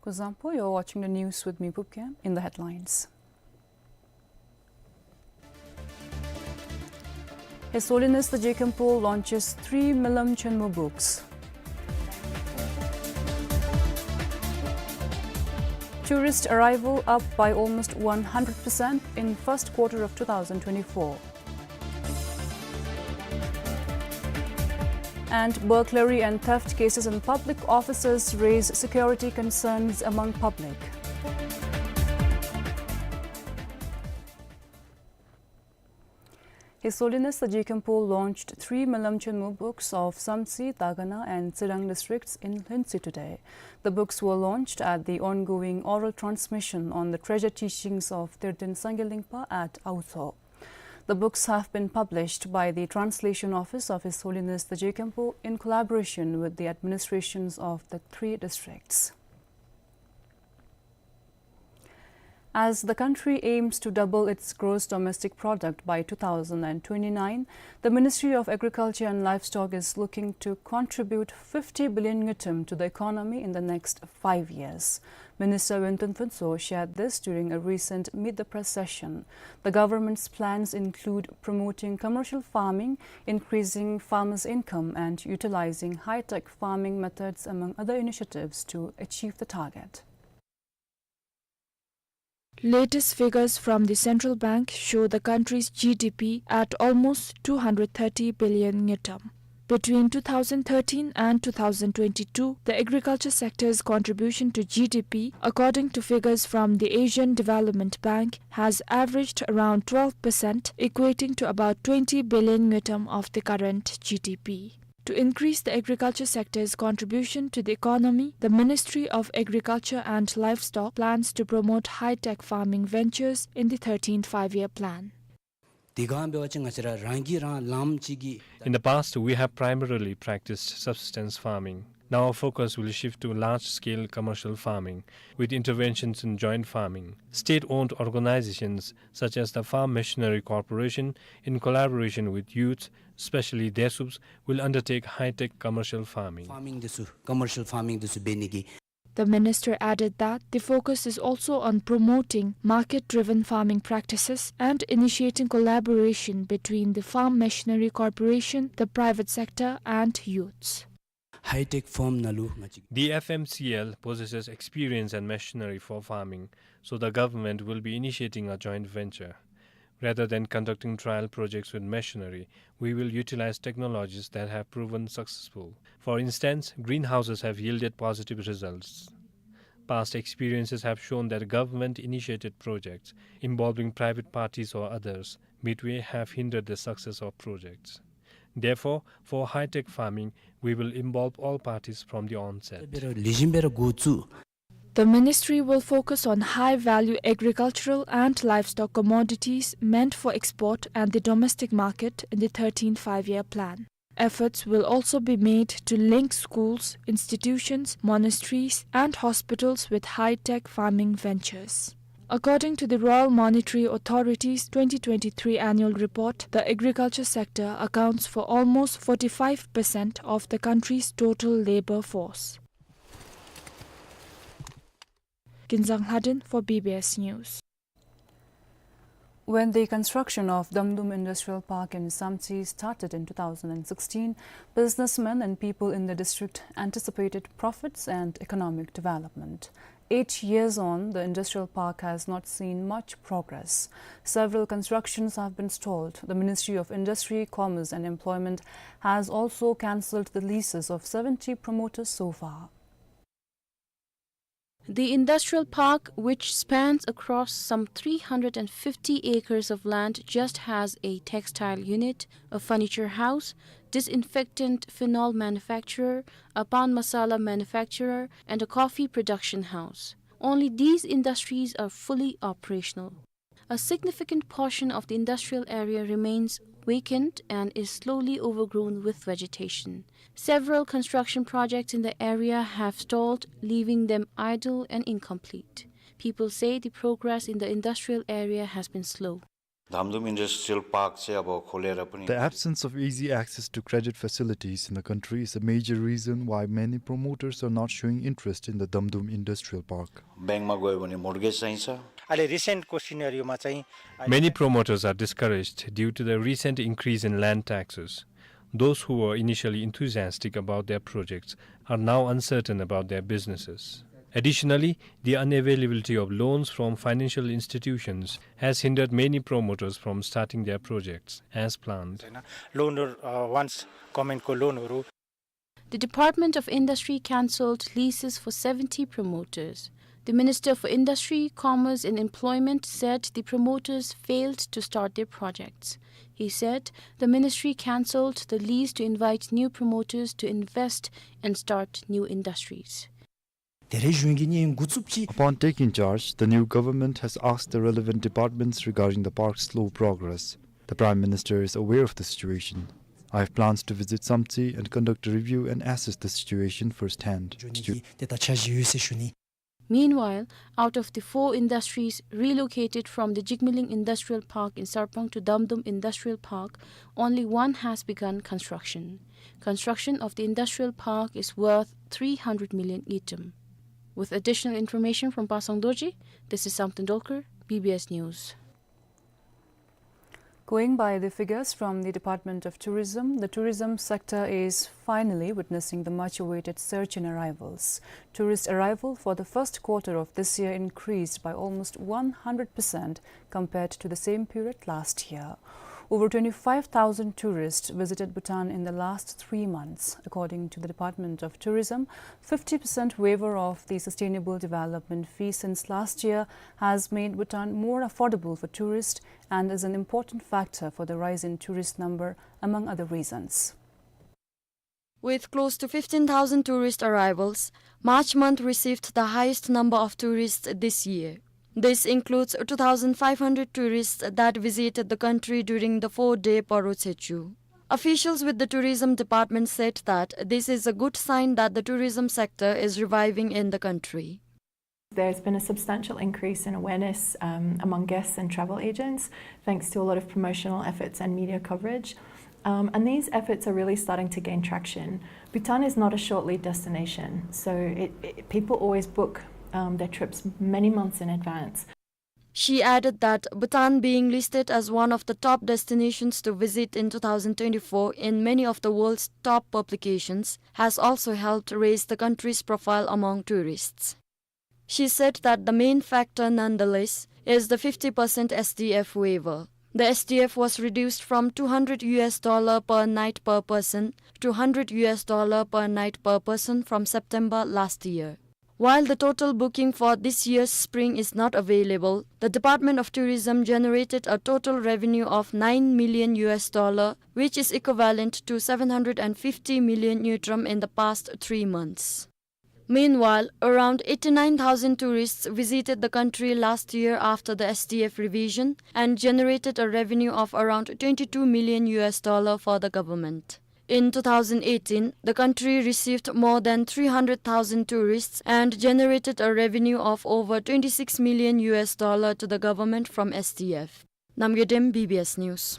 Kuzuzangpo, you're watching the news with me, Pupkiam. In the headlines. His Holiness the J Khenpo launches three Milam Chenmo books. Tourist arrival up by almost one hundred percent in first quarter of two thousand twenty-four. And burglary and theft cases in public offices raise security concerns among public. His Holiness the J Khenpo launched three Milam Chenmo books of Samtse, Dagana and Tsirang districts in Lhuentse today. The books were launched at the ongoing oral transmission on the treasure teachings of Terden Sangye Lingpa at Autho. The books have been published by the Translation Office of His Holiness the J Khenpo in collaboration with the administrations of the three districts. As the country aims to double its gross domestic product by two thousand and twenty-nine, the Ministry of Agriculture and Livestock is looking to contribute fifty billion ngultrum to the economy in the next five years. Minister Wintun Phuntsho shared this during a recent Meet the Press session. The government's plans include promoting commercial farming, increasing farmers' income, and utilizing high-tech farming methods, among other initiatives, to achieve the target. Latest figures from the central bank show the country's G D P at almost two hundred thirty billion ngultrum. Between two thousand thirteen and two thousand twenty-two, the agriculture sector's contribution to G D P, according to figures from the Asian Development Bank, has averaged around twelve percent, equating to about twenty billion ngultrum of the current G D P. To increase the agriculture sector's contribution to the economy, the Ministry of Agriculture and Livestock plans to promote high-tech farming ventures in the thirteenth Five-Year Plan. དེ་སྒང་འབད་བ་ཅིན་ང་བཅས་ར་རང་གིས་རང་ལངམ་ཅིག་གི། In the past, we have primarily practiced subsistence farming. Now our focus will shift to large-scale commercial farming, with interventions in joint farming. State-owned organizations such as the Farm Machinery Corporation, in collaboration with youths, especially Desuups, will undertake high-tech commercial farming. Farming འདི་ཚུ་commercial farming འདི་ཚུ་འབད་ནི་གི། The minister added that the focus is also on promoting market-driven farming practices and initiating collaboration between the Farm Machinery Corporation, the private sector, and youths. High-tech farm ནང་ལུ་ང་བཅས། The F M C L possesses experience and machinery for farming, so the government will be initiating a joint venture. Rather than conducting trial projects with machinery, we will utilize technologies that have proven successful. For instance, greenhouses have yielded positive results. Past experiences have shown that government-initiated projects involving private parties or others midway have hindered the success of projects. Therefore, for high-tech farming, we will involve all parties from the onset. ལེགས་ཤོམ་སྦེ་ར་འགོ་བཙུགས། The ministry will focus on high-value agricultural and livestock commodities meant for export and the domestic market in the thirteenth Five-Year Plan. Efforts will also be made to link schools, institutions, monasteries, and hospitals with high-tech farming ventures. According to the Royal Monetary Authority's twenty twenty-three annual report, the agriculture sector accounts for almost forty-five percent of the country's total labor force. Kinzang Lhaden for B B S News. When the construction of Damdum Industrial Park in Samtse started in two thousand and sixteen, businessmen and people in the district anticipated profits and economic development. Eight years on, the industrial park has not seen much progress. Several constructions have been stalled. The Ministry of Industry, Commerce and Employment has also cancelled the leases of seventy promoters so far. The industrial park, which spans across some three hundred and fifty acres of land, just has a textile unit, a furniture house, disinfectant phenol manufacturer, a pan masala manufacturer, and a coffee production house. Only these industries are fully operational. A significant portion of the industrial area remains vacant and is slowly overgrown with vegetation. Several construction projects in the area have stalled, leaving them idle and incomplete. People say the progress in the industrial area has been slow. धामधुम industrial park चाहिँ अब खोलेर पनि The absence of easy access to credit facilities in the country is a major reason why many promoters are not showing interest in the Damdum Industrial Park. ब्याङ्कमा गयो भने मोर्गेज चाहिन्छ। अहिले रिसेन्टको सिनेरियोमा चाहिँ Many promoters are discouraged due to the recent increase in land taxes. Those who were initially enthusiastic about their projects are now uncertain about their businesses. Additionally, the unavailability of loans from financial institutions has hindered many promoters from starting their projects as planned. होइन, लोनहरू, अ, वान्स गभर्नमेन्टको लोनहरू The Department of Industry cancelled leases for seventy promoters. The Minister for Industry, Commerce and Employment said the promoters failed to start their projects. He said the ministry cancelled the lease to invite new promoters to invest and start new industries. Upon taking charge, the new government has asked the relevant departments regarding the park's slow progress. The Prime Minister is aware of the situation. I have plans to visit Samtse and conduct a review and assess the situation firsthand. Meanwhile, out of the four industries relocated from the Jigmeling Industrial Park in Sarpang to Damdum Industrial Park, only one has begun construction. Construction of the industrial park is worth three hundred million ngultrum. With additional information from Pasang Dorji, this is Samten Dolkar, B B S News. Going by the figures from the Department of Tourism, the tourism sector is finally witnessing the much-awaited surge in arrivals. Tourist arrival for the first quarter of this year increased by almost one hundred percent compared to the same period last year. Over twenty-five thousand tourists visited Bhutan in the last three months. According to the Department of Tourism, fifty percent waiver of the sustainable development fee since last year has made Bhutan more affordable for tourists and is an important factor for the rise in tourist number, among other reasons. With close to fifteen thousand tourist arrivals, March month received the highest number of tourists this year. This includes two thousand five hundred tourists that visited the country during the four-day Paro Tsechu. Officials with the tourism department said that this is a good sign that the tourism sector is reviving in the country. There's been a substantial increase in awareness, um, among guests and travel agents, thanks to a lot of promotional efforts and media coverage. Um, and these efforts are really starting to gain traction. Bhutan is not a short lead destination, so it, it, people always book, um, their trips many months in advance. She added that Bhutan being listed as one of the top destinations to visit in two thousand twenty-four in many of the world's top publications has also helped raise the country's profile among tourists. She said that the main factor, nonetheless, is the fifty percent S D F waiver. The S D F was reduced from two hundred U S dollar per night per person to hundred U S dollar per night per person from September last year. While the total booking for this year's spring is not available, the Department of Tourism generated a total revenue of nine million U S dollar, which is equivalent to seven hundred and fifty million ngultrum in the past three months. Meanwhile, around eighty-nine thousand tourists visited the country last year after the S D F revision and generated a revenue of around twenty-two million U S dollar for the government. In two thousand eighteen, the country received more than three hundred thousand tourists and generated a revenue of over twenty-six million U S dollar to the government from S D F. Namgay Dem, B B S News.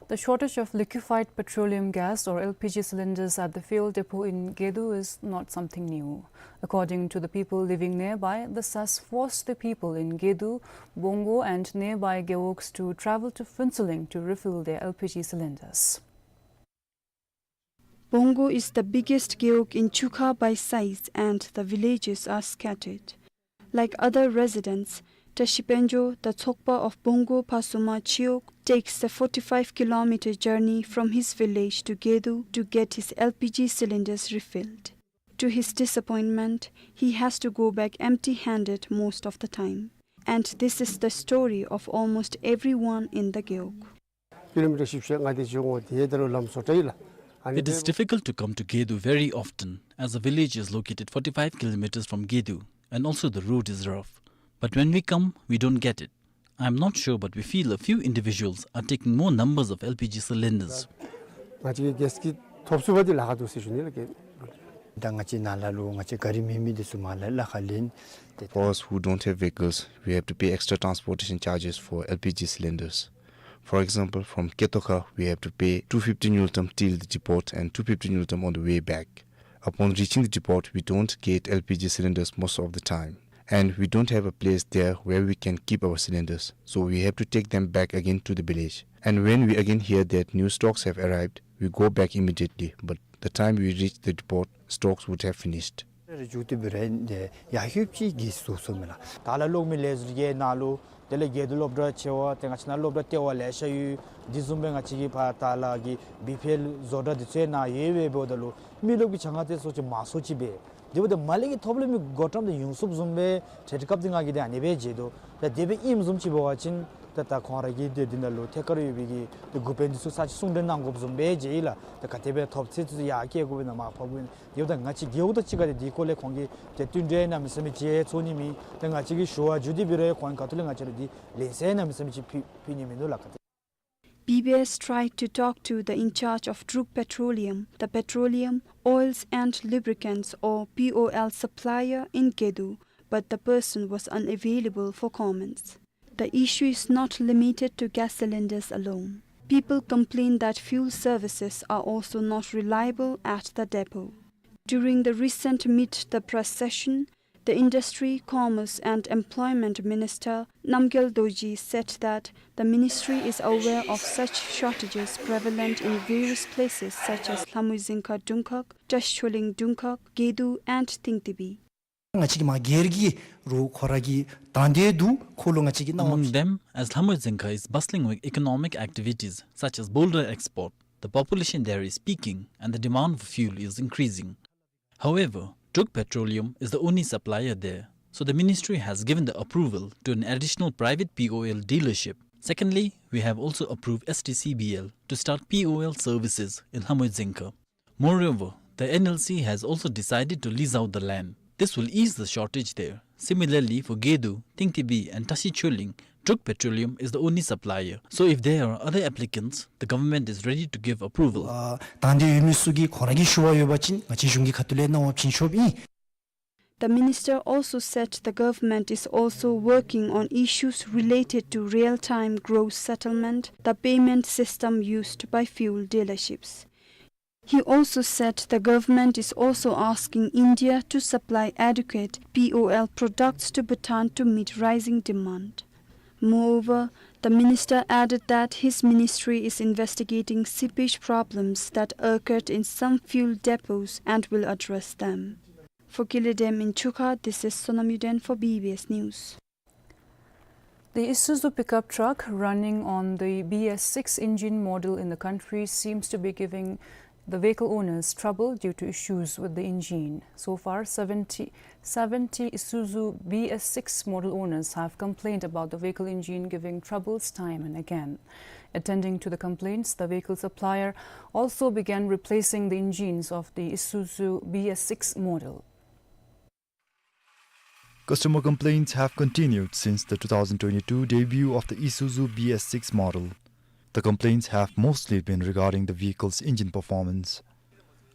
The shortage of liquefied petroleum gas or L P G cylinders at the fuel depot in Gedu is not something new. According to the people living nearby, this has forced the people in Gedu, Bongo and nearby gewogs to travel to Phuentsholing to refill their L P G cylinders. Bongo is the biggest gewog in Chukha by size and the villages are scattered. Like other residents, Tashi Penjo, the Tsokpa of Bongo Phasuma Chiwog, takes the forty-five kilometer journey from his village to Gedu to get his L P G cylinders refilled. To his disappointment, he has to go back empty-handed most of the time. And this is the story of almost everyone in the gewog. ཀི་ལོ་མི་ཊར་བཞི་བཅུ་ཞེ་ལྔ་དེ་ཅིག་འོང་དེ་ད་རུང་ལམ་བཟོ་གྲྭ་ཡོད་ལགས། ཨ་ནི་It is difficult to come to Gedu very often, as the village is located forty-five kilometers from Gedu, and also the road is rough. But when we come, we don't get it. I'm not sure, but we feel a few individuals are taking more numbers of L P G cylinders. ང་བཅས་ཀྱི་གེསི་ཀྱི་ཐོབ་ཚུགས་པ་འདི་ལཱ་ཁག་འདུག་ཟེར་ཞུ་ནི་ལགས། ད་ང་བཅས་ནཱ་ལས་ལུ་ང་བཅས་ག་རི་མེད་མི་འདི་ཚུ་མར་ལས་ལཱ་ཁག་ལེན། For us who don't have vehicles, we have to pay extra transportation charges for L P G cylinders. For example, from Ketokha, we have to pay two fifty ngultrum till the depot and two fifty ngultrum on the way back. Upon reaching the depot, we don't get L P G cylinders most of the time. And we don't have a place there where we can keep our cylinders, so we have to take them back again to the village. And when we again hear that new stocks have arrived, we go back immediately, but the time we reach the depot, stocks would have finished. རེ་མཇུག་ཏུ་འབད་རུང་ཡར་ལྷོདཔ་ཅིག་གེསི་བཟོ་སོང་མས་ལགས། ད་ལས་ལོག་མི་ལས་ཟུར་གྱི་ནང་ལུ་དེ་ལས་དགེ་འདུན་སློབ་གྲྭ་ཆེ་བ་དེ་ང་བཅས་ནཱ་སློབ་གྲྭ་ལྟེ་བ་ལེ་ཤ་ཡོད། དེ་བཟུམ་སྦེ་ང་བཅས་ཀྱི་ཕར་ད་ལས་ཀྱི་བི་པི་ཨེལ་བཟོ་གྲྭ་དེ་ཚུ་ནང་ཡོད་པས། འབདཝ་ད་ལུ་མི་རློབས་ཀྱི་བྱ་དངོས་དེ་ཚུ་ཅིག་མང་སུ་ཅིག་འབད། དེ་འབདཝ་ད་མར་ལས་ཀྱི་ཐོབ་ལས་མི་གོ་བཀྲམ་དེ་ཡོངས་སུ་རྫོགསཔ་སྦེ་ཏེ་སྐབས་དེ་ང་གིས་དེ་ཨ་ནི་སྦེ་མཇལ་དོ། ད་དེ་སྦེ་ཨིནམ་བཟུམ་ཅིག་འབད་བ་ཅིན་ད་ད་ཁོང་ར་གི་དེ་འདི་ནང་ལུ་ཐད་ཀར་ཡོད་པའི་གི་དེ་འགོ་དཔོན་འདི་ཚུ་ས་ཅིག་གསུང་གྲོས་གནང་དགོཔ་བཟུམ་སྦེ་མཇལ་ཡི་ལགས། ད་ག་དེ་སྦེ་ཐོབ་ཚད་ཚུ་ཡར་བསྐྱལ་དགོ་པས་ན་མར་ཕབ་དགོ་པས་ན། དེ་འབདཝ་ད་ང་བཅས་རྒེད་འོག་དང་གཅིག་ཁར་དེ་དེའི་སྐོར་ལས་ཁོང་གིས་དེ་བསྟུན་གྲོས་གནམ་མེད་ས་མེད་ཅིག་འཚོགས་ནི་མེད། ད་ང་བཅས་ཀྱིས་ཞུ་བ་བརྒྱུད་དེ་འབད་རུང་ཁོང་གིས་ག་ཏེ་ལས་ང་བཅས་ལུ་དེ་ལན་གསལ་གནམ་མེད་ས་མེད་ཅིག་ཕུལ་ཕུལ་ནི་མིན་འདུག་ལགས། B B S tried to talk to the in charge of Druk Petroleum, the Petroleum, Oils and Lubricants or P O L supplier in Gedu, but the person was unavailable for comments. The issue is not limited to gas cylinders alone. People complain that fuel services are also not reliable at the depot. During the recent Meet the Press session, the Industry, Commerce and Employment Minister Namgyal Dorji said that the ministry is aware of such shortages prevalent in various places such as Lhamoyzingkha Dungkhag, Trashicholling Dungkhag, Gedu and Tingtibi. ང་བཅས་ཀྱི་མ་སྒེར་གྱི་རུང་ཁོ་ར་གི་དང་འདོད་འདུག། ཁོ་ལུ་ང་བཅས་ཀྱིས་གནང་བ། Among them, as Lhamoyzingkha is bustling with economic activities such as boulder export, the population there is peaking and the demand for fuel is increasing. However, Druk Petroleum is the only supplier there, so the ministry has given the approval to an additional private P O L dealership. Secondly, we have also approved S T C B L to start P O L services in Lhamoyzingkha. Moreover, the N L C has also decided to lease out the land. This will ease the shortage there. Similarly, for Gedu, Tingtibi and Trashicholling, Druk Petroleum is the only supplier. So if there are other applicants, the government is ready to give approval. ཨ་དང་འདོད་ཡོད་མི་ཚུ་གིས་ཁོང་ར་གིས་ཞུ་བ་ཡོད་པ་ཅིན་ང་བཅས་གཞུང་གི་ཁ་ཐུག་ལས་གནང་བ་བྱིན་ཆོགཔ་ཨིན། The minister also said the government is also working on issues related to real-time gross settlement, the payment system used by fuel dealerships. He also said the government is also asking India to supply adequate P O L products to Bhutan to meet rising demand. Moreover, the minister added that his ministry is investigating seepage problems that occurred in some fuel depots and will address them. For Kile Dem in Chukha, this is Sonam Yuden for B B S News. The Isuzu pickup truck running on the B S six engine model in the country seems to be giving the vehicle owners trouble due to issues with the engine. So far, seventy, seventy Isuzu B S six model owners have complained about the vehicle engine giving troubles time and again. Attending to the complaints, the vehicle supplier also began replacing the engines of the Isuzu B S six model. Customer complaints have continued since the two thousand twenty-two debut of the Isuzu B S six model. The complaints have mostly been regarding the vehicle's engine performance.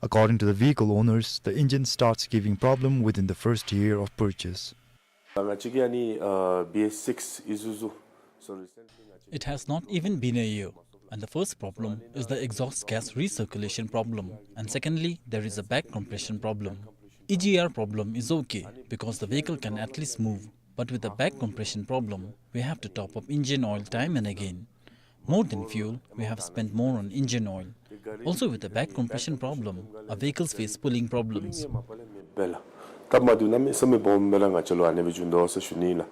According to the vehicle owners, the engine starts giving problem within the first year of purchase. Nga chiki ani, uh, B S six Isuzu. So recently, it has not even been a year, and the first problem is the exhaust gas recirculation problem, and secondly, there is a back compression problem. E G R problem is okay because the vehicle can at least move, but with the back compression problem, we have to top up engine oil time and again. More than fuel, we have spent more on engine oil. Also, with the back compression problem, our vehicles face pulling problems.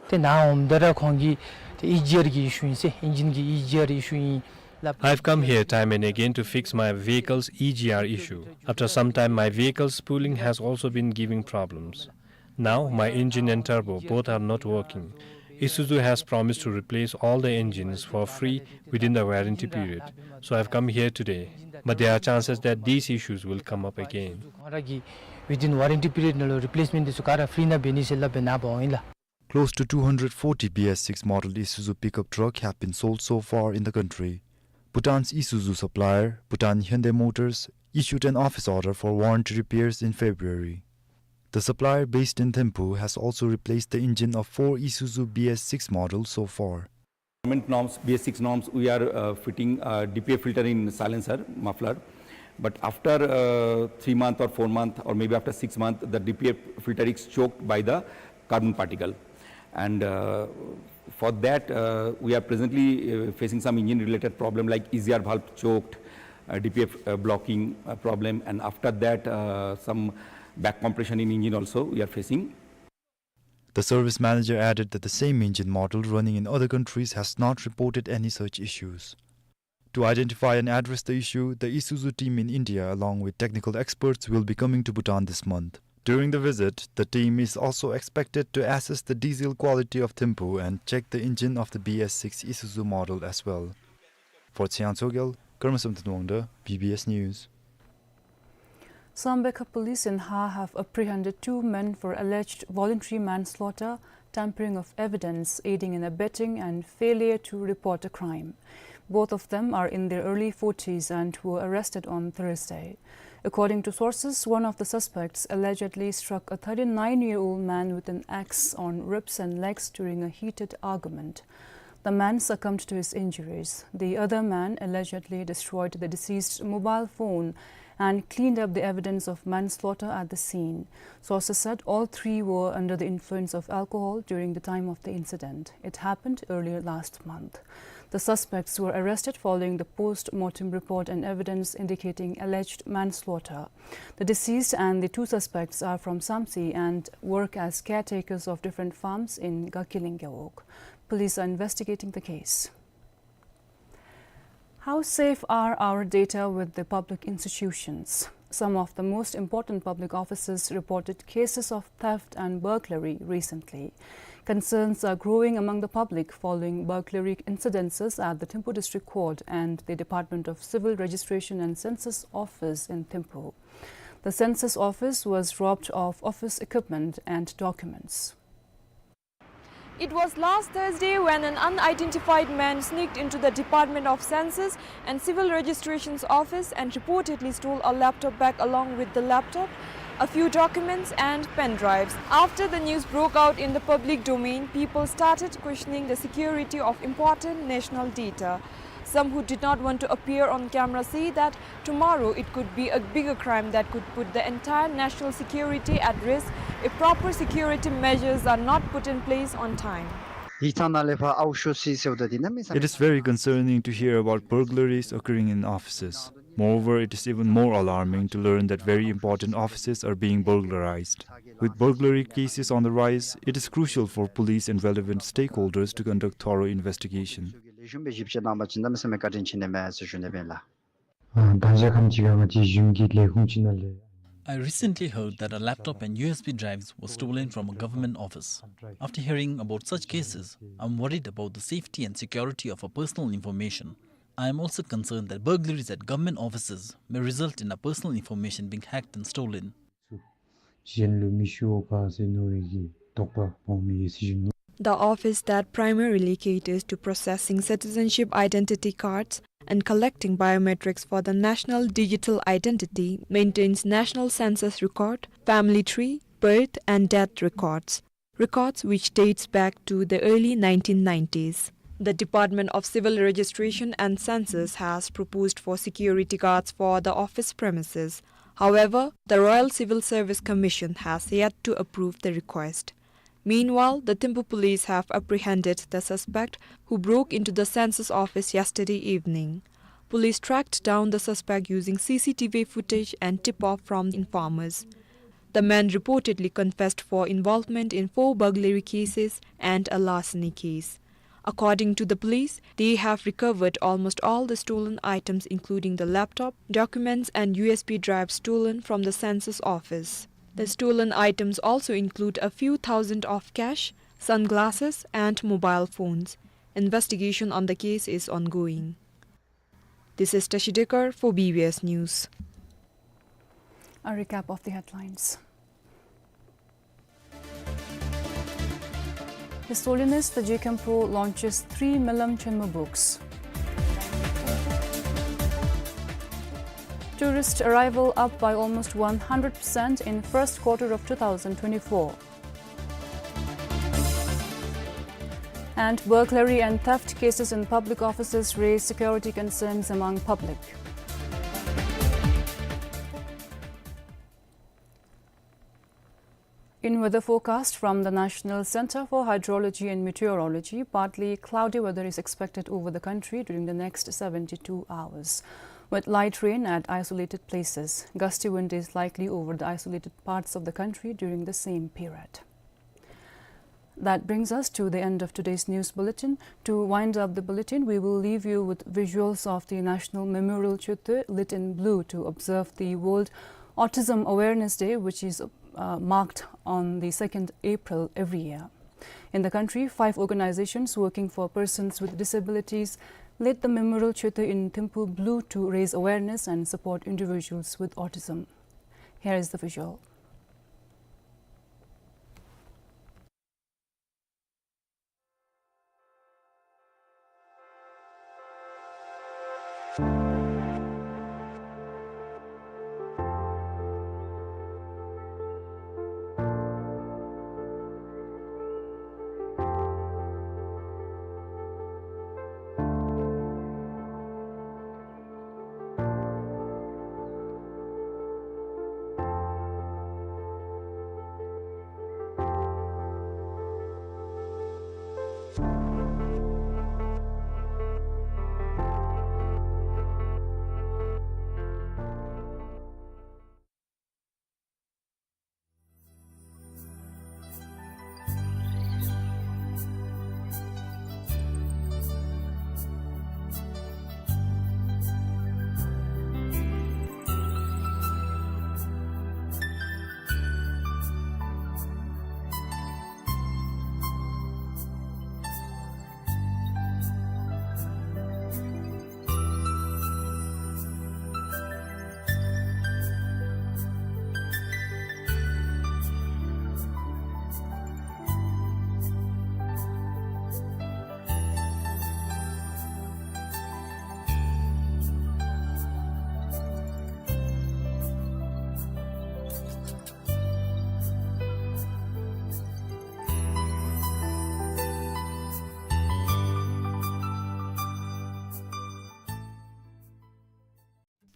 ཏེ་ནཱ་འོངམ་ད་ར་ཁོང་གིས་ཏེ་ཨི་ཇི་ཨར་གྱི་ཨི་ཤུ་ཨིན་ཟེར། ཨིན་ཇིན་གྱི་ཨི་ཇི་ཨར་ཨི་ཤུ་ཨིན་སླབ། I've come here time and again to fix my vehicle's E G R issue. After some time, my vehicle's pulling has also been giving problems. Now, my engine and turbo both are not working. Isuzu has promised to replace all the engines for free within the warranty period, so I've come here today. But there are chances that these issues will come up again. ཁོང་ར་གིས་within warranty period ནང་ལུ་replacement འདི་ཚུ་ག་ར་free ནང་འབད་ནི་ཟེར་སླབ་སྦེ་ནཱ་འབདཝ་ཨིན་ལགས། Close to two hundred forty B S six model Isuzu pickup truck have been sold so far in the country. Bhutan's Isuzu supplier, Bhutan Hyundai Motors, issued an office order for warranty repairs in February. The supplier based in Thimphu has also replaced the engine of four Isuzu B S six models so far. Government norms, B S six norms, we are, uh, fitting, uh, D P F filter in silencer, muffler. But after, uh, three month or four month, or maybe after six month, the D P F filter is choked by the carbon particle. And, uh, for that, uh, we are presently, uh, facing some engine related problem like E G R valve choked, uh, D P F, uh, blocking, uh, problem, and after that, uh, some back compression in engine also we are facing. The service manager added that the same engine model running in other countries has not reported any such issues. To identify and address the issue, the Isuzu team in India, along with technical experts, will be coming to Bhutan this month. During the visit, the team is also expected to assess the diesel quality of Thimphu and check the engine of the B S six Isuzu model as well. For Tsiang Tsogyal, Karmasam Tunwangda, B B S News. Sambekha police in Haa have apprehended two men for alleged voluntary manslaughter, tampering of evidence, aiding and abetting, and failure to report a crime. Both of them are in their early forties and were arrested on Thursday. According to sources, one of the suspects allegedly struck a thirty-nine-year-old man with an axe on ribs and legs during a heated argument. The man succumbed to his injuries. The other man allegedly destroyed the deceased's mobile phone and cleaned up the evidence of manslaughter at the scene. Sources said all three were under the influence of alcohol during the time of the incident. It happened earlier last month. The suspects were arrested following the post-mortem report and evidence indicating alleged manslaughter. The deceased and the two suspects are from Samtse and work as caretakers of different farms in Gakiling Gewog. Police are investigating the case. How safe are our data with the public institutions? Some of the most important public offices reported cases of theft and burglary recently. Concerns are growing among the public following burglary incidences at the Thimphu District Court and the Department of Civil Registration and Census Office in Thimphu. The census office was robbed of office equipment and documents. It was last Thursday when an unidentified man sneaked into the Department of Census and Civil Registration's office and reportedly stole a laptop bag along with the laptop, a few documents and pen drives. After the news broke out in the public domain, people started questioning the security of important national data. Some who did not want to appear on camera say that tomorrow it could be a bigger crime that could put the entire national security at risk if proper security measures are not put in place on time. It is very concerning to hear about burglaries occurring in offices. Moreover, it is even more alarming to learn that very important offices are being burglarized. With burglary cases on the rise, it is crucial for police and relevant stakeholders to conduct thorough investigation. ལེགས་ཤོམ་སྦེ་ཞིབ་དཔྱད་གནང་བ་ཅིན་གནམ་མེད་ས་མེད་བཀའ་དྲིན་ཆེ་ནི་མས་ཟེར་ཞུ་ནི་ཨིན་ལགས། ཨ་ད་ཞག་ཁམས་ཅིག་ཁར་ང་བཅས་གཞུང་གི་ལས་ཁུངས་ཅིག་ནང་ལས། I recently heard that a laptop and U S B drives were stolen from a government office. After hearing about such cases, I'm worried about the safety and security of our personal information. I am also concerned that burglaries at government offices may result in our personal information being hacked and stolen. གཞན་ལུ་མི་ཞུ་བ་ག་ཟེར་མནོ་བའི་གི་དོགས་པ་སྤོང་མི་ཡོད་ཟེར་ཞུ་ནི། The office that primarily caters to processing citizenship identity cards and collecting biometrics for the national digital identity maintains national census record, family tree, birth and death records, records which dates back to the early nineteen nineties. The Department of Civil Registration and Census has proposed for security guards for the office premises. However, the Royal Civil Service Commission has yet to approve the request. Meanwhile, the Thimphu police have apprehended the suspect who broke into the census office yesterday evening. Police tracked down the suspect using C C T V footage and tip-off from informers. The man reportedly confessed for involvement in four burglary cases and a larceny case. According to the police, they have recovered almost all the stolen items, including the laptop, documents, and U S B drive stolen from the census office. The stolen items also include a few thousand of cash, sunglasses, and mobile phones. Investigation on the case is ongoing. This is Tashi Dekar for B B S News. A recap of the headlines. His Holiness the G Khenpo launches three Melam Chenmo books. Tourist arrival up by almost one hundred percent in first quarter of two thousand twenty-four. And burglary and theft cases in public offices raise security concerns among public. In weather forecast from the National Center for Hydrology and Meteorology, partly cloudy weather is expected over the country during the next seventy-two hours, with light rain at isolated places. Gusty wind is likely over the isolated parts of the country during the same period. That brings us to the end of today's news bulletin. To wind up the bulletin, we will leave you with visuals of the National Memorial Choetö lit in blue to observe the World Autism Awareness Day, which is, uh, marked on the second April every year. In the country, five organizations working for persons with disabilities lit the Memorial Choetö in Thimphu blue to raise awareness and support individuals with autism. Here is the visual.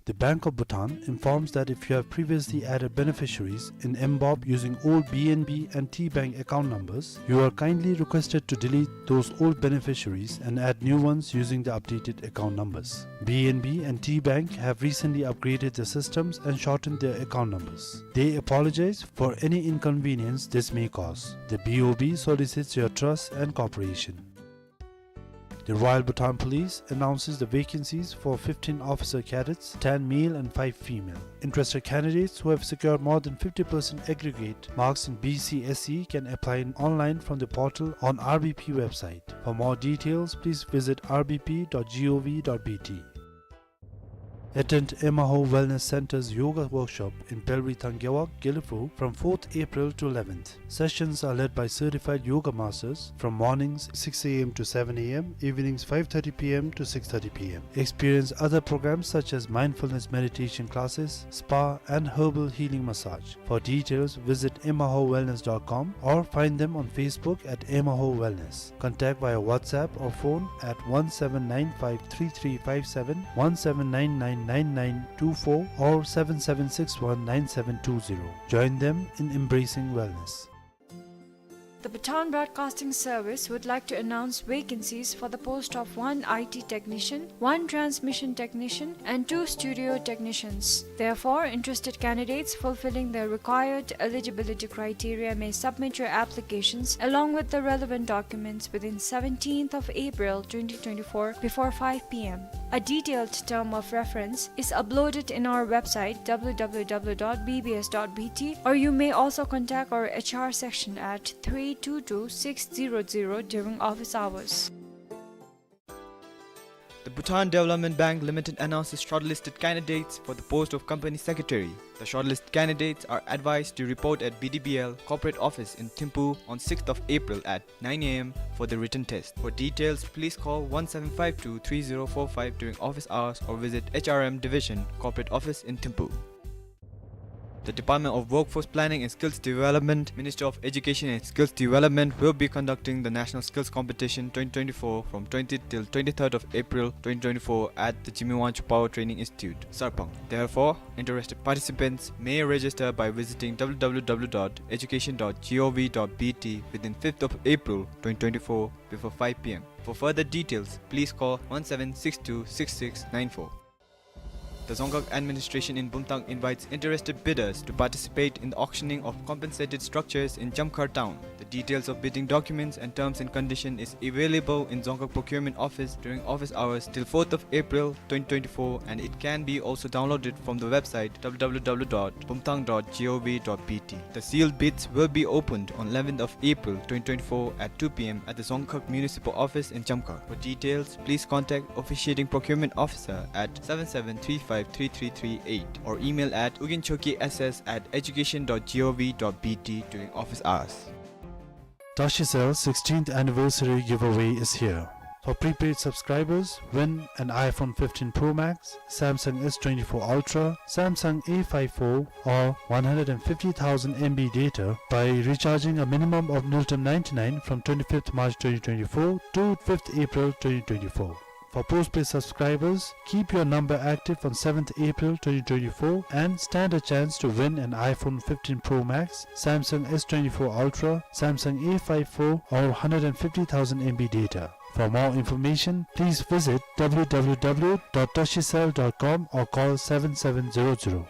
The Bank of Bhutan informs that if you have previously added beneficiaries in M BOB using old B N B and T Bank account numbers, you are kindly requested to delete those old beneficiaries and add new ones using the updated account numbers. B N B and T Bank have recently upgraded their systems and shortened their account numbers. They apologize for any inconvenience this may cause. The B O B solicits your trust and cooperation. The Royal Bhutan Police announces the vacancies for fifteen officer cadets, ten male and five female. Interested candidates who have secured more than fifty percent aggregate marks in B C S E can apply online from the portal on R B P website. For more details, please visit R B P dot gov dot B T. Attend Emaho Wellness Center's yoga workshop in Pelritang Gewog, Gelephu from fourth April to eleventh. Sessions are led by certified yoga masters from mornings six A M to seven A M, evenings five thirty P M to six thirty P M. Experience other programs such as mindfulness meditation classes, spa, and herbal healing massage. For details, visit emaho wellness dot com or find them on Facebook at Emaho Wellness. Contact via WhatsApp or phone at one seven nine five three three five seven, one seven nine nine nine nine two four, or seven seven six one nine seven two zero. Join them in embracing wellness. The Bhutan Broadcasting Service would like to announce vacancies for the post of one I T technician, one transmission technician, and two studio technicians. Therefore, interested candidates fulfilling the required eligibility criteria may submit your applications along with the relevant documents within seventeenth of April twenty twenty-four before five P M. A detailed term of reference is uploaded in our website, W W W dot B B S dot B T, or you may also contact our H R section at three two two six zero zero during office hours. The Bhutan Development Bank Limited announces shortlisted candidates for the post of Company Secretary. The shortlisted candidates are advised to report at B D B L Corporate Office in Thimphu on sixth of April at nine A M for the written test. For details, please call one seven five two three zero four five during office hours or visit H R M Division, Corporate Office in Thimphu. The Department of Workforce Planning and Skills Development, Ministry of Education and Skills Development, will be conducting the National Skills Competition twenty twenty-four from twentieth till twenty-third of April twenty twenty-four at the Jigme Wangchuck Power Training Institute, Sarpang. Therefore, interested participants may register by visiting W W W dot education dot gov dot B T within fifth of April twenty twenty-four before five P M. For further details, please call one seven six two six six nine four. The Dzongkhag administration in Bumthang invites interested bidders to participate in the auctioning of compensated structures in Jamkhar town. The details of bidding documents and terms and condition is available in Dzongkhag procurement office during office hours till fourth of April twenty twenty-four, and it can be also downloaded from the website W W W dot bumthang dot gov dot B T. The sealed bids will be opened on eleventh of April twenty twenty-four at two P M at the Dzongkhag Municipal Office in Jamkhar. For details, please contact Officiating Procurement Officer at seven seven three five three three three eight or email at uginchoki S S at education dot gov dot B T during office hours. Tashicel sixteenth anniversary giveaway is here. For prepaid subscribers, win an iPhone fifteen Pro Max, Samsung S twenty-four Ultra, Samsung A five four, or one hundred and fifty thousand M B data by recharging a minimum of Ngultrum ninety-nine from twenty-fifth March twenty twenty-four to fifth April twenty twenty-four. For postpaid subscribers, keep your number active on seventh April twenty twenty-four and stand a chance to win an iPhone fifteen Pro Max, Samsung S twenty-four Ultra, Samsung A five four, or hundred and fifty thousand M B data. For more information, please visit W W W dot tashicel dot com or call seven seven zero zero.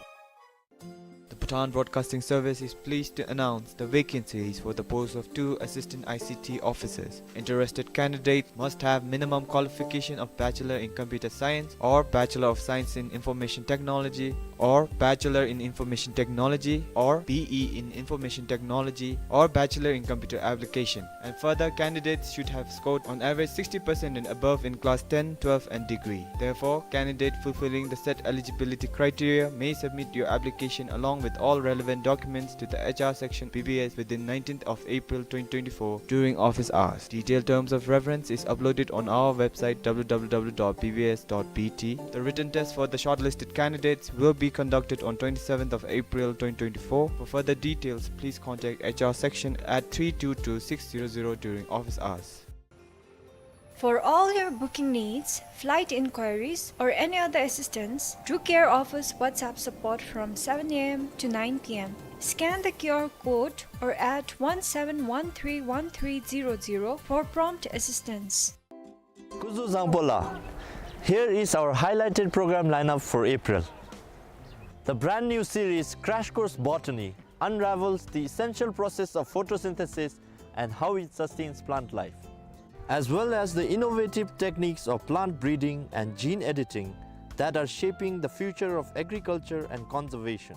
The Bhutan Broadcasting Service is pleased to announce the vacancies for the post of two assistant I C T officers. Interested candidates must have minimum qualification of Bachelor in Computer Science or Bachelor of Science in Information Technology or Bachelor in Information Technology or B E in Information Technology or Bachelor in Computer Application. And further, candidates should have scored on average sixty percent and above in class ten, twelve and degree. Therefore, candidate fulfilling the set eligibility criteria may submit your application along with all relevant documents to the H R section B B S within nineteenth of April twenty twenty-four during office hours. Detailed terms of reference is uploaded on our website W W W dot B B S dot B T. The written test for the shortlisted candidates will be conducted on twenty-seventh of April twenty twenty-four. For further details, please contact H R section at three two two six zero zero during office hours. For all your booking needs, flight inquiries, or any other assistance, Drew Care offers WhatsApp support from seven A M to nine P M. Scan the Q R code or at one seven one three one three zero zero for prompt assistance. Kuzuzangpo la. Here is our highlighted program lineup for April. The brand new series Crash Course Botany unravels the essential process of photosynthesis and how it sustains plant life. as well as the innovative techniques of plant breeding and gene editing that are shaping the future of agriculture and conservation.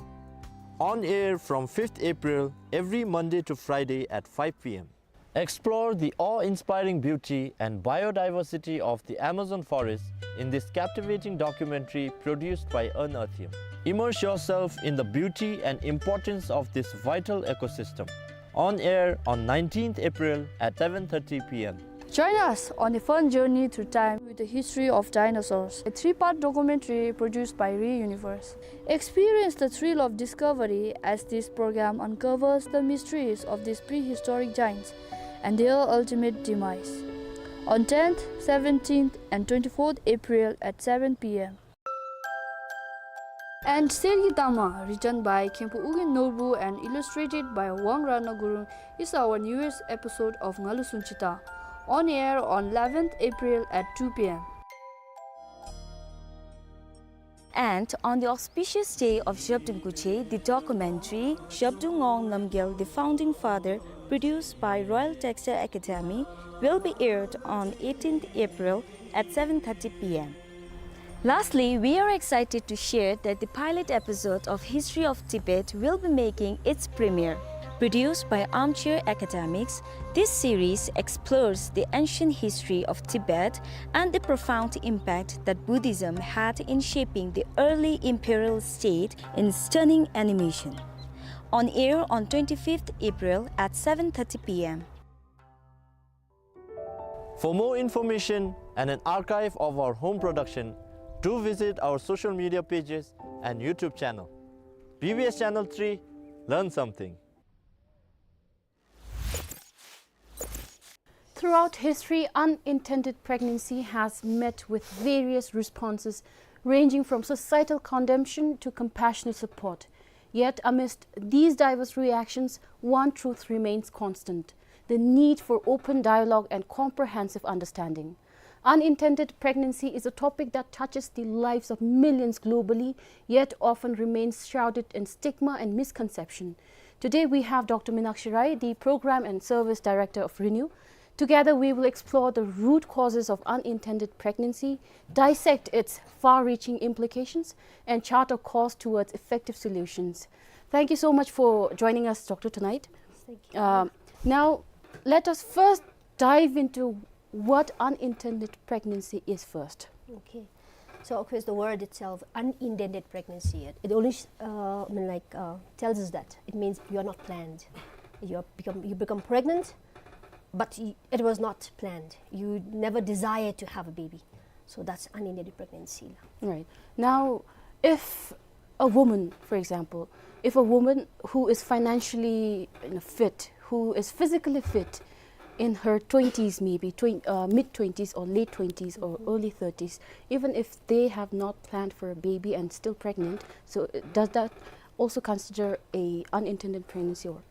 On air from fifth April, every Monday to Friday at five p m. Explore the awe-inspiring beauty and biodiversity of the Amazon forest in this captivating documentary produced by Unearthium. Immerse yourself in the beauty and importance of this vital ecosystem. On air on nineteenth April at seven thirty p m. Join us on a fun journey through time with the history of dinosaurs, a three-part documentary produced by Re Universe. Experience the thrill of discovery as this program uncovers the mysteries of these prehistoric giants and their ultimate demise. On tenth, seventeenth, and twenty-fourth April at seven p m. And Sergi Tama, written by Khenpo Ugyen Norbu and illustrated by Wang Ratna Gurung, is our newest episode of Ngalu Sunchita, on air on eleventh April at two p m. And on the auspicious day of Zhabdrung Kuche, the documentary Zhabdrung Ngawang Namgyel, the Founding Father, produced by Royal Textile Academy, will be aired on eighteenth April at seven thirty p m. Lastly, we are excited to share that the pilot episode of History of Tibet will be making its premiere. Produced by Armchair Academics, this series explores the ancient history of Tibet and the profound impact that Buddhism had in shaping the early imperial state in stunning animation. On air on twenty-fifth April at seven thirty p m. For more information and an archive of our home production, do visit our social media pages and YouTube channel. B B S Channel three, learn something. Throughout history, unintended pregnancy has met with various responses, ranging from societal condemnation to compassionate support. Yet, amidst these diverse reactions, one truth remains constant: the need for open dialogue and comprehensive understanding. Unintended pregnancy is a topic that touches the lives of millions globally, yet often remains shrouded in stigma and misconception. Today, we have Doctor Minakshi Rai, the Program and Service Director of RENEW. Together, we will explore the root causes of unintended pregnancy, dissect its far-reaching implications, and chart a course towards effective solutions. Thank you so much for joining us, Doctor, tonight. Thank you. Um, now, let us first dive into what unintended pregnancy is first. Okay. So, of course, the word itself, unintended pregnancy, it, it only, uh, I mean, like, uh, tells us that it means you are not planned. You are become, you become pregnant, but y-, it was not planned. You never desired to have a baby. So that's unintended pregnancy. Right. Now, if a woman, for example, if a woman who is financially, you know, fit, who is physically fit, in her twenties, maybe twen-, uh, mid twenties or late twenties or early thirties, even if they have not planned for a baby and still pregnant, so, uh, does that also consider a unintended pregnancy, or?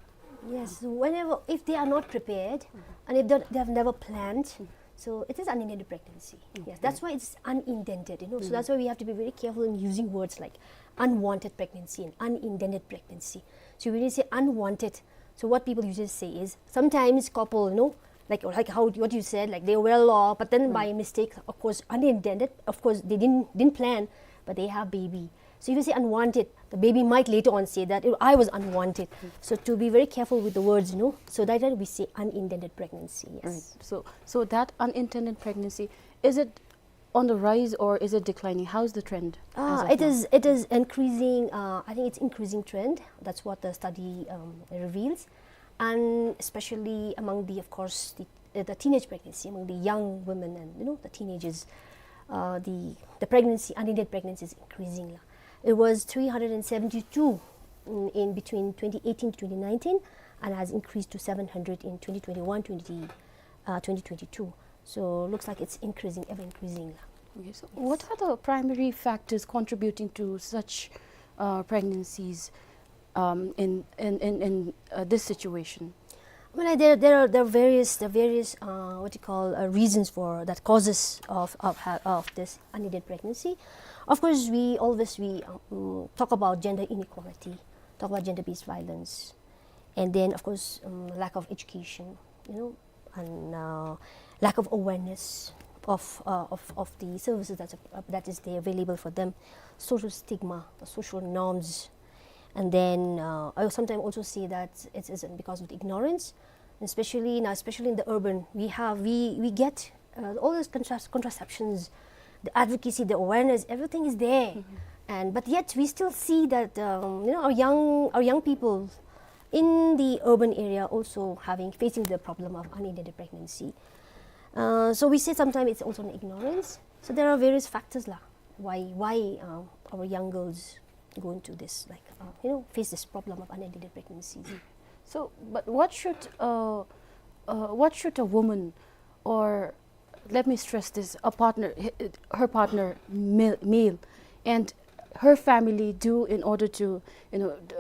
Yes, whenever, if they are not prepared, and if they, they have never planned, so it is unintended pregnancy. Yes, okay, that's why it's unintended, you know. So that's why we have to be very careful in using words like unwanted pregnancy and unintended pregnancy. So when you say unwanted, so what people usually say is, sometimes couple, you know, like, like how, what you said, like, they were well off, but then by mistake, of course, unintended, of course, they didn't, didn't plan, but they have baby. So if you say unwanted, the baby might later on say that, "Oh, I was unwanted." So to be very careful with the words, you know, so that, that we say unintended pregnancy, yes. Right. So, so that unintended pregnancy, is it on the rise or is it declining? How is the trend as of now? Ah, it is, it is increasing. Uh, I think it's increasing trend. That's what the study, um, reveals. And especially among the, of course, the, uh, the teenage pregnancy, among the young women and, you know, the teenagers, uh, the, the pregnancy, unintended pregnancy is increasing la. It was three hundred and seventy-two in, in between twenty eighteen to twenty nineteen, and has increased to seven hundred in twenty twenty-one, twenty, uh, twenty twenty-two. So looks like it's increasing, ever increasing la. Okay, so what are the primary factors contributing to such, uh, pregnancies, um, in, in, in, in, uh, this situation? Well, there, there are, there are various, there are various, uh, what you call, uh, reasons for that, causes of, of ha-, of this unintended pregnancy. Of course, we always, we, um, talk about gender inequality, talk about gender-based violence, and then, of course, um, lack of education, you know, and uh, lack of awareness of, uh, of, of the services that, uh, that is there available for them, social stigma, the social norms. And then uh, I sometimes also see that it isn't because of the ignorance, especially now, especially in the urban, we have, we, we get uh, all those contras- contraceptions, the advocacy, the awareness, everything is there. And but yet we still see that um, you know, our young, our young people in the urban area also having, facing the problem of unintended pregnancy. Uh, so we say sometimes it's also an ignorance. So there are various factors lah, why, why uh, our young girls go into this, like uh, you know, face this problem of unintended pregnancy. So, but what should uh, uh, what should a woman, or let me stress this, a partner, h- her partner, male, male, and her family do in order to, you know, d-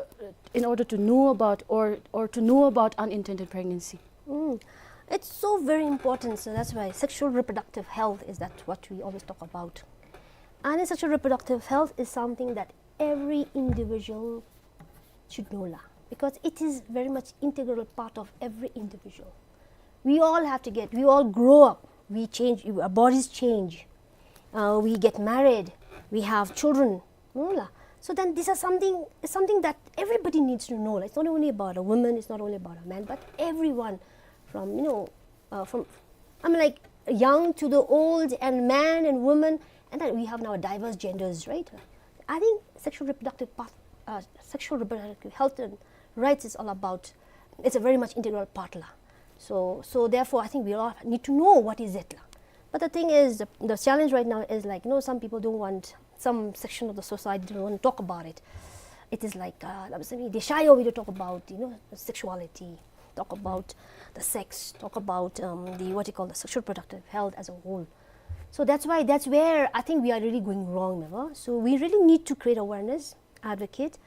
in order to know about, or or to know about unintended pregnancy? Mm. It's so very important. So that's why sexual reproductive health is that what we always talk about. And sexual reproductive health is something that every individual should know lah, because it is very much integral part of every individual. We all have to get, we all grow up, we change, our bodies change, uh, we get married, we have children, no lah. So then these are something, something that everybody needs to know lah. It's not only about a woman, it's not only about a man, but everyone, from you know, uh, from, I mean, like, young to the old, and man and woman, and then we have now diverse genders, right? I think sexual reproductive path, uh, sexual reproductive health and rights is all about, it's a very much integral part lah. So, so therefore, I think we all need to know what is it lah. But the thing is, the, the challenge right now is, like, you know, some people don't want, some section of the society don't want to talk about it. It is like uh, they shy away to talk about, you know, sexuality, talk about the sex, talk about um, the, what you call, the sexual reproductive health as a whole. So that's why, that's where I think we are really going wrong, never. So we really need to create awareness, advocate,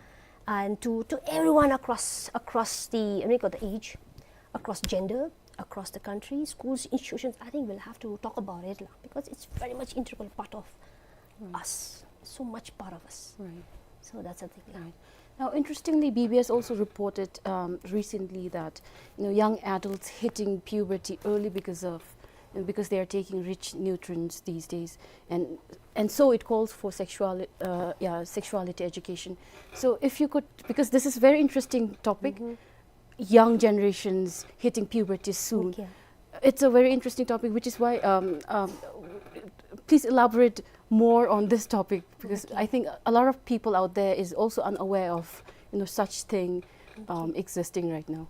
and to, to everyone across, across the, I mean, the age, across gender, across the country, schools, institutions. I think we'll have to talk about it lah, because it's very much integral part of us, so much part of us. Right. So that's the thing lah. Right. Now, interestingly, B B S also reported um, recently that, you know, young adults hitting puberty early because of, you know, because they are taking rich nutrients these days, and and so it calls for sexual, uh, yeah, sexuality education. So, if you could, because this is a very interesting topic, young generations hitting puberty soon. Okay. It's a very interesting topic, which is why um, um, please elaborate more on this topic, because I think a lot of people out there is also unaware of, you know, such thing um, existing right now.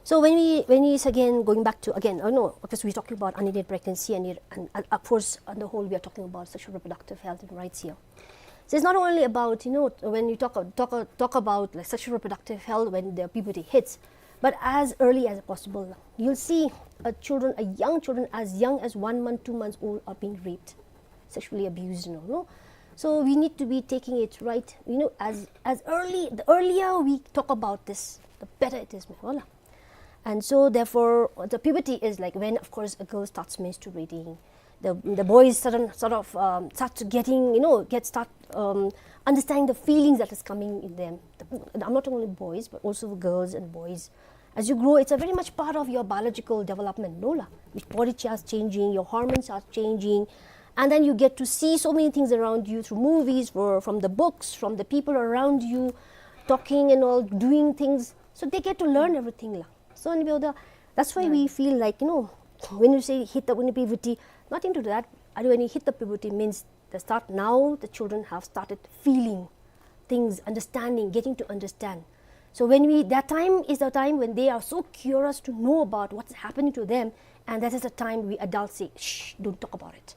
So when we, when we, again, going back to, again, oh no, because we're talking about unintended pregnancy, and, it, and uh, of course, on the whole, we are talking about sexual reproductive health and rights here. So it's not only about, you know, when you talk talk talk about, like, sexual reproductive health when the puberty hits, but as early as possible. You'll see uh, children, uh, young children as young as one month, two months old are being raped, sexually abused, you know, no? So we need to be taking it right, you know, as as early. The earlier we talk about this, the better it is, wala. And so therefore, the puberty is, like, when, of course, a girl starts menstruating, the the boys sudden sort of um, start to getting, you know, get start um, understanding the feelings that is coming in them. The, I'm not only boys, but also girls and boys. As you grow, it's a very much part of your biological development, no lah? Your body starts changing, your hormones are changing, and then you get to see so many things around you through movies, for, from the books, from the people around you, talking and all, doing things. So they get to learn everything lah. So, and we are the, that's why we feel like, you know, when you say hit the, when you puberty, not into that. When you hit the puberty means the start, now the children have started feeling things, understanding, getting to understand. So when we, that time is the time when they are so curious to know about what's happening to them, and that is the time we adults say, "Shh, don't talk about it.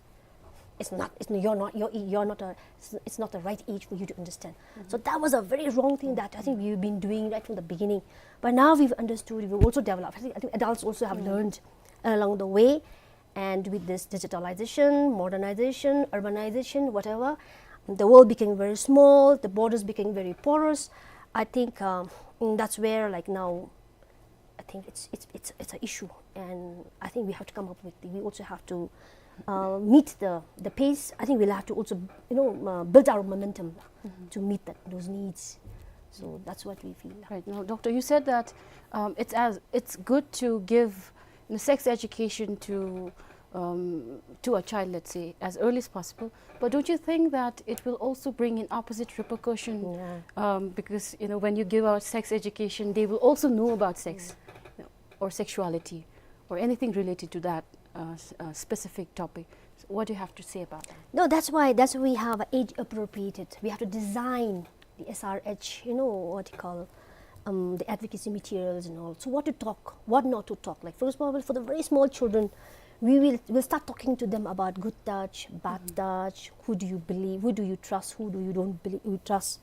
It's not, it's, you're not, you're, you're not a, it's, it's not the right age for you to understand." So that was a very wrong thing that I think we've been doing right from the beginning. But now we've understood, we've also developed. I think, I think adults also have learned along the way. And with this digitalization, modernization, urbanization, whatever, the world became very small, the borders became very porous. I think um, mm, that's where, like, now, I think it's, it's, it's, it's an issue. And I think we have to come up with, we also have to uh, meet the, the pace. I think we'll have to also, you know, uh, build our momentum to meet that, those needs. So that's what we feel. Right. Now, Doctor, you said that um, it's as, it's good to give the sex education to, um, to a child, let's say, as early as possible. But don't you think that it will also bring in opposite repercussion? Yeah. Um, because, you know, when you give out sex education, they will also know about sex, you know, or sexuality or anything related to that, uh, s- uh, specific topic. So what do you have to say about that? No, that's why, that's why we have age appropriated. We have to design the S R H, you know, what you call, um, the advocacy materials and all. So what to talk, what not to talk. Like, for example, for the very small children, we will, will start talking to them about good touch, bad touch, who do you believe, who do you trust, who do you don't believe, you trust.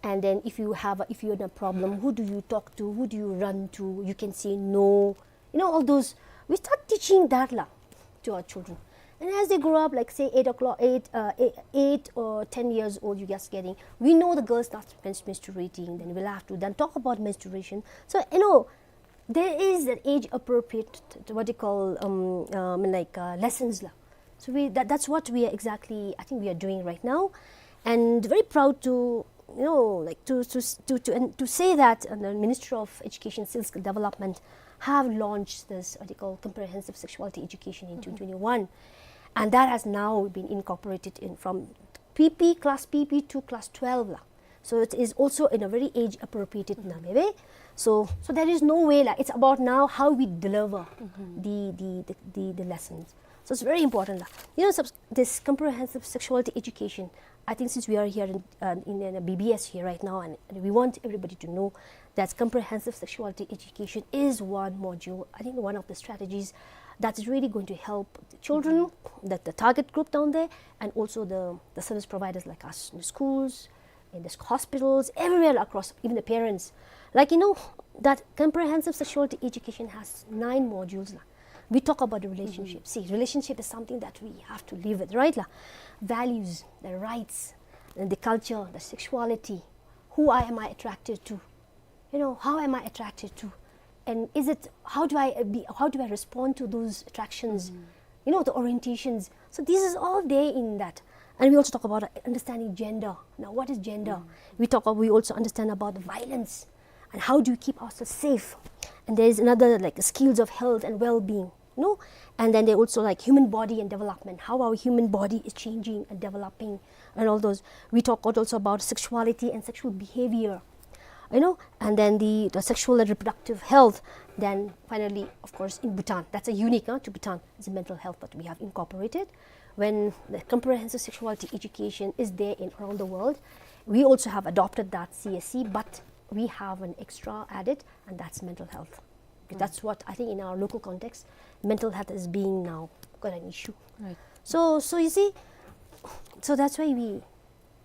And then if you have, a, if you're in a problem, who do you talk to, who do you run to? You can say no. You know, all those, we start teaching that la to our children. And as they grow up, like, say, eight o'clock, eight, uh, eight, eight or ten years old, you just getting, we know the girl starts mens- menstruating, then we'll have to then talk about menstruation. So, you know, there is an age appropriate, what do you call, um, um, like, uh, lessons la. So we, that, that's what we are exactly, I think, we are doing right now. And very proud to, you know, like, to, to, to, to, and to say that, uh, the Ministry of Education, Skill Development have launched this, what they call, comprehensive sexuality education in twenty twenty-one. And that has now been incorporated in from P P, class P P to class twelve la. So it is also in a very age appropriate na bebe. So, so there is no way la. It's about now how we deliver the, the, the, the, the lessons. So it's very important la. You know, subs- this comprehensive sexuality education, I think since we are here in, uh, in, in a B B S here right now, and we want everybody to know that comprehensive sexuality education is one module, I think, one of the strategies that is really going to help the children, that the target group down there, and also the, the service providers like us in the schools, in the hospitals, everywhere across, even the parents. Like, you know, that comprehensive sexuality education has nine modules la. We talk about the relationship. See, relationship is something that we have to live with, right la? Values, the rights, and the culture, the sexuality. Who I, am I attracted to? You know, how am I attracted to? And is it, how do I, uh, be, how do I respond to those attractions? You know, the orientations. So this is all there in that. And we also talk about, uh, understanding gender. Now, what is gender? We talk, we also understand about the violence and how do you keep ourselves safe. And there is another, like, skills of health and well-being, you know? And then they also, like, human body and development, how our human body is changing and developing and all those. We talk also about sexuality and sexual behavior, you know, and then the, the sexual and reproductive health. Then finally, of course, in Bhutan, that's a unique, uh, to Bhutan, is the mental health that we have incorporated. When the comprehensive sexuality education is there in around the world, we also have adopted that C S C, but we have an extra added, and that's mental health. Because that's what I think in our local context, mental health is being now quite an issue. Right. So, so you see, so that's why we,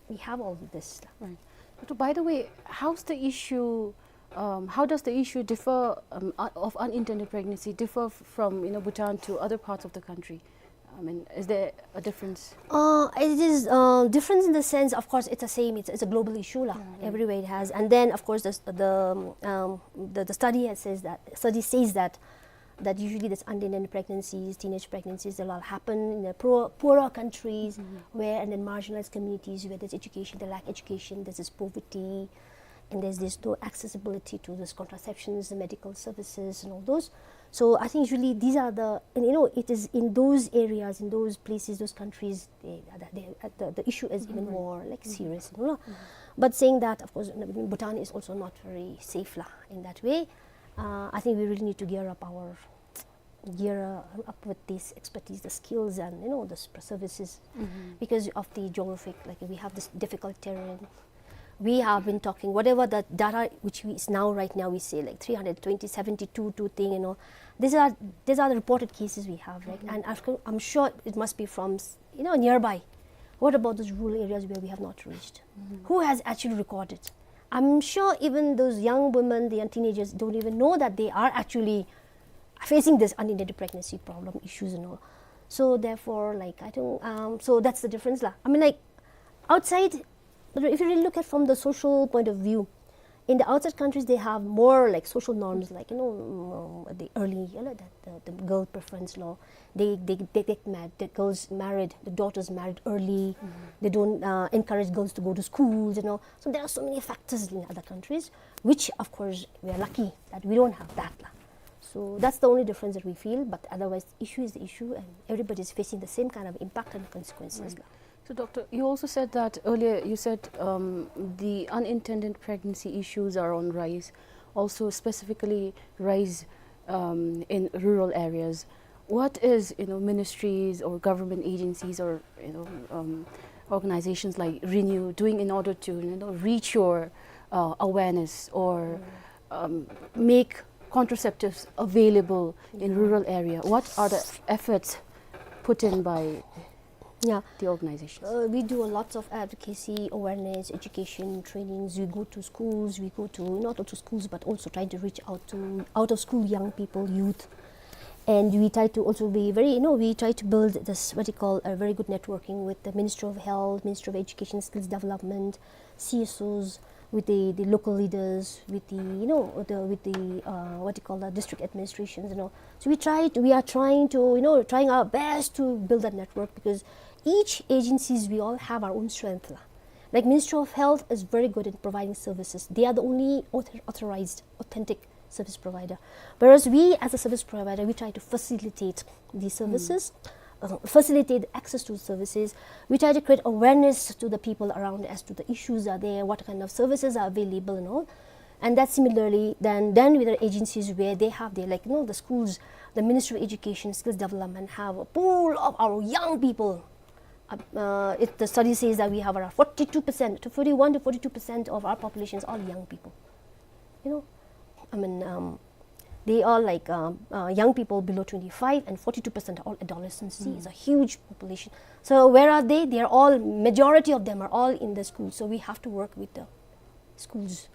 we have all this. Right. But by the way, how's the issue, um, how does the issue differ, um, uh, of unintended pregnancy differ f- from, you know, Bhutan to other parts of the country? I mean, is there a difference? Uh, it is, uh, difference in the sense, of course, it's the same. It's, it's a global issue la. Everywhere it has. And then, of course, the, the, um, the, the study has says that, study says that, that usually this unintended pregnancies, teenage pregnancies, they'll all happen in the poor, poorer countries where, and then marginalized communities where there's education, they lack education, there's this poverty, and there's this no accessibility to this contraceptions, the medical services, and all those. So I think usually these are the, and, you know, it is in those areas, in those places, those countries, they, they, the, the issue is even more, like, serious, you know. But saying that, of course, Bhutan is also not very safe la in that way. Uh, I think we really need to gear up our gear up with this expertise, the skills, and, you know, the s- services, because of the geographic, like, we have this difficult terrain. We have been talking whatever the data which we is now right now we say, like, three hundred twenty, seventy-two, two thing, you know. These are, these are the reported cases we have, right? And I've, I'm sure it must be from s- you know, nearby. What about those rural areas where we have not reached? Who has actually recorded? I'm sure even those young women, the young teenagers don't even know that they are actually facing this unintended pregnancy problem issues and all. So therefore, like, I think, um, so that's the difference la. I mean, like, outside, but if you really look at from the social point of view, in the outside countries, they have more, like, social norms, like, you know, um, the early, you know, the, the, the girl preference law. They, they, they get married, the girls married, the daughters married early. They don't, uh, encourage girls to go to schools, you know. So there are so many factors in other countries, which, of course, we are lucky that we don't have that la. So that's the only difference that we feel, but otherwise, issue is the issue, and everybody is facing the same kind of impact and consequences. Right. So, Doctor, you also said that earlier, you said, um, the unintended pregnancy issues are on rise, also specifically rise, um, in rural areas. What is, you know, ministries or government agencies or, you know, um, organizations like Renew doing in order to, you know, reach your, uh, awareness or, um, make contraceptives available in rural area? What are the efforts put in by, yeah, the organizations? Uh, we do a lots of advocacy, awareness, education, trainings. We go to schools, we go to, not only to schools, but also trying to reach out to out of school young people, youth. And we try to also be very, you know, we try to build this, what you call, a very good networking with the Ministry of Health, Ministry of Education, Skills Development, C S Os, with the, the local leaders, with the, you know, the, with the, uh, what you call, the district administrations, you know. So we try to, we are trying to, you know, trying our best to build that network, because each agencies, we all have our own strength, la. Like, Ministry of Health is very good in providing services. They are the only author-, authorized, authentic service provider. Whereas we, as a service provider, we try to facilitate these services, uh, facilitate access to services. We try to create awareness to the people around as to the issues are there, what kind of services are available and all. And that similarly, then, then with the agencies where they have their, like, you know, the schools, the Ministry of Education, Skills Development have a pool of our young people. Uh, uh, it, the study says that we have around forty-two percent, to forty-one to forty-two percent of our population is all young people. You know, I mean, um, they are, like, um, uh, young people below twenty-five, and forty-two percent are all adolescents. See, it's a huge population. So where are they? They are all, majority of them are all in the school. So we have to work with the schools.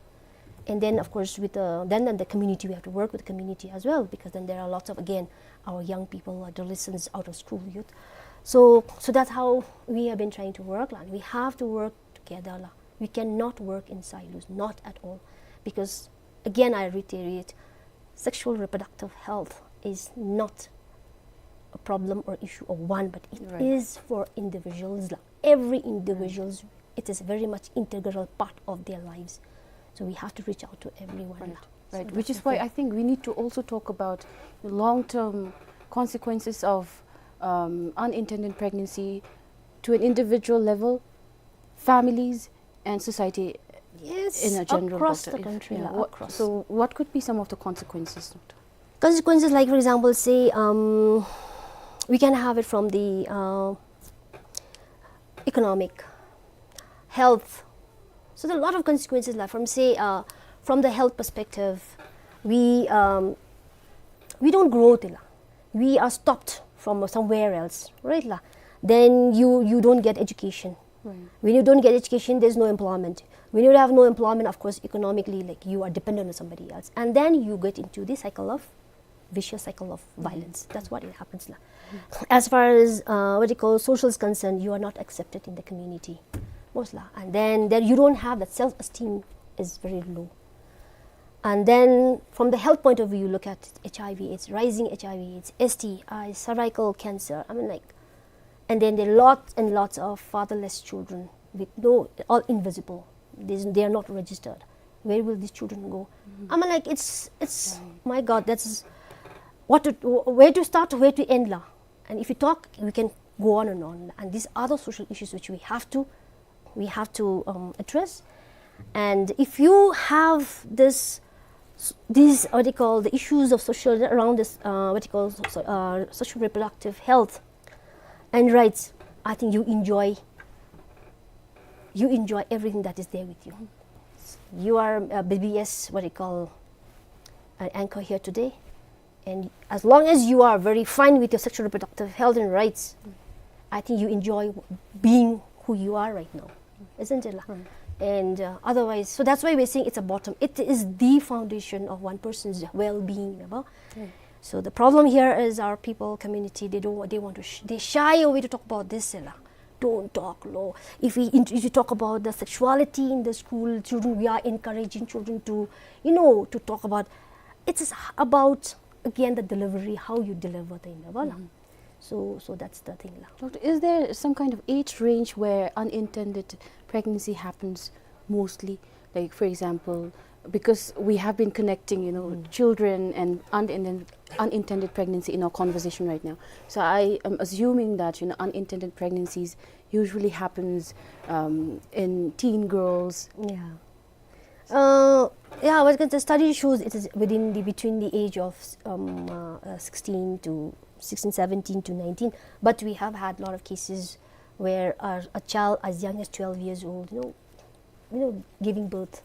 And then, of course, with the, then, then the community, we have to work with the community as well, because then there are lots of, again, our young people, adolescents, out of school youth. So, so that's how we have been trying to work, la. We have to work together, la. We cannot work in silos, not at all. Because, again, I reiterate, sexual reproductive health is not a problem or issue of one, but it is for individuals, la. Every individuals, it is very much integral part of their lives. So we have to reach out to everyone, la. Right. So, which is why I think we need to also talk about the long-term consequences of, um, unintended pregnancy to an individual level, families, and society in a general, across the country, la, across. So what could be some of the consequences, Doctor? Consequences, like, for example, say, um, we can have it from the, uh, economic, health. So there are a lot of consequences, la, from, say, uh, from the health perspective, we, um, we don't grow, la. We are stopped from somewhere else, right, la? Then you, you don't get education. Right. When you don't get education, there's no employment. When you have no employment, of course, economically, like, you are dependent on somebody else. And then you get into the cycle of, vicious cycle of violence. That's what it happens, la. As far as, uh, what you call, social is concerned, you are not accepted in the community, most, la. And then, then you don't have that self-esteem is very low. And then from the health point of view, you look at H I V, it's rising H I V, it's S T I, cervical cancer. I mean, like, and then there are lots and lots of fatherless children with no, all invisible. There's, they are not registered. Where will these children go? I mean, like, it's, it's, my God, that's what to, where to start, where to end, la. And if you talk, we can go on and on. And these are the social issues which we have to, we have to, um, address. And if you have this, s-, these, what they call, the issues of social, around this, uh, what you call, so, uh, social reproductive health and rights, I think you enjoy, you enjoy everything that is there with you. You are a B B S, what you call, an anchor here today. And as long as you are very fine with your sexual reproductive health and rights, I think you enjoy being who you are right now, isn't it, la? And, uh, otherwise, so that's why we're saying it's a bottom. It is the foundation of one person's well-being, la. So the problem here is our people, community, they don't, they want to, sh-, they shy away to talk about this, la. Don't talk, lo. If we, if you talk about the sexuality in the school, children, we are encouraging children to, you know, to talk about, it's about, again, the delivery, how you deliver the, la. So, so that's the thing, la. Doctor, is there some kind of age range where unintended pregnancy happens mostly? Like, for example, Because we have been connecting, you know, children and unintended, unintended pregnancy in our conversation right now. So I am assuming that, you know, unintended pregnancies usually happens, um, in teen girls. Yeah. Uh, yeah, I was gonna say, study shows it is within the, between the age of, um, uh, uh, sixteen to sixteen, seventeen to nineteen. But we have had a lot of cases where a, a child as young as twelve years old, you know, you know, giving birth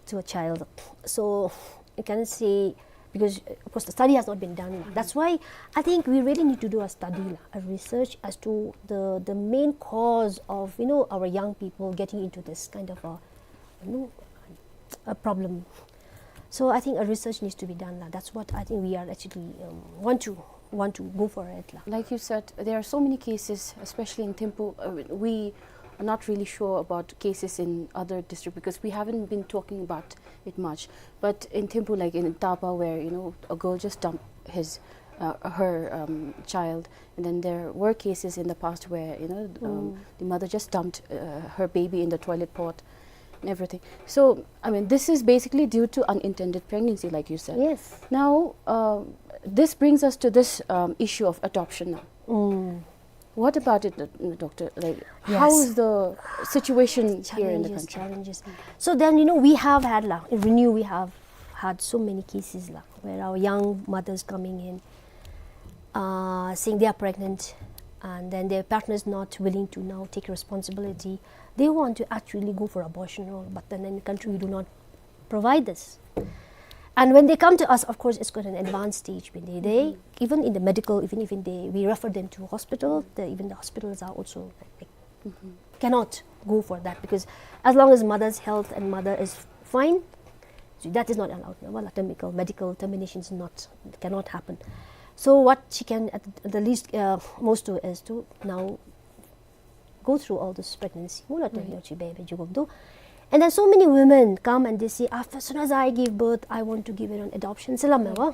to a child. So you can say, because, uh, of course, the study has not been done. That's why I think we really need to do a study, la, a research as to the, the main cause of, you know, our young people getting into this kind of a, you know, a problem. So I think a research needs to be done, la. That's what I think we are actually, um, want to, want to go for it, la. Like you said, there are so many cases, especially in Thimphu. Uh, we are not really sure about cases in other district because we haven't been talking about it much. But in Thimphu, like in Tapa, where, you know, a girl just dumped his, uh, her, um, child, and then there were cases in the past where, you know, um, the mother just dumped, uh, her baby in the toilet pot and everything. So, I mean, this is basically due to unintended pregnancy, like you said. Yes. Now, uh, this brings us to this, um, issue of adoption now. What about it, uh, doctor? Like, how is the situation here in the country? Challenges. So then, you know, we have had, la, in Renew, we have had so many cases, la, where our young mothers coming in, uh, saying they are pregnant, and then their partner is not willing to now take responsibility. They want to actually go for abortion, all, but then in the country we do not provide this. And when they come to us, of course, it's quite an advanced stage. When they, they even in the medical, even, even they, we refer them to hospital. The, even the hospitals are also like, cannot go for that, because as long as mother's health and mother is fine, so that is not allowed. No, well, medical, medical termination is not, cannot happen. So what she can at the least, uh, most do is to now go through all this pregnancy. Mula tengyo chi baby jugobdo. And then so many women come and they say, "After, as soon as I give birth, I want to give it on adoption." Salam wa.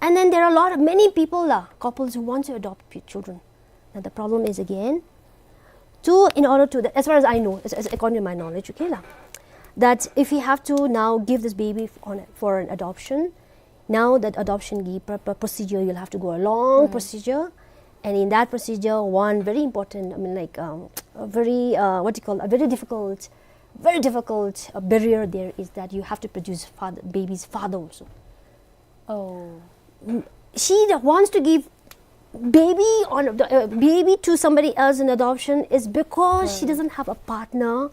And then there are a lot of, many people, la, couples who want to adopt p-, children. Now the problem is again, to, in order to, as far as I know, as, as according to my knowledge, okay, la, that if you have to now give this baby f-, on, for an adoption, now that adoption gi-, pro-, pro-, procedure, you'll have to go a long procedure. And in that procedure, one very important, I mean, like, um, a very, uh, what do you call, a very difficult, very difficult, uh, barrier there is that you have to produce father, baby's father also. Oh. She that wants to give baby on the, uh, baby to somebody else in adoption is because she doesn't have a partner,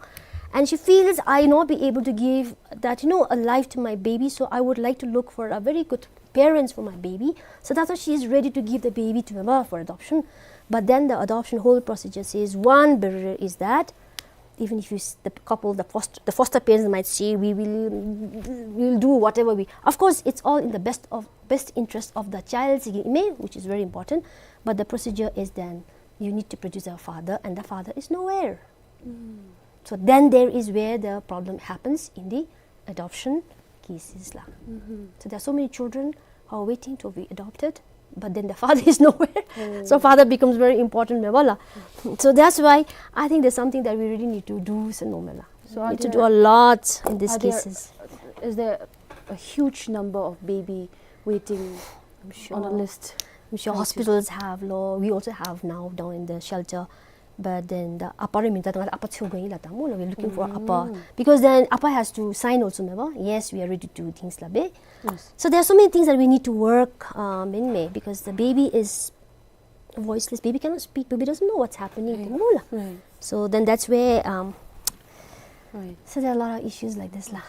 and she feels, "I not be able to give that, you know, a life to my baby, so I would like to look for a very good parents for my baby." So that's why she is ready to give the baby to Myanmar for adoption. But then the adoption whole procedure says one barrier is that even if you s-, the couple, the foster, the foster parents might say, "We will, we will do whatever we," of course, it's all in the best of, best interest of the child, which is very important. But the procedure is then you need to produce a father, and the father is nowhere. So then there is where the problem happens in the adoption cases la. So there are so many children who are waiting to be adopted, but then the father is nowhere. So father becomes very important, me wala. So that's why I think there's something that we really need to do, so no, me la. So are need to do there, a lot in these are there, cases. Is there a huge number of baby waiting on a list? I'm sure hospitals have, lo, we also have now down in the shelter. But then the apa re minta tanga apa chu going la ta mo la, we're looking for apa. Because then apa has to sign also, me ba? Yes, we are ready to do things la be. So there are so many things that we need to work, um, in me, because the baby is voiceless. Baby cannot speak. Baby doesn't know what's happening. Right. Mo la. Right. So then that's where, um, so there are a lot of issues like this la.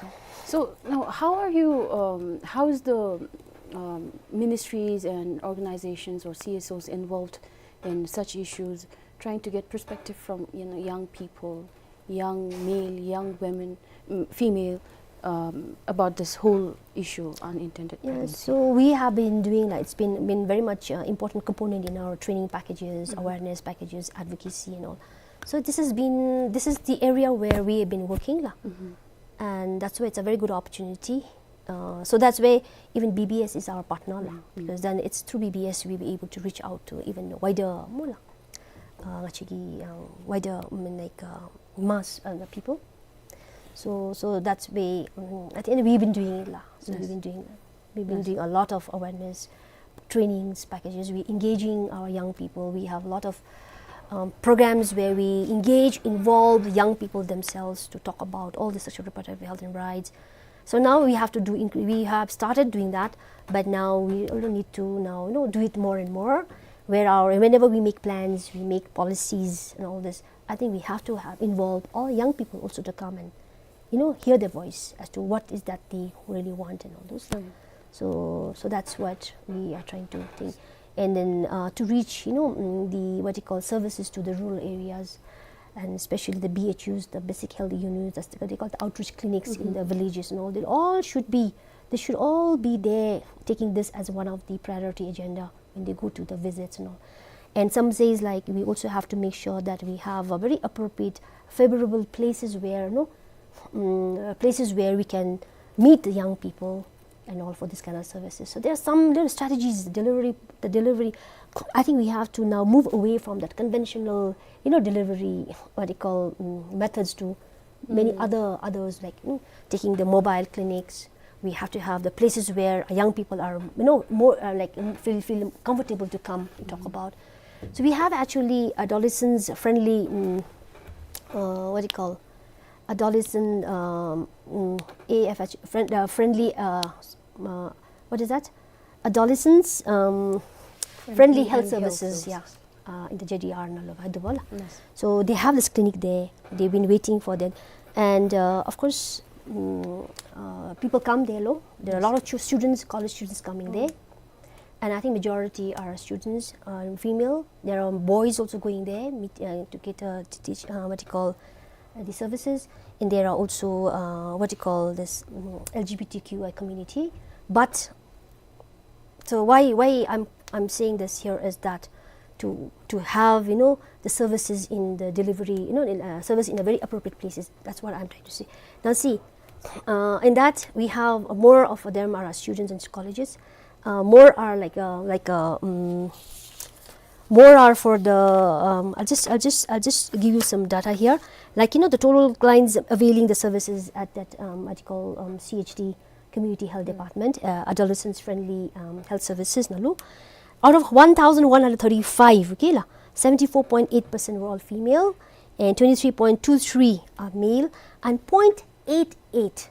So now, how are you, um, how is the, um, ministries and organizations or C S Os involved in such issues, trying to get perspective from, you know, young people, young male, young women, mm, female, um, about this whole issue, unintended pregnancy? So we have been doing, like, it's been, been very much, uh, important component in our training packages, awareness packages, advocacy and all. So this has been, this is the area where we have been working la. And that's why it's a very good opportunity. Uh, so that's why even B B S is our partner la, because then it's through B B S we be able to reach out to even wider, mo la, uh, actually, uh, wider, I mean, like, uh, mass, uh, the people. So, so that's way, um, I think we've been doing it, la. So we've been doing, we've been doing a lot of awareness trainings, packages. We're engaging our young people. We have a lot of, um, programs where we engage, involve the young people themselves to talk about all the sexual reproductive health and rights. So now we have to do, inc-, we have started doing that, but now we also need to now, you know, do it more and more. Where our, whenever we make plans, we make policies and all this, I think we have to have involve all young people also to come and, you know, hear their voice as to what is that they really want and all those. So, so that's what we are trying to think. And then, uh, to reach, you know, mm, the, what you call, services to the rural areas, and especially the B H Us, the basic health units, that's what they call the outreach clinics in the villages and all. They all should be, they should all be there taking this as one of the priority agenda when they go to the visits and all. And some says, like, we also have to make sure that we have a very appropriate, favorable places where, you know, mm, uh, places where we can meet the young people and all for this kind of services. So there are some little strategies, delivery, the delivery. I think we have to now move away from that conventional, you know, delivery, what they call, mm, methods to many other, others, like, mm, taking the mobile clinics. We have to have the places where young people are, you know, more, uh, like, mm, feel, feel comfortable to come and talk about. So we have actually adolescents friendly, mm, uh, what do you call, adolescent, um, mm, A F H, friend, uh, friendly, uh, s-, uh, what is that? Adolescents, um, friendly health services, yeah. Uh, in the J D R ནང་ལུ་འབད་དོ་ལགས། So they have this clinic there. They've been waiting for that. And, uh, of course, mm, uh, people come there, lo. There are a lot of chu-, students, college students coming there. And I think majority are students, uh, female. There are boys also going there, meet, uh, to get, uh, to teach, uh, what you call, uh, the services. And there are also, uh, what you call this, mm, L G B T Q I community. But so why, why I'm, I'm saying this here is that to, to have, you know, the services in the delivery, you know, in, uh, service in a very appropriate places. That's what I'm trying to say. Now see, uh, in that we have more of them are students in colleges. Uh, more are like, uh, like, uh, mm, more are for the, um, I'll just, I'll just, I'll just give you some data here. Like, you know, the total clients availing the services at that, um, what you call, um, C H D, Community Health Department, uh, adolescents friendly, um, health services ནང་ལུ, out of one thousand one hundred thirty-five, okay ལགས, seventy-four point eight percent were all female, and twenty-three point two three are male, and point eight eight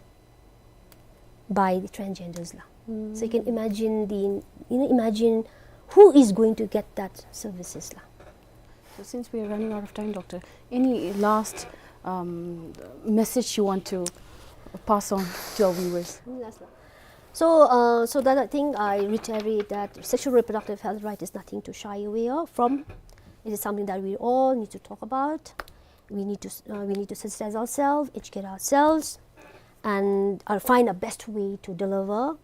by the transgenders ལགས. So you can imagine the, you know, imagine who is going to get that services ལགས. So since we are running out of time, Doctor, any last, um, message you want to pass on to our viewers? Mm, last one. So, uh, so that I think I reiterate that sexual reproductive health right is nothing to shy away of, from. It is something that we all need to talk about. We need to s-, uh, we need to sensitize ourselves, educate ourselves, and, uh, find a best way to deliver.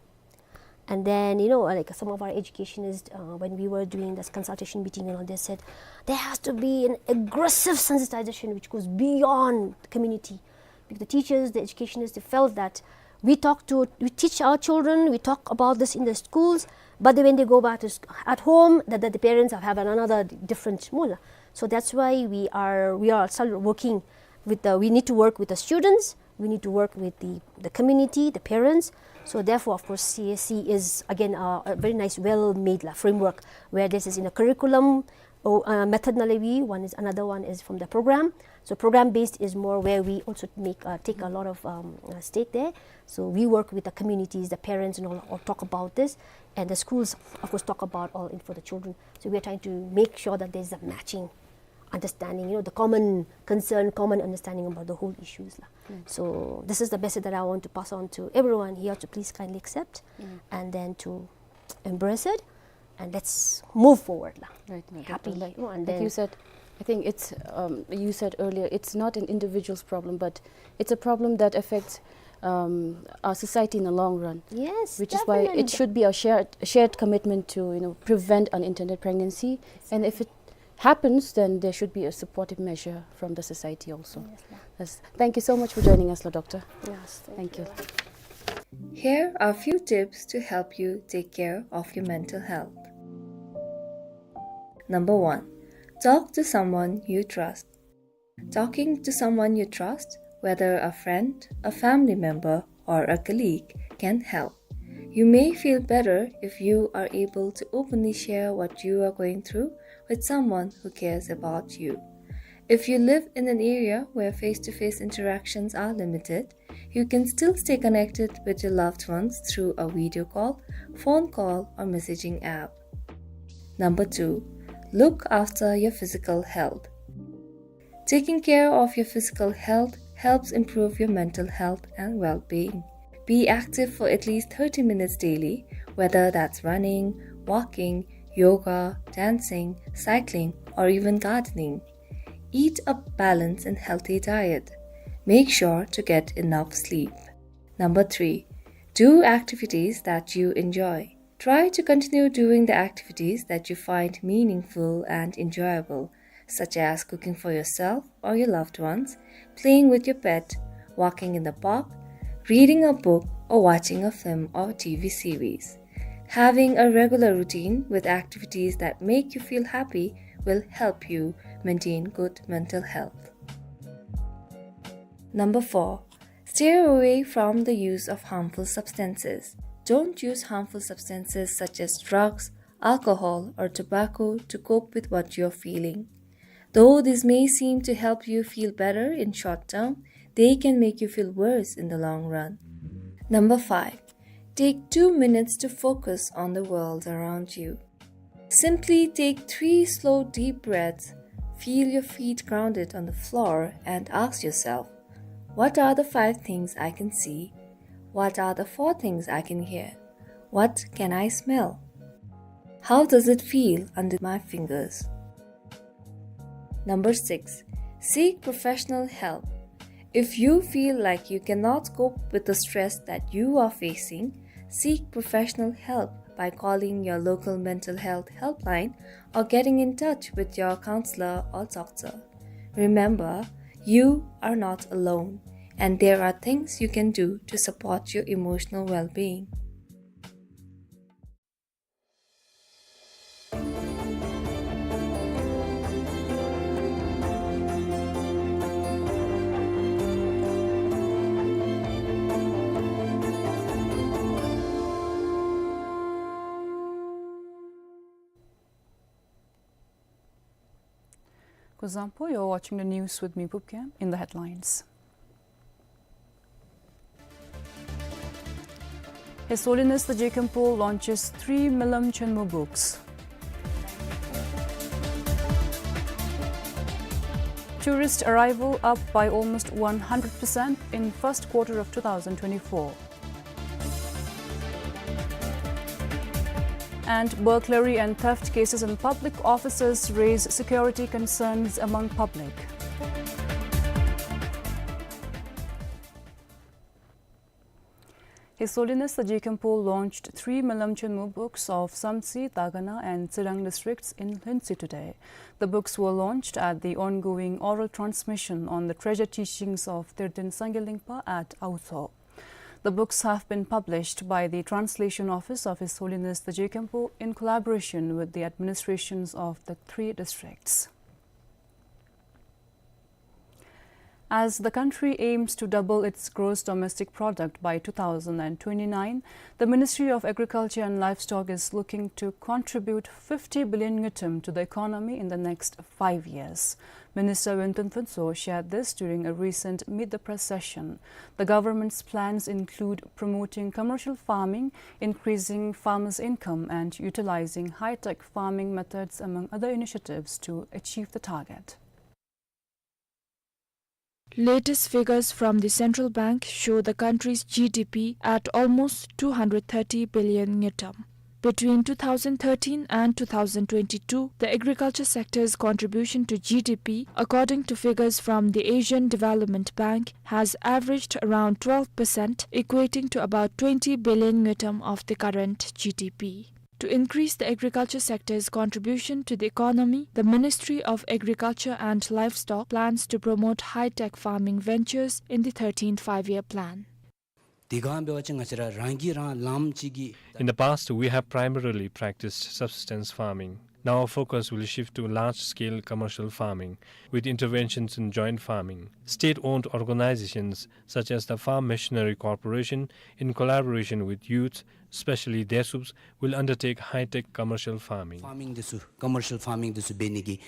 And then, you know, like, some of our educationists, uh, when we were doing this consultation meeting and all, they said there has to be an aggressive sensitization which goes beyond the community. Because the teachers, the educationists, they felt that we talk to, we teach our children, we talk about this in the schools, but then when they go back to sc-, at home, that, that the parents have, have another different mula. So that's why we are, we are still working with the, we need to work with the students, we need to work with the, the community, the parents. So therefore, of course, C S C is again a, a very nice, well-made la framework where this is in a curriculum, or, uh, method ནང་ལས་one is, another one is from the program. So program based is more where we also make, uh, take a lot of, um, uh, stake there. So we work with the communities, the parents and all, all talk about this. And the schools, of course, talk about all in for the children. So we are trying to make sure that there's a matching understanding, you know, the common concern, common understanding about the whole issues la. So this is the message that I want to pass on to everyone here to please kindly accept and then to embrace it, and let's move forward la. Right, no, Doctor, happily, like, you know, and like then you said, I think it's, um, you said earlier, it's not an individual's problem, but it's a problem that affects, um, our society in the long run. Yes, which is why it definitely should be a shared, shared commitment to, you know, prevent unintended pregnancy. And if it happens, then there should be a supportive measure from the society also. Yes, ma'am. Yes. Thank you so much for joining us, la Doctor. Yes, thank you. Thank you. Here are a few tips to help you take care of your mental health. Number one, talk to someone you trust. Talking to someone you trust whether a friend, a family member, or a colleague, can help. You may feel better if you are able to openly share what you are going through with someone who cares about you. If you live in an area where face-to-face interactions are limited, you can still stay connected with your loved ones through a video call, phone call, or messaging app. Number two, look after your physical health. Taking care of your physical health helps improve your mental health and well-being. Be active for at least thirty minutes daily, whether that's running, walking, yoga, dancing, cycling, or even gardening. Eat a balanced and healthy diet. Make sure to get enough sleep. Number three, do activities that you enjoy. Try to continue doing the activities that you find meaningful and enjoyable, such as cooking for yourself or your loved ones, playing with your pet, walking in the park, reading a book, or watching a film or T V series. Having a regular routine with activities that make you feel happy will help you maintain good mental health. Number four, steer away from the use of harmful substances. Don't use harmful substances such as drugs, alcohol, or tobacco to cope with what you're feeling. Though these may seem to help you feel better in short term, they can make you feel worse in the long run. Number five, take two minutes to focus on the world around you. Simply take three slow, deep breaths, feel your feet grounded on the floor, and ask yourself, "What are the five things I can see? What are the four things I can hear? What can I smell? How does it feel under my fingers?" Number six, seek professional help. If you feel like you cannot cope with the stress that you are facing, seek professional help by calling your local mental health helpline or getting in touch with your counselor or doctor. Remember, you are not alone, and there are things you can do to support your emotional well-being. Kuzuzangpo, you're watching the news with me, Pupkem. In the headlines. His Holiness the Je Khenpo launches three Melam Chenmo books. Tourist arrival up by almost one hundred percent in first quarter of two thousand twenty-four. And burglary and theft cases in public offices raise security concerns among public. His Holiness the Je Khenpo launched three Melam Chenmo books of Samtse, Dagana and Tsirang districts in Hlintsue today. The books were launched at the ongoing oral transmission on the treasured teachings of Terdten Sangay Lingpa at Awutho. The books have been published by the Translation Office of His Holiness the Je Khenpo in collaboration with the administrations of the three districts. As the country aims to double its gross domestic product by two thousand and twenty-nine, the Ministry of Agriculture and Livestock is looking to contribute fifty billion ngultrum to the economy in the next five years. Minister Wintun Phuntsho shared this during a recent Meet the Press session. The government's plans include promoting commercial farming, increasing farmers' income, and utilizing high-tech farming methods, among other initiatives, to achieve the target. Latest figures from the central bank show the country's G D P at almost two hundred thirty billion ngultrum. Between two thousand thirteen and two thousand twenty-two, the agriculture sector's contribution to G D P, according to figures from the Asian Development Bank, has averaged around twelve percent, equating to about twenty billion ngultrum of the current G D P. To increase the agriculture sector's contribution to the economy, the Ministry of Agriculture and Livestock plans to promote high-tech farming ventures in the thirteenth Five-Year Plan. དེ་སྒང་འབད་བ་ཅིན་ང་བཅས་ར་རང་གིས་རང་ལངམ་ཅིག་གི། In the past, we have primarily practiced subsistence farming. Now our focus will shift to large-scale commercial farming, with interventions in joint farming. State-owned organizations such as the Farm Machinery Corporation, in collaboration with youths, especially Desuups, will undertake high-tech commercial farming. Farming འདི་ཚུ་commercial farming འདི་ཚུ་འབད་ནི་གི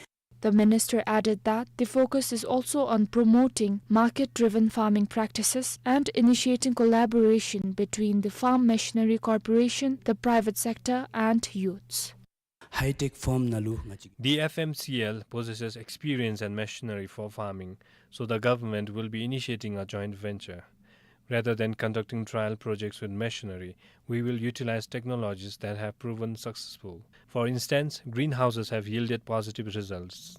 The minister added that the focus is also on promoting market-driven farming practices and initiating collaboration between the Farm Machinery Corporation, the private sector, and youths. High-tech farm ནང་ལུ་ང་བཅས། The F M C L possesses experience and machinery for farming, so the government will be initiating a joint venture. Rather than conducting trial projects with machinery, we will utilize technologies that have proven successful. For instance, greenhouses have yielded positive results.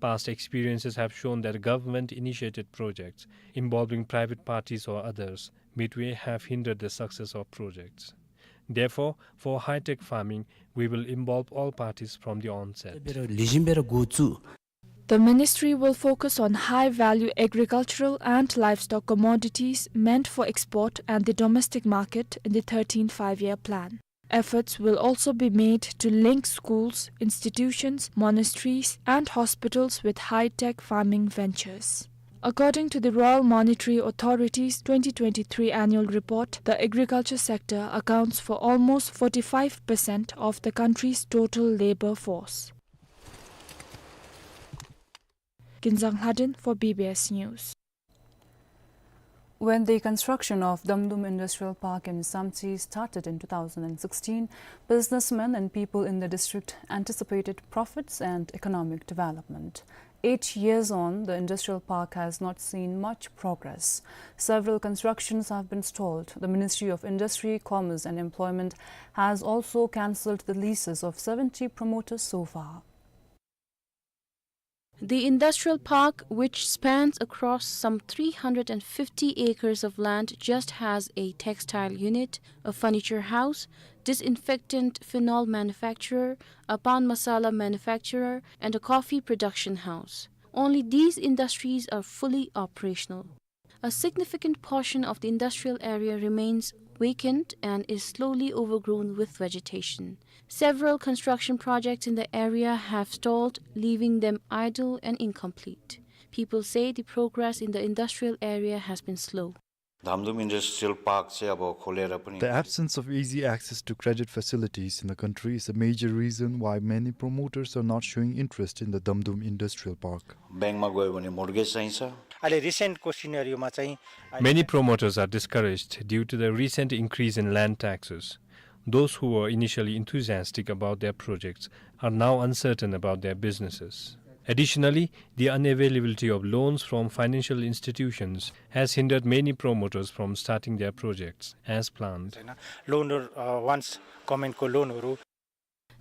Past experiences have shown that government-initiated projects involving private parties or others midway have hindered the success of projects. Therefore, for high-tech farming, we will involve all parties from the onset. ལེགས་ཤོམ་སྦེ་ར་འགོ་བཙུགས། The ministry will focus on high-value agricultural and livestock commodities meant for export and the domestic market in the thirteenth Five-Year Plan. Efforts will also be made to link schools, institutions, monasteries, and hospitals with high-tech farming ventures. According to the Royal Monetary Authority's twenty twenty-three annual report, the agriculture sector accounts for almost forty-five percent of the country's total labor force. Ginzang Lhaden for B B S News. When the construction of Damdum Industrial Park in Samtse started in two thousand and sixteen, businessmen and people in the district anticipated profits and economic development. Eight years on, the industrial park has not seen much progress. Several constructions have been stalled. The Ministry of Industry, Commerce and Employment has also cancelled the leases of seventy promoters so far. The industrial park, which spans across some three hundred and fifty acres of land, just has a textile unit, a furniture house, disinfectant phenol manufacturer, a pan masala manufacturer, and a coffee production house. Only these industries are fully operational. A significant portion of the industrial area remains vacant and is slowly overgrown with vegetation. Several construction projects in the area have stalled, leaving them idle and incomplete. People say the progress in the industrial area has been slow. धामधुम industrial park चाहिँ अब खोलेर पनि The absence of easy access to credit facilities in the country is a major reason why many promoters are not showing interest in the Damdum Industrial Park. ब्याङ्कमा गयो भने मोर्गेज चाहिन्छ। अहिले रिसेन्टको सिनेरियोमा चाहिँ Many promoters are discouraged due to the recent increase in land taxes. Those who were initially enthusiastic about their projects are now uncertain about their businesses. Additionally, the unavailability of loans from financial institutions has hindered many promoters from starting their projects as planned. छैन, लोनहरू, अ, वान्स गभर्नमेन्टको लोनहरू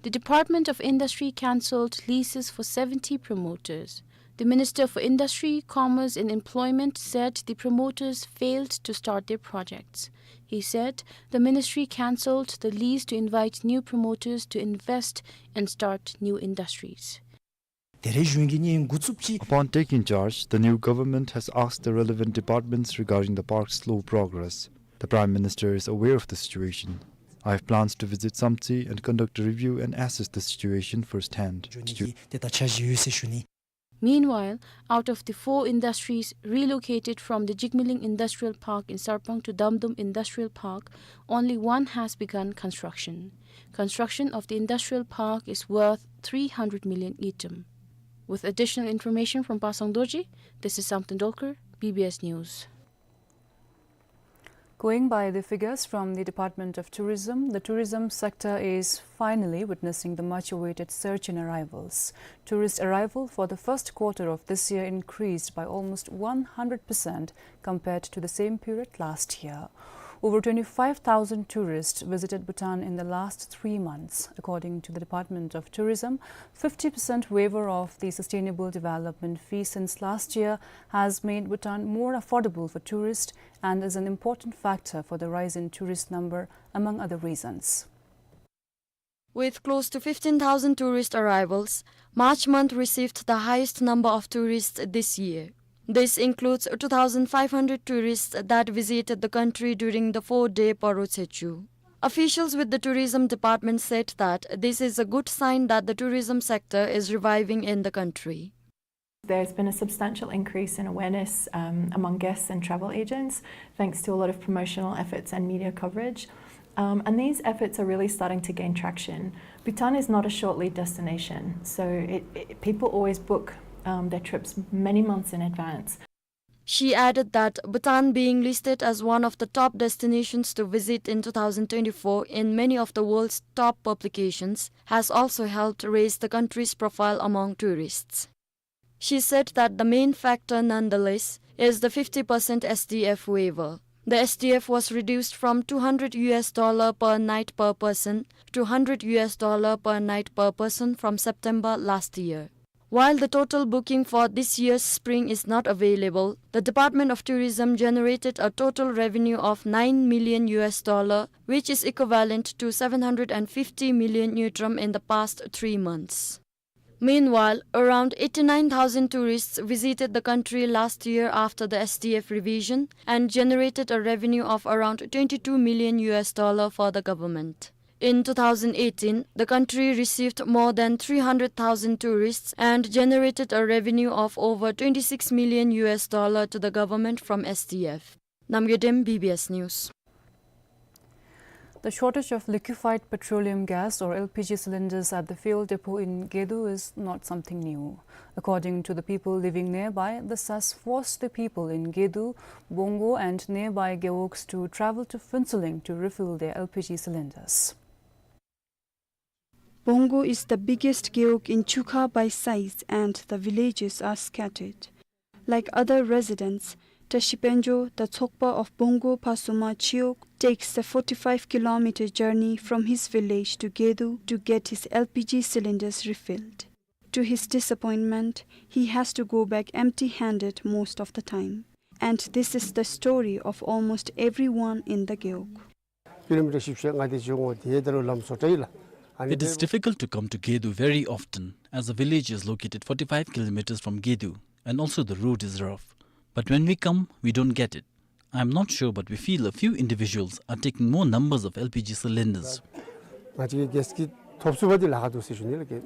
The Department of Industry cancelled leases for seventy promoters. The Minister for Industry, Commerce and Employment said the promoters failed to start their projects. He said the ministry cancelled the lease to invite new promoters to invest and start new industries. धेरै གཞོན་སྐྱེས་ནི་འགོ་བཙུགས་ཅི། Upon taking charge, the new government has asked the relevant departments regarding the park's slow progress. The Prime Minister is aware of the situation. I have plans to visit Samtse and conduct a review and assess the situation firsthand. འགྱོ་ནི་གི་ཏེ་ད་འཆར་གཞི་ཡོད་ཟེར་ཞུ་ནི། Meanwhile, out of the four industries relocated from the Jigmeling Industrial Park in Sarpang to Damdum Industrial Park, only one has begun construction. Construction of the industrial park is worth three hundred million ngultrum. With additional information from Pasang Dorji, this is Samten Dolkar, B B S News. Going by the figures from the Department of Tourism, the tourism sector is finally witnessing the much-awaited surge in arrivals. Tourist arrival for the first quarter of this year increased by almost one hundred percent compared to the same period last year. Over twenty-five thousand tourists visited Bhutan in the last three months. According to the Department of Tourism, fifty percent waiver of the Sustainable Development Fee since last year has made Bhutan more affordable for tourists and is an important factor for the rise in tourist number, among other reasons. With close to fifteen thousand tourist arrivals, March month received the highest number of tourists this year. This includes two thousand five hundred tourists that visited the country during the four-day Paro Tsechu. Officials with the tourism department said that this is a good sign that the tourism sector is reviving in the country. There's been a substantial increase in awareness, um, among guests and travel agents, thanks to a lot of promotional efforts and media coverage. Um, and these efforts are really starting to gain traction. Bhutan is not a short lead destination, so it, it, people always book, um, their trips many months in advance. She added that Bhutan being listed as one of the top destinations to visit in two thousand twenty-four in many of the world's top publications has also helped raise the country's profile among tourists. She said that the main factor, nonetheless, is the fifty percent S D F waiver. The S D F was reduced from two hundred U S dollar per night per person to hundred U S dollar per night per person from September last year. While the total booking for this year's spring is not available, the Department of Tourism generated a total revenue of nine million U S dollar, which is equivalent to seven hundred and fifty million ngultrum in the past three months. Meanwhile, around eighty-nine thousand tourists visited the country last year after the S D F revision and generated a revenue of around twenty-two million U S dollar for the government. In two thousand eighteen, the country received more than three hundred thousand tourists and generated a revenue of over twenty-six million U S dollar to the government from S D F. Namgay Dem, B B S News. The shortage of liquefied petroleum gas or L P G cylinders at the fuel depot in Gedu is not something new. According to the people living nearby, this has forced the people in Gedu, Bongo and nearby gewogs to travel to Phuentsholing to refill their L P G cylinders. Bongo is the biggest gewog in Chukha by size and the villages are scattered. Like other residents, Tashi Penjo, the Tsokpa of Bongo Phasuma Chiwog, takes the forty-five kilometer journey from his village to Gedu to get his L P G cylinders refilled. To his disappointment, he has to go back empty-handed most of the time. And this is the story of almost everyone in the gewog. Kilometer བཞི་བཅུ་ཞེ་ལྔ་དེ་ཅིག་འོང་དེ་ད་ལུ་ལམ་བཟོ་གྲྭ་ཡོད་ལགས། ཨ་ནི། It is difficult to come to Gedu very often, as the village is located forty-five kilometers from Gedu, and also the road is rough. But when we come, we don't get it. I am not sure, but we feel a few individuals are taking more numbers of L P G cylinders. ང་བཅས་ཀྱིས་གེསི་ཀྱི་ཐོབ་ཚུགས་པ་འདི་ལཱ་ཁག་འདུག་ཟེར་ཞུ་ནི་ལགས།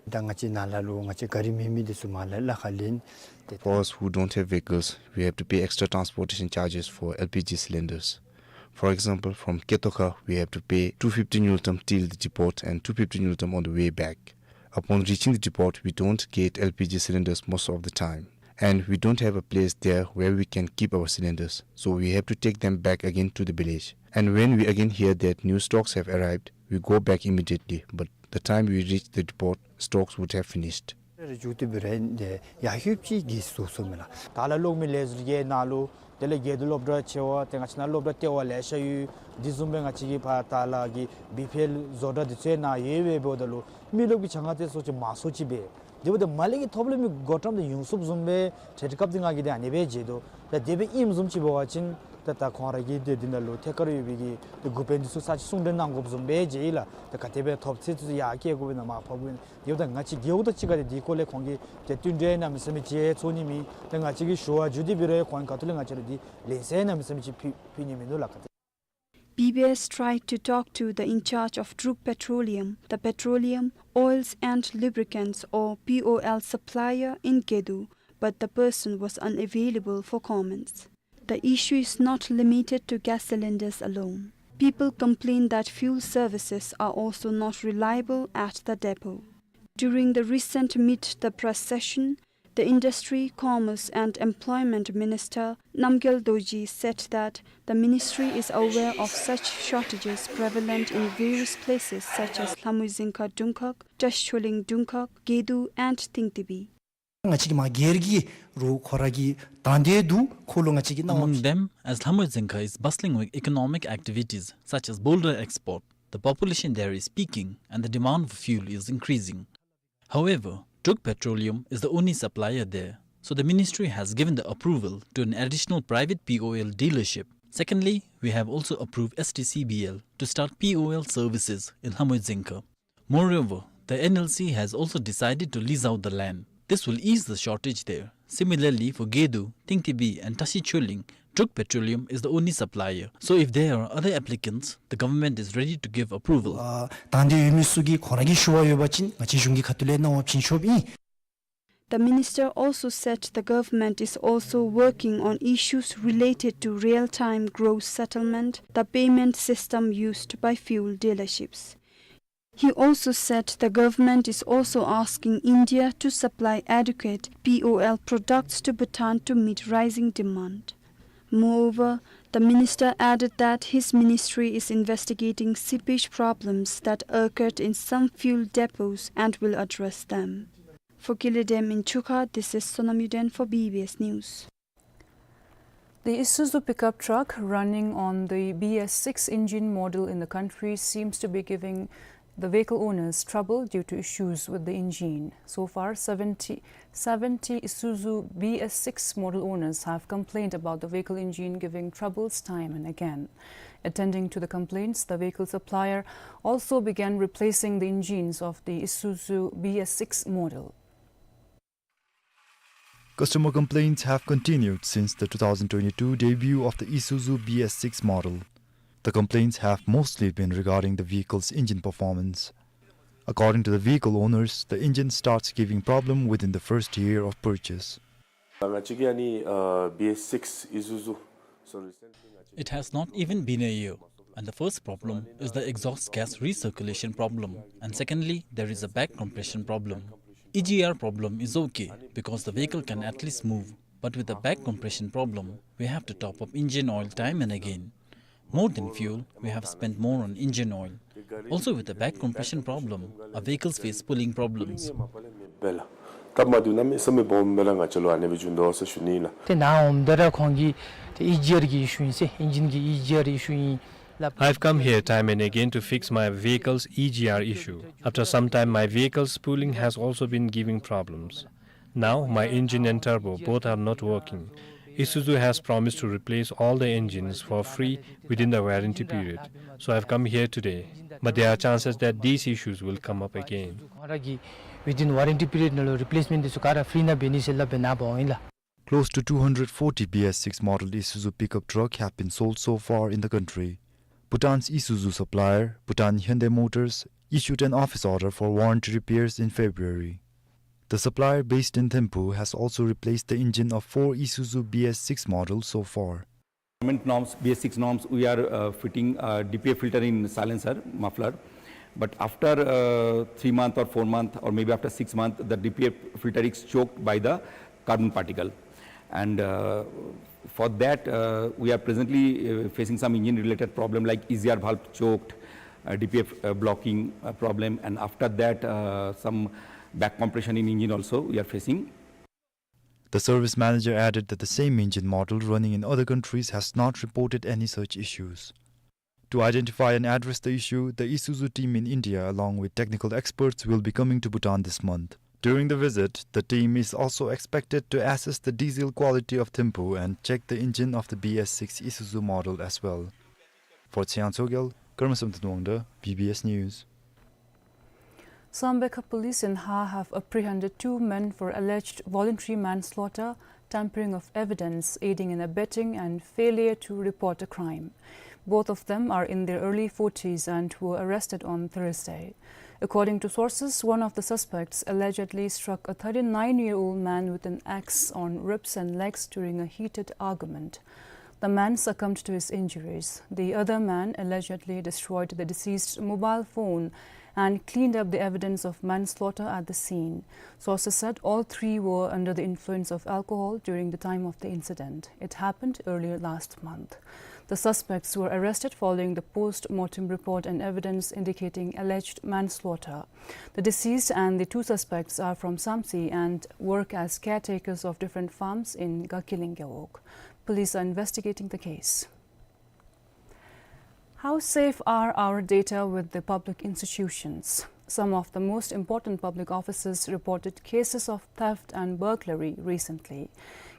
ད་ང་བཅས་ནཱ་ལས་ལུ་ང་བཅས་གཱ་རི་མེད་མི་འདི་ཚུ་མར་ལས་ལཱ་ཁག་ལེན། For us who don't have vehicles, we have to pay extra transportation charges for L P G cylinders. For example, from Ketokha, we have to pay two fifty ngultrum till the depot and two fifty ngultrum on the way back. Upon reaching the depot, we don't get L P G cylinders most of the time. And we don't have a place there where we can keep our cylinders, so we have to take them back again to the village. And when we again hear that new stocks have arrived, we go back immediately, but the time we reach the depot, stocks would have finished. རེ་མཇུག་ཏུ་འབད་རུང་ཡར་ལྷོདཔ་ཅིག་གེསི་བཟོ་ཚུགས་མས་ལགས། ད་ལཱ་ལོག་མི་ལས་ཟུར་གྱི་ནང་ལུ་དེ་ལས་དགེ་འདུན་སློབ་གྲྭ་ཆེ་བ་དེ་ང་བཅས་ནཱ་སློབ་གྲྭ་ལྟེ་བ་ལེ་ཤ་ཡོད། དེ་བཟུམ་སྦེ་ང་བཅས་ཀྱི་ཕར་ད་ལཱ་གི་བི་པི་ཨེལ་བཟོ་གྲྭ་འདི་ཚུ་ནཱ་ཡོད་པས། འབདཝ་ད་ལུ་མི་རློབས་ཀྱི་བྱ་དངོས་དེ་ཚུ་ཅིག་མང་སུ་ཅིག་འབད། དེ་འབདཝ་ད་མར་ལས་ཀྱི་ཐོབ་ལམ་གྱི་བགོ་བཀྲམ་དེ་ཡོངས་སུ་རྫོགསཔ་སྦེ་ཏེ་སྐབས་དེ་ང་གིས་དེ་ཨ་ནི་སྦེ་མཇལ་དོ། ད་དེ་སྦེ་ཨིནམ་བཟུམ་ཅིག་འབད་བ་ཅིན་ད་ད་ཁོང་ར་གི་དེ་འདི་ནང་ལུ་ཐད་ཀར་ཡོད་པའི་གི་དེ་འགོ་དཔོན་འདི་ཚུ་ས་ཅིག་གསུང་གྲོས་གནང་དགོཔ་བཟུམ་སྦེ་མཇལ་ཡི་ལགས། ད་ག་དེ་སྦེ་ཐོབ་ཚད་ཚུ་ཡར་བསྐྱལ་དགོ་པས་ན་མར་ཕབ་དགོ་པས་ན། དེ་འབདཝ་ད་ང་བཅས་རྒེད་འོག་དང་གཅིག་ཁར་དེ་དེ་སྐོར་ལས་ཁོང་གིས་དེ་བསྟུན་གྲོས་གནམ་མེད་ས་མེད་ཅིག་ཚོགས་ནི་མེད། ད་ང་བཅས་ཀྱིས་ཞུ་བ་བརྒྱུད་དེ་འབད་རུང་ཁོང་གི་ཁ་ཐུག་ལས་ང་བཅས་ར་དེ་ལན་གསལ་གནམ་མེད་ས་མེད་ཅིག་ཕུལ་ཕུལ་ནི་མིན་འདུག་ལགས། B B S tried to talk to the in charge of Druk Petroleum, the petroleum, oils and lubricants or P O L supplier in Gedu, but the person was unavailable for comments. The issue is not limited to gas cylinders alone. People complain that fuel services are also not reliable at the depot. During the recent Meet the Press session, the Industry, Commerce and Employment Minister Namgyal Dorji said that the ministry is aware of such shortages prevalent in various places such as Lhamui Dzingkha Dungkhag, Tashcholing Dungkhag, Gedu and Tingtibi. ང་བཅས་ཀྱི་མ་སྒེར་གྱི་རོགས་ཁོ་ར་གི་དང་འདོད་འདུག། ཁོ་ལུ་ང་བཅས་ཀྱིས་གནང་བ། Among them, as Lhamui Dzingkha is bustling with economic activities such as boulder export, the population there is peaking and the demand for fuel is increasing. However, Druk Petroleum is the only supplier there, so the ministry has given the approval to an additional private P O L dealership. Secondly, we have also approved S T C B L to start P O L services in Lhamui Dzingkha. Moreover, the N L C has also decided to lease out the land. This will ease the shortage there, Similarly, for Gedu, Tingtibi and Tashi Chuling, Druk Petroleum is the only supplier. So if there are other applicants, the government is ready to give approval. ཨ་དང་འདོད་ཡོད་མི་ཚུ་གིས་ཁོང་ར་གིས་ཞུ་བ་ཡོད་པ་ཅིན་ང་བཅས་གཞུང་གི་ཁ་ཐུག་ལས་གནང་བ་བྱིན་ཆོགཔ་ཨིན། The minister also said the government is also working on issues related to real-time gross settlement, the payment system used by fuel dealerships. He also said the government is also asking India to supply adequate P O L products to Bhutan to meet rising demand. Moreover, the minister added that his ministry is investigating seepage problems that occurred in some fuel depots and will address them. For Gilidem in Chukha, this is Sonam Yuden for B B S News. The Isuzu pickup truck running on the B S six engine model in the country seems to be giving the vehicle owners trouble due to issues with the engine. So far, seventy, seventy Isuzu B S six model owners have complained about the vehicle engine giving troubles time and again. Attending to the complaints, the vehicle supplier also began replacing the engines of the Isuzu B S six model. Customer complaints have continued since the two thousand twenty-two debut of the Isuzu B S six model. The complaints have mostly been regarding the vehicle's engine performance. According to the vehicle owners, the engine starts giving problem within the first year of purchase. ང་བཅས་ཀྱི་ཨ་ནི་ཨ་B S six Isuzu. So recently It has not even been a year, and the first problem is the exhaust gas recirculation problem, and secondly, there is a back compression problem. E G R problem is okay because the vehicle can at least move, but with the back compression problem, we have to top up engine oil time and again. More than fuel, we have spent more on engine oil. Also, with the back compression problem, our vehicles face pulling problems. ཏེ་ནཱ་འོངམ་ད་ར་ཁོང་གིས་ཏེ་ཨི་ཇི་ཨར་གྱི་ཨི་ཤུ་ཨིན་ཟེར། ཨིན་ཇིན་གྱི་ཨི་ཇི་ཨར་ཨི་ཤུ་ཨིན་སླབ། I've come here time and again to fix my vehicle's E G R issue. After some time, my vehicle's pulling has also been giving problems. Now, my engine and turbo both are not working. Isuzu has promised to replace all the engines for free within the warranty period. So I've come here today. But there are chances that these issues will come up again. ཁོང་ར་གིས་within warranty period ནང་ལུ་replacement འདི་ཚུ་ག་ར་free ནང་འབད་ནི་ཟེར་སླབ་སྦེ་ནཱ་འབག་འོང་ཡི་ལགས། Close to two hundred forty B S six model Isuzu pickup truck have been sold so far in the country. Bhutan's Isuzu supplier, Bhutan Hyundai Motors, issued an office order for warranty repairs in February. The supplier based in Thimphu has also replaced the engine of four Isuzu B S six models so far. Government norms, B S six norms, we are uh, fitting uh, D P F filter in silencer, muffler. But after uh, three month or four month or maybe after six month, the D P F filter is choked by the carbon particle. And uh, for that, uh, we are presently uh, facing some engine related problem like E G R valve choked, uh, D P F uh, blocking uh, problem, and after that, uh, some back compression in engine also we are facing. The service manager added that the same engine model running in other countries has not reported any such issues. To identify and address the issue, the Isuzu team in India, along with technical experts, will be coming to Bhutan this month. During the visit, the team is also expected to assess the diesel quality of Thimphu and check the engine of the B S six Isuzu model as well. For Tsiang Tsogyal, Karmasam Thanwangda, B B S News. Sambekha police in Ha have apprehended two men for alleged voluntary manslaughter, tampering of evidence, aiding and abetting, and failure to report a crime. Both of them are in their early forties and were arrested on Thursday. According to sources, one of the suspects allegedly struck a thirty-nine-year-old man with an axe on ribs and legs during a heated argument. The man succumbed to his injuries. The other man allegedly destroyed the deceased's mobile phone and cleaned up the evidence of manslaughter at the scene. Sources said all three were under the influence of alcohol during the time of the incident. It happened earlier last month. The suspects were arrested following the post-mortem report and evidence indicating alleged manslaughter. The deceased and the two suspects are from Samtse and work as caretakers of different farms in Gakileng Gewog. Police are investigating the case. How safe are our data with the public institutions? Some of the most important public offices reported cases of theft and burglary recently.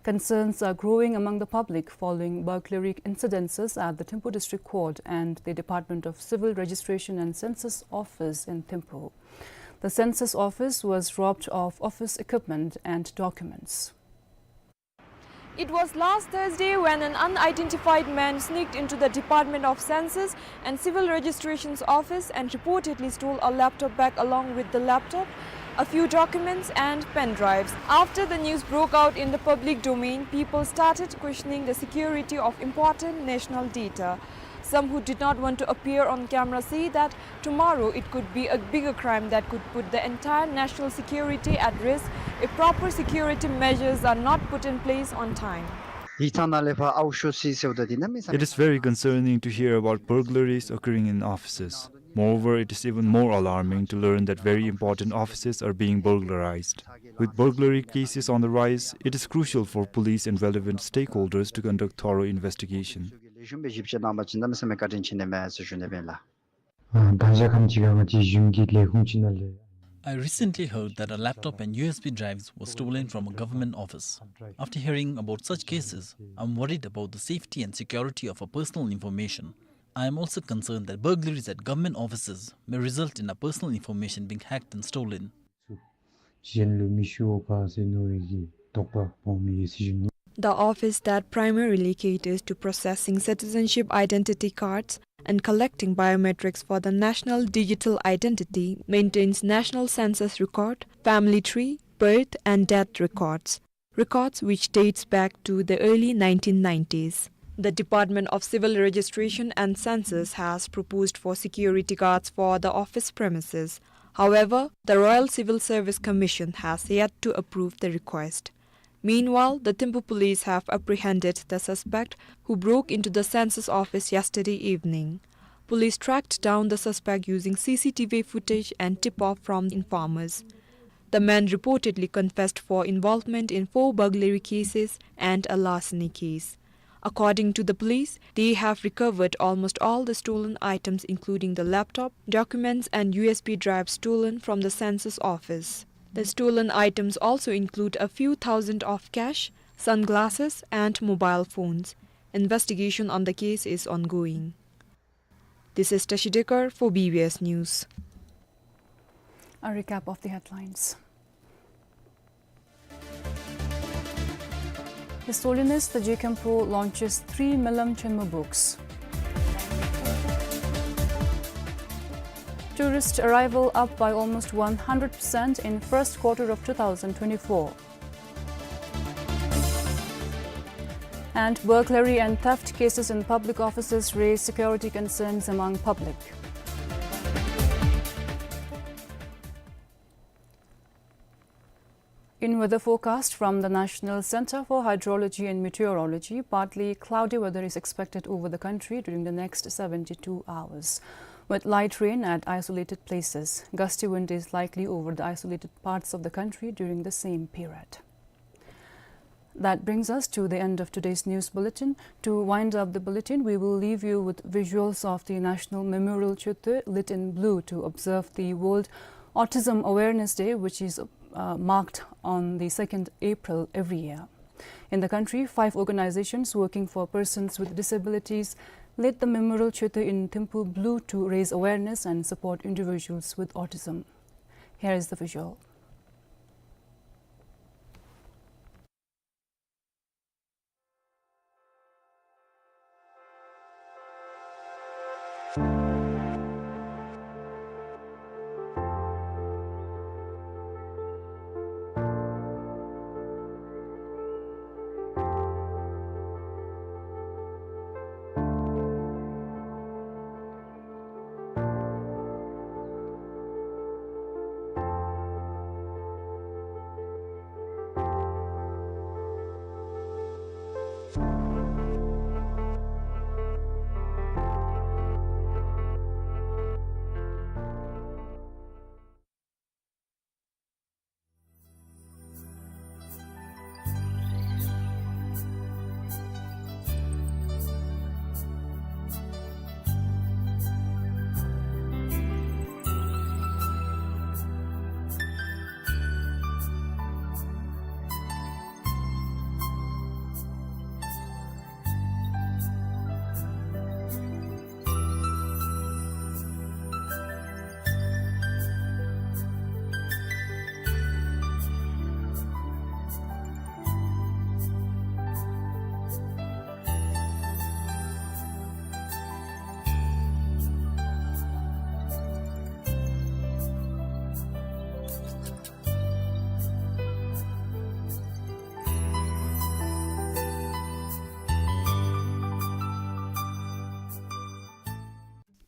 Concerns are growing among the public following burglary incidences at the Thimphu District Court and the Department of Civil Registration and Census Office in Thimphu. The census office was robbed of office equipment and documents. It was last Thursday when an unidentified man sneaked into the Department of Census and Civil Registration's office and reportedly stole a laptop bag along with the laptop, a few documents and pen drives. After the news broke out in the public domain, people started questioning the security of important national data. Some who did not want to appear on camera say that tomorrow it could be a bigger crime that could put the entire national security at risk if proper security measures are not put in place on time. ཡིག་ཚང་ནང་ལས་ཕར་ཨའུ་ཤོར་སི་ཟེརཝ་ད་འདི་གནམ་མེད་ས་མེད། It is very concerning to hear about burglaries occurring in offices. Moreover, it is even more alarming to learn that very important offices are being burglarized. With burglary cases on the rise, it is crucial for police and relevant stakeholders to conduct thorough investigation. ལེགས་ཤོམ་སྦེ་ཞིབ་དཔྱད་གནང་བ་ཅིན་གནམ་མེད་ས་མེད་བཀའ་དྲིན་ཆེ་ནི་མས་ཟེར་ཞུ་ནི་ཨིན་ལགས། ཨ་ད་ཞག་ཁམས་ཅིག་ཁར་ང་བཅས་གཞུང་གི་ལས་ཁུངས་ཅིག་ནང་ལས། I recently heard that a laptop and U S B drives were stolen from a government office. After hearing about such cases, I'm worried about the safety and security of our personal information. I am also concerned that burglaries at government offices may result in our personal information being hacked and stolen. གཞན་ལུ་མི་ཞུ་བ་ག་ཟེར་མནོ་བའི་གི་དོགས་པ་སྤོང་མི་ཡོད་ཟེར་ཞུ་ནི། The office that primarily caters to processing citizenship identity cards and collecting biometrics for the national digital identity maintains national census record, family tree, birth and death records, records which dates back to the early nineteen nineties. The Department of Civil Registration and Census has proposed for security guards for the office premises. However, the Royal Civil Service Commission has yet to approve the request. Meanwhile, the Thimphu police have apprehended the suspect who broke into the census office yesterday evening. Police tracked down the suspect using C C T V footage and tip-off from informers. The man reportedly confessed for involvement in four burglary cases and a larceny case. According to the police, they have recovered almost all the stolen items, including the laptop, documents, and U S B drive stolen from the census office. The stolen items also include a few thousand of cash, sunglasses, and mobile phones. Investigation on the case is ongoing. This is Tashi Dekar for B B S News. A recap of the headlines. His Holiness the J Khenpo launches three Melam Chenmo books. Tourist arrival up by almost one hundred percent in first quarter of two thousand twenty-four. And burglary and theft cases in public offices raise security concerns among public. In weather forecast from the National Center for Hydrology and Meteorology, partly cloudy weather is expected over the country during the next seventy-two hours, with light rain at isolated places. Gusty wind is likely over the isolated parts of the country during the same period. That brings us to the end of today's news bulletin. To wind up the bulletin, we will leave you with visuals of the National Memorial Choetö lit in blue to observe the World Autism Awareness Day, which is, uh, marked on the second April every year. In the country, five organizations working for persons with disabilities lit the Memorial Choetö in Thimphu blue to raise awareness and support individuals with autism. Here is the visual.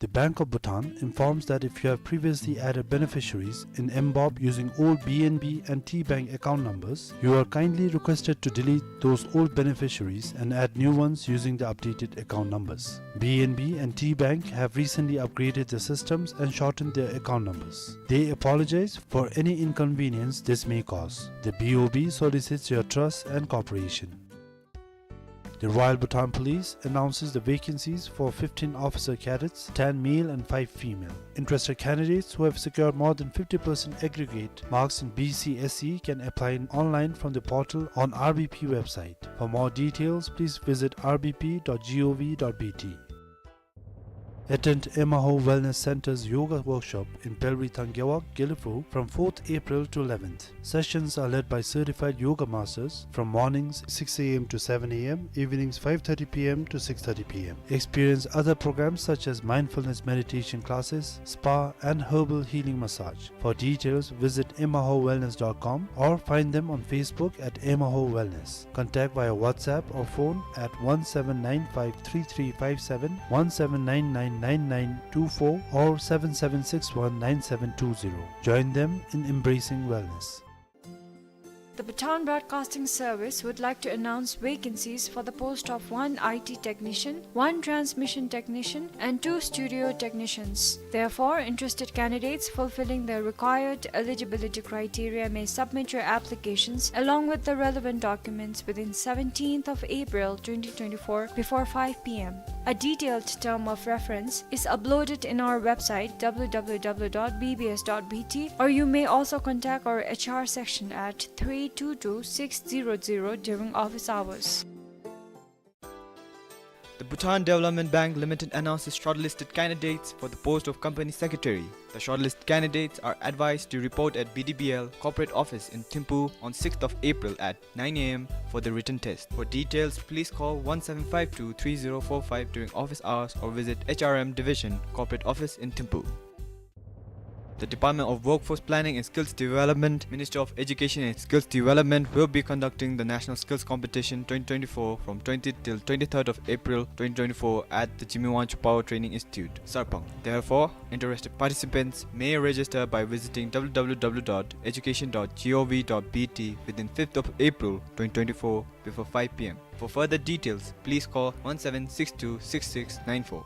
The Bank of Bhutan informs that if you have previously added beneficiaries in M BOB using old B N B and T Bank account numbers, you are kindly requested to delete those old beneficiaries and add new ones using the updated account numbers. B N B and T Bank have recently upgraded their systems and shortened their account numbers. They apologize for any inconvenience this may cause. The B O B solicits your trust and cooperation. The Royal Bhutan Police announces the vacancies for fifteen officer cadets, ten male and five female. Interested candidates who have secured more than fifty percent aggregate marks in B C S E can apply online from the portal on R B P website. For more details, please visit R B P dot gov dot B T. Attend Emaho Wellness Center's yoga workshop in Pelritang Gewog, Gelephu from fourth April to eleventh. Sessions are led by certified yoga masters from mornings six A M to seven A M, evenings five thirty P M to six thirty P M. Experience other programs such as mindfulness meditation classes, spa, and herbal healing massage. For details, visit emaho wellness dot com or find them on Facebook at Emaho Wellness. Contact via WhatsApp or phone at one seven nine five three three five seven, one seven nine nine nine nine two four, or seven seven six one nine seven two zero. Join them in embracing wellness. The Bhutan Broadcasting Service would like to announce vacancies for the post of one I T technician, one transmission technician, and two studio technicians. Therefore, interested candidates fulfilling the required eligibility criteria may submit your applications along with the relevant documents within seventeenth of April twenty twenty-four before five P M. A detailed term of reference is uploaded in our website, W W W dot B B S dot B T, or you may also contact our H R section at three two two six zero zero during office hours. The Bhutan Development Bank Limited announces shortlisted candidates for the post of company secretary. The shortlisted candidates are advised to report at B D B L corporate office in Thimphu on sixth of April at nine A M for the written test. For details, please call one seven five two three zero four five during office hours or visit H R M Division, Corporate Office in Thimphu. The Department of Workforce Planning and Skills Development, Ministry of Education and Skills Development, will be conducting the National Skills Competition twenty twenty-four from twentieth till twenty-third of April twenty twenty-four at the Jigme Wangchuck Power Training Institute, Sarpang. Therefore, interested participants may register by visiting W W W dot education dot gov dot B T within fifth of April twenty twenty-four before five P M. For further details, please call one seven six two six six nine four.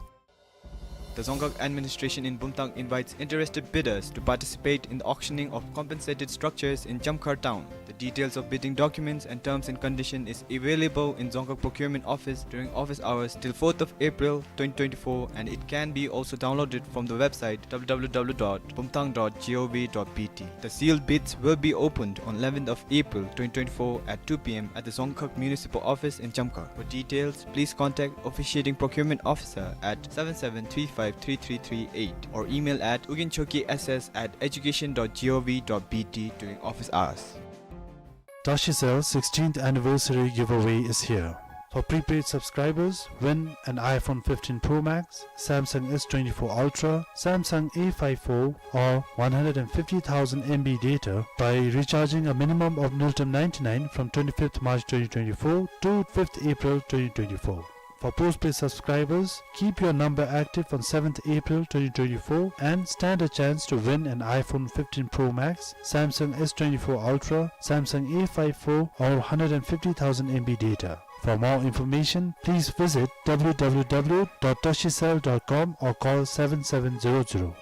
The Dzongkhag administration in Bumthang invites interested bidders to participate in the auctioning of compensated structures in Jamkhar town. The details of bidding documents and terms and condition is available in Dzongkhag procurement office during office hours till fourth of April twenty twenty-four, and it can be also downloaded from the website W W W dot bumthang dot gov dot B T. The sealed bids will be opened on eleventh of April twenty twenty-four at two P M at the Dzongkhag Municipal Office in Jamkhar. For details, please contact Officiating Procurement Officer at seven seven three five three three three eight or email at uginchoki S S at education dot gov dot B T during office hours. Tashicel sixteenth anniversary giveaway is here. For prepaid subscribers, win an iPhone fifteen Pro Max, Samsung S twenty-four Ultra, Samsung A five four, or one hundred fifty thousand M B data by recharging a minimum of Ngultrum ninety-nine from twenty-fifth March twenty twenty-four to fifth April twenty twenty-four. For postpaid subscribers, keep your number active on seventh April twenty twenty-four and stand a chance to win an iPhone fifteen Pro Max, Samsung S twenty-four Ultra, Samsung A five four, or one hundred fifty thousand M B data. For more information, please visit W W W dot tashicel dot com or call seven seven zero zero.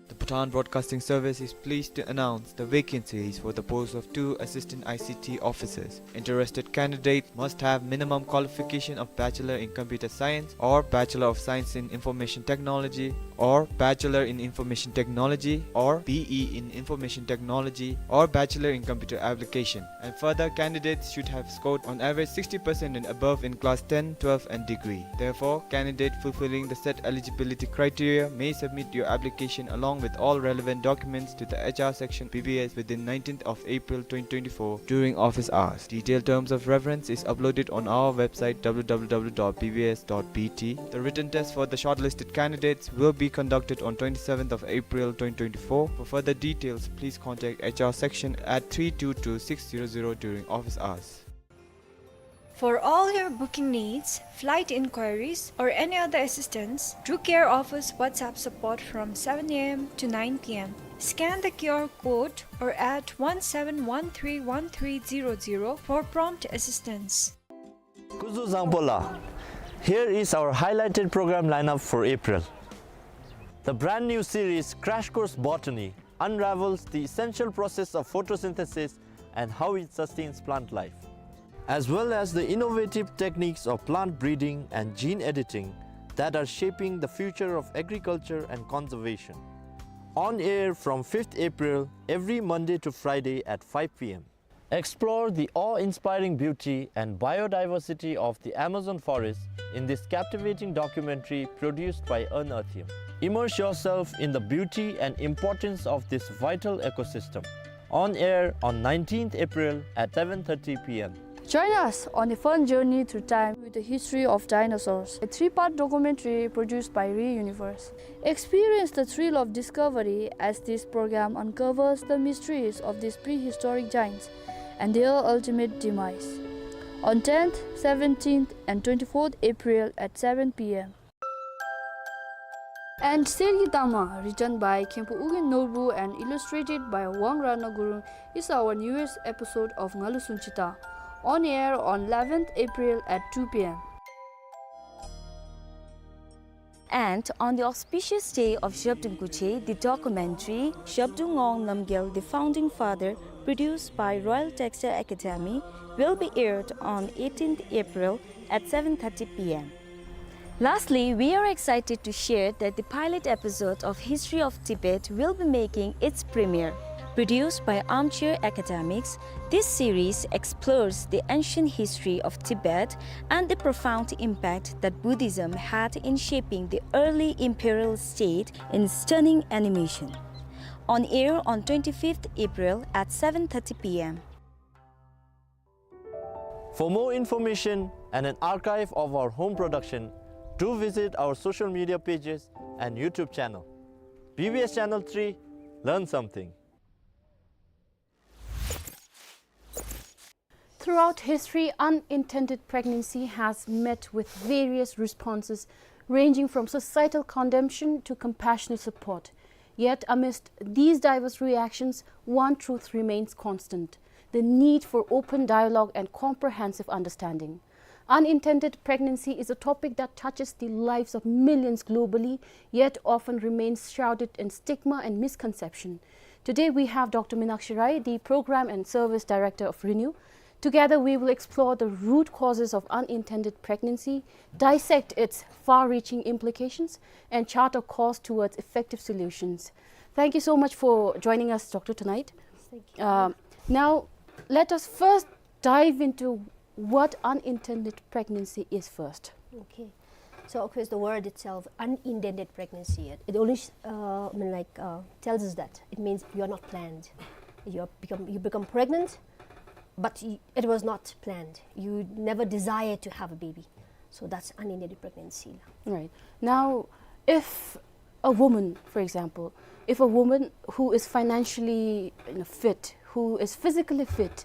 The Bhutan Broadcasting Service is pleased to announce the vacancies for the post of two assistant I C T officers. Interested candidates must have minimum qualification of Bachelor in Computer Science or Bachelor of Science in Information Technology or Bachelor in Information Technology or B E in Information Technology or Bachelor in Computer Application. And further, candidates should have scored on average sixty percent and above in class ten, twelve and degree. Therefore, candidate fulfilling the set eligibility criteria may submit your application along with all relevant documents to the H R section B B S within nineteenth of April twenty twenty-four during office hours. Detailed terms of reference is uploaded on our website W W W dot B B S dot B T. The written test for the shortlisted candidates will be conducted on twenty-seventh of April twenty twenty-four. For further details, please contact H R section at three two two six zero zero during office hours. For all your booking needs, flight inquiries, or any other assistance, Drew Care offers WhatsApp support from seven A M to nine P M. Scan the Q R code or at one seven one three one three zero zero for prompt assistance. སྐུ་གཟུགས་བཟང་པོ་ལགས། Here is our highlighted program lineup for April. The brand new series Crash Course Botany unravels the essential process of photosynthesis and how it sustains plant life, as well as the innovative techniques of plant breeding and gene editing that are shaping the future of agriculture and conservation. On air from fifth April, every Monday to Friday at five P M. Explore the awe-inspiring beauty and biodiversity of the Amazon forest in this captivating documentary produced by Earn Earthium. Immerse yourself in the beauty and importance of this vital ecosystem. On air on nineteenth April at seven thirty P M. Join us on a fun journey through time with the history of dinosaurs, a three-part documentary produced by Re Universe. Experience the thrill of discovery as this program uncovers the mysteries of these prehistoric giants and their ultimate demise. On tenth, seventeenth, and twenty-fourth April at seven P M. And Sergi Dama, written by Khenpo Ugyen Norbu and illustrated by Wang Ratna Gurung, is our newest episode of Ngalu Sunchita, on air on eleventh April at two P M. And on the auspicious day of Zhabdrung Kuche, the documentary Zhabdrung Ngawang Namgyel, the Founding Father, produced by Royal Textile Academy, will be aired on eighteenth April at seven thirty P M. Lastly, we are excited to share that the pilot episode of History of Tibet will be making its premiere. Produced by Armchair Academics, this series explores the ancient history of Tibet and the profound impact that Buddhism had in shaping the early imperial state in stunning animation. On air on twenty-fifth April at seven thirty P M. For more information and an archive of our home production, do visit our social media pages and YouTube channel. B B S Channel three, learn something. Throughout history, unintended pregnancy has met with various responses, ranging from societal condemnation to compassionate support. Yet, amidst these diverse reactions, one truth remains constant: the need for open dialogue and comprehensive understanding. Unintended pregnancy is a topic that touches the lives of millions globally, yet often remains shrouded in stigma and misconception. Today, we have Doctor Minakshi Rai, the Program and Service Director of Renew. Together, we will explore the root causes of unintended pregnancy, dissect its far-reaching implications, and chart a course towards effective solutions. Thank you so much for joining us, Doctor, tonight. Thank you. Um, now, let us first dive into what unintended pregnancy is first. Okay. So, of course, the word itself, unintended pregnancy, it, it only, uh, I mean, like, uh, tells us that it means you are not planned. You are become, you become pregnant, but y-, it was not planned. You never desired to have a baby. So that's unintended pregnancy. Right. Now, if a woman, for example, if a woman who is financially, you know, fit, who is physically fit,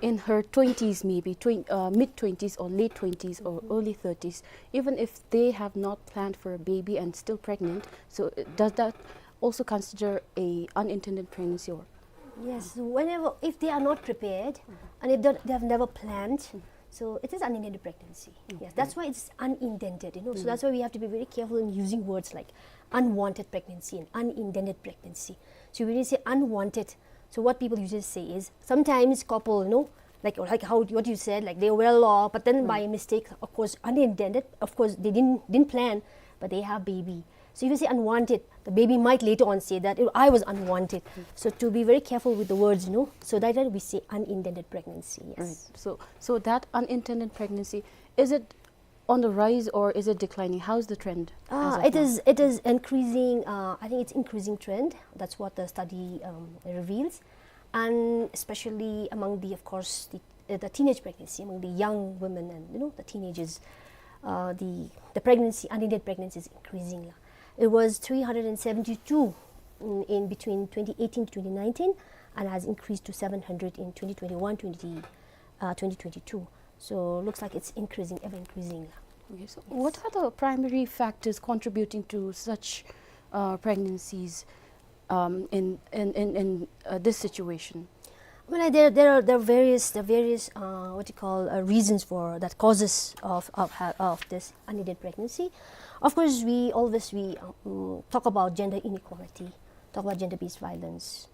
in her twenties, maybe twen-, uh, mid twenties or late twenties or early thirties, even if they have not planned for a baby and still pregnant, so, uh, does that also consider a unintended pregnancy or? Yes, whenever, if they are not prepared, mm-hmm, and if they, they have never planned, mm-hmm, so it is unintended pregnancy. Yes, okay, that's why it's unintended, you know. So, mm-hmm, that's why we have to be very careful in using words like unwanted pregnancy and unintended pregnancy. So when you say unwanted, so what people usually say is, sometimes couple, you know, like, like how, what you said, like, they're well off, but then, mm, by mistake, of course, unintended, of course, they didn't, didn't plan, but they have baby. So if you say unwanted, the baby might later on say that, "Oh, I was unwanted." Mm. So to be very careful with the words, you know, so that, that we say unintended pregnancy, yes. Right. So, so that unintended pregnancy, is it on the rise or is it declining? How's the trend as of now? Ah, it is, it is increasing. Uh, I think it's increasing trend. That's what the study, um, reveals. And especially among the, of course, the, uh, the teenage pregnancy, among the young women and, you know, the teenagers, uh, the, the pregnancy, unintended pregnancy is increasing. It was three hundred and seventy-two in, in between twenty eighteen to twenty nineteen and has increased to seven hundred in twenty twenty-one, twenty, uh, twenty twenty-two. So looks like it's increasing, ever increasing. Okay, so what are the primary factors contributing to such uh, pregnancies um, in, in, in, in uh, this situation? Well, there, there are there are various the various uh, what you call uh, reasons for that causes of of, ha- of this unintended pregnancy. Of course, we always we um, talk about gender inequality, talk about gender-based violence,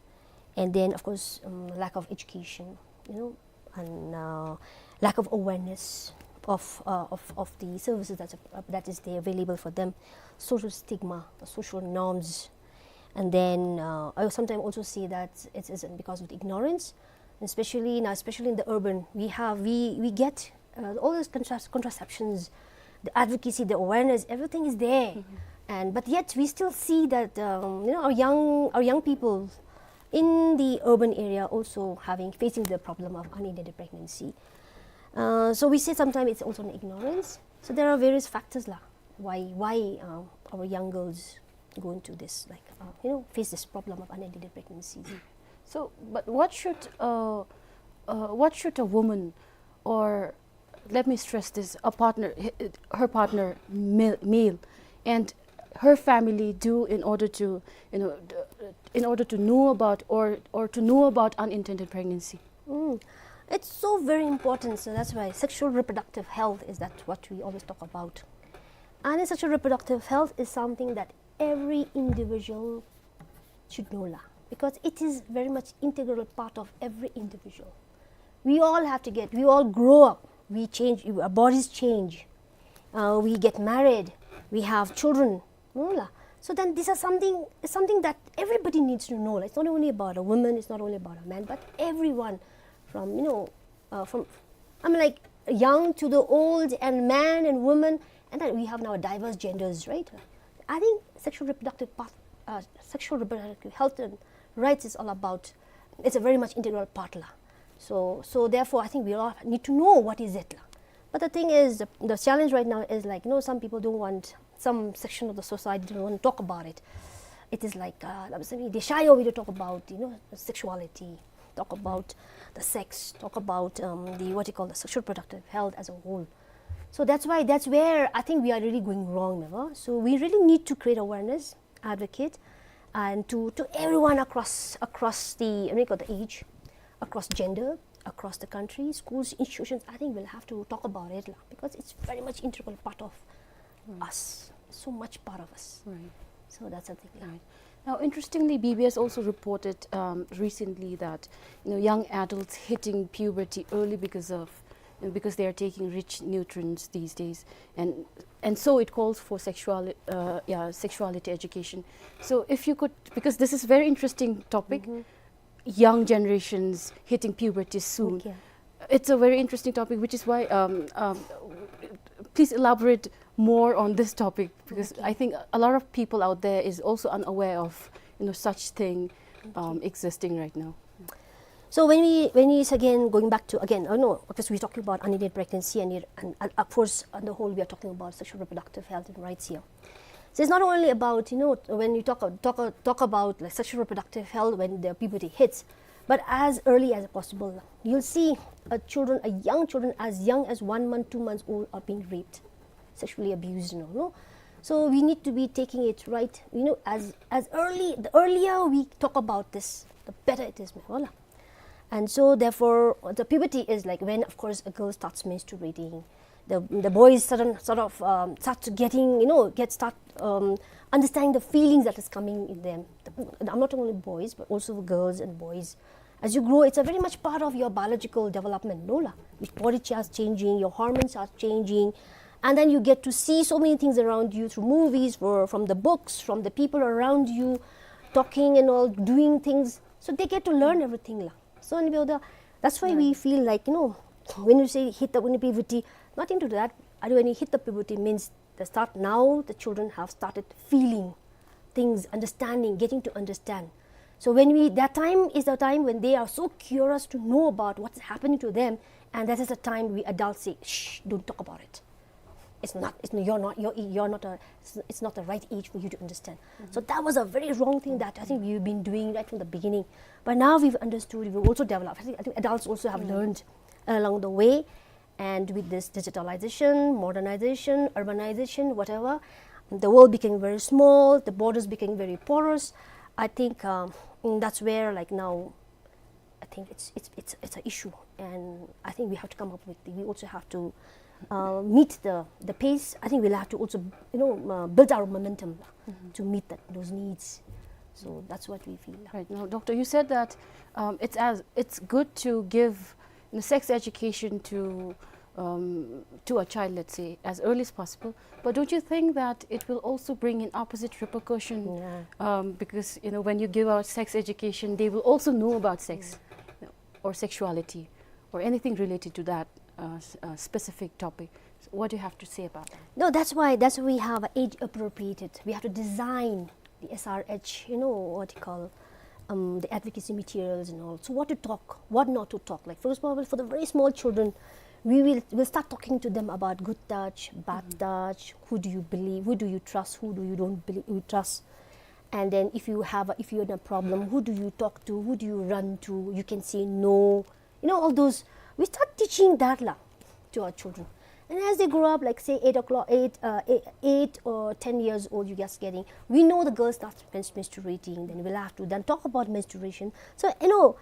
and then of course um, lack of education, you know, and uh, lack of awareness of, uh, of of the services that's uh, that is there available for them, social stigma, the social norms, and then uh, I sometimes also see that it is because of the ignorance, especially now, especially in the urban, we have we we get uh, all those contras- contraceptions, the advocacy, the awareness, everything is there, and but yet we still see that um, you know our young our young people in the urban area also having facing the problem of unintended pregnancy. Uh, so we say sometimes it's also an ignorance. So there are various factors lah why why uh, our young girls go into this like uh, you know face this problem of unintended pregnancy. So, but what should uh, uh, what should a woman, or let me stress this, a partner, h- her partner, male, male, and her family do in order to, you know, d- in order to know about or or to know about unintended pregnancy? Mm. It's so very important. So that's why sexual reproductive health is that what we always talk about. And sexual reproductive health is something that every individual should know lah, because it is very much integral part of every individual. We all have to get, we all grow up, we change, our bodies change, uh, we get married, we have children, no lah. So then these are something, it's something that everybody needs to know lah. It's not only about a woman, it's not only about a man, but everyone, from you know uh, from I'm like young to the old and man and woman, and then we have now diverse genders, right? I think sexual reproductive path, uh, sexual reproductive health and rights is all about. It's a very much integral part lah. So so therefore, I think we all need to know what is it lah. But the thing is, the, the challenge right now is like you know some people don't want some section of the society don't want to talk about it. It is like uh, they shy away to talk about you know sexuality, talk about the sex, talk about um, the what you call the sexual reproductive health as a whole. So that's why that's where I think we are really going wrong, never. So we really need to create awareness, advocate, and to, to everyone across across the what you call the age, across gender, across the country, schools, institutions. I think we'll have to talk about it lah, because it's very much integral part of us, so much part of us. Right. So that's something. Yeah. Right. Now, interestingly, B B S also reported um, recently that you know young adults hitting puberty early because of you know, because they are taking rich nutrients these days, and and so it calls for sexual uh, yeah sexuality education. So if you could, because this is very interesting topic, young generations hitting puberty soon. Okay. It's a very interesting topic, which is why um, um, please elaborate more on this topic, because okay. I think a lot of people out there is also unaware of you know such thing um, okay. existing right now. So when we when we again going back to again oh no because we're talking about unintended pregnancy and, it, and, and of course on the whole we are talking about sexual reproductive health and rights here. So it's not only about you know when you talk talk talk about like sexual reproductive health when the puberty hits, but as early as possible. You'll see a children, a young children as young as one month, two months old are being raped, sexually abused, you know, no? So we need to be taking it right, you know, as as early the earlier we talk about this, the better it is, wala. And so therefore the puberty is like when of course a girl starts menstruating, the the boys sudden sort of um, start to getting you know get start um, understanding the feelings that is coming in them. The, I'm not only boys but also girls and boys. As you grow, it's a very much part of your biological development, no lah? Your body starts changing, your hormones are changing, and then you get to see so many things around you through movies, for, from the books, from the people around you, talking and all, doing things. So they get to learn everything lah. So and we are the, that's why we feel like you know when you say hit the when you puberty, not into that. When you hit the puberty means the start now the children have started feeling things, understanding, getting to understand. So when we that time is the time when they are so curious to know about what's happening to them, and that is the time we adults say, shh, don't talk about it. It's not. It's, you're not. You're, you're not a. It's, it's not the right age for you to understand. So that was a very wrong thing that I think we've been doing right from the beginning. But now we've understood. We've also developed. I think, I think adults also have learned along the way, And with this digitalization, modernization, urbanization, whatever, the world became very small, the borders became very porous. I think, um, mm, that's where, like, now, I think it's, it's, it's, it's an issue, and I think we have to come up with, we also have to, uh, meet the, the pace. I think we'll have to also, you know, uh, build our momentum to meet that, those needs. So that's what we feel. Right. Now, Doctor, you said that, um, it's as, it's good to give, you know, sex education to, um, to a child, let's say, as early as possible. But don't you think that it will also bring in opposite repercussion? Yeah. Um, because, you know, when you give out sex education, they will also know about sex, you know, or sexuality, or anything related to that, uh, s-, uh, specific topic. So what do you have to say about that? No, that's why, that's why we have age appropriated. We have to design the S R H, you know, what you call, um, the advocacy materials and all. So what to talk, what not to talk. Like, for example, for the very small children, we will, we'll start talking to them about good touch, bad touch, who do you believe, who do you trust, who do you don't believe, you trust. And then if you have a, if you're in a problem, who do you talk to, who do you run to? You can say no. You know, all those, we start teaching that la to our children. And as they grow up, like, say, eight o'clock, eight, uh, eight, eight or ten years old, you just getting, we know the girl starts mens-, menstruating, then we'll have to then talk about menstruation. So, you know,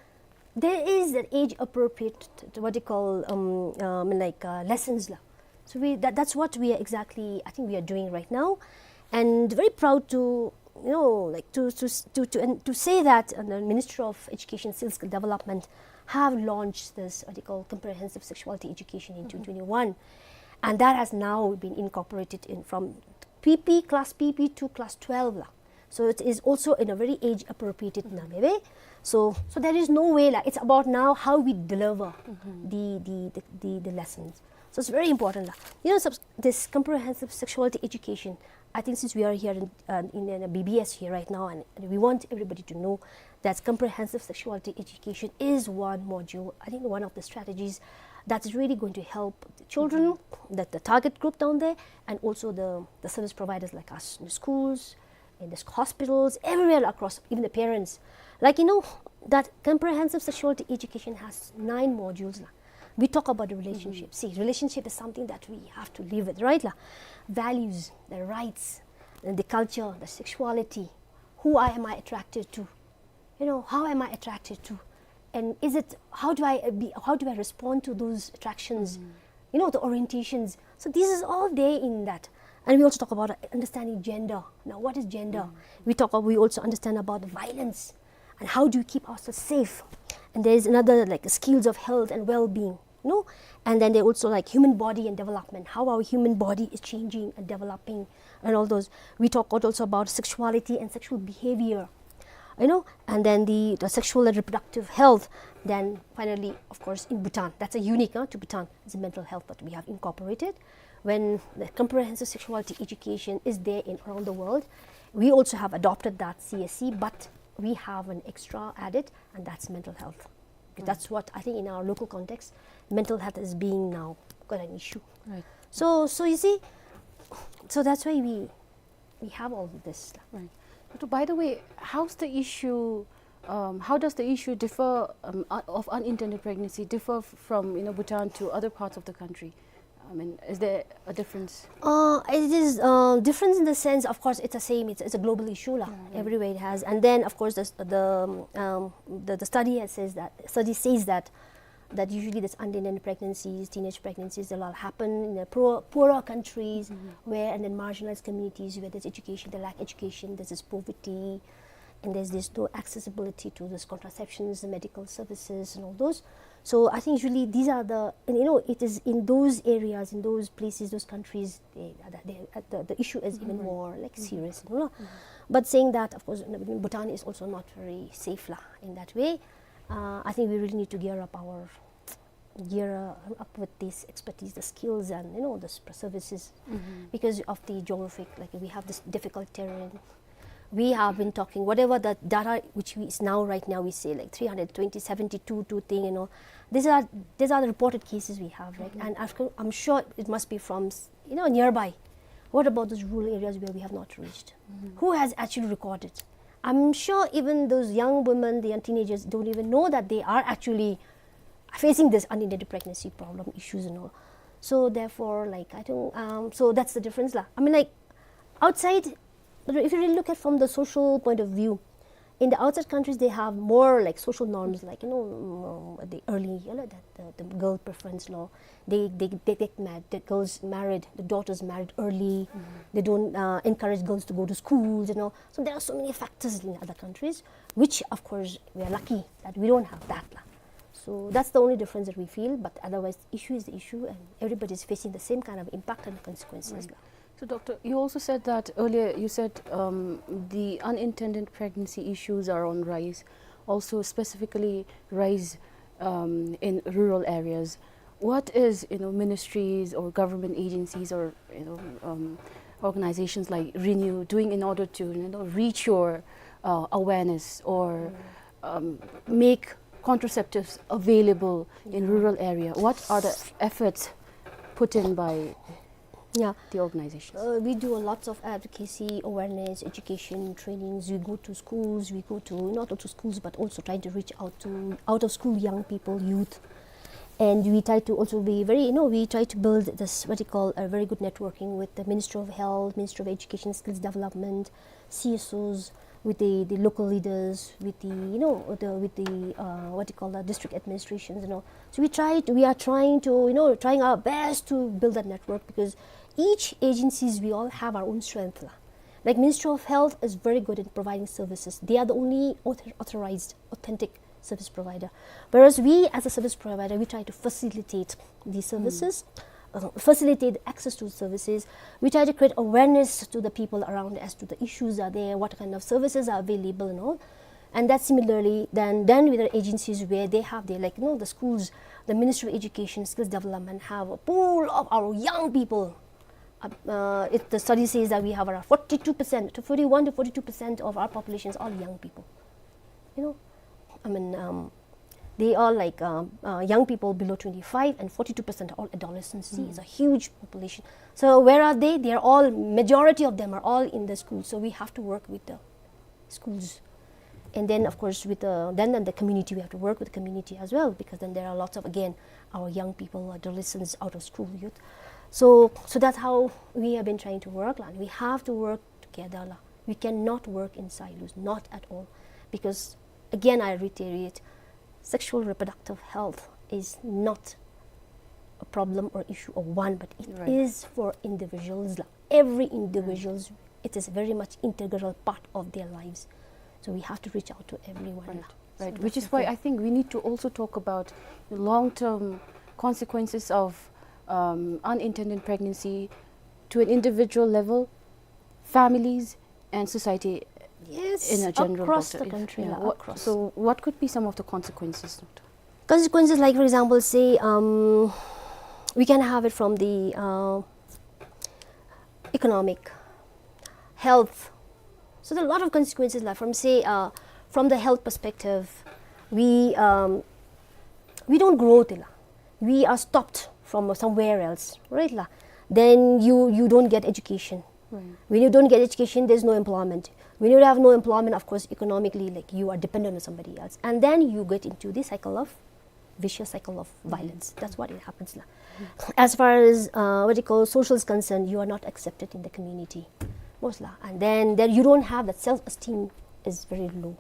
there is that age appropriate, what you call, um, um, like, uh, lessons la. So we, that, that's what we are exactly, I think we are doing right now. And very proud to, you know, like, to, to, to, to, and to say that, uh, the Ministry of Education, Skill Development have launched this, what they call, comprehensive sexuality education in twenty twenty-one. And that has now been incorporated in from P P, class P P to class twelve la. So it is also in a very age appropriated na meve. So, so there is no way la. It's about now how we deliver the, the, the, the, the lessons. So it's very important la. You know, subs-, this comprehensive sexuality education, I think since we are here in, uh, in, in a B B S here right now, and we want everybody to know that comprehensive sexuality education is one module, I think one of the strategies that is really going to help the children, that the target group down there, and also the, the service providers like us in the schools, in the hospitals, everywhere across, even the parents. Like, you know, that comprehensive sexuality education has nine modules la. We talk about the relationship. See, relationship is something that we have to live with, right la? Values, the rights, and the culture, the sexuality. Who I, am I attracted to? You know, how am I attracted to? And is it, how do I, uh, be, how do I respond to those attractions? You know, the orientations. So this is all there in that. And we also talk about, uh, understanding gender. Now, what is gender? We talk, we also understand about the violence and how do you keep ourselves safe. And there is another, like, skills of health and well-being, no? And then they also, like, human body and development, how our human body is changing and developing and all those. We talk also about sexuality and sexual behavior, you know, and then the, the sexual and reproductive health. Then finally, of course, in Bhutan, that's a unique, uh, to Bhutan, it's a mental health that we have incorporated. When the comprehensive sexuality education is there in around the world, we also have adopted that C S C, but we have an extra added, and that's mental health. That's what I think in our local context, mental health is being now quite an issue. Right. So, so you see, so that's why we, we have all this. Right. But by the way, how's the issue, um, how does the issue differ, um, uh, of unintended pregnancy differ f-, from, you know, Bhutan to other parts of the country? I mean, is there a difference? Uh, it is, uh, difference in the sense, of course, it's the same. It's, it's a global issue la. Everywhere it has. And then, of course, the, the, um, the, the study has says that, study says that, that usually this unintended pregnancies, teenage pregnancies, they all happen in the poor, poorer countries where, and then marginalized communities where there's education, they lack education, there's this poverty, and there's this no accessibility to this contraceptions, the medical services, and all those. So I think usually these are the, and, you know, it is in those areas, in those places, those countries, they, they, the, the issue is even more, like, serious, you know. But saying that, of course, Bhutan is also not very safe la in that way. Uh, I think we really need to gear up our, gear, uh, up with this expertise, the skills, and, you know, the s-, services, because of the geographic, like, we have this difficult terrain. We have been talking, whatever the data which we, is now, right now, we say, like, three hundred twenty, seventy-two, two thing, you know. These are, these are the reported cases we have, right? And after, I'm sure it must be from, s-, you know, nearby. What about those rural areas where we have not reached? Who has actually recorded? I'm sure even those young women, the young teenagers don't even know that they are actually facing this unintended pregnancy problem issues and all. So therefore, like, I think, um, so that's the difference lah. I mean, like, outside, but if you really look at from the social point of view, in the outside countries, they have more, like, social norms, like, you know, mm, the early, you know, the, the, the girl preference law. They, they, they get married, the girls married, the daughters married early. They don't, uh, encourage girls to go to schools, you know. So there are so many factors in other countries, which, of course, we are lucky that we don't have that lah. So that's the only difference that we feel, but otherwise, the issue is the issue, and everybody is facing the same kind of impact and consequences. Right. So, Doctor, you also said that earlier, you said, um, the unintended pregnancy issues are on rise, also specifically rise, um, in rural areas. What is, you know, ministries or government agencies or, you know, um, organizations like Renew doing in order to, you know, reach your, uh, awareness or, um, make contraceptives available in rural area? What are the efforts put in by, yeah, the organizations? Uh, we do a lots of advocacy, awareness, education, trainings. We go to schools, we go to, not only to schools, but also trying to reach out to out of school young people, youth. And we try to also be very, you know, we try to build this, what you call, a very good networking with the Ministry of Health, Ministry of Education, Skills Development, C S Os, with the, the local leaders, with the, you know, the, with the, uh, what you call that, district administrations, you know. So we try to, we are trying to, you know, trying our best to build that network, because each agencies, we all have our own strength lah. Like, Ministry of Health is very good in providing services. They are the only author-, authorized, authentic service provider. Whereas we, as a service provider, we try to facilitate these services, uh, facilitate access to services. We try to create awareness to the people around as to the issues are there, what kind of services are available and all. And that similarly, then, then with the agencies where they have their, like, you know, the schools, the Ministry of Education, Skills Development have a pool of our young people. Uh, uh, it, the study says that we have around forty-two percent, to forty-one to forty-two percent of our population is all young people. You know, I mean, um, they are, like, um, uh, young people below twenty-five, and forty-two percent are all adolescents. See, it's a huge population. So where are they? They are all, majority of them are all in the school. So we have to work with the schools. And then, of course, with the, then, then the community, we have to work with the community as well, because then there are lots of, again, our young people, adolescents out of school, youth. So, so that's how we have been trying to work lah. We have to work together lah. We cannot work in silos, not at all. Because, again, I reiterate, sexual reproductive health is not a problem or issue of one, but it is for individuals lah. Every individuals, it is very much integral part of their lives. So we have to reach out to everyone lah. Right. So, which is why I think we need to also talk about the long-term consequences of, um, unintended pregnancy to an individual level, families, and society in a general, across the country lah, across. So what could be some of the consequences, Doctor? Consequences, like, for example, say, um, we can have it from the, uh, economic, health. So there are a lot of consequences lah, from, say, uh, from the health perspective, we, um, we don't grow, tila. We are stopped from somewhere else, right lah? Then you, you don't get education. When you don't get education, there's no employment. When you have no employment, of course, economically, like, you are dependent on somebody else. And then you get into the cycle of, vicious cycle of violence. That's what it happens lah. As far as, uh, what you call, social is concerned, you are not accepted in the community. Most lah. And then, then you don't have that self-esteem is very low.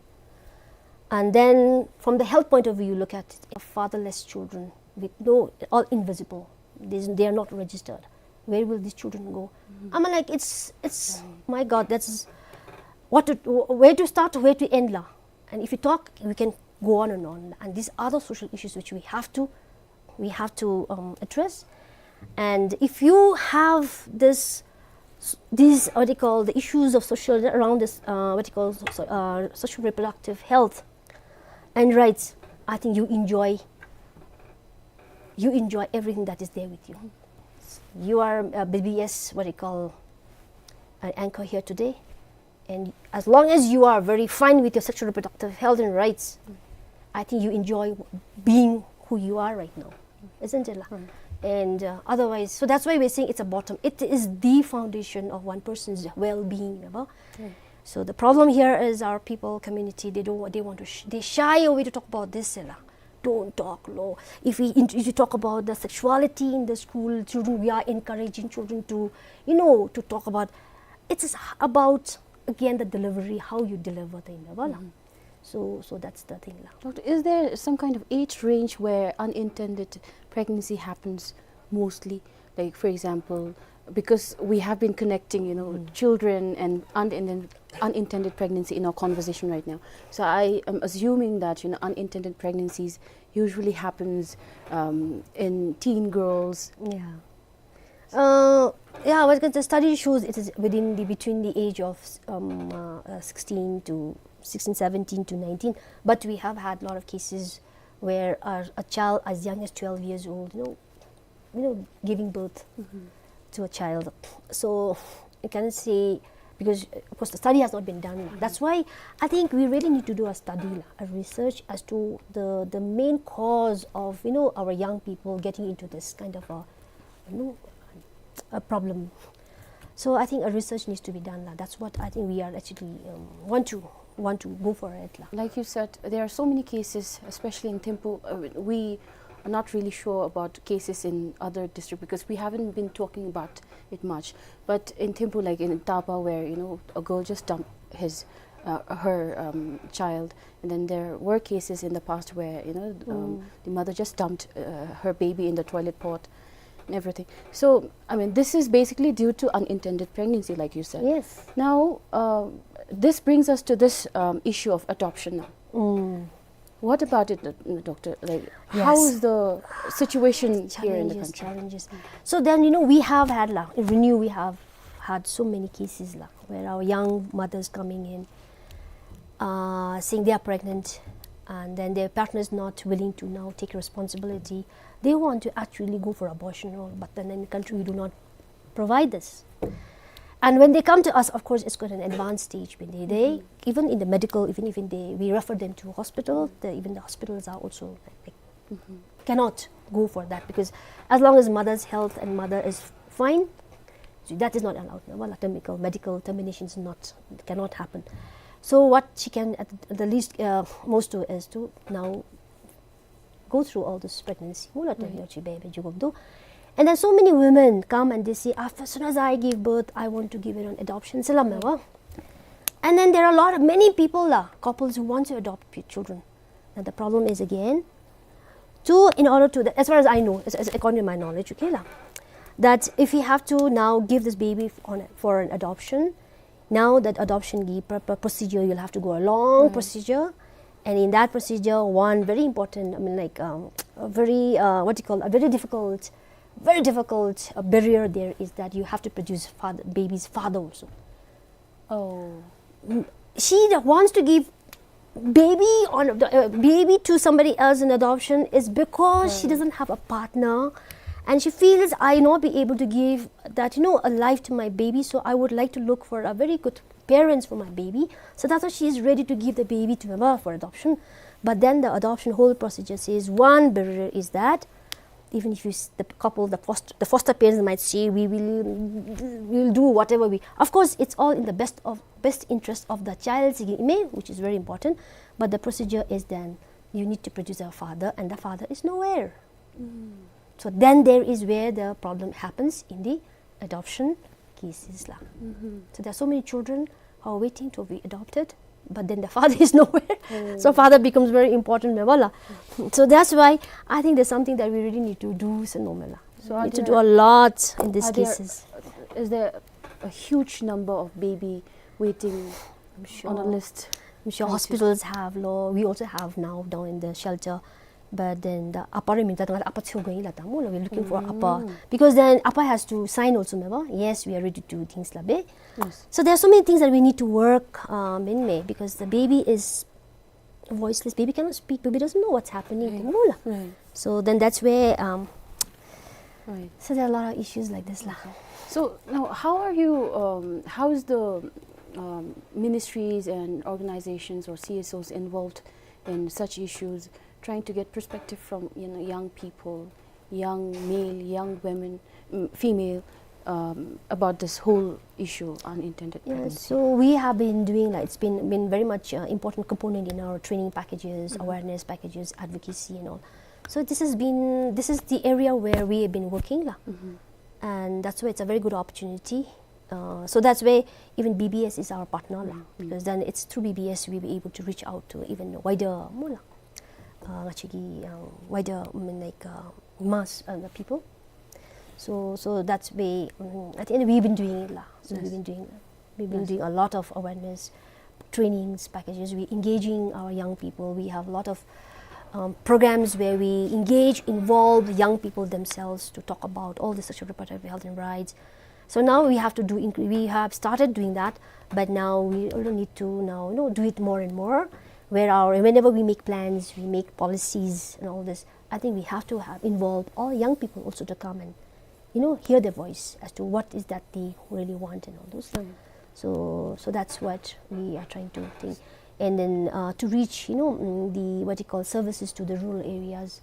And then from the health point of view, you look at it, fatherless children with no, all invisible. They, they are not registered. Where will these children go? I mean, like, it's, it's, my God, that's what to, where to start, where to end lah. And if you talk, we can go on and on. And these are the social issues which we have to, we have to, um, address. And if you have this, s-, these, what they call, the issues of social, around this, uh, what they call, so, uh, social reproductive health and rights, I think you enjoy, you enjoy everything that is there with you. You are a B B S, what they call, an anchor here today. And as long as you are very fine with your sexual reproductive health and rights, I think you enjoy being who you are right now, isn't it lah? And, uh, otherwise, so that's why we're saying it's a bottom. It is the foundation of one person's well-being, remember? So the problem here is our people, community, they don't, they want to, sh-, they shy away to talk about this, lah. don't talk, lo. If we int-, if you talk about the sexuality in the school, children, we are encouraging children to, you know, to talk about. It is about, again, the delivery, how you deliver the thing, wala. So, so that's the thing, la. Doctor, is there some kind of age range where unintended pregnancy happens mostly? Like, for example, because we have been connecting, you know, children and unintended, unintended pregnancy in our conversation right now. So I am assuming that, you know, unintended pregnancies usually happens, um, in teen girls. Yeah. Uh, yeah, what the study shows, it is within the, between the age of, um, uh, uh, sixteen to, sixteen, seventeen to nineteen. But we have had a lot of cases where a, a child as young as twelve years old, you know, you know, giving birth to a child. So you can say, because, uh, of course, the study has not been done. That's why I think we really need to do a study, la, a research as to the, the main cause of, you know, our young people getting into this kind of a, you know, a problem. So I think a research needs to be done, la. That's what I think we are actually, um, want to, want to go for it, la. Like you said, there are so many cases, especially in Thimphu. Uh, we are not really sure about cases in other district because we haven't been talking about it much. But in Thimphu, like in Tapa, where, you know, a girl just dumped his, uh, her, um, child, and then there were cases in the past where, you know, um, the mother just dumped, uh, her baby in the toilet pot and everything. So, I mean, this is basically due to unintended pregnancy, like you said. Yes. Now, uh, this brings us to this, um, issue of adoption now. What about it, uh, doctor? Like, how is the situation here in the country? Challenges, challenges. So then, you know, we have had, la, in RENEW, we have had so many cases, la, where our young mothers coming in, uh, saying they are pregnant, and then their partner is not willing to now take responsibility. They want to actually go for abortion, all, but then in the country we do not provide this. And when they come to us, of course, it's got an advanced stage. When they, they even in the medical, even, even they, we refer them to hospital. The, even the hospitals are also, like, cannot go for that because as long as mother's health and mother is fine, so that is not allowed. Wala, termical, medical termination is not, cannot happen. So what she can at the least, uh, most do is to now go through all this pregnancy. Wala, terminal chi baby jugum do. And then so many women come and they say, "After, as soon as I give birth, I want to give it on adoption." Salam wa. And then there are a lot of, many people, la, couples who want to adopt p-, children. And the problem is again, to, in order to, the, as far as I know, as, as according to my knowledge, okay, la, that if you have to now give this baby f-, on, for an adoption, now that adoption gi-, pr-, pr-, procedure, you'll have to go a long procedure. And in that procedure, one very important, I mean, like, um, a very, uh, what do you call, a very difficult, very difficult, uh, barrier there is that you have to produce father, baby's father also. Oh. She wants to give baby on the, uh, baby to somebody else in adoption is because she doesn't have a partner, and she feels, "I not be able to give that, you know, a life to my baby, so I would like to look for a very good parents for my baby." So that's why she is ready to give the baby to her for adoption. But then the adoption whole procedure says one barrier is that even if you s-, the couple, the foster, the foster parents might say, "We will, we will do whatever we," of course, it's all in the best of, best interest of the child, which is very important. But the procedure is then you need to produce a father, and the father is nowhere. So then there is where the problem happens in the adoption cases la. So there are so many children who are waiting to be adopted, but then the father is nowhere. So father becomes very important, me bala. So that's why I think there's something that we really need to do, so no, me la. So we need to do a lot in these cases. Is there a huge number of baby waiting on a list? I'm sure hospitals have, lo. We also have now down in the shelter. But then the apa re minta tengah apa tio gani la tamu, we're looking for apa. Because then apa has to sign also, me ba? Yes, we are ready to do things la be. So there are so many things that we need to work, um, in me, because the baby is voiceless. Baby cannot speak. Baby doesn't know what's happening. Tamu la. So then that's where, um, so there are a lot of issues like this la. So now, how are you, um, how is the, um, ministries and organizations or C S Os involved in such issues, trying to get perspective from, you know, young people, young male, young women, mm, female, um, about this whole issue, unintended Yeah, pregnancy? So we have been doing, like, it's been, been very much, uh, important component in our training packages, Mm-hmm. awareness packages, advocacy and all. So this has been, this is the area where we have been working, la. Mm-hmm. And that's why it's a very good opportunity. Uh, so that's why even B B S is our partner, la, Mm-hmm. because then it's through B B S we were able to reach out to even wider, more, la, uh, actually, uh, wider, I mean, like, uh, mass, uh, the people. So, so that's why, mm, at the end we've been doing it, la. So we've Yes. been doing, we've been Yes. doing a lot of awareness trainings, packages. We're engaging our young people. We have a lot of, um, programs where we engage, involve young people themselves to talk about all the sexual reproductive health and rights. So now we have to do, inc-, we have started doing that, but now we also need to now, you know, do it more and more, where our, whenever we make plans, we make policies and all this, I think we have to have involve all young people also to come and, you know, hear their voice as to what is that they really want and all those. Mm. So, so that's what we are trying to think. And then, uh, to reach, you know, mm, the, what you call, services to the rural areas,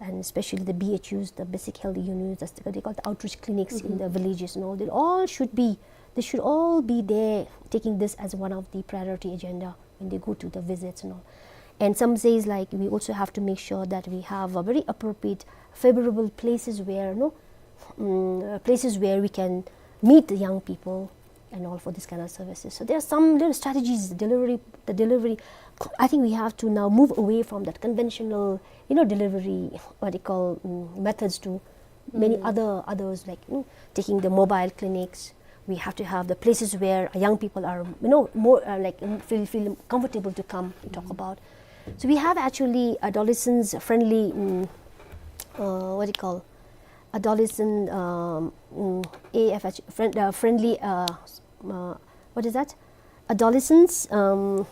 and especially the B H Us, the basic health units, that's the, they call the outreach clinics in Mm-hmm. the villages and all. They all should be, they should all be there, taking this as one of the priority agenda when they go to the visits and all. And some says, like, we also have to make sure that we have a very appropriate, favorable places where, no, mm, uh, places where we can meet the young people and all for this kind of services. So there are some little strategies, delivery, the delivery. I think we have to now move away from that conventional, you know, delivery, what they call, mm, methods to many Mm. other, others, like, you know, taking the mobile clinics. We have to have the places where young people are, you know, more, uh, like, mm, feel, feel comfortable to come and talk Mm. about. So we have actually adolescents friendly, mm, uh, what do you call, adolescent, um, mm, A F H, friend, uh, friendly, uh, s-, uh, what is that? Adolescents, um,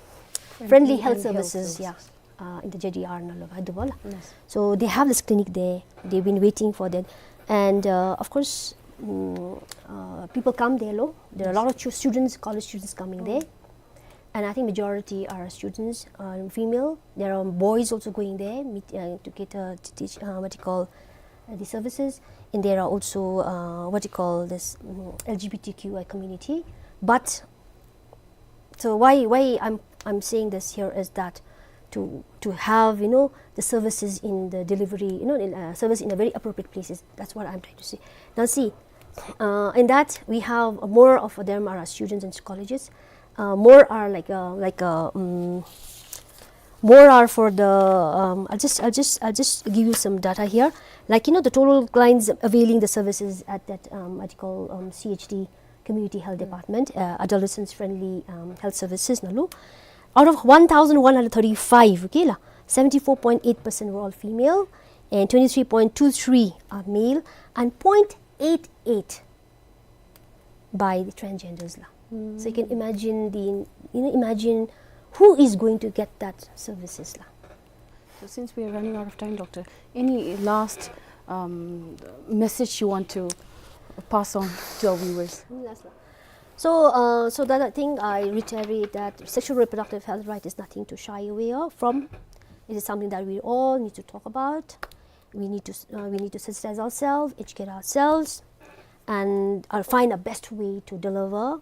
friendly Friendly health and health services, yeah. services. Uh, in the J D R ནང་ལུ་ཡོད་པ་ལགས། Yes. So they have this clinic there. They've been waiting for that. And, uh, of course, mm, uh, people come there, lo. There are a Yes. lot of chu-, students, college students coming Mm. there. And I think majority are students, uh, female. There are boys also going there, meet, uh, to get, uh, to teach, uh, what you call, uh, the services. And there are also, uh, what you call this, mm, L G B T Q I community. But so why, why I'm, I'm saying this here is that to, to have, you know, the services in the delivery, you know, in, uh, service in a very appropriate places. That's what I'm trying to say. Now see, uh, in that we have more of them are students in colleges. Uh, more are like, uh, like, uh, um, more are for the, um, I'll just, I'll just, I'll just give you some data here. Like, you know, the total clients availing the services at that, um, what you call, um, C H D, Community Health Mm. Department, uh, Adolescents Friendly, um, Health Services ནང་ལུ། Out of one thousand one hundred thirty-five, okay, la, seventy-four point eight percent were all female, and twenty-three point two three are male, and point eight eight by the transgenders, la. So you can Mm. imagine the, you know, imagine who is going to get that services, la. So since we are running out of time, Doctor, any last, um, message you want to pass on to our viewers? Last one. So, uh, so that I think I reiterate that sexual reproductive health right is nothing to shy away of, from. It is something that we all need to talk about. We need to s-, uh, we need to sensitize ourselves, educate ourselves, and, uh, find a best way to deliver.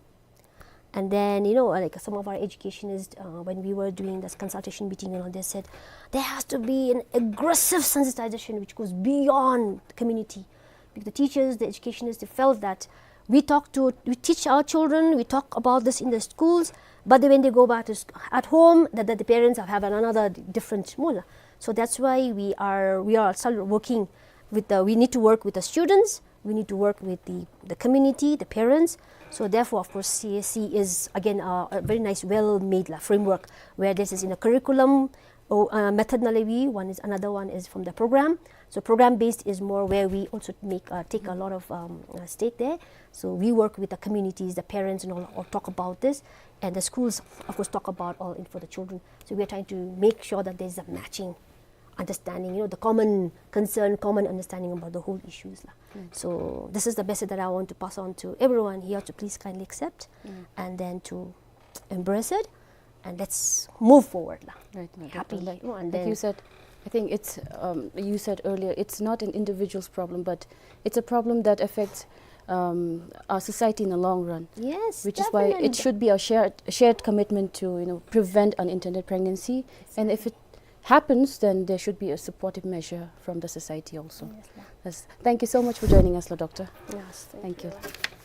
And then, you know, like, some of our educationists, uh, when we were doing this consultation meeting and all, they said there has to be an aggressive sensitization which goes beyond the community. Because the teachers, the educationists, they felt that we talk to, we teach our children, we talk about this in the schools, but then when they go back to sc-, at home, that, that the parents have, have another d-, different mula. So that's why we are, we are still working with the, we need to work with the students, we need to work with the, the community, the parents. So therefore, of course, C S C is again a, a very nice, well-made, la, framework where this is in a curriculum, or, uh, method ནང་ལས་ཝ་one is, another one is from the program. So program based is more where we also make, uh, take a lot of, um, uh, stake there. So we work with the communities, the parents and all, all talk about this, and the schools, of course, talk about all in for the children. So we are trying to make sure that there's a matching understanding, you know, the common concern, common understanding about the whole issues, la. Mm. So this is the message that I want to pass on to everyone here to please kindly accept Mm. and then to embrace it, and let's move forward, la. Right, right, Happy, right. Like, you know, and like then you said, I think it's, um, you said earlier, it's not an individual's problem, but it's a problem that affects, um, our society in the long run. Yes, which is why it should be a shared, shared commitment to, you know, prevent unintended pregnancy. And if it happens, then there should be a supportive measure from the society also. Yes, thank you so much for joining us, la doctor. Yes, thank, thank you.